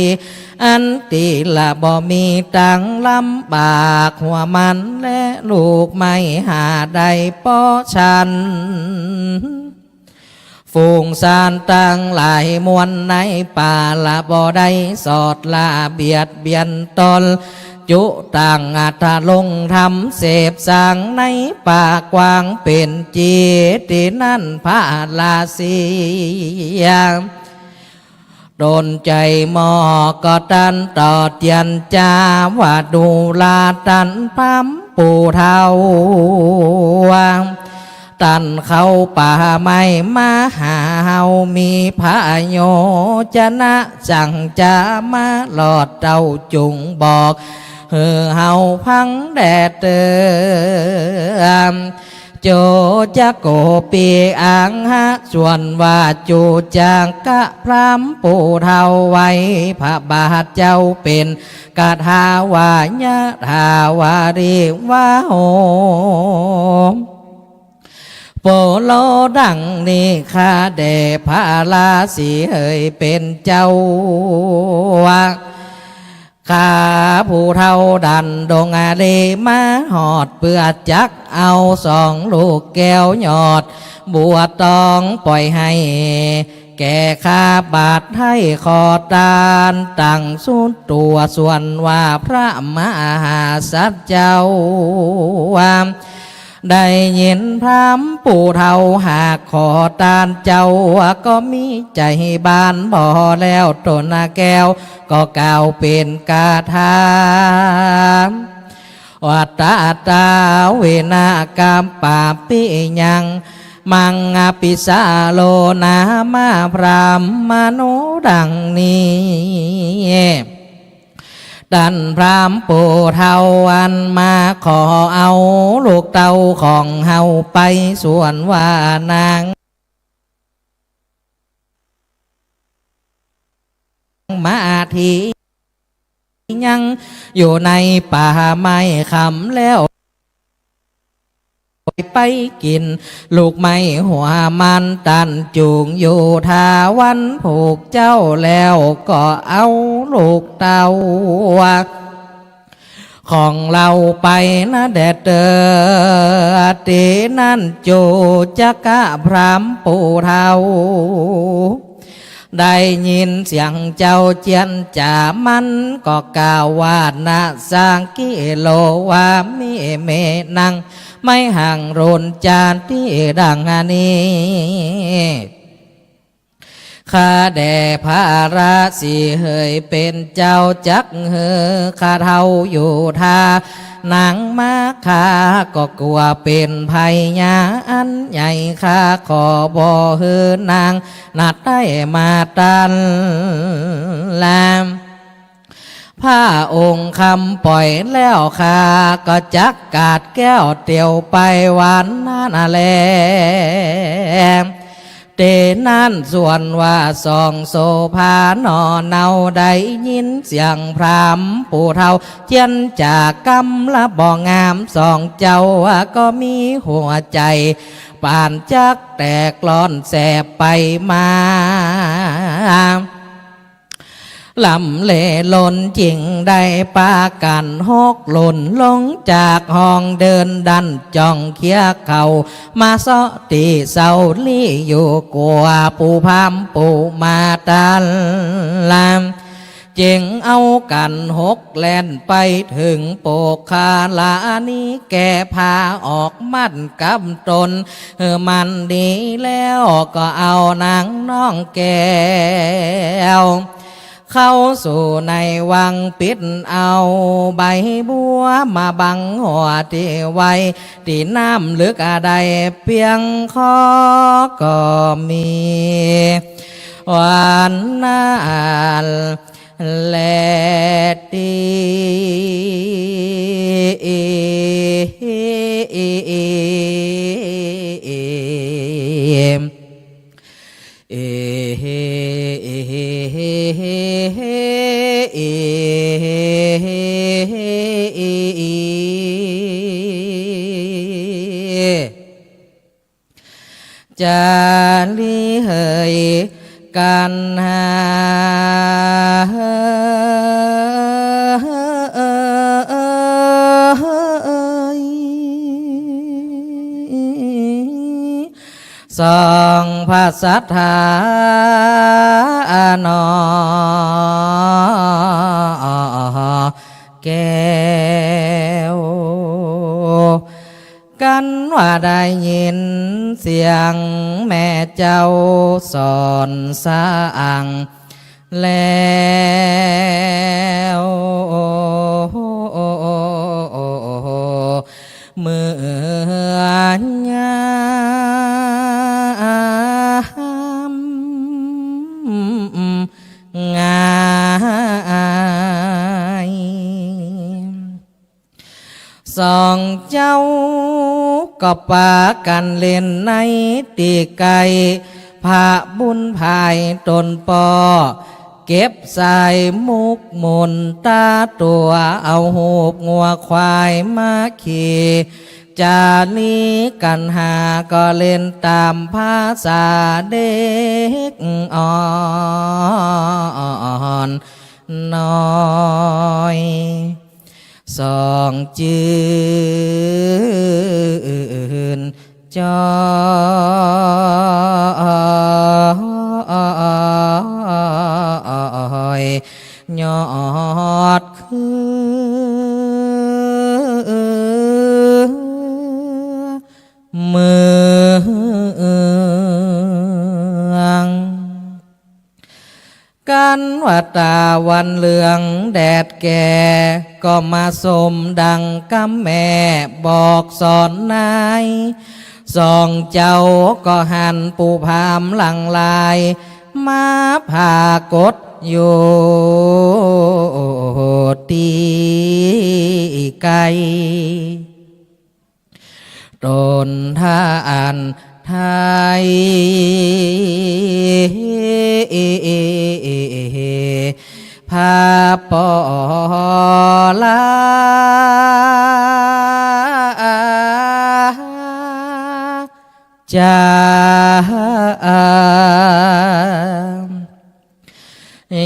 อันตี้ละบ่มีตังลำบากหัวมัน และลูกไม้หาได้ป้อฉัน ฝูงสัตว์ตังหลายมวลในป่าละบ่ได้สอดละเบียดเบียนต๋น จุตังอัตถะลงธรรมเสพสังในป่ากว้างเป๋นจี ตี้นั้นพระราศี ต๋นใจ๋หม้อก็ตันต่อเตียนจาว่า ดูราต้านพราหมณ์ปู่เฒ่า ต้านเข้าป่าไม้มาหาเฮา มีประโยชนะสังจะมาลอดเต้า จุ่งบอกหื้อเฮาฟังแด่เต๊อะ โจจะโกปีอังหะ ส่วนว่าจุจักกะพราหมณ์ปู่เฒ่าไหว้พระบาทเจ้าเป๋นคาถาวายะถาวาริวาโห โปโลดังนี้ ข้าแด่พระราศีเหยเป๋นเจ้า ข้าผู้เฒ่าดันดงอาลีมาฮอด เปื้อจักเอาสองลูกแก้วยอดบัวตองป่อยหื้อแก่ข้าบาทไท้ขอตานตังสุดตั๋ว ส่วนว่าพระมหาสัตว์เจ้า ได้ยินพราหมณ์ปู่เฒ่าหากขอตานเจ้า ก็มีใจ๋บานบ่แล้ว ต๋นแก้วก็กล่าวเป๋นคาถา วัตตะตาเวนะกัปปะปิยัง มังอภิสาโลนามะ พราหมณ์มโนดังนี้ ต้านพราหมณ์ปู่เฒ่าอันมาขอเอาลูกเต้าของเฮาไป ส่วนว่านางมาทียังอยู่ในป่าไม้คำแล้ว ไปกิ๋นลูกไม้หัวมัน ต้านจุ่งอยู่ทาวันผูกเจ้า แล้วก็เอาลูกเต้าของเฮาไปนาแด่เต๊อะ ตี้นั้นจุจักกะพราหมณ์ปู่เฒ่า ได้ยินเสียงเจ้าเจียรจา มันก็กล่าวว่า นะสังกิโลวามิ แม่นางไม้หังโรนจาตี้ดังอันนี้ ข้าแด่พระราศีเหยเป๋นเจ้า จักหื้อข้าเฒ่าอยู่ทา นางมาข้าก็กั๋วเป๋นภัยยาอันใหญ่ ข้าขอบ่หื้อนางนาดได้มาต้านแล พระองค์คำปล่อยแล้ว ข้าก็จักกาดแก้วเตียวไปวันนั้นแล เต๋นั้นส่วนว่าสองโสภาหน่อเนา ได้ยินเสียงพราหมณ์ปู่เฒ่า เจียนจากกำละบ่งาม สองเจ้าก็มีหัวใจ๋ ปานจักแตกร้อนแสบไปมา ลำเลลนจึงได้ปากั๋นหกหล่นลงจากห้อง เดินดันจ้องเคียเข้ามาเซาะตี้เซาลี้อยู่ กั๋วปู่พราหมณ์ปู่มาตาลา จึงเอากั๋นหกแล่นไปเถิงโปกคาลานี้ แก้ผ้าออกมัดกับต๋น หื้อมันดีแล้วก็เอานางน้องแก้ว เข้าสู่ในวัง ปิดเอาใบบัวมาบังหัวตี้ไว้ ตี้น้ำลึกอะได้เปียงคอก็มี วันนั้นแลตี้ จะลีเหยกั๋นหา สองพระสัตถาหน่อ แก้ว กันว่าได้ยินเสียงแม่เจ้าสอนสางแล้ว เหมือนยาม งาย สองเจ้าก็ปากั๋นเล่นในตี้ไกล พระบุญภายต๋นป้อ เก็บสายมุกมนต๋าตั๋ว เอาฮูปงัวควายมาขี่ จะลีกั๋นหาก็เล่นต๋ามภาษาเด็กอ่อนน้อย สองจื้นจ้อยยอดคือเมือง กันว่าต๋าวันเหลืองแดดแก่ ก็มาสมดังกำแม่บอกสอนนาย สองเจ้าก็หันปู่พราหมณ์หลังลาย มาผากฏอยู่ตี้ไกล ต๋นท่านไทย พระปอราชา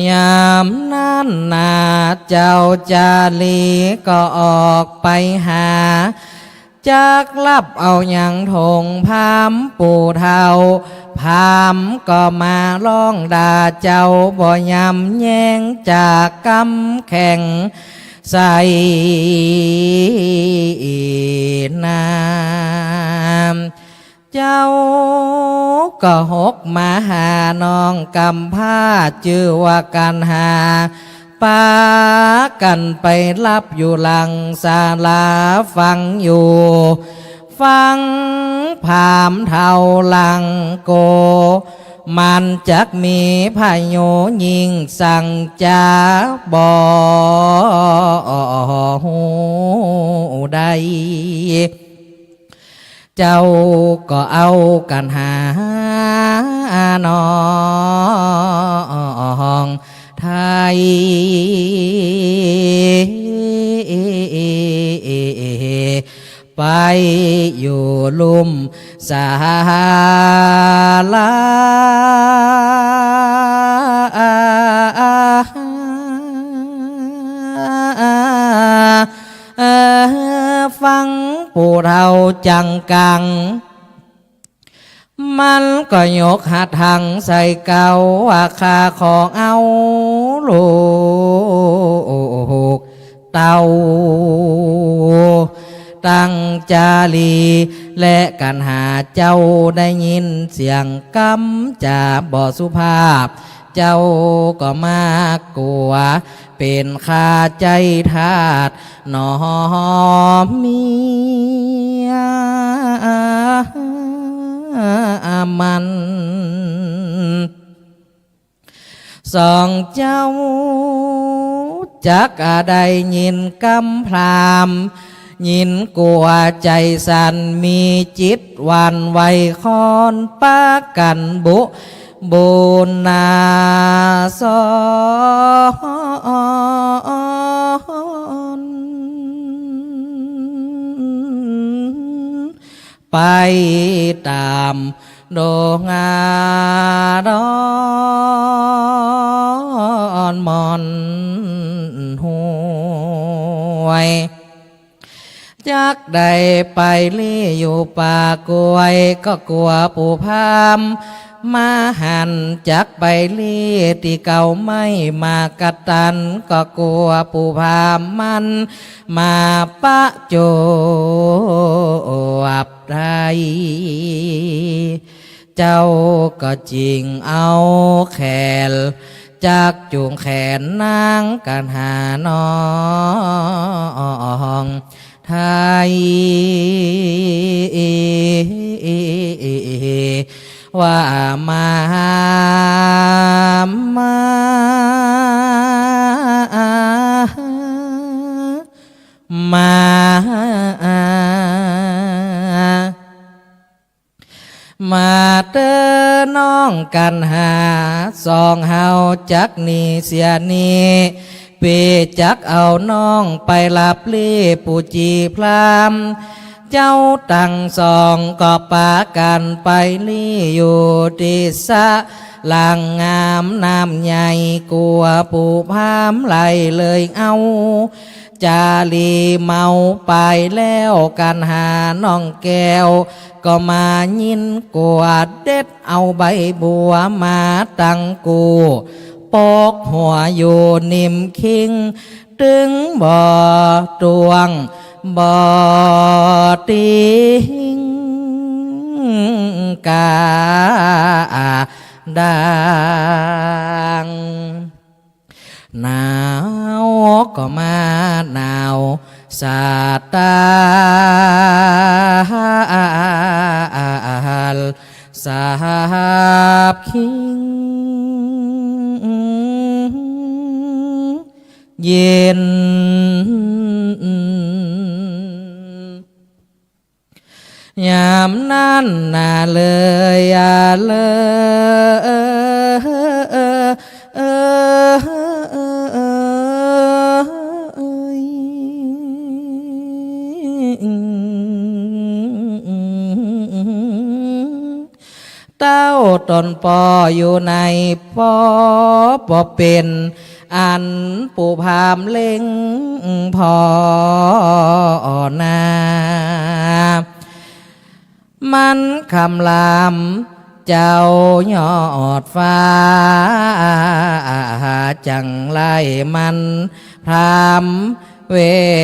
ยามนั้นนาเจ้าจารีก็ออกไปหา จักลับเอายังถงพราหมณ์ปู่เฒ่า พราหมณ์ก็มาร้องด่าเจ้าบ่ยำแย้งจากกำแข็งใสนา เจ้าก็หกมาหาน้องกำพร้าจื้อว่ากั๋นหา ปากั๋นไปหลับอยู่หลังศาลาฟังอยู่ ฟังพราหมณ์เฒ่าหลังโก มันจักมีผะโยชน์ยิ่งสัง จาบ่ฮู้ได้ เจ้าก็เอากั๋นหาน้องไทย ไปอยู่ลุ่มสาลา ฟังปู่เฒ่าจังกัง มันก็ยกหัตถ์หังใส่เกล้าว่า ข้าขอเอาลูกเต้า ตังจารี และกั๋นหาเจ้าได้ยินเสียงกำจ๋าบ่สุภาพ เจ้าก็มากลัว เป๋นข้าใจ๊ทาสหนอเมียมัน สองเจ้าจักได้ยินกำพราหมณ์ ยินกลัวใจ๋สั่น มีจิตหวั่นไหวคลอน ปะกั๋นบุบนาสอน ไปต๋ามดงดอนม่อนห้วย จักได้ไปลี้อยู่ป่ากล้วย ก็กลัวปู่พราหมณ์มาหัน จักไปลี้ตี้เก๊าไม้หมากกะตัน ก็กลัวปู่พราหมณ์มันมาปะจวบ ได้ เจ้าก็จึงเอาแขน จักจูงแขนนางกั๋นหาน้องไทย ว่ามา มา มา มาเต๊อะน้องกั๋นหา สองเฮาจักหนีเสียนี้ ปี้จักเอาน้องไปฮับลี้ปู่จีพราหมณ์ เจ้าตังสองก็ปากั๋นไปลี้อยู่ตี้สะหลังงามน้ำใหญ่ กั๋วปู่พราหมณ์ไล่เลยเอา จารีเมาไปแล้ว กั๋นหาน้องแก้ว ก็มายินกว่าเด็ดเอาใบบัวมาตังกู้ ปกหัวอยู่นิ่มคิง ตึงบ่ตวงบ่ติงกาดัง หนาวก็มาหนาวสาดตาล สาบคิง เย็น ยามนั้นนาเลยอาเลย เต้าต๋นป้ออยู่ในป้อบ่เป๋น อันปู่พราหมณ์เล็งผ่อนา มันคำรามเจ้ายอดฟ้า จังไล่มันพราหมณ์ เว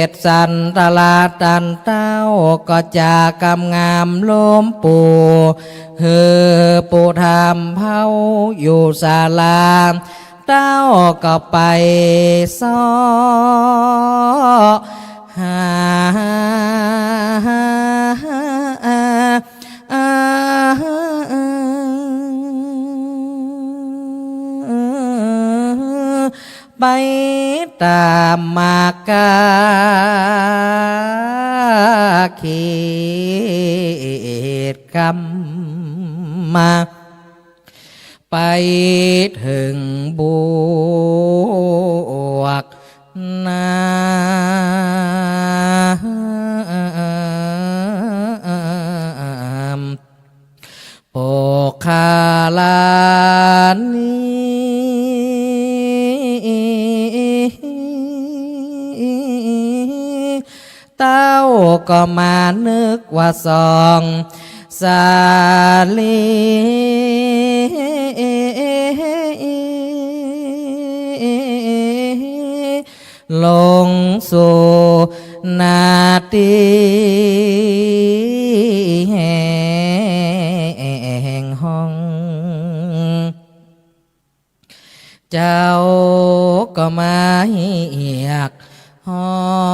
สสันตราตันเต้า ก็จะกำงามล้มปู่ หื้อปู่ทำเผาอยู่ศาลา เต้าก็ไปเซาะหา ไปต๋ามหมากาเขตกรรมมา ไปเถิงบวกน้ำ โปกขาลานี้ เต้าก็มานึกว่าสองสาลี ลงสู่นาตี้แห่งห้อง เจ้าก็มาเฮียกฮ้อ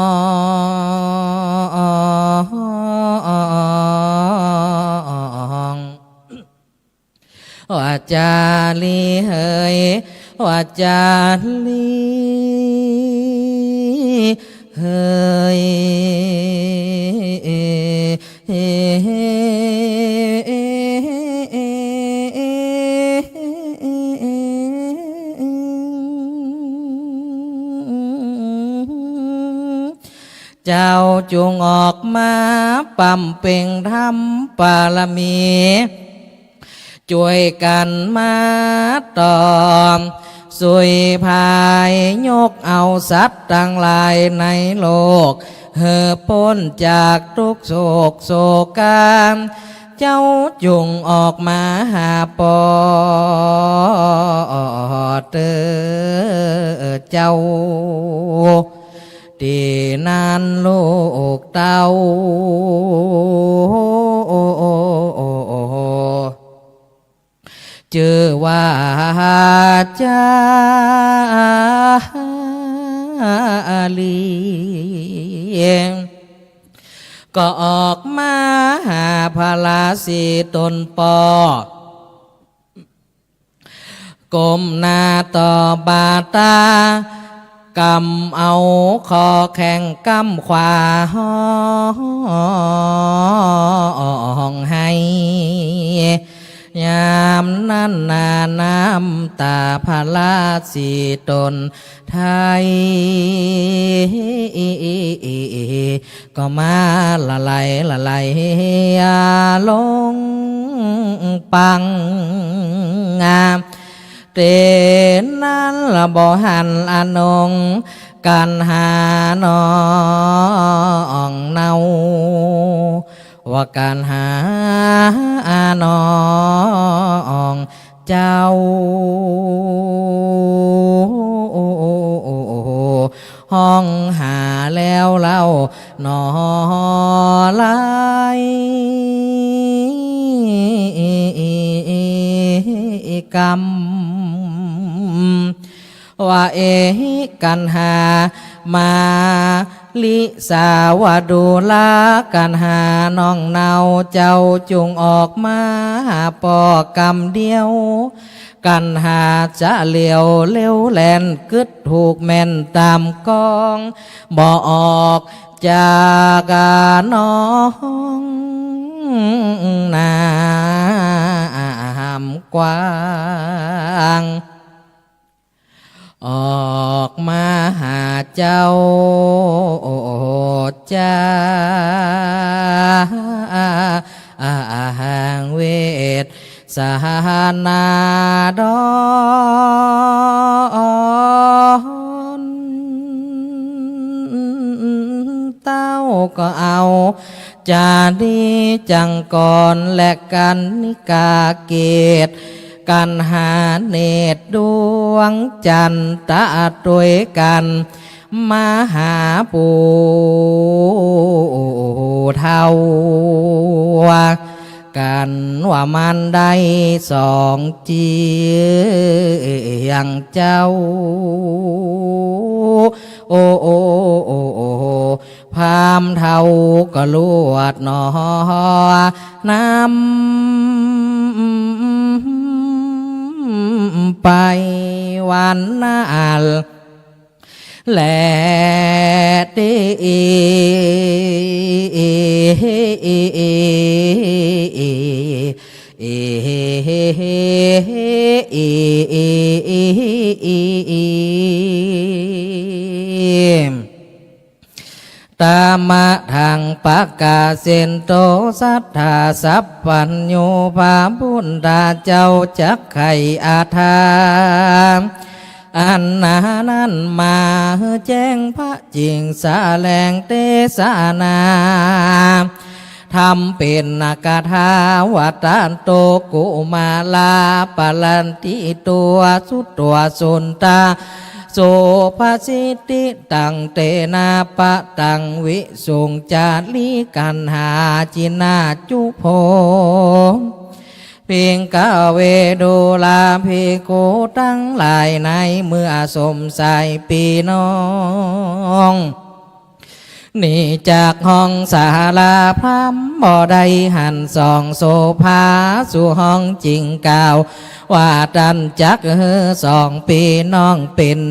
ง ว่าจาลีเหย ว่าจาลีเหย เจ้าจุ่งออกมาบำเพ็งธรรมบารมี จ้วยกั๋นมาตอบ สุยพายยกเอาสัตว์ตังหลายในโลก หื้อป๊นจากตุ๊กข์โศกโศกา เจ้าจุ่งออกมาหาป้อเต๊อะเจ้า ตี้นั้นลูกเต้า จื้อว่าจาลี ก็ออกมาหาพระราศีต๋นป้อ ก้มหน้าต่อบาตากำเอาข้อแข้งก้ำขวาฮ้องไห้ ยามนั้นนาน้ำต๋าพระราศีต๋นไทย ก็มาละไหลละไหลลงปัง เต๋นั้นละบ่หันอนงกั๋นหาน้องเนา ว่ากั๋นหาน้องเจ้า ฮ้องหาแล้วเล่าหนอหลายกำ ว่าเอ กั๋นหามาลิสาวดูรา กั๋นหาน้องเนา เจ้าจุ่งออกมาหาป้อกำเดียว กั๋นหาจะเหลียวเร็วแล่นกึ๊ดถูกแม่นต๋ามกอง บ่ออกจากน้องน้ำกว้าง ออกมาหาเจ้าจา เวส สหานาดอน เต้าก็เอาจารีจังกรและกัณฑิกาเกศ กัณหาเนตรดวงจันทร์ตะตวยกั๋น มาหาปู่เฒ่า กั๋นว่ามันได้สองเจียงเจ้า โอ โอ โอ โอ พราหมณ์เฒ่าก็ลวดหนอ นำไปวันนั้น และตี้ ตมะทัง ปะกาเสนโต สัตถาสัพพัญญู พระพุทธเจ้าจักไขอธรรมอันหนานั้นมา หื้อแจ้งพระจริง แสดงเตสนา ธรรมเป๋นคาถา วัตตันโต กุมารา ปะรันติตัว สุตตัว สุนทา โส ภะสิทธิตัง เตนะ ปะตัง วิสุง จาริกัณหา จินาจุโภ ภิกขะเว ดูราภิกขุตังหลาย ในเมื่อสมไสยปี้น้อง นี้จากห้องสาราพราหมณ์ บ่ได้หันสองโสภา สู่ห้องจึงกล่าว ว่าตันจักหื้อสองปี้น้องเป๋น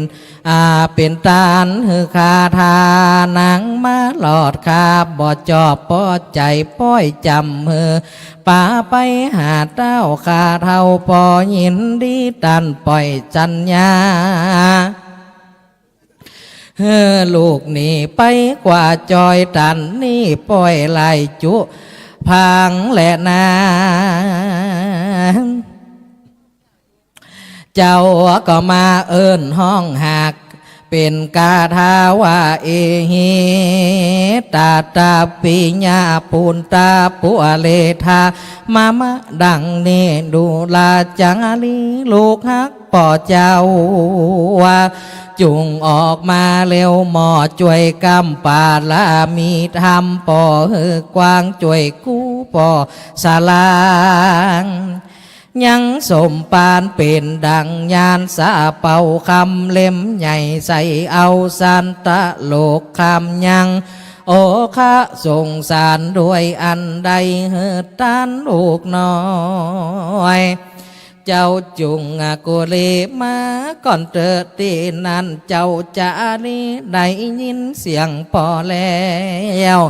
อา เป๋นตานหื้อข้าทานังมาลอด ข้าบ่จอบปอใจ๋ ป้อยจ๋ำหื้อปาไปหาเต้า ข้าเฒ่าป้อยินดี ตันป้อยสัญญา หื้อลูกนี้ไปกว่าจอย ตันนี้ป้อยไหลจุพังแลนา เจ้าก็มาเอิ้นฮ้องฮัก เป๋นคาถาว่า เอหิ ตาตา ปิยะ ปุตตะ ปุเรทา มะมะ ดังนี้ ดูราจารี ลูกฮักป้อเจ้า จุ่งออกมาเร็วหม้อ จ้วยกำปารมีธรรมป้อหื้อกว้าง จ้วยกู้ป้อสลาง ยังสมปานเป๋นดังญาณ สะเปาคำเล่มใหญ่ ใส่เอาสันตะโลกคำยัง โอคะสงสารด้วยอันใด หื้อตานลูกน้อย เจ้าจุ่งกุลีมาก่อนเต๊อะ ตี้นั้นเจ้าจารีได้ยินเสียงป้อแล้ว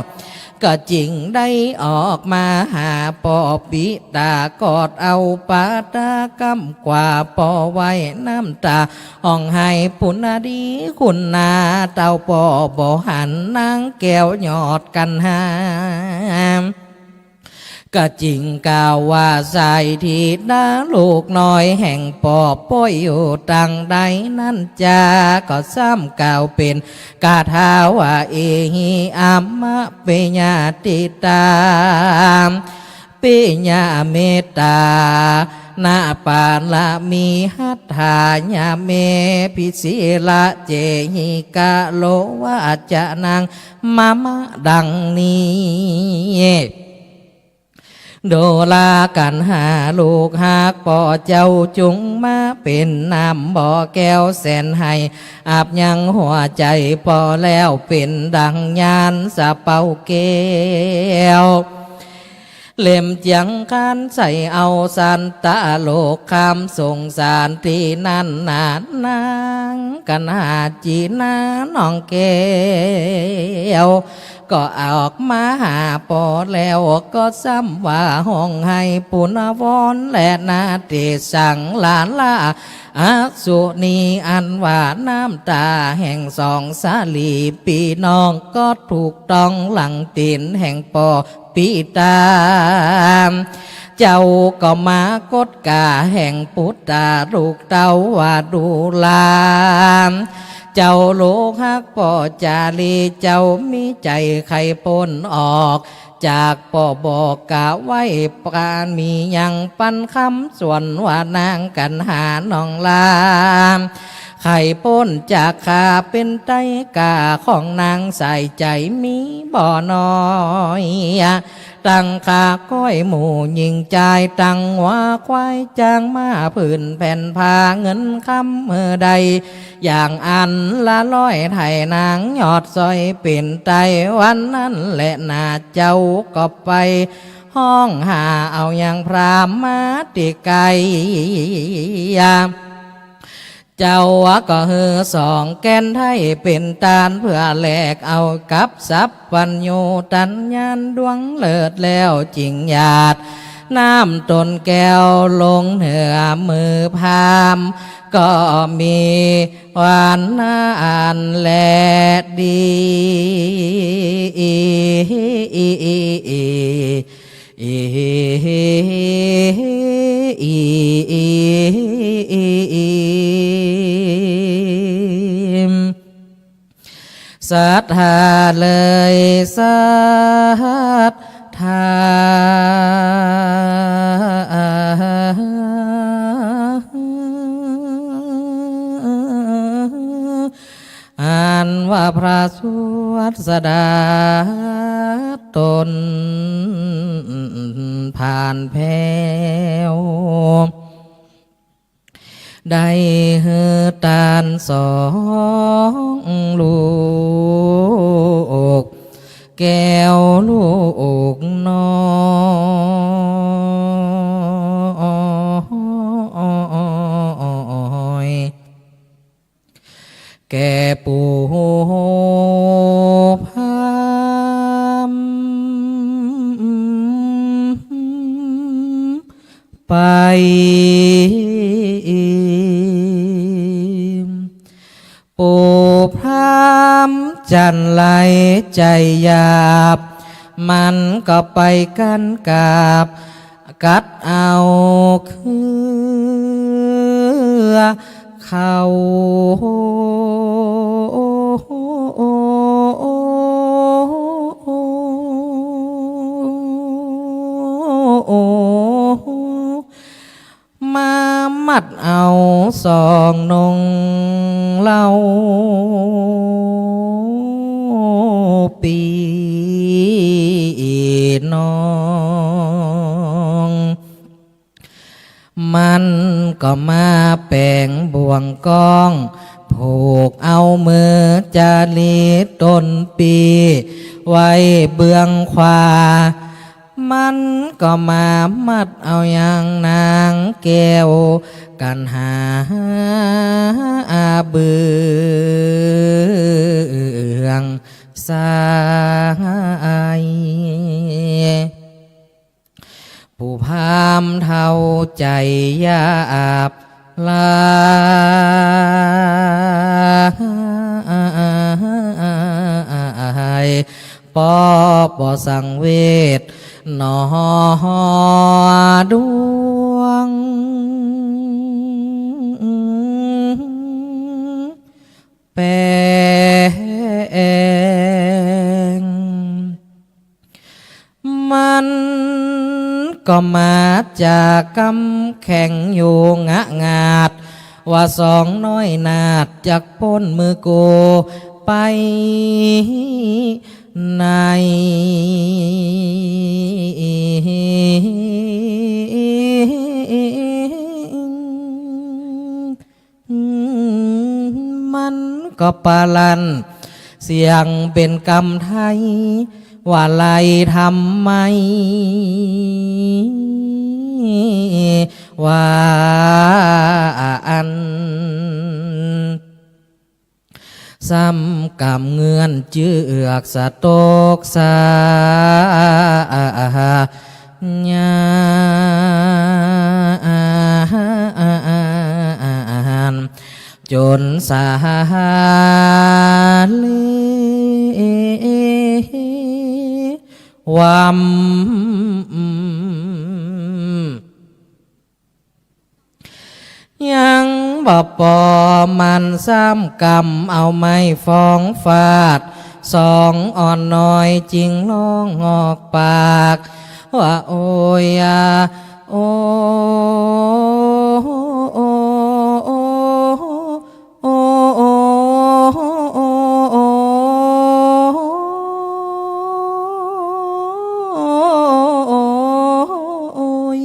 ก็จึ่งได้ออกมาหาป้อ ปิตากอดเอาปาตากำกว่าป้อไว้ น้ำตาฮ้องไห้ปูนนาดี คุณนาเต้าป้อบ่หันนางแก้วยอดกัณหา ก็จึ่งกล่าวว่า สายธิดาลูกน้อยแห่งป้อ ป้อยอยู่ตังใดนั้นจา ก็ซ้ำกล่าวเป๋นคาถาว่า เอหิ อมะ ปิยะ ติตา ปิยะ เมตตา นะ ปารมี หัตถายะ เม ภิ สีละ เจหิ กะโล วะ จะนัง มะมะ ดังนี้ ดูรากัณหาลูกฮักป้อเจ้า จุ่งมาเป๋นน้ำบ่อแก้วแสนไฮ อาบยังหัวใจ๋ป้อแล้ว เป๋นดังญาณสะเปาแก้ว เล่มเจียงคานใส่เอาสันตะโลกคำสงสารตี้นั้นนา นางกัณหาจีนาน้องแก้ว ก็ออกมาหาป้อแล้ว ก็ซ้ำว่าฮ้องไห้ปูนวอน และนาติสังลาลา อสุนี อันว่าน้ำตาแห่งสองสาลีปี้น้อง ก็ถูกต้องหลังตี๋นแห่งป้อ ปิตา เจ้าก็มากดกาแห่งปุตตาลูกเต้าว่าดูรา เจ้าลูกฮักป้อจารี เจ้ามีใจ๋ใค่ป๊นออกจากป้อบ่ กาไว้ปรามียังปันคำส่วนว่านางกัณหาน้องลา ใค่ป๊นจากข้าเป๋นไต๋ กาของนางสายใจ๋มีบ่น้อย ตังข้าก้อยหมู่ญิงจาย ตังวัวควายจ๊างม้า ผืนแผ่นผ้าเงินคำ หื้อได้อย่างอันละร้อย ไถ่นางยอดสร้อยเป๋นไต๋ วันนั้นแหละนาเจ้าก็ไปฮ้องหาเอายังพราหมณ์มาตี้ไก๋ เจ้าว่าก็หื้อสองแก่นไท้เป๋นตาน เปื้อแลกเอากับสัพพัญญู ตัญญาณดวงเลิศแล้วจึงหยาดน้ำต้นแก้วลงเหนือมือพราหมณ์ ก็มีวันนั้นแลดี ศรัทธาเลยศรัทธา อันว่าพระศาสดาตนผ่านแผ้ว ได้หื้อตานสองลูก แก้วลูกน้อย แก่ปู่พราหมณ์ไป ปู่พราหมณ์จั้นไรใจ๋หยาบ มันก็ไปกั้นกราบ กัดเอาเครือ เขา มามัดเอาสองนงเล่า ปี้น้อง มันก็มาแป๋งบ่วงก้อง ผูกเอามือจารีตนปี้ไว้เบื้องขวา มันก็มามัดเอายังนางแก้วกัณหาเบื้องซ้าย ปู่พราหมณ์เฒ่าใจ๋หยาบหลาย ปอบ่สังเวชหนอดวง แป๋ง มันก็มาจากกำแข็งอยู่งะงาด ว่าสองน้อยนาฏจักป๊นมือกูไปไหน มันก็ปะลั่นเสียงเป๋นกำไทย ว่าไล่ทำไม ว่าอั้น ซ้ำกำเงื้อนเจื้อกสะตกสะหยา จ๋นสาลีวำ ยังบ่ปอ มันซ้ำกำเอาไม้ฟองฟาดสองอ่อนน้อย จึงฮ้องออกปาก ว่าโอยยา โอ โอ โอ โอ โอ โอ โอ โอย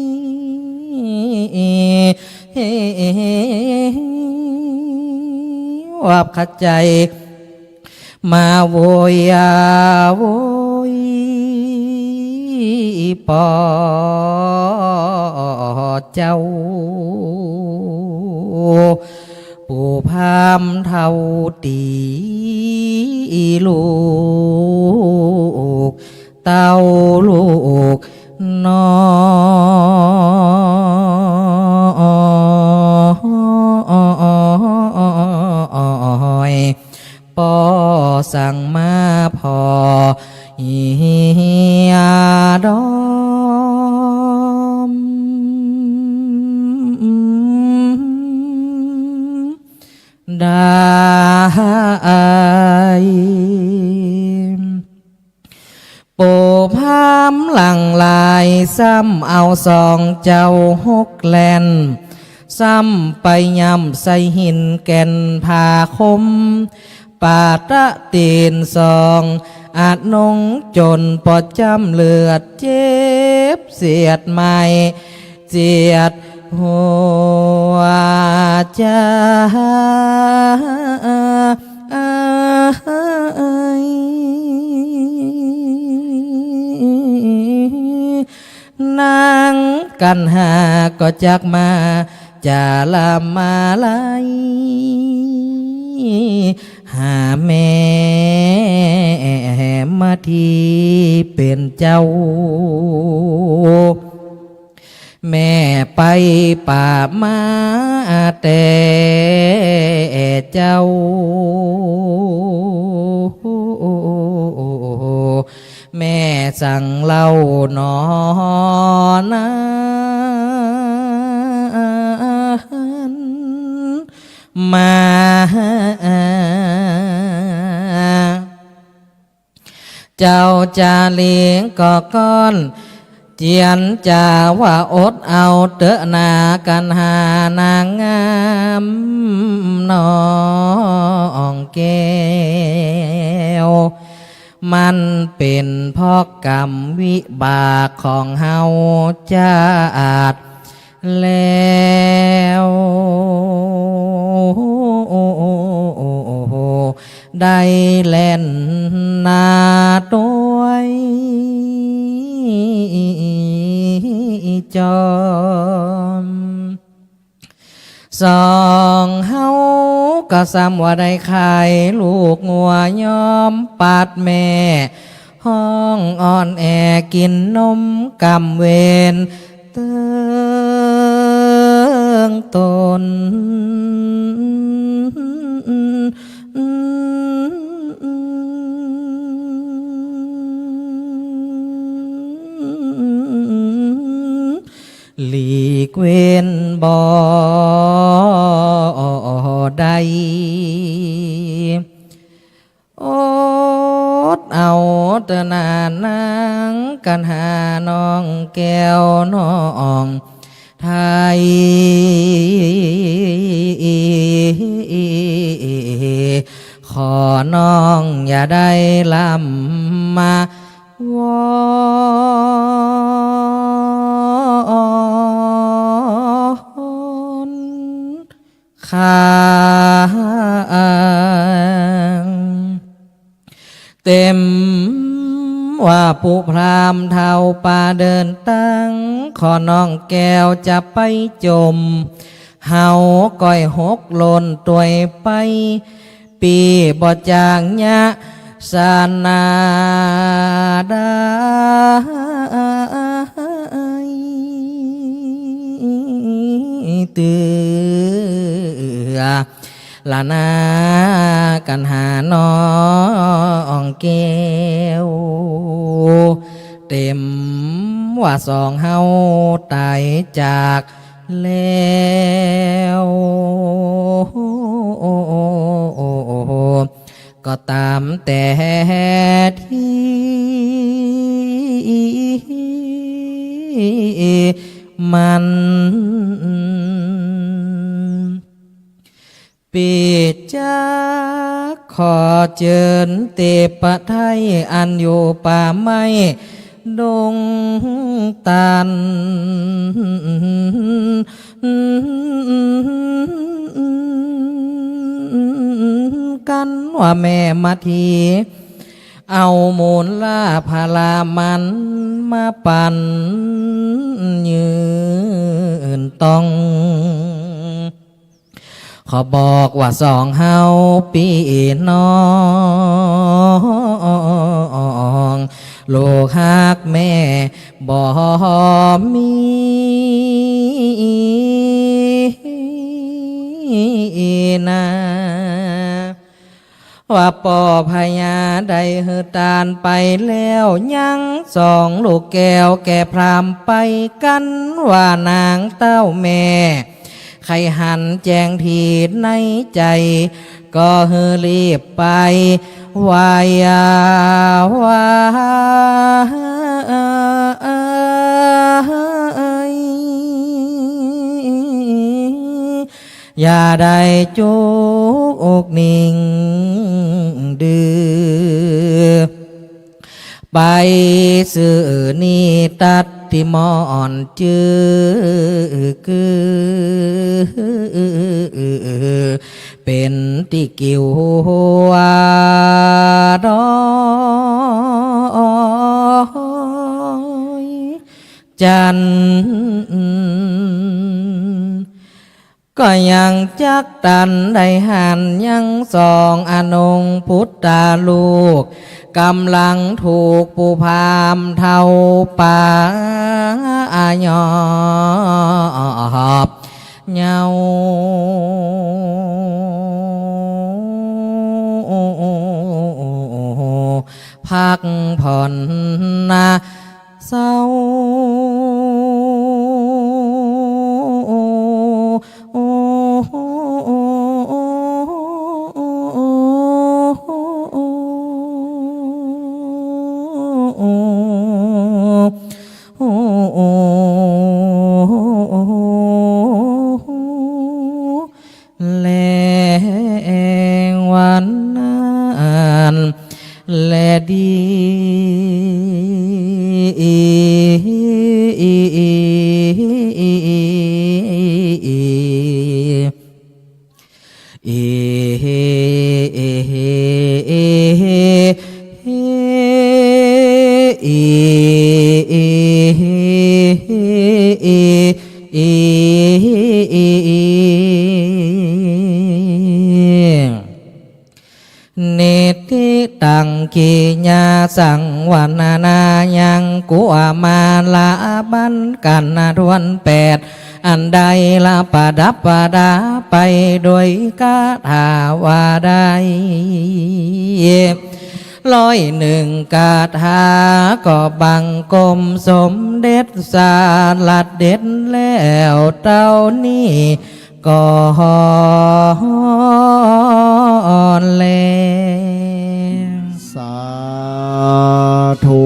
ว่าขัดใจ๋ มาโวยยาโวยปอเจ้า ปู่พราหมณ์เฒ่าตี๋ลูกเต้าลูกน้อย ป้อสั่งมาผ่อเหียดอมได้ ปู่พราหมณ์หลั่งไหล ซ้ำเอาสองเจ้าหกแล่น ซ้ำไปย่ำใส่หินแก่นผาคม ปาดตะตี๋นสอง อะนงจนปอดจ้ำเลือดเจ็บเสียดไหม้ เสียดหัวใจ๋ นางกัณหาก็จักมาจาละมาลัย หาแม่มาทีเป๋นเจ้า แม่ไปปะมาแต่เจ้า แม่สั่งเล่าหนอนั้นมา เจ้าจารีก็ก้อน เจียรจาว่าอดเอาเต๊อะนากัณหานางงามน้องแก้ว มันเป๋นเพราะกรรมวิบากของเฮาจาติ แล้ว ได้แล่นนาตวยจอม สองเฮาก็ซ้ำว่าได้ขายลูกงัวยอมปัดแม่ ฮ้องอ่อนแอกิ๋นนมกำเวร เติงต๋น หลีกเว้นบ่ได้ อดเอาเต๊อะนานางกัณหาน้องแก้วน้องไทย ขอน้องอย่าได้ลำมาวอน ข้าง เต็มว่าปู่พราหมณ์เฒ่าป่าเดินตั้ง ขอน้องแก้วจะไปจม เฮาก้อยหกหล่นตวยไป ปี้บ่จางยะสนาได้ เตื้อละนากัณหาน้องแก้ว เต็มว่าสองเฮาต๋ายจากแล้ว ก็ต๋ามแต่ตี้มัน ปี้จักขอเจิญเตปะไท้อันอยู่ป่าไม้ดงตัน กั๋นว่าแม่มาที เอามูลละผาละมันมาปันยืนต้อง ก็บอกว่าสองเฮาปี้น้อง ลูกฮักแม่บ่มีนา ว่าป้อพญาได้หื้อตานไปแล้ว ยังสองลูกแก้วแก่พรามไปกั๋น ว่านางเต้าแม่ ใค่หันแจ้งตี้ในใจ๋ ก็หื้อรีบไป วายวา อย่าได้จุกนิ่งดื้อ ไปซื้อนี่ตัดติมอนจื้อกือ เป๋นตี้กิ่วหัวดอยจันทน์ ก็ยังจักตันได้หัน ยังสองอนงค์ปุตตาลูก ก๋ำลังถูกปู่พราหมณ์เฒ่าป๋ายอบเหย้า พักผ่อนนะ เศร้า แลวันนั้นแลดี นิทธิตัง กิยาสังวรรณนายัง กุมาราบัณฑิตาถ้วนแปด อันได้ละประดับประดาไปโดยคาถาว่าได้ร้อยหนึ่งคาถา ก็บังคมสมเด็จสาระเด็จแล้วเต้านี้ ก่อนแล สาธุ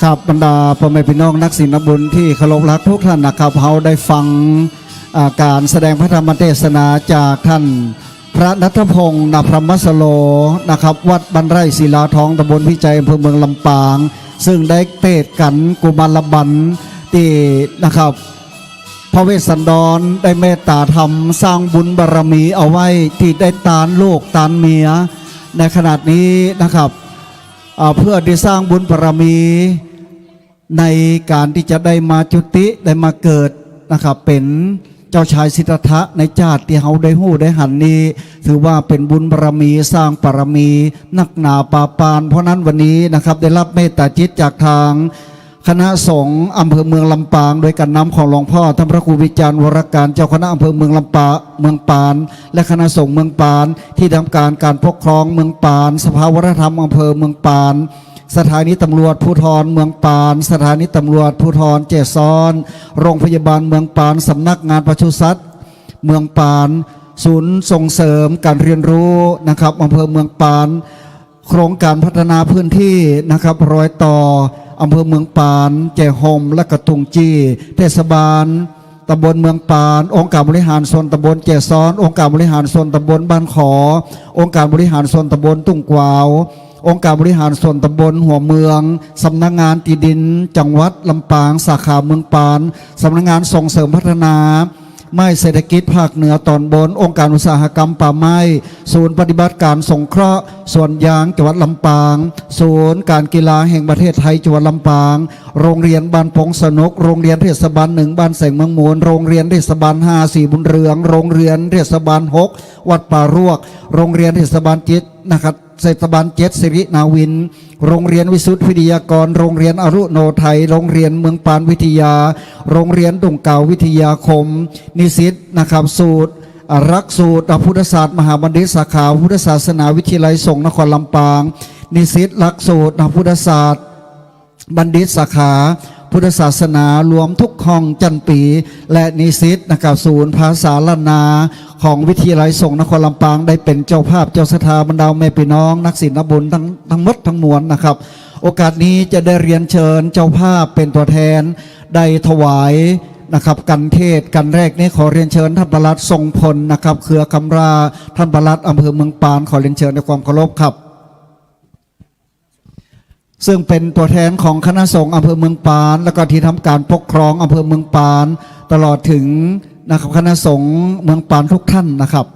ครับ บรรดาป้อแม่ปี้น้องนักศีลนักบุญตี้เคารพฮักกู้ต้านนะครับ เฮาได้ฟัง อ่า ก๋านแสดงพระธรรมเตสนาจากต้านพระณัฐพงษ์ นพรหมสโล นะครับ วัดบ้านไร่ศิลาทอง ตำบลพิจัย อำเภอเมืองลำปาง ซึ่งได้เตสน์กั๋นกุมารบัณฑิตตี้ นะครับ พระเวสสันดรได้เมตต๋าธรรมสร้างบุญบารมีเอาไว้ตี้ได้ตานลูกตานเมีย ในขณะนี้นะครับ อ่า เพื่อได้สร้างบุญบารมีในก๋านตี้จะได้มาจุติได้มาเกิดนะครับ เป๋นเจ้าชายสิทธัตถะในจาติตี้เฮาได้ฮู้ได้หันนี้ ถือว่าเป๋นบุญบารมีสร้างบารมีนักหนาปาปาน เพราะนั้นวันนี้นะครับ ได้ฮับเมตต๋าจิตจากตาง คณะสงฆ์อำเภอเมืองลำปาง โดยการนำของหลวงพ่อท่านพระครูวิจารณ์ วรการ เจ้าคณะอำเภอเมืองลำปา เมืองปาน และคณะสงฆ์เมืองปาน ที่ทำการการปกครองเมืองปาน สภาวัฒนธรรมอำเภอเมืองปาน สถานีตำรวจภูธรเมืองปาน สถานีตำรวจภูธรแจซ้อน โรงพยาบาลเมืองปาน สำนักงานปศุสัตว์เมืองปาน ศูนย์ส่งเสริมการเรียนรู้นะครับ อำเภอเมืองปาน โครงการพัฒนาพื้นที่นะครับ รอยต่ออำเภอเมืองปาน แจฮ่ม และกะตุงจี้ เทศบาลตำบลเมืองปาน องค์การบริหารส่วนตำบลแจซ้อน องค์การบริหารส่วนตำบลบ้านขอ องค์การบริหารส่วนตำบลตุ่งกวาว องค์การบริหารส่วนตำบลหัวเมือง สำนักงานตี้ดินจังหวัดลำปาง สาขาเมืองปาน สำนักงานส่งเสริมพัฒนา ไม้เศรษฐกิจภาคเหนือตอนบน องค์การอุตสาหกรรมป่าไม้ ศูนย์ปฏิบัติการสงเคราะห์สวนยางจังหวัดลำปาง ศูนย์การกีฬาแห่งประเทศไทยจังหวัดลำปาง โรงเรียนบ้านปงสนุก โรงเรียนเทศบาลหนึ่งบ้านแสงเมืองมูล โรงเรียนเทศบาลห้าศรีบุญเรือง โรงเรียนเทศบาลหกวัดป่ารวก โรงเรียนเทศบาลเจ็ดนะครับ เทศบาลเจ็ดสิรินาวิน โรงเรียนวิสุทธิวิทยากร โรงเรียนอรุโนไทย โรงเรียนเมืองปานวิทยา โรงเรียนตุ่งกาววิทยาคม นิสิตนะครับ สูตร อ่า หลักสูตรพุทธศาสตร์มหาบัณฑิต สาขาพุทธศาสนา วิทยาลัยสงฆ์นครลำปาง นิสิตหลักสูตรพุทธศาสตร์บัณฑิต สาขาพุทธศาสนา รวมทุกห้องจั้นปี และนิสิตนะครับ ศูนย์ภาษาล้านนา ของวิทยาลัยสงฆ์นครลำปาง ได้เป๋นเจ้าภาพเจ้าศรัทธา บรรดาแม่ปี้น้องนักศีลนักบุญทั้ง ทั้งหมดทั้งมวลนะครับ โอกาสนี้จะได้เรียนเชิญเจ้าภาพเป๋นตั๋วแทน ได้ถวายนะครับ กัณฑ์เทศน์ กัณฑ์แรกนี้ขอเรียนเชิญท่านปลัดทรงพลนะครับ เครือคำรา ท่านปลัดอำเภอเมืองปาน ขอเรียนเชิญด้วยความเคารพครับ ซึ่งเป๋นตั๋วแทนของคณะสงฆ์อำเภอเมืองปาน แล้วก็ที่ทำการปกครองอำเภอเมืองปาน ตลอดถึงนะครับ คณะสงฆ์เมืองปานทุกท่านนะครับ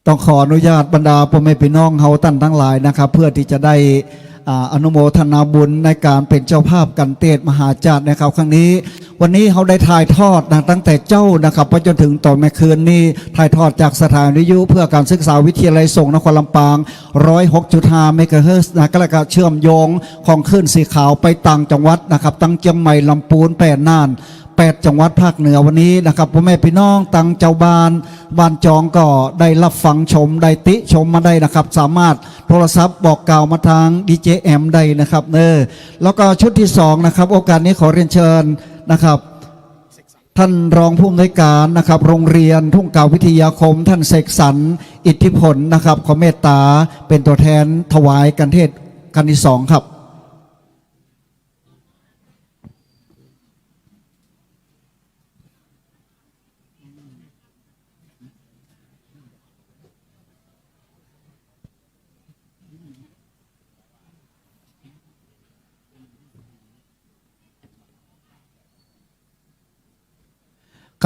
ต้องขออนุญาตบรรดาป้อแม่ปี้น้องเฮาต้านตังหลายนะครับ เพื่อตี้จะได้ อ่า อนุโมทนาบุญในก๋านเป๋นเจ้าภาพกัณฑ์เตสน์มหาชาตินะครับ ครั้งนี้ วันนี้เฮาได้ถ่ายทอดนะ ตั้งแต่เจ๊านะครับ ไปจ๋นเถิงต๋อนเมื่อคืนนี้ ถ่ายทอดจากสถานีวิทยุเพื่อการศึกษาวิทยาลัยสงฆ์นครลำปาง ร้อยหกจุดห้าเมกะเฮิรตซ์นะ ก็แล้วก็เชื่อมโยงของคลื่นสีขาวไปต่างจังหวัดนะครับ ตังเจียงใหม่ ลำปูน แป้ น่าน แปดจังหวัดภาคเหนือ วันนี้นะครับ ป้อแม่ปี้น้องตังจาวบ้าน บ้านจองก็ได้ฮับฟังชม ได้ติชมมาได้นะครับ สามารถโทรศัพท์บอกกล่าวมาตางดีเจแอมได้นะครับเนอะ แล้วก็ชุดตี้สองนะครับ โอกาสนี้ขอเรียนเชิญนะครับ ท่านรองผู้อำนวยการนะครับ โรงเรียนทุ่งกาววิทยาคม ท่านเสกสรร อิทธิผลนะครับ ขอเมตต๋าเป๋นตั๋วแทนถวายกัณฑ์เทสน์กัณฑ์ตี้สองครับ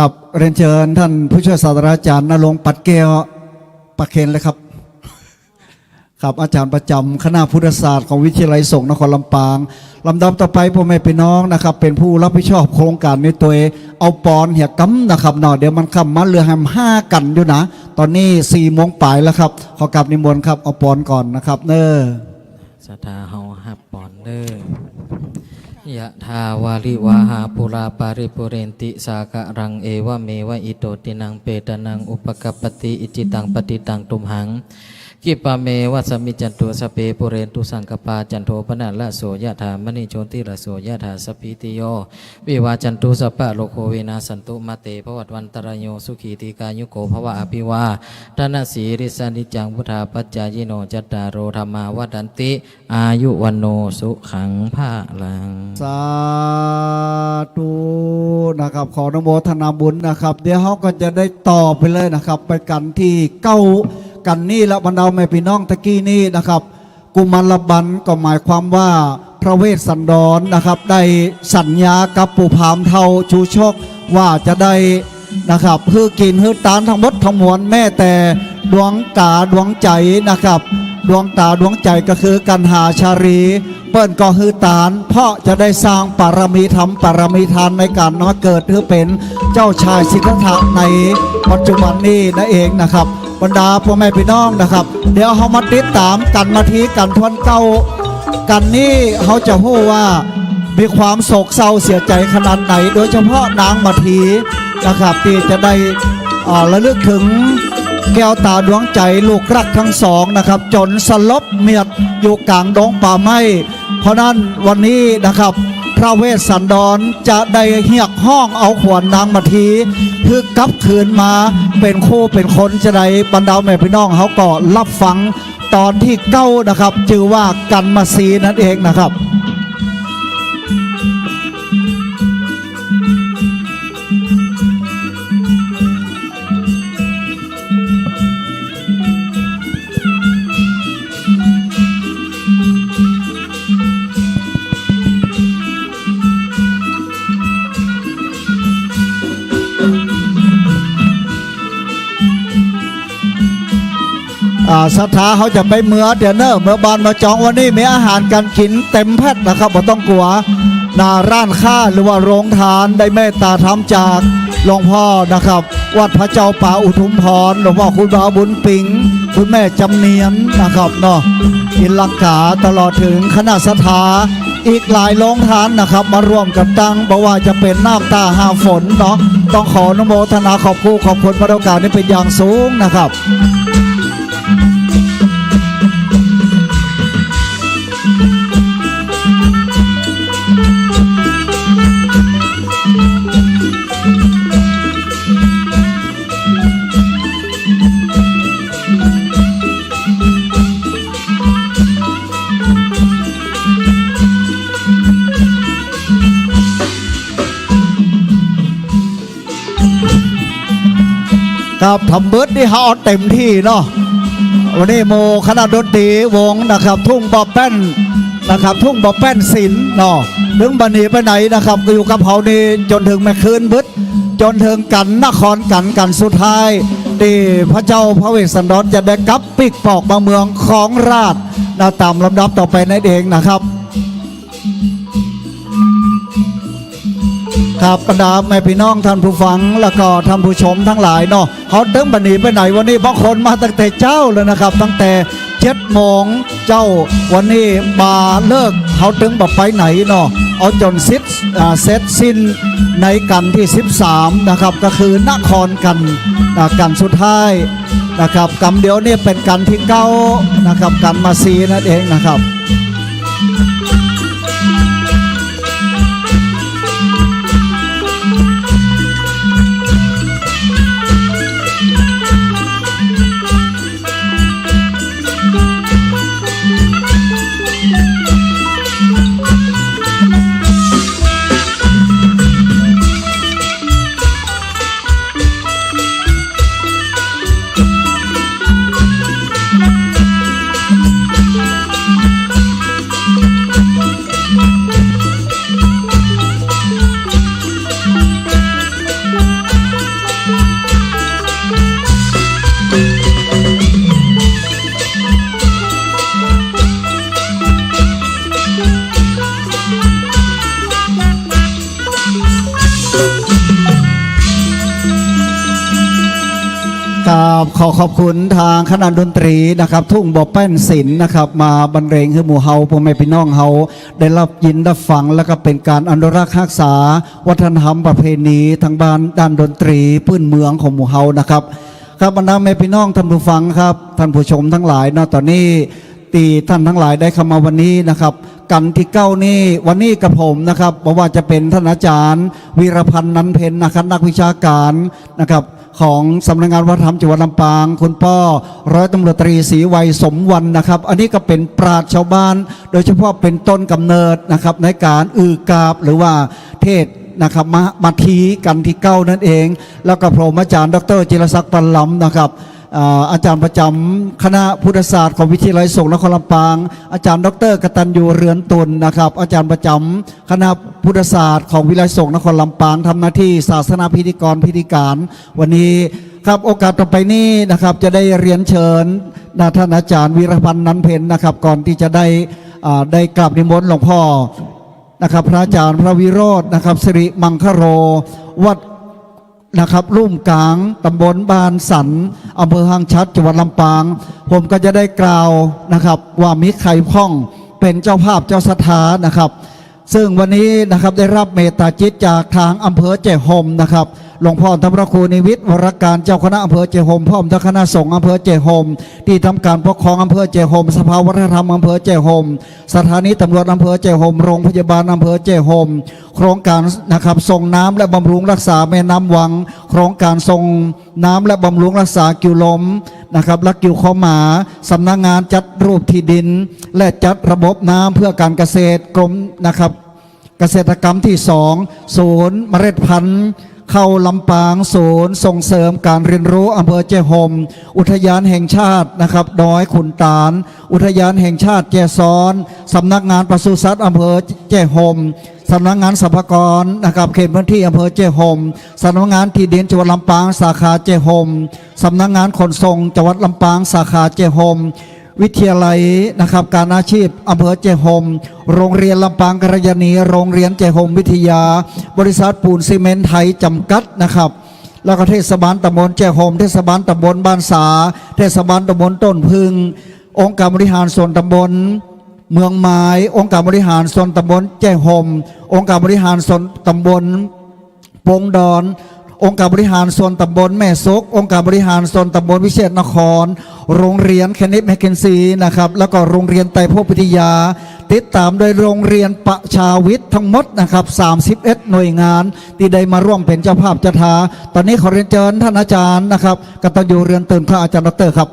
ครับ เรียนเชิญท่านผู้ช่วยศาสตราจารย์ณรงค์ ปัดแก้ว ประเคนเลยครับ ครับ อาจารย์ประจ๋ำคณะพุทธศาสตร์ของวิทยาลัยสงฆ์นครลำปาง ลำดับต่อไปป้อแม่ปี้น้องนะครับ เป๋นผู้ฮับผิดชอบโครงก๋านนี้ตวย เอาป๋อนเหียกำนะครับเนาะ เดี๋ยวมันค่ำมาเหลือแหมห้ากั๋นอยู่นะ ต๋อนนี้สี่โมงป๋ายแล้วครับ ขอกราบนิมนต์ครับ เอาป๋อนก่อนนะครับเนอะ ศรัทธาเฮาฮับป๋อนเด้อ ยะถาวาริวาหาปูราปาริปูเรนติสาคะรัง เอวะเมวะอิโตตินังเปตานังอุปกัปปติ อิจฉิตังปัตถิตังตุมหัง ขิปปะเมวะสะมิจฉันตุ สัพเพปูเรนตุสังกัปปา จันโทปะนะระโสยะถา มะณิโชติระโสยะถา สัพพีติโย วิวาจันตุ สัพพะโรโควินาสสันตุ มาเตภวัตวันตะราโย สุขีทีคายุโกภวะ อภิวาทะนะสีลิสสะนิจจังวุฑฒาปะจายิโน จัตตาโรธัมมาวัฑฒันติ อายุวัณโณสุขังพะลัง สาธุนะครับ ขออนุโมทนาบุญนะครับ เดี๋ยวเฮาก็จะได้ต่อไปเลยนะครับ ไปกัณฑ์ตี้เก้ากัณฑ์นี้ละ บรรดาแม่ปี้น้องตะกี้นี้นะครับ กุมารบัณฑ์ก็หมายความว่าพระเวสสันดรนะครับ ได้สัญญากับปู่พราหมณ์เฒ่าชูชกว่าจะได้นะครับ หื้อกิ๋นหื้อตานตังหมดตังมวล แม้แต่ดวงต๋าดวงใจ๋นะครับ ดวงต๋าดวงใจ๋ก็คือกัณหาชาลี เปิ้นก็หื้อตาน เพราะจะได้สร้างปารมีธรรม ปารมีทานในก๋านมาเกิดหื้อเป๋นเจ้าชายสิทธัตถะในปัจจุบันนี้นั่นเองนะครับ บรรดาป้อแม่ปี้น้องนะครับ เดี๋ยวเฮามาติดต๋ามกั๋นมาที กั๋นทวนเก๊ากั๋นนี้ เฮาจะฮู้ว่ามีความโศกเศร้าเสียใจ๋ขนาดไหน โดยเฉพาะนางมาทีนะครับ ตี้จะได้ อ่า ระลึกเถิงแก้วต๋าดวงใจ๋ลูกฮักตึงสองนะครับ จ๋นสลบเมียดอยู่ก๋างดงป่าไม้ เพราะนั้นวันนี้นะครับ พระเวสสันดรจะได้เฮียกฮ้องเอาขวัญนางมาที หื้อกลับคืนมาเป๋นคู่เป๋นคนจาใด บรรดาแม่ปี้น้องเฮาก็ฮับฟังต๋อนตี้เก้านะครับ จื้อว่ากั๋นมาสีนั่นเองนะครับ อ่า ศรัทธาเฮาจะไปเมือเดี๋ยวเน่อ เมือบ้านเมือจอง วันนี้มีอาหารก๋านกิ๋นเต๋มแพ็คนะครับ บ่ต้องกั๋ว หน้าร้านค้าหรือว่าโรงทาน ได้เมตต๋าธรรมจากหลวงพ่อนะครับ วัดพระเจ้าป่าอุทุมพร หลวงพ่อคุณบาบุญปิง คุณแม่จำเนียนนะครับเนาะ อินลังกา ตลอดเถิงคณะศรัทธา อีกหลายโรงทานนะครับ มาร่วมกั๋นตั้ง บ่ว่าจะเป๋นน้ำต๋าห้าฝนเนาะ ต้องขออนุโมทนาขอบคุณ ขอบคุณพระเจ้าการนี้เป๋นอย่างสูงนะครับ ครับ ทำเบิดนี่เฮาเอาเต๋มตี้เนาะ วันนี้หมู่คณะดนตรีวงนะครับ ทุ่งบ่อแป้นนะครับ ทุ่งบ่อแป้นศิลป์เนาะ เถิงบ่หนีไปไหนนะครับ ก็อยู่กับเฮานี่จ๋นเถิงเมื่อคืนเบิด จ๋นเถิงกั๋นนครกั๋น กั๋นสุดท้าย ตี้พระเจ้าพระเวสสันดรจะได้กลับปิ๊กปอกมาเมืองครองราชย์นะ ต๋ามลำดับต่อไปนั่นเองนะครับ ครับ บรรดาแม่ปี้น้องท่านผู้ฟัง แล้วก็ท่านผู้ชมตังหลายเนาะ เฮาเถิงบ่หนีไปไหน วันนี้บางคนมาตั้งแต่เจ๊าเลยนะครับ ตั้งแต่เจ็ดโมงเจ๊า วันนี้มาเลิก เฮาเถิงบ่ไปไหนเนาะ เอาจ๋นสิ้น อ่า เสร็จสิ้นในกั๋นตี้สิบสามนะครับ ก็คือนครกั๋น อ่า กั๋นสุดท้ายนะครับ กำเดียวนี่เป๋นกั๋นตี้เก้านะครับ กั๋นมาสีนั่นเองนะครับ ครับ ขอขอบคุณตางคณะดนตรีนะครับ ทุ่งบ่อแป้นศิลป์นะครับ มาบรรเลงหื้อหมู่เฮาป้อแม่ปี้น้องเฮาได้ฮับยินฮับฟัง แล้วก็เป๋นก๋านอนุรักษ์ฮักษาวัฒนธรรมประเพณีตางบ้านด้านดนตรีปื้นเมืองของหมู่เฮานะครับ ครับ บรรดาแม่ปี้น้องท่านผู้ฟังครับ ท่านผู้ชมตังหลายเนาะ ต๋อนนี้ตี้ต้านตังหลายได้เข้ามาวันนี้นะครับ กั๋นตี้เก้านี่ วันนี้กับผมนะครับ บ่ว่าจะเป๋นต้านอาจ๋ารย์วีรพันธ์ นันเพ็ญนะครับ นักวิชาก๋านนะครับ ของสำนักงานวัฒนธรรมจังหวัดลำปาง คุณป้อร้อยตำรวจตรีศรีไวย สมวรรณนะครับ อันนี้ก็เป๋นปราชญ์ชาวบ้าน โดยเฉพาะเป๋นต้นก๋ำเนิดนะครับ ในก๋านอือกาบหรือว่าเทศน์นะครับ มา มาทีกั๋นตี้เก้านั่นเอง แล้วก็ผมอาจ๋ารย์ดอกเตอร์จิรศักดิ์ ปันลำนะครับ อ่า อาจ๋ารย์ประจ๋ำคณะพุทธศาสตร์ของวิทยาลัยสงฆ์นครลำปาง อาจ๋ารย์ดอกเตอร์กตัญญู เรือนตุลนะครับ อาจ๋ารย์ประจ๋ำคณะพุทธศาสตร์ของวิทยาลัยสงฆ์นครลำปาง ทำหน้าตี้ศาสนพิธีกรพิธีก๋านวันนี้ครับ โอกาสต่อไปนี้นะครับ จะได้เรียนเชิญนะ ต้านอาจ๋ารย์วีรพันธ์ นันเพ็ญนะครับ ก่อนตี้จะได้ อ่า ได้กราบนิมนต์หลวงพ่อนะครับ พระอาจ๋ารย์พระวิโรจน์นะครับ สิริมังคโล วัด นะครับ ลุ่มก๋าง ตำบลบ้านสัน อำเภอห้างฉัตร จังหวัดลำปาง ผมก็จะได้กล่าวนะครับ ว่ามีใผพ่องเป๋นเจ้าภาพเจ้าศรัทธานะครับ ซึ่งวันนี้นะครับ ได้ฮับเมตตาจิตจากตางอำเภอแจ้ห่มนะครับ หลวงพ่อธรรมพระครูนิวิต วรการ เจ้าคณะอำเภอแจ้ห่ม พร้อมทั้งคณะสงฆ์อำเภอแจ้ห่ม ตี้ทำก๋านปกครองอำเภอแจ้ห่ม สภาวัฒนธรรมอำเภอแจ้ห่ม สถานีตำรวจอำเภอแจ้ห่ม โรงพยาบาลอำเภอแจ้ห่ม โครงก๋านนะครับ ส่งน้ำและบำรุงรักษาแม่น้ำวัง โครงก๋านส่งน้ำและบำรุงรักษากิ่วลมนะครับ และกิ่วขอหมา สำนักงานจัดรูปที่ดิน และจัดระบบน้ำเพื่อการเกษตร กรมนะครับ เกษตรกรรมตี้สอง ศูนย์เมล็ดพันธุ์ข้าวลำปาง ศูนย์ส่งเสริมการเรียนรู้อำเภอแจ้ห่ม อุทยานแห่งชาตินะครับ ดอยขุนตาล อุทยานแห่งชาติแจ้ซ้อน สำนักงานปศุสัตว์อำเภอแจ้ห่ม สำนักงานสรรพากรนะครับ เขตพื้นที่อำเภอแจ้ห่ม สำนักงานที่ดินจังหวัดลำปาง สาขาแจ้ห่ม สำนักงานขนส่งจังหวัดลำปาง สาขาแจ้ห่ม วิทยาลัยนะครับ การอาชีพอำเภอแจ้ห่ม โรงเรียนลำปางกัลยาณี โรงเรียนแจ้ห่มวิทยา บริษัทปูนซีเมนต์ไทยจำกัดนะครับ แล้วก็เทศบาลตำบลแจ้ห่ม เทศบาลตำบลบ้านสา เทศบาลตำบลต้นผึ้ง องค์การบริหารส่วนตำบลเมืองไม้ องค์การบริหารส่วนตำบลแจ้ห่ม องค์การบริหารส่วนตำบลปงดอน องค์การบริหารส่วนตำบลแม่สก องค์การบริหารส่วนตำบลวิเชษฐนคร โรงเรียนเคเนธแมคเคนซีนะครับ แล้วก็โรงเรียนไตรภพวิทยา ติดต๋ามโดยโรงเรียนประชาวิทย์ทั้งหมดนะครับ สามสิบเอ็ดหน่วยงานตี้ได้มาร่วมเป๋นเจ้าภาพศรัทธา ต๋อนนี้ขอเรียนเจิญต้านอาจ๋ารย์นะครับ กตัญญูเรือนตื่น ครับ อาจ๋ารย์ด็อกเตอร์ครับ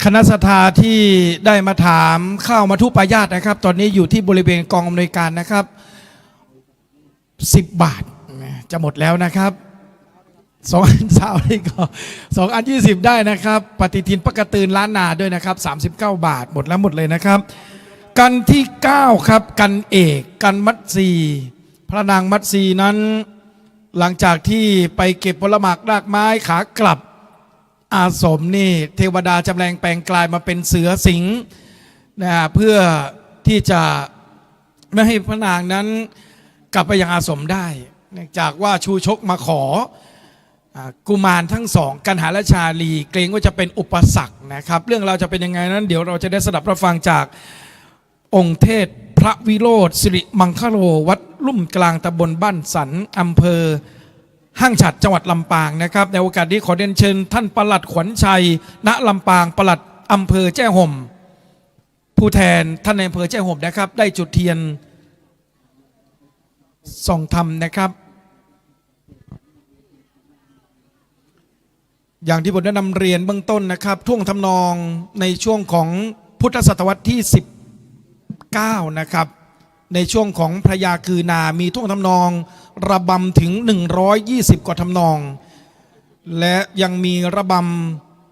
คณะศรัทธาตี้ได้มาถามข้าวมัทธุปายาตรนะครับ ต๋อนนี้อยู่ตี้บริเวณกองอำนวยการนะครับ สิบบาทนะ จะหมดแล้วนะครับ สองอันซาวนี่ก็ สองอันยี่สิบได้นะครับ ปฏิทินปะกะตือนล้านนาด้วยนะครับ สามสิบเก้าบาท หมดแล้วหมดเลยนะครับ กันตี้เก้าครับ กันเอก กันมัตสี พระนางมัตสีนั้น หลังจากตี้ไปเก็บผลหมากรากไม้ขากลับ อาสมนี่เทวดาจำแรงแปลงกลายมาเป๋นเสือสิงห์นะ เพื่อตี้จะไม่ให้พระนางนั้นกลับไปยังอาสมได้ เนื่องจากว่าชูชกมาขอ อ่า กุมารทั้งสอง กันหาและชาลี เกรงว่าจะเป็นอุปสรรคนะครับ เรื่องราวจะเป็นยังไงนั้น เดี๋ยวเราจะได้สดับรับฟังจาก องค์เทศพระวิโรจน์สิริมังคโล วัดลุ่มกลาง ตำบลบ้านสัน อำเภอห้างฉัตร จังหวัดลำปางนะครับ ในโอกาสนี้ขอเรียนเชิญท่านปลัดขวัญชัย ณ ลำปาง ปลัดอำเภอแจ้ห่ม ผู้แทนท่านนายอำเภอแจ้ห่มนะครับ ได้จุดเทียนส่องธรรมนะครับ อย่างที่ผมได้นำเรียนเบื้องต้นนะครับ ท่วงทำนองในช่วงของพุทธศตวรรษที่สิบเก้านะครับ ในช่วงของพระยากือนา มีท่วงทำนองระบำถึงหนึ่งร้อยยี่สิบกว่าทำนอง และยังมีระบ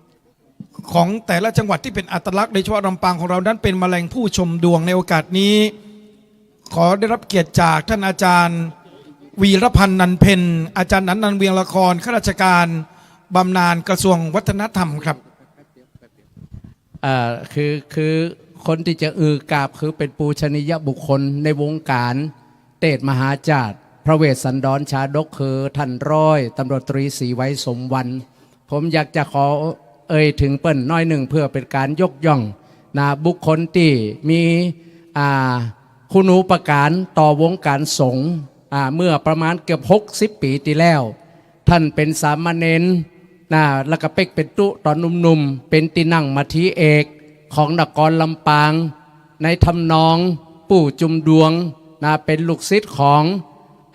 ำของแต่ละจังหวัดที่เป็นอัตลักษณ์ โดยเฉพาะลำปางของเรานั้นเป็นแมลงผู้ชมดวง ในโอกาสนี้ ขอได้รับเกียรติจากท่านอาจารย์วีรพันธ์ นันเพ็ญ อาจารย์หนัน นันเวียงละคร ข้าราชการบำนาญกระทรวงวัฒนธรรมครับ เอ่อ คือ คือคนตี้จะอือกราบ คือเป๋นปูชนียบุคคลในวงก๋านเตสน์มหาจาตุ พระเวสสันดรชาดก คือท่านร้อยตำรวจตรีศรีไวสมวรรณ ผมอยากจะขอเอ่ยเถิงเปิ้นน้อยนึ่ง เพื่อเป๋นก๋านยกย่องนะ บุคคลตี้มี อ่า คุณูปการต่อวงก๋านสงฆ์ อ่า เมื่อประมาณเกือบหกสิบปี๋ตี้แล้ว ท่านเป๋นสามเณรนะ แล้วก็เป๊กเป๋นตุ๊ต๋อนหนุ่มๆ เป๋นตี้นั่งมัทธีเอกของนครลำปาง ในทำนองผู้จุมดวงนะ เป๋นลูกศิษย์ของ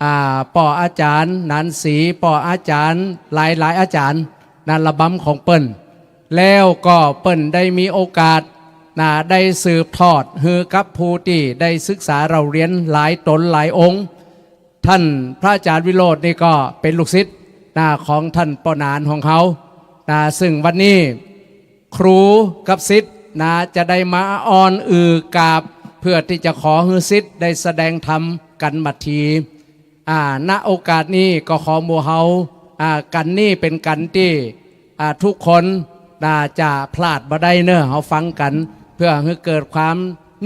อ่า ป้ออาจ๋ารย์หนานศรี ป้ออาจ๋ารย์หลายๆ อาจ๋ารย์นะ ระบำของเปิ้น แล้วก็เปิ้นได้มีโอกาสนะ ได้สืบทอดหื้อกับผู้ตี้ได้ศึกษาเล่าเรียนหลายต๋นหลายองค์ ท่านพระอาจ๋ารย์วิโรจน์นี่ก็เป๋นลูกศิษย์นะ ของท่านป้อหนานของเฮานะ ซึ่งวันนี้ครูกับศิษย์นะ จะได้มาอ้อนอือกราบ เพื่อตี้จะขอหื้อศิษย์ได้แสดงธรรมกั๋นมัทธี อ่า ณ โอกาสนี้ก็ขอหมู่เฮา อ่า กั๋นนี้เป๋นกั๋นตี้ อ่า ทุกคน อ่า จะพลาดบ่ได้เน่อ เฮาฟังกั๋น เพื่อหื้อเกิดความ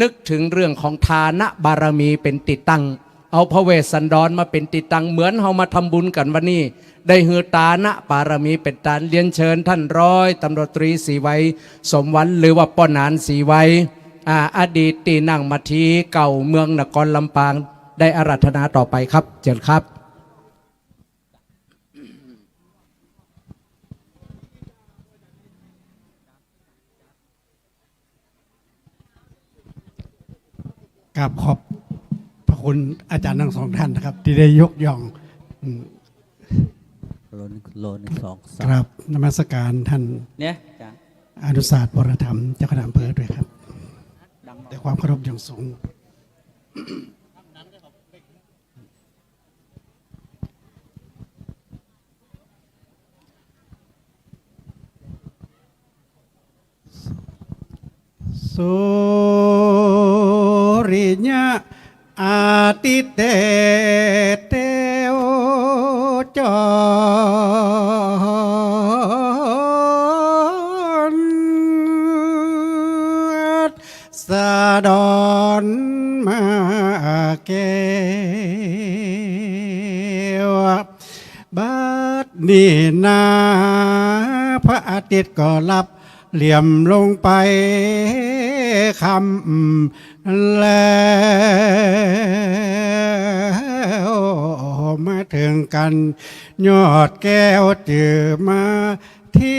นึกเถิงเรื่องของทานบารมีเป๋นตี้ตั้ง เอาพระเวสสันดรมาเป๋นตี้ตั้ง เหมือนเฮามาทำบุญกั๋นวันนี้ ได้หื้อตานะปารมีเป๋นตาน เรียนเชิญต้านร้อยตำรวจตรีศรีไว สมวรรณ หรือว่าป้อหนานศรีไว อ่า อดีตตี้นั่งมัทธิเก่าเมืองนครลำปาง ได้อาราธนาต่อไปครับ เจิญครับ กราบขอบพระคุณอาจารย์ทั้งสองท่านนะครับ ตี้ได้ยกย่อง อืม โลหนึ่ง โลหนึ่ง สอง สาม กราบนมัสการท่าน เนี่ย อาจารย์ อนุศาสน์ วรธรรม เจ้าคณะอำเภอด้วยครับ ดัง ด้วยความเคารพอย่างสูง สุริยะอาทิตย์เตโตจร สะดอนมาแก้ว บัดนี้นา พระอาทิตย์ก็ลับเหลี่ยมลงไปค่ำแล้ว มาเถิงกั๋นยอดแก้ว จื้อมา ทิ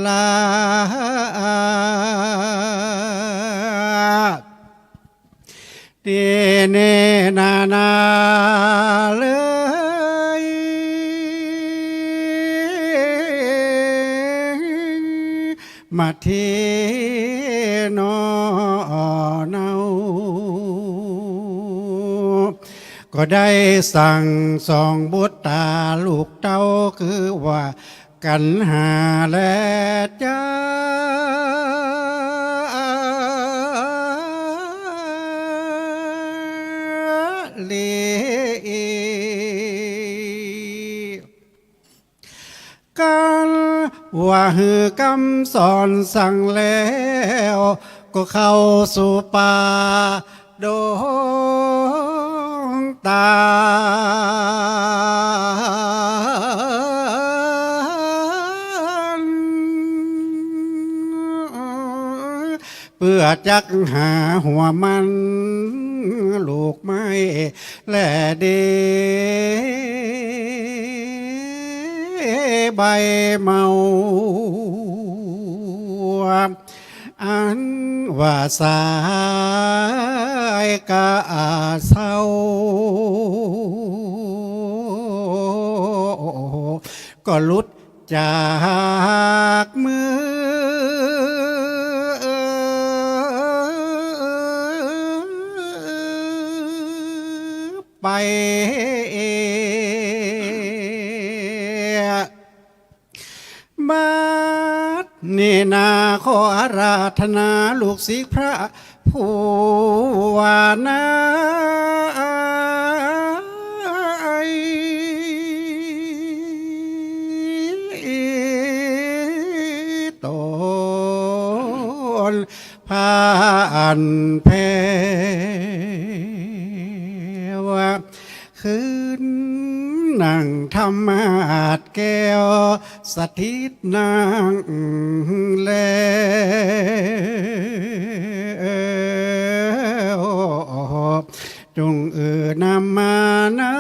ลา ตี้นี่นานาเลย มาเทนอเนา ก็ได้สั่งสองบุตราลูกเต้า คือว่ากัณหาและจาลี กั๋นว่าหื้อกำสอนสั่งแล้ว ก็เข้าสู่ป่าดงตาล เปื้อจักหาหัวมันลูกไม้ และเดใบเมา อันว่าสายกาเศร้า ก็หลุดจากมือไป บัดนี้นาขออาราธนาลูกศิษย์พระผู้ว่านา ตนผ่านแผ่ว คืนนั่งธรรมาสน์แก้ว สถิตนั่งแล จงเอ่ยนำมานา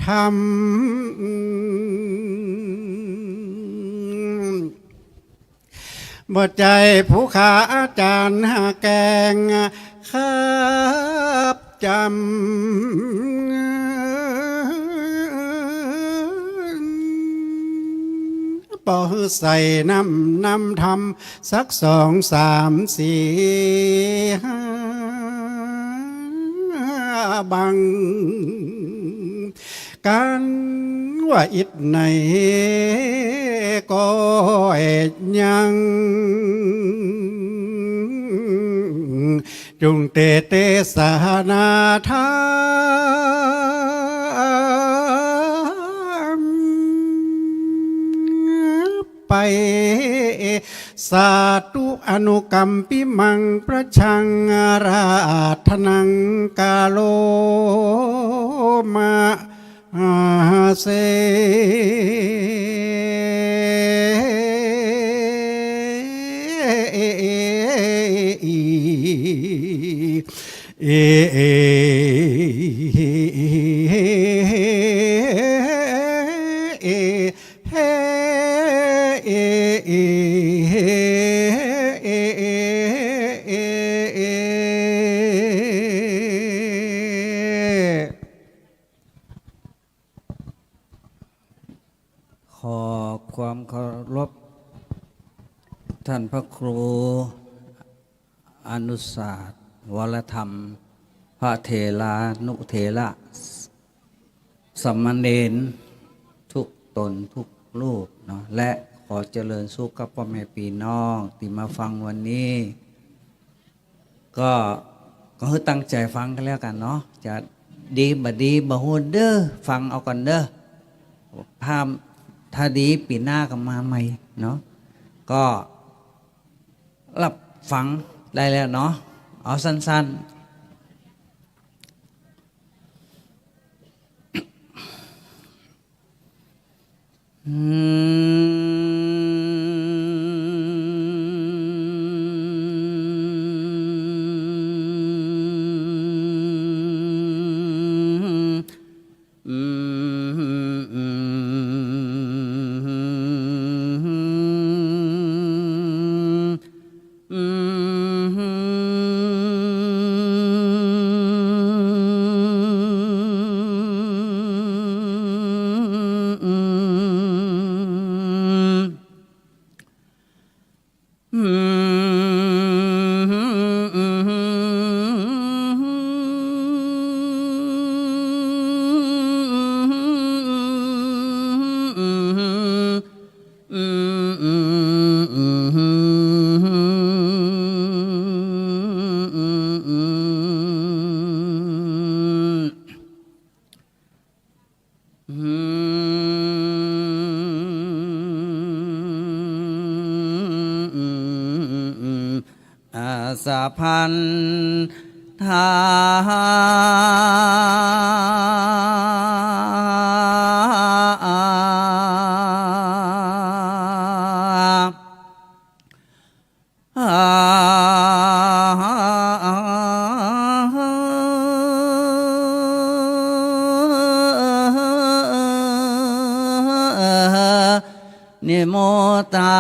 ธรรม บ่ใจ้ผู้ข้าอาจ๋ารย์หาแกงครับจำ ปอหื้อใส่น้ำ น้ำธรรมสักสองสามสี่ห้าบัง กั๋นว่าอิดไหนก็ยัง จุ่งเตเตสนาธรรม ไป สาธุ อนุกัมปิมัง ประชัง อาราธนัง กะโรมะ หาเส เอ เอ เอ เอ เอ ขอความเคารพ ท่านพระครู อนุสาสน์ วรธรรม พระเถรานุเถระ สามเณร ทุกต๋นทุกรูปเนาะ และขอเจริญสุขกับป้อแม่ปี้น้องตี้มาฟังวันนี้ ก็ ก็หื้อตั้งใจ๋ฟังกั๋นแล้วกั๋นเนาะ จะดีบ่ดีบ่ฮู้เด้อ ฟังเอาก่อนเด้อ ถ้า ถ้าดีปี๋หน้าก็มาใหม่เนาะ ก็ รับฟังได้แล้วเนาะ เอาสั้นๆ อืม อาสาพันธา นิมุตตา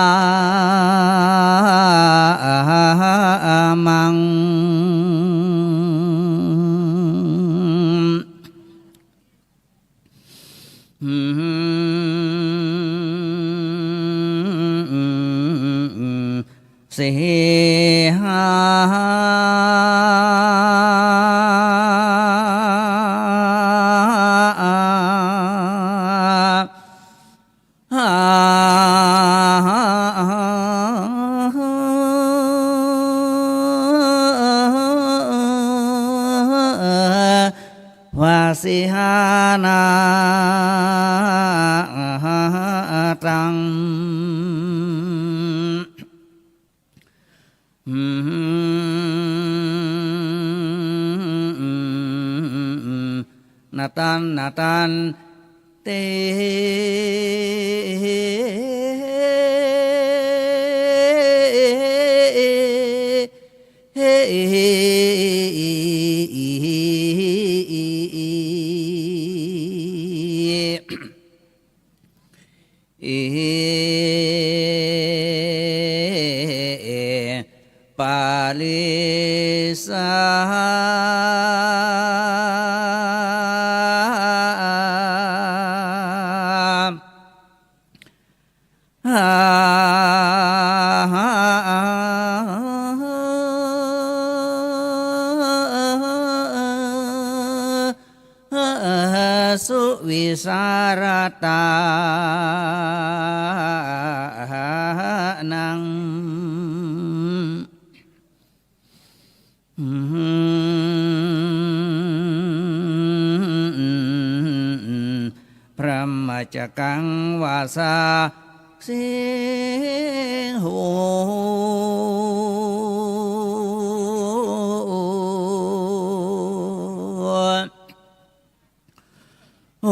มัง สิหา วาสิหานาตัง นาตัน นาตัน เต อิ ปาริสา หา สุวิสารตานัง พรหมจักกังวาสา สิงหู โห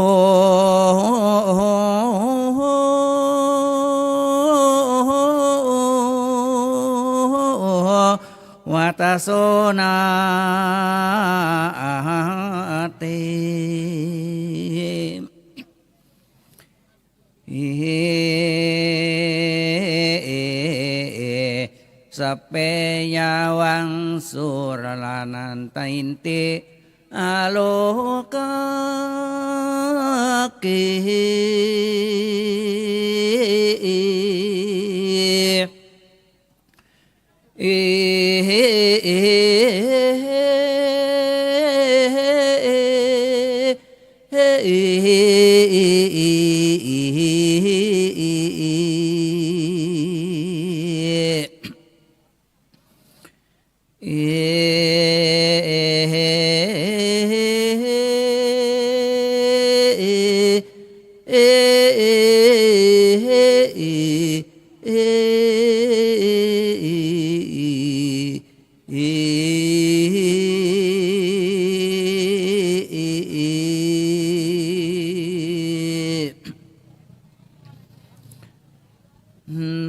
วัตโสนาติ เอ สัพเพ ยาวัง สุรานาถา นันทา อินทิ อาโลกาเก เอ เอ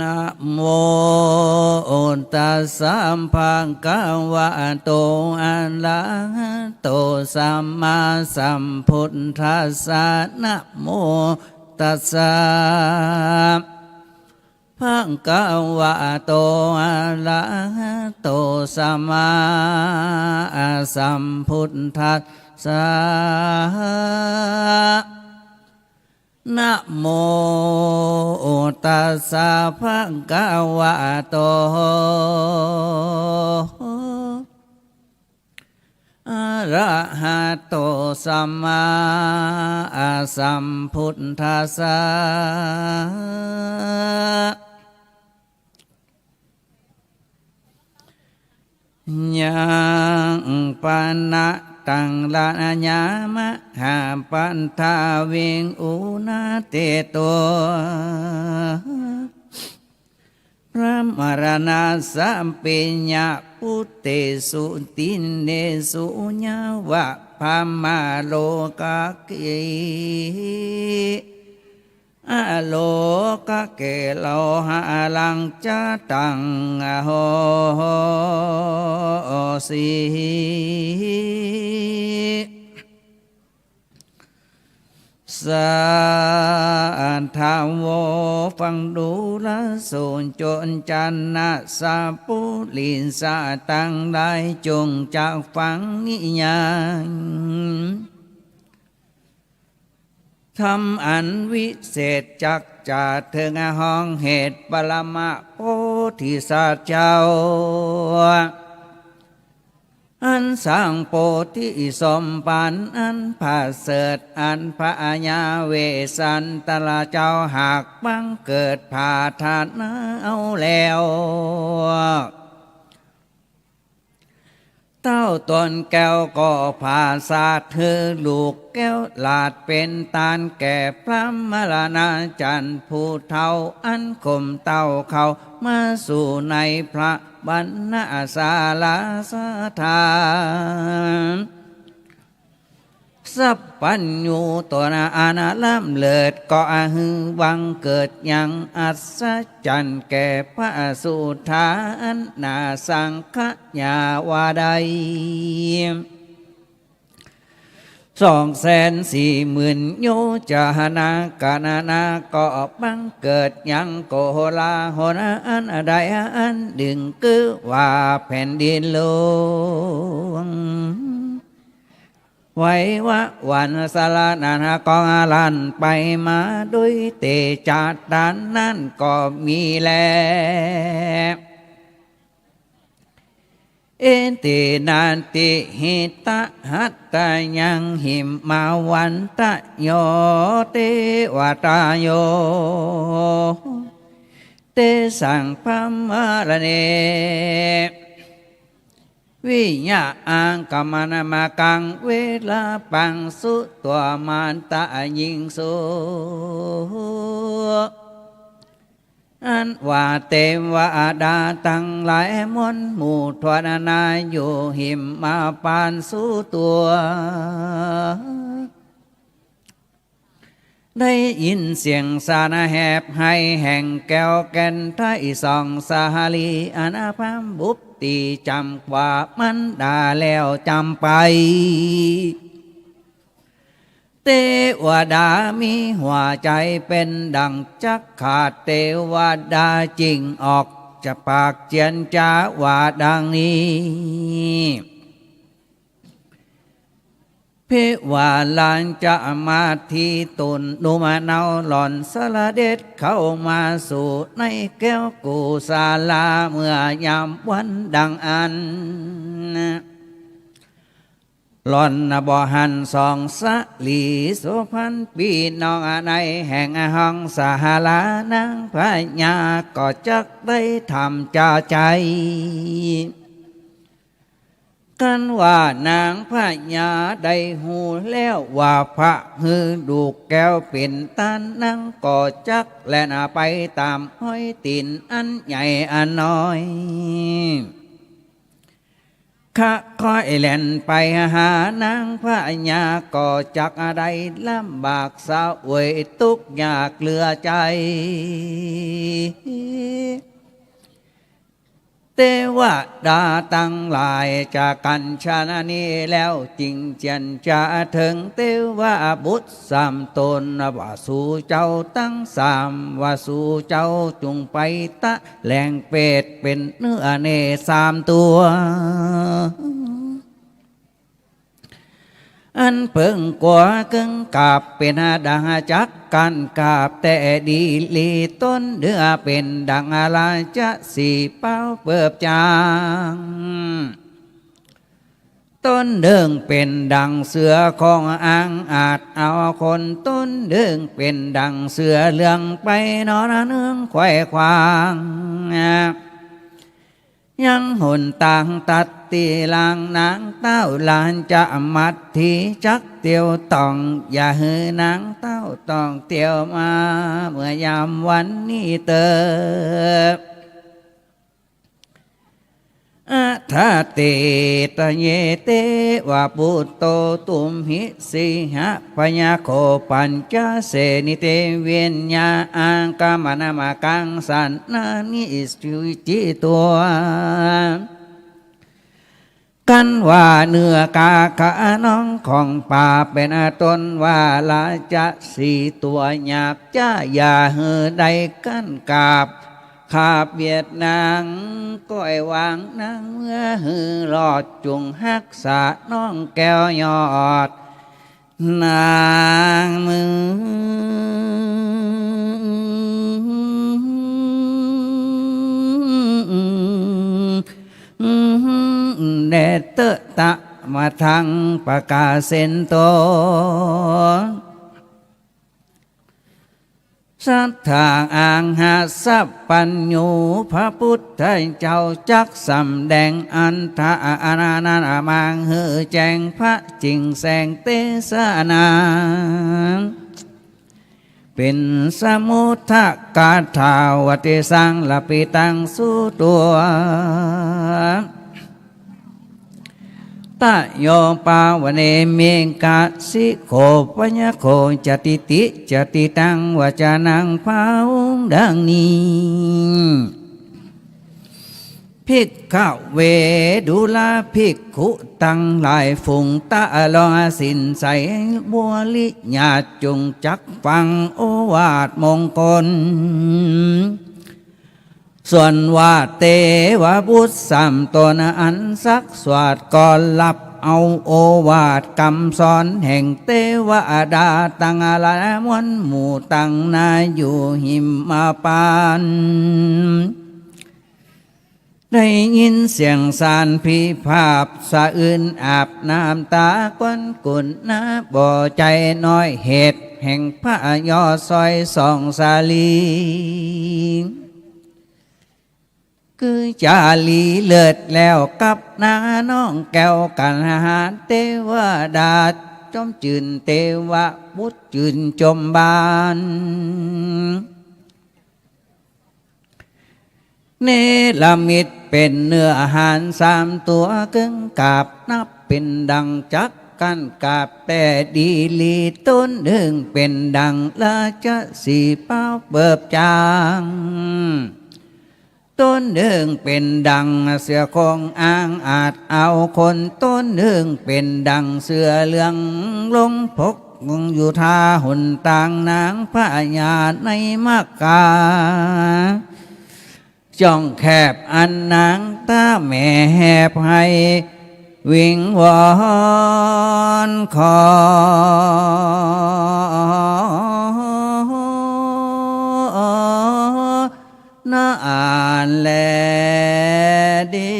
นะโมตัสสะ ภะคะวะโต อะระหะโต สัมมาสัมพุทธัสสะ นะโมตัสสะ ภะคะวะโต อะระหะโต สัมมาสัมพุทธัสสะ นะโมตัสสะ ภะคะวะโต อะระหะโต สัมมาสัมพุทธัสสะ ยัง ปะนะ ตัง ระยะ มะหะ ปัทวิง อุณะเตโต พระมรณะสะ ปิญญะ ปุตเตสุ ตินเนสุ ยะวะ พะมะโลกะเก อโลกะเก โลหะรัง จะตัง อโหสิ สาธะโว ฟังดูราโสน จนจันนะสะ ปุริสะตังหลาย จงจักฟังนิยาม ธรรมอันวิเศษ จักจะเถิงห้องเหตุ ปรมะโพธิสัตว์เจ้า อันสร้างโพธิสมภารอันประเสริฐ อันพญาเวสสันตระเจ้าหากบังเกิดผาดถนาเอาแล้ว เต้าต๋นแก้วก็ผาดสาดหื้อลูกแก้วหลาด เป๋นตานแก่พระมรณาจารย์ผู้เฒ่า อันข่มเต้าเข้ามาสู่ในพระบรรณาศาลาสถาน สัพพัญญูต๋นอันล้ำเลิศ ก็อะหื้อบังเกิดยังอัศจรรย์แก่พระสุธา อันนาสังขยาว่าได้ สองแสนสี่หมื่นโยจะนะ กะนะนะ ก็บังเกิดยังโกลาหลอันใดอันหนึ่ง คือว่าแผ่นดินโลก ไหวหวั่นสะระหนันกองลั่นไปมา ด้วยเตจาตานนั้นก็มีแล เอเตนะ ติหิตะหัตตะยัง หิมาวันตะโย เตวะตาโย เตสัง พะมะระเณ วิยะอังคมะนะมะกัง เวลาปัง สุ ตั๋วมารตะยิงสุ อันว่าเตวดาตังหลายมวลหมู่ทั่วนานาอยู่หิมพานต์สูตั๋ว ได้ยินเสียงสรรเสริญแหบไห้แห่งแก้วแก่นไทยสองสาลี อันพร่ำบุบตี้จ๋ำกว่ามันดาแล้วจ๋ำไป เตวดามีหัวใจ๋เป๋นดั่งจักขาด เตวดาจึ่งออกจากปากเจียรจาว่าดังนี้ เปว่าหลานจะมาทีตุนหนุ่มเนาหล่อนเสด็จเข้ามาสู่ในแก้วกุศลา เมื่อยามวันดังอั้น หล่อนบ่หันสองสาลี สุพรรณปี้น้องในแห่งห้องสาลา นางพญาก็จักได้ถามจาใจ๋ กันว่านางพญาได้ฮู้แล้วว่าพระหื้อลูกแก้วเป๋นต้าน นางก็จักแล่นไปต๋ามฮอยตี๋นอันใหญ่อันน้อย คะคอยแล่นไปหานางพญาก็จักได้ลำบากเสวยตุ๊กข์ยากเหลือใจ๋ เตวดาตังหลายจะกั๋นชะนั้นนี้แล้ว จึงเจียรจาเถิงเตวบุตรสามต๋นว่า สูเจ้าตังสาม ว่าสูเจ้าจุ่งไปตะแหลงเปรตเป๋นเนื้อเน่สามตั๋ว อันเปิงกั๋วเกิ่งกาบเป๋นดั่งจักกั๋นกาบ แต่ดีหลีต๋นเนึ่งเป๋นดั่งราชสีห์เป๋าเปิบจ๋าง ต๋นเนึ่งเป๋นดั่งเสือของอังอาจเอาคน ต๋นเนึ่งเป๋นดั่งเสือเหลืองไปนอนเนืองไขว่ขวาง ยังหนตางตัดตี้หลังนางเต้าหลานจะมัดทีจักเตียวต้อง อย่าหื้อนางเต้าต้องเตียวมาเมื่อยามวันนี้เต๊อะ อะถะเตตะเย เตวะปุตโต ตุมหิ สีหะพะยะโข ปัญจะเสนิเต วิญญา อังคะมะนะมะกัง สันนานิ อิสสุจิตัว กันว่าเนื้อก๋าขานองของป๋าเป๋นต้นว่าราชสีห์ตั๋วหยาบ จะอย่าหื้อได้กั๋นกาบ ข้าเบียดนาง ก้อยวางนางเมื่อหื้อรอด จุ่งฮักษานองแก้วยอด นางเมือง แด่เต๊อะตะมาทังประกาศเส้นตน สัตถาอังหะสัพพัญญู พระปุทธเจ้าจักสำแดงอัตถะอานันตะมังหื้อแจ้ง พระจิ่งแสงเตสนา เป๋นสมุทธคาถา วัตถิสังละปิตัง สูตั๋ว ตะโย ปาวะเน เมขะสิโข ปะยะโข จะติติ จะติตัง วะจะนัง พระองค์ดังนี้ ภิกขะเว ดูราภิกขุตังหลายฝูง ตะลองสินใส บริญาติจุ่งจักฟังโอวาทมงคล ส่วนว่าเตวบุตรสามต๋นอันซักสวาทก็ฮับเอาโอวาทกำสอนแห่งเตวดาตังหลายมวลหมู่ตังนาอยู่หิมพานต์ ได้ยินเสียงสรรพริภาพสะอื้นอาบน้ำตา ควนกุนหน้าบ่ใจ๋น้อย เหตุแห่งพระยอดสร้อยสองสาลี คือจารีเลิศแล้วกับนางน้องแก้วกัณหา เตวดาจอมจื่น เตวบุตรจื่นจมบาน เนรมิตเป๋นเนื้อหานสามตั๋ว เกิ่งกาบนับเป๋นดังจักร กั้นกาบแต๊ดีหลี ต๋นนึ่งเป๋นดังราชสีห์เป๋าเปิบจ๋าง ต๋นนึ่งเป๋นดังเสือโคร่งอ้างอาจเอาคน ต๋นนึ่งเป๋นดังเสือเหลืองหลงปกอยู่ท่าหนตาง นางพญาในมัคคา จ้องแคบอันนางต๋าแหมแหบไห้ วิงวอนขอนาอันแลดี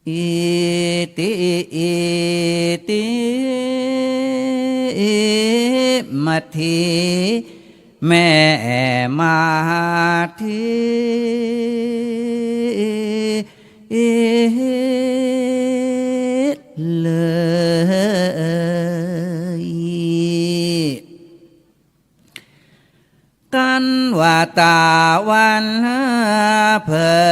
อิติ อิติ มัทถิ แม่มัทถิ เลย กั๋นว่าต๋าวันเผอ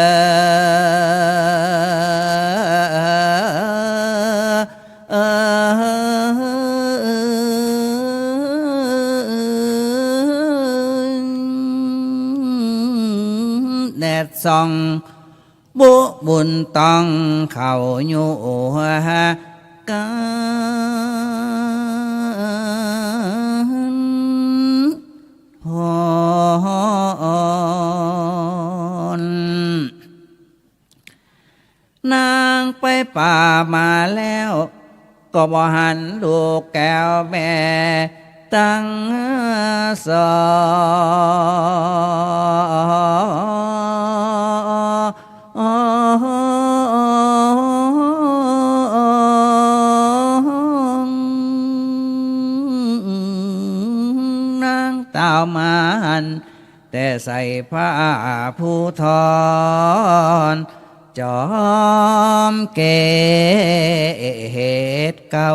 แดดส่อง บุบุญต้องเข้าอยู่กั๋น พอน นางไปป่ามาแล้ว ก็บ่หันลูกแก้วแม่ตังสอง นางตาวมาหัน แต่ใส่ผ้าภูทร จอมเกศเก่า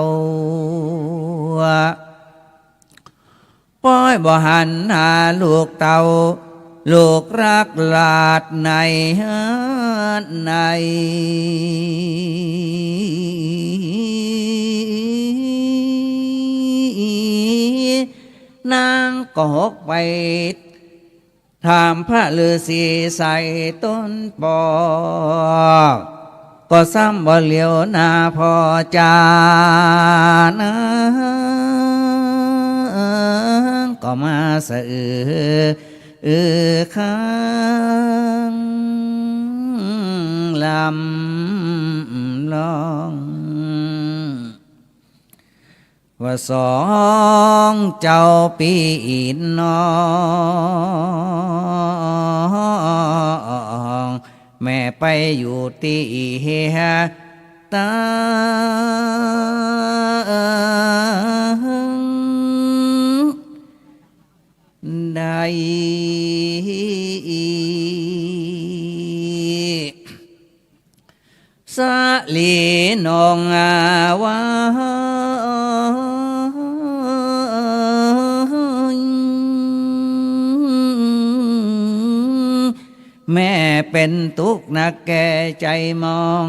ป้อยบ่หันหาลูกเต้า ลูกรักหลาดในเฮือนใน นางก็หกไป ถามพระฤๅษีใส่ต๋นปอ ก็ซ้ำบ่เหลียวหน้าผ่อจ๋า นางก็มาสะอื้น อื้นข้างลำลอง ว่าสองเจ้าปี้น้อง แม่ไปอยู่ตี้เฮือนตังใด สาลีนองอาว่า แม่เป๋นตุ๊กข์นักแก่ใจ๋หมอง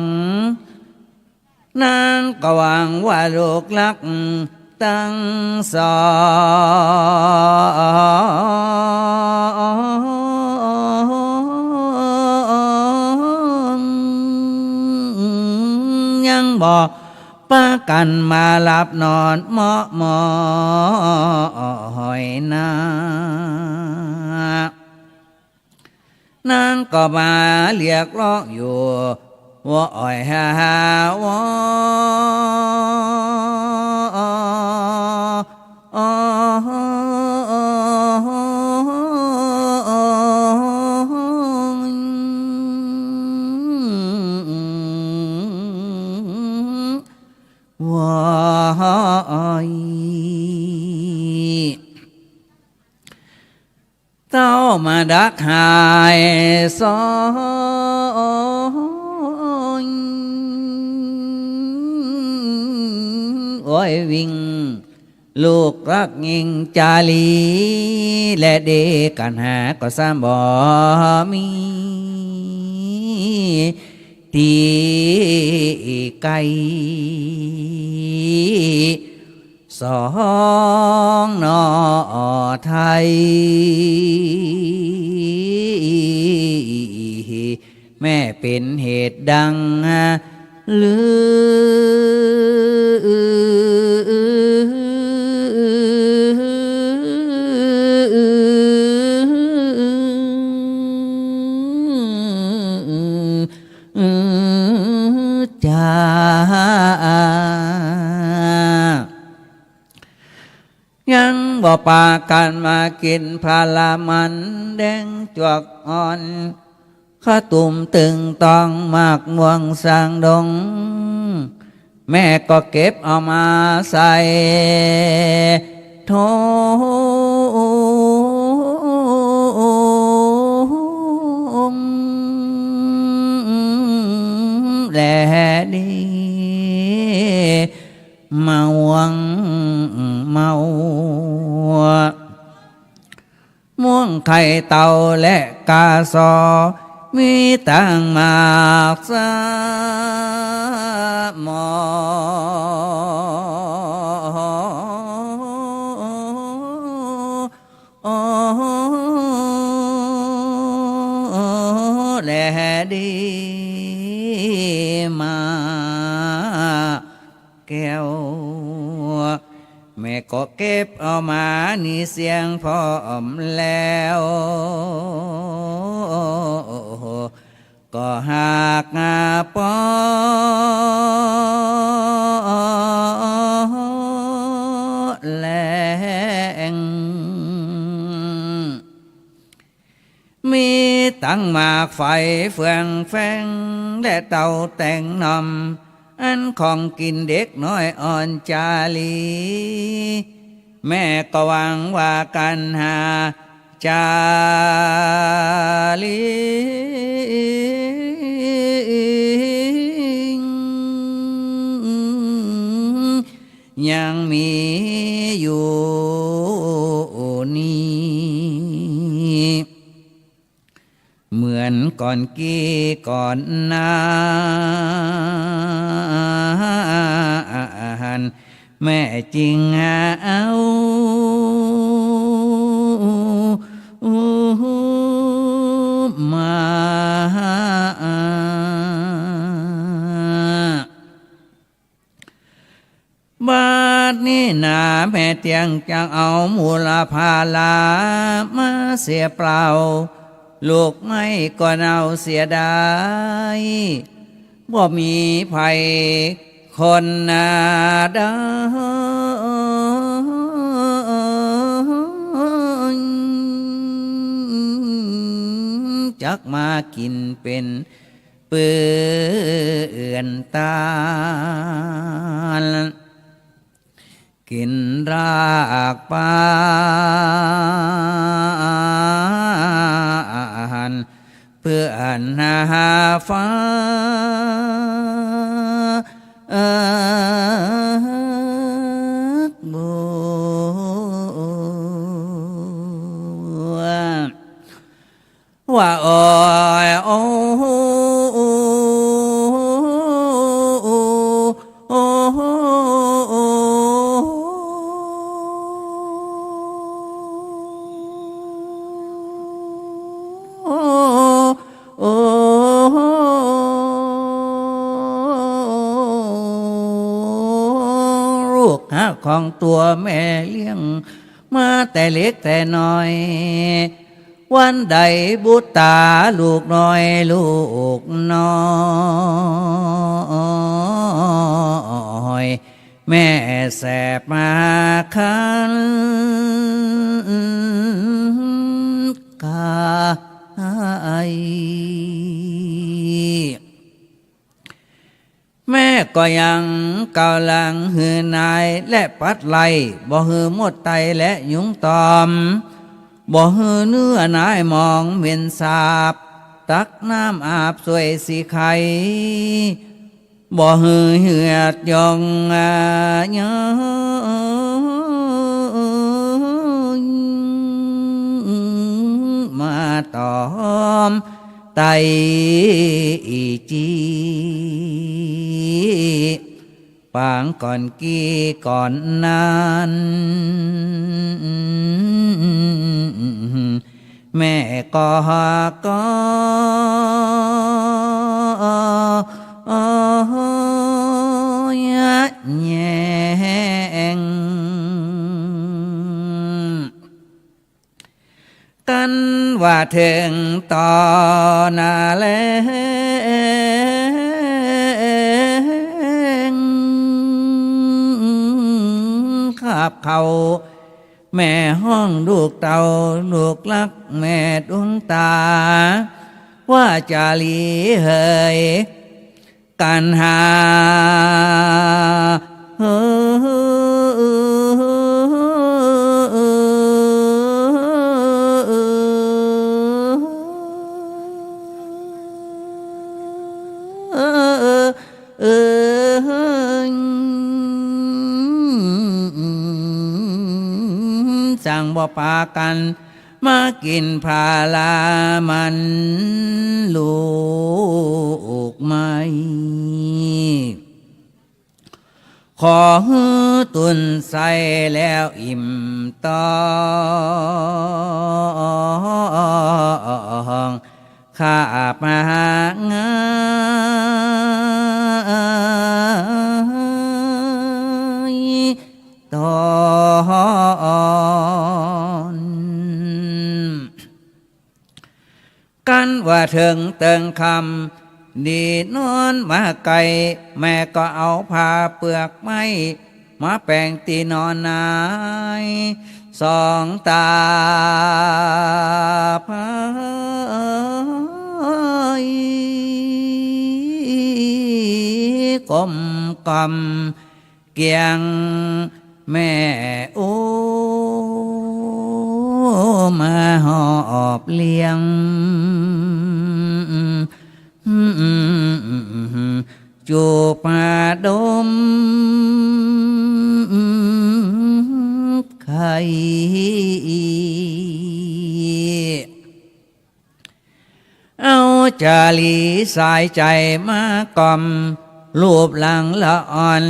นางก็หวังว่าลูกรักตังสองยังบ่ปากั๋นมาหลับนอนเมาะหมอยนา นางก็มาเรียกร้องอยู่ ว่าอ้อยฮาฮาวอ วอ อย เต้ามาดักหายสองโอ้ยวิ่ง ลูกรักยิ่งจารี และเดกั๋นหาก็ซ้ำบ่มีตี้ไกล สองหน่อไทย แม่เป๋นเหตุดังลือ จา ยังบ่ปากั๋นมากิ๋นผลามันแดงจวกอ่อน ข้าวตุ่มตึงตองหมากม่วงสางดง แม่ก็เก็บเอามาใส่ถุง และดี ม่วง ม่วงไข่เต่าและกาสอ มีตั้งหมากสะหมอ และดีมาแก้ว แม่ก็เก็บเอามานี่เสี้ยงพร้อมแล้ว ก็หากปอแลง มีตั้งหมากไฟเฟืองแฟง และเต้าแตงหน่อม อันของกิ๋นเด็กน้อยอ่อนจารี แม่ก็หวังว่ากั๋นหาจารี ยังมีอยู่นี้ เหมือนก่อนกี้ก่อนนาน แม่จึงเอามา บาดนี้นาแม่เตี้ยงจักเอามูลผลามาเสียเปล่า ลูกไม้ก็เน่าเสียดาย บ่มีใผคนนาได้ จักมากิ๋นเป๋น เปื้อนตาล กิ๋นรากปาหัน เปื้อนหาฟ้าบัว ว่าโอ้ย โอ้ ลูกฮักของตั๋วแม่เลี้ยงมาแต่เล็กแต่น้อย วันใดบุตราลูกน้อย ลูกน้อย แม่แสบมาคันกาย แม่ ก็ยังเก่าหลังหื้อนายและปัดไล่ บ่หื้อมดไต่และยุงตอม บ่หื้อเนื้อนายหมองเหม็นสาบ ตักน้ำอาบสวยสิไข บ่หื้อเหือดหย่อง อ่า มาตอมไต่อีกจี ปางก่อนกี้ก่อนนั้น แม่ก็ ก็แย้ง กันว่าเถิงต๋อนนาแลง คาบเข้า แม่ฮ้องลูกเต้า ลูกฮักแม่ดวงต๋า ว่าจารีเหย กัณหา สังบ่ปากั๋น มากิ๋นผาลามันลูกไม้ ขอหื้อตุ๊นใส่แล้วอิ่มต๊อง ข้าพหาง่ายต๋อน กันว่าเถิงเติงค่ำ ดีนอนมาไกล แม่ก็เอาผ้าเปื้อกไม้ มาแป๋งตี้นอนนายสองต๋า พายก้มกำเกียงแม่ โอ้ มาหอบเลี้ยง จูบมาดมไข่ เอาจารีสายใจ๋มาก้อม ลูปหลังละอ่อน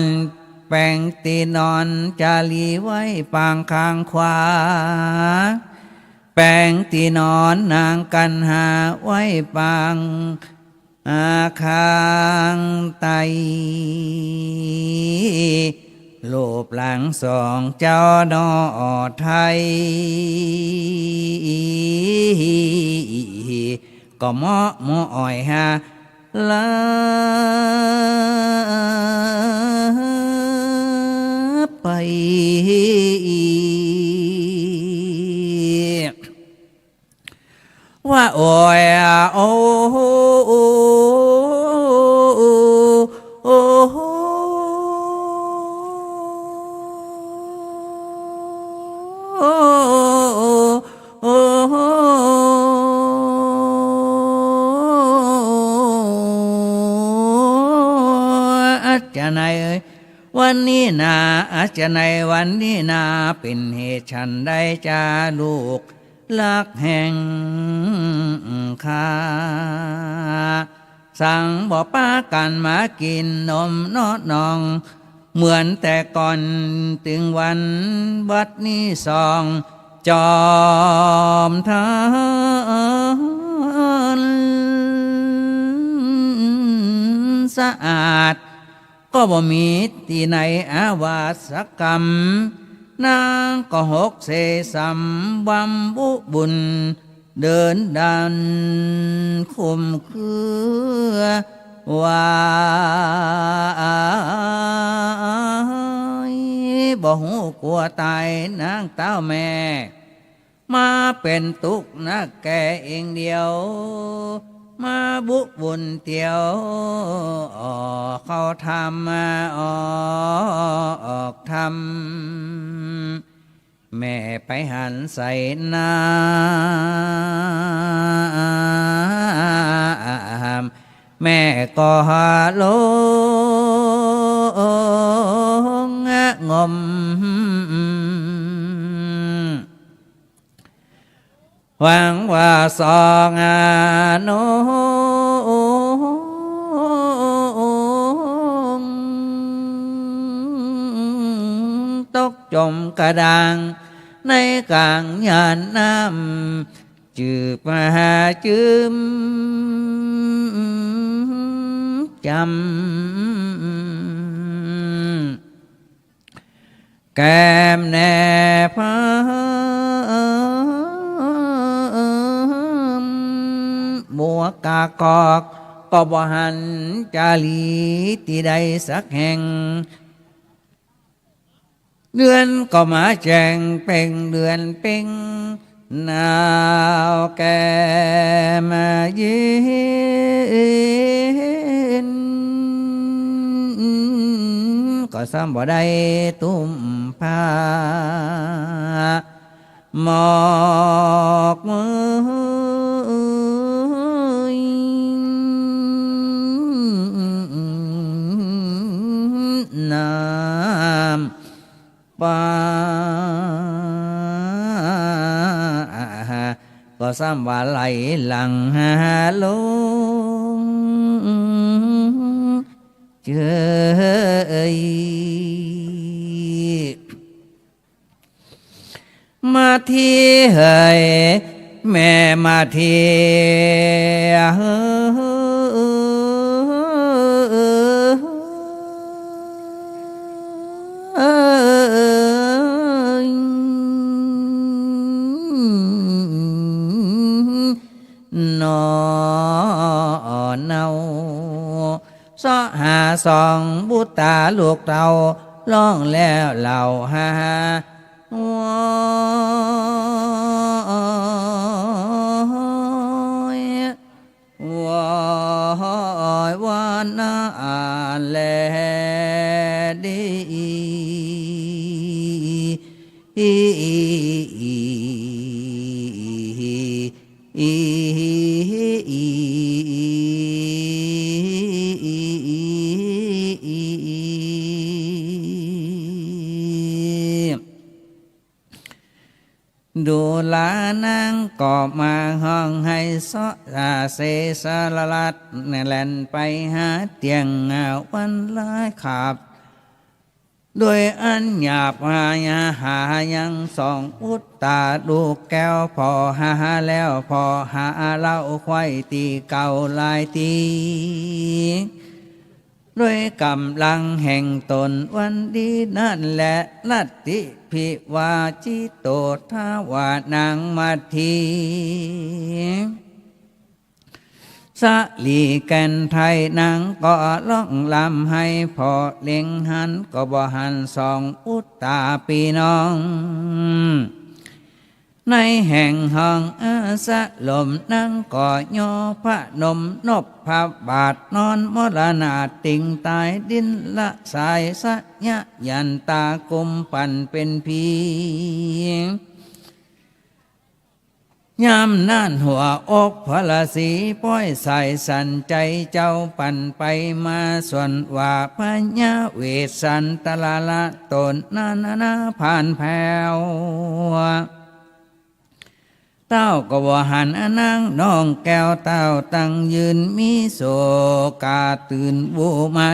แป๋งตี้นอนจารีไว้ปางข้างขวา แป๋งตี้นอนนางกัณหาไว้ปาง อา ข้างใต้ ลูปหลังสองเจ้าหน่อไทย ก็เหมาะหมออ้อยหา ลาไป ว่าโอ้ย โอ้ โอ้ อัจฉะไนย วันนี้นา อัจฉะไนย วันนี้นา เป๋นเหตุฉันใดจาลูกฮักแห่งข้า สังบ่ปากั๋นมากิ๋นนมเนาะน้อง เหมือนแต่ก่อน ตึงวันบัดนี้สองจอมทาน สะอาด ก็บ่มีตี้ไหนอาวาสกรรม นางก็หกเสสำบำบุบุญ เดินดันคุ้มเครือ ว่าบ่ฮู้กั๋วต๋ายนางเต้าแม่ มาเป๋นตุ๊กข์นักแก่เองเดียว มาบุบุญเตียวออกเข้าธรรม ออกธรรม แม่ไปหันใส่น้ำ แม่ก็หลงงม หวังว่าสองน้องตกจมกระด้างในก๋างหยาดน้ำ จืบมาหาจืมจำ แก้มแนบ หมวกกาคอก ก็บ่หันจะหลีตี้ใดสักแห่ง เดือนก็มาแจ้งเป่ง เดือนเป่ง หนาวแก้มเย็น ก็ซ้ำบ่ได้ตุ้มผ้าหมอก น้ำ ปา ก็ซ้ำว่าไหลหลั่งหาลงเจย มาทีเหย แม่มาที หนอเนา เซาะหาสองบุตรตาลูกเต้า ร้องแล้วเล่าหา โอ๊ย โอ๊ย ว่านาแลดี ดูหลานนางก็มาฮ้องไห้เซาะสาเสสารลัด แล่นไปหาเตียงวันลายขับ โดยอันหยาบหายาหายังสองอุตตาลูกแก้ว ผ่อหาแล้วผ่อหาเล่าไขว้ตี้เก่าหลายตี้ ด้วยก๋ำลังแห่งต๋นวันดีนั้นแล ลัตติภิวาจิโต ทว่านางมาที สะหลีแก่นไทย นางก็ร้องร่ำไห้ ผ่อเล็งหันก็บ่หันสองอุตตาปี้น้อง ในแห่งห้องอาสรม นางก็ย่อพนมนบพระบาท นอนมรณาติงต๋าย ดินละสายสยะยันตากุมปั่นเป๋นผี ยามนั้นหัวอกพระราศี ป้อยสายสั่น ใจ๋เจ้าปั่นไปมา ส่วนว่าพญาเวสสันตะละละต๋นนั้นนาผ่านแผว เต้าก็บ่หันนางน้องแก้วเต้า ตั้งยืนมีโศกาตื่นบูใหม่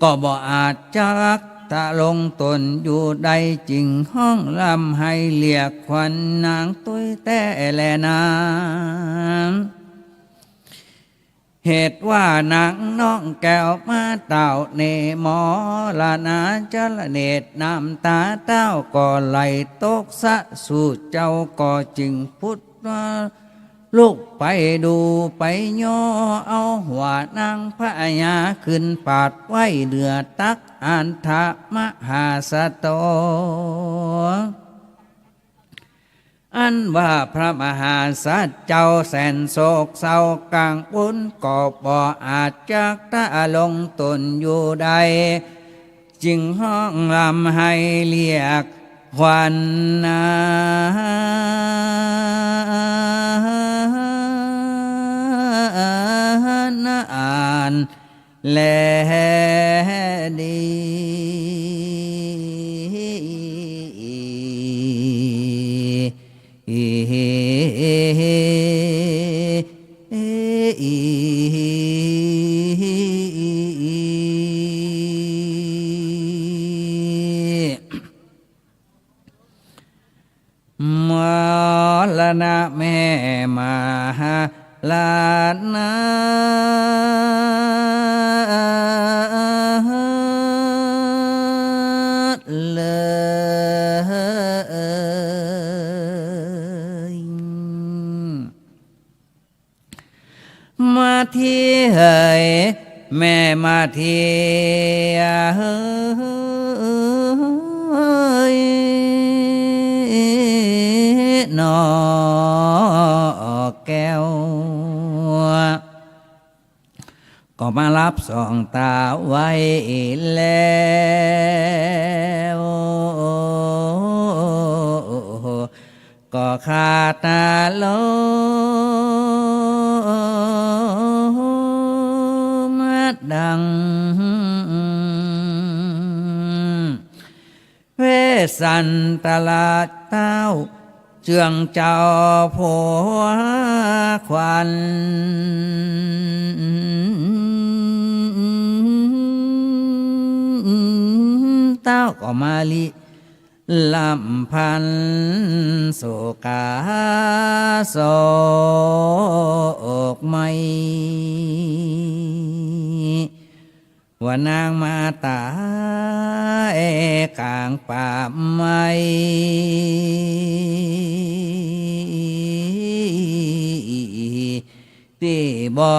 ก็บ่อาจจะรักษาลงต๋นอยู่ได้ จึงฮ้องร่ำไห้เรียกขวัญนางตุ้ยแต๊แลนา เหตุว่านางน้องแก้วมาเต้าเน มรณาจรเนตร น้ำต๋าเต้าก็ไหลตกสะ สูเจ้าก็จึงผุดลุกไปดูไปย่อ เอาหัวนางพญาขึ้นปาดไว้เหนือตักอันทะมหาสตร อันว่าพระมหาสัตว์เจ้าแสนโศกเศร้ากังวล ก็บ่อาจจักทะลงตนอยู่ได้ จึงฮ้องร่ำไห้เรียกขวัญนาอันแลดี มรณะแม่มหาราชนาถเลย มาทีเหย แม่มาทีเหย หนอแก้ว ก็มาหลับสองต๋าไว้แล้ว ก็ขาดตาลงดัง เวสสันตราชเต้า เจื้องเจ้าผัวขวัญ เต้าก็มาลิ ลำพันโศกาโศกไหม้ ว่านางมาต๋ายก๋างป่าไม้ ตี้บ่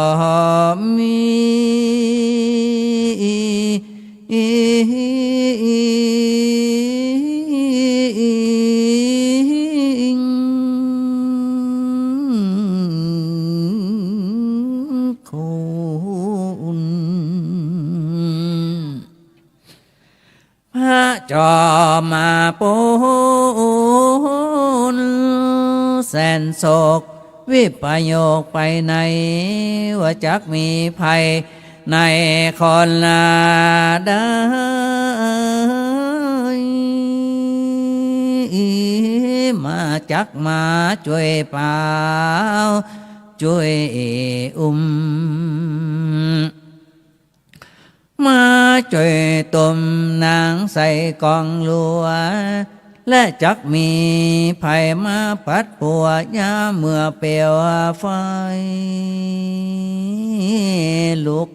มีคุณ พระจอมมาปุณแสนโศกวิปโยคไปไหน ว่าจักมีภัยในคนละใด มาจักมาจ้วยเป๋าจ้วยอุ้ม มาจ้วยตุ้มนางใส่ก๋องลัว และจักมีภัยมาปัดปัวยามเมื่อเปลวไฟลุก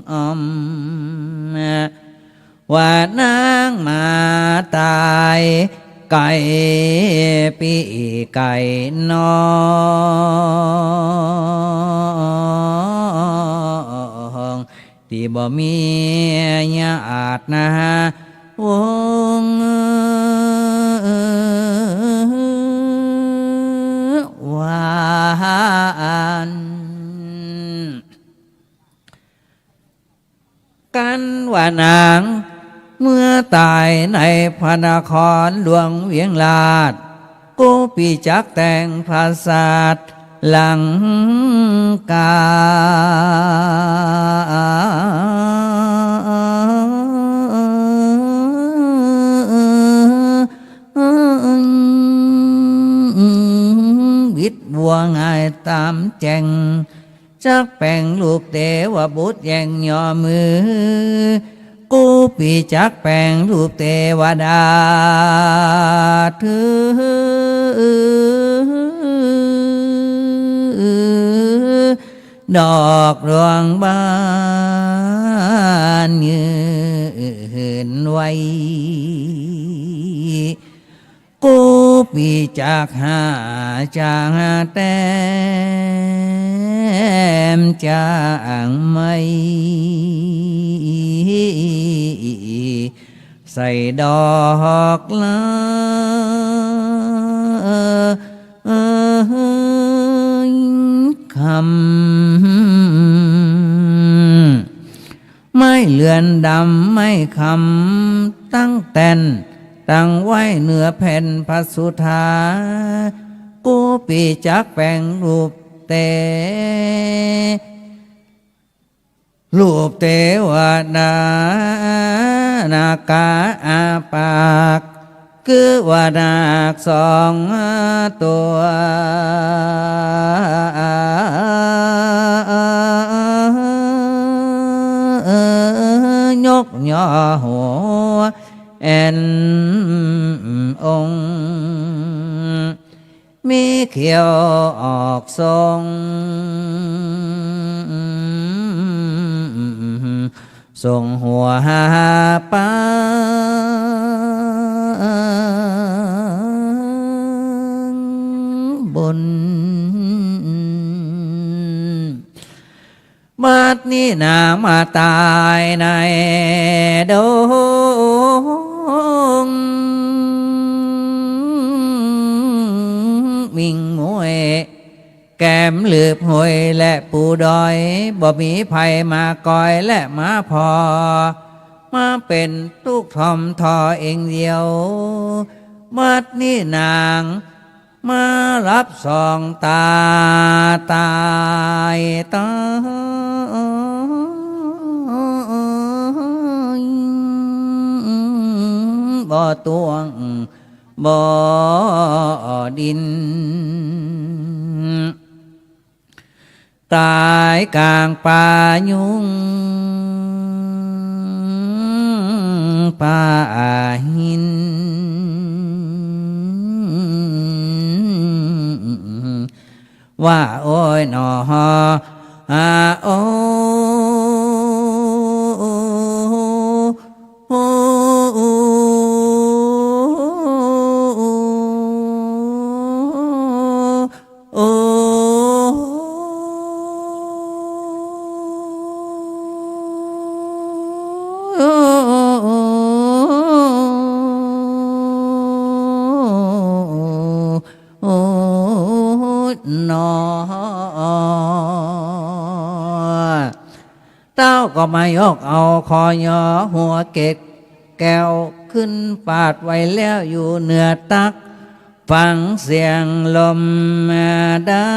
อ้อม ว่านางมาต๋ายไก่ปี้ไก่น้อง ตี้บ่มีญาตินาวงศ์ ว่าอั้น กันว่านางเมื่อต๋ายในพระนครหลวงเวียงราช กุปิจักแต่งปราสาทลังกา วิดบัวงายต๋ามแจ่ง จักแป๋งรูปเตวบุตรแย่งยอมือ กุปิจักแป๋งรูปเตวดาถือ ดอกดวงบานยืนไว้ กุปิจักหาจางแต้มจางไหม้ ใส่ดอกลา ธรรม ไม้เรือนดำไม้คำตั้งแต้น ตั้งไว้เหนือแผ่นพระสุธา กู้ปีจักแป๋งรูปเต รูปเตวดา นาคาอาปาก คือว่านาคสองตัว ยกย่อหัวแอ่นองค์ มีเขี้ยวออกส่ง ส่งหัวหาปางบน บัดนี้นางมาต๋ายในดง มิ่งมวย แก้มหลืบห้วยและปู๋ดอย บ่มีใผมาก้อยและมาผ่อ มาเป๋นตุ๊กข์ถ่อมถ่อเองเดียว บัดนี้นางมาหลับสองต๋าต๋าย ต๋าย บ่ตวง บ่ดิ้น ต๋ายก๋างป่ายุงป่าหิน ว่าโอ้ยหนอ อา โอ้ โอ้ โอ้ หนอ เต้าก็มายกเอาคอยอหัวเกล็ดแก้วขึ้นปาดไว้แล้วอยู่เหนือตัก ฟังเสียงลมดั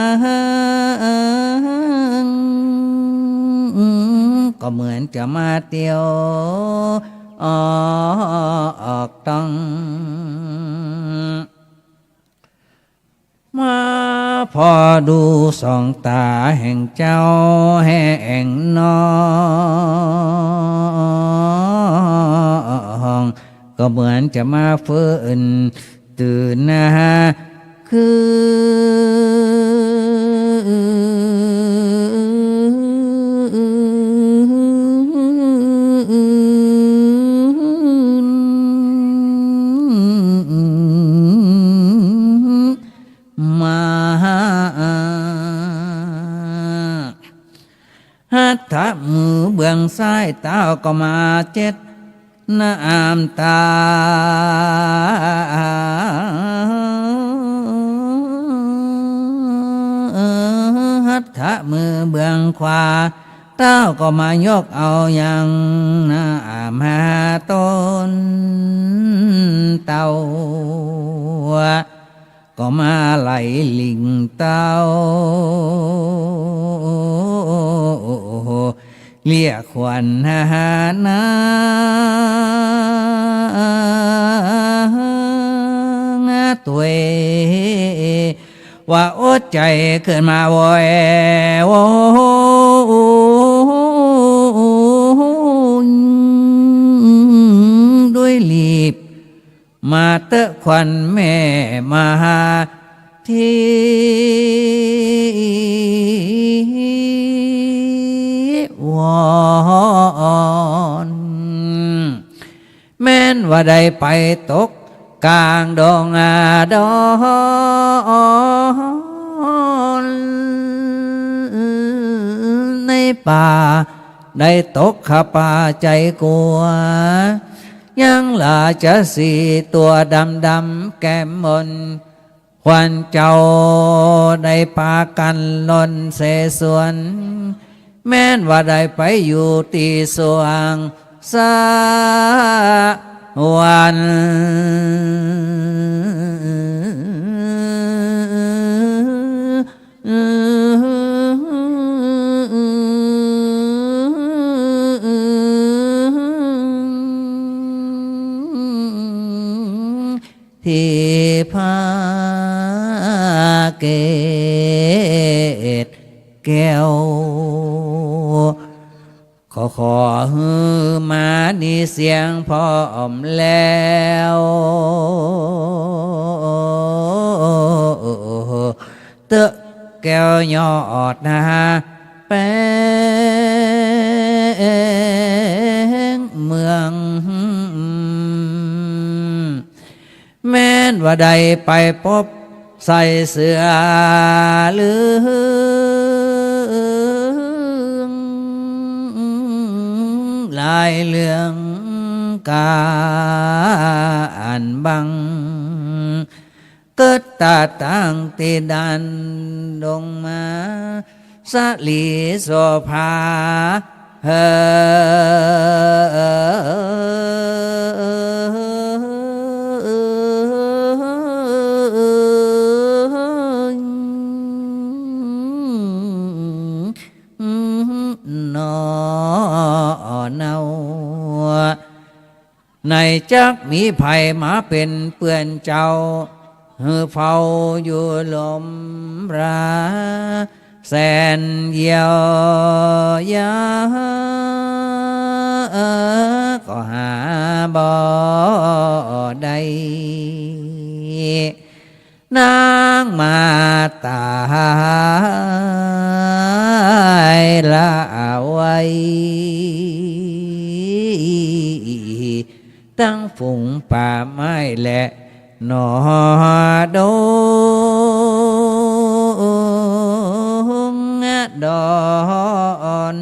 ง ก็เหมือนจะมาเตียวออกต้อง มาผ่อดูสองต๋าแห่งเจ้าแห่งน้อง ก็เหมือนจะมาฟื้นตื่นนาคืน มา หัตถะมือเบื้องซ้ายเต้าก็มาเช็ดน้ำต๋า หัตถะมือเบื้องขวา เต้าก็มายกเอายังน้ำหาต้นเต้า ก็มาไหลลิ่งเต้า เรียกขวัญหานางตวย ว่าอดใจ๋ขึ้นมาโวย โอ้ ด้วยรีบ มาเต๊อะขวัญแม่มหาเถวร แม้นว่าได้ไปตกก๋างดงอาดอน ในป่าได้ตกคาป่าใจ๋กั๋ว ยังราชสีห์ตั๋วดำๆ แก้มมน ควรเจ้าได้ปากั๋นล่นเสสวน แม้นว่าได้ไปอยู่ตี้สว่างสวรรค์ ตี้พระเกศแก้ว ก็ขอหื้อมานี้เสียงพร้อมแล้ว เต๊อะแก้วยอดนาแป๋งเมือง แม้นว่าได้ไปปบใส่เสื้อเหลือง ลายเหลืองกาอันบัง เกิดตาตั้งตี้ดั้นดงมา สะหลีโสภา เฮอ หนอเนา ไหนจักมีใผมาเป๋นเปื้อนเจ้า หื้อเฝ้าอยู่หลมรา แสนเยียวยา ก็หาบ่ได้ นางมาต๋ายละไว้ ตังฝูงป่าไม้และหน่อดงดอน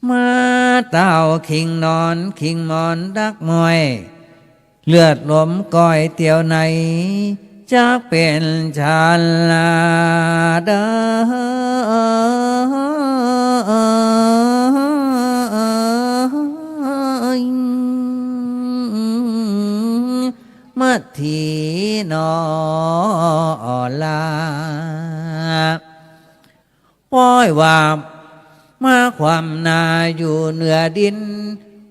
มาเต้าคิงนอนคิงหมอนดักมอย เลือดลมก้อยเตียวใน จักเป๋นชาลาดา มัทธีหนอลา ป้อยว่ามาความนาอยู่เหนือดิน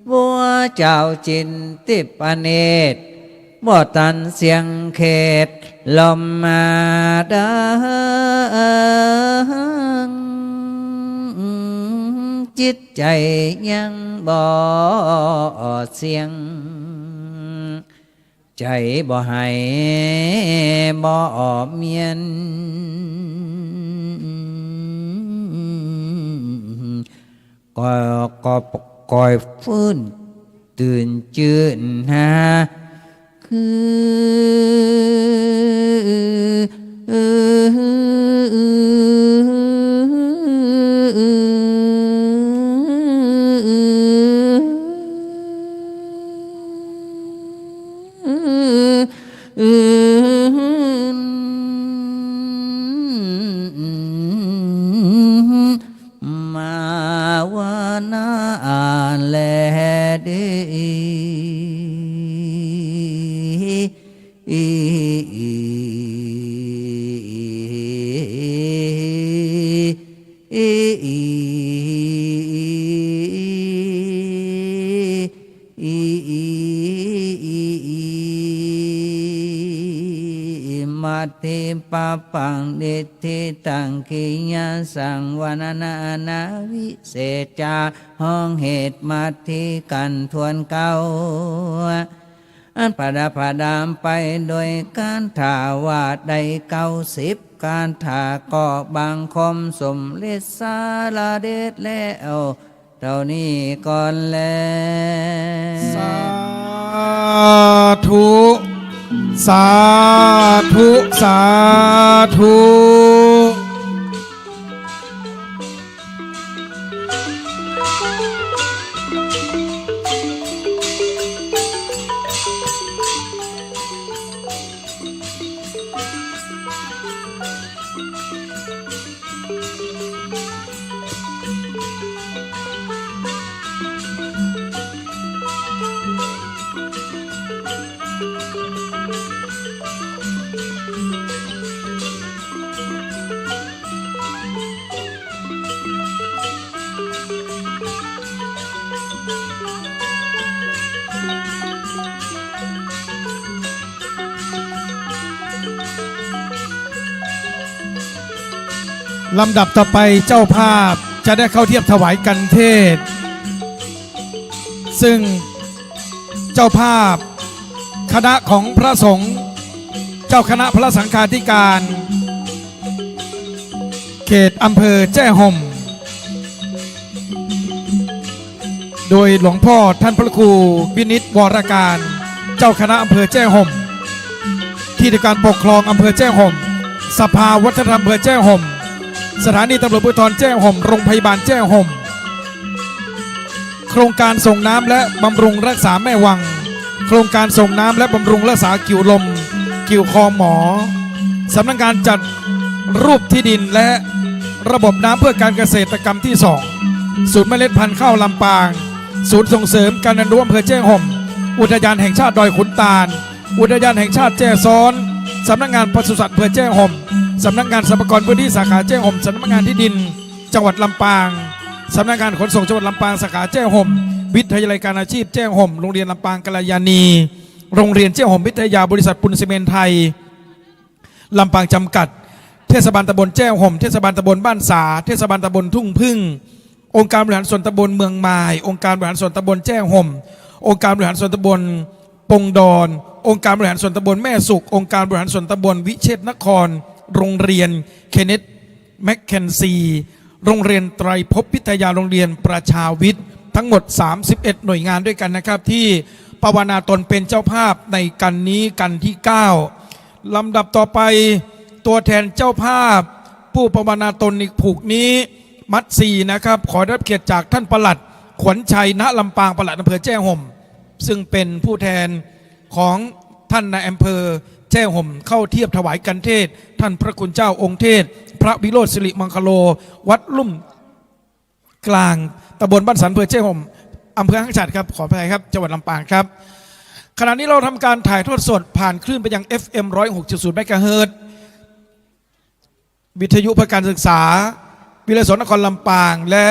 วัวเจ้าจินติปเนตร บ่ตันเสียงเขตลมมาดัง จิตใจ๋ยังบ่เสียง ใจ๋บ่ไหวบ่เมียน ก็ ก็ ก็ฟื้นตื่นจื้นหา คือ มาว่านาแลดี มัทธิปปัง นิฏฐิตัง กิยสัง วรรณนา อนาวิเศษจา ฮ้องเหตุมัทธิกั๋นทวนเก๊า อันประดับประดามไปโดยคาถาว่าได้เก้าสิบคาถา ก็บังคมสมฤทธิ์สารเดชแล้วเต้านี้ก่อนแล สาธุ สาธุ สาธุ ลำดับต่อไปเจ้าภาพจะได้เข้าเทียบถวายกัณฑ์เทศน์ ซึ่งเจ้าภาพคณะของพระสงฆ์ เจ้าคณะพระสังฆาธิการ เขตอำเภอแจ้ห่ม โดยหลวงพ่อท่านพระครูวินิจ วรการ เจ้าคณะอำเภอแจ้ห่ม ที่ว่าการปกครองอำเภอแจ้ห่ม สภาวัฒนธรรมอำเภอแจ้ห่ม สถานีตำรวจภูธรแจ้ห่ม โรงพยาบาลแจ้ห่ม โครงการส่งน้ำและบำรุงรักษาแม่วัง โครงการส่งน้ำและบำรุงรักษากิ่วลม กิ่วคอหมอ สำนักงานจัดรูปที่ดินและระบบน้ำเพื่อการเกษตรกรรมที่สอง ศูนย์เมล็ดพันธุ์ข้าวลำปาง ศูนย์ส่งเสริมการเรียนรู้อำเภอแจ้ห่ม อุทยานแห่งชาติดอยขุนตาล อุทยานแห่งชาติแจ้ซ้อน สำนักงานปศุสัตว์อำเภอแจ้ห่ม สำนักงานสรรพากรพื้นที่สาขาแจ้ห่ม สำนักงานที่ดินจังหวัดลำปาง สำนักงานขนส่งจังหวัดลำปางสาขาแจ้ห่ม วิทยาลัยการอาชีพแจ้ห่ม โรงเรียนลำปางกัลยาณี โรงเรียนแจ้ห่มวิทยา บริษัทปูนซีเมนต์ไทย ลำปางจำกัด เทศบาลตำบลแจ้ห่ม เทศบาลตำบลบ้านสา เทศบาลตำบลทุ่งผึ้ง องค์การบริหารส่วนตำบลเมืองมาย องค์การบริหารส่วนตำบลแจ้ห่ม องค์การบริหารส่วนตำบลปงดอน องค์การบริหารส่วนตำบลแม่สุข องค์การบริหารส่วนตำบลวิเชษฐนคร โรงเรียนเคนเนธแมคเคนซี โรงเรียนไตรภพวิทยา โรงเรียนประชาวิทย์ ทั้งหมดสามสิบเอ็ดหน่วยงานด้วยกันนะครับ ที่ปวารณาตนเป็นเจ้าภาพในกัณฑ์นี้กัณฑ์ที่เก้า ลำดับต่อไป ตัวแทนเจ้าภาพ ผู้ปวารณาตนในผูกนี้ มัดสี่นะครับ ขอได้รับเกียรติจากท่านปลัด ขวัญชัย ณ ลำปาง ปลัดอำเภอแจ้ห่ม ซึ่งเป็นผู้แทนของท่านนายอำเภอแจ้ห่ม เข้าเทียบถวายกัณฑ์เทศน์ ท่านพระคุณเจ้าองค์เทศน์ พระวิโรจน์สิริมังคโล วัดลุ่มกลาง ตำบลบ้านสัน อำเภอแจ้ห่ม อำเภอห้างฉัตรครับ ขออภัยครับ จังหวัดลำปางครับ ขณะนี้เราทำการถ่ายทอดสดผ่านคลื่นไปยัง เอฟเอ็ม ร้อยหกจุดศูนย์ เมกะเฮิรตซ์ วิทยุเพื่อการศึกษา วิทยาลัยสงฆ์นครลำปาง และ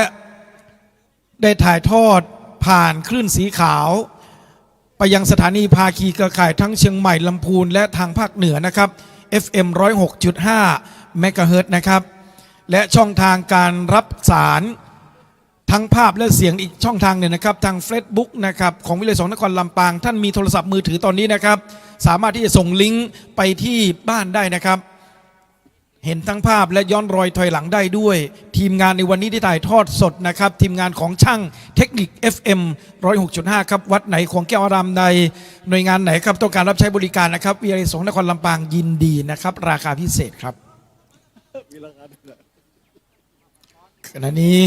ได้ถ่ายทอดผ่านคลื่นสีขาว ไปยังสถานีภาคีเครือข่ายทั้งเชียงใหม่ ลำพูน และทางภาคเหนือนะครับ เอฟเอ็ม ร้อยหกจุดห้า เมกะเฮิรตซ์นะครับ และช่องทางการรับสาร ทั้งภาพและเสียงอีกช่องทางหนึ่งนะครับ ทางเฟซบุ๊กนะครับ ของวิทยาลัยสงฆ์นครลำปาง ท่านมีโทรศัพท์มือถือตอนนี้นะครับ สามารถที่จะส่งลิงก์ไปที่บ้านได้นะครับ เห็นทั้งภาพและย้อนรอยถอยหลังได้ด้วย ทีมงานในวันนี้ที่ถ่ายทอดสดนะครับ ทีมงานของช่างเทคนิค เอฟเอ็ม ร้อยหกจุดห้า ครับ วัดไหน ของแก้วอารามใด หน่วยงานไหนครับ ต้องการรับใช้บริการนะครับ วิทยาลัยสงฆ์นครลำปางยินดีนะครับ ราคาพิเศษครับ ขณะนี้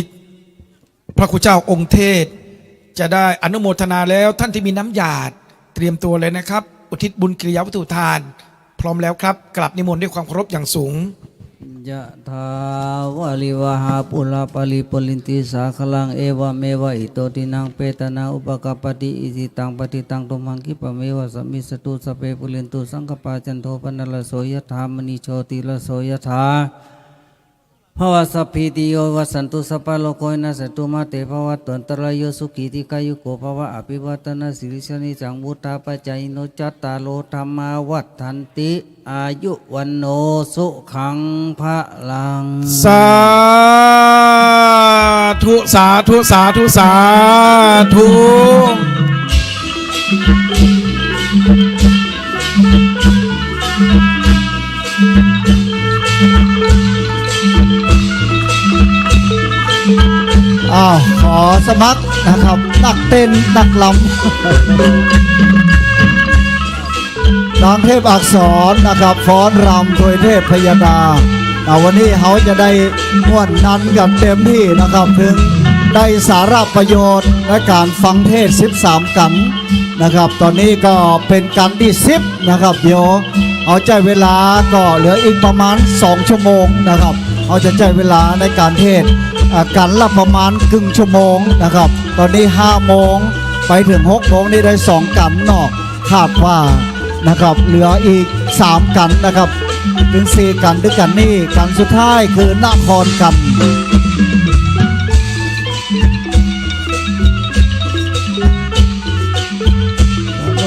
พระคุณเจ้าองค์เทศน์จะได้อนุโมทนาแล้ว ท่านที่มีน้ำหยาดเตรียมตัวเลยนะครับ อุทิศบุญกิริยาวัตถุทาน พร้อมแล้วครับ กราบนิมนต์ด้วยความเคารพอย่างสูง Yathā vārivahā pūrā paripūrenti sāgaraṃ, evameva ito dinnaṃ petānaṃ upakappati. Icchitaṃ patthitaṃ tumhaṃ khippameva samijjhatu, sabbe pūrentu saṅkappā, cando paṇṇaraso yathā, maṇi jotiraso yathā. Bhavasmiṃ sabbītiyo vivajjantu, sabbarogo vinassatu, mā te bhavatvantarāyo, sukhī dīghāyuko bhava. Abhivādanasīlissa niccaṃ vuḍḍhāpacāyino, cattāro dhammā vaḍḍhanti, āyu vaṇṇo sukhaṃ balaṃ. สาธุ สาธุ สาธุ สาธุ อ้าว ขอสมัครนะครับ นักเต้น นักรำ นางเทพอักษรนะครับ ฟ้อนรำโดยเทพพยดา อ่า วันนี้เฮาจะได้ม่วนนันกันเต็มตี้นะครับ เถิงได้สาระประโยชน์ในก๋านฟังเทศน์สิบสามกัณฑ์นะครับ ต๋อนนี้ก็เป๋นกัณฑ์ตี้สิบนะครับ เดี๋ยวเฮาใจ๊เวลาก็เหลืออีกประมาณสองชั่วโมงนะครับ เฮาจะใจ๊เวลาในก๋านเทศน์ อ่า กัณฑ์ละประมาณเกิ่งชั่วโมงนะครับ ต๋อนนี้ห้าโมงไปเถิงหกโมงนี่ได้สองกัณฑ์เนาะ คาดว่านะครับ เหลืออีกสามกัณฑ์นะครับ เป๋นสี่กัณฑ์ด้วยกั๋นนี่ กัณฑ์สุดท้ายคือนครกัณฑ์ น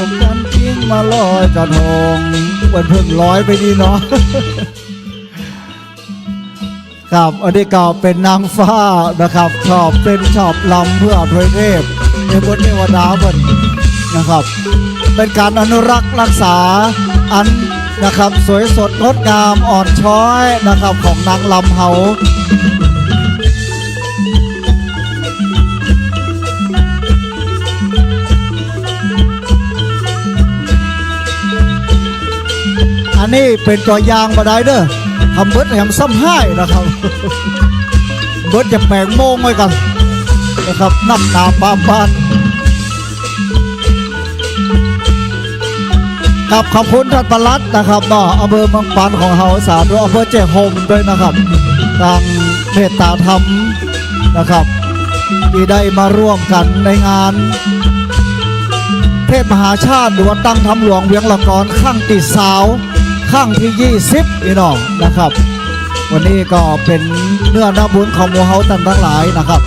กกัณฑ์จิงมาลอยกระทง เปิ้นเพิ่งลอยไปนี่เนาะ ครับ อันนี้ก็เป๋นนางฟ้านะครับ ชอบเต้นชอบรำเพื่ออวยเทพ เป๋นบุญเทวดาเปิ้นนะครับ เป๋นก๋านอนุรักษ์รักษาอันนะครับ สวยสดงดงามอ่อนช้อยนะครับ ของนางรำเฮา อันนี้เป๋นตั๋วอย่างบ่ได้เน่อ ทำเบิดแถมซ้ำฮ้ายนะครับ เบิดจะแป๋งโมงไว้ก่อนนะครับ นักหนาปาปาน ครับ ขอบคุณต้านปลัดนะครับเนาะ อำเภอเมืองปานของเฮา สาธุ อำเภอเจ๊ห่มด้วยนะครับ ตางเมตตาธรรมนะครับ ตี้ได้มาร่วมกั๋นในงานเทศน์มหาชาติ หรือว่าตั้งธรรมหลวงเวียงละกอน ครั้งตี้ซาว ครั้งตี้ยี่สิบ พี่น้องนะครับ วันนี้ก็เป๋นเนื้อนาบุญของหมู่เฮาต้านตังหลายนะครับ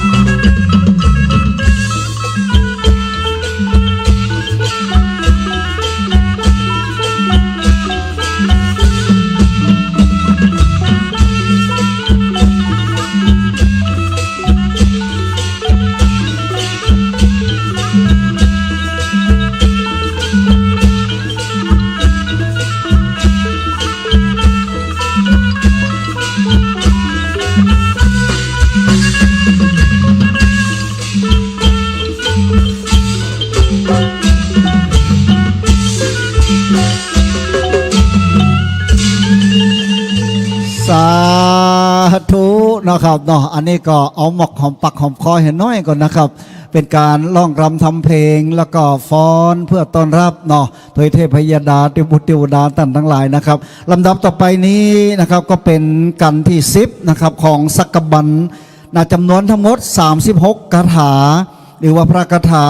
สาธุนะครับเนาะ อันนี้ก็เอาหมอกหอมปากหอมคอหื้อน้อยก่อนนะครับ เป๋นก๋านฮ้องรำทำเพลง แล้วก็ฟ้อนเพื่อต้อนรับเนาะ อวยเทพยดา เตวบุตรเตวดาต้านตังหลายนะครับ ลำดับต่อไปนี้นะครับ ก็เป๋นกั๋นตี้สิบนะครับ ของสักกบัน นะ จ๋ำนวนตังหมดสามสิบหกคาถา หรือว่าพระคาถา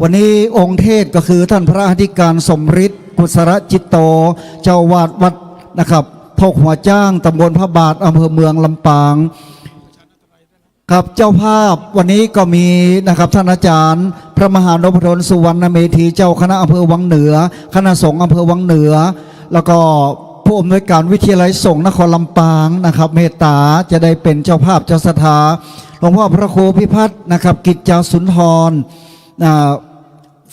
วันนี้องค์เทศน์ก็คือต้านพระอธิการสมฤทธิ์ กุศลจิตโต เจ้าอาวาสวัดนะครับ โภคหัวจ๊าง ตำบลพระบาท อำเภอเมืองลำปาง ครับ เจ้าภาพวันนี้ก็มีนะครับ ต้านอาจ๋ารย์ พระมหานพดล สุวรรณเมธี เจ้าคณะอำเภอวังเหนือ คณะสงฆ์อำเภอวังเหนือ แล้วก็ผู้อำนวยการวิทยาลัยสงฆ์นครลำปางนะครับ เมตต๋าจะได้เป๋นเจ้าภาพเจ้าศรัทธา หลวงพ่อพระครูพิพัฒน์นะครับ กิจจาสุนทร อ่า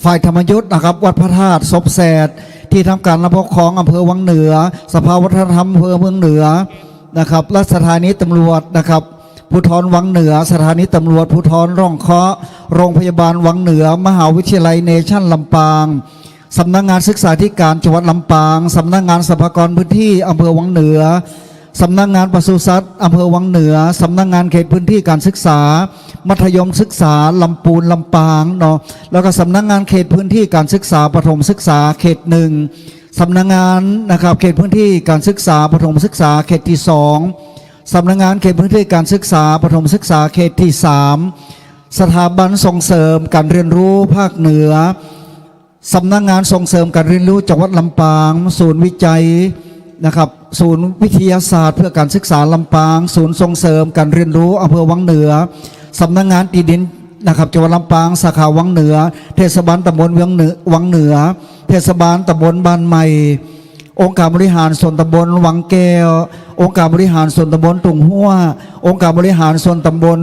ฝ่ายธรรมยุตนะครับ วัดพระธาตุศพแสด ตี้ทำก๋านและปกครองอำเภอวังเหนือ สภาวัฒนธรรมอำเภอวังเหนือนะครับ และสถานีตำรวจนะครับ ภูธรวังเหนือ สถานีตำรวจภูธรร่องเคราะห์ โรงพยาบาลวังเหนือ มหาวิทยาลัยเนชั่นลำปาง สำนักงานศึกษาธิการจังหวัดลำปาง สำนักงานสรรพากรพื้นที่อำเภอวังเหนือ สำนักงานปศุสัตว์อำเภอวังเหนือ สำนักงานเขตพื้นที่การศึกษามัธยมศึกษาลำปูนลำปางเนาะ แล้วก็สำนักงานเขตพื้นที่การศึกษาประถมศึกษาเขตหนึ่ง สำนักงานนะครับ เขตพื้นที่การศึกษาประถมศึกษาเขตตี้สอง สำนักงานเขตพื้นที่การศึกษาประถมศึกษาเขตตี้สาม สถาบันส่งเสริมก๋านเฮียนฮู้ภาคเหนือ สำนักงานส่งเสริมก๋านเฮียนฮู้จังหวัดลำปาง ศูนย์วิจัยนะครับ ศูนย์วิทยาศาสตร์เพื่อการศึกษาลำปาง ศูนย์ส่งเสริมก๋านเฮียนฮู้อำเภอวังเหนือ สำนักงานตี้ดินนะครับ จังหวัดลำปาง สาขาวังเหนือ เทศบาลตำบลวังเหนือ วังเหนือ เทศบาลตำบลบ้านใหม่ องค์การบริหารส่วนตำบลวังแก้ว องค์การบริหารส่วนตำบลตุ่งฮั่ว องค์การบริหารส่วนตำบล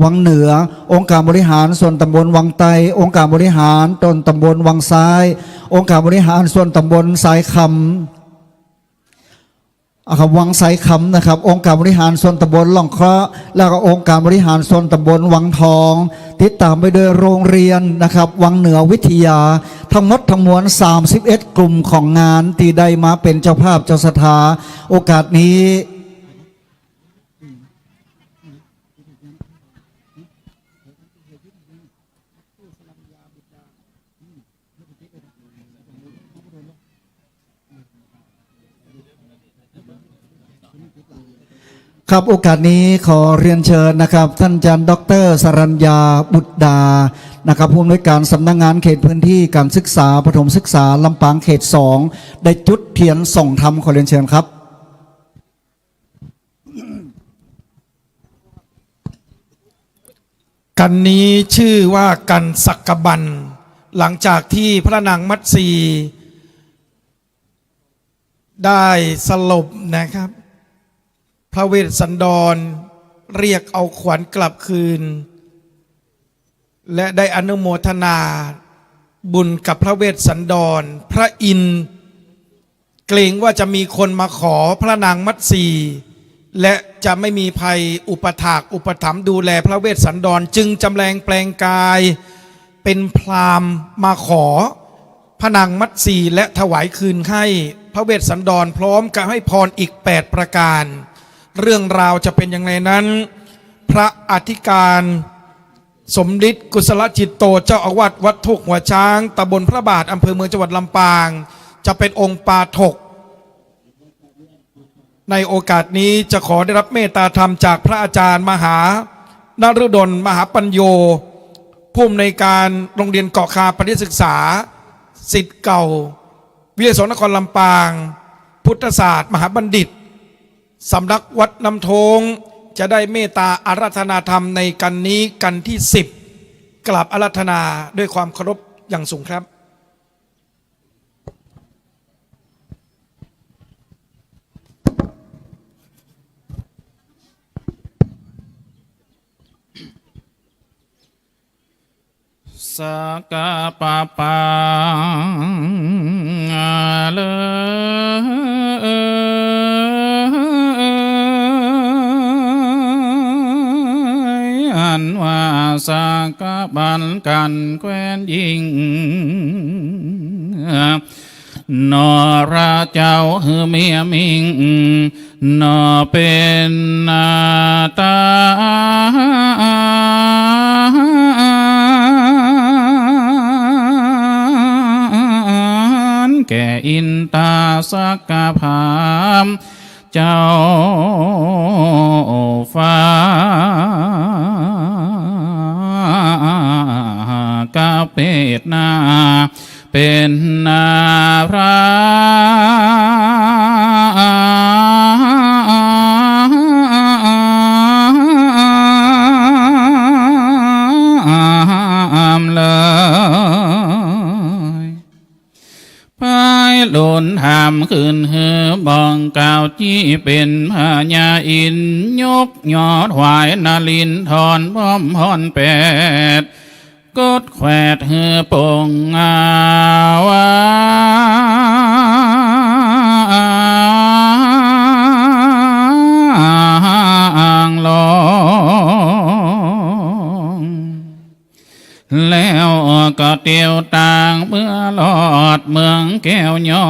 วังเหนือ องค์การบริหารส่วนตำบลวังใต้ องค์การบริหารส่วนตำบลวังซ้าย องค์การบริหารส่วนตำบลทรายคำ อ่ะครับ วังทรายคำนะครับ องค์การบริหารส่วนตำบลร่องเคราะห์ แล้วก็องค์การบริหารส่วนตำบลวังทอง ติดต๋ามไปโดยโรงเรียนนะครับ วังเหนือวิทยา ตังหมดตังมวลสามสิบเอ็ดกลุ่มของงานตี้ได้มาเป๋นเจ้าภาพเจ้าศรัทธา โอกาสนี้ ครับ โอกาสนี้ขอเฮียนเชิญนะครับ ต้านอาจ๋ารย์ด็อกเตอร์สรัญญา บุตรดา นะครับ ผู้อำนวยการสำนักงานเขตพื้นที่ก๋านศึกษาประถมศึกษาลำปางเขตสอง ได้จุดเตียนส่งธรรม ขอเฮียนเชิญครับ กั๋นนี้ชื่อว่ากั๋นสักกบัน หลังจากตี้พระนางมัตสีได้สลบนะครับ พระเวสสันดรเรียกเอาขวัญกลับคืน และได้อนุโมทนาบุญกับพระเวสสันดร พระอินทร์เกรงว่าจะมีคนมาขอพระนางมัตสี และจะไม่มีใผอุปถากอุปถัมภ์ดูแลพระเวสสันดร จึงจำแรงแปลงกายเป็นพราหมณ์มาขอพระนางมัตสี และถวายคืนให้พระเวสสันดร พร้อมกับให้พรอีกแปดประการ เรื่องราวจะเป็นอย่างไรนั้น พระอธิการ สมฤทธิ์ กุศลจิตโต เจ้าอาวาสวัดโคกหัวช้าง ตำบลพระบาท อำเภอเมือง จังหวัดลำปาง จะเป็นองค์ปาฐก ในโอกาสนี้จะขอได้รับเมตตาธรรมจากพระอาจารย์มหานฤดล มหาปัญโญ ผู้อำนวยการโรงเรียนเกาะคาปริยศึกษา ศิษย์เก่า วิทยาลัยสงฆ์นครลำปาง พุทธศาสตร์ มหาบัณฑิต สำนักวัดน้ำโท้ง จะได้เมตตาอาราธนาธรรมในกันนี้กันที่สิบ กราบอาราธนาด้วยความเคารพอย่างสูงครับ สักกะปะปัง เอย อันว่าสักกะปันกันแควนยิ่ง นอระเจ้าหื้อเมียมิง นอเป็นนาตา แก่อินตาสักกะพราหมณ์เจ้าฟ้า กะเปตนา เป็นนาพราหมณ์เลย พายหลุนถามขึ้นหื้อบอกกล่าว ตี้เป็นพญาอินทร์ ยกยอถวายนรินทร พร้อมพรแปด กดแขวดหื้อปงอาวา อ่างลอง แล้วก็เตียวตางเมื่อลอดเมืองแก้วยอ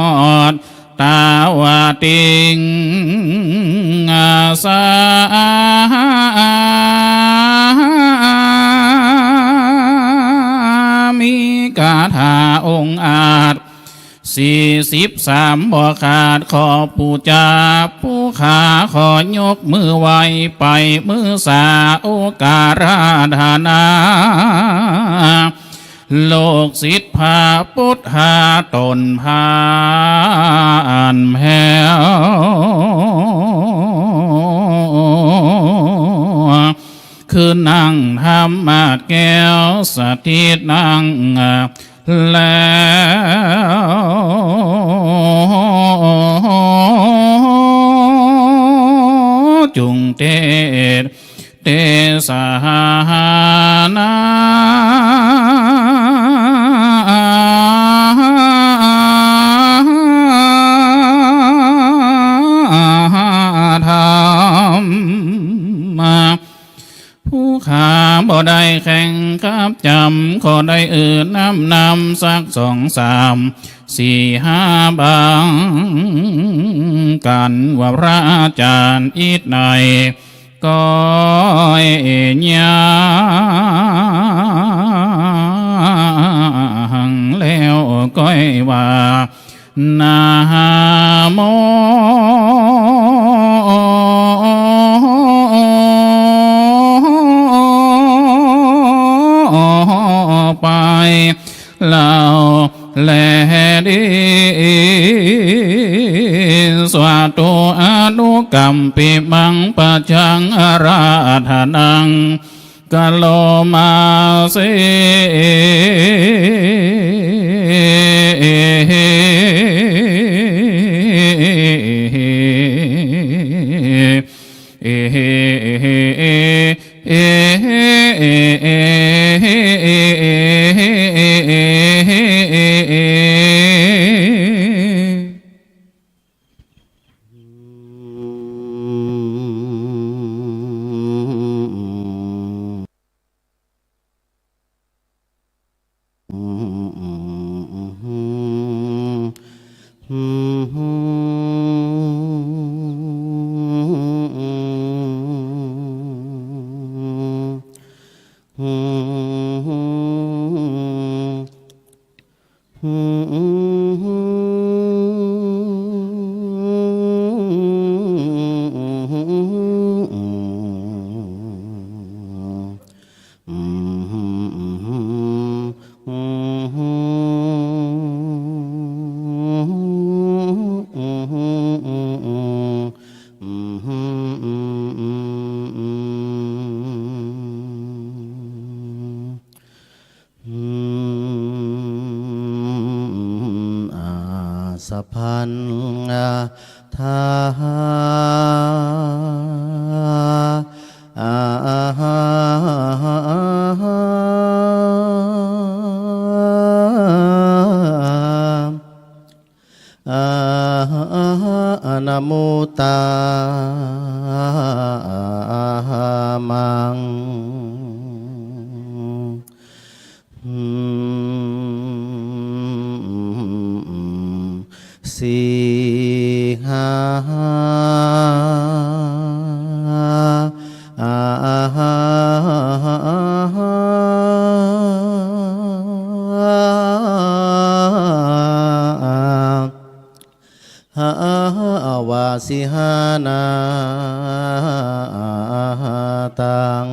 ด ตาวติงอาสา มีคาถาองอาจสี่สิบสามบ่ขาด ขอปู่จาผู้ข้า ขอยกมือไหว้ไปมือสา โอการาธนา ลูกศิษย์พระพุทธาต๋นผ่านแผ้ว คือนั่งธรรมาสน์แก้ว สถิตนั่งแล้วจุ่งเตสน์ เตสหานา ธรรม ผู้ข้าบ่ได้แข็งกับจำ ขอได้เอ่ยนำนำสักสองสามสี่ห้าบาง กันว่าพระอาจารย์อิดใน ก้อยยังแล้วก้อยว่า นะโม ไป ลาวแลดิน สวาโต อนุกัมปิมัง ปัจจัง อาราธนัง กะโรมาเส อาสะพันธา อาหา อาหา นะมุตตา อาหา มัง สีหา อาหา หาวาสิหานาตัง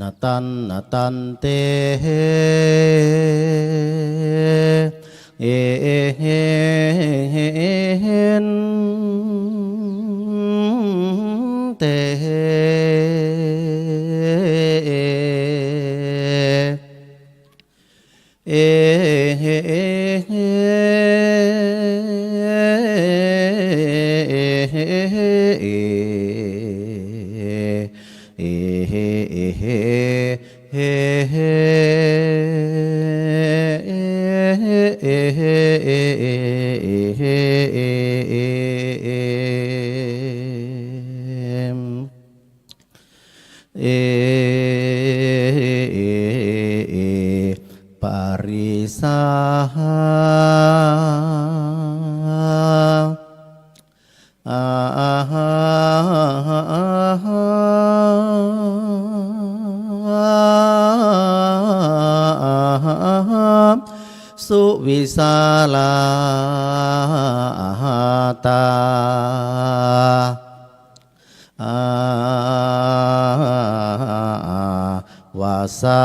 นตันนตันเต เอเฮนเต เอ เอ ปริสาหา อาหา สุวิสาลา อาหาตา อา วาสา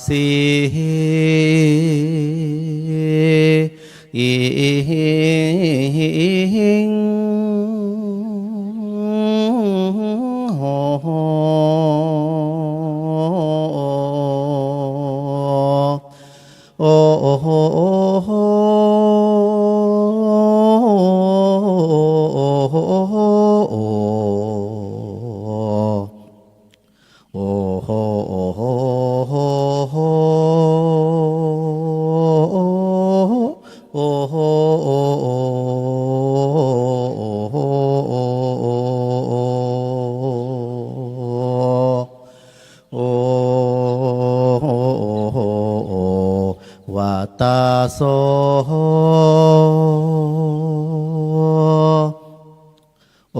สี อิหิง โห โอ โห โห โห โห โห โห โห โห โห โห โห โห วาตาโส โอ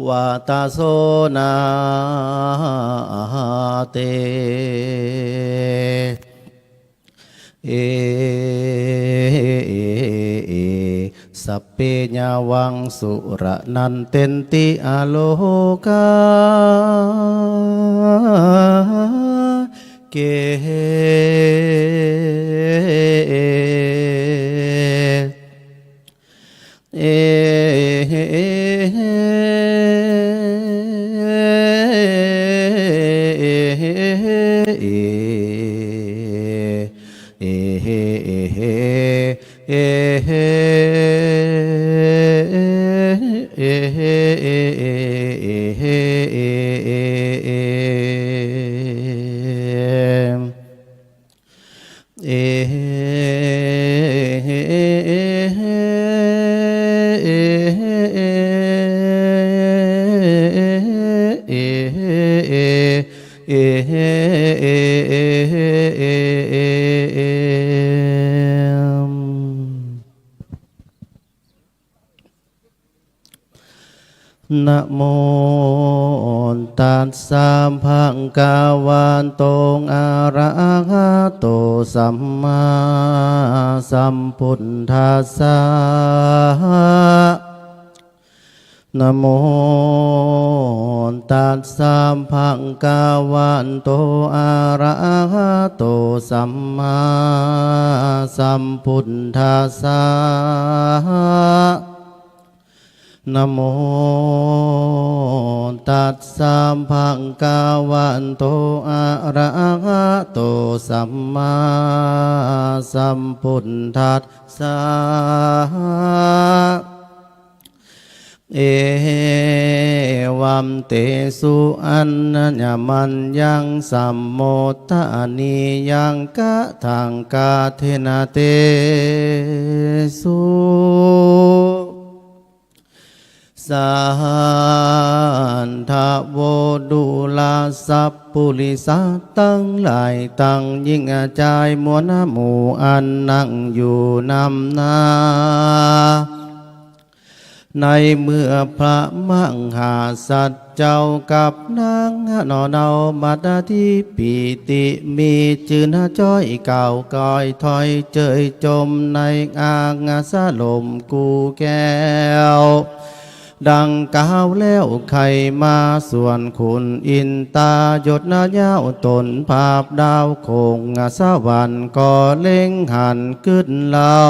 วาตาโส นา เต เอ สัพเพ ยาวัง สุรานันเตนติ อโลกา เก เอ นะโมตัสสะ ภะคะวะโต อะระหะโต สัมมาสัมพุทธัสสะ นะโมตัสสะ ภะคะวะโต อะระหะโต สัมมาสัมพุทธัสสะ นะโมตัสสะ ภะคะวะโต อะระหะโต สัมมาสัมพุทธัสสะ เอวัมเตสุ อัญญมัญญัง สัมโมทะนียัง กะถัง กะเทนะ เตสุ สัทธะโว ดูราสัปปุริสะตังหลาย ตังญิงจายมวลหมู่ อันนั่งอยู่นำหน้า ในเมื่อพระมหาสัตว์เจ้ากับนางหนอเนา บัดนี้ปีติมีจื้อหน้าจ้อย กล่าวกอยถ้อยเจยจมในอางสะหล่มกู้แก้ว ดังกล่าวแล้ว ใค่มาส่วนขุนอินตายศหน้ายาว ตนภาพดาวคงสวรรค์ ก็เล็งหันกึ๊ดเล่า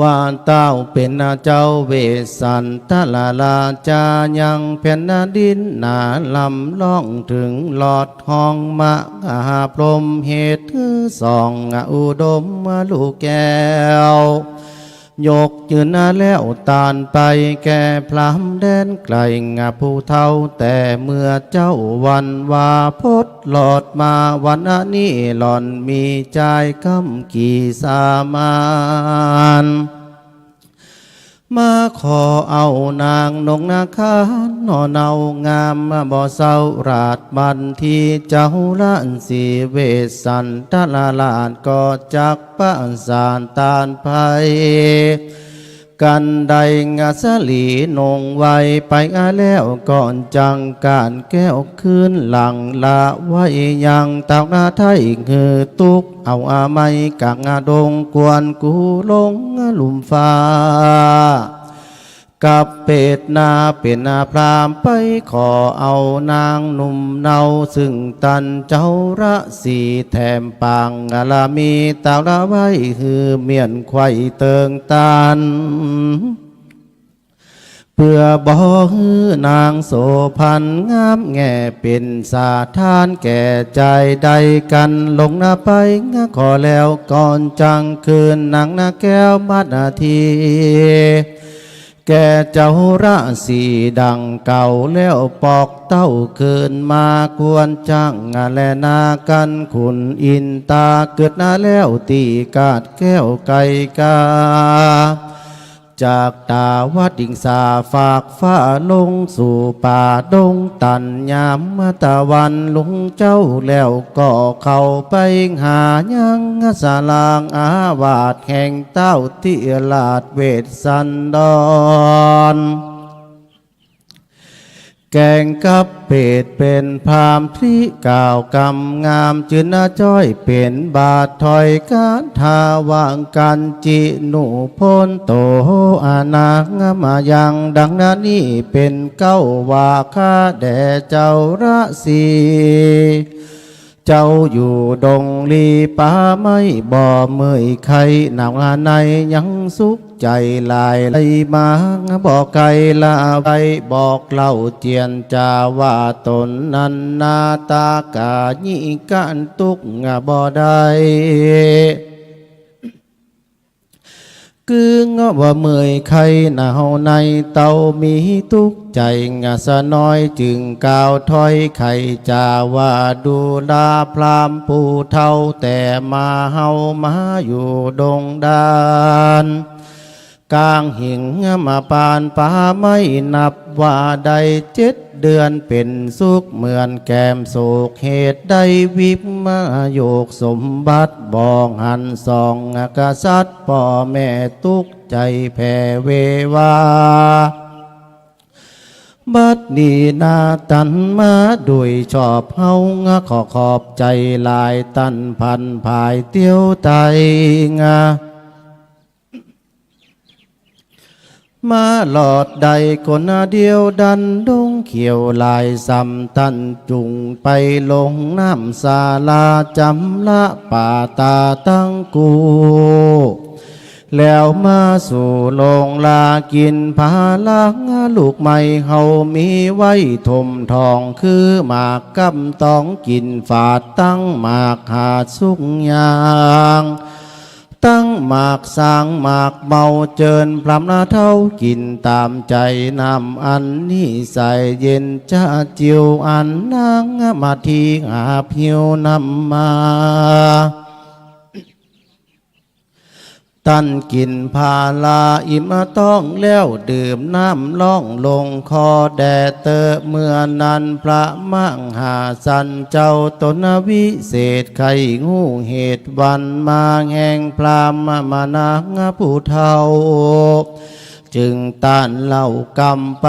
ว่าเต้าเป๋นเจ้าเวสสันตะราชา ยังแผ่นดินหนาลำร้อง เถิงหลอดฮ้องมหาพรหม เหตุหื้อสองอุดมลูกแก้ว ยกจื้อหน้าแล้วตานไปแก่พราหมณ์แดนไกล ผู้เฒ่าแต่เมื่อเจ๊า วันวาพจน์หลอดมา วันนี้หล่อนมีจายกำกี่สามัญ มาขอเอานางนงนาคาหนอเนางามบ่เศร้า ราชบัณฑิตเจ้าราชสีห์ เวสสันตะราชก็จักประสานตานไป กันใดงาสลีนงไวไปแล้ว ก่อนจังก้านแก้วคืนหลัง ละไว้ยังตากหน้าไท้ หื้อตุ๊กเอาอาไม้กักดง กวนกูลงลุ่มฟ้า กับเปตนาเป๋นพราหมณ์ไปขอเอานางหนุ่มเนา ซึ่งตันเจ้าราชสีห์แถมปางละมีตากละไว้ หื้อเมียนไขว่เติงตัน เปื้อบ่หื้อนางโสภณงามแง่เป๋นสาทานแก่จาย ได้กันลงนาไปขอแล้ว ก่อนจังคืนนางนาแก้วบัดนาที แก่เจ้าราชสีห์ดังเก่าแล้ว ปอกเต้าคืนมาควรจังแลนา กันขุนอินตาเกิดนาแล้วตี้กาดแก้วไกลกา จากตาวัดอิงสาฟากฟ้าลงสู่ป่าดงตัน ยามตะวันลุงเจ๊าแล้ว ก็เข้าไปหายังสลางอาวาสแห่งเต้าตี้ราชเวสสันดร แก่งกับเปตเป๋นพราหมณ์ตี้กล่าวกำงาม จื้อหน้าจ้อยเป๋นบาทถ้อยคาถาว่า กัญจินุพนโต อนาคมายัง ดังนั้นนี้เป๋นเก๊าว่าข้าแด่เจ้าราชสีห์ เจ้าอยู่ดงลีป่าไม้บ่เมื่อยไข้ หนาวในยังสุขใจ๋หลาย ไลมาบ่ไกลละไว้ บอกเล่าเจียรจาว่าต๋นนั้นนา ตากาญิกะตุ๊กข์บ่ได้ คือว่าเมื่อยไข้หนาวใน เต้ามีตุ๊กข์ใจ๋สะน้อย จึงกล่าวถ้อยไขจ๋าว่า ดูราพราหมณ์ผู้เฒ่า แต่มาเฮามาอยู่ดงดาน ก๋างหิ่งมาปานป่าไม้ นับว่าได้เจ็ดเดือนเป๋นสุข เหมือนแก้มโศก เหตุได้วิปโยคสมบัติ บ่หันสองกษัตริย์ ป้อแม่ตุ๊กข์ใจ๋แผ่เววา บัดนี้นาตันมาโดยชอบ เฮาขอขอบใจ๋หลาย ตันพันผายเตี้ยวไต มาลอดได้คนเดียวดันดงเขียวหลาย ส่ำตันจุ่งไปลงน้ำสาลา จ๋ำละป่าต๋าตังกู้ แล้วมาสู่โรงลากิ๋นผาลา ลูกไม้เฮามีไว้ถมท้อง คือหมากกำตองกิ๋นฝาด ตังหมากหาดสุกยาง ตังหมากสางหมากเมา เจิญพราหมณ์เฒ่ากิ๋นต๋ามใจ๋ น้ำอันนี้ใสเย็นจะจิว อันนางมาทีหาบหิ้วน้ำมา ตันกิ๋นผาลาอิ่มต๊องแล้ว ดื่มน้ำล่องลงคอแด่เต๊อะ เมื่อนั้นพระมหาสันเจ้าต๋นวิเศษ ใค่ฮู้เหตุวันมาแห่งพราหมณ์มานางผู้เฒ่า จึงต้านเล่ากำไป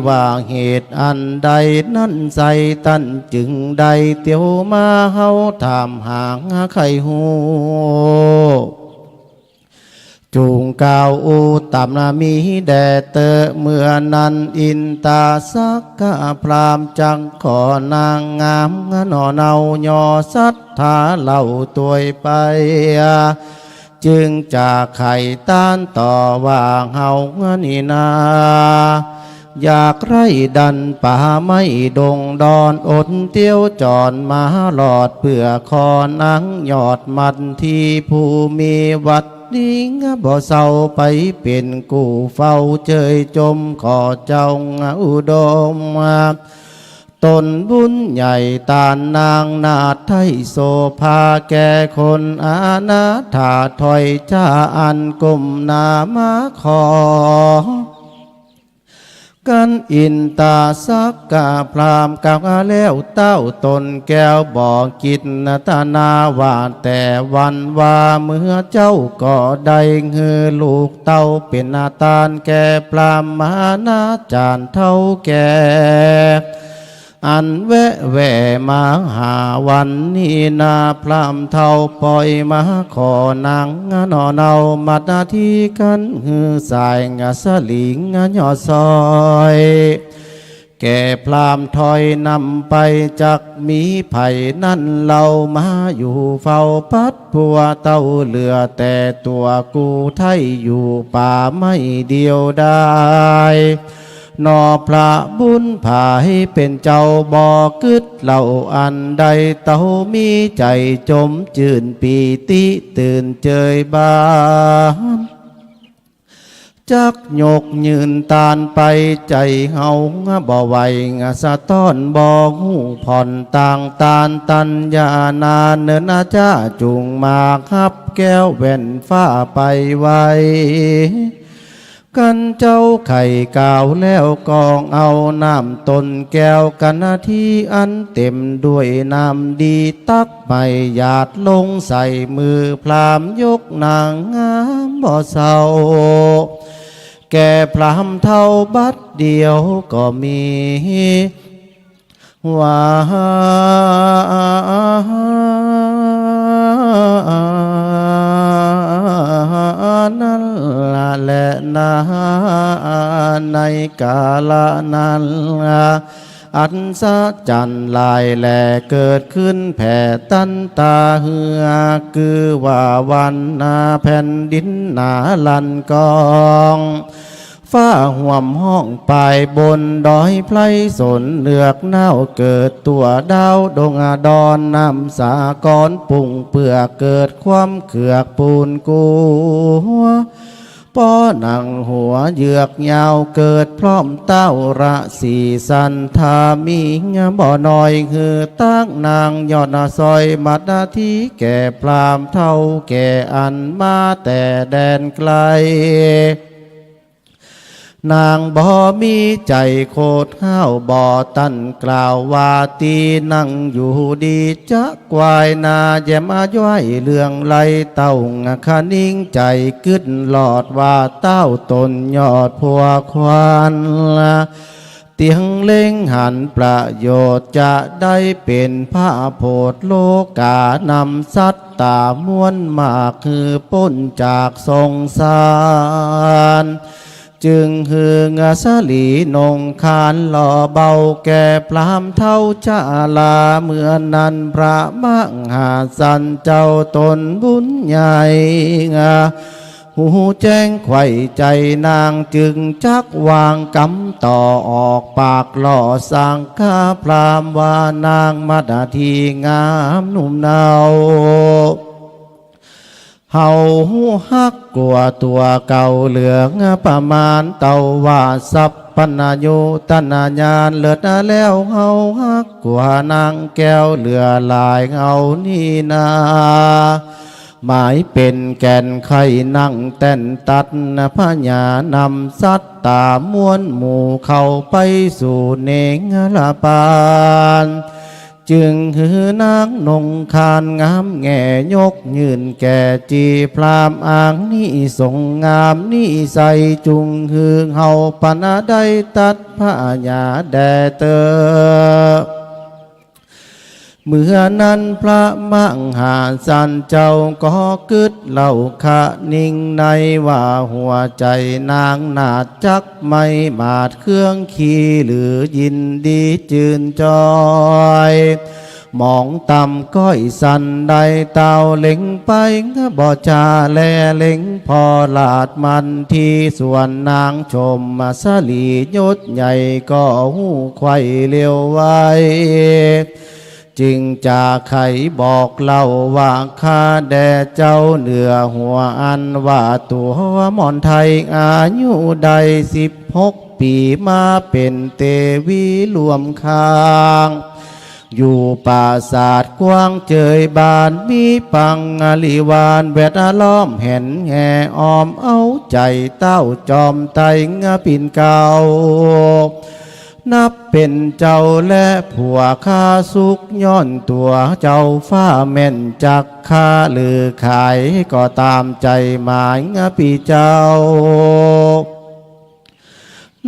ว่าเหตุอันใดนั้นไซร้ ตันจึงได้เตียวมา เฮาถามหาใค่ฮู้ จุ่งกล่าวอู้ต๋ามนามีแด่เต๊อะ เมื่อนั้นอินตาสักกะพราหมณ์ จักขอนางงามหน่อเนาหย่อศรัทธาเล่าตวยไป จึงจะใค่ต้านต่อว่า เฮานี้นา อยากไร้ดันป่าไม้ดงดอน อดเตียวจอนมาลอด เปื้อขอนางยอดมันที ผู้มีวัตร ดีงามบ่เศร้าไปเป๋นกู้เฝ้าเจยจม ขอเจ้าอุดม ตนบุญใหญ่ต้านนางนาถไถ่โสภาแก่คนอนาถา ถ้อยจ๋าอันก้มหน้ามาขอ กันอินตาสักกะพราหมณ์กล่าวแล้ว เต้าตนแก้วบ่กิจนาตนาว่า แต่วันว่าเมื่อเจ้าก็ได้หื้อลูกเต้าเป๋นอาตานแก่พราหมณ์มานาจารย์เฒ่าแก่ อันแวะแว่มาหาวันนี้นา พราหมณ์เฒ่าปอยมาขอนางหน่อเนามัดนาที กันหื้อสายงาสลิงหย่อซอย แก่พราหมณ์ถ้อยนำไป จักมีใผนั้นเล่ามาอยู่เฝ้าปัดปัวเต้า เหลือแต่ตั๋วกู้ไถ่อยู่ป่าไม้เดียวดาย หนอพระบุญผายเป๋นเจ้าบ่กึ๊ดเล่าอันใด เต้ามีใจ๋จมจื้นปีติตื่นเจยบาน จักยกยื่นตานไป ใจ๋เฮาบ่ไหวสะต้อน บ่ฮู้ผ่อนต่างตาน ตัญญานาเนินอาจ้า จุ่งมาฮับแก้วแว่นฟ้าไปไว กันเจ้าไข่กล่าวแล้วกองเอาน้ำต้นแก้วกันนาที อันเต็มด้วยน้ำดีตัก ไม่หยาดลงใส่มือพราหมณ์ยกนางงามบ่เศร้า แก่พราหมณ์เฒ่าบัดเดียวก็มี ว่านั้นแหละนา ในกาละนั้น อัศจรรย์หลายแลเกิดขึ้นแผ่ตันตาเฮือ คือว่าวันนาแผ่นดินหนาลันกอง ฟ้าฮ่วมฮ้องปายบนดอยไพรสน เอือกหนาวเกิดตั๋วดาวดงดอน น้ำสาครปุ้งเปื้อกเกิดความเคือกปูนกั๋ว ป้อหนังหัวเหยือกยาวเกิดพร้อมเต้าราศีสันทา มีบ่น้อยหื้อตักนางยอดซอย บัดนาทีแก่พราหมณ์เฒ่าแก่อันมาแต่แดนไกล นางบ่มีใจ๋โขดห้าว บ่ตันกล่าวว่าตี้นั่งอยู่ดี จักวายหน้าแย้มอย้อยเลื่องไหล เต้าคะนิงใจ๋กึ๊ดลอดว่าเต้าต๋นยอดผัวขวัญ เตียงเล็งหันประโยชน์จะได้เป๋นพระโผดโลกา นำสัตตามวลมากหื้อป๊นจากสงสาร จึงหื้อสะหลีนงคานหล่อเบาแก่พราหมณ์เฒ่าชรา เมื่อนั้นพระมหาสันเจ้าต๋นบุญใหญ่ ฮู้แจ้งใค่ใจ๋นาง จึงจักวางกำต่อออกปากหล่อสังฆพราหมณ์ว่านางมาดาทีงามหนุ่มเนา เฮาฮักกั๋วตั๋วเก่าเหลือประมาณ เต้าว่าสัพพัญญูตญาณเลิศแล้ว เฮาฮักกั๋วนางแก้วเหลือหลายเฮานี้นา หมายเป๋นแก่นใค่นั่งแต้นตัดพญานำสัตตามวลหมู่เข้าไปสู่เนรปาน จึงหื้อนางนงคานงามแง่ยกยื่นแก่จีพราหมณ์ อ้างนิสงงามนิสัย จุ่งหื้อเฮาปณะได้ตัดพญาแด่เต๊อะ เมื่อนั้นพระมหาสันเจ้าก็กึ๊ดเล่าคะนิงในว่าหัวใจ๋นางนาดจักไม่หมาดเคืองขี้หรือยินดีจืนจอย หมองต่ำก้อยสันได้เต้าเล็งไปบ่จาแลเล็งผ่อหลาดมันทีส่วนนางชมสะหลียศใหญ่ก็ฮู้ใค่เร็วไว จึงจาไขบอกเล่าว่าข้าแด่เจ้าเหนือหัวอันว่าตั๋วหม่อนไทยอายุได้สิบหกปี๋มาเป๋นเตวีร่วมข้าง อยู่ปราสาทกว้างเจยบานมีปังอริวารแวดล้อมแหนแห่อ้อมเอาใจ๋เต้าจอมไตรปิ่นเกล้า นับเป๋นเจ้าและผัวข้าสุขย้อนตั๋วเจ้าฟ้าแม่นจักข้าหรือขายก็ต๋ามใจ๋หมายปี้เจ้า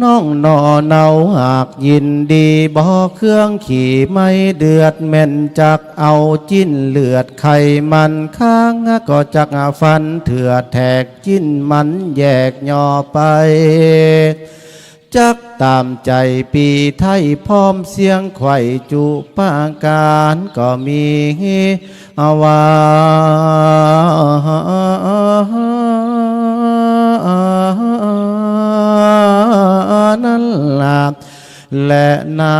น้องหน่อเนาหากยินดีบ่เคืองขี้ไม่เดือดแม่นจักเอาจิ๊นเลือดไขมันข้างก็จักฟันเถื่อแทกจิ๊นมันแยกหย่อไป จักต๋ามใจ๋ปี้ไทยพร้อมเสี้ยงไขว่จุปาก๋านก็มี อาว่านั้นละ และนา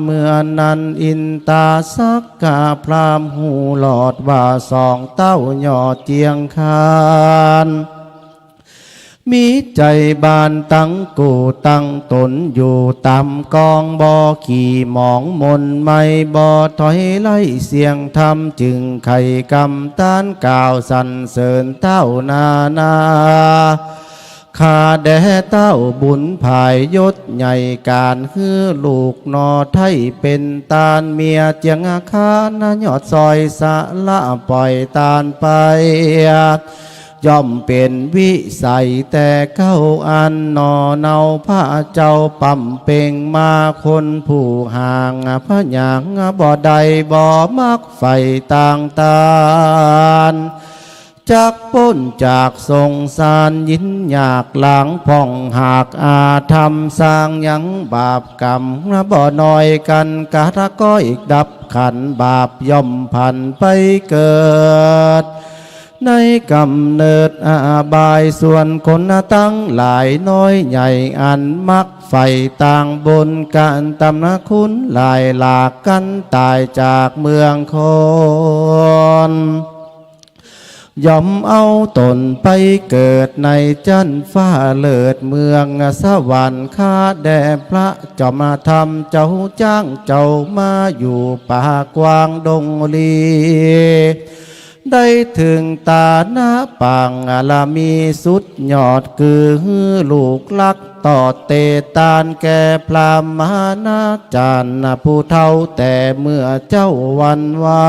เมื่อนั้นอินตาสักกะพราหมณ์ฮู้หลอดว่าสองเต้ายอดเจียงคาน มีใจ๋บานตังกู้ตังต๋นอยู่ต๋ามกองบ่ขี้หมองหม่นไหม้บ่ถอยไล่เสี้ยงธรรมจึงไขกำต้านกล่าวสรรเสริญเต้านานา ข้าแด่เต้าบุญผายยศใหญ่ก๋านหื้อลูกหน่อไทยเป๋นต้านเมียเจียงอาคารยอดซอยสละป่อยต้านไป ย่อมเป๋นวิสัยแต่เก้าอันหน่อเนาพระเจ้าปำเป่งมาคนผู้ห่างพยังบ่ได้บ่มักใฝ่ต่างต้าน จักป๊นจากสงสารยินยากหลางผ่องหากอาธรรมสร้างยังบาปกรรมบ่น้อยกั๋น กาละก้อยดับขันธ์บาปย่อมผันไปเกิด ในก๋ำเนิดอบาย ส่วนคนตังหลายน้อยใหญ่อันมักใฝ่ต่างบุญ กระตำคุณหลายหลากกั๋นต๋ายจากเมืองคน ย่อมเอาต๋นไปเกิดในจั๊นฟ้าเลิศเมืองสวรรค์ ข้าแด่พระจอมธรรมเจ้าจ๊าง เจ้ามาอยู่ป่ากว้างดงลี ได้เถิงต๋านะปางอารมีสุดยอด คือหื้อลูกรักตอบเตตานแก่พราหมณาจารย์ผู้เฒ่าแต่เมื่อเจ้าวันวา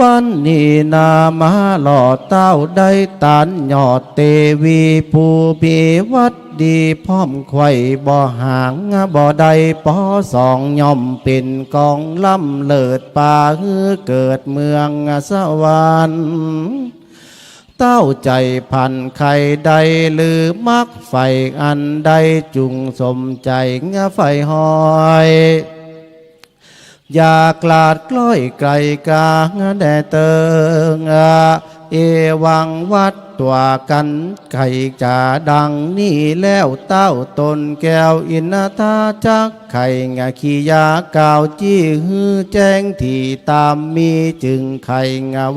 วันนี้นามาหลอดเต้าได้ตานยอดเตวีผู้มีวัตรดีพร้อมไขว่บ่ห่างบ่ได้ปอสอง ย่อมเป๋นกองล้ำเลิศปาหื้อเกิดเมืองสวรรค์ เต้าใจ๋ผันใค่ได้หรือมักใฝ่อันใดจุ่งสมใจ๋ใฝ่ฮอย อย่ากลาดกล้อยไก๋กาแด่เติง เอวังวัตตวากั๋น ใค่จ๋าดังนี้แล้ว เต้าต๋นแก้วอินทาจักไข ขียากล่าวจี้หื้อแจ้งถี่ต๋ามมีจึงไข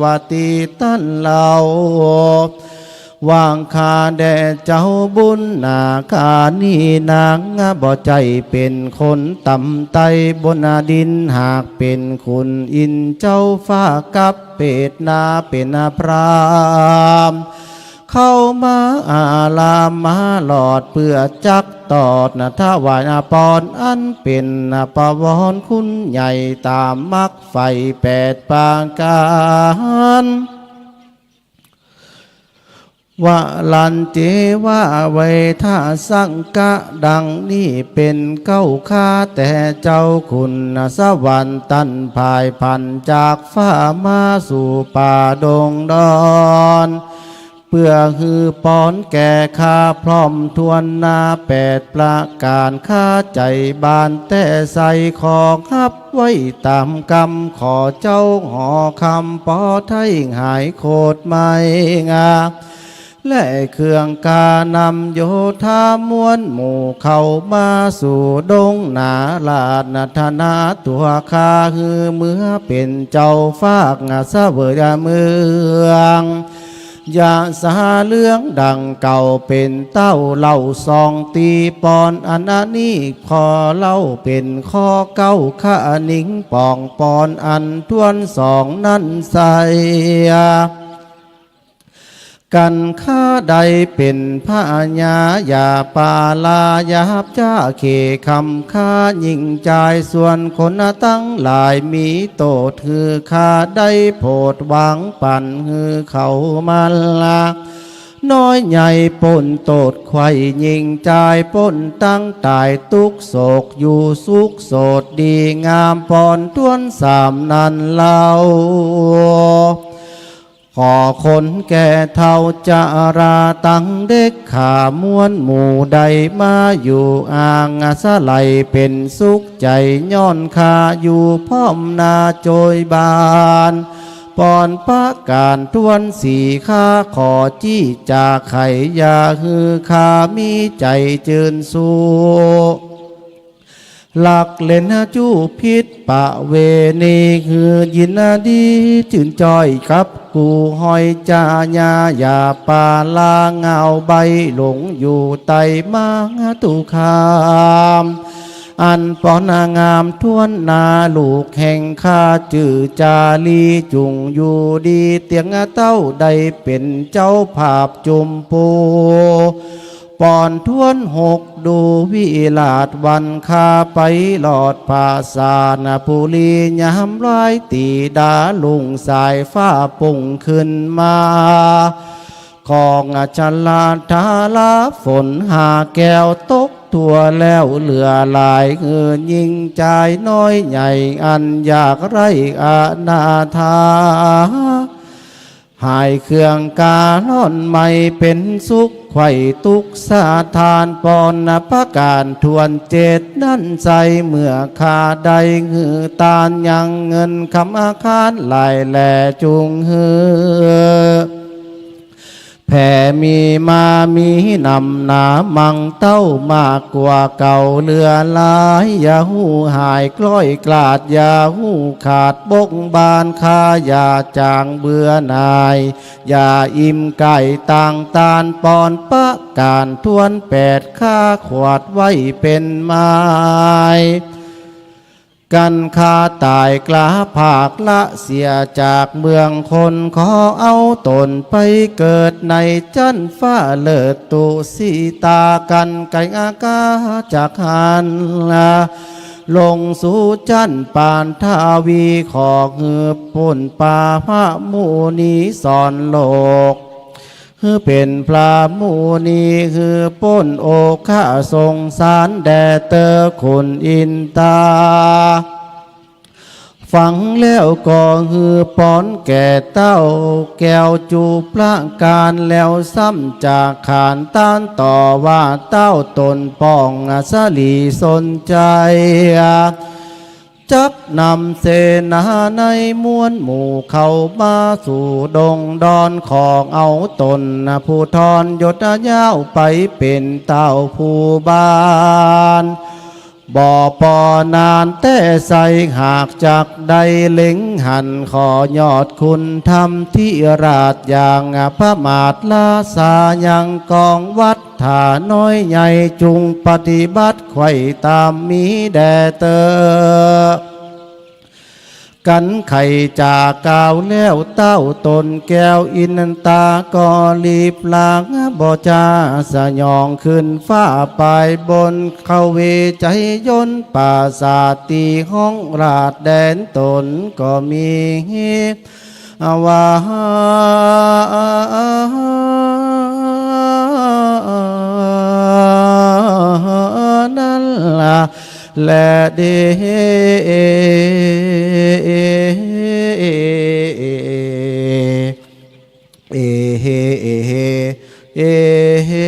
วาตีตันเล่า ว่าข้าแด่เจ้าบุญนา ข้านี้นางบ่ใจ้เป๋นคนต่ำไต้บนดิน หากเป๋นขุนอินทร์เจ้าฟ้ากับเปตนาเป๋นพราหมณ์ เข้ามาอารามมาหลอดเปื้อจักตอบถวายปอนอันเป๋นปวรคุณใหญ่ต๋ามมักใฝ่แปดประก๋าน วรัญเจวะเวทะสังกะ ดังนี้เป๋นเก๊าข้าแต่เจ้าคุณสวรรค์ตันผายผันจากฟ้ามาสู่ป่าดงดอน เปื้อหื้อปอนแก่ข้าพร้อมถ้วนนาแปดประก๋าน ข้าใจ๋บานแต๊ใส่ขอฮับไว้ต๋ามกำ ขอเจ้าหอคำปอไท้หายโขดไหม้งา และเครื่องกานำโยธามวลหมู่เข้ามาสู่ดงนาราชนาธนาตั๋วข้า หื้อเมือเป๋นเจ้าฟากเสวยเมือง ยะสาเหลืองดังเก่าเป๋นเต้าเล่าสองตี้ปอน อันนี้ข้อเล่าเป๋นข้อเก๊า คะนิงป่องปอนอันถ้วนสองนั้นไส้ กั๋นข้าได้เป๋นพญายาปาลายับจ้าเขกคำข้ายิ่งจาย ส่วนคนตังหลายมีโต้ษหื้อข้าได้โผดวางปั๋นหื้อเขามาละ น้อยใหญ่ป๊นโต้ษไขว่ยิ่งจายป๊นตังต๋ายตุ๊กข์โศกอยู่สุขโสดดีงามปอนถ้วนสามนั้นเล่า ขอคนแก่เฒ่าจาราตังเด็กข้ามวลหมู่ได้มาอยู่อ้างอาศัยเป๋นสุขใจ๋ย้อนข้าอยู่พร้อมนาโจยบาน ปอนประก๋านถ้วนสี่ข้าขอจี้จากไขอย่าหื้อข้ามีใจ๋จื้นสู้ ลักเล่นจู้ผิดประเวณี หื้อยินดีจื้นจ้อยกับกู้ห้อยจายายาปาลาเหงาใบ้หลงอยู่ใต้มหาตุคาม อันปอนงามถ้วนนาลูกแห่งข้าจื้อจารีจุ่งอยู่ดีเตียงเต้าได้เป๋นเจ้าภาพจุมปู ปอนถ้วนหกดูวิราชวันข้าไปหลอดผาสานปุรียามร้ายตี๋ดารุ่งสายฟ้าปุ้งขึ้นมา ของอัชราธาราฝนหาแก้วตกทั่วแล้วเหลือหลาย หื้อยิ่งจายน้อยใหญ่อันยากไร้อนาถา หายเครื่องการ้อน ไม่เป๋นสุข ไขว่ตุ๊กข์สะท้าน ปอนประก๋านถ้วนเจ็ดนั้นไส้ เมื่อข้าได้หื้อตาน ยังเงินคำอาคารหลายแล จุ่งหื้อแผ่มีมา มีหนำหนามั่งเต้ามากกว่าเก่าเหลือหลาย อย่าฮู้หายคล้อยคลาด อย่าฮู้ขาดบกบาน ข้าอย่าจ๋างเบื่อหน่าย อย่าอิ่มใก้ต่างตาน ปอนประก๋านถ้วนแปด ข้าขวาดไว้เป๋นหมาย กันข้าต๋ายกล้าผากละเสียจากเมืองคน ขอเอาต๋นไปเกิดในจั๊นฟ้าเลิศ ตุสิตา กั๋นไก๋อากาจักหันลงสู่จั๊นปานทวี ขอหื้อเป๋นปาพระมุนีสอนโลก หื้อเป๋นพระมุนี หื้อป๊นโอฆะสงสาร แด่เต๊อะขุนอินตา ฟังแล้วก็หื้อปอนแก่เต้าแก้วจุประก๋าน แล้วซ้ำจะขานตานต่อว่า เต้าต๋นป้องอสลีสนใจ จักนำเสนาในมวลหมู่ เข้ามาสู่ดงดอน ขอเอาต๋นผู้ทอนยศยาว ไปเป๋นเต้าผู้บาน บ่ปอนานแต๊ไส้ หากจักได้เล็งหัน ขอยอดคุณธรรมธิราช อย่างพระมาตราสา ยังกองวัตถาน้อยใหญ่ จุ่งปฏิบัติไขว่ต๋ามมีแด่เต๊อะ กั๋นใค่จะกล่าวแล้ว เต้าต๋นแก้วอินตา ก็รีบลางบ่จาสยอง ขึ้นฟ้าไปบน เข้าเวไชยนต์ปราสาท ตี้ห้องราชแดนต๋นก็มี ว่านั้นละแลเด้ เอเฮ เอเฮ เอเฮ เอเฮ เอ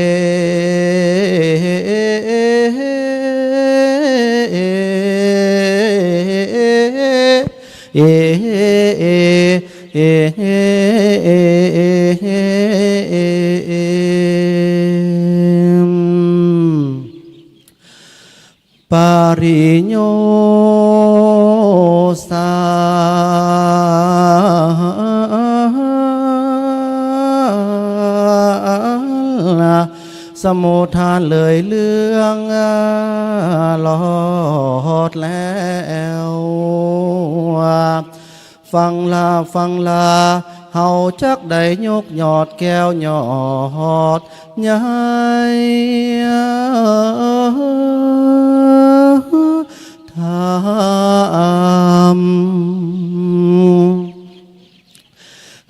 เฮ เอเฮ เอเฮ เอเฮ ปริโยสา สมุทานเลยเรื่องลอดแล้ว ฟังลา ฟังลา เฮาจักได้ยกยอดแก้วยอดใหญ่ ธรรม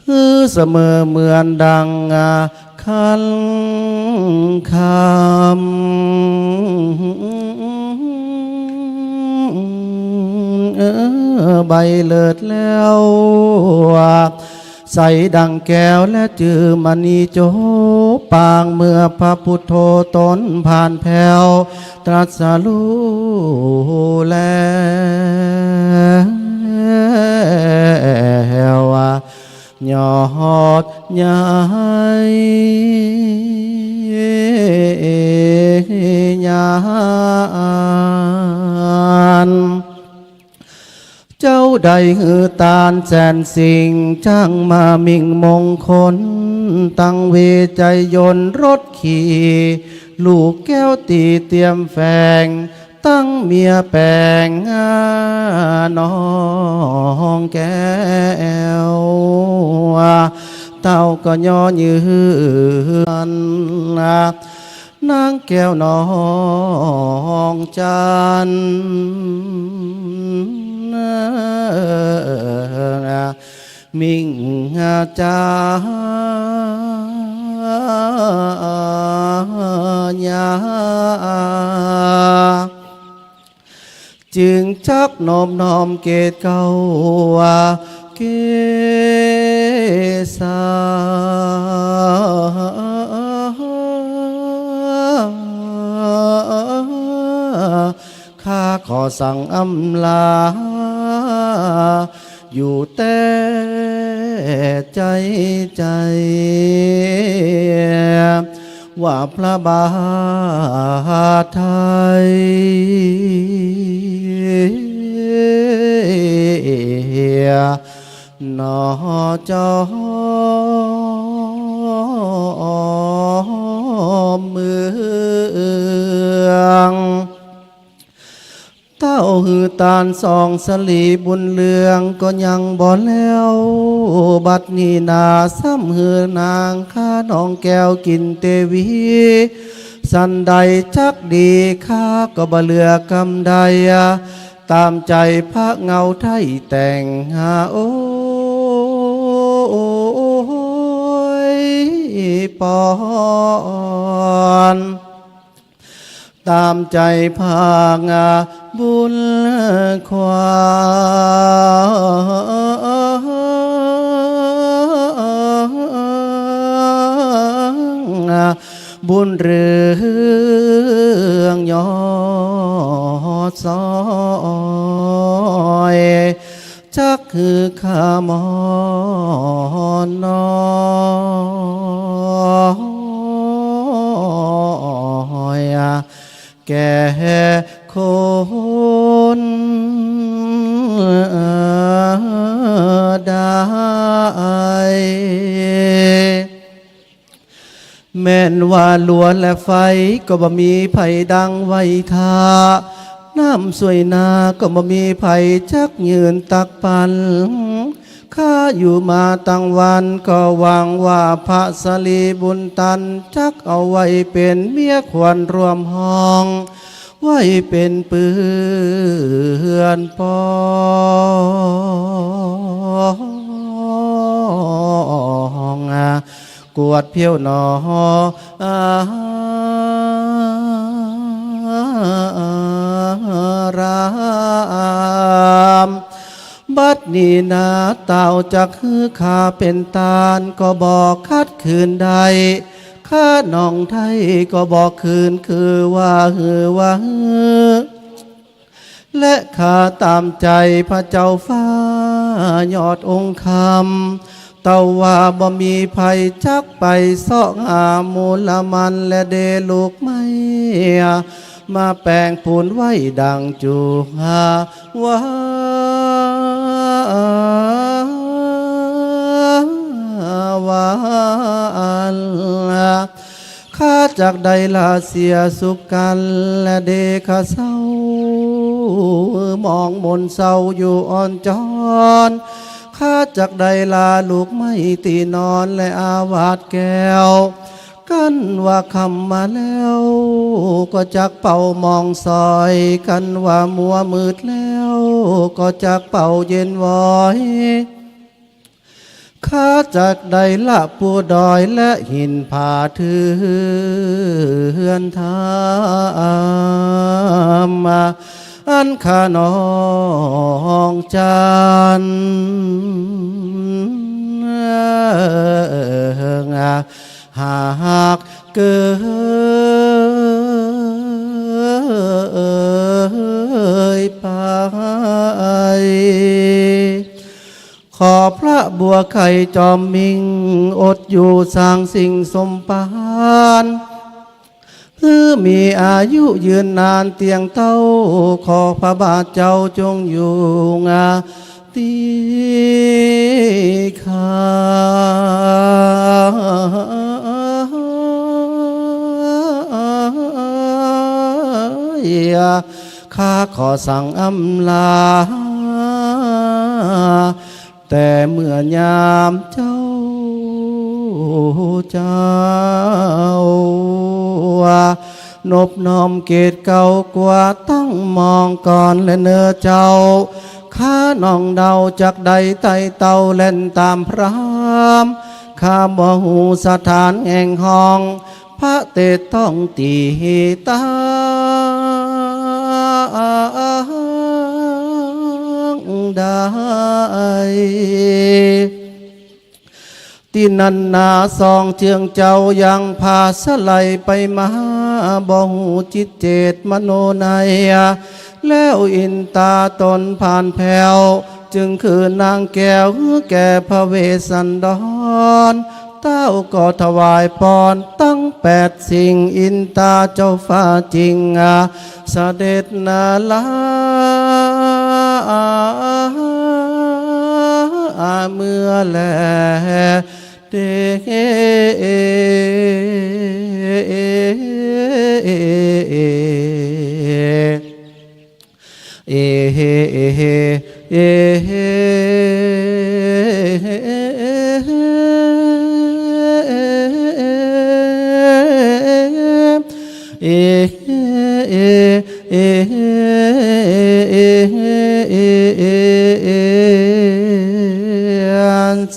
หื้อเสมอเหมือนดัง อ่า คันคำ เออ ใบเลิศแล้ว ใสดังแก้วและจื้อมณีโจปาง เมื่อพระพุทโธตนผ่านแผ้ว ตรัสรู้แล้ว ยอดใหญ่ญาณ เจ้าได้หื้อตานแสนสิ่ง จักมามิ่งมงคล ตังเวไชยนต์รถขี่ ลูกแก้วตี้เตียมแฝง ตังเมียแป๋ง น้องแก้ว เต้าก็ย่อยืน นางแก้วน้องจันทร์ มิ่งจาญา จึงจักนอบน้อมเกศเกล้าว่า เกสา ข้าขอสั่งอำลา อยู่แต่ใจ๋ใจ๋ ว่าพระบาทไทย หนอจอมเมือง เต้าหื้อตานสองสลีบุญเรืองก็ยังบ่แล้ว บัดนี้นาซ้ำหื้อนางข้าน้องแก้วกิ๋นเตวี สันใดจักดีข้าก็บ่เหลือกำใด ต๋ามใจ๋พระเหง้าไทยแต่งหา โอ้ย ปอน ต๋ามใจ๋พระเหง้าบุญควาง บุญเรืองยอดซอย จักหื้อข้ามอนน้อย แก่คนได้ แม่นว่าลัวและไฟก็บ่มีใผดังไว้ถ้า น้ำส่วยนาก็บ่มีใผจักยืนตักปั๋น ข้าอยู่มาตังวันก็หวังว่าพระสลีบุญตันจักเอาไว้เป๋นเมียขวัญร่วมห้อง ไว้เป๋นเปื้อนปอง กวดเผี้ยวหนอ ราม บัดนี้นาเต้าจักหื้อข้าเป๋นตานก็บ่ขัดขืนได้ ข้าน้องไทยก็บ่ขืนคือว่าหื้อว่าหื้อ และข้าต๋ามใจ๋พระเจ้าฟ้ายอดองค์คำ เต้าว่าบ่มีใผจักไปเซาะหามูลมันและเดลูกไม้ มาแป๋งปูนไว้ดังจูหาว่า ว่าอัน ข้าจักได้ละเสียสุขกั๋นและเดขะเศร้า มองมนเศร้าอยู่อ่อนจอน ข้าจักได้ละลูกไม้ตี้นอนและอาวาสแก้ว กั๋นว่าค่ำมาแล้ว ก็จักเป่าหมองสอย กั๋นว่ามัวมืดแล้ว ก็จักเป่าเย็นวอย ข้าจักได้ละปูดอยและหินผาเถือนธรรม อันข้าน้องจัน หากเกยไป ขอพระบัวไข่จอมมิ่ง อดอยู่สร้างสิ่งสมภาร หื้อมีอายุยืนนานเตียงเต้า ขอพระบาทเจ้าจงอยู่งาตี้ข้า ข้าขอสั่งอำลา แต่เมื่อยามเจ้า เจ้า นบน้อมเกตเกล้ากว่าตั้งมองก่อนและเน่อเจ้า ข้าน้องเดาจักได้ไต่เต้าแล่นต๋ามพราม ข้าบ่ฮู้สถานแห่งห้อง พระเตศต้องตี้ตั้ง ได้ ตี้นั้นนาสองเจื้องเจ้ายังผาสะไหลไปมา บ่ฮู้จิตเจตมโนใน แล้วอินต๋าต๋นผ่านแผ้ว จึงคืนนางแก้วแก่พระเวสสันดร เต้าก็ถวายปอนตังแปดสิ่ง อินต๋าเจ้าฟ้าจิ่ง เสด็จนาลาเมื่อแล เต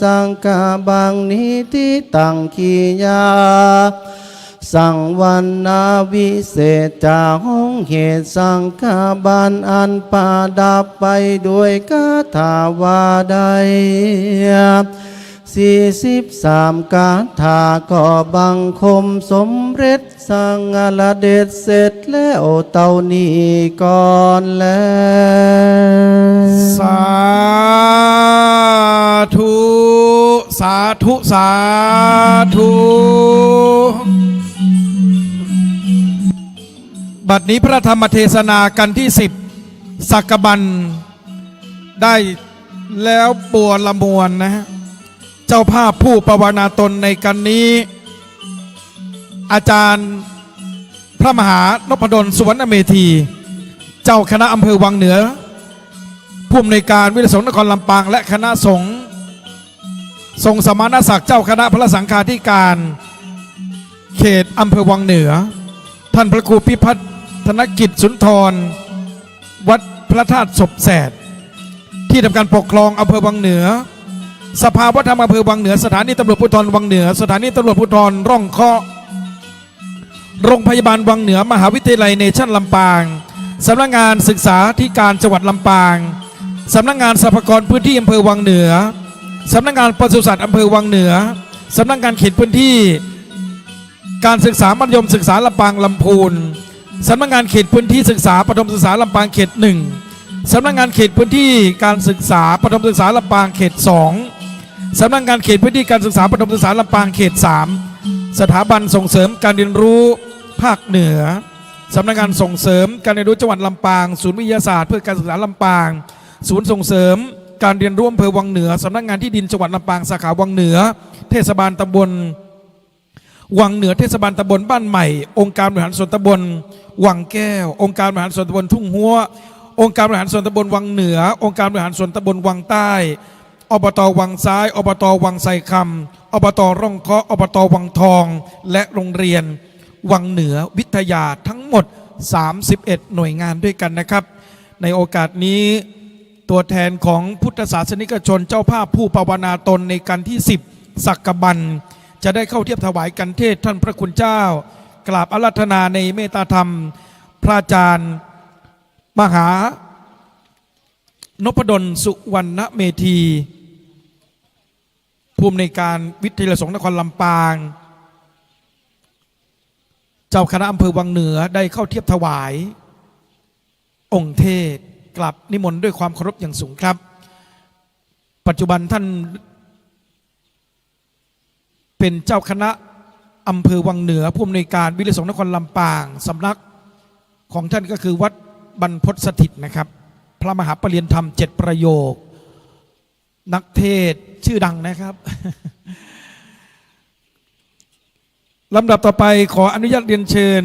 สังฆบัณฑิตตัง กิยา สังวรรณวิเศษจา ห้องเหตุสังฆบัณฑิตอันประดับไปด้วยคาถาว่าได้ สี่สิบสามคาถา ก็บังคมสมเร็จสังฆาเดชเสร็จแล้วเต้านี้ก่อนแล สาธุ สาธุ สาธุ บัดนี้พระธรรมเทศนากันที่สิบ สักกบัณฑ์ ได้แล้วบัวละมวลนะฮะ เจ้าภาพผู้ปวารณาตนในกันนี้ อาจารย์พระมหานพดล สุวรรณเมธี เจ้าคณะอำเภอวังเหนือ ผู้อำนวยการวิทยาลัยสงฆ์นครลำปาง และคณะสงฆ์ ทรงสมณศักดิ์เจ้าคณะพระสังฆาธิการ เขตอำเภอวังเหนือ ท่านพระครูพิพัฒนกิจสุนทร วัดพระธาตุศพแสด ที่ทำการปกครองอำเภอวังเหนือ สภาวัฒนธรรมอำเภอวังเหนือ สถานีตำรวจภูธรวังเหนือ สถานีตำรวจภูธรร่องเคาะ โรงพยาบาลวังเหนือ มหาวิทยาลัยเนชั่นลำปาง สำนักงานศึกษาธิการจังหวัดลำปาง สำนักงานทรัพยากรพื้นที่อำเภอวังเหนือ สำนักงานปศุสัตว์อำเภอวังเหนือ สำนักงานเขตพื้นที่การศึกษามัธยมศึกษาลำปางลำพูน สำนักงานเขตพื้นที่ศึกษาประถมศึกษาลำปางเขตหนึ่ง สำนักงานเขตพื้นที่การศึกษาประถมศึกษาลำปางเขตสอง สำนักงานเขตพื้นที่การศึกษาประถมศึกษาลำปางเขตสาม สถาบันส่งเสริมการเรียนรู้ภาคเหนือ สำนักงานส่งเสริมการเรียนรู้จังหวัดลำปาง ศูนย์วิทยาศาสตร์เพื่อการศึกษาลำปาง ศูนย์ส่งเสริมการเรียนรู้อำเภอวังเหนือ สำนักงานที่ดินจังหวัดลำปางสาขาวังเหนือ เทศบาลตำบลวังเหนือ เทศบาลตำบลบ้านใหม่ องค์การบริหารส่วนตำบลวังแก้ว องค์การบริหารส่วนตำบลทุ่งฮั้ว องค์การบริหารส่วนตำบลวังเหนือ องค์การบริหารส่วนตำบลวังใต้ อบต.วังซ้าย อบต.วังไทรคำ อบต.ร่องเคาะ อบต.วังทอง และโรงเรียนวังเหนือวิทยา ทั้งหมดสามสิบเอ็ดหน่วยงานด้วยกันนะครับ ในโอกาสนี้ ตัวแทนของพุทธศาสนิกชนเจ้าภาพผู้ปวารณาตนในกันที่สิบ สักกบัณฑ์ จะได้เข้าเทียบถวายกันเทศน์ท่านพระคุณเจ้า กราบอาราธนาในเมตตาธรรม พระอาจารย์ มหานพดล สุวรรณเมธี ผู้อำนวยการวิทยาลัยสงฆ์นครลำปาง เจ้าคณะอำเภอวังเหนือได้เข้าเทียบถวายองค์เทศน์ กราบนิมนต์ด้วยความเคารพอย่างสูงครับ ปัจจุบันท่าน เป็นเจ้าคณะอำเภอวังเหนือ ผู้อำนวยการวิทยาลัยสงฆ์นครลำปาง สำนักของท่านก็คือวัดบรรพตสถิตนะครับ พระมหาปริยญาณธรรมเจ็ดประโยค นักเทศน์ชื่อดังนะครับ ลำดับต่อไปขออนุญาตเรียนเชิญ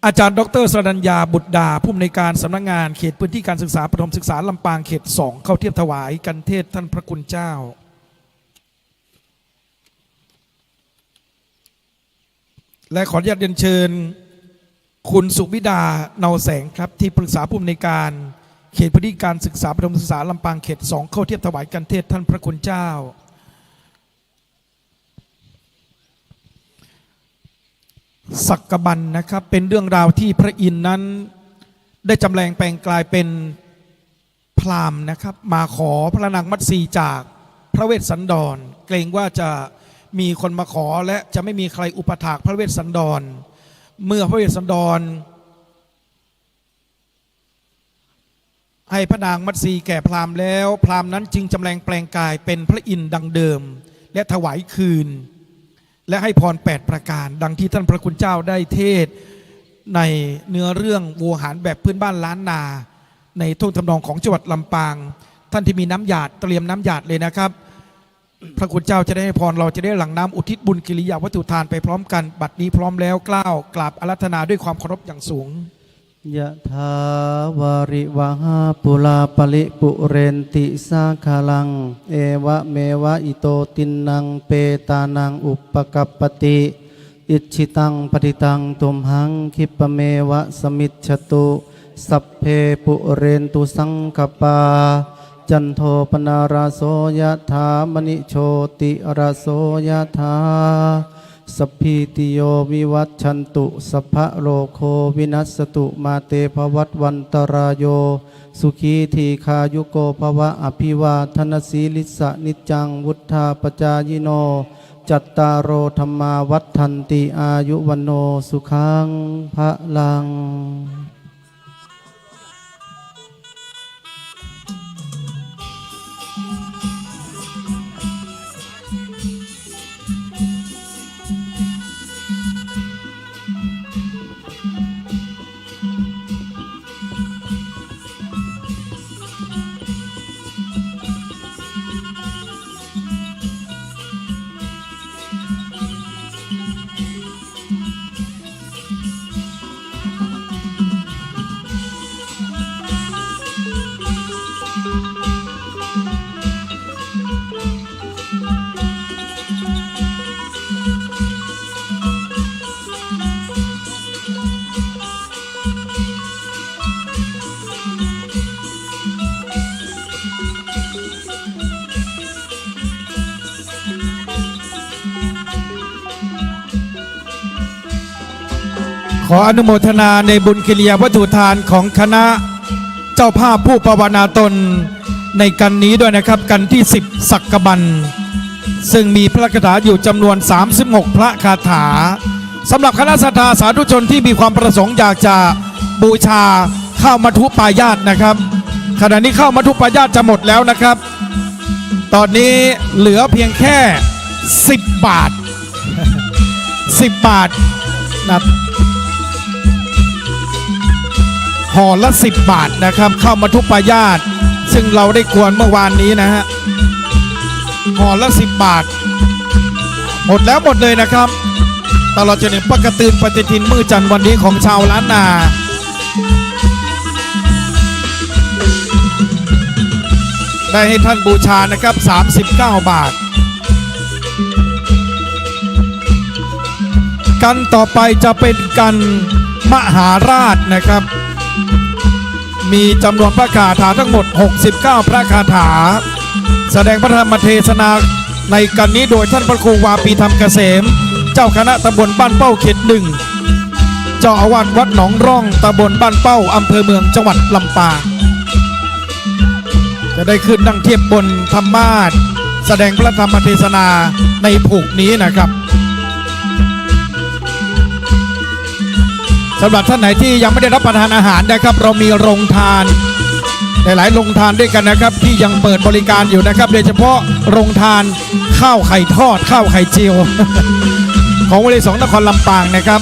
อาจารย์ดอกเตอร์สรัญญา บุตรดา ผู้อำนวยการสำนักงานเขตพื้นที่การศึกษาประถมศึกษาลำปางเขตสอง เข้าเทียบถวายกันเทศน์ท่านพระคุณเจ้า และขออนุญาตเรียนเชิญ คุณสุวิดา เนาแสงครับ ที่ปรึกษาผู้อำนวยการเขตพื้นที่การศึกษาประถมศึกษาลำปางเขตสอง เข้าเทียบถวายกันเทศน์ท่านพระคุณเจ้า สักกบัณฑ์นะครับ เป็นเรื่องราวที่พระอินทร์นั้นได้จำแรงแปลงกลายเป็น พราหมณ์นะครับ มาขอพระนางมัตสีจากพระเวสสันดร เกรงว่าจะมีคนมาขอและจะไม่มีใครอุปถากพระเวสสันดร เมื่อพระเวสสันดร ให้พระนางมัตสีแก่พราหมณ์แล้ว พราหมณ์นั้นจึงจำแรงแปลงกายเป็นพระอินทร์ดังเดิม และถวายคืน และให้พรแปดประการ ดังที่ท่านพระคุณเจ้าได้เทศน์ในเนื้อเรื่องโวหารแบบพื้นบ้านล้านนา ในท่วงทำนองของจังหวัดลำปาง ท่านที่มีน้ำหยาดเตรียมน้ำหยาดเลยนะครับ พระคุณเจ้าจะได้ให้พร เราจะได้หลั่งน้ำอุทิศบุญกิริยาวัตถุทานไปพร้อมกัน บัดนี้พร้อมแล้ว เกล้ากราบอาราธนาด้วยความเคารพอย่างสูง Yathā vārivahā pūrā paripūrenti sāgaraṃ, evameva ito dinnaṃ petānaṃ upakappati. Icchitaṃ patthitaṃ tumhaṃ khippameva samijjhatu. Sabbe pūrentu saṅkappā, cando paṇṇaraso yathā, maṇi jotiraso yathā. Sabbītiyo vivajjantu, sabbarogo vinassatu, mā te bhavatvantarāyo, sukhī dīghāyuko bhava. Abhivādanasīlissa niccaṃ vuḍḍhāpacāyino, cattāro dhammā vaḍḍhanti, āyu vaṇṇo sukhaṃ balaṃ. ขออนุโมทนาในบุญกิริยาวัตถุทานของคณะเจ้าภาพผู้ปวารณาตนในกัณฑ์นี้ด้วยนะครับ กัณฑ์ที่สิบ สักกบัน ซึ่งมีพระคาถาอยู่จำนวนสามสิบหกพระคาถา สำหรับคณะศรัทธาสาธุชนที่มีความประสงค์อยากจะบูชาข้าวมัทธุปายาสนะครับ ขณะนี้ข้าวมัทธุปายาสจะหมดแล้วนะครับ ตอนนี้เหลือเพียงแค่สิบบาท สิบบาทนะ ห่อละสิบบาทนะครับ ข้าวมัทธุปายาส ซึ่งเราได้กวนเมื่อวานนี้นะฮะ ห่อละสิบบาท หมดแล้วหมดเลยนะครับ ตลอดจนถึงปะกะตือนปฏิทินมื้อจันทร์วันนี้ของชาวล้านนา ได้ให้ท่านบูชานะครับ สามสิบเก้าบาท กัณฑ์ต่อไปจะเป็นกัณฑ์มหาราชนะครับ มีจำนวนพระคาถาทั้งหมดหกสิบเก้าพระคาถา แสดงพระธรรมเทศนาในกัณฑ์นี้โดยท่านพระครูวาปีธรรมเกษม เจ้าคณะตำบลบ้านเป้าเขตหนึ่ง เจ้าอาวาสวัดหนองร่อง ตำบลบ้านเป้า อำเภอเมือง จังหวัดลำปาง จะได้ขึ้นนั่งเทียบบนธรรมาสน์ แสดงพระธรรมเทศนาในผูกนี้นะครับ สำหรับท่านไหนที่ยังไม่ได้รับประทานอาหารนะครับ เรามีโรงทาน หลายๆ โรงทานด้วยกันนะครับ ที่ยังเปิดบริการอยู่นะครับ โดยเฉพาะโรงทานข้าวไข่ทอด ข้าวไข่เจียว ของวลีสงฆ์นครลำปางนะครับ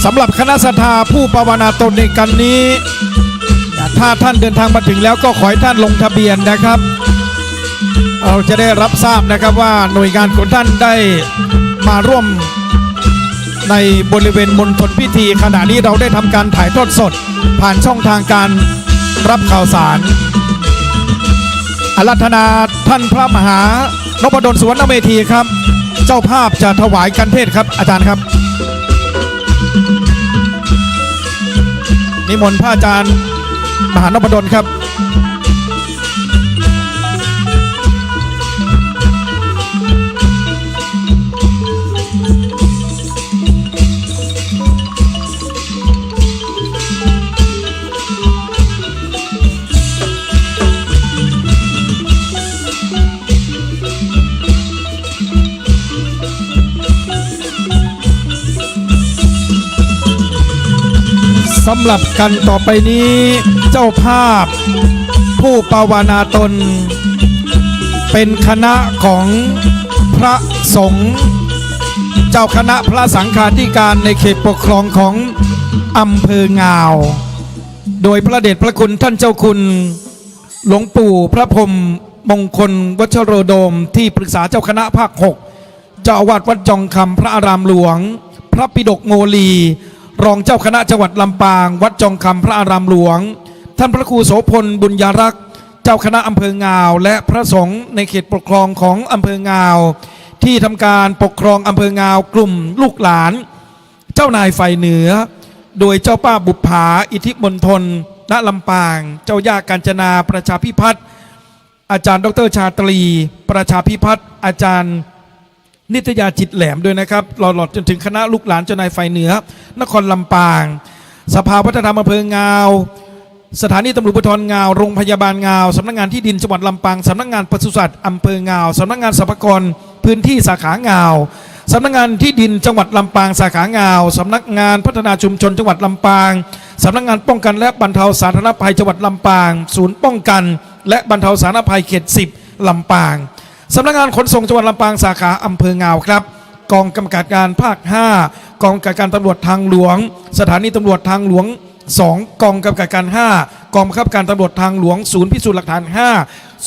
สำหรับคณะศรัทธาผู้ปวารณาตนในกัณฑ์นี้ ถ้าท่านเดินทางมาถึงแล้วก็ขอให้ท่านลงทะเบียนนะครับ เราจะได้รับทราบนะครับว่าหน่วยงานของท่านได้มาร่วมในบริเวณมณฑลพิธี ขณะนี้เราได้ทำการถ่ายทอดสด ผ่านช่องทางการรับข่าวสาร อาราธนาท่านพระมหานพดลสุวรรณเมธีครับ เจ้าภาพจะถวายคันเทศครับ อาจารย์ครับ นิมนต์พระอาจารย์มหานพดลครับ สำหรับกันต่อไปนี้ เจ้าภาพผู้ปวารณาตน เป็นคณะของพระสงฆ์ เจ้าคณะพระสังฆาธิการในเขตปกครองของอำเภองาว โดยพระเดชพระคุณท่านเจ้าคุณหลวงปู่พระพรหมมงคลวัชโรดม ที่ปรึกษาเจ้าคณะภาคหก เจ้าอาวาสวัดจองคำพระอารามหลวง พระปิฎกโมลี รองเจ้าคณะจังหวัดลำปาง วัดจองคำพระอารามหลวง ท่านพระครูโสภณ บุญยรักษ์ เจ้าคณะอำเภองาว และพระสงฆ์ในเขตปกครองของอำเภองาว ที่ทำการปกครองอำเภองาว กลุ่มลูกหลาน เจ้านายฝ่ายเหนือ โดยเจ้าป้าบุปผา อิทธิมณฑล ณ ลำปาง เจ้าย่ากาญจนา ประชาพิพัฒน์ อาจารย์ดอกเตอร์ชาตรี ประชาพิพัฒน์ อาจารย์นิตยา จิตแหลม ด้วยนะครับ ตลอดจนถึงคณะลูกหลานเจ้านายฝ่ายเหนือ นครลำปาง สภาวัฒนธรรมอำเภองาว สถานีตำรวจภูธรงาว โรงพยาบาลงาว สำนักงานที่ดินจังหวัดลำปาง สำนักงานปศุสัตว์อำเภองาว สำนักงานสรรพากรพื้นที่สาขางาว สำนักงานที่ดินจังหวัดลำปางสาขางาว สำนักงานพัฒนาชุมชนจังหวัดลำปาง สำนักงานป้องกันและบรรเทาสาธารณภัยจังหวัดลำปาง ศูนย์ป้องกันและบรรเทาสาธารณภัยเขตสิบ ลำปาง สำนักงานขนส่งจังหวัดลำปางสาขาอำเภองาวครับ กองกำกับการภาคห้า กองกำกับการตำรวจทางหลวง สถานีตำรวจทางหลวง สอง กองกำกับการห้า กองบังคับการตำรวจทางหลวง ศูนย์พิสูจน์หลักฐานห้า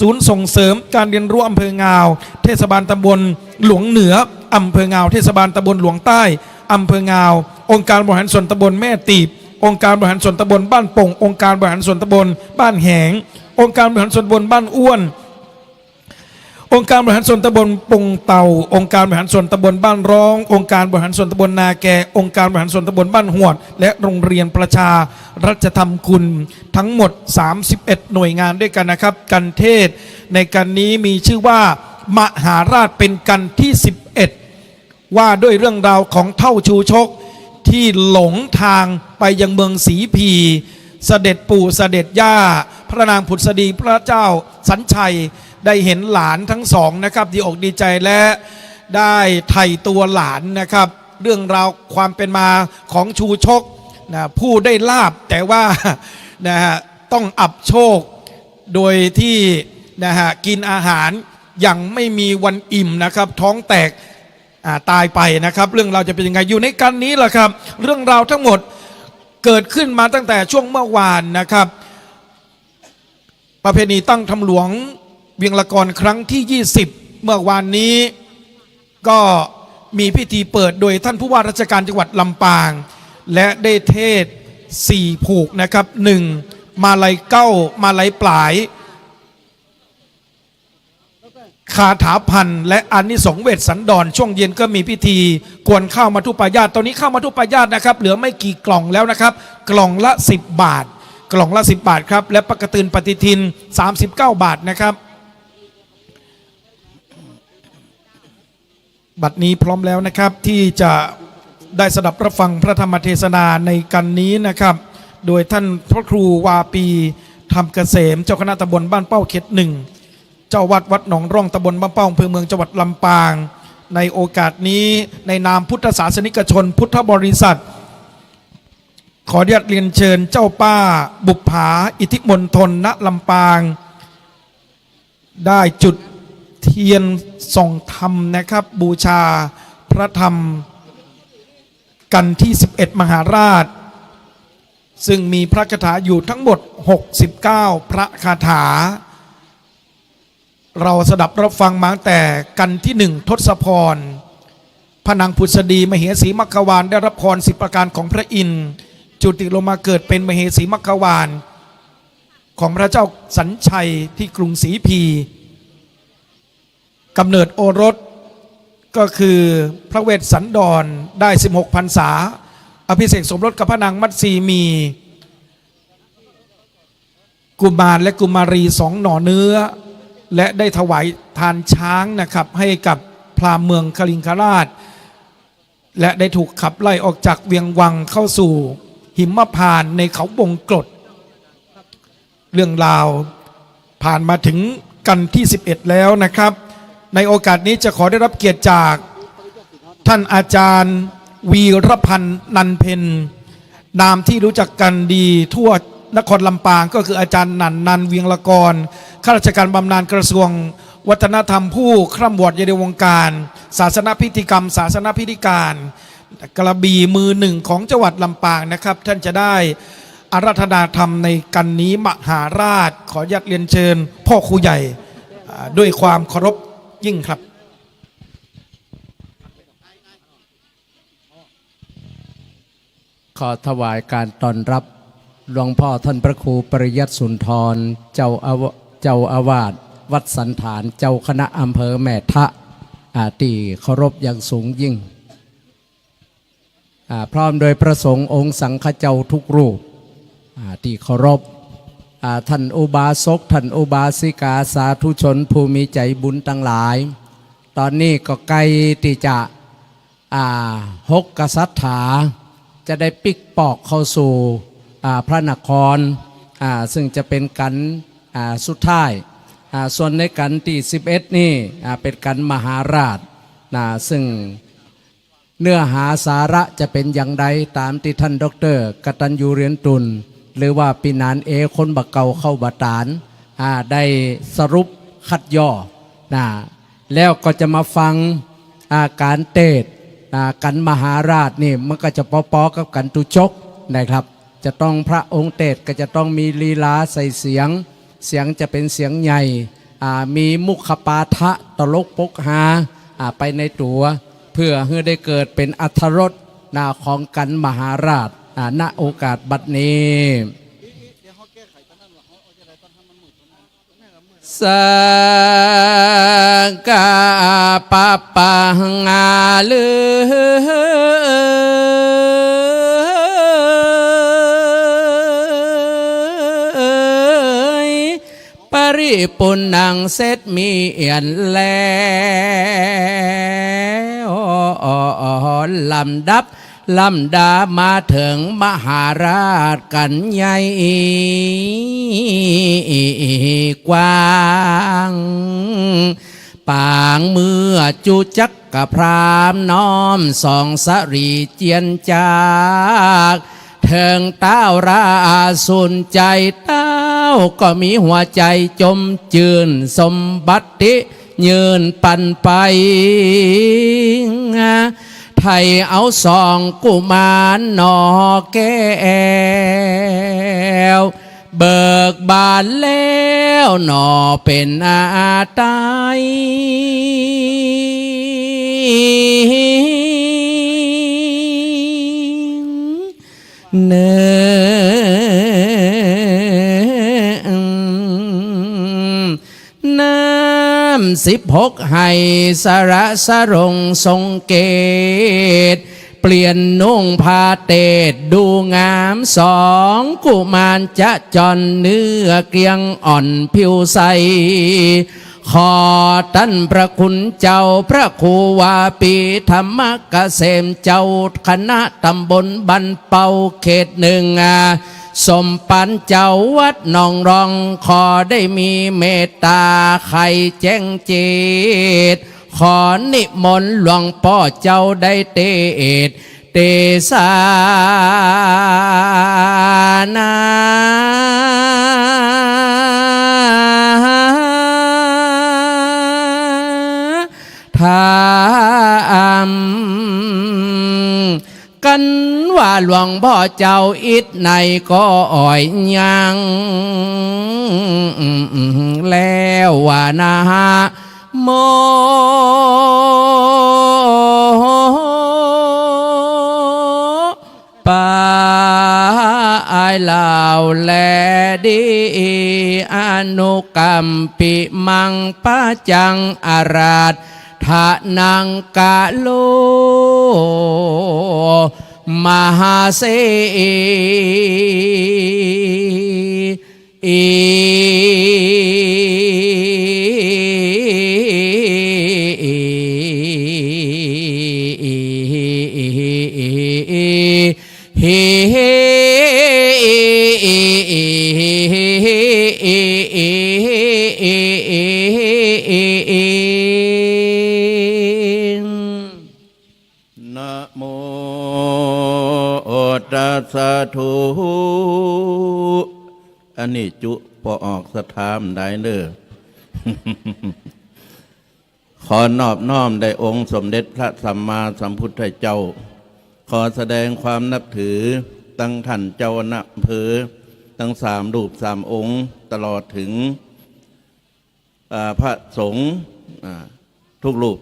ศูนย์ส่งเสริมการเรียนรู้อำเภองาว เทศบาลตำบลหลวงเหนือ อำเภองาว เทศบาลตำบลหลวงใต้ อำเภองาว องค์การบริหารส่วนตำบลแม่ตีบ องค์การบริหารส่วนตำบลบ้านโป่ง องค์การบริหารส่วนตำบลบ้านแหง องค์การบริหารส่วนตำบลบ้านอ้วน องค์การบริหารส่วนตำบลปงเต่า องค์การบริหารส่วนตำบลบ้านร้อง องค์การบริหารส่วนตำบลนาแก องค์การบริหารส่วนตำบลบ้านหวด และโรงเรียนประชารัชธรรมคุณ ทั้งหมด สามสิบเอ็ด หน่วยงานด้วยกันนะครับ กัณฑ์เทศน์ในกัณฑ์นี้มีชื่อว่า มหาราช เป็นกัณฑ์ที่ สิบเอ็ด ว่าด้วยเรื่องราวของเฒ่าชูชกที่หลงทางไปยังเมืองสีพี เสด็จปู่เสด็จย่า พระนางผุดสดี พระเจ้าสัญชัย ได้เห็นหลานทั้งสองนะครับ ดีอกดีใจและได้ไถ่ตัวหลานนะครับ เรื่องราวความเป็นมาของชูชกนะ ผู้ได้ลาภแต่ว่า นะฮะ ต้องอับโชค โดยที่ นะฮะ กินอาหารยังไม่มีวันอิ่มนะครับ ท้องแตก อ่า ตายไปนะครับ เรื่องราวจะเป็นยังไง อยู่ในกัณฑ์นี้แหละครับ เรื่องราวทั้งหมดเกิดขึ้นมาตั้งแต่ช่วงเมื่อวานนะครับ ประเพณีตั้งธรรมหลวงเวียงละกอนครั้งที่ ยี่สิบ เมื่อวานนี้ ก็มีพิธีเปิดโดยท่านผู้ว่าราชการจังหวัดลำปาง และได้เทศน์สี่ผูกนะครับ หนึ่ง มาลัยเก๊า มาลัยป๋าย คาถาพันธ์ และอานิสงส์เวสสันดร ช่วงเย็นก็มีพิธีกวนข้าวมัทุปายาต ตอนนี้ข้าวมัทุปายาตนะครับ เหลือไม่กี่กล่องแล้วนะครับ กล่องละ สิบ บาท กล่องละ สิบ บาทครับ และปะกะตืนปฏิทิน สามสิบเก้า บาทนะครับ บัดนี้พร้อมแล้วนะครับ ที่จะได้สดับรับฟังพระธรรมเทศนาในกัณฑ์นี้นะครับ โดยท่านพระครูวาปี ธรรมเกษม เจ้าคณะตำบลบ้านเป้าเขตหนึ่ง เจ้าวัดวัดหนองร่องตำบลบ้านเป้าอำเภอเมืองจังหวัดลำปาง ในโอกาสนี้ในนามพุทธศาสนิกชนพุทธบริษัท ขออนุญาตเรียนเชิญเจ้าป้าบุปผา อิทธิมณฑล ณ ลำปาง ได้จุดเทียนส่องธรรมนะครับ บูชาพระธรรมกัณฑ์ที่ สิบเอ็ด มหาราช ซึ่งมีพระคาถาอยู่ทั้งหมด หกสิบเก้า พระคาถา เราสดับรับฟังมาตั้งแต่กัณฑ์ที่ หนึ่ง ทศพร พระนางผุดสดี มเหสีมัคควาน ได้รับพร สิบ ประการของพระอินทร์ จุติลงมาเกิดเป็นมเหสีมัคควาน ของพระเจ้าสัญชัยที่กรุงสีพี กำเนิดโอรสก็คือพระเวสสันดร ได้ สิบหก พรรษา อภิเษกสมรสกับพระนางมัตสีมี กุมารและกุมารีสองหน่อเนื้อ และได้ถวายทานช้างนะครับ ให้กับพราหมณ์เมืองคลิงคราช และได้ถูกขับไล่ออกจากเวียงวังเข้าสู่หิมพานต์ในเขาวงกต เรื่องราวผ่านมาถึงกัณฑ์ที่ สิบเอ็ด แล้วนะครับ ในโอกาสนี้จะขอได้รับเกียรติจากท่านอาจารย์วีรพันธ์ นันเพ็ญ นามที่รู้จักกันดีทั่วนครลำปาง ก็คืออาจารย์หนั่น นันท์ เวียงละกร ข้าราชการบำนาญกระทรวงวัฒนธรรม ผู้คร่ำวอดอยู่ในวงการศาสนพิธีกรรม ศาสนพิธีการ กระบี่มือหนึ่งของจังหวัดลำปางนะครับ ท่านจะได้อาราธนาธรรมในกัณฑ์นี้มหาราช ขออนุญาตเรียนเชิญพ่อครูใหญ่ อ่า ด้วยความเคารพยิ่งครับ ขอถวายการต้อนรับหลวงพ่อท่านพระครูปริยัติสุนทร เจ้าอาวา- เจ้าอาวาสวัดสันฐาน เจ้าคณะอำเภอแม่ทะ อ่า ตี้เคารพอย่างสูงยิ่ง อ่า พร้อมโดยพระสงฆ์องค์สังฆเจ้าทุกรูป อ่า ตี้เคารพ อ่า ท่านอุบาสก ท่านอุบาสิกา สาธุชนผู้มีใจ๋บุญตังหลาย ต๋อนนี้ก็ใก้ตี้จะ อ่า หกกษัตริย์ จะได้ปิ๊กปอกเข้าสู่ อ่า พระนคร อ่า ซึ่งจะเป๋นกัณฑ์ อ่า สุดท้าย อ่า ส่วนในกัณฑ์ตี้สิบเอ็ดนี่ อ่า เป๋นกัณฑ์มหาราช นะ ซึ่งเนื้อหาสาระจะเป๋นอย่างใด ต๋ามตี้ท่านด็อกเตอร์กตัญญูเรียนตุน หรือว่าปี้หนานเอ คนบ่าเก่าเข้าบ่าต๋าน อ่า ได้สรุปคัดย่อ นะ แล้วก็จะมาฟัง อ่า ก๋านเตสน์ อ่า กัณฑ์มหาราชนี่ มันก็จะปอๆ กับกัณฑ์ตุจกนะครับ จะต้องพระองค์เตสน์ก็จะต้องมีลีลาใส่เสียง เสียงจะเป๋นเสียงใหญ่ อ่า มีมุขปาฐะตลกปกฮา อ่า ไปในตั๋ว เพื่อหื้อได้เกิดเป๋นอรรถรส นะ ของกัณฑ์มหาราช อ่า ณ โอกาสบัดนี้ สักกะปะปะงาลือ ปริปุณณัง เสร็จเมียนแล้ว ลำดับ ลำดามาเถิงมหาราชกัณฑ์ใหญ่กว้าง ปางเมื่อจุจักกะพราหมณ์น้อมส่องสะหรี่เจียรจาค เถิงต้าวราสุนใจ๋ ต้าวก็มีหัวใจ๋จมจื้น สมบัติยืนปันไป ไถ่เอาสองกุมารหน่อแก้ว เบิกบานแล้วหน่อเป๋นอาไต เนอ น้ำสิบหกไหสระสรงทรงเกศ เปลี่ยนนุ่งผ้าเตศดูงาม สองกุมารจะจรเนื้อเกรียงอ่อนผิวใส ขอต้านพระคุณเจ้าพระครูวาปีธรรมเกษม เจ้าคณะตำบลบ้านเป่าเขตหนึ่ง อ่า สมภารเจ้าวัดหนองรอง ขอได้มีเมตตาไขแจ้งเจต ขอนิมนต์หลวงป้อเจ้าได้เตสน์ เตสนาธรรม กันว่าหลวงป้อเจ้าอิดไหนก็อ่อยยัง แล้วว่านะโม ปาอายลาวแลดี อนุกัมปิมังปะจัง อาราธนังกะโล มหาเสอี นะโม ตัสสะ สาธุ อันนี้จุ ปอออกศรัทธาบ่ได้เน่อ ขอนอบน้อมแด่องค์สมเด็จพระสัมมาสัมพุทธเจ้า ขอแสดงความนับถือตังต้านเจ้าอำเภอตังสามรูปสามองค์ ตลอดเถิง อ่า พระสงฆ์ อ่า กู้รูป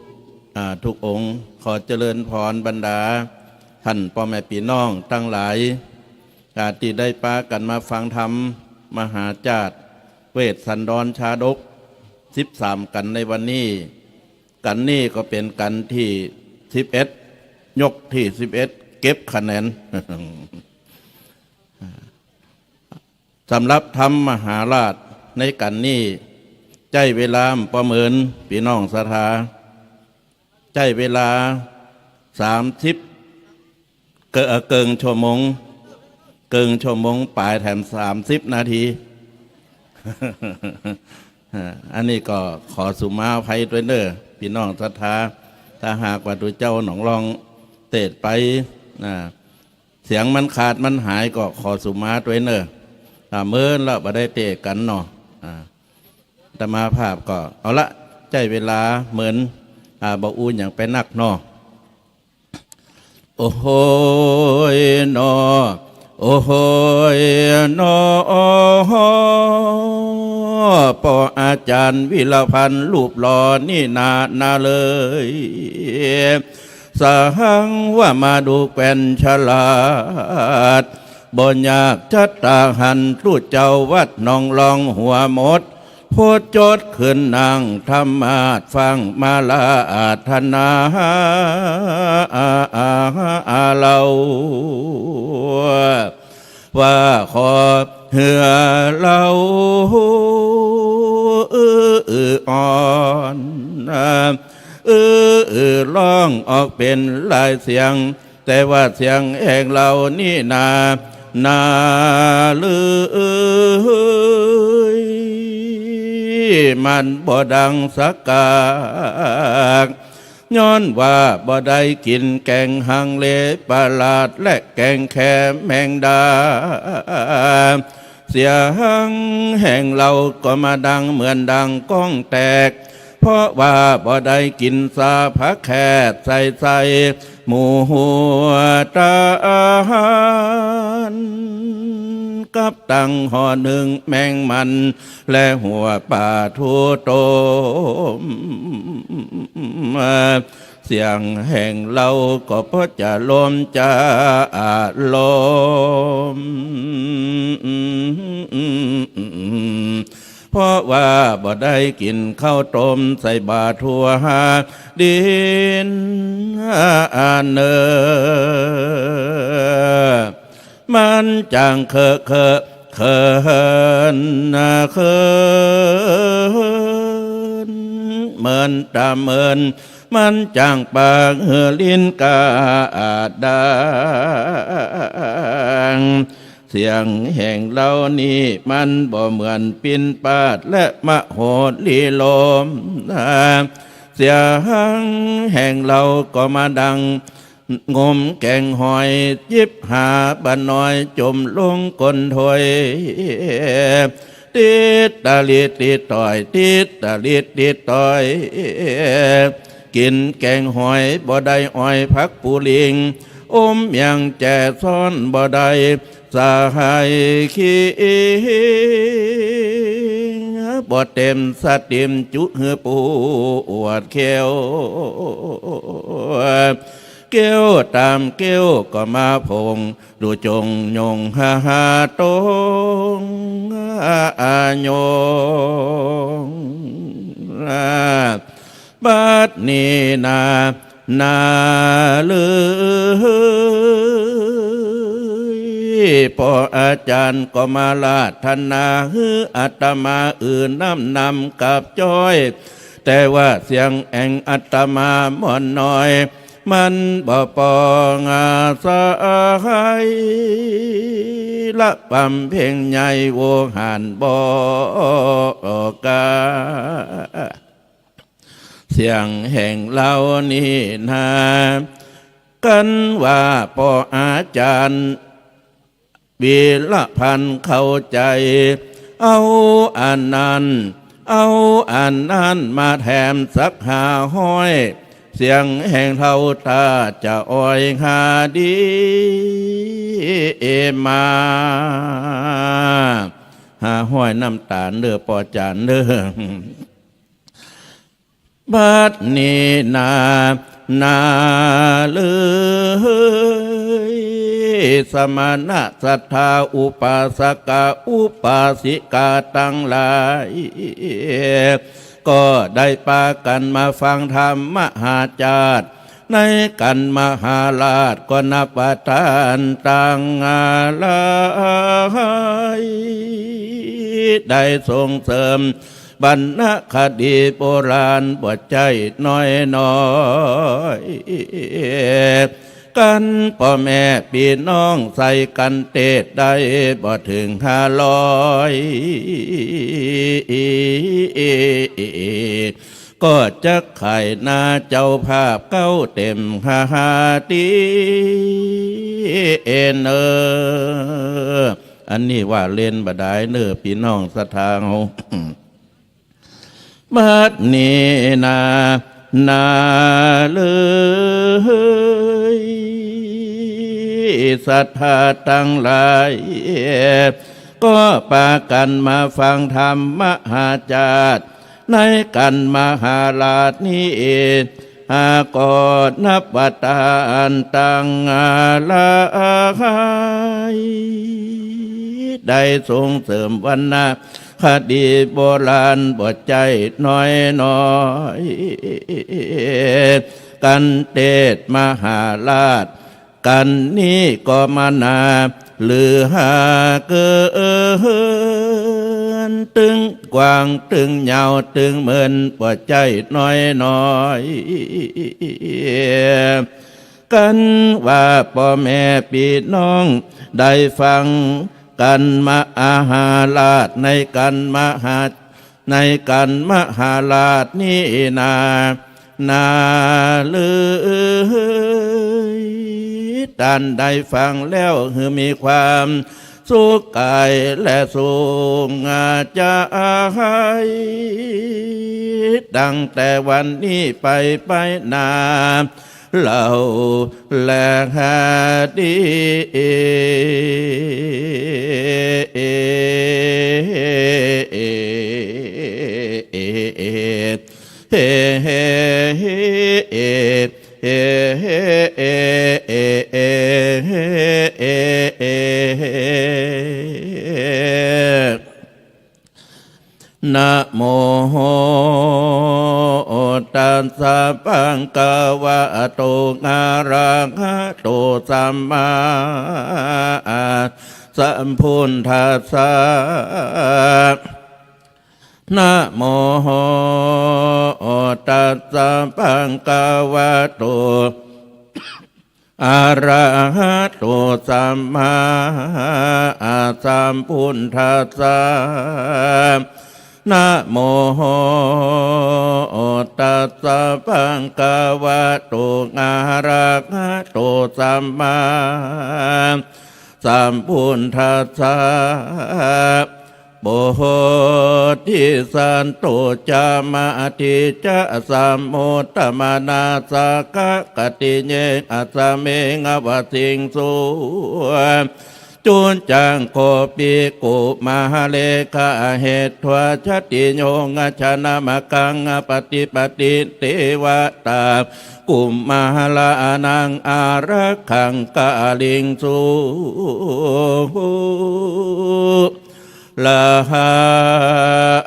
อ่า กู้องค์ ขอเจริญพรบรรดาต้านป้อแม่ปี้น้องตังหลาย อ่า ตี้ได้ปากั๋นมาฟังธรรมมหาจาติเวสสันดรชาดกสิบสามกั๋นในวันนี้ กั๋นนี้ก็เป๋นกั๋นตี้สิบเอ็ด ยกตี้สิบเอ็ด เก็บคะแนน สำหรับธรรมมหาราชในกั๋นนี้ ใจ๊เวลาบ่เหมือนปี้น้องศรัทธา ใจ๊เวลาสามสิบ เกอะ เกิ่งชั่วโมง เกิ่งชั่วโมงป๋ายแถมสามสิบนาที อันนี้ก็ขอสุมาอภัยตวยเน่อ ปี้น้องศรัทธา ถ้าหากว่าตุ๊เจ้าหนองลองเตศไป อ่า เสียงมันขาดมันหายก็ขอสุมาตวยเน่อ อ่า เมินละบ่ได้เตศกั๋นเนาะ อ่า อาตมาภาพก็ เอาละ ใจ๊เวลาเมิน อ่า บ่อู้หยังไปนักเนาะ โอ้โหยเนาะ โอ้โหยเนาะ ป้ออาจ๋ารย์วีรพันธ์รูปหล่อนี่นา นาเอ๋ย สังว่ามาดูแควนฉลาด บ่ยากจัดต๋าหัน ตุ๊เจ้าวัดหนองลองหัวหมด โพธิ์จดขึ้นนั่งธรรมาสน์ ฟั่งมาลาอาทนา อา อา อา เฮา ว่าขอเฮือเฮา อื้อ อื้อ อ่อน อื้อ อื้อ ร้องออกเป๋นหลายเสียง แต่ว่าเสียงแห่งเฮานี่นา นาเอ๋ย มันบ่ดังสักกาก ย้อนว่าบ่ได้กิ๋นแก๋งฮังเลประหลาด และแก๋งแคแมงดา เสียงแห่งเฮาก็มาดังเหมือนดังก้องแตก เพราะว่าบ่ได้กิ๋นสาผักแคดใส่ใส่ หมูหัวตาหาร กับตังห่อนึ่งแมงมัน และหัวป๋าทูต้ม เสียงแห่งเฮาก็พอจะลมจะอารมณ์ เพราะว่าบ่ได้กิ๋นข้าวต้มใส่บาตรทั่วดิน อันเน่อ มันจั่งเคินเคินเคิน เหมือนต๋าเหมิน มันจั่งปากหื้อลิ้นกระด้าง เสียงแห่งเฮานี้มันบ่เหมือนปิณปาตและมโหรีโลม เสียงแห่งเฮาก็มาดังงมแก๋งหอย หยิบหาบ่าน้อยจมลงก้นถ้วย ติ๊ดตะลิดติ๊ดต่อย ติ๊ดตะลิดติ๊ดต่อย กิ๋นแก๋งหอยบ่ได้อ้อยผักปูหลิง อมเมียงแจ่ซ้อนบ่ได้สาหายคิง บ่เต็มสะติ่มจุหื้อปวดแข้ว แก้วต๋ามแก้วก็มาผง ดูจงยงหาหาตรงอายง บัดนี้นา นาเอ๋ย ป้ออาจ๋ารย์ก็มาราธนาหื้ออาตมา อือน้ำนำกับจ้อย แต่ว่าเสียงแห่งอาตมาม่อนน้อย มันบ่ปองอาศัย ละบำเพ็งใหญ่โวหารบ่กล้า เสียงแห่งเฮานี้นา กันว่าป้ออาจ๋ารย์ วีรพันธ์เข้าใจ๋ เอาอันนั้น เอาอันนั้นมาแถมสักห้าฮ้อย เสียงแห่งเฮาต้าจะอ้อยหาดีมา ห้าฮ้อยน้ำต๋าลเน่อป้อจ๋ารย์เน่อ บัดนี้นา นาเลย สมณะศรัทธาอุปาสกะอุปาสิกาตังหลาย ก็ได้ปากั๋นมาฟังธรรมมหาจาตย์ ในกั๋นมหาราชก็นับว่าต้านตังหลาย ได้ส่งเสริม วรรณคดีโบราณบ่ใจ้น้อยๆ กั๋นป้อแม่ปี้น้องใส่กั๋นเตศน์ได้บ่เถิงห้าร้อย ก็จักไขนาเจ้าภาพเก๊าเต็มห้าห้าตี้เน่อ อันนี้ว่าเล่นบ่ดายเน่อปี้น้องศรัทธาเฮา บัดนี้นา นาเลย ศรัทธาตังหลาย ก็ปากั๋นมาฟังธรรมมหาจาตย์ ในกั๋นมหาราชนี้ หากก็นับว่าต้านตังหลาย ได้ส่งเสริมวรรณคดีโบราณบ่ใจ้น้อยๆ กั๋นเตศน์มหาราช กั๋นนี้ก็มานาลือฮาเกิน ตึงกว้างตึงยาวตึงเมินบ่ใจ้น้อยๆ กั๋นว่าป้อแม่ปี้น้องได้ฟังกั๋นมหาราช ในกั๋นมหา ในกั๋นมหาราชนี้นา นาเลย ต้านได้ฟังแล้วหื้อมีความสุขก๋ายและสุขใจ๋ ตั้งแต่วันนี้ไปไปนา เล่าแลดี นะโม ตัสสะ ภะคะวะโต อะระหะโต สัมมาสัมพุทธัสสะ นะโม ตัสสะ ภะคะวะโต อะระหะโต สัมมาสัมพุทธัสสะ นะโม ตัสสะ ภะคะวะโต อะระหะโต สัมมาสัมพุทธัสสะ โพธิสัตโต จะ มะ ทิ จะ สะ โม ทะ มะ นะ สะ กะ กะ ติ เย อะ สะ เม ง อะ วะ สิง สุ จุ จัง โค ปิ กุ มะ หะ เร ขะ อะ เห ท วา ชะ ติ โย งะ ชะ นะ มะ กัง อะ ปะ ติ ปะ ติ เต วะ ตา กุ มะ หะ รา นัง อา รัก ขัง กะ ลิง สุ ลาหา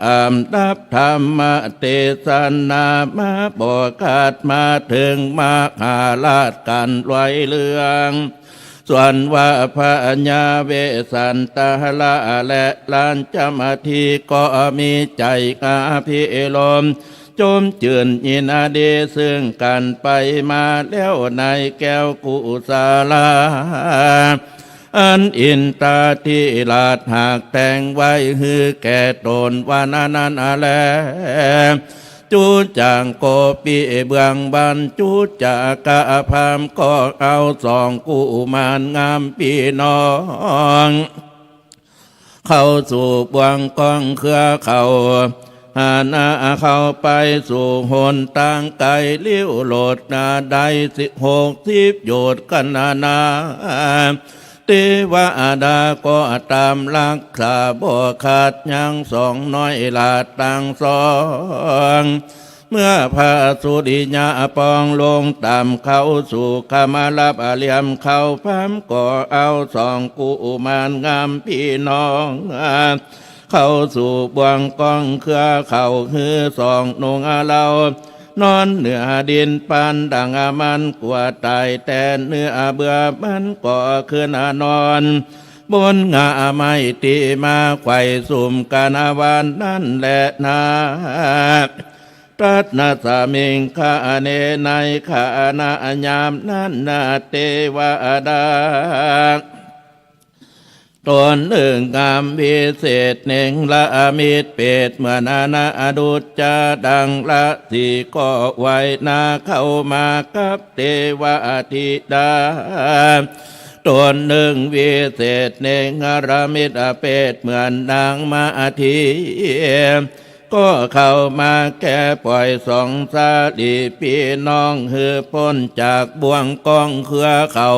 อำดับธรรมเตสนามาบอกาดมาเถิงมหาราชกั๋นลอยเลื่อง ส่วนว่าพญาเวสสันตะฮะราชและราชมาธิก็มีใจ๋อภิรมย์ จมจื่นยินดีซึ่งกั๋นไปมาแล้วในแก้วกุศลา อันอินทาธิราชหากแต่งไว้หื้อแก่ต๋นว่านั้นแล จุ๊จักโกปิเบื้องบน จุ๊จักกะพราหมณ์ก็เอาสองกุมารงามปี้น้อง เข้าสู่บ่วงก๋องเครือเขา หันเข้าไปสู่หนตางไก๋ ลี้วโลดนาได้สิบ หกสิบโยชน์กั๋นนานา เตวดาก็ต๋ามฮักษาบ่ขาด ยังสองน้อยหลาดตังสอง เมื่อพระสุริยะปองลงต่ำ เข้าสู่คมลปเหลี่ยมเขา พราหมณ์ก็เอาสองกุมารงามปี้น้อง เข้าสู่บ่วงก๋องเครือเขา หื้อสองหนุ่งเหล่า นอนเหนือดินปานดั่งมันกั๋วต๋าย แต่เนื้อเบื่อมันก็ขึ้นนอน บนง่าไม้ตี้มาไขว่สุมกั๋นวานนั้นแลนา ตัสสมิงคะเน ในขณะยามนั้นนา เตวดา ต๋นหนึ่งงามวิเศษ เน่งละมิตรเปรตเหมือนนา ดุจจะดังราศีก็ว่ายนาเข้ามากับเตวธิดา ต๋นหนึ่งวิเศษ เน่งละมิตรเปรตเหมือนนางมาที ก็เข้ามาแก้ปล่อยสองสาลีปี้น้อง หื้อป๊นจากบ่วงก๋องเครือเขา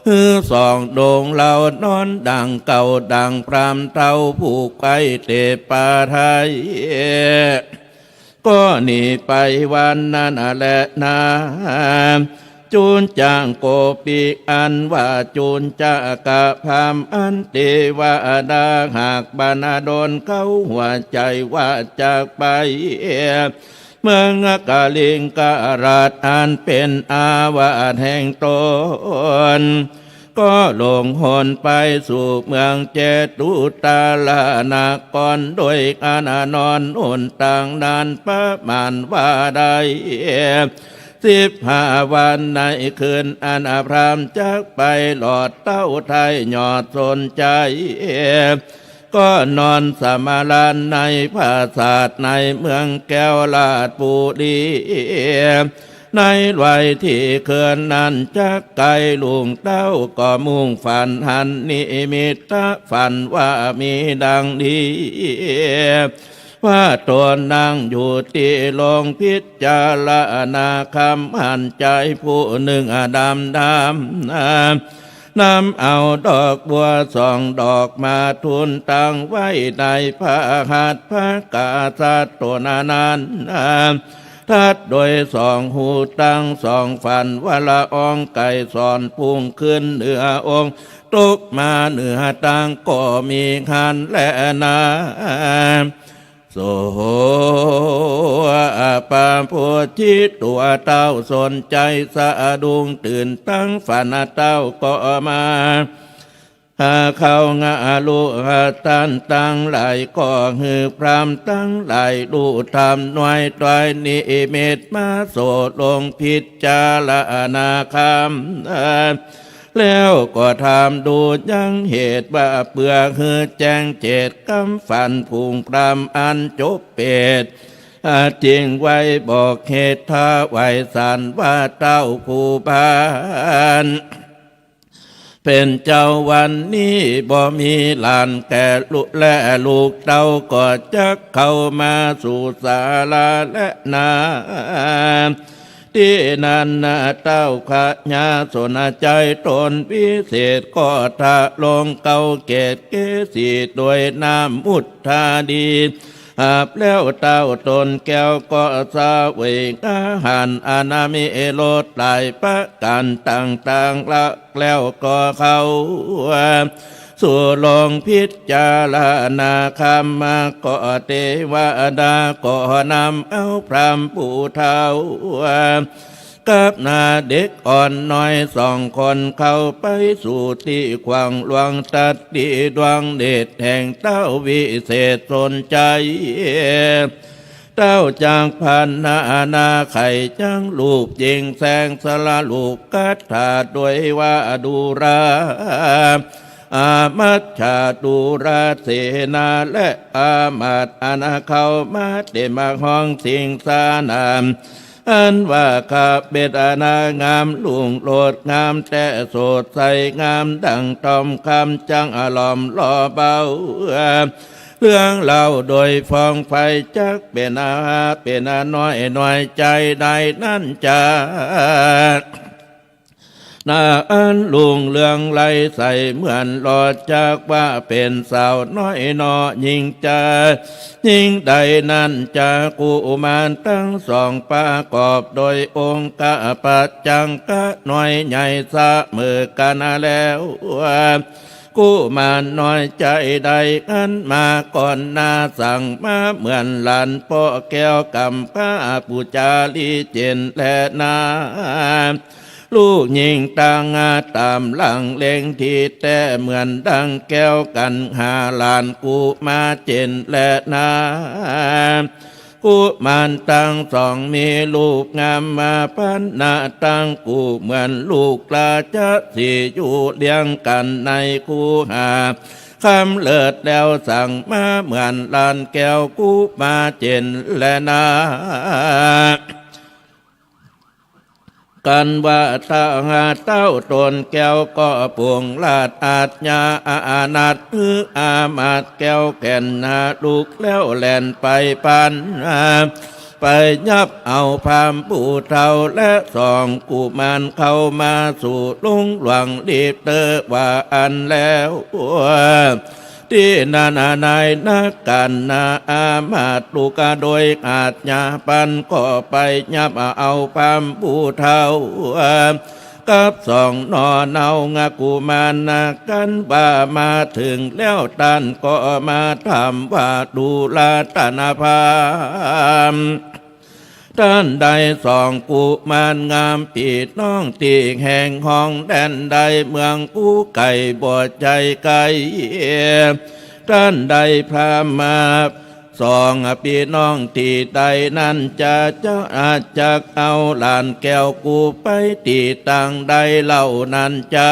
หื้อสองหนุ่งเหล่านอนดั่งเก่า ดั่งพราหมณ์เฒ่าผู้ใก้เตปาไทย ก็หนีไปวันนั้นแลนา จุ๊จักโกปิ อันว่าจุ๊จักกะพราหมณ์ อันเตวดาหากบรรดลเขาหัวใจ๋ว่าจักไป เมืองกลิงกราชอันเป๋นอาวาสแห่งต๋น ก็หลงหนไปสู่เมืองเจตุตรานคร โดยอันนอนหนตางนั้นประมาณว่าได้ สิบห้าวันในคืนอันพราหมณ์จักไป หลอดเต้าไท้หยอดสนใจ๋ ก็นอนสมาราในปราสาทในเมืองแก้วราชบุรี ในวัยตี้คืนนั้นจักใก้ลุ่ง เต้าก็มุ่งฝันหันนิมิตฝันว่ามีดังนี้ ว่าต๋นนั่งอยู่ตี้โฮงพิจารณาคำ หันจายผู้นึ่งดำดำ นำเอาดอกบัวสองดอกมาทูลตั้งไว้ในพระหัตถ์พระกษัตริย์ต๋นนั้น ตรัสโดยสองหูตังสอง ฝันว่าละอองไกรสรรพุ่งขึ้นเหนือองค์ ตกมาเหนือตางก็มีหั้นแลนา โส ปะโพธิ ตั๋วเต้าสนใจ๋สะดุ้งตื่นตังฝัน เต้าก็มา หาเข้าหาฮู้ ท่านตังหลายก็หื้อพราหมณ์ตังหลายฮู้ธรรม น้อยตวยนิมิตมาโสดลงพิจารณาคำ แล้วก็ถามดูยังเหตุว่าเปื้อหื้อแจ้งเจตกำฝันผุ้งพราหมณ์อันจบเปรต อาจริงไว้บอกเหตุถวายสารว่าเต้าผู้บาน เป๋นเจ้าวันนี้บ่มีหลานแก่ลูก และลูกเต้าก็จักเข้ามาสู่ศาลาแลนา ตี้นั้นนาเต้าขยะสนใจ๋ต๋นวิเศษก็ทะลงเกาเกศเกสีโดยน้ำมุทธาดี หาบแล้วเต้าต๋นแก้วก็เสวยอาหารอันมีรสหลายประก๋านต่างๆ ละแล้วก็เข้าสู่โฮงพิจารณาคำ ก็เตวดาก็นำเอาพราหมณ์ผู้เฒ่า กับนาเด็กอ่อนน้อยสองคนเข้าไปสู่ตี้ขวางหลวง ตัดตี้ดวงเดชแห่งเต้าวิเศษสนใจ๋ เต้าจักพรรณนาใค่จักลูกหญิงแสงสละลูกคัตถาโดยว่าดูรา อามัจจาตุราเสนา และอามาตย์อันเข้ามาเต็มห้องสิงสานาม อันว่าข้าเป็นอันงามลุ่งโลดงามแต๊สดใสงามดั่งทองคำ จักหล่อมหล่อเบา เรื่องเล่าโดยฟองไฟ จักเป็นอา เป็นอาน้อยน้อยใจ๋ได้นั้นจา นาอันลุ่งเรืองไร้ใสเหมือนหลอด จักว่าเป็นสาวน้อยนอหญิงจา หญิงใดนั้นจา กุมารตังสองประกอบโดยองค์กะปัจจังกะน้อยใหญ่เสมอกั๋นแล้ว กุมารน้อยใจ๋ใดอันมาก่อนหน้าสั่งมาเหมือนหลานป้อแก้วกำพร้าปุจจารีเจ๋นแลนา ลูกหญิงต่างต๋ามหลังเล็งดีแต๊เหมือนดั่งแก้วกั๋นหาหลานกุมารเจ๋นแลนา กุมารตังสองมีรูปงามมาปันนาตังกู้เหมือนลูกราชสีห์อยู่เรียงกั๋นในคูหา คำเลิศแล้วสั่งมาเหมือนหลานแก้วกุมารเจ๋นแลนา กันว่าถ้าหากเต้าต๋นแก้วก็ปวงราชอาชญาอานัต หื้ออามาตย์แก้วแก่นนาลุกแล้วแล่นไปปัน ไปยับเอาพราหมณ์ผู้เฒ่าและสองกุมารเข้ามาสู่ลุงหลวงรีบเต๊อะว่าอั้นแล้ว ตี้นั้นนายนักกั๋นนาอามาตย์ลุกโดยอาชญาปันก็ไปยับเอาพราหมณ์ผู้เฒ่า กับสองหน่อเนากุมารนากันว่ามาเถิงแล้วต้านก็มาถามว่าดูราตนพราหมณ์ ต้านได้สองกุมารงามปี้น้องตี้แห่งห้องแดนใดเมืองกู้ไก๋บ่ใจ้ไก๋ ต้านได้พราหมณ์มาสองปี้น้องตี้ใดนั้นจา จะอาจจักเอาหลานแก้วกู้ไปตี้ตางใดเล่านั้นจา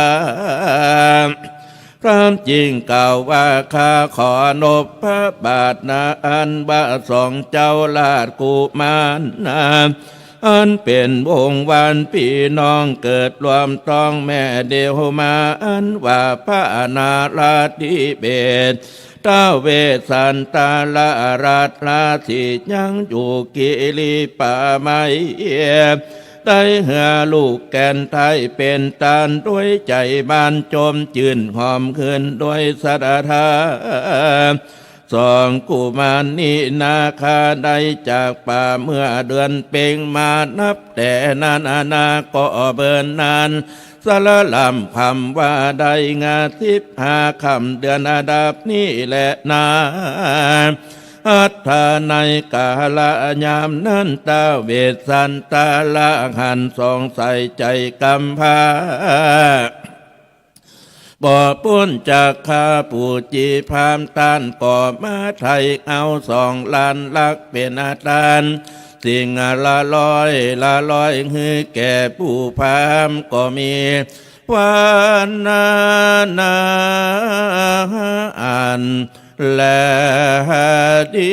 พราหมณ์จึงกล่าวว่าข้าขอนบพระบาทนาอันว่าสองเจ้าราชกุมารนา อันเป๋นวงศ์วานปี้น้องเกิดร่วมต๊องแม่เดียวมา อันว่าพระนาราธิเบศร ท้าวเวสสันตราชราศียังอยู่กิริป่าไม้ ได้เหือลูกแก่นไท้เป๋นตานด้วยใจ๋บานจมจื้นหอมหื้นด้วยศรัทธา สองกุมารนี้นาข้าได้จากป่าเมื่อเดือนเพ็ญมานับแต่นั้นนาก็เบิ่นนานสารล่ำคำว่าได้งาสิบห้าค่ำเดือนดับนี้แลนา อัฏฐาในกาละยามนั้นท้าวเวสสันตราชหันสงสัยใจ๋กำพร้า บ่ป๊นจากข้าผู้จีพราหมณ์ต้านก็มาไถ่เอาสองหลานรักเป๋นอาตาน สิ่งละร้อยละร้อยหื้อแก่ผู้พราหมณ์ก็มี วานานาอันแลดี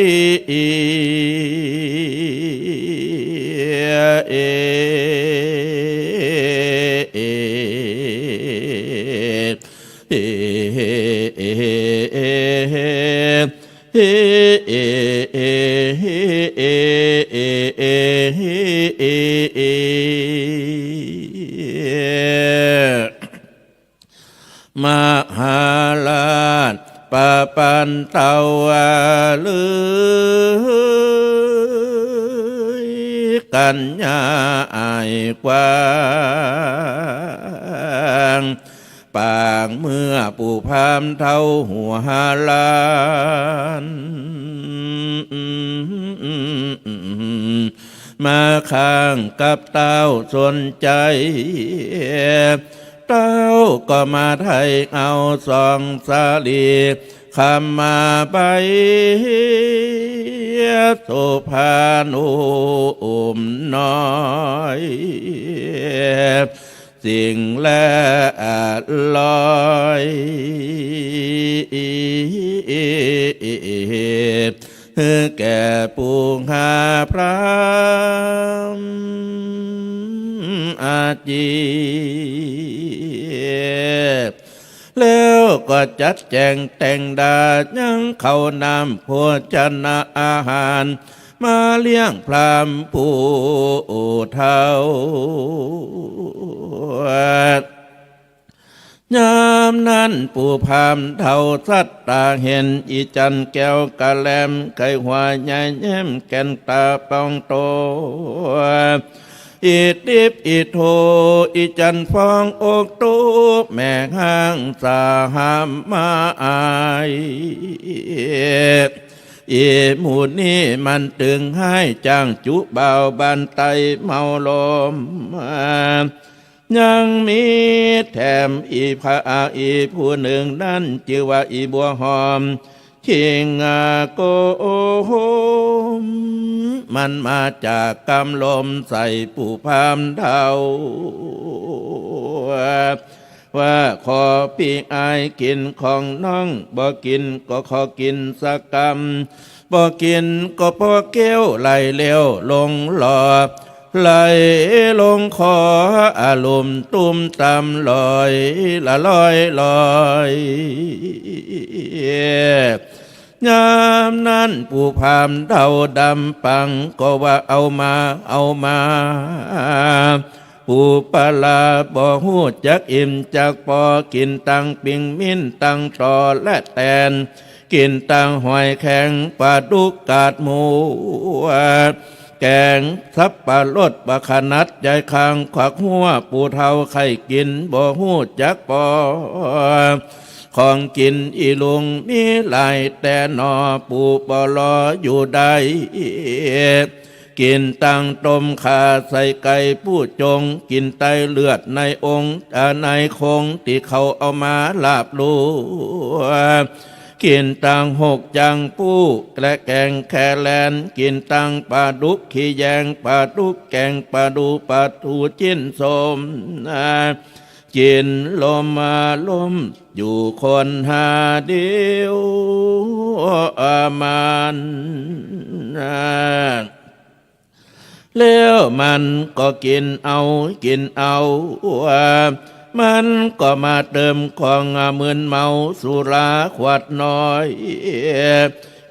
มหาราชประปันเตาว่า ฤๅกัญญาอ้ายกว้าง ปางเมื่อผู้พราหมณ์เฒ่าหัวหาลาน มาข้างกับเต้าสนใจ๋ เต้าก็มาไถ่เอาสองสาลี คำมาใบสุภานุมน้อย สิ่งและลอย แก่ผู้หาพรามอาจี แล้วก็จัดแจงแต่งดายังข้าวน้ำโภชนะอาหาร มาเลี้ยงพราหมณ์ผู้เฒ่า ยามนั้นปู่พราหมณ์เฒ่าสัตตาเห็น อีจันแก้วกะแลม ไข้หัวใหญ่แย้มแก่นต๋าปองโต อีติบอีโท อีจันฟ้องอกตุ๊ก แม่ฮ้างสาหามมาอาย อีหมู่นี้มันตึงฮ้าย จ้างจุบ่าวบ้านใต้เมาลม ยังมีแถมอีกพระอีกผู้นึ่งนั้น จื้อว่าอีบัวหอม คิงโกม มันมาจากกำลมใส่ปู่พราหมณ์เฒ่า ว่าขอปี้อ้ายกิ๋นของน้อง บ่กิ๋นก็ขอกิ๋นสักกำ บ่กิ๋นก็ปอเกี้ยวไหลเลี้ยวลงหล่อ ไหลลงคออาลุ่มตุ้มตามลอยละลอยลอย ยามนั้นปู่พราหมณ์เฒ่าดำปังก็ว่า เอามา เอามา ปู่ปะลาบ่ฮู้จักอิ่มจักปอ กิ๋นตังปิงมิ้นตังตอและแตน กิ๋นตังหอยแข็งปลาดุกกาดหมู แก๋งสับปะรดบักขนาดใหญ่ คางควักหัว ปู่เฒ่าใค่กิ๋นบ่ฮู้จักปอ ของกิ๋นอีลุงมีหลายแต่หนอ ปู่บ่รออยู่ได้ กิ๋นตังต้มข่าใส่ไก่ผู้จง กิ๋นไตเลือดในองค์ อ่า ในโครงตี้เขาเอามาลาบลู่ กิ๋นตังหกจังปู้และแก๋งแคแลน กิ๋นตังปลาดุกขี้แยง ปลาดุกแก๋ง ปลาดู ปลาทูจิ๊นส้ม กิ๋นลมมาลมอยู่คนหาเดียว อามัน แล้วมันก็กิ๋นเอา กิ๋นเอา มันก็มาเติมของมึนเมาสุราขวดน้อย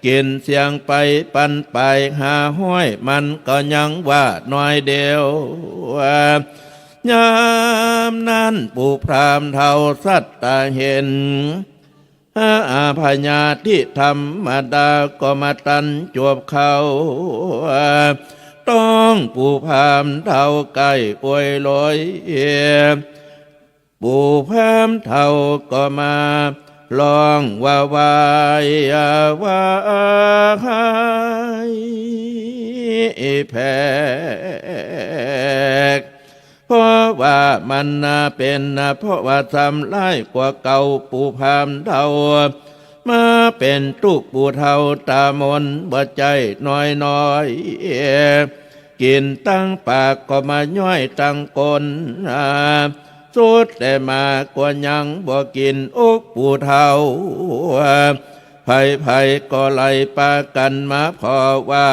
กิ๋นเสี้ยงไปปันไปห้าฮ้อย มันก็ยังว่าน้อยเดียว ยามนั้นปู่พราหมณ์เฒ่าสัตตาเห็น อาพญาธิธรรมดาก็มาตันจวบเข้า ต้องปู่พราหมณ์เฒ่าใก้อวยลอย ปู่พราหมณ์เฒ่าก็มาร้องว่า วายวายแผก เพราะว่ามันน่ะเป๋นน่ะ เพราะว่าซ้ำร้ายกว่าเก่า ปู่พราหมณ์เฒ่า มาเป๋นตุ๊กข์ปู่เฒ่าต๋ามนบ่ใจ้น้อยๆ กิ๋นตังปากก็มาย้อยตังก้น สุดแต่มาก็ยังบ่กิ๋นอกปู่เฒ่า ใผๆ ก็ไหลปากั๋นมาผ่อว่า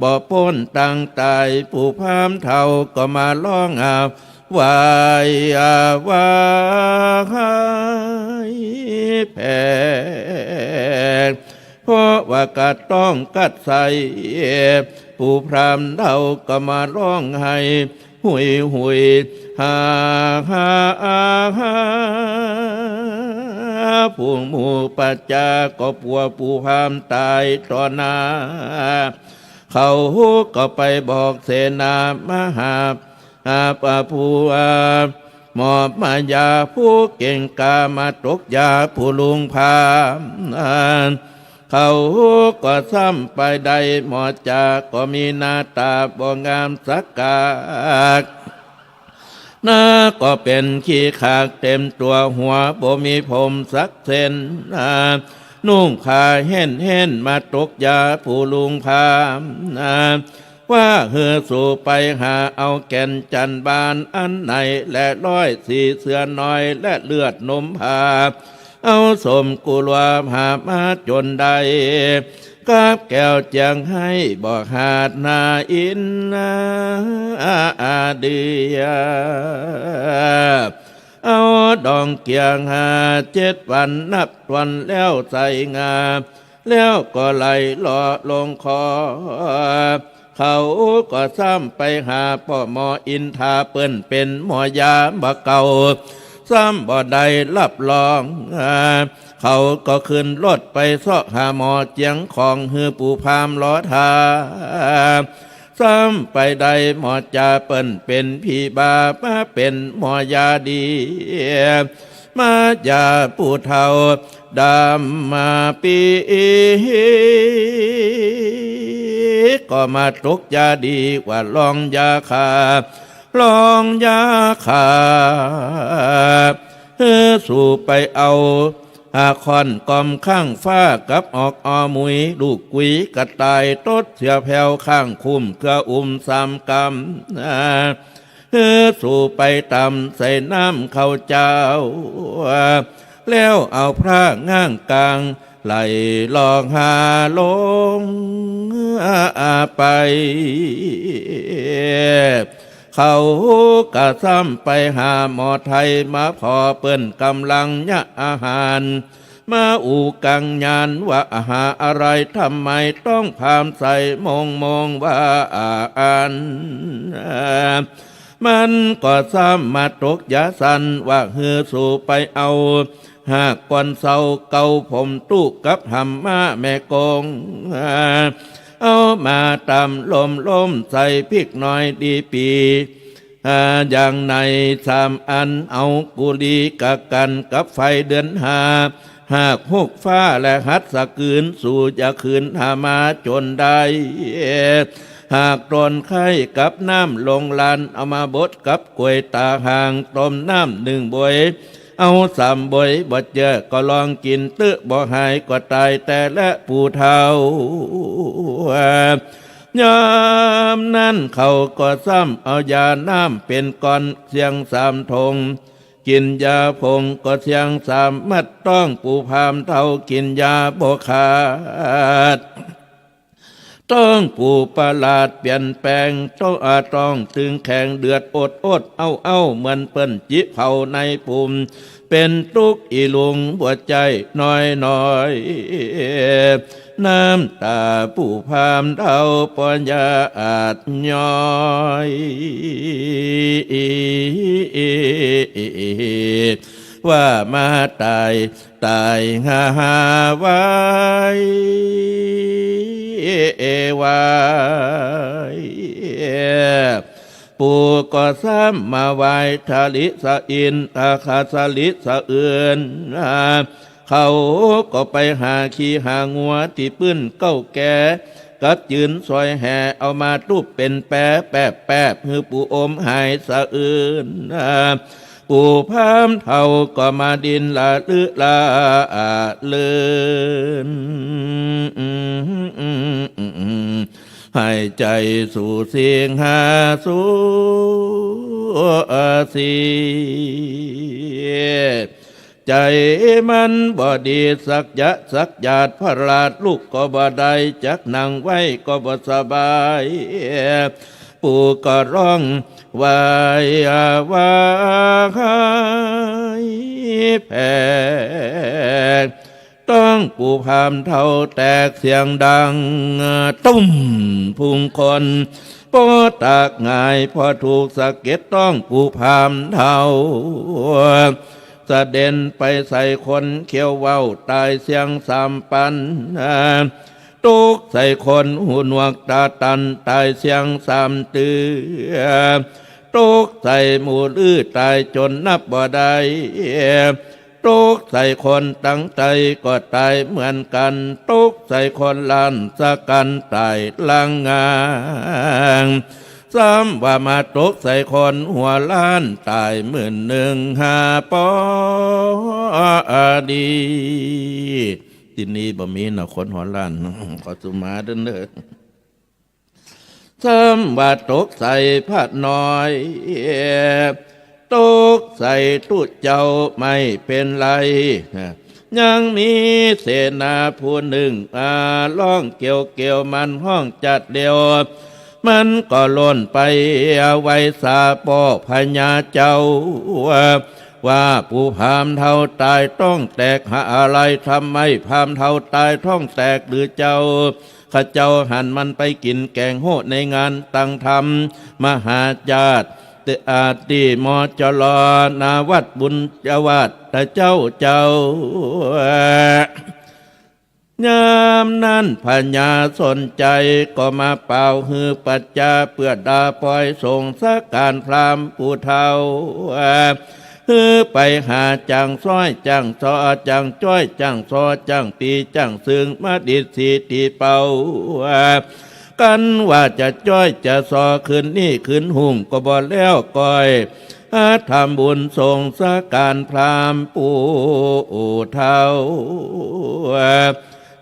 บ่ป๊นตังต๋าย ปู่พราหมณ์เฒ่าก็มาร้องอ้าว วายวายแผก เพราะว่ากะต้องกัดใส่ ปู่พราหมณ์เฒ่าก็มาร้องไห้ หุยหุย หาหาหา ฝูงหมู่ประจาก็กั๋วปู่พราหมณ์ต๋ายต่อหน้า เขาก็ไปบอกเสนามหา อาปะผู้อา หมอบมายาผู้เก่งกล้ามาตกยาผู้ลุงพราหมณ์ เขาก็ซ้ำไปได้หมอจาก็มีหน้าต๋าบ่งามสักกาก หน้าก็เป๋นขี้ขากเต๋มตั๋ว หัวบ่มีผมสักเส้น นุ่งผ้าเห็้นๆ มาตกยาผู้ลุงพราหมณ์ ว่าหื้อสูไปหาเอาแก่นจันทร์บานอันไหน และร้อยสี่เสือน้อย และเลือดนมผา เอาส้มกุหลาบหามาจ๋นได้ กับแก้วเจียงไฮ้บ่ขาดนาอินทร์นาเดือ เอาดองเกียงหาเจ็ดวันนับถ้วนแล้วใส่งา แล้วก็ไหลหล่อลงคอ เขาก็ซ้ำไปหาป้อหมออินทา เปิ้นเป๋นหมอยาบ่าเก่า ซ้ำบ่ได้ฮับรอง เขาก็ขึ้นรถไปเซาะหาหมอเจียงของ หื้อปู่พราหมณ์รอถ่า ซ้ำไปได้หมอจ๋า เปิ้นเป๋นผีบ้า มาเป๋นหมอยาดี มายาผู้เฒ่าดำมาปี ก็มาตกยาดี ว่าลองยาฆ่า ลองยาฆ่า หื้อสูไปเอา อา ค้อนกอมข้างฟ้า กับออกออมุย ลูกกุยกระต่าย ตดเสียแผวข้างคุ้ม เกืออุ้มสามกำ หื้อสูไปตำใส่น้ำข้าวเจ้า แล้วเอาพระง่างกลาง ไหลลองหาลงไป เขาก็ซ้ำไปหาหมอไทย มาผ่อเปิ้นก๋ำลังเยียะอาหาร มาอู้กังยานว่าอาหารอะไร ทำไมต้องพราหมณ์ใส่มงมงว่าอาอัน มันก็ซ้ำมาตกยาสัน ว่าหื้อสูไปเอา หากก้อนเสาเก่าผมตู้กับหำม้าแม่กง เอามาตำล้มๆ ใส่พริกน้อยดีปี๋ อ่า อย่างในสามอัน เอากุลีกะกั๋นกับไฟเดือนห้า หากฮุกฟ้าและหัดสะกืน สูอย่าขืนหามาจ๋นได้ หากตนไข้กับน้ำลงลาน เอามาบดกับก๋วยต๋าห่าง ต้มน้ำนึ่งบวย เอาสามบวย บ่เจื้อก็ลองกิ๋น ตึบ่หายก็ต๋ายแต๊แล ปู่เฒ่า ยามนั้นเขาก็ซ้ำเอายาน้ำเป๋นก้อนเสียงสามถง กิ๋นยาผงก็เสียงสามเม็ด ต้องปู่พราหมณ์เฒ่ากิ๋นยาบ่ขาด ต้องปู่ประหลาดเปลี่ยนแปลง ต้อง อ่า ต้องตึงแข็งเดือดอดๆ เอ้าๆ เหมือนเปิ้นจิเผาในปูม เป๋นตุ๊กข์อี้หลุงหัวใจ๋น้อยๆ น้ำต๋าปู่พราหมณ์เฒ่าป้อญาอาจย้อย ว่ามาต๋าย ต๋ายหาหาไว้ ไว้ ปู่ก็ซ้ำมาไหว้ทะลิสะอิน อาคาสะลิสะเอิน เขาก็ไปหาขี้หางัวตี้ปื้นเก๊าแก่ กับจืนซอยแห่ เอามาตุ๊บเป๋นแปแปบๆ หื้อปู่อมหายสะอื้น ปู่พราหมณ์เฒ่าก็มาดินละลือละเลิน หายใจ๋สู่สิงหาสู่สี ใจ๋มันบ่ดีสักจะสักหยาด พระราชลุกก็บ่ได้ จักนั่งไหว้ก็บ่สบาย ปู่ก็ฮ้องวายวายแผลง ต้องปู่พราหมณ์เฒ่าแตกเสียงดังตุ้ม พุงคน ป้อตากหงาย พอถูกสะเก็ดต้องปู่พราหมณ์เฒ่า สะเด็นไปใส่คนเขี้ยวเว้า ต๋ายเสียงสามปัน ตกใส่คนหูหนวกต๋าตัน ต๋ายเสียงสามเตื้อ ตกใส่หมู่ลือ ต๋ายจ๋นนับบ่ได้ ตกใส่คนตังใต้ก็ต๋ายเหมือนกั๋น ตกใส่คนล้านสะกั๋นต๋ายลางงาง ซ้ำว่ามาตกใส่คนหัวล้านต๋ายหมื่นนึ่งห้าปอดี ตี้นี่บ่มีเนาะคนหัวล้าน ขอสุมาเด้อเน่อ ซ้ำว่าตกใส่พระน้อย ตกใส่ตุ๊เจ้าไม่เป๋นไร ยังมีเสนาผู้นึ่ง อ่า ฮ้องเกี่ยวๆ มันฮ้องจัดเดียว มันก็ล่นไปไหว้สาป้อพญาเจ้า ว่า ปู่พราหมณ์เฒ่าต๋ายต๊องแตกหาอะไร ทำไมพราหมณ์เฒ่าต๋ายต๊องแตกหรือเจ้า ข้าเจ้าหันมันไปกิ๋นแก๋งโฮ่ในงานตังธรรมมหาญาติ อาติมจร ณ วัดบุญญาวาส ตะเจ้าเจ้า ยามนั้นพญาสนชัยก็มาเป่าฮือปัจจาเปื้อดาปอยสงฆ์สาก๋านพราหมณ์ปู่เฒ่า ฮือไปหาจ้างซ้อยจ้างซ้อ จ้างจ้อยจ้างซ้อ จ้างตี๋จ้างซึ่งมาดีดสีตี๋เป่า กันว่าจะจ้อยจะซ้อคืนนี้คืนฮุ่งก็บ่แล้วก้อย หาทำบุญสงฆ์สาก๋านพราหมณ์ปู่เฒ่า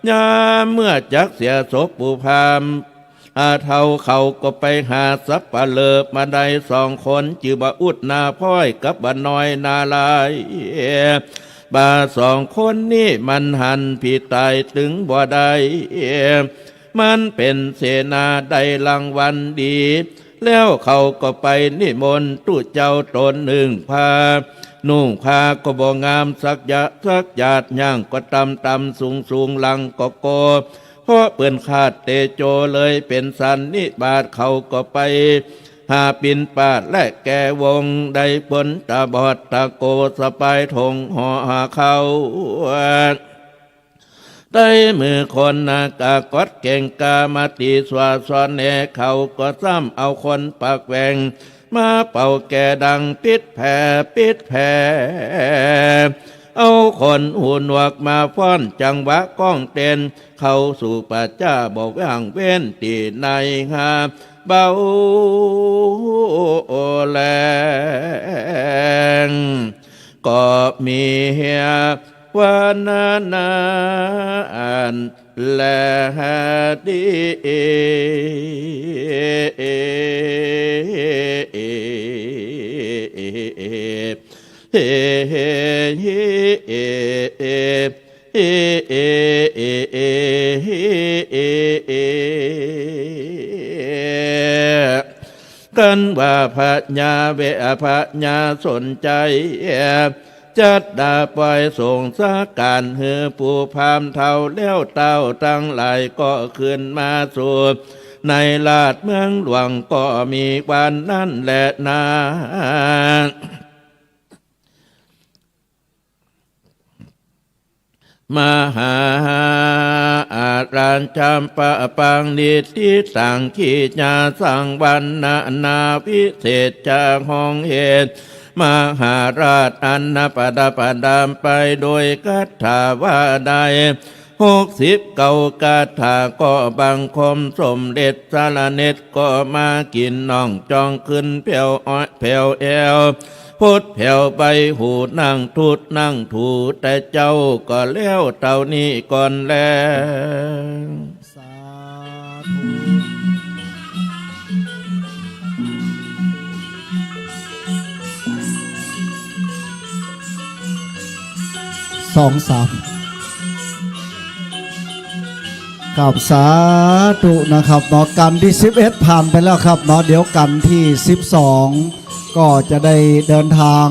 ยามเมื่อจักเสียศพปู่พราหมณ์ อ่า เฒ่าเขาก็ไปหาสัปเหร่อมาได้สองคน จื้อบ่าอุดนาพ้อยกับบ่าน้อยนาลาย บ่าสองคนนี้มันหันผีต๋ายตึงบ่ได้ มันเป๋นเสนาได้รางวัลดี แล้วเขาก็ไปนิมนต์ตุ๊เจ้าต๋นนึ่งผ้า นุ่งผ้าก็บ่งามสักยะ สักหยาด ย่างก็ต่ำๆ สูงๆ หลังก็โก เพราะเปิ้นขาดเตโจเลยเป๋นสันนิบาต เขาก็ไปหาบิณฑบาตและแก้วง ได้ผลตาบอดตาโกสะปายถงห่อหาข้าว ได้มือคนหน้ากากอดเก่งกามาตี๋สวาสอนแหน่ เขาก็ซ้ำเอาคนปากแหว่งมาเป่าแก่ดังปิดแผ่ ปิดแผ่ เอาคนหูหนวกมาฟ้อนจังหวะก้องเต้น เข้าสู่ป่าจ๊าบ่ว่างเว้นตี้ไหนหาเบาแลง ก็มีเฮียว่านานาอันแลดี เฮ เฮ เฮ เฮ กันว่าพญาเว พญาสนชัย จัดดาปอยสงฆ์สาก๋านหื้อปู่พราหมณ์เฒ่าแล้ว เต้าตังหลายก็ขึ้นมาสู่ในราชเมืองหลวง ก็มีวันนั้นแลนา มหาอาราชจำปะปังนิติตัง ขีญาสังวัณณนาวิเศษจาหองเหตุ มหาราชอันประดับประดาไปโดยคาถาว่าได้หกสิบเก้าคาถา ก็บังคมสมเด็จสารเนตร ก็มากิ๋นน่องจองขึ้นแผวอ้อยแผวแอว พดแผวใบหูนั่งทุดนั่งถู แต่เจ้าก็แล้วเต้านี้ก่อนแล สาธุ สอง สาม ครับ สาธุนะครับเนาะ กันตี้สิบเอ็ดผ่านไปแล้วครับเนาะ เดี๋ยวกันตี้สิบสอง ก็จะได้เดินทาง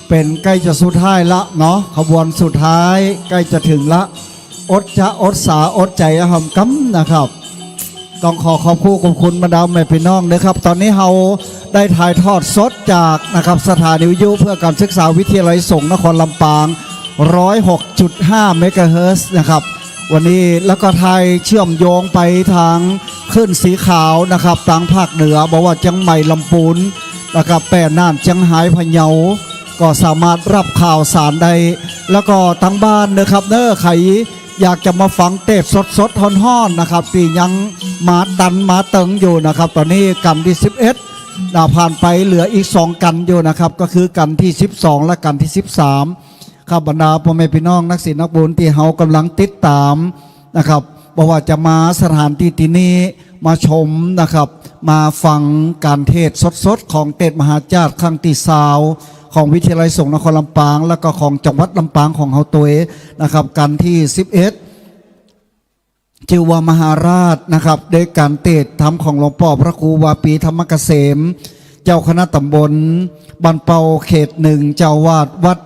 เป๋นใก้จะสุดท้ายละเนาะ ขบวนสุดท้ายใก้จะเถิงละ อดจะอดสาอดใจ๋หำกำนะครับ ต้องขอขอบคุณขอบคุณบรรดาแม่ปี้น้องนะครับ ต๋อนนี้เฮาได้ถ่ายทอดสดจากนะครับ สถานีวิทยุเพื่อการศึกษาวิทยาลัยสงฆ์นครลำปาง ร้อยหกจุดห้าเมกะเฮิรตซ์นะครับ วันนี้แล้วก็ถ่ายเชื่อมโยงไปตางคลื่นสีขาวนะครับ ตางภาคเหนือ บ่ว่าเจียงใหม่ ลำปูนนะครับ แป้น่าน เจียงฮาย พะเยา ก็สามารถฮับข่าวสารได้ แล้วก็ตางบ้านนะครับเน้อ ใผอยากจะมาฟังเตปสดๆ ฮ้อนๆ นะครับ ตี้ยังมาตันมาเติงอยู่นะครับ ต๋อนนี้กันตี้สิบเอ็ดนะ ผ่านไปเหลืออีกสองกันอยู่นะครับ ก็คือกันตี้สิบสองและกันตี้สิบสาม ครับ บรรดาป้อแม่ปี้น้องนักศีลนักบุญตี้เฮากำลังติดต๋ามนะครับ บ่ว่าจะมาสถานตี้ตี้นี้ มาชมนะครับ มาฟังการเทศน์สดๆ ของเตสน์มหาจ้าดครั้งตี้ซาว ของวิทยาลัยสงฆ์นครลำปาง แล้วก็ของจังหวัดลำปางของเฮาตวยนะครับ กัณฑ์ตี้สิบเอ็ด จื้อว่ามหาราชนะครับ โดยการเตสน์ธรรมของหลวงป้อพระครูวาปีธรรมเกษม เจ้าคณะตำบลบ้านเป้าเขตหนึ่ง เจ้าอาวาสวัด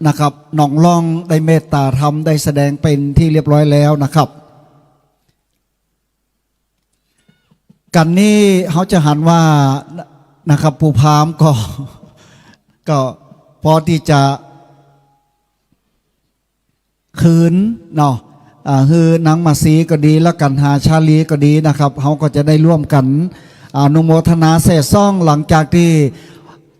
นะครับ หนองล่อง ได้เมตตาธรรม ได้แสดงเป็นที่เรียบร้อยแล้วนะครับ กัณฑ์นี้เฮาจะหันว่านะครับ ปู่พราหมณ์ก็ ก็พอตี้จะคืนเนาะ อ่า หื้อนางมะสีก็ดี แล้วกัณหาชาลีก็ดีนะครับ เฮาก็จะได้ร่วมกั๋นอนุโมทนาแส่ซ่อง หลังจากตี้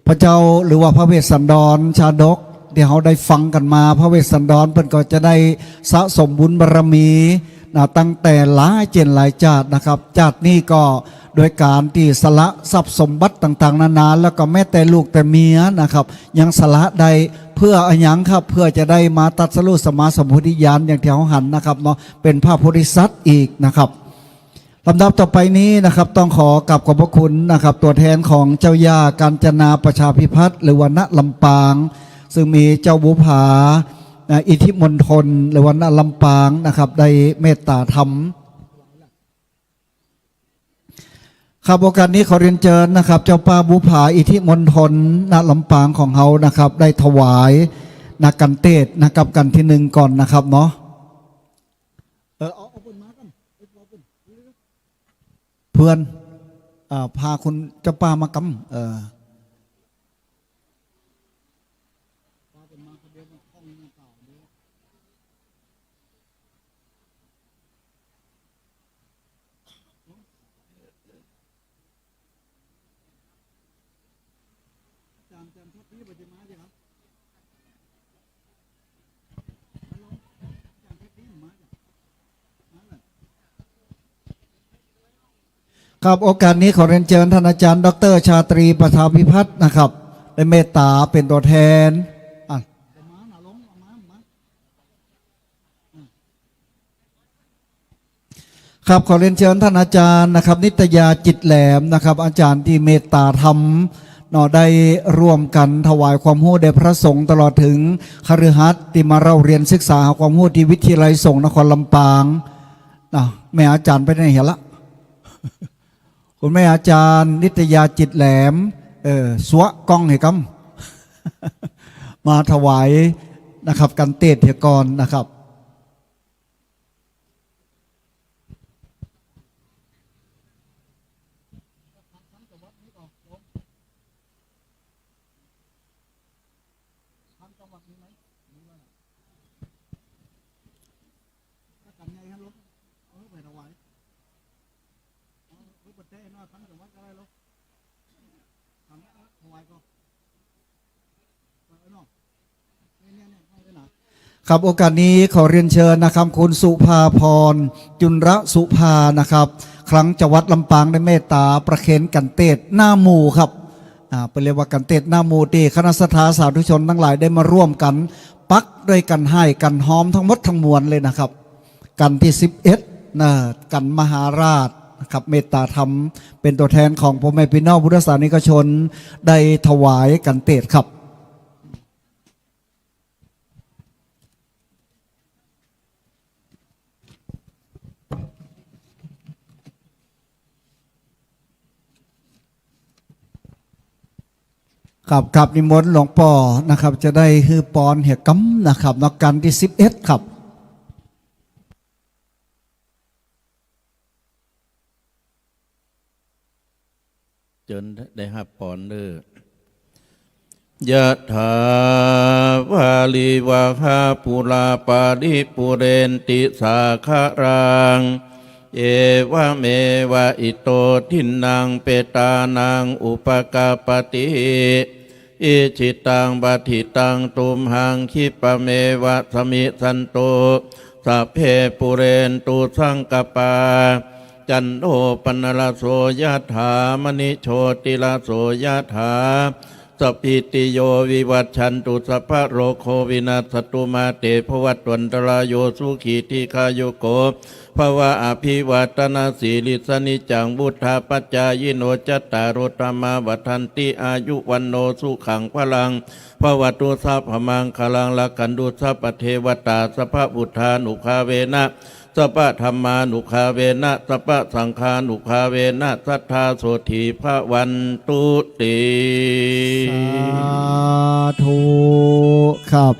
พระเจ้าหรือว่าพระเวสสันดรชาดกตี้เฮาได้ฟังกั๋นมา พระเวสสันดรเปิ้นก็จะได้สะสมบุญบารมีนะ ตั้งแต่หลายเจนหลายจาตินะครับ จาตินี้ก็โดยการตี้สละทรัพย์สมบัติต่างๆ นานา แล้วก็แม้แต่ลูกแต่เมียนะครับ ยังสละได้เพื่ออะหยังครับ เพื่อจะได้มาตรัสรู้สัมมาสัมโพธิญาณอย่างตี้เฮาหันนะครับเนาะ เป๋นพระโพธิสัตว์อีกนะครับ ลำดับต่อไปนี้นะครับ ต้องขอกราบขอบพระคุณนะครับ ตัวแทนของเจ้าย่ากาญจนาประชาภิพัฒน์ หรือว่า ณ ลำปาง ซึ่งมีเจ้าบุปผา นะ อิทธิมณฑล หรือว่า ณ ลำปางนะครับ ได้เมตตาธรรม ครับ โอกาสนี้ขอเรียนเชิญนะครับ เจ้าป้าบุปผาอิทธิมณฑล ณ ลำปางของเฮานะครับ ได้ถวายนะ กัณฑ์เตสน์นะครับ กัณฑ์ตี้หนึ่งก่อนนะครับเนาะ เออ เอา เอาเปิ้นมาก่อน เพื่อน เอ่อ พาคุณเจ้าป้ามากำ เอ่อ ครับ โอกาสนี้ขอเรียนเชิญท่านอาจารย์ดอกเตอร์ชาตรีประชาพิพัฒน์นะครับ ได้เมตตาเป๋นตัวแทน อ่ะ ครับ ขอเรียนเชิญท่านอาจารย์นะครับ นิตยาจิตแหลมนะครับ อาจารย์ตี้เมตตาธรรมเนาะ ได้ร่วมกั๋นถวายความฮู้แด่พระสงฆ์ ตลอดเถิงคฤหัสถ์ตี้มาเล่าเรียนศึกษาหาความฮู้ตี้วิทยาลัยสงฆ์นครลำปางเนาะ แม่อาจารย์ไปไหนเหียละ คุณแม่อาจารย์นิตยาจิตแหลม เออ สวะก้องเหียกำ มาถวายนะครับ กัณฑ์เตสน์เหียก่อนนะครับ ครับ โอกาสนี้ขอเรียนเชิญนะครับ คุณสุภาพร จุลสุภานะครับ ครั้งจังหวัดลำปางได้เมตตาประเคนกัณฑ์เตสน์หน้าหมู่ครับ อ่า เปิ้นเรียกว่ากัณฑ์เตสน์หน้าหมู่ตี้คณะศรัทธาสาธุชนตังหลายได้มาร่วมกั๋น ปักตวยกัณฑ์ไห้กัณฑ์ฮอมตังหมดตังมวลเลยนะครับ กัณฑ์ตี้สิบเอ็ดนะ กัณฑ์มหาราชนะครับ เมตตาธรรม เป๋นตัวแทนของพ่อแม่ปี้น้องพุทธศาสนิกชน ได้ถวายกัณฑ์เตสน์ครับ ครับ ครับ นิมนต์หลวงป้อนะครับ จะได้หื้อปอนเหียกำนะครับ เนาะ กัณฑ์ตี้สิบเอ็ดครับ เจิญได้ฮับปอนเน่อ ยะถา วาริวะหา ปูรา ปาริปูเรนติ สาคะรัง เอวะเมวะ อิโต ทินนัง เปตานัง อุปะกัปปะติ อิจฉิตัง ปัตถิตัง ตุมหัง คิปปะเมวะ สะมิชชันตุ สัพเพ ปูเรนตุ สังกัปปา จันโท ปันนะระโส ยะถา มะณิ โชติระโส ยะถา สัพพิติโย วิวัชชันตุ สัพพะโรโค วินัสสะตุ มาเต ภวัตวันตะราโย สุขี ทีฆายุโก ภะวะ อะภิวาตะนะสีลิสสะ นิจจัง วุฑฒาปะจายิโน จัตตาโร ธัมมา วัฑฒันติ อายุ วัณโณ สุขัง พะลัง ภะวะตุ สัพพะมังคะลัง รักขันตุ สัพพะเทวะตา สัพพะพุทธานุภาเวนะ สัพพะธัมมานุภาเวนะ สัพพะสังฆานุภาเวนะ สัตถา โสตถี ภะวันตุ ติ สาธุครับ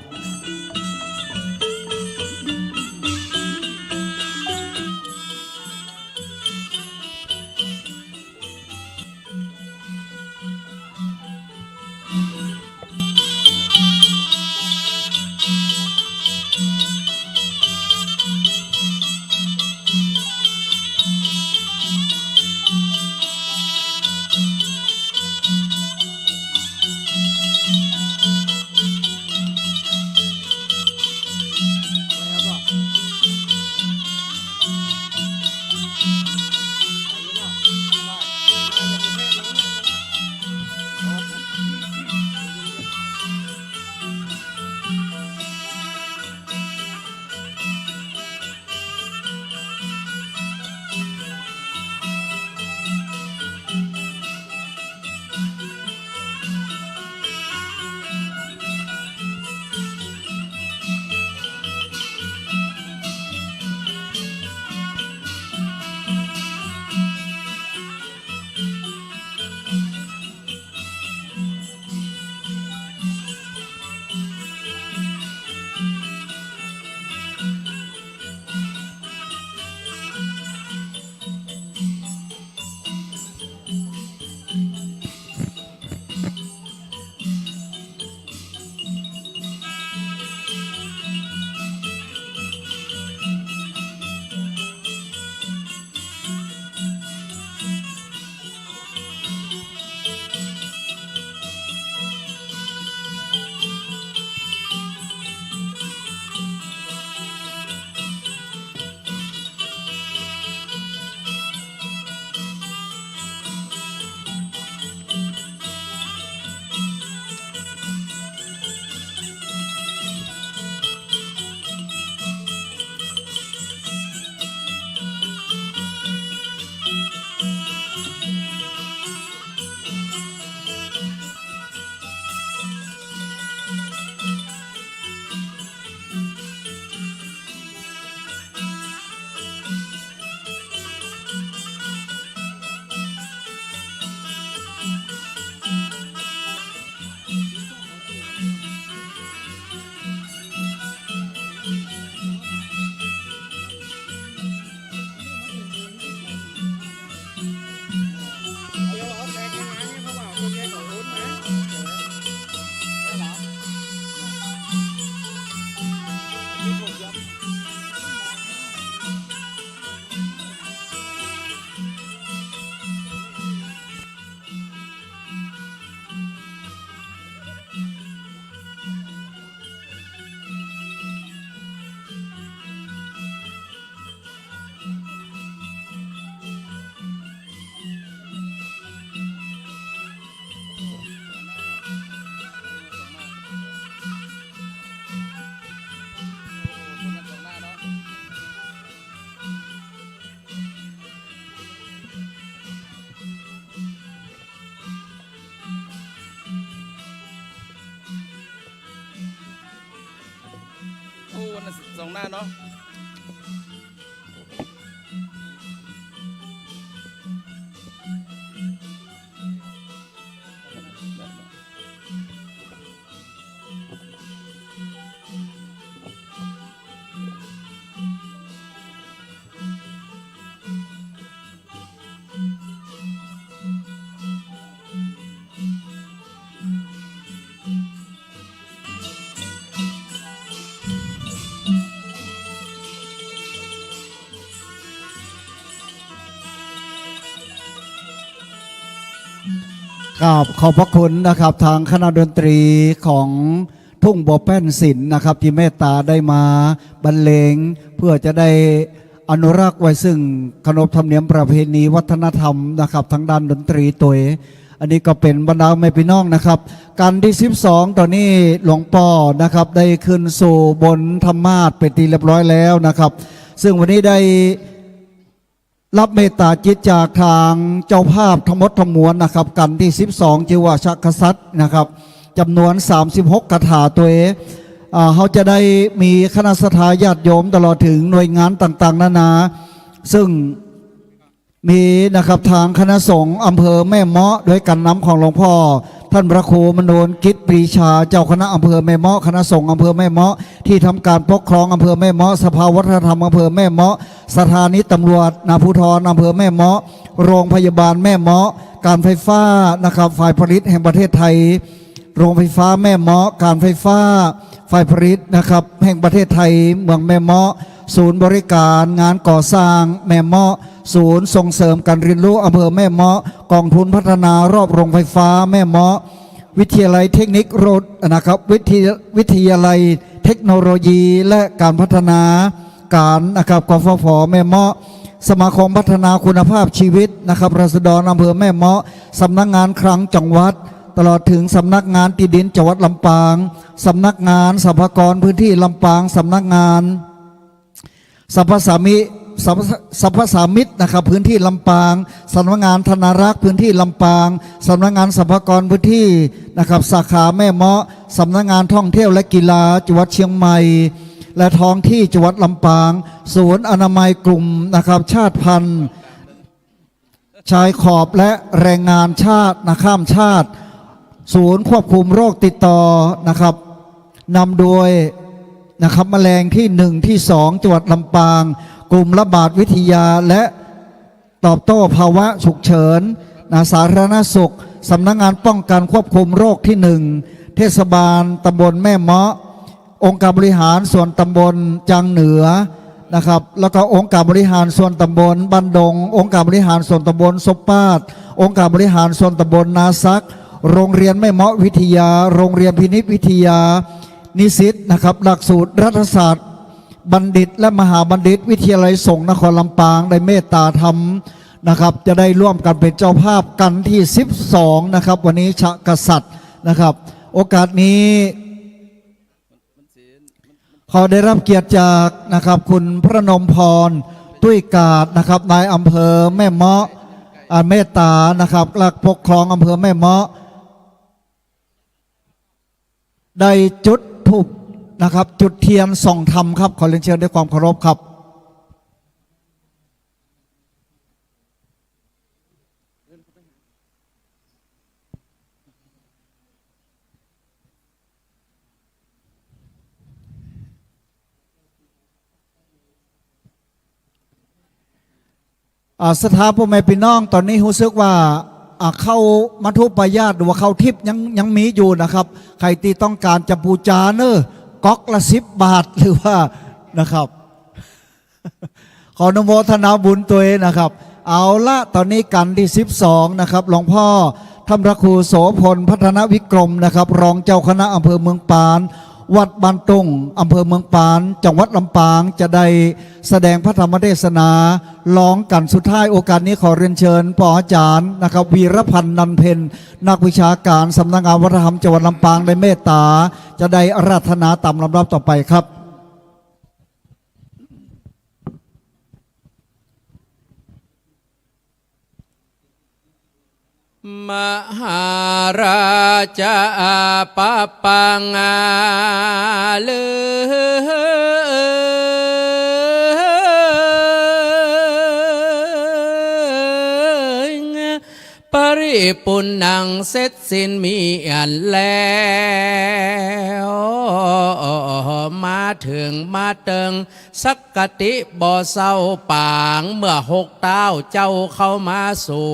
โอ้ วันละสองหน้าเนาะ ครับ ขอบพระคุณนะครับ ทางคณะดนตรีของทุ่งบัวแป้นศิลป์นะครับ ตี้เมตตาได้มาบรรเลง เพื่อจะได้อนุรักษ์ไว้ซึ่งขนบธรรมเนียมประเพณีวัฒนธรรมนะครับ ทางด้านดนตรีตวย อันนี้ก็เป๋นบรรดาแม่ปี้น้องนะครับ กัณฑ์ตี้สิบสอง ต๋อนนี้หลวงป้อนะครับ ได้ขึ้นสู่บนธรรมาสน์เป๋นตี้เรียบร้อยแล้วนะครับ ซึ่งวันนี้ได้ ฮับเมตต๋าจิตจากตางเจ้าภาพตังหมดตังมวลนะครับ กัณฑ์ตี้สิบสอง จื้อว่าชะกษัตริย์นะครับ จ๋ำนวน สามสิบหก กถาตวย อ่า เฮาจะได้มีคณะศรัทธาญาติโยมตลอดเถิงหน่วยงานต่างๆ นานา ซึ่งมีนะครับ ตางคณะสงฆ์อำเภอแม่เมาะ โดยก๋านนำของหลวงพ่อ ต้านพระครูมโนนกิจปรีชา เจ้าคณะอำเภอแม่เมาะ คณะสงฆ์อำเภอแม่เมาะ ตี้ทำก๋านปกครองอำเภอแม่เมาะ สภาวัฒนธรรมอำเภอแม่เมาะ สถานีตำรวจ นะ ภูธรอำเภอแม่เมาะ โรงพยาบาลแม่เมาะ ก๋านไฟฟ้านะครับ ฝ่ายผลิตแห่งประเทศไทย โรงไฟฟ้าแม่เมาะ ก๋านไฟฟ้า ฝ่ายผลิตนะครับ แห่งประเทศไทย เมืองแม่เมาะ ศูนย์บริก๋านงานก่อสร้างแม่เมาะ ศูนย์ส่งเสริมก๋านเฮียนรู้อำเภอแม่เมาะ กองทุนพัฒนารอบโรงไฟฟ้าแม่เมาะ วิทยาลัยเทคนิครถนะครับ วิทยา- วิทยาลัยเทคโนโลยีและก๋านพัฒนาก๋านนะครับ กฟผ แม่เมาะ สมาคมพัฒนาคุณภาพชีวิตนะครับ ราษฎรอำเภอแม่เมาะ สำนักงานคลังจังหวัด ตลอดเถิงสำนักงานตี้ดินจังหวัดลำปาง สำนักงานสรรพากรพื้นที่ลำปาง สำนักงาน สรรพสามิ- สรรพ- สรรพสามิตนะครับ พื้นที่ลำปาง สำนักงานธนารักษ์พื้นที่ลำปาง สำนักงานสรรพากรพื้นที่นะครับ สาขาแม่เมาะ สำนักงานท่องเที่ยวและกีฬาจังหวัดเชียงใหม่ และท้องที่จังหวัดลำปาง ศูนย์อนามัยกลุ่มนะครับ ชาติพันธุ์ ชายขอบและแรงงานชาตินะ ข้ามชาติ ศูนย์ควบคุมโรคติดต่อนะครับ นำโดยนะครับ แมลงที่หนึ่ง ที่สอง จังหวัดลำปาง กลุ่มระบาดวิทยาและตอบโต้ภาวะฉุกเฉินนะ สาธารณสุข สำนักงานป้องกันควบคุมโรคที่หนึ่ง เทศบาลตำบลแม่เมาะ องค์การบริหารส่วนตำบลจางเหนือนะครับ แล้วก็องค์การบริหารส่วนตำบลบ้านดง องค์การบริหารส่วนตำบลสบปาด องค์การบริหารส่วนตำบลนาสัก โรงเรียนแม่เมาะวิทยา โรงเรียนพินิจวิทยา นิสิตนะครับ หลักสูตรรัฐศาสตร์บัณฑิตและมหาบัณฑิต วิทยาลัยสงฆ์นครลำปาง ได้เมตตาธรรมนะครับ จะได้ร่วมกั๋นเป๋นเจ้าภาพกัณฑ์ตี้สิบสองนะครับ วันนี้ชะกษัตริย์นะครับ โอกาสนี้ ขอได้ฮับเกียรติจากนะครับ คุณพระนมพร ตุ้ยกาดนะครับ นายอำเภอแม่เมาะ อ่า เมตตานะครับ และปกครองอำเภอแม่เมาะ ได้จุดธูปนะครับ จุดเทียนส่องธรรมครับ ขอเรียนเชิญด้วยความเคารพครับ อ่า ศรัทธาป้อแม่ปี้น้อง ต๋อนนี้ฮู้สึกว่า อ่า ข้าวมัทธุปายาตหรือว่าข้าวทิพย์ยัง ยังมีอยู่นะครับ ใผตี้ต้องก๋านจะปู๋จาเน่อ ก๊อกละสิบบาท หรือว่า นะครับ ขออนุโมทนาบุญตวยนะครับ เอาละ ต๋อนนี้กัณฑ์ตี้สิบสองนะครับ หลวงพ่อต้านพระครูโสภณ พัฒนวิกรมนะครับ รองเจ้าคณะอำเภอเมืองปาน วัดบ้านตุ้ง อำเภอเมืองปาน จังหวัดลำปาง จะได้แสดงพระธรรมเทศนา รองกัณฑ์สุดท้าย โอกาสนี้ขอเรียนเชิญป้ออาจ๋ารย์นะครับ วีรพันธ์ นันเพ็ญ นักวิชาก๋านสำนักงานวัฒนธรรมจังหวัดลำปาง ได้เมตตา จะได้อาราธนาต๋ามลำดับต่อไปครับ มหาราชาปปังอาเลิง ปริปุณณังเสร็จสิ้นมีอันแล้ว มาเถิงมาเติง สักกะติบ่เศร้าปาง เมื่อหกเต้าเจ้าเข้ามาสู่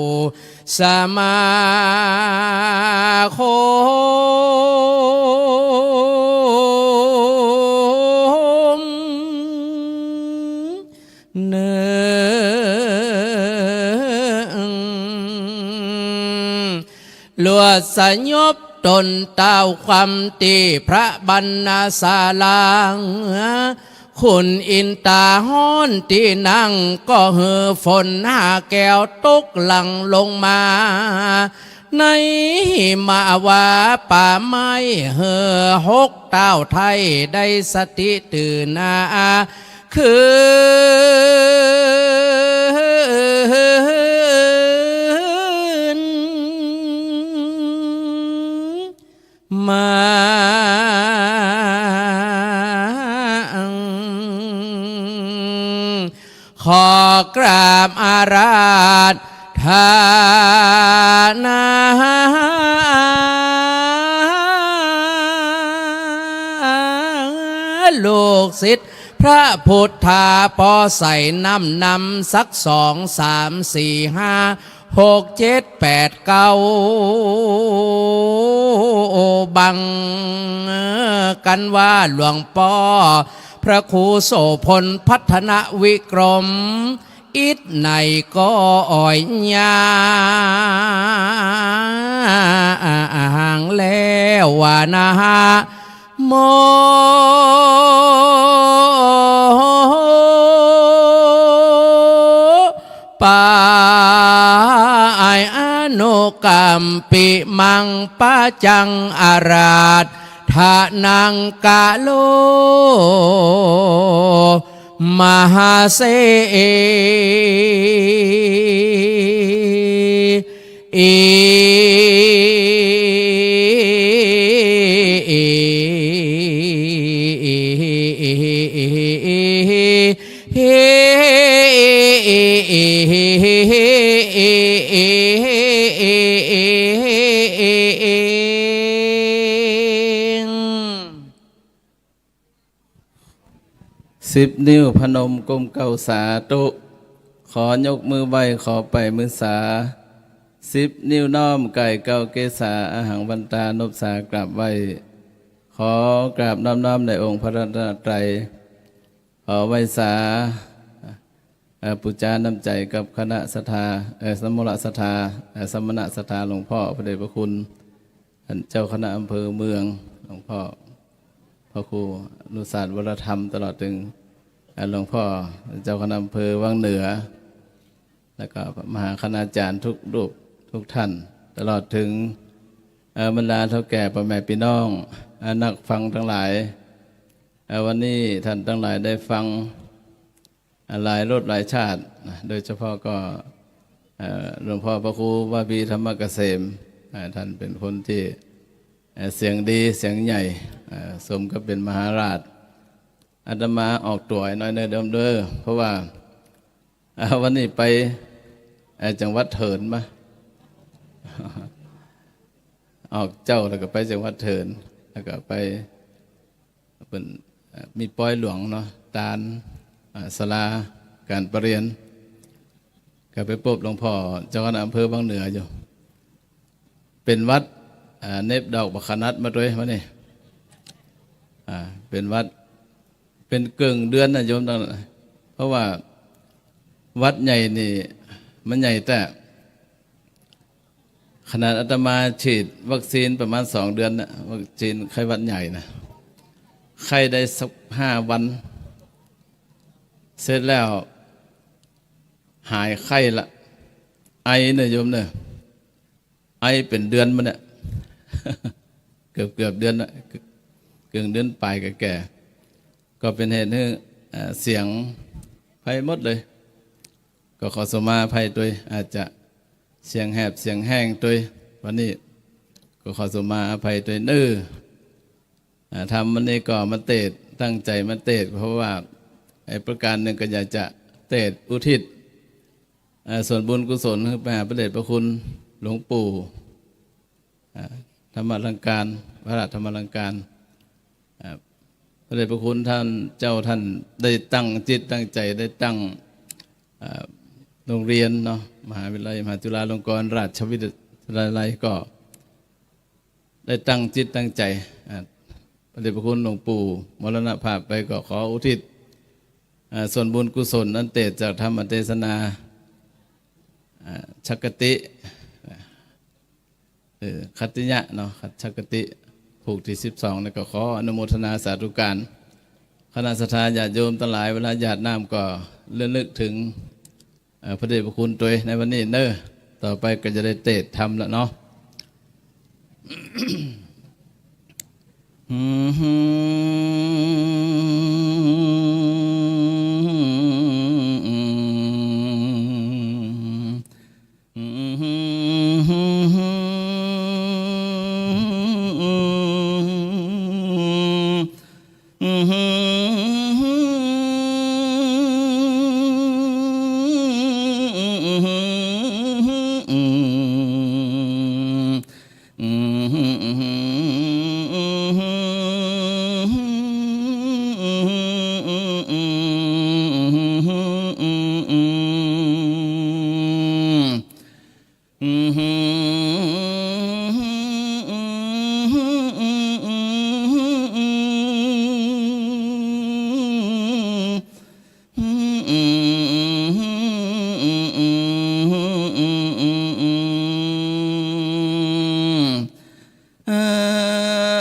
สมาคม เนือง ลวดสยบต๋นเต้าความตี้พระบรรณศาลา ขุนอินต๋าฮ้อนตี้นั่ง ก็หื้อฝนห้าแก้วตกหลั่งลงมา ในหิมะวาป่าไม้ หื้อหกเต้าไท้ได้สติตื่นอา คืน มา ขอกราบอาราธนา ลูกศิษย์พระพุทธา ปอใส่น้ำนำสักสอง สาม สี่ ห้า หก เจ็ด แปด เก้า บังกั๋นว่าหลวงป้อพระครูโสภณ พัฒนวิกรม อิตไหนก็อ่อยยางแล้วว่านะฮะ โม ปายอนุกัมปิมัง ปะจังอาราธนังกะโล มหาเสอี สิบนิ้วพนมก้มเก้าสาธุ ขอยกมือไหว้ ขอไป๋มือสา สิบนิ้วน้อมไก่เก้าเกสา อะหังวันตา นบสากราบไหว้ ขอกราบน้อมๆ ในองค์พระรัตนตรัย ขอไหว้สา เอ่อ ปู๋จาน้ำใจ๋กับคณะศรัทธา เอ่อ สมณศรัทธา เอ่อ สมณศรัทธาหลวงป้อพระเดชพระคุณ ท่านเจ้าคณะอำเภอเมือง หลวงป้อพระครูอนุสาสน์วรธรรม ตลอดเถิง เอ่อ หลวงป้อเจ้าคณะอำเภอวังเหนือ แล้วก็มหาคณาจ๋ารย์ทุกรูปทุกท่าน ตลอดเถิง เอ่อ บรรดาเฒ่าแก่ป้อแม่ปี้น้อง เอ่อ นักฟังตังหลาย เอ่อ วันนี้ท่านตังหลายได้ฟัง หลายรสหลายชาตินะ โดยเฉพาะก็ เอ่อ หลวงป้อพระครูวาปีธรรมเกษม อ่า ท่านเป๋นคนตี้ เอ่อ เสียงดีเสียงใหญ่ เอ่อ สมกับเป๋นมหาราช อาตมาออกตั๋วน้อยเน่อโยมเน่อ เพราะว่า เอ่อ วันนี้ไป เอ่อ จังหวัดเถินมา ออกเจ๊าแล้วก็ไปจังหวัดเถิน แล้วก็ไป เปิ้น เอ่อ มีปอยหลวงเนาะ ตาน อ่า ศาลาก๋านประเรียน ก็ไปปบหลวงป้อเจ้าคณะอำเภอวังเหนืออยู่ เป๋นหวัด อ่า เหน็บดอกบักขะนัดมาตวยมานี่ อ่า เป๋นหวัด เป๋นเกิ่งเดือนนะโยม ตั้ง เพราะว่าหวัดใหญ่นี่มันใหญ่แต๊ ขนาดอาตมาฉีดวัคซีนประมาณสองเดือนนะ วัคซีนไข้หวัดใหญ่นะ ไข้ได้สักห้าวัน เสร็จแล้วหายไข้ละ ไอเน่อโยมเน่อ ไอเป๋นเดือนมาเนี่ย เกือบๆ เดือนละ เกิ่งเดือนป๋ายแก่ๆ ก็เป๋นเหตุหื้อ เอ่อ เสียงไปหมดเลย ก็ขอสมาอภัยตวย อาจจะเสียงแหบเสียงแห้งตวย วันนี้ก็ขอสมาอภัยตวยเน่อ อ่า ธรรมวันนี้ก็มาเตสน์ ตั้งใจ๋มาเตสน์ เพราะว่าไอ้ประก๋านนึ่งก็อยากจะเตสน์อุทิศ อ่า ส่วนบุญกุศลหื้อไปหาพระเดชพระคุณหลวงปู่ อ่า ธรรมลังการ พระธรรมลังการ อ่า พระเดชพระคุณท่านเจ้า ท่านได้ตั้งจิตตั้งใจ๋ ได้ตั้ง อ่า โรงเรียนเนาะ มหาวิทยาลัย มหาจุฬาลงกรณราชวิทยาลัย ก็ได้ตั้งจิตตั้งใจ๋ อ่า พระเดชพระคุณหลวงปู่มรณภาพไป ก็ขออุทิศ อ่า ส่วนบุญกุศลอันเตสน์จากธรรมเตสนา อ่า ฉัคคติ เอ่อ ขัตติยะเนาะ ฉัคคติ ผูกตี้สิบสอง นี่ก็ขออนุโมทนาสาธุการ คณะศรัทธาญาติโยมตังหลาย เวลาหยาดน้ำก็ระลึกเถิง เอ่อ พระเดชพระคุณตวยในวันนี้เน่อ ต่อไปก็จะได้เตสน์ธรรมละเนาะ อ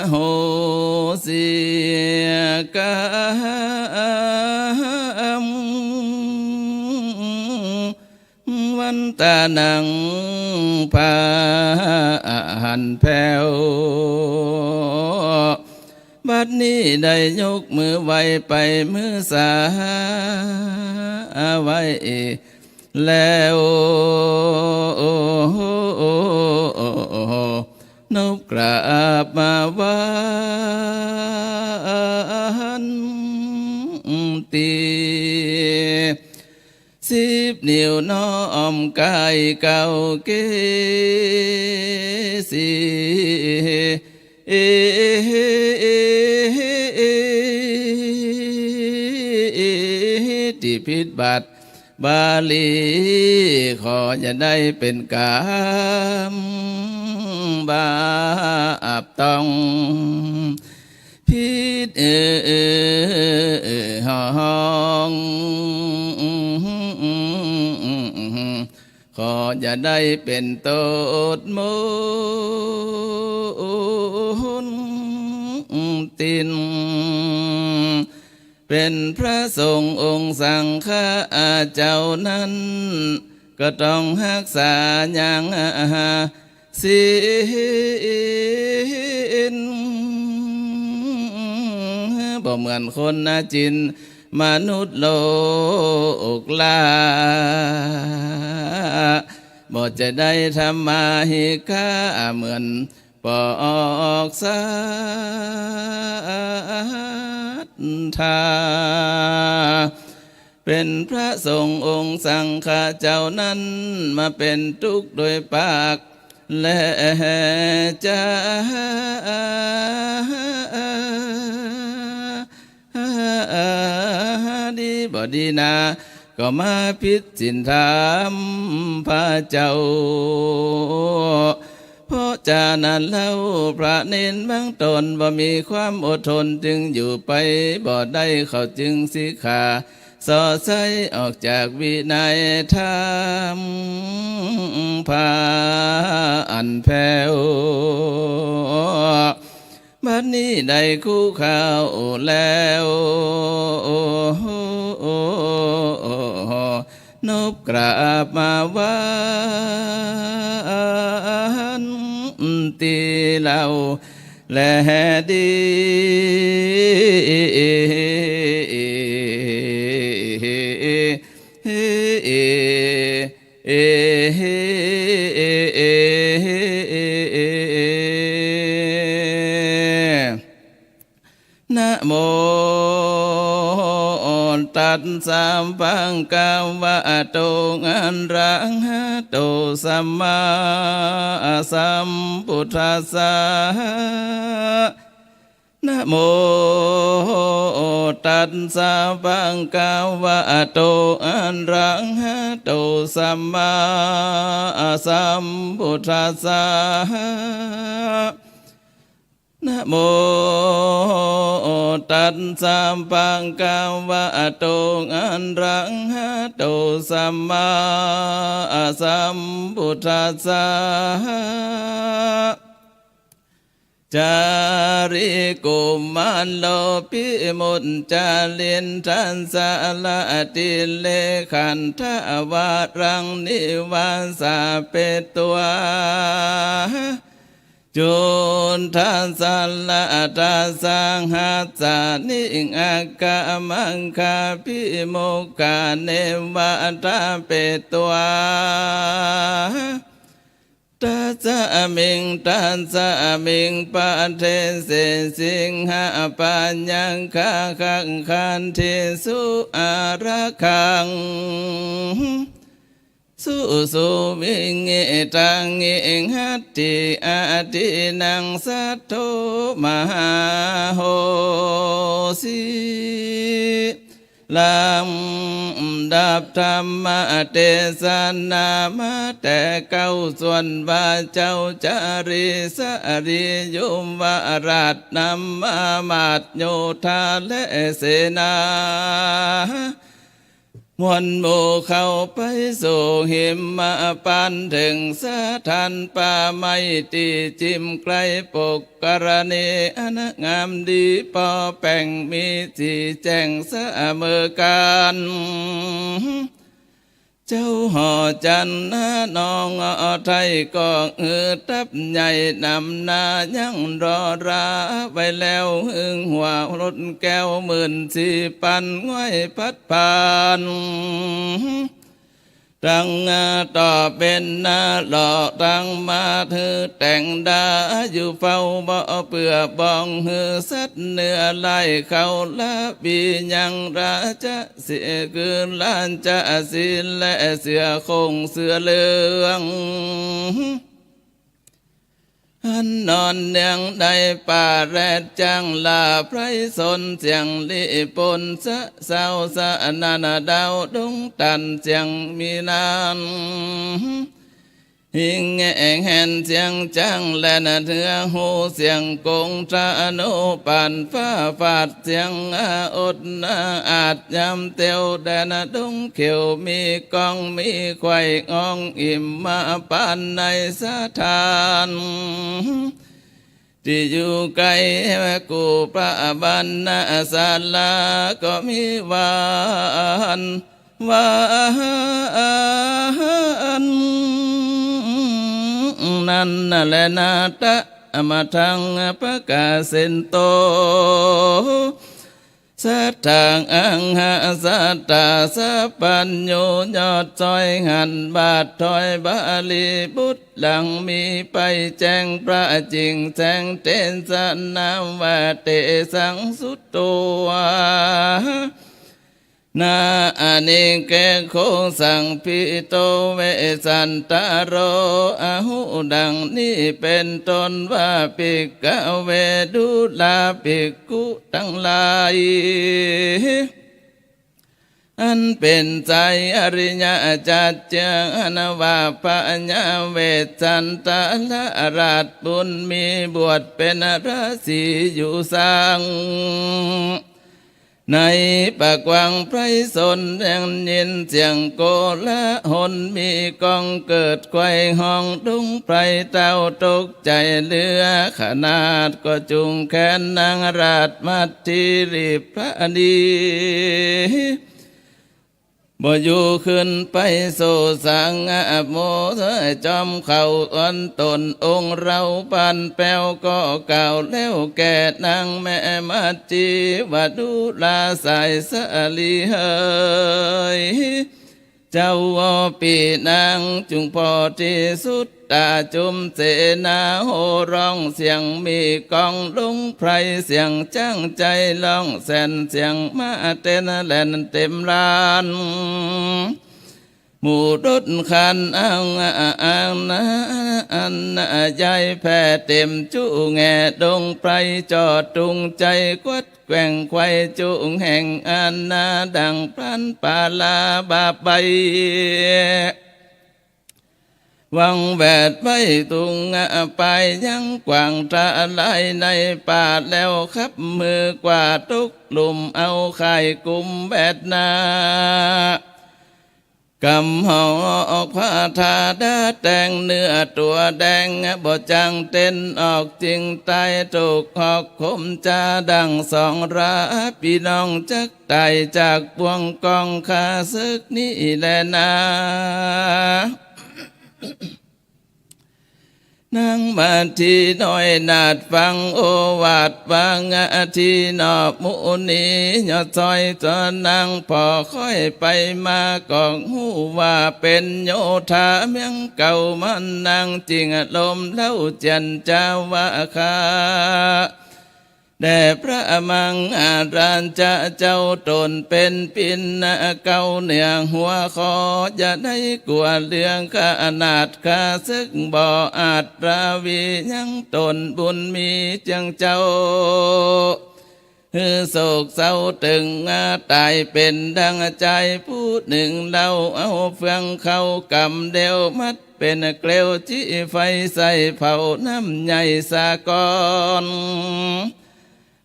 โหสิกรรม วันตานัง ผ่านแผ้ว บัดนี้ได้ยกมือไหว้ไปมือสาไหว้แล้ว นบกราบมาวันตี สิบนิ้วน้อมกายเก้าเกสี ตี้ผิดบาทบาลี ขออย่าได้เป๋นกรรมบาปต้อง ผิดเอ่อห้อง ขออย่าได้เป๋นโต้ษมนติน เป๋นพระสงฆ์องค์สังฆะเจ้านั้น ก็ต้องฮักษายัง ศีล บ่เหมือนคนนะจินมนุษย์โลกลา บ่จะได้ทำมาหิกาเหมือนปอกสัตถา เป๋นพระสงฆ์องค์สังฆะเจ้านั้น มาเป๋นตุ๊กข์โดยปากและจา ดีบ่ดีนา ก็มาผิดศีลธรรมพระเจ้า เพราะฉะนั้นเล่าพระเณรบางต๋นบ่มีความอดทน จึงอยู่ไปบ่ได้ เขาจึงสิกขา ส่อไส้ออกจากวินัยธรรม ผ่านแผ้ว บัดนี้ได้คุกเข่าแล้ว นบกราบมาวันตีเล่า แลดี นะโมตัสสะ ภะคะวะโต อะระหะโต สัมมาสัมพุทธัสสะ นะโมตัสสะ ภะคะวะโต อะระหะโต สัมมาสัมพุทธัสสะ นะโมตัสสะ ภะคะวะโต อะระหะโต สัมมาสัมพุทธัสสะ จาริโกมาโลปิมุจจารินทัสสะ ละติเลขันทะวารัง นิวาสาเปตวา จุนทัสสะ ละทัสสะหัสสะ นิงอักขะมังคะปิมุขะ เนวะตาเปตวา ตัสมิง ตัสมิง ปะเทเส สิงหะ ปัญญังคา คังคันทิสุ อารักขัง สุสุ วิงิตัง อิหัตถิ อาทินนัง สัทโธ มหาโหสิ ลำดับธรรมเตสนามาแต่เก๊าส่วน ว่าเจ้าจารีสะอารี ยุมราชนำมามาดโยธาและเสนา มวลหมู่เข้าไปสู่หิมพานต์ เถิงสถานป่าไม้ตี้จิ่มใก้ปกกรณีอันงามดี ปอแป๋งมีสีแจ่งเสมอกั๋น เจ้าหอจันทร์นาน้องไทยก็หือทัพใหญ่นำหน้ายังรอราไว้แล้ว หึงหัวรถแก้วหมื่นสี่ปัน ง่อยพัดผ่าน ตังต่อเป๋นนาหล่อตังมาถือแต่งดา อยู่เฝ้าบ่เปื้อบอง หื้อสัตว์เนื้อไล่เขาละปียังราชสีห์ คือราชสีห์และเสือโคร่งเสือเหลือง อันนอนเนืองในป่าแลดจ้างล่าไพรสน เสียงลิปนสะเซาสะนันดาวดงตัน เสียงมีนาน หิงแหงแหน เสียงจ๊างแล่นเฮือฮู เสียงกงธนูปานฟ้าฟาด เสียงอาอดนาอาจยามเตียวแดนดงเขียว มีกองมีไขว่งอง หิมพานต์ในสถาน ตี้อยู่ใก้กู่พระบรรณศาลา ก็มีวาน วาน นั้นแลนา ตะมะทังปะกาเสนโต สัตถัง อังหะสัตตาสัพพัญญู ยอดซ้อยหันบาทถอย บาลีบุตรหลังมีไปแจ้ง พระจิ่งแสงเตสะนามว่า เตสังสุตโต นา อเนกะโขสัง ภิโต เวสสันตะโร อาหุ ดังนี้เป๋นต้นว่า ภิกขะเว ดูราภิกขุตังหลาย อันเป๋นสายอริยะสัจจะ อันว่าพญาเวสสันตะราชบุญมีบวชเป๋นราศีอยู่สัง ในป่ากว้างไพรสน ยังยินเสียงโกลาหล มีก้องเกิดไขว่ฮ้อง ดงไพรเต้าตกใจ๋เหลือขนาด ก็จูงแขนนางราชมัทธิรีบพระดี บ่อยู่ขึ้นไปสู่สัง อโม จอมเขาอันต๋นองค์เราปานแป้ว ก็กล่าวแล้วแก่นางแม่มัทธิว่า ดูราสายสาลีเหย เจ้าปีนางจุ่งผ่อตี้สุตตาจุมเสนา โห่ฮ้องเสียงมีก้อง ดงไพรเสียงจ๊างใจ๋ฮ้องแสน เสียงม้าเต้นแล่นเตมลาน หมู่รถคันอังอังนา อันใหญ่แผ่เตมจุแง่ ดงไพรจอดตุงใจ๋ กวัดแกว่งไขว่จุแห่ง อันนาดังพรานป่าลาบาบใบ วังแวดไว้ตุงปายยังกว้างทลายในป่า แล้วขับมือกว่าตกลุ่มเอาข่ายกุมแวดนา กำหอกผ้าทาดาแต่งเนื้อตั๋วแดง บ่จั่งเต้นออกจิ่งต๋าย ถูกหอกคมจาดั่งสองรา ปี้น้องจักต๋ายจากบ่วงกองข้าศึกนี้แลนา นางมัทธีน้อยนาฏฟังโอวาทว่า งา อาทินอมุนี ยอดซอยต๋อนนางผ่อ ค่อยไปมาก็ฮู้ว่าเป๋นโยธาเมืองเก่า มันนางจึงอารมณ์เล้าเจียนจาวาคา แด่พระมังหาราชเจ้า ต๋นเป๋นปิณเกล้าเหนือหัวข้อ จะได้กั๋วเรื่องขนาด ข้าศึกบ่อาจราวี ยังต๋นบุญมีเจียงเจ้า หื้อโศกเศร้าตึง ต๋ายเป๋นดังจายผู้หนึ่งเล่า เอาเฟืองเข้ากำเดียว มัดเป๋นเกลียว จี้ไฟใส่เผา น้ำใหญ่สะก้อน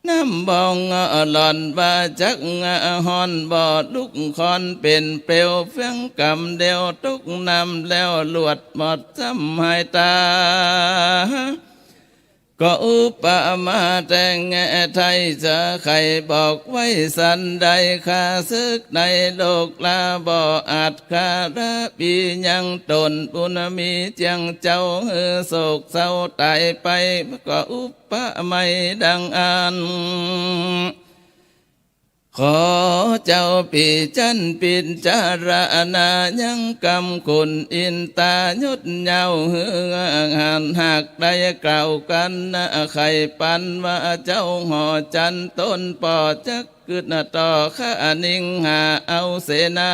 น้ำบ่องอหล่อนว่าจักฮ้อน บ่ลุกคอนเป๋นเปลว เฟืองกำเดียวตกน้ำแล้ว ลวดหมดซ้ำหายต๋า ก็อุปมาแต๊ไทยจะใค่บอกไว้สันใด ข้าศึกในโลกลาบ่อาจคาราวี ยังต๋นบุญมีเจียงเจ้า หื้อโศกเศร้าต๋ายไป ก็อุปไมยดังอั้น ขอเจ้าปี้จันพิจารณา ยังกำขุนอินตายศยาว หื้อหันหากได้กล่าวกั๋น ใค่ปันว่าเจ้าหอจันทร์ ต๋นป้อจักกึ๊ดต่อ ข้านิ่งหาเอาเสนา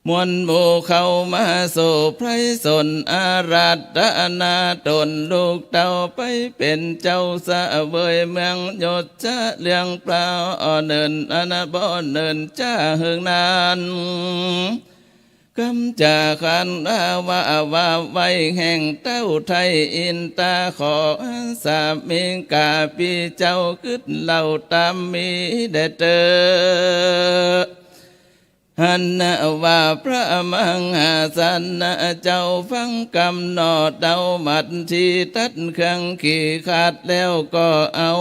มวลหมู่เข้ามาสู่ไพรสน อาราธนาต๋นลูกเต้า ไปเป๋นเจ้าเสวยเมือง ยศจะเลื่องปล้าวเนิน อันบ่เนินจ้าเหิงนั้น กำจาคันดาวาว่าไว้แห่งเต้าไทยอินตา ขอสามิงกาปี้เจ้ากึ๊ดเล่าต๋ามมีแด่เต๊อะ หันว่าพระมหาสันเจ้าฟังกำหนอเต้ามัทธีตัดเครื่องขีขาดแล้ว ก็เอา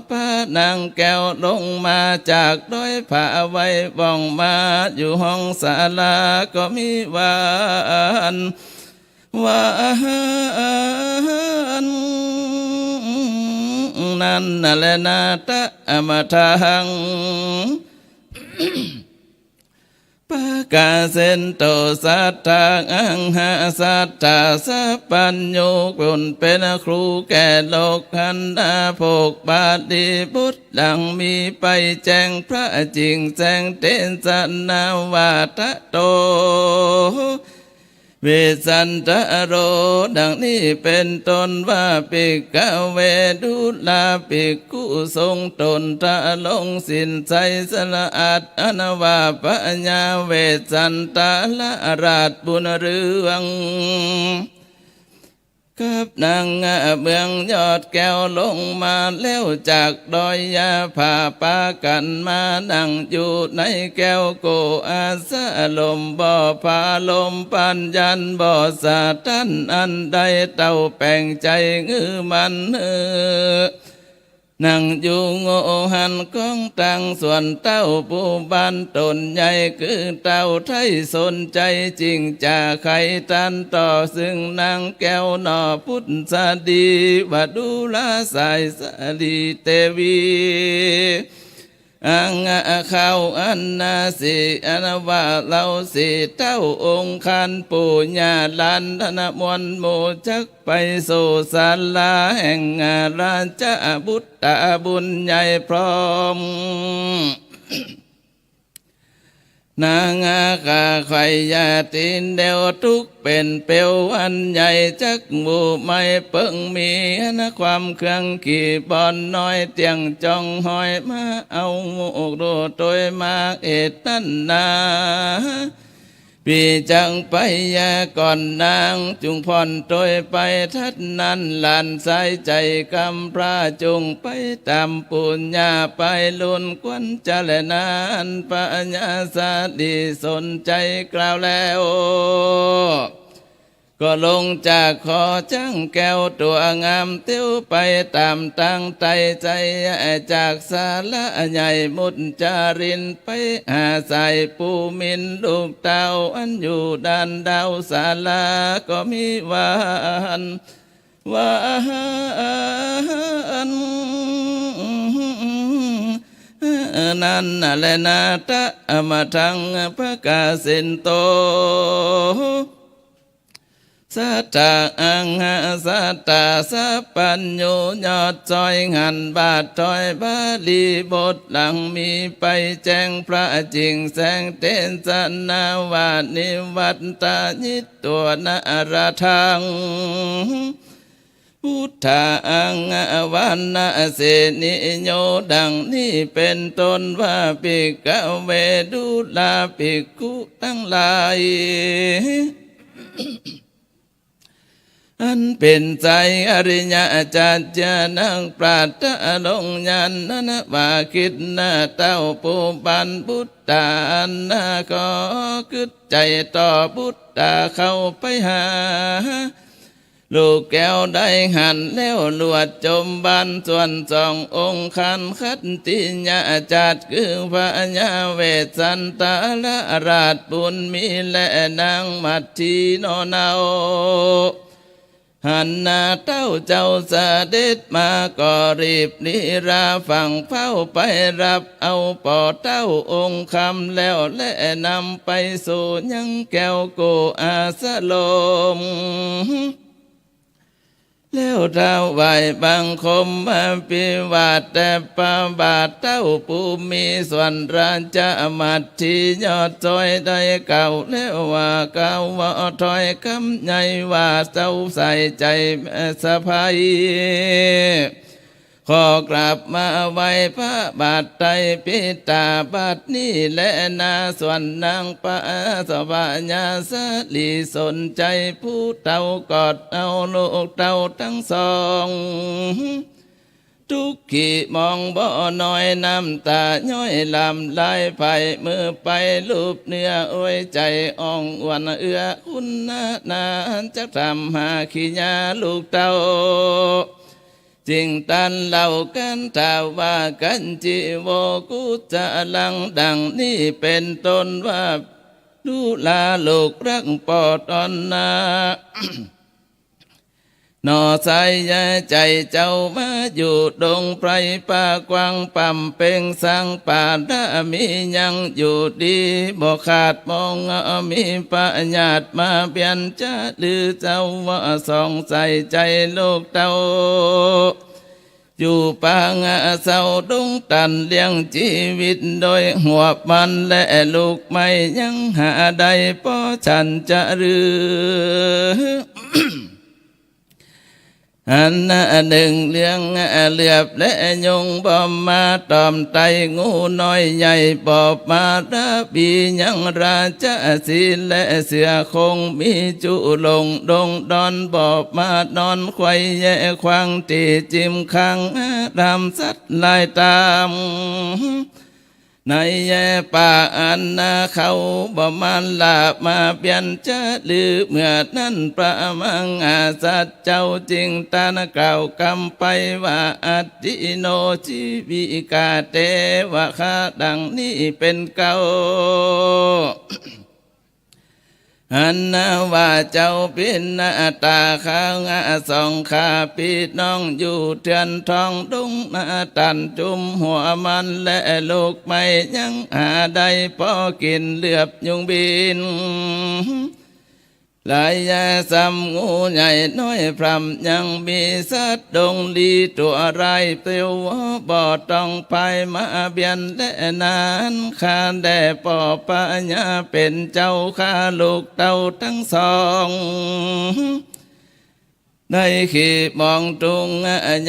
พระนางแก้วลงมาจากดอยผาไว้ ว่องมาอยู่ห้องศาลา ก็มีวาน วานนั้นแลนา ตะมะทัง ปะกาเสนโต สัตถาอังหาสัตถาสัพพัญญู คุณเป๋นครูแก่โลก หันนาโภคบาลีบทหลัง มีไปแจ้งพระจิ่งแจ้งเตสนาว่า ตะโต เวสสันตะโร ดังนี้เป๋นต้นว่า ภิกขะเว ดูราภิกขุสงฆ์ ต๋นทรงศีลใสสะอาด อันว่าพญาเวสสันตะราชบุญเรือง กับนางเมืองยอดแก้วลงมาแล้วจากดอยยาผา ปากั๋นมานั่งอยู่ในแก้ว โกอาสาลมบ่ผาลม ปัญญาบ่สะตันอันใด เต้าแป๋งใจ๋งื้อมันเฮอ นั่งอยู่โงหันของตังส่วนเต้าผู้บ้านต๋นใหญ่ คือเต้าไทยสนใจ๋จิ่งจะใค่ตันต่อ ซึ่งนางแก้วหน่อพุทธดี วดูราสายสาลีเตวี อังคาวอันนาสี อันว่าเฮาสี่เต้าองค์คันปู่ย่าหลาน ธนมวลหมู่จัก ไปสู่ศาลาแห่งราชบุตรบุญใหญ่พร้อม นางอาคาไขว่ยาตีนเดียวทุกข์เป๋นเปลวอันใหญ่ จักหมู่ไม่เปิงมี อันความเครื่องขี่บ่อนน้อย เตี้ยงจ้องหอยมาเอาหมู่โดยตวยมาเหตุนั้นนา ปี้จักไปยาก่อนนาง จุ่งผ่อนตวยไปทัดนั้น หลานสายใจ๋กำพร้าจุ่งไปต๋ามปู่ย่า ไปลุนควันจะแลนาน พญาสาลีสนใจ๋กล่าวแล้ว ก็ลงจากขอจ๊างแก้วตั๋วงาม เตียวไปต๋ามตางใต้ใจ๋ จากศาลาใหญ่มุจจาริน ไปหาสายปู่มินลูกเต้า อันอยู่ด้านดาวศาลา ก็มีว่าอั้น ว่าอั้น นั้นแลนา ตะมะทัง ปะกาเสนโต สัตถะอัง สัตถะสัพพัญญู ยอดซ้อยหันบาทถอย บาลีบทหลังมีไปแจ้ง พระจิ่งแสงเตสนาว่า นิวัตตะยิต ตัวนะระทัง พุทธาอัง วันนะเสนิโย ดังนี้เป๋นต้นว่า ภิกขะเว ดูราภิกขุตังหลาย อันเป๋นสายอริยะสัจจะ นักปราชญ์ลงญาณนั้นว่า คริสต์เต้าผู้บันบุตตาอันนา ก็กึ๊ดใจ๋ต่อบุตตาเข้าไปหา ลูกแก้วได้หันแล้ว ลวดจมบานส่วนสององค์ คันขัตติยะสัตว์ คือพญาเวสสันตะราชบุญมี และนางมัทธีหนอเนา หันนาเต้าเจ้าเสด็จมา ก็รีบลีลาฝั่งเฝ้า ไปฮับเอาผ่อเต้าองค์คำแล้ว และนำไปสู่ยังแก้วโกอาสรม แล้วถวายบังคมอภิวาทแด่พระบาทเต้าผู้มีส่วนราช มัทธียอดซ้อยได้กล่าวแล้วว่า ข้าว่าถ้อยกำใหญ่ว่า เจ้าใส่ใจ๋แม่สะใภ้ ขอกราบมาไหว้พระบาทไตรปิฎกบัดนี้แลนา ส่วนนางพระสวะยาสะหลีสนใจ๋ผู้เต้ากอดเอาลูกเต้าตังสอง ทุกขีมองบ่น้อย น้ำตาย้อยหลั่งไหล ไผมือไปลูบเนื้ออ้อย ใจ๋อ่องอ่อนเอื้อคุณนานา จักถามหาขีญาลูกเต้า จึงตรัสเล่ากันถามว่า กัญจิโว กุสลัง ดังนี้เป๋นต้นว่า ดูราลูกรักผ่อต๋อนนา หนอสายใจ๋เจ้ามาอยู่ดงไพรป่ากว้าง บำเพ็งสร้างบารมียังอยู่ดีบ่ขาด บ่มีพยาธิมาเบียดจะหรือ เจ้าว่าส่องใส่ใจ๋ลูกเต้า อยู่ปางเศร้าดงตัน เลี้ยงจีวิตโดยหัวมันและลูกไม้ยังหาได้ผ่อฉันจะหรือ อันหนึ่งเรื่องเหลือบและยุงบ่มาตอมไต งูน้อยใหญ่บ่มาราบี ยังราชสีห์และเสือโคร่งมีจุลงดงดอน บ่มานอนไขว่แย่ขว้างตี้จิ่มขัง ห้ามสัตว์หลายต๋าม ในแย่ป่าอันนาเขาบ่มาล่ามาเบียดจะหรือ เมื่อนั้นพระมหาสัตว์เจ้าจึงตรัสกล่าวกำไปว่า อัตถิโน จีวิกา เตวะคะ ดังนี้เป๋นเก้า อันนาว่าเจ้าปิณณตา ข้าสองข้าปี้น้องอยู่เถือนทองดงนาตัน จุมหัวมันและลูกไม้ยังหาได้ผ่อกิ๋น เหลือบยุงบินหลาย แย่ซ้ำงูใหญ่น้อยพร่ำ ยังมีสัตว์ดงลี้ตั๋วร้าย เตียวบ่ต้องภายมาเบียดแลนา ข้าแด่ผ่อพญาเป๋นเจ้า ข้าลูกเต้าตังสอง ได้ขีมองทุกข์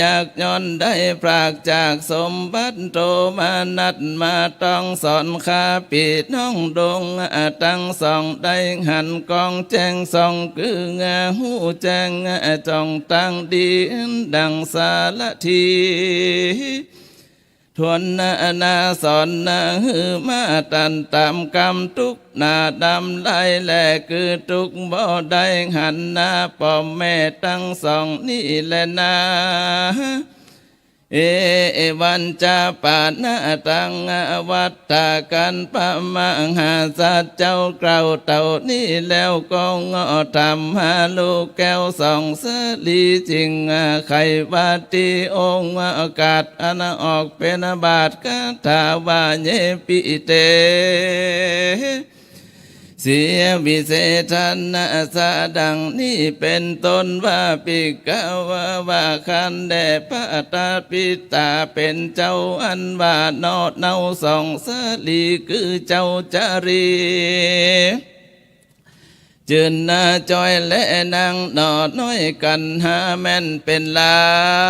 ยากย้อน ได้พรากจากสมบัติโทมนัสมาต้องสอน ข้าปี้น้องดงตังสอง ได้หันกองแจ้งส่อง คือฮู้แจ้งจ่องตางดี ดังสารถี เ ทวนนานาสอนนาหื้อมาตันต๋ามกรรมตุ๊กข์หน้าดำหลายแล คือตุ๊กข์บ่ได้หันหน้าป้อแม่ตังสองนี้แลนา เอวัญจะปะนะตัง อวัตตะกัลปะมหาสัจเจ้ากล่าวเต้านี้แล้ว ก็เหาะถามหาลูกแก้วสองสะหลี จึงไขว่าตี้โอกาสอันออกเป็นบาทคาถาว่า เยปิเต สีวิเสทนะสะ ดังนี้เป๋นต้นว่า ภิกขะวะ ว่าคันแด่พระตถาปิตาเป๋นเจ้า อันว่าหน่อเนาสองสะหลี คือเจ้าจารี จืนนาจ้อยและนางหน่อน้อย กั๋นหาแม่นเป๋นหลา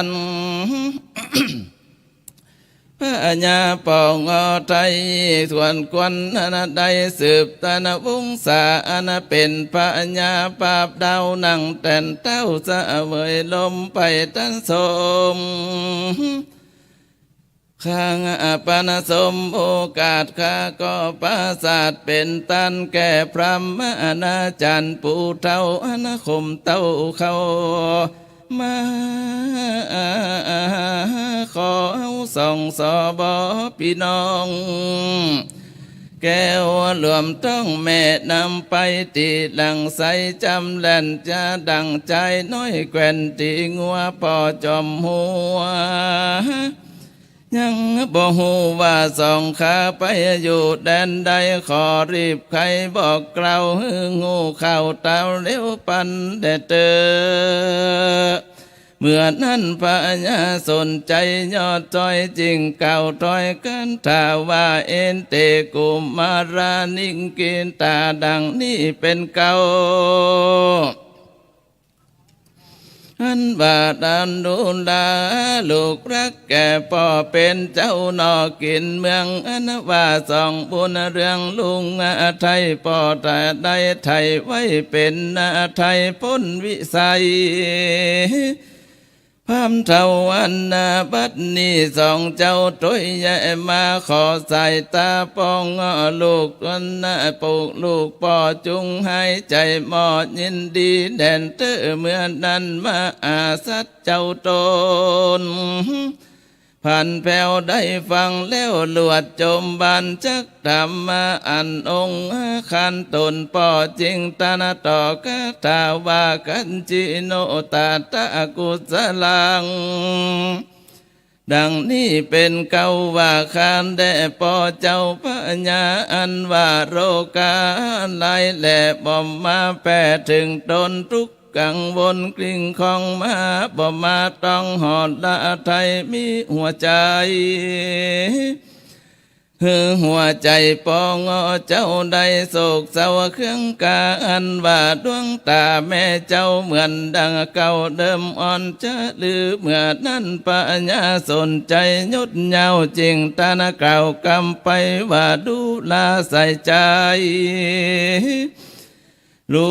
น พญาป่องอไทย ส่วนควรอันได้สืบตระหนวงศา อันเป๋นพญาปราบดาว นังแต่นเต๊าเสวยลมไปตันสม ข้าอัปปะนะสมโอกาส ข้าก็ประสาทเป๋นต้านแก่พราหมณาจ๋ารย์ ผู้เฒ่าอันข่มเต้าเขา มาขอเฮาสองสบอปี้น้อง แก้วหลวมต้องแม่นำไป ตี้หลังไสจำแล่นจะดั่งจายน้อยแกว่น ตี้งัวป้อจอมหัว ยังบ่ฮู้ว่าสองข้าไปอยู่แดนใด ขอรีบไขบอกกล่าวหื้อฮู้ข่าวตาวเร็วปันแด่เต๊อะ เมื่อนั้นพญาสนชัยยอดจ้อย จึงกล่าวถ้อยคาถาว่า เอนเต กุมารา นิกขิตา ดังนี้เป๋นเก๊า อันว่าดารุณาลูกฮักแก่ป้อเป๋นเจ้าหน่อกิ๋นเมือง อันว่าสองบุญเรืองลุงไทย ป้อตะได้ไถ่ไว้เป๋นไทยป๊นวิสัย พราหมณ์เฒ่าอันนาบัดนี้สองเจ้าตวยแยะมา ขอสายต๋าป้องลูกอันนาปลุกลูกป้อจุ่งหายใจ๋หมอยินดีแด่นเต๊อะ เมื่อนั้นมหาสัจเจ้าต๋น ผันแผ้วได้ฟังแล้วหลวดจมบานจักถามมา อันองค์คันต๋นป้อจึงตระหนักต่อคาถาว่า กัจฉิโน ตถากุสลัง ดังนี้เป๋นเก๊าว่า ข้าแด่ป้อเจ้าพญา อันว่าโรคาหลายแหล่บ่มาแปรเถิงต๋น ตุ๊กข์กังวลกลิ้งของมา บ่มาต้องหอดละไทยมีหัวใจ๋ หื้อหัวใจ๋ป้องอเจ้าได้โศกเศร้าเคืองกา อันว่าดวงต๋าแม่เจ้าเหมือนดังเก่าเดิมอ่อนจะลือ เมื่อนั้นพญาสนชัยยศยาวจึงตระหนักกล่าวกำไปว่า ดูราใส่ใจ๋ ลู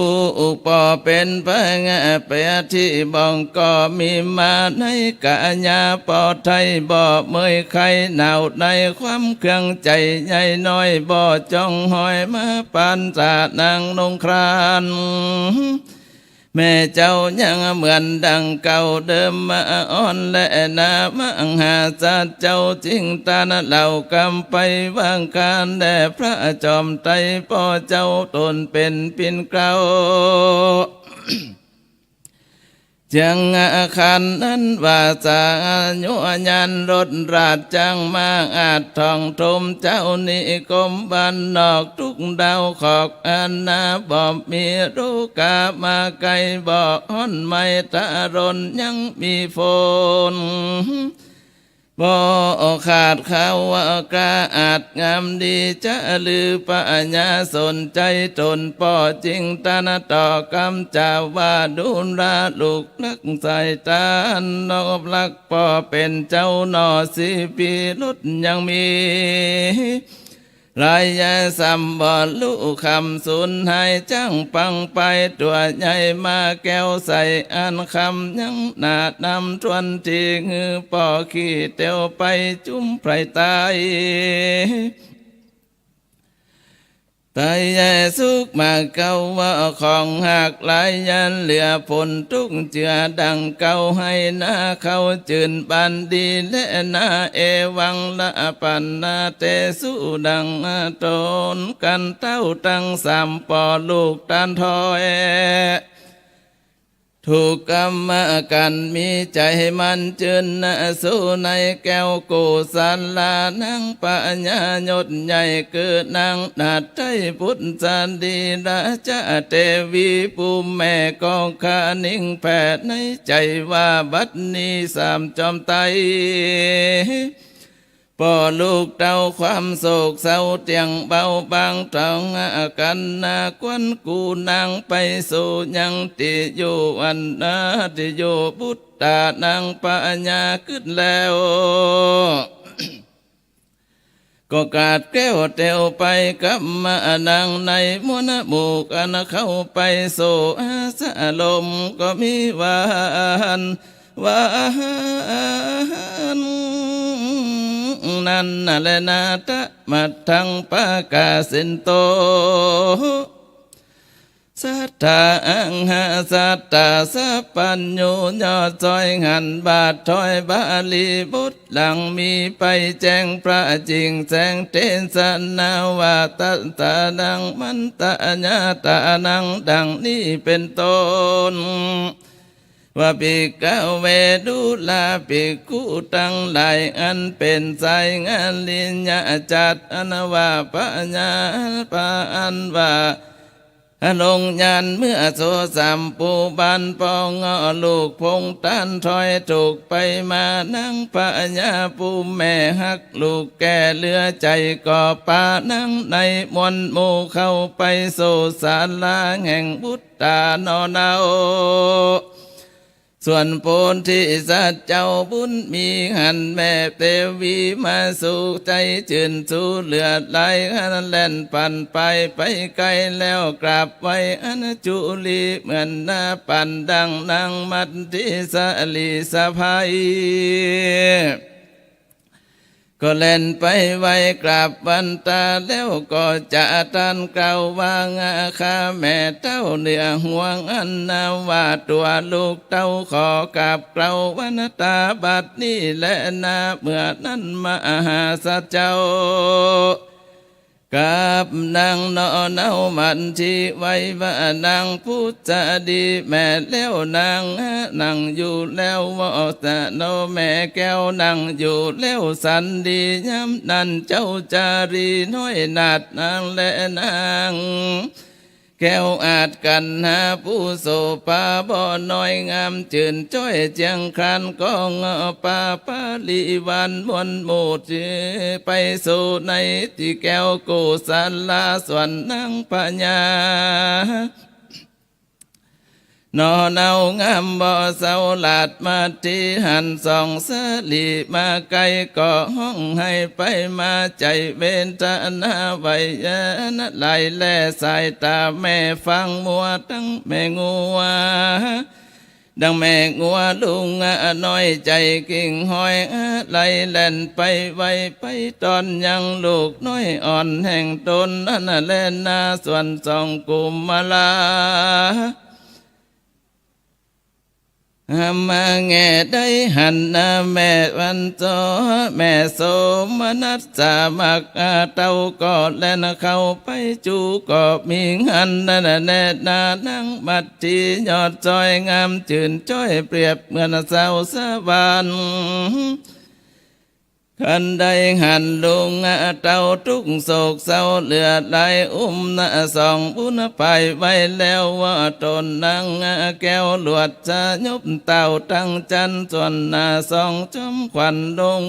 กป้อเป๋นพญาแปรตี้บ่องก็มีมาในกายา ป้อไถ่บ่เมยใค่หนาวในความเคืองใจ๋ ใหญ่น้อยบ่จ้องหอยมาปานสะนางนงคราน แม่เจ้ายังเหมือนดังเก่าเดิมมาอ่อนแลนา มหาสัจเจ้าจึงตระหนักเล่ากำไปว่า ข้าแด่พระจอมไตร ป้อเจ้าต๋นเป๋นปิ่นเกล้า จังอาคารนั้นว่าสาโยญาณรถราชจังมาอาจท่องชมเจ้านิคมบ้านนอกทุกดาวขอกอาณาบ่มีโรคามาไกลบ่ฮ้อนไหม้ทะรนยังมีฝน บ่ขาดข้าวกล้าอาจงามดีจะลือ พญาสนชัยต๋นป้อจึงตระหนักต่อกำจาว่า ดูราลูกฮักสายต๋านอบฮักป้อเป๋นเจ้าหน่อ สีพีรสยังมี ลายใหญ่ซ้ำบ่ฮู้กำสูญหาย จ๊างปังไปตั๋วใหญ่มาแก้วใส อันกำยังหนานำถ้วนตี้หื้อป้อขี้เตียวไปจุมไพร่ใต้ ต๋ายแย่สุขมาเก๊าว่าของฮักหลาย ยันเหลือผลตุ๊กข์เจือดั่งเก่า ไฮ่นาเข้าจื้นบานดีแลนา เอวังละปัณณาเตสุ ดั่งต๋นกั๋นเต้าตังสามป้อลูกต้านถ้อย ถูกกรรมกั๋นมีใจ๋มั่นจื้นนะ สู่ในแก้วโกศลา นางพญายศใหญ่เกิดนางหน้าใต้ปุตตรีราชเตวี ผู้แม่ก็คานิ่งแผ่ในใจ๋ว่า บัดนี้สามจอมไตร ป้อลูกเต้าความโศกเศร้าเตี้ยงเบาบาง ต๋องอากั๋นนาควันกู้นางไปสู่ยังตี้อยู่อันนาตี้อยู่บุตรต๋านางพญาขึ้นแล้ว ก็กาดแก้วเตียวไปกับมานางในมวลหมู่กั๋นเข้าไปสู่อาสรม ก็มีวาหัน วาหันนั้นแลนา ตะมัดทังปะกาศินโต สัตถาอังหาสัตตาสัพพัญญู ยอดซ้อยหันบาทถ้อยบาลีบทหลัง มีไปแจ้งพระจิ่งแสงเตสนาว่า ตัสสะนังมันตะยาตานัง ดั่งนี้เป๋นต้น ว่าภิกขะเว ดูราภิกขุตังหลาย อันเป๋นสายอริยจัตร อันว่าพญา พระอันว่า อลงยานเมื่อโสสัมปูบาน ปองอลูกพงต้านถ้อยถูกไปมา นางพญาผู้แม่ฮักลูกแก่เหลือใจ๋ ก็ปานางในมวลหมู่เข้าไปสู่ศาลาแห่งบุตร ต๋านอเนา ส่วนโพธิสัตว์เจ้าบุญมีหันแม่เตวีมาสู่ใจ๋จื้นสู่เหลือหลาย หันแล่นปั่นไปไปไกลแล้ว กราบไหว้อัญจุลีเหมือนนาปั่น ดั่งนางมัทธิสลีสะใภ้ ก็แล่นไปไหว้กราบวันตาแล้ว ก็จะต้านกล่าวว่า ข้าแม่เต้าเหนือห่วงอันนาว่าตั๋วลูกเต้า ขอกราบกล่าววันตาบัดนี้แลนา เมื่อนั้นมหาสัตว์เจ้า กับนางนอเนามัทธิไหว้ว่านางพุทธดีแม่แล้ว นางนั่งอยู่แล้ว ว่าสะโนแม่แก้วนั่งอยู่แล้วสันดี ยามนั้นเจ้าจารีน้อยนาดนางและนางแก้วอาจกัณหาผู้โสภาบ่น้อยงามจื้นจ้อยเจียงคาน ก็งอปาปาริวารมวลหมู่จื้อไปสู่ในตี้แก้วโกศลา ส่วนนางพญา นอเนางามบ่เศร้าหลาดมาตี้หันส่องสะหลีมาไกล ก็ฮ้องไห้ไปมาใจ๋เวทนาไหวหลายแล สายต๋าแม่ฟางมัว ดั่งแม่งัว ดั่งแม่งัวลุงน้อยใจ๋กิ่งหอยไหลแล่นไปไว ไปต้อนยังลูกน้อยอ่อนแห่งต๋นนั้นแลนา ส่วนสองกุมมารา มาแง่ได้หันนาแม่วันโส แม่โสมนัสสามักอาเต้าก็แล่นเข้าไปจู้ ก็มีหันนาแลนา นางมัทธิยอดซ้อยงามจื้นจ้อยเปรียบเหมือนสาวสวรรค์ คันได้หันลุงเต้าตุ๊กข์โศกเศร้าเหลือหลาย อุ้มนาสองบุญไปไว้แล้ว ว่าต๋นนางแก้วหลวดสยบเต้าตั้งจันทร์ ส่วนนาสองจอมขวัญลุง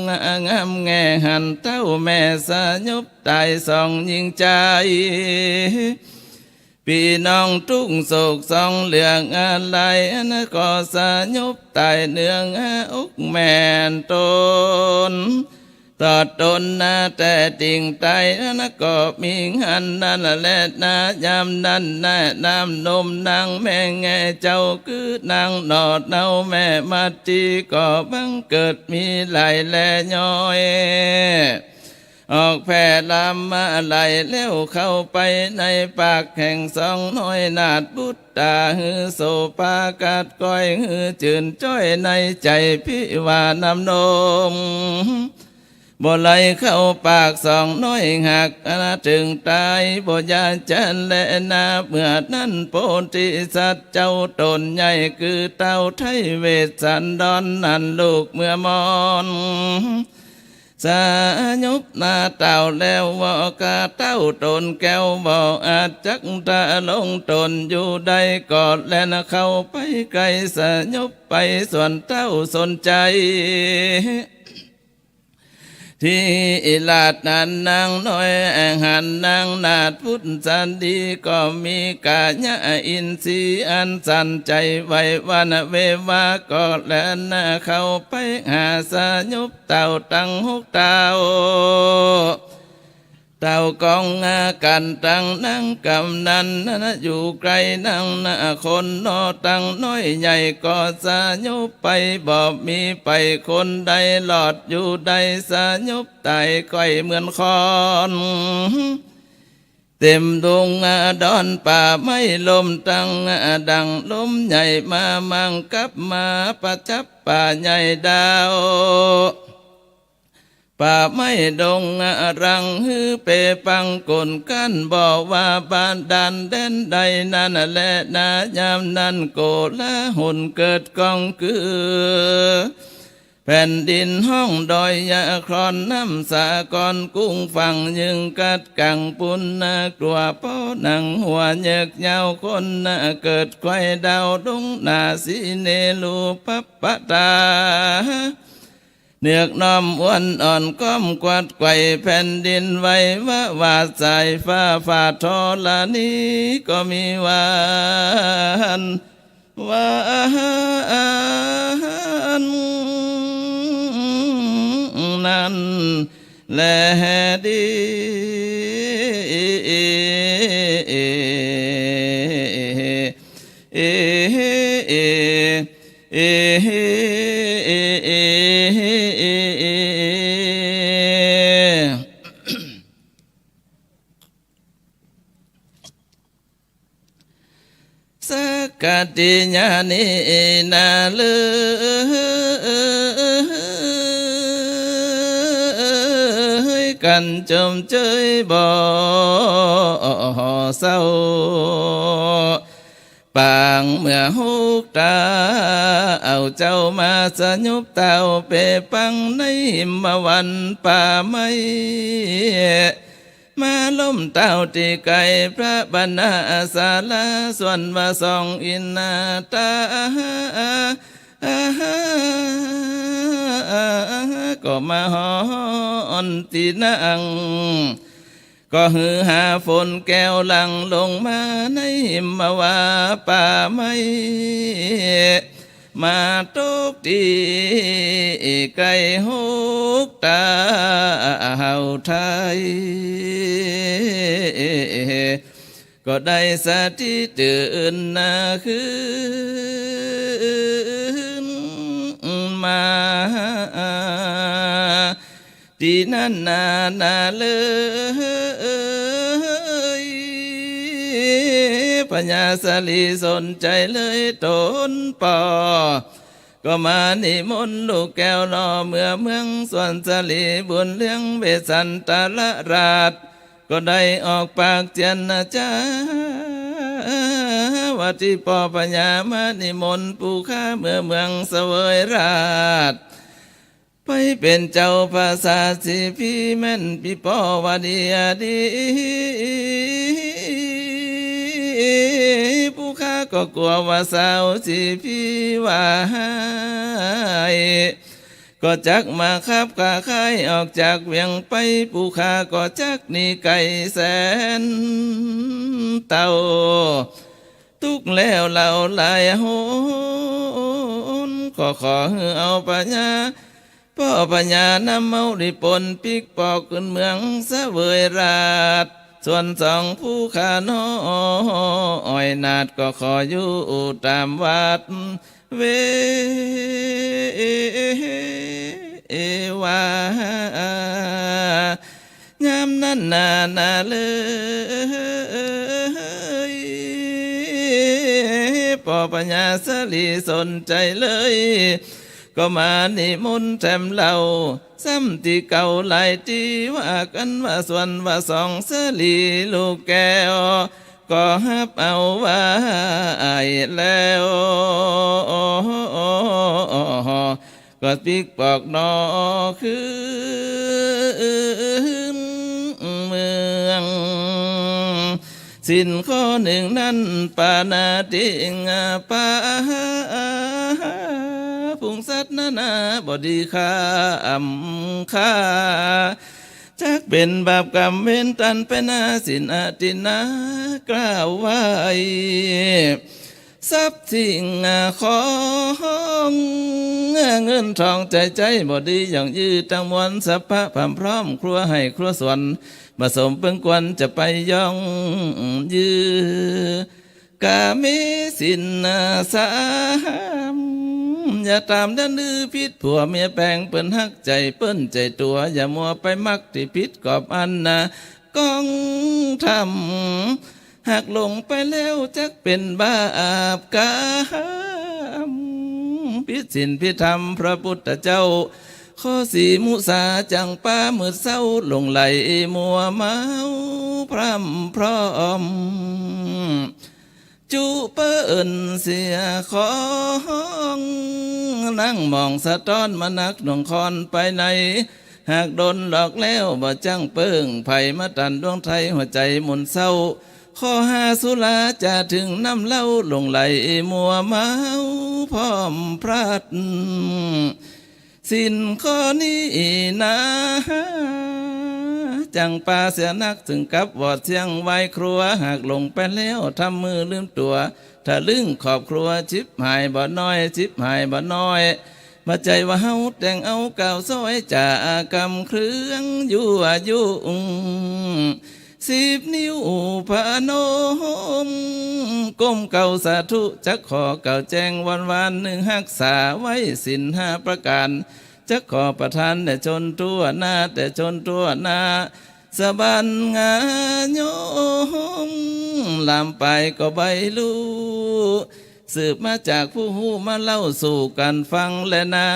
งามแง่หันเต้าแม่สยบต๋ายสองหญิงจาย ปี้น้องตุ๊กข์โศกสองเหลืองอาลัย อันก็สยบต๋ายเนืองอกแม่ต๋น ตอดต๋นนาแต่ติ่งต๋ายนั้นก็มีหั้นนั้นแลนา ยามนั้นนา นางหนุ่มนางแม่แง่เจ้า คือนางหน่อเนาแม่มัตตี ก็บังเกิดมีหลายแลย้อย ออกแผ่ลามมาหลายแล้วเข้าไปในปากแห่งสองน้อยนาฏบุตรา หื้อโสภากัดก้อย หื้อจื่นจ้อยในใจ๋พิวานำนม บ่ไหลเข้าปากสองน้อยหากอันเถิงต๋าย บ่ยาจันแลนา เมื่อนั้นโพธิสัตว์เจ้าต๋นใหญ่ คือเต้าไท้เวสสันดรนนั้นลูกเมื่อมอน สยบนาเต้าแล้วว่า ข้าเต้าต๋นแก้วบ่อาจจักทะลงต๋นอยู่ได้ ก็แล่นเข้าไปไกล สยบไปส่วนเต้าสนใจ๋ ที่ราชนั้นนางน้อยหันนางนาฏพุทธสันดี ก็มีกายะอินทรีย์อันสั่นใจ๋ไหวหวั่นเววา ก็แล่นเข้าไปหา สยบเต้าตังหกเต้า เต้ากองอากันตังนางกำนันนั้นอยู่ไกลนางนาคนหนอ ตังน้อยใหญ่ก็สยบไป บ่มีไปคนใดรอดอยู่ได้ สยบต๋ายก้อยเหมือนคอน เต็มดงดอนป่าไม้ลมตังดังลมใหญ่มามั่งกับมาประจับป่าใหญ่ดาว ป่าไม้ดงรังหื้อเปปังกลกั้น บ่ว่าบ้านด่านแดนใดนั้นแลนา ยามนั้นโกลาหลเกิดก้องกือ แผ่นดินฮ้องดอยยะครอนน้ำสากรกุ้งฝั่งยึงกัดกังปุ้นนากลัวป้อหนังหัวเยิกยาวคนนาเกิดควายดาวดงนาสีเนรูปัปปะตา เนือกน้อมอ้วนอ่อนก้อมกวาดไกวแผ่นดินไหววะวาดสายฟ้าฝ่าธรณีก็มีหวาน หวานนั้นแลดี สักกะติญาณินาเอย กั๋นจมเจยบ่เศร้า ปางเมื่อฮุกตา เอาเจ้ามาสยบเต้าเปปังในหิมวันป่าไม้ มาล้มเต้าตี้ไก่พระบรรณาศาลา ส่วนว่าสองอินนาตา ก็มาฮอดตี้นั่ง ก็หือหาฝนแก้วหลั่งลงมาในหิมวาป่าไม้ มาตกตี้ไก่ฮุกตาเฮาไทย ก็ได้สติตื่นนาคืนมา ตี้นั้นนานาเลย พญาสาลีสนใจ๋เลยต๋นป้อ ก็มานิมนต์ลูกแก้วหน่อเมือเมืองสวนสาลีบุญเรืองเวสสันตรราช ก็ได้ออกปากเจียรจา ว่าตี้ป้อพญามานิมนต์ผู้ข้าเมือเมืองเสวยราช ไปเป๋นเจ้าประสาทสีพีแม่นปี้ป้อว่าดีอะดี ผู้ข้าก็กั๋วว่าสาวสีพีว่าฮ้าย ก็จักมาขับข้าค่ายออกจากเวียงไป ผู้ข้าก็จักหนีไก๋แสนเต้า ตุ๊กข์แล้วเล่าหลายหน ก็ขอหื้อเอาพญา ป้อพญานำเอาได้ป๊นปิ๊กปอกขึ้นเมืองเสวยราช ส่วนสองผู้ข้าน้อยนาฏก็ขออยู่ต๋ามวัด เววา ยามนั้นนานาเลย ป้อพญาสาลีสนใจ๋เลย ก็มานิมนต์แถมเล่า ซ้ำตี้เก่าหลายตี้ ว่ากั๋นว่าส่วนว่าสอง สาลีลูกแก้ว ก็ฮับเอาไว้แล้ว ก็ปิ๊กปอกหน่อคืนเมือง ศีลข้อนึ่งนั้นปาณาติปาตา ฝูงสัตว์นานาบ่ดีฆ่า อำฆ่า จักเป๋นบาปกรรมเวรตันไปนา ศีลอทินนากล่าวไว้ ทรัพย์สิ่งของ เงินทองใจ๋ใจ๋บ่ดีหย่องยื้อตังมวล สัพพะพร่ำพร้อมครัวไฮ่ครัวสวน บ่สมเปิงควรจะไปหย่องยื้อ กาเมศีลสาม อย่าต๋ามด้านดื้อผิดผัวเมียแปง เปิ้นฮักใจ๋เปิ้นใจ๋ตั๋ว อย่ามัวไปมักตี้ผิดกอบอันนะ กองธรรม หากหลงไปแล้วจักเป๋นบาปกรรม ผิดศีลผิดธรรมพระพุทธเจ้า ข้อสี่มุสา จั่งปามืดเซ้า หลงใหลมัวเมาพร่ำพร้อม จุเปิ้นเสียของ นั่งมองสะต๊อนมานักหน่วงคอนไปใน หากโดนหลอกแล้วบ่จั้งเปิ้งไผ มาตันดวงไถ่หัวใจ๋หมุนเศร้า ข้อห้าสุราจ๋าเถิงน้ำเหล้า หลงใหลมัวเมาพร่ำพรัด ศีลข้อนี้นา จั่งปาเสียนัก เถิงกับวอดเสี้ยงไหว้ครัว หากหลงไปแล้วทำมือลืมตั๋ว ทะลึ่งครอบครัว ฉิบหายบ่น้อย ฉิบหายบ่น้อย บ่ใจ้ว่าเฮาแต่งเอา กล่าวซ้อยจ๋ากำเครื่องยั่วยุ สิบนิ้วพนม ก้มเก้าสาธุ จักขอเก้าแจ้งวอนวาน นึ่งฮักษาไว้ศีลห้าประก๋าน จักขอประทานแด่ชนทั่วหน้า แด่ชนทั่วหน้า สะบั้นงาโยม ลามไปก็ใบ่ฮู้ สืบมาจากผู้ฮู้มาเล่าสู่กั๋นฟังแลนา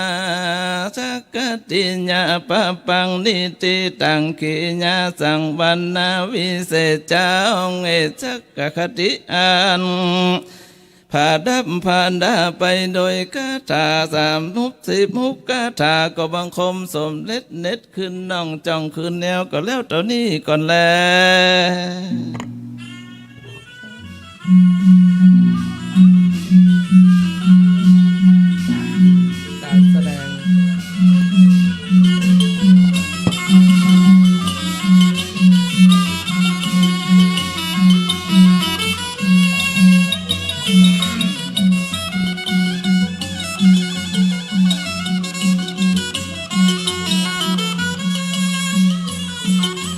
จักขติญาปะปังนิติตัง ขีญาสังวัณณาวิเศษจ๋า องค์เอ จักขคติอัน ผาดับผาดาไปโดยคาถาสามหกสิบหกคาถา ก็บังคมสมเร็จเน็ดขึ้นน่องจ่องคืนแนว ก็แล้วเต้านี้ก่อนแล การแสดง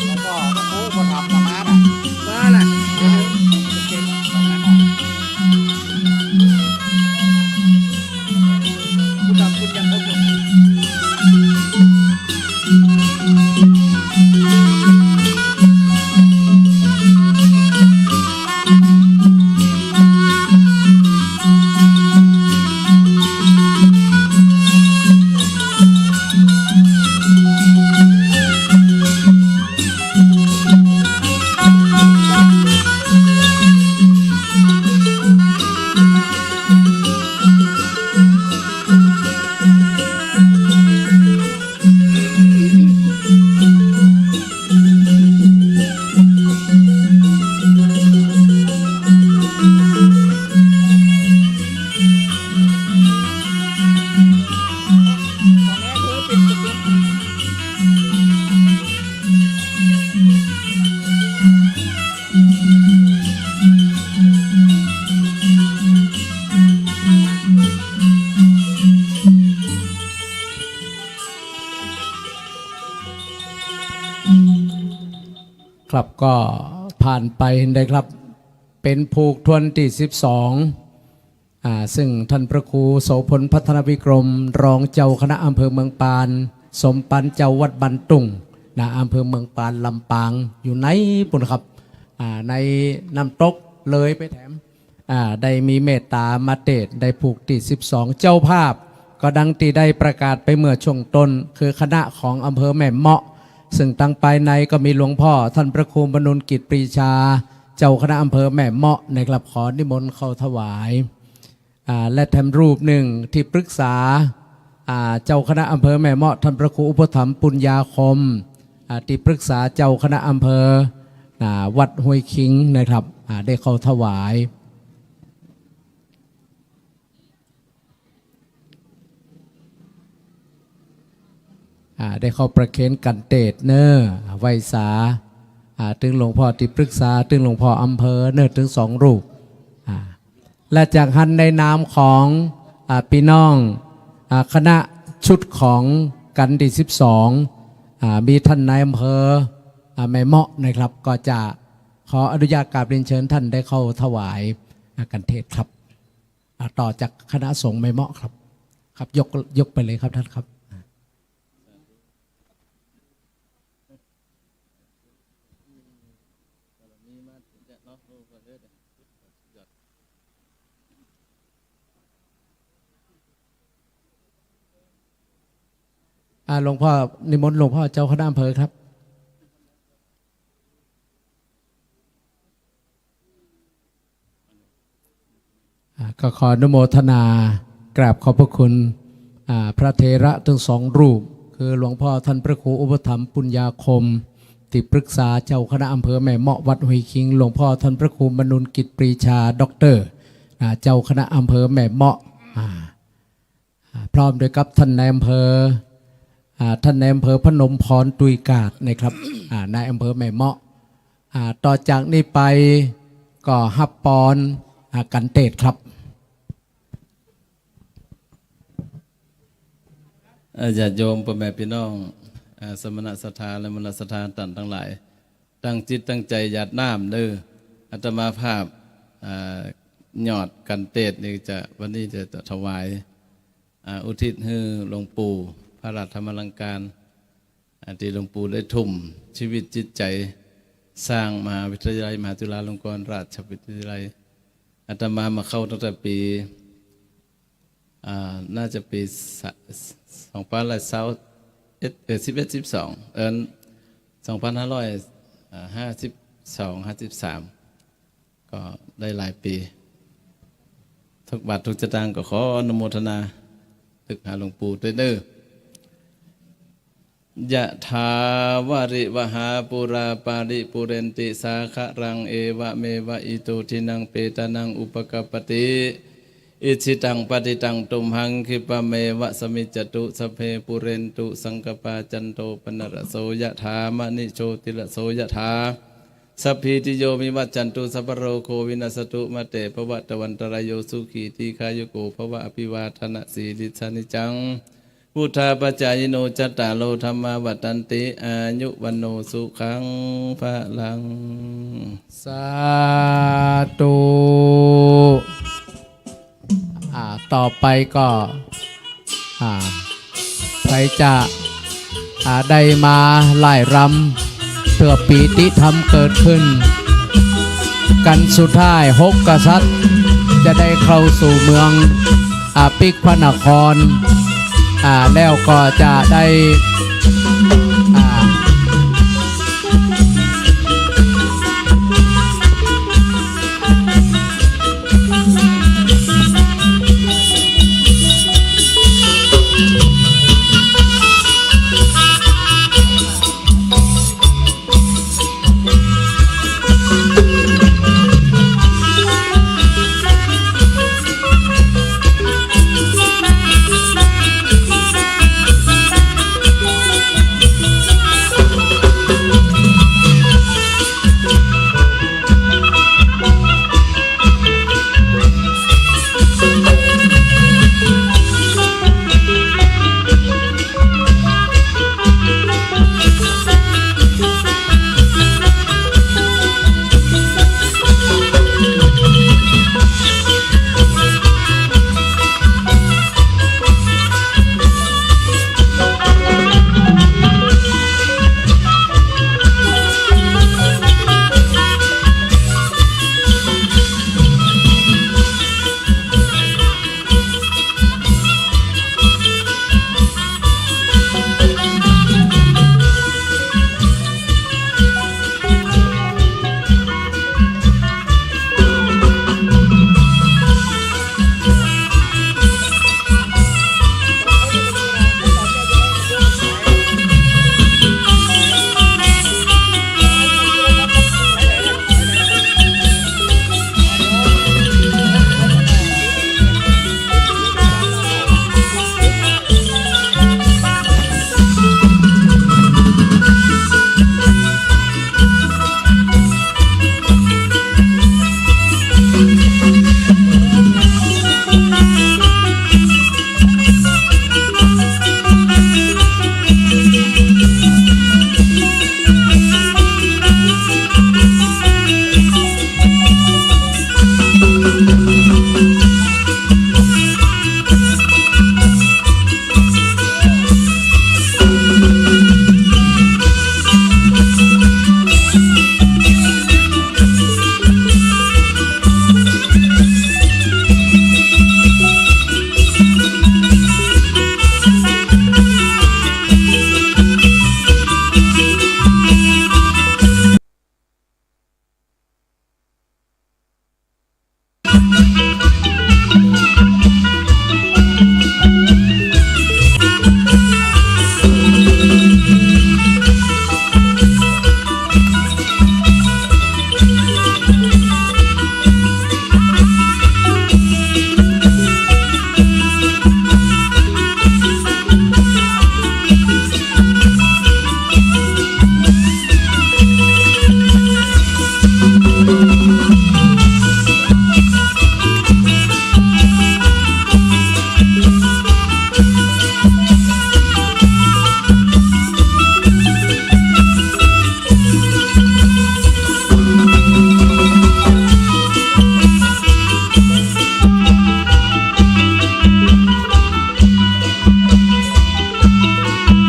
แล้วก็พระครูอุปถัมภ์ธรรมะน่ะ มาล่ะ เดี๋ยวเดี๋ยวเก็บตรงนั้นออก ครับ ก็ผ่านไปนะครับ เป๋นผูกถ้วนตี้สิบสอง อ่า ซึ่งท่านพระครูโสภณ พัฒนวิกรม รองเจ้าคณะอำเภอเมืองปาน สมปันเจ้าวัดบ้านตุ้ง นะ อำเภอเมืองปาน ลำปาง อยู่ในปู้นครับ อ่า ในน้ำตกเลยไปแถม อ่า ได้มีเมตตามาเตศน์ ได้ผูกตี้สิบสอง เจ้าภาพ ก็ดังตี้ได้ประกาศไปเมื่อช่วงต้น คือคณะของอำเภอแม่เมาะ ซึ่งตังปายในก็มีหลวงพ่อท่านพระครูมนูญกิจปรีชา เจ้าคณะอำเภอแม่เมาะนะครับ ขอนิมนต์เข้าถวาย อ่า และแถมรูปนึ่งตี้ปรึกษา อ่า เจ้าคณะอำเภอแม่เมาะ ท่านพระครูอุปถัมภ์ปุญญาคม อ่า ตี้ปรึกษาเจ้าคณะอำเภอ อ่า วัดห้วยคิงนะครับ อ่า ได้เข้าถวาย อ่า ได้เข้าประเคนกันเตศน์เน่อ อ่า ไหว้สา อ่า ตึงหลวงพ่อตี้ปรึกษา ตึงหลวงพ่ออำเภอเน่อ ตึงสองรูป อ่า และจากหั้นในนามของ อ่า ปี้น้อง อ่า คณะชุดของกันตี้สิบสอง อ่า มีท่านนายอำเภอ อ่า แม่เมาะนะครับ ก็จะขออนุญาตกราบเรียนเชิญท่านได้เข้าถวาย อ่า กันเตศน์ครับ อ่า ต่อจากคณะสงฆ์แม่เมาะครับ ครับ ยก ยกไปเลยครับท่านครับ อ่า หลวงพ่อ นิมนต์หลวงพ่อเจ้าคณะอำเภอครับ อ่า ก็ขออนุโมทนากราบขอบพระคุณ อ่า พระเถระทั้งสองรูป คือหลวงพ่อท่านพระครูอุปถัมภ์ปุญญาคม ตี้ปรึกษาเจ้าคณะอำเภอแม่เมาะวัดห้วยคิง หลวงพ่อท่านพระครูมนูญกิจปรีชา ด็อกเตอร์ อ่า เจ้าคณะอำเภอแม่เมาะ อ่า อ่า พร้อมด้วยกับท่านนายอำเภอ อ่า ท่านนายอำเภอพนมพร ตุยกาดนะครับ อ่า นายอำเภอแม่เมาะ อ่า ต่อจากนี้ไปก็ฮับปอน อ่า กันเตศน์ครับ อ่า ญาติโยมป้อแม่ปี้น้อง อ่า สมณะศรัทธาและมณฑศรัทธาต้านตังหลาย ตั้งจิตตั้งใจ๋หยาดน้ำเน่อ อาตมาภาพ อ่า ยอดกันเตศน์นี่จะ วันนี้จะถวาย อ่า อุทิศหื้อหลวงปู่พระราชธรรมาลังการ อ่า ตี้หลวงปู่ได้ทุ่มชีวิตจิตใจ๋สร้างมหาวิทยาลัยมหาจุฬาลงกรณราชวิทยาลัย อาตมามาเข้าตั้งแต่ปี๋ อ่า น่าจะปี๋สะ- สองพันห้าร้อยซาวเอ็ด เอ่อ สิบเอ็ด สิบสอง เอ่อ สองพันห้าร้อยห้าสิบสอง ห้าสิบสาม ก็ได้หลายปี๋ ทุกบาททุกสตางค์ก็ขออนุโมทนา ระลึกหาหลวงปู่ตวยเน่อ ยะถาวาริวหาปูราปาริปูเรนติสาคะรัง เอวะเมวะอิโตทินังเปตานังอุปกัปปติ อิจฉิตังปัตถิตังตุมหัง ขิปปะเมวะสะมิจจตุ สัพเพปูเรนตุสังกัปปา จันโทปะนะระโส ยะถามะณิโชติระโส ยะถา สัพพีติโย วิวัชชันตุ สัพพะโรโค วินัสสะตุ มาเต ภะวัตตะวันตะราโย สุขี ทีฆายุโก ภะวะ อะภิวาทะนะสีลิสสะ นิจจัง วุฑฒาปะจายิโน จัตตาโร ธัมมา วัฑฒันติ อายุ วัณโณ สุขัง พะลัง สาธุ อ่า ต่อไปก็ อ่า ใผจะ อ่า ได้มาร่ายรำ เปื้อปีติธรรมเกิดขึ้น กันสุดท้าย หกกษัตริย์ จะได้เข้าสู่เมือง อ่า ปิกพระนคร อ่า แล้วก็จะได้ อ่า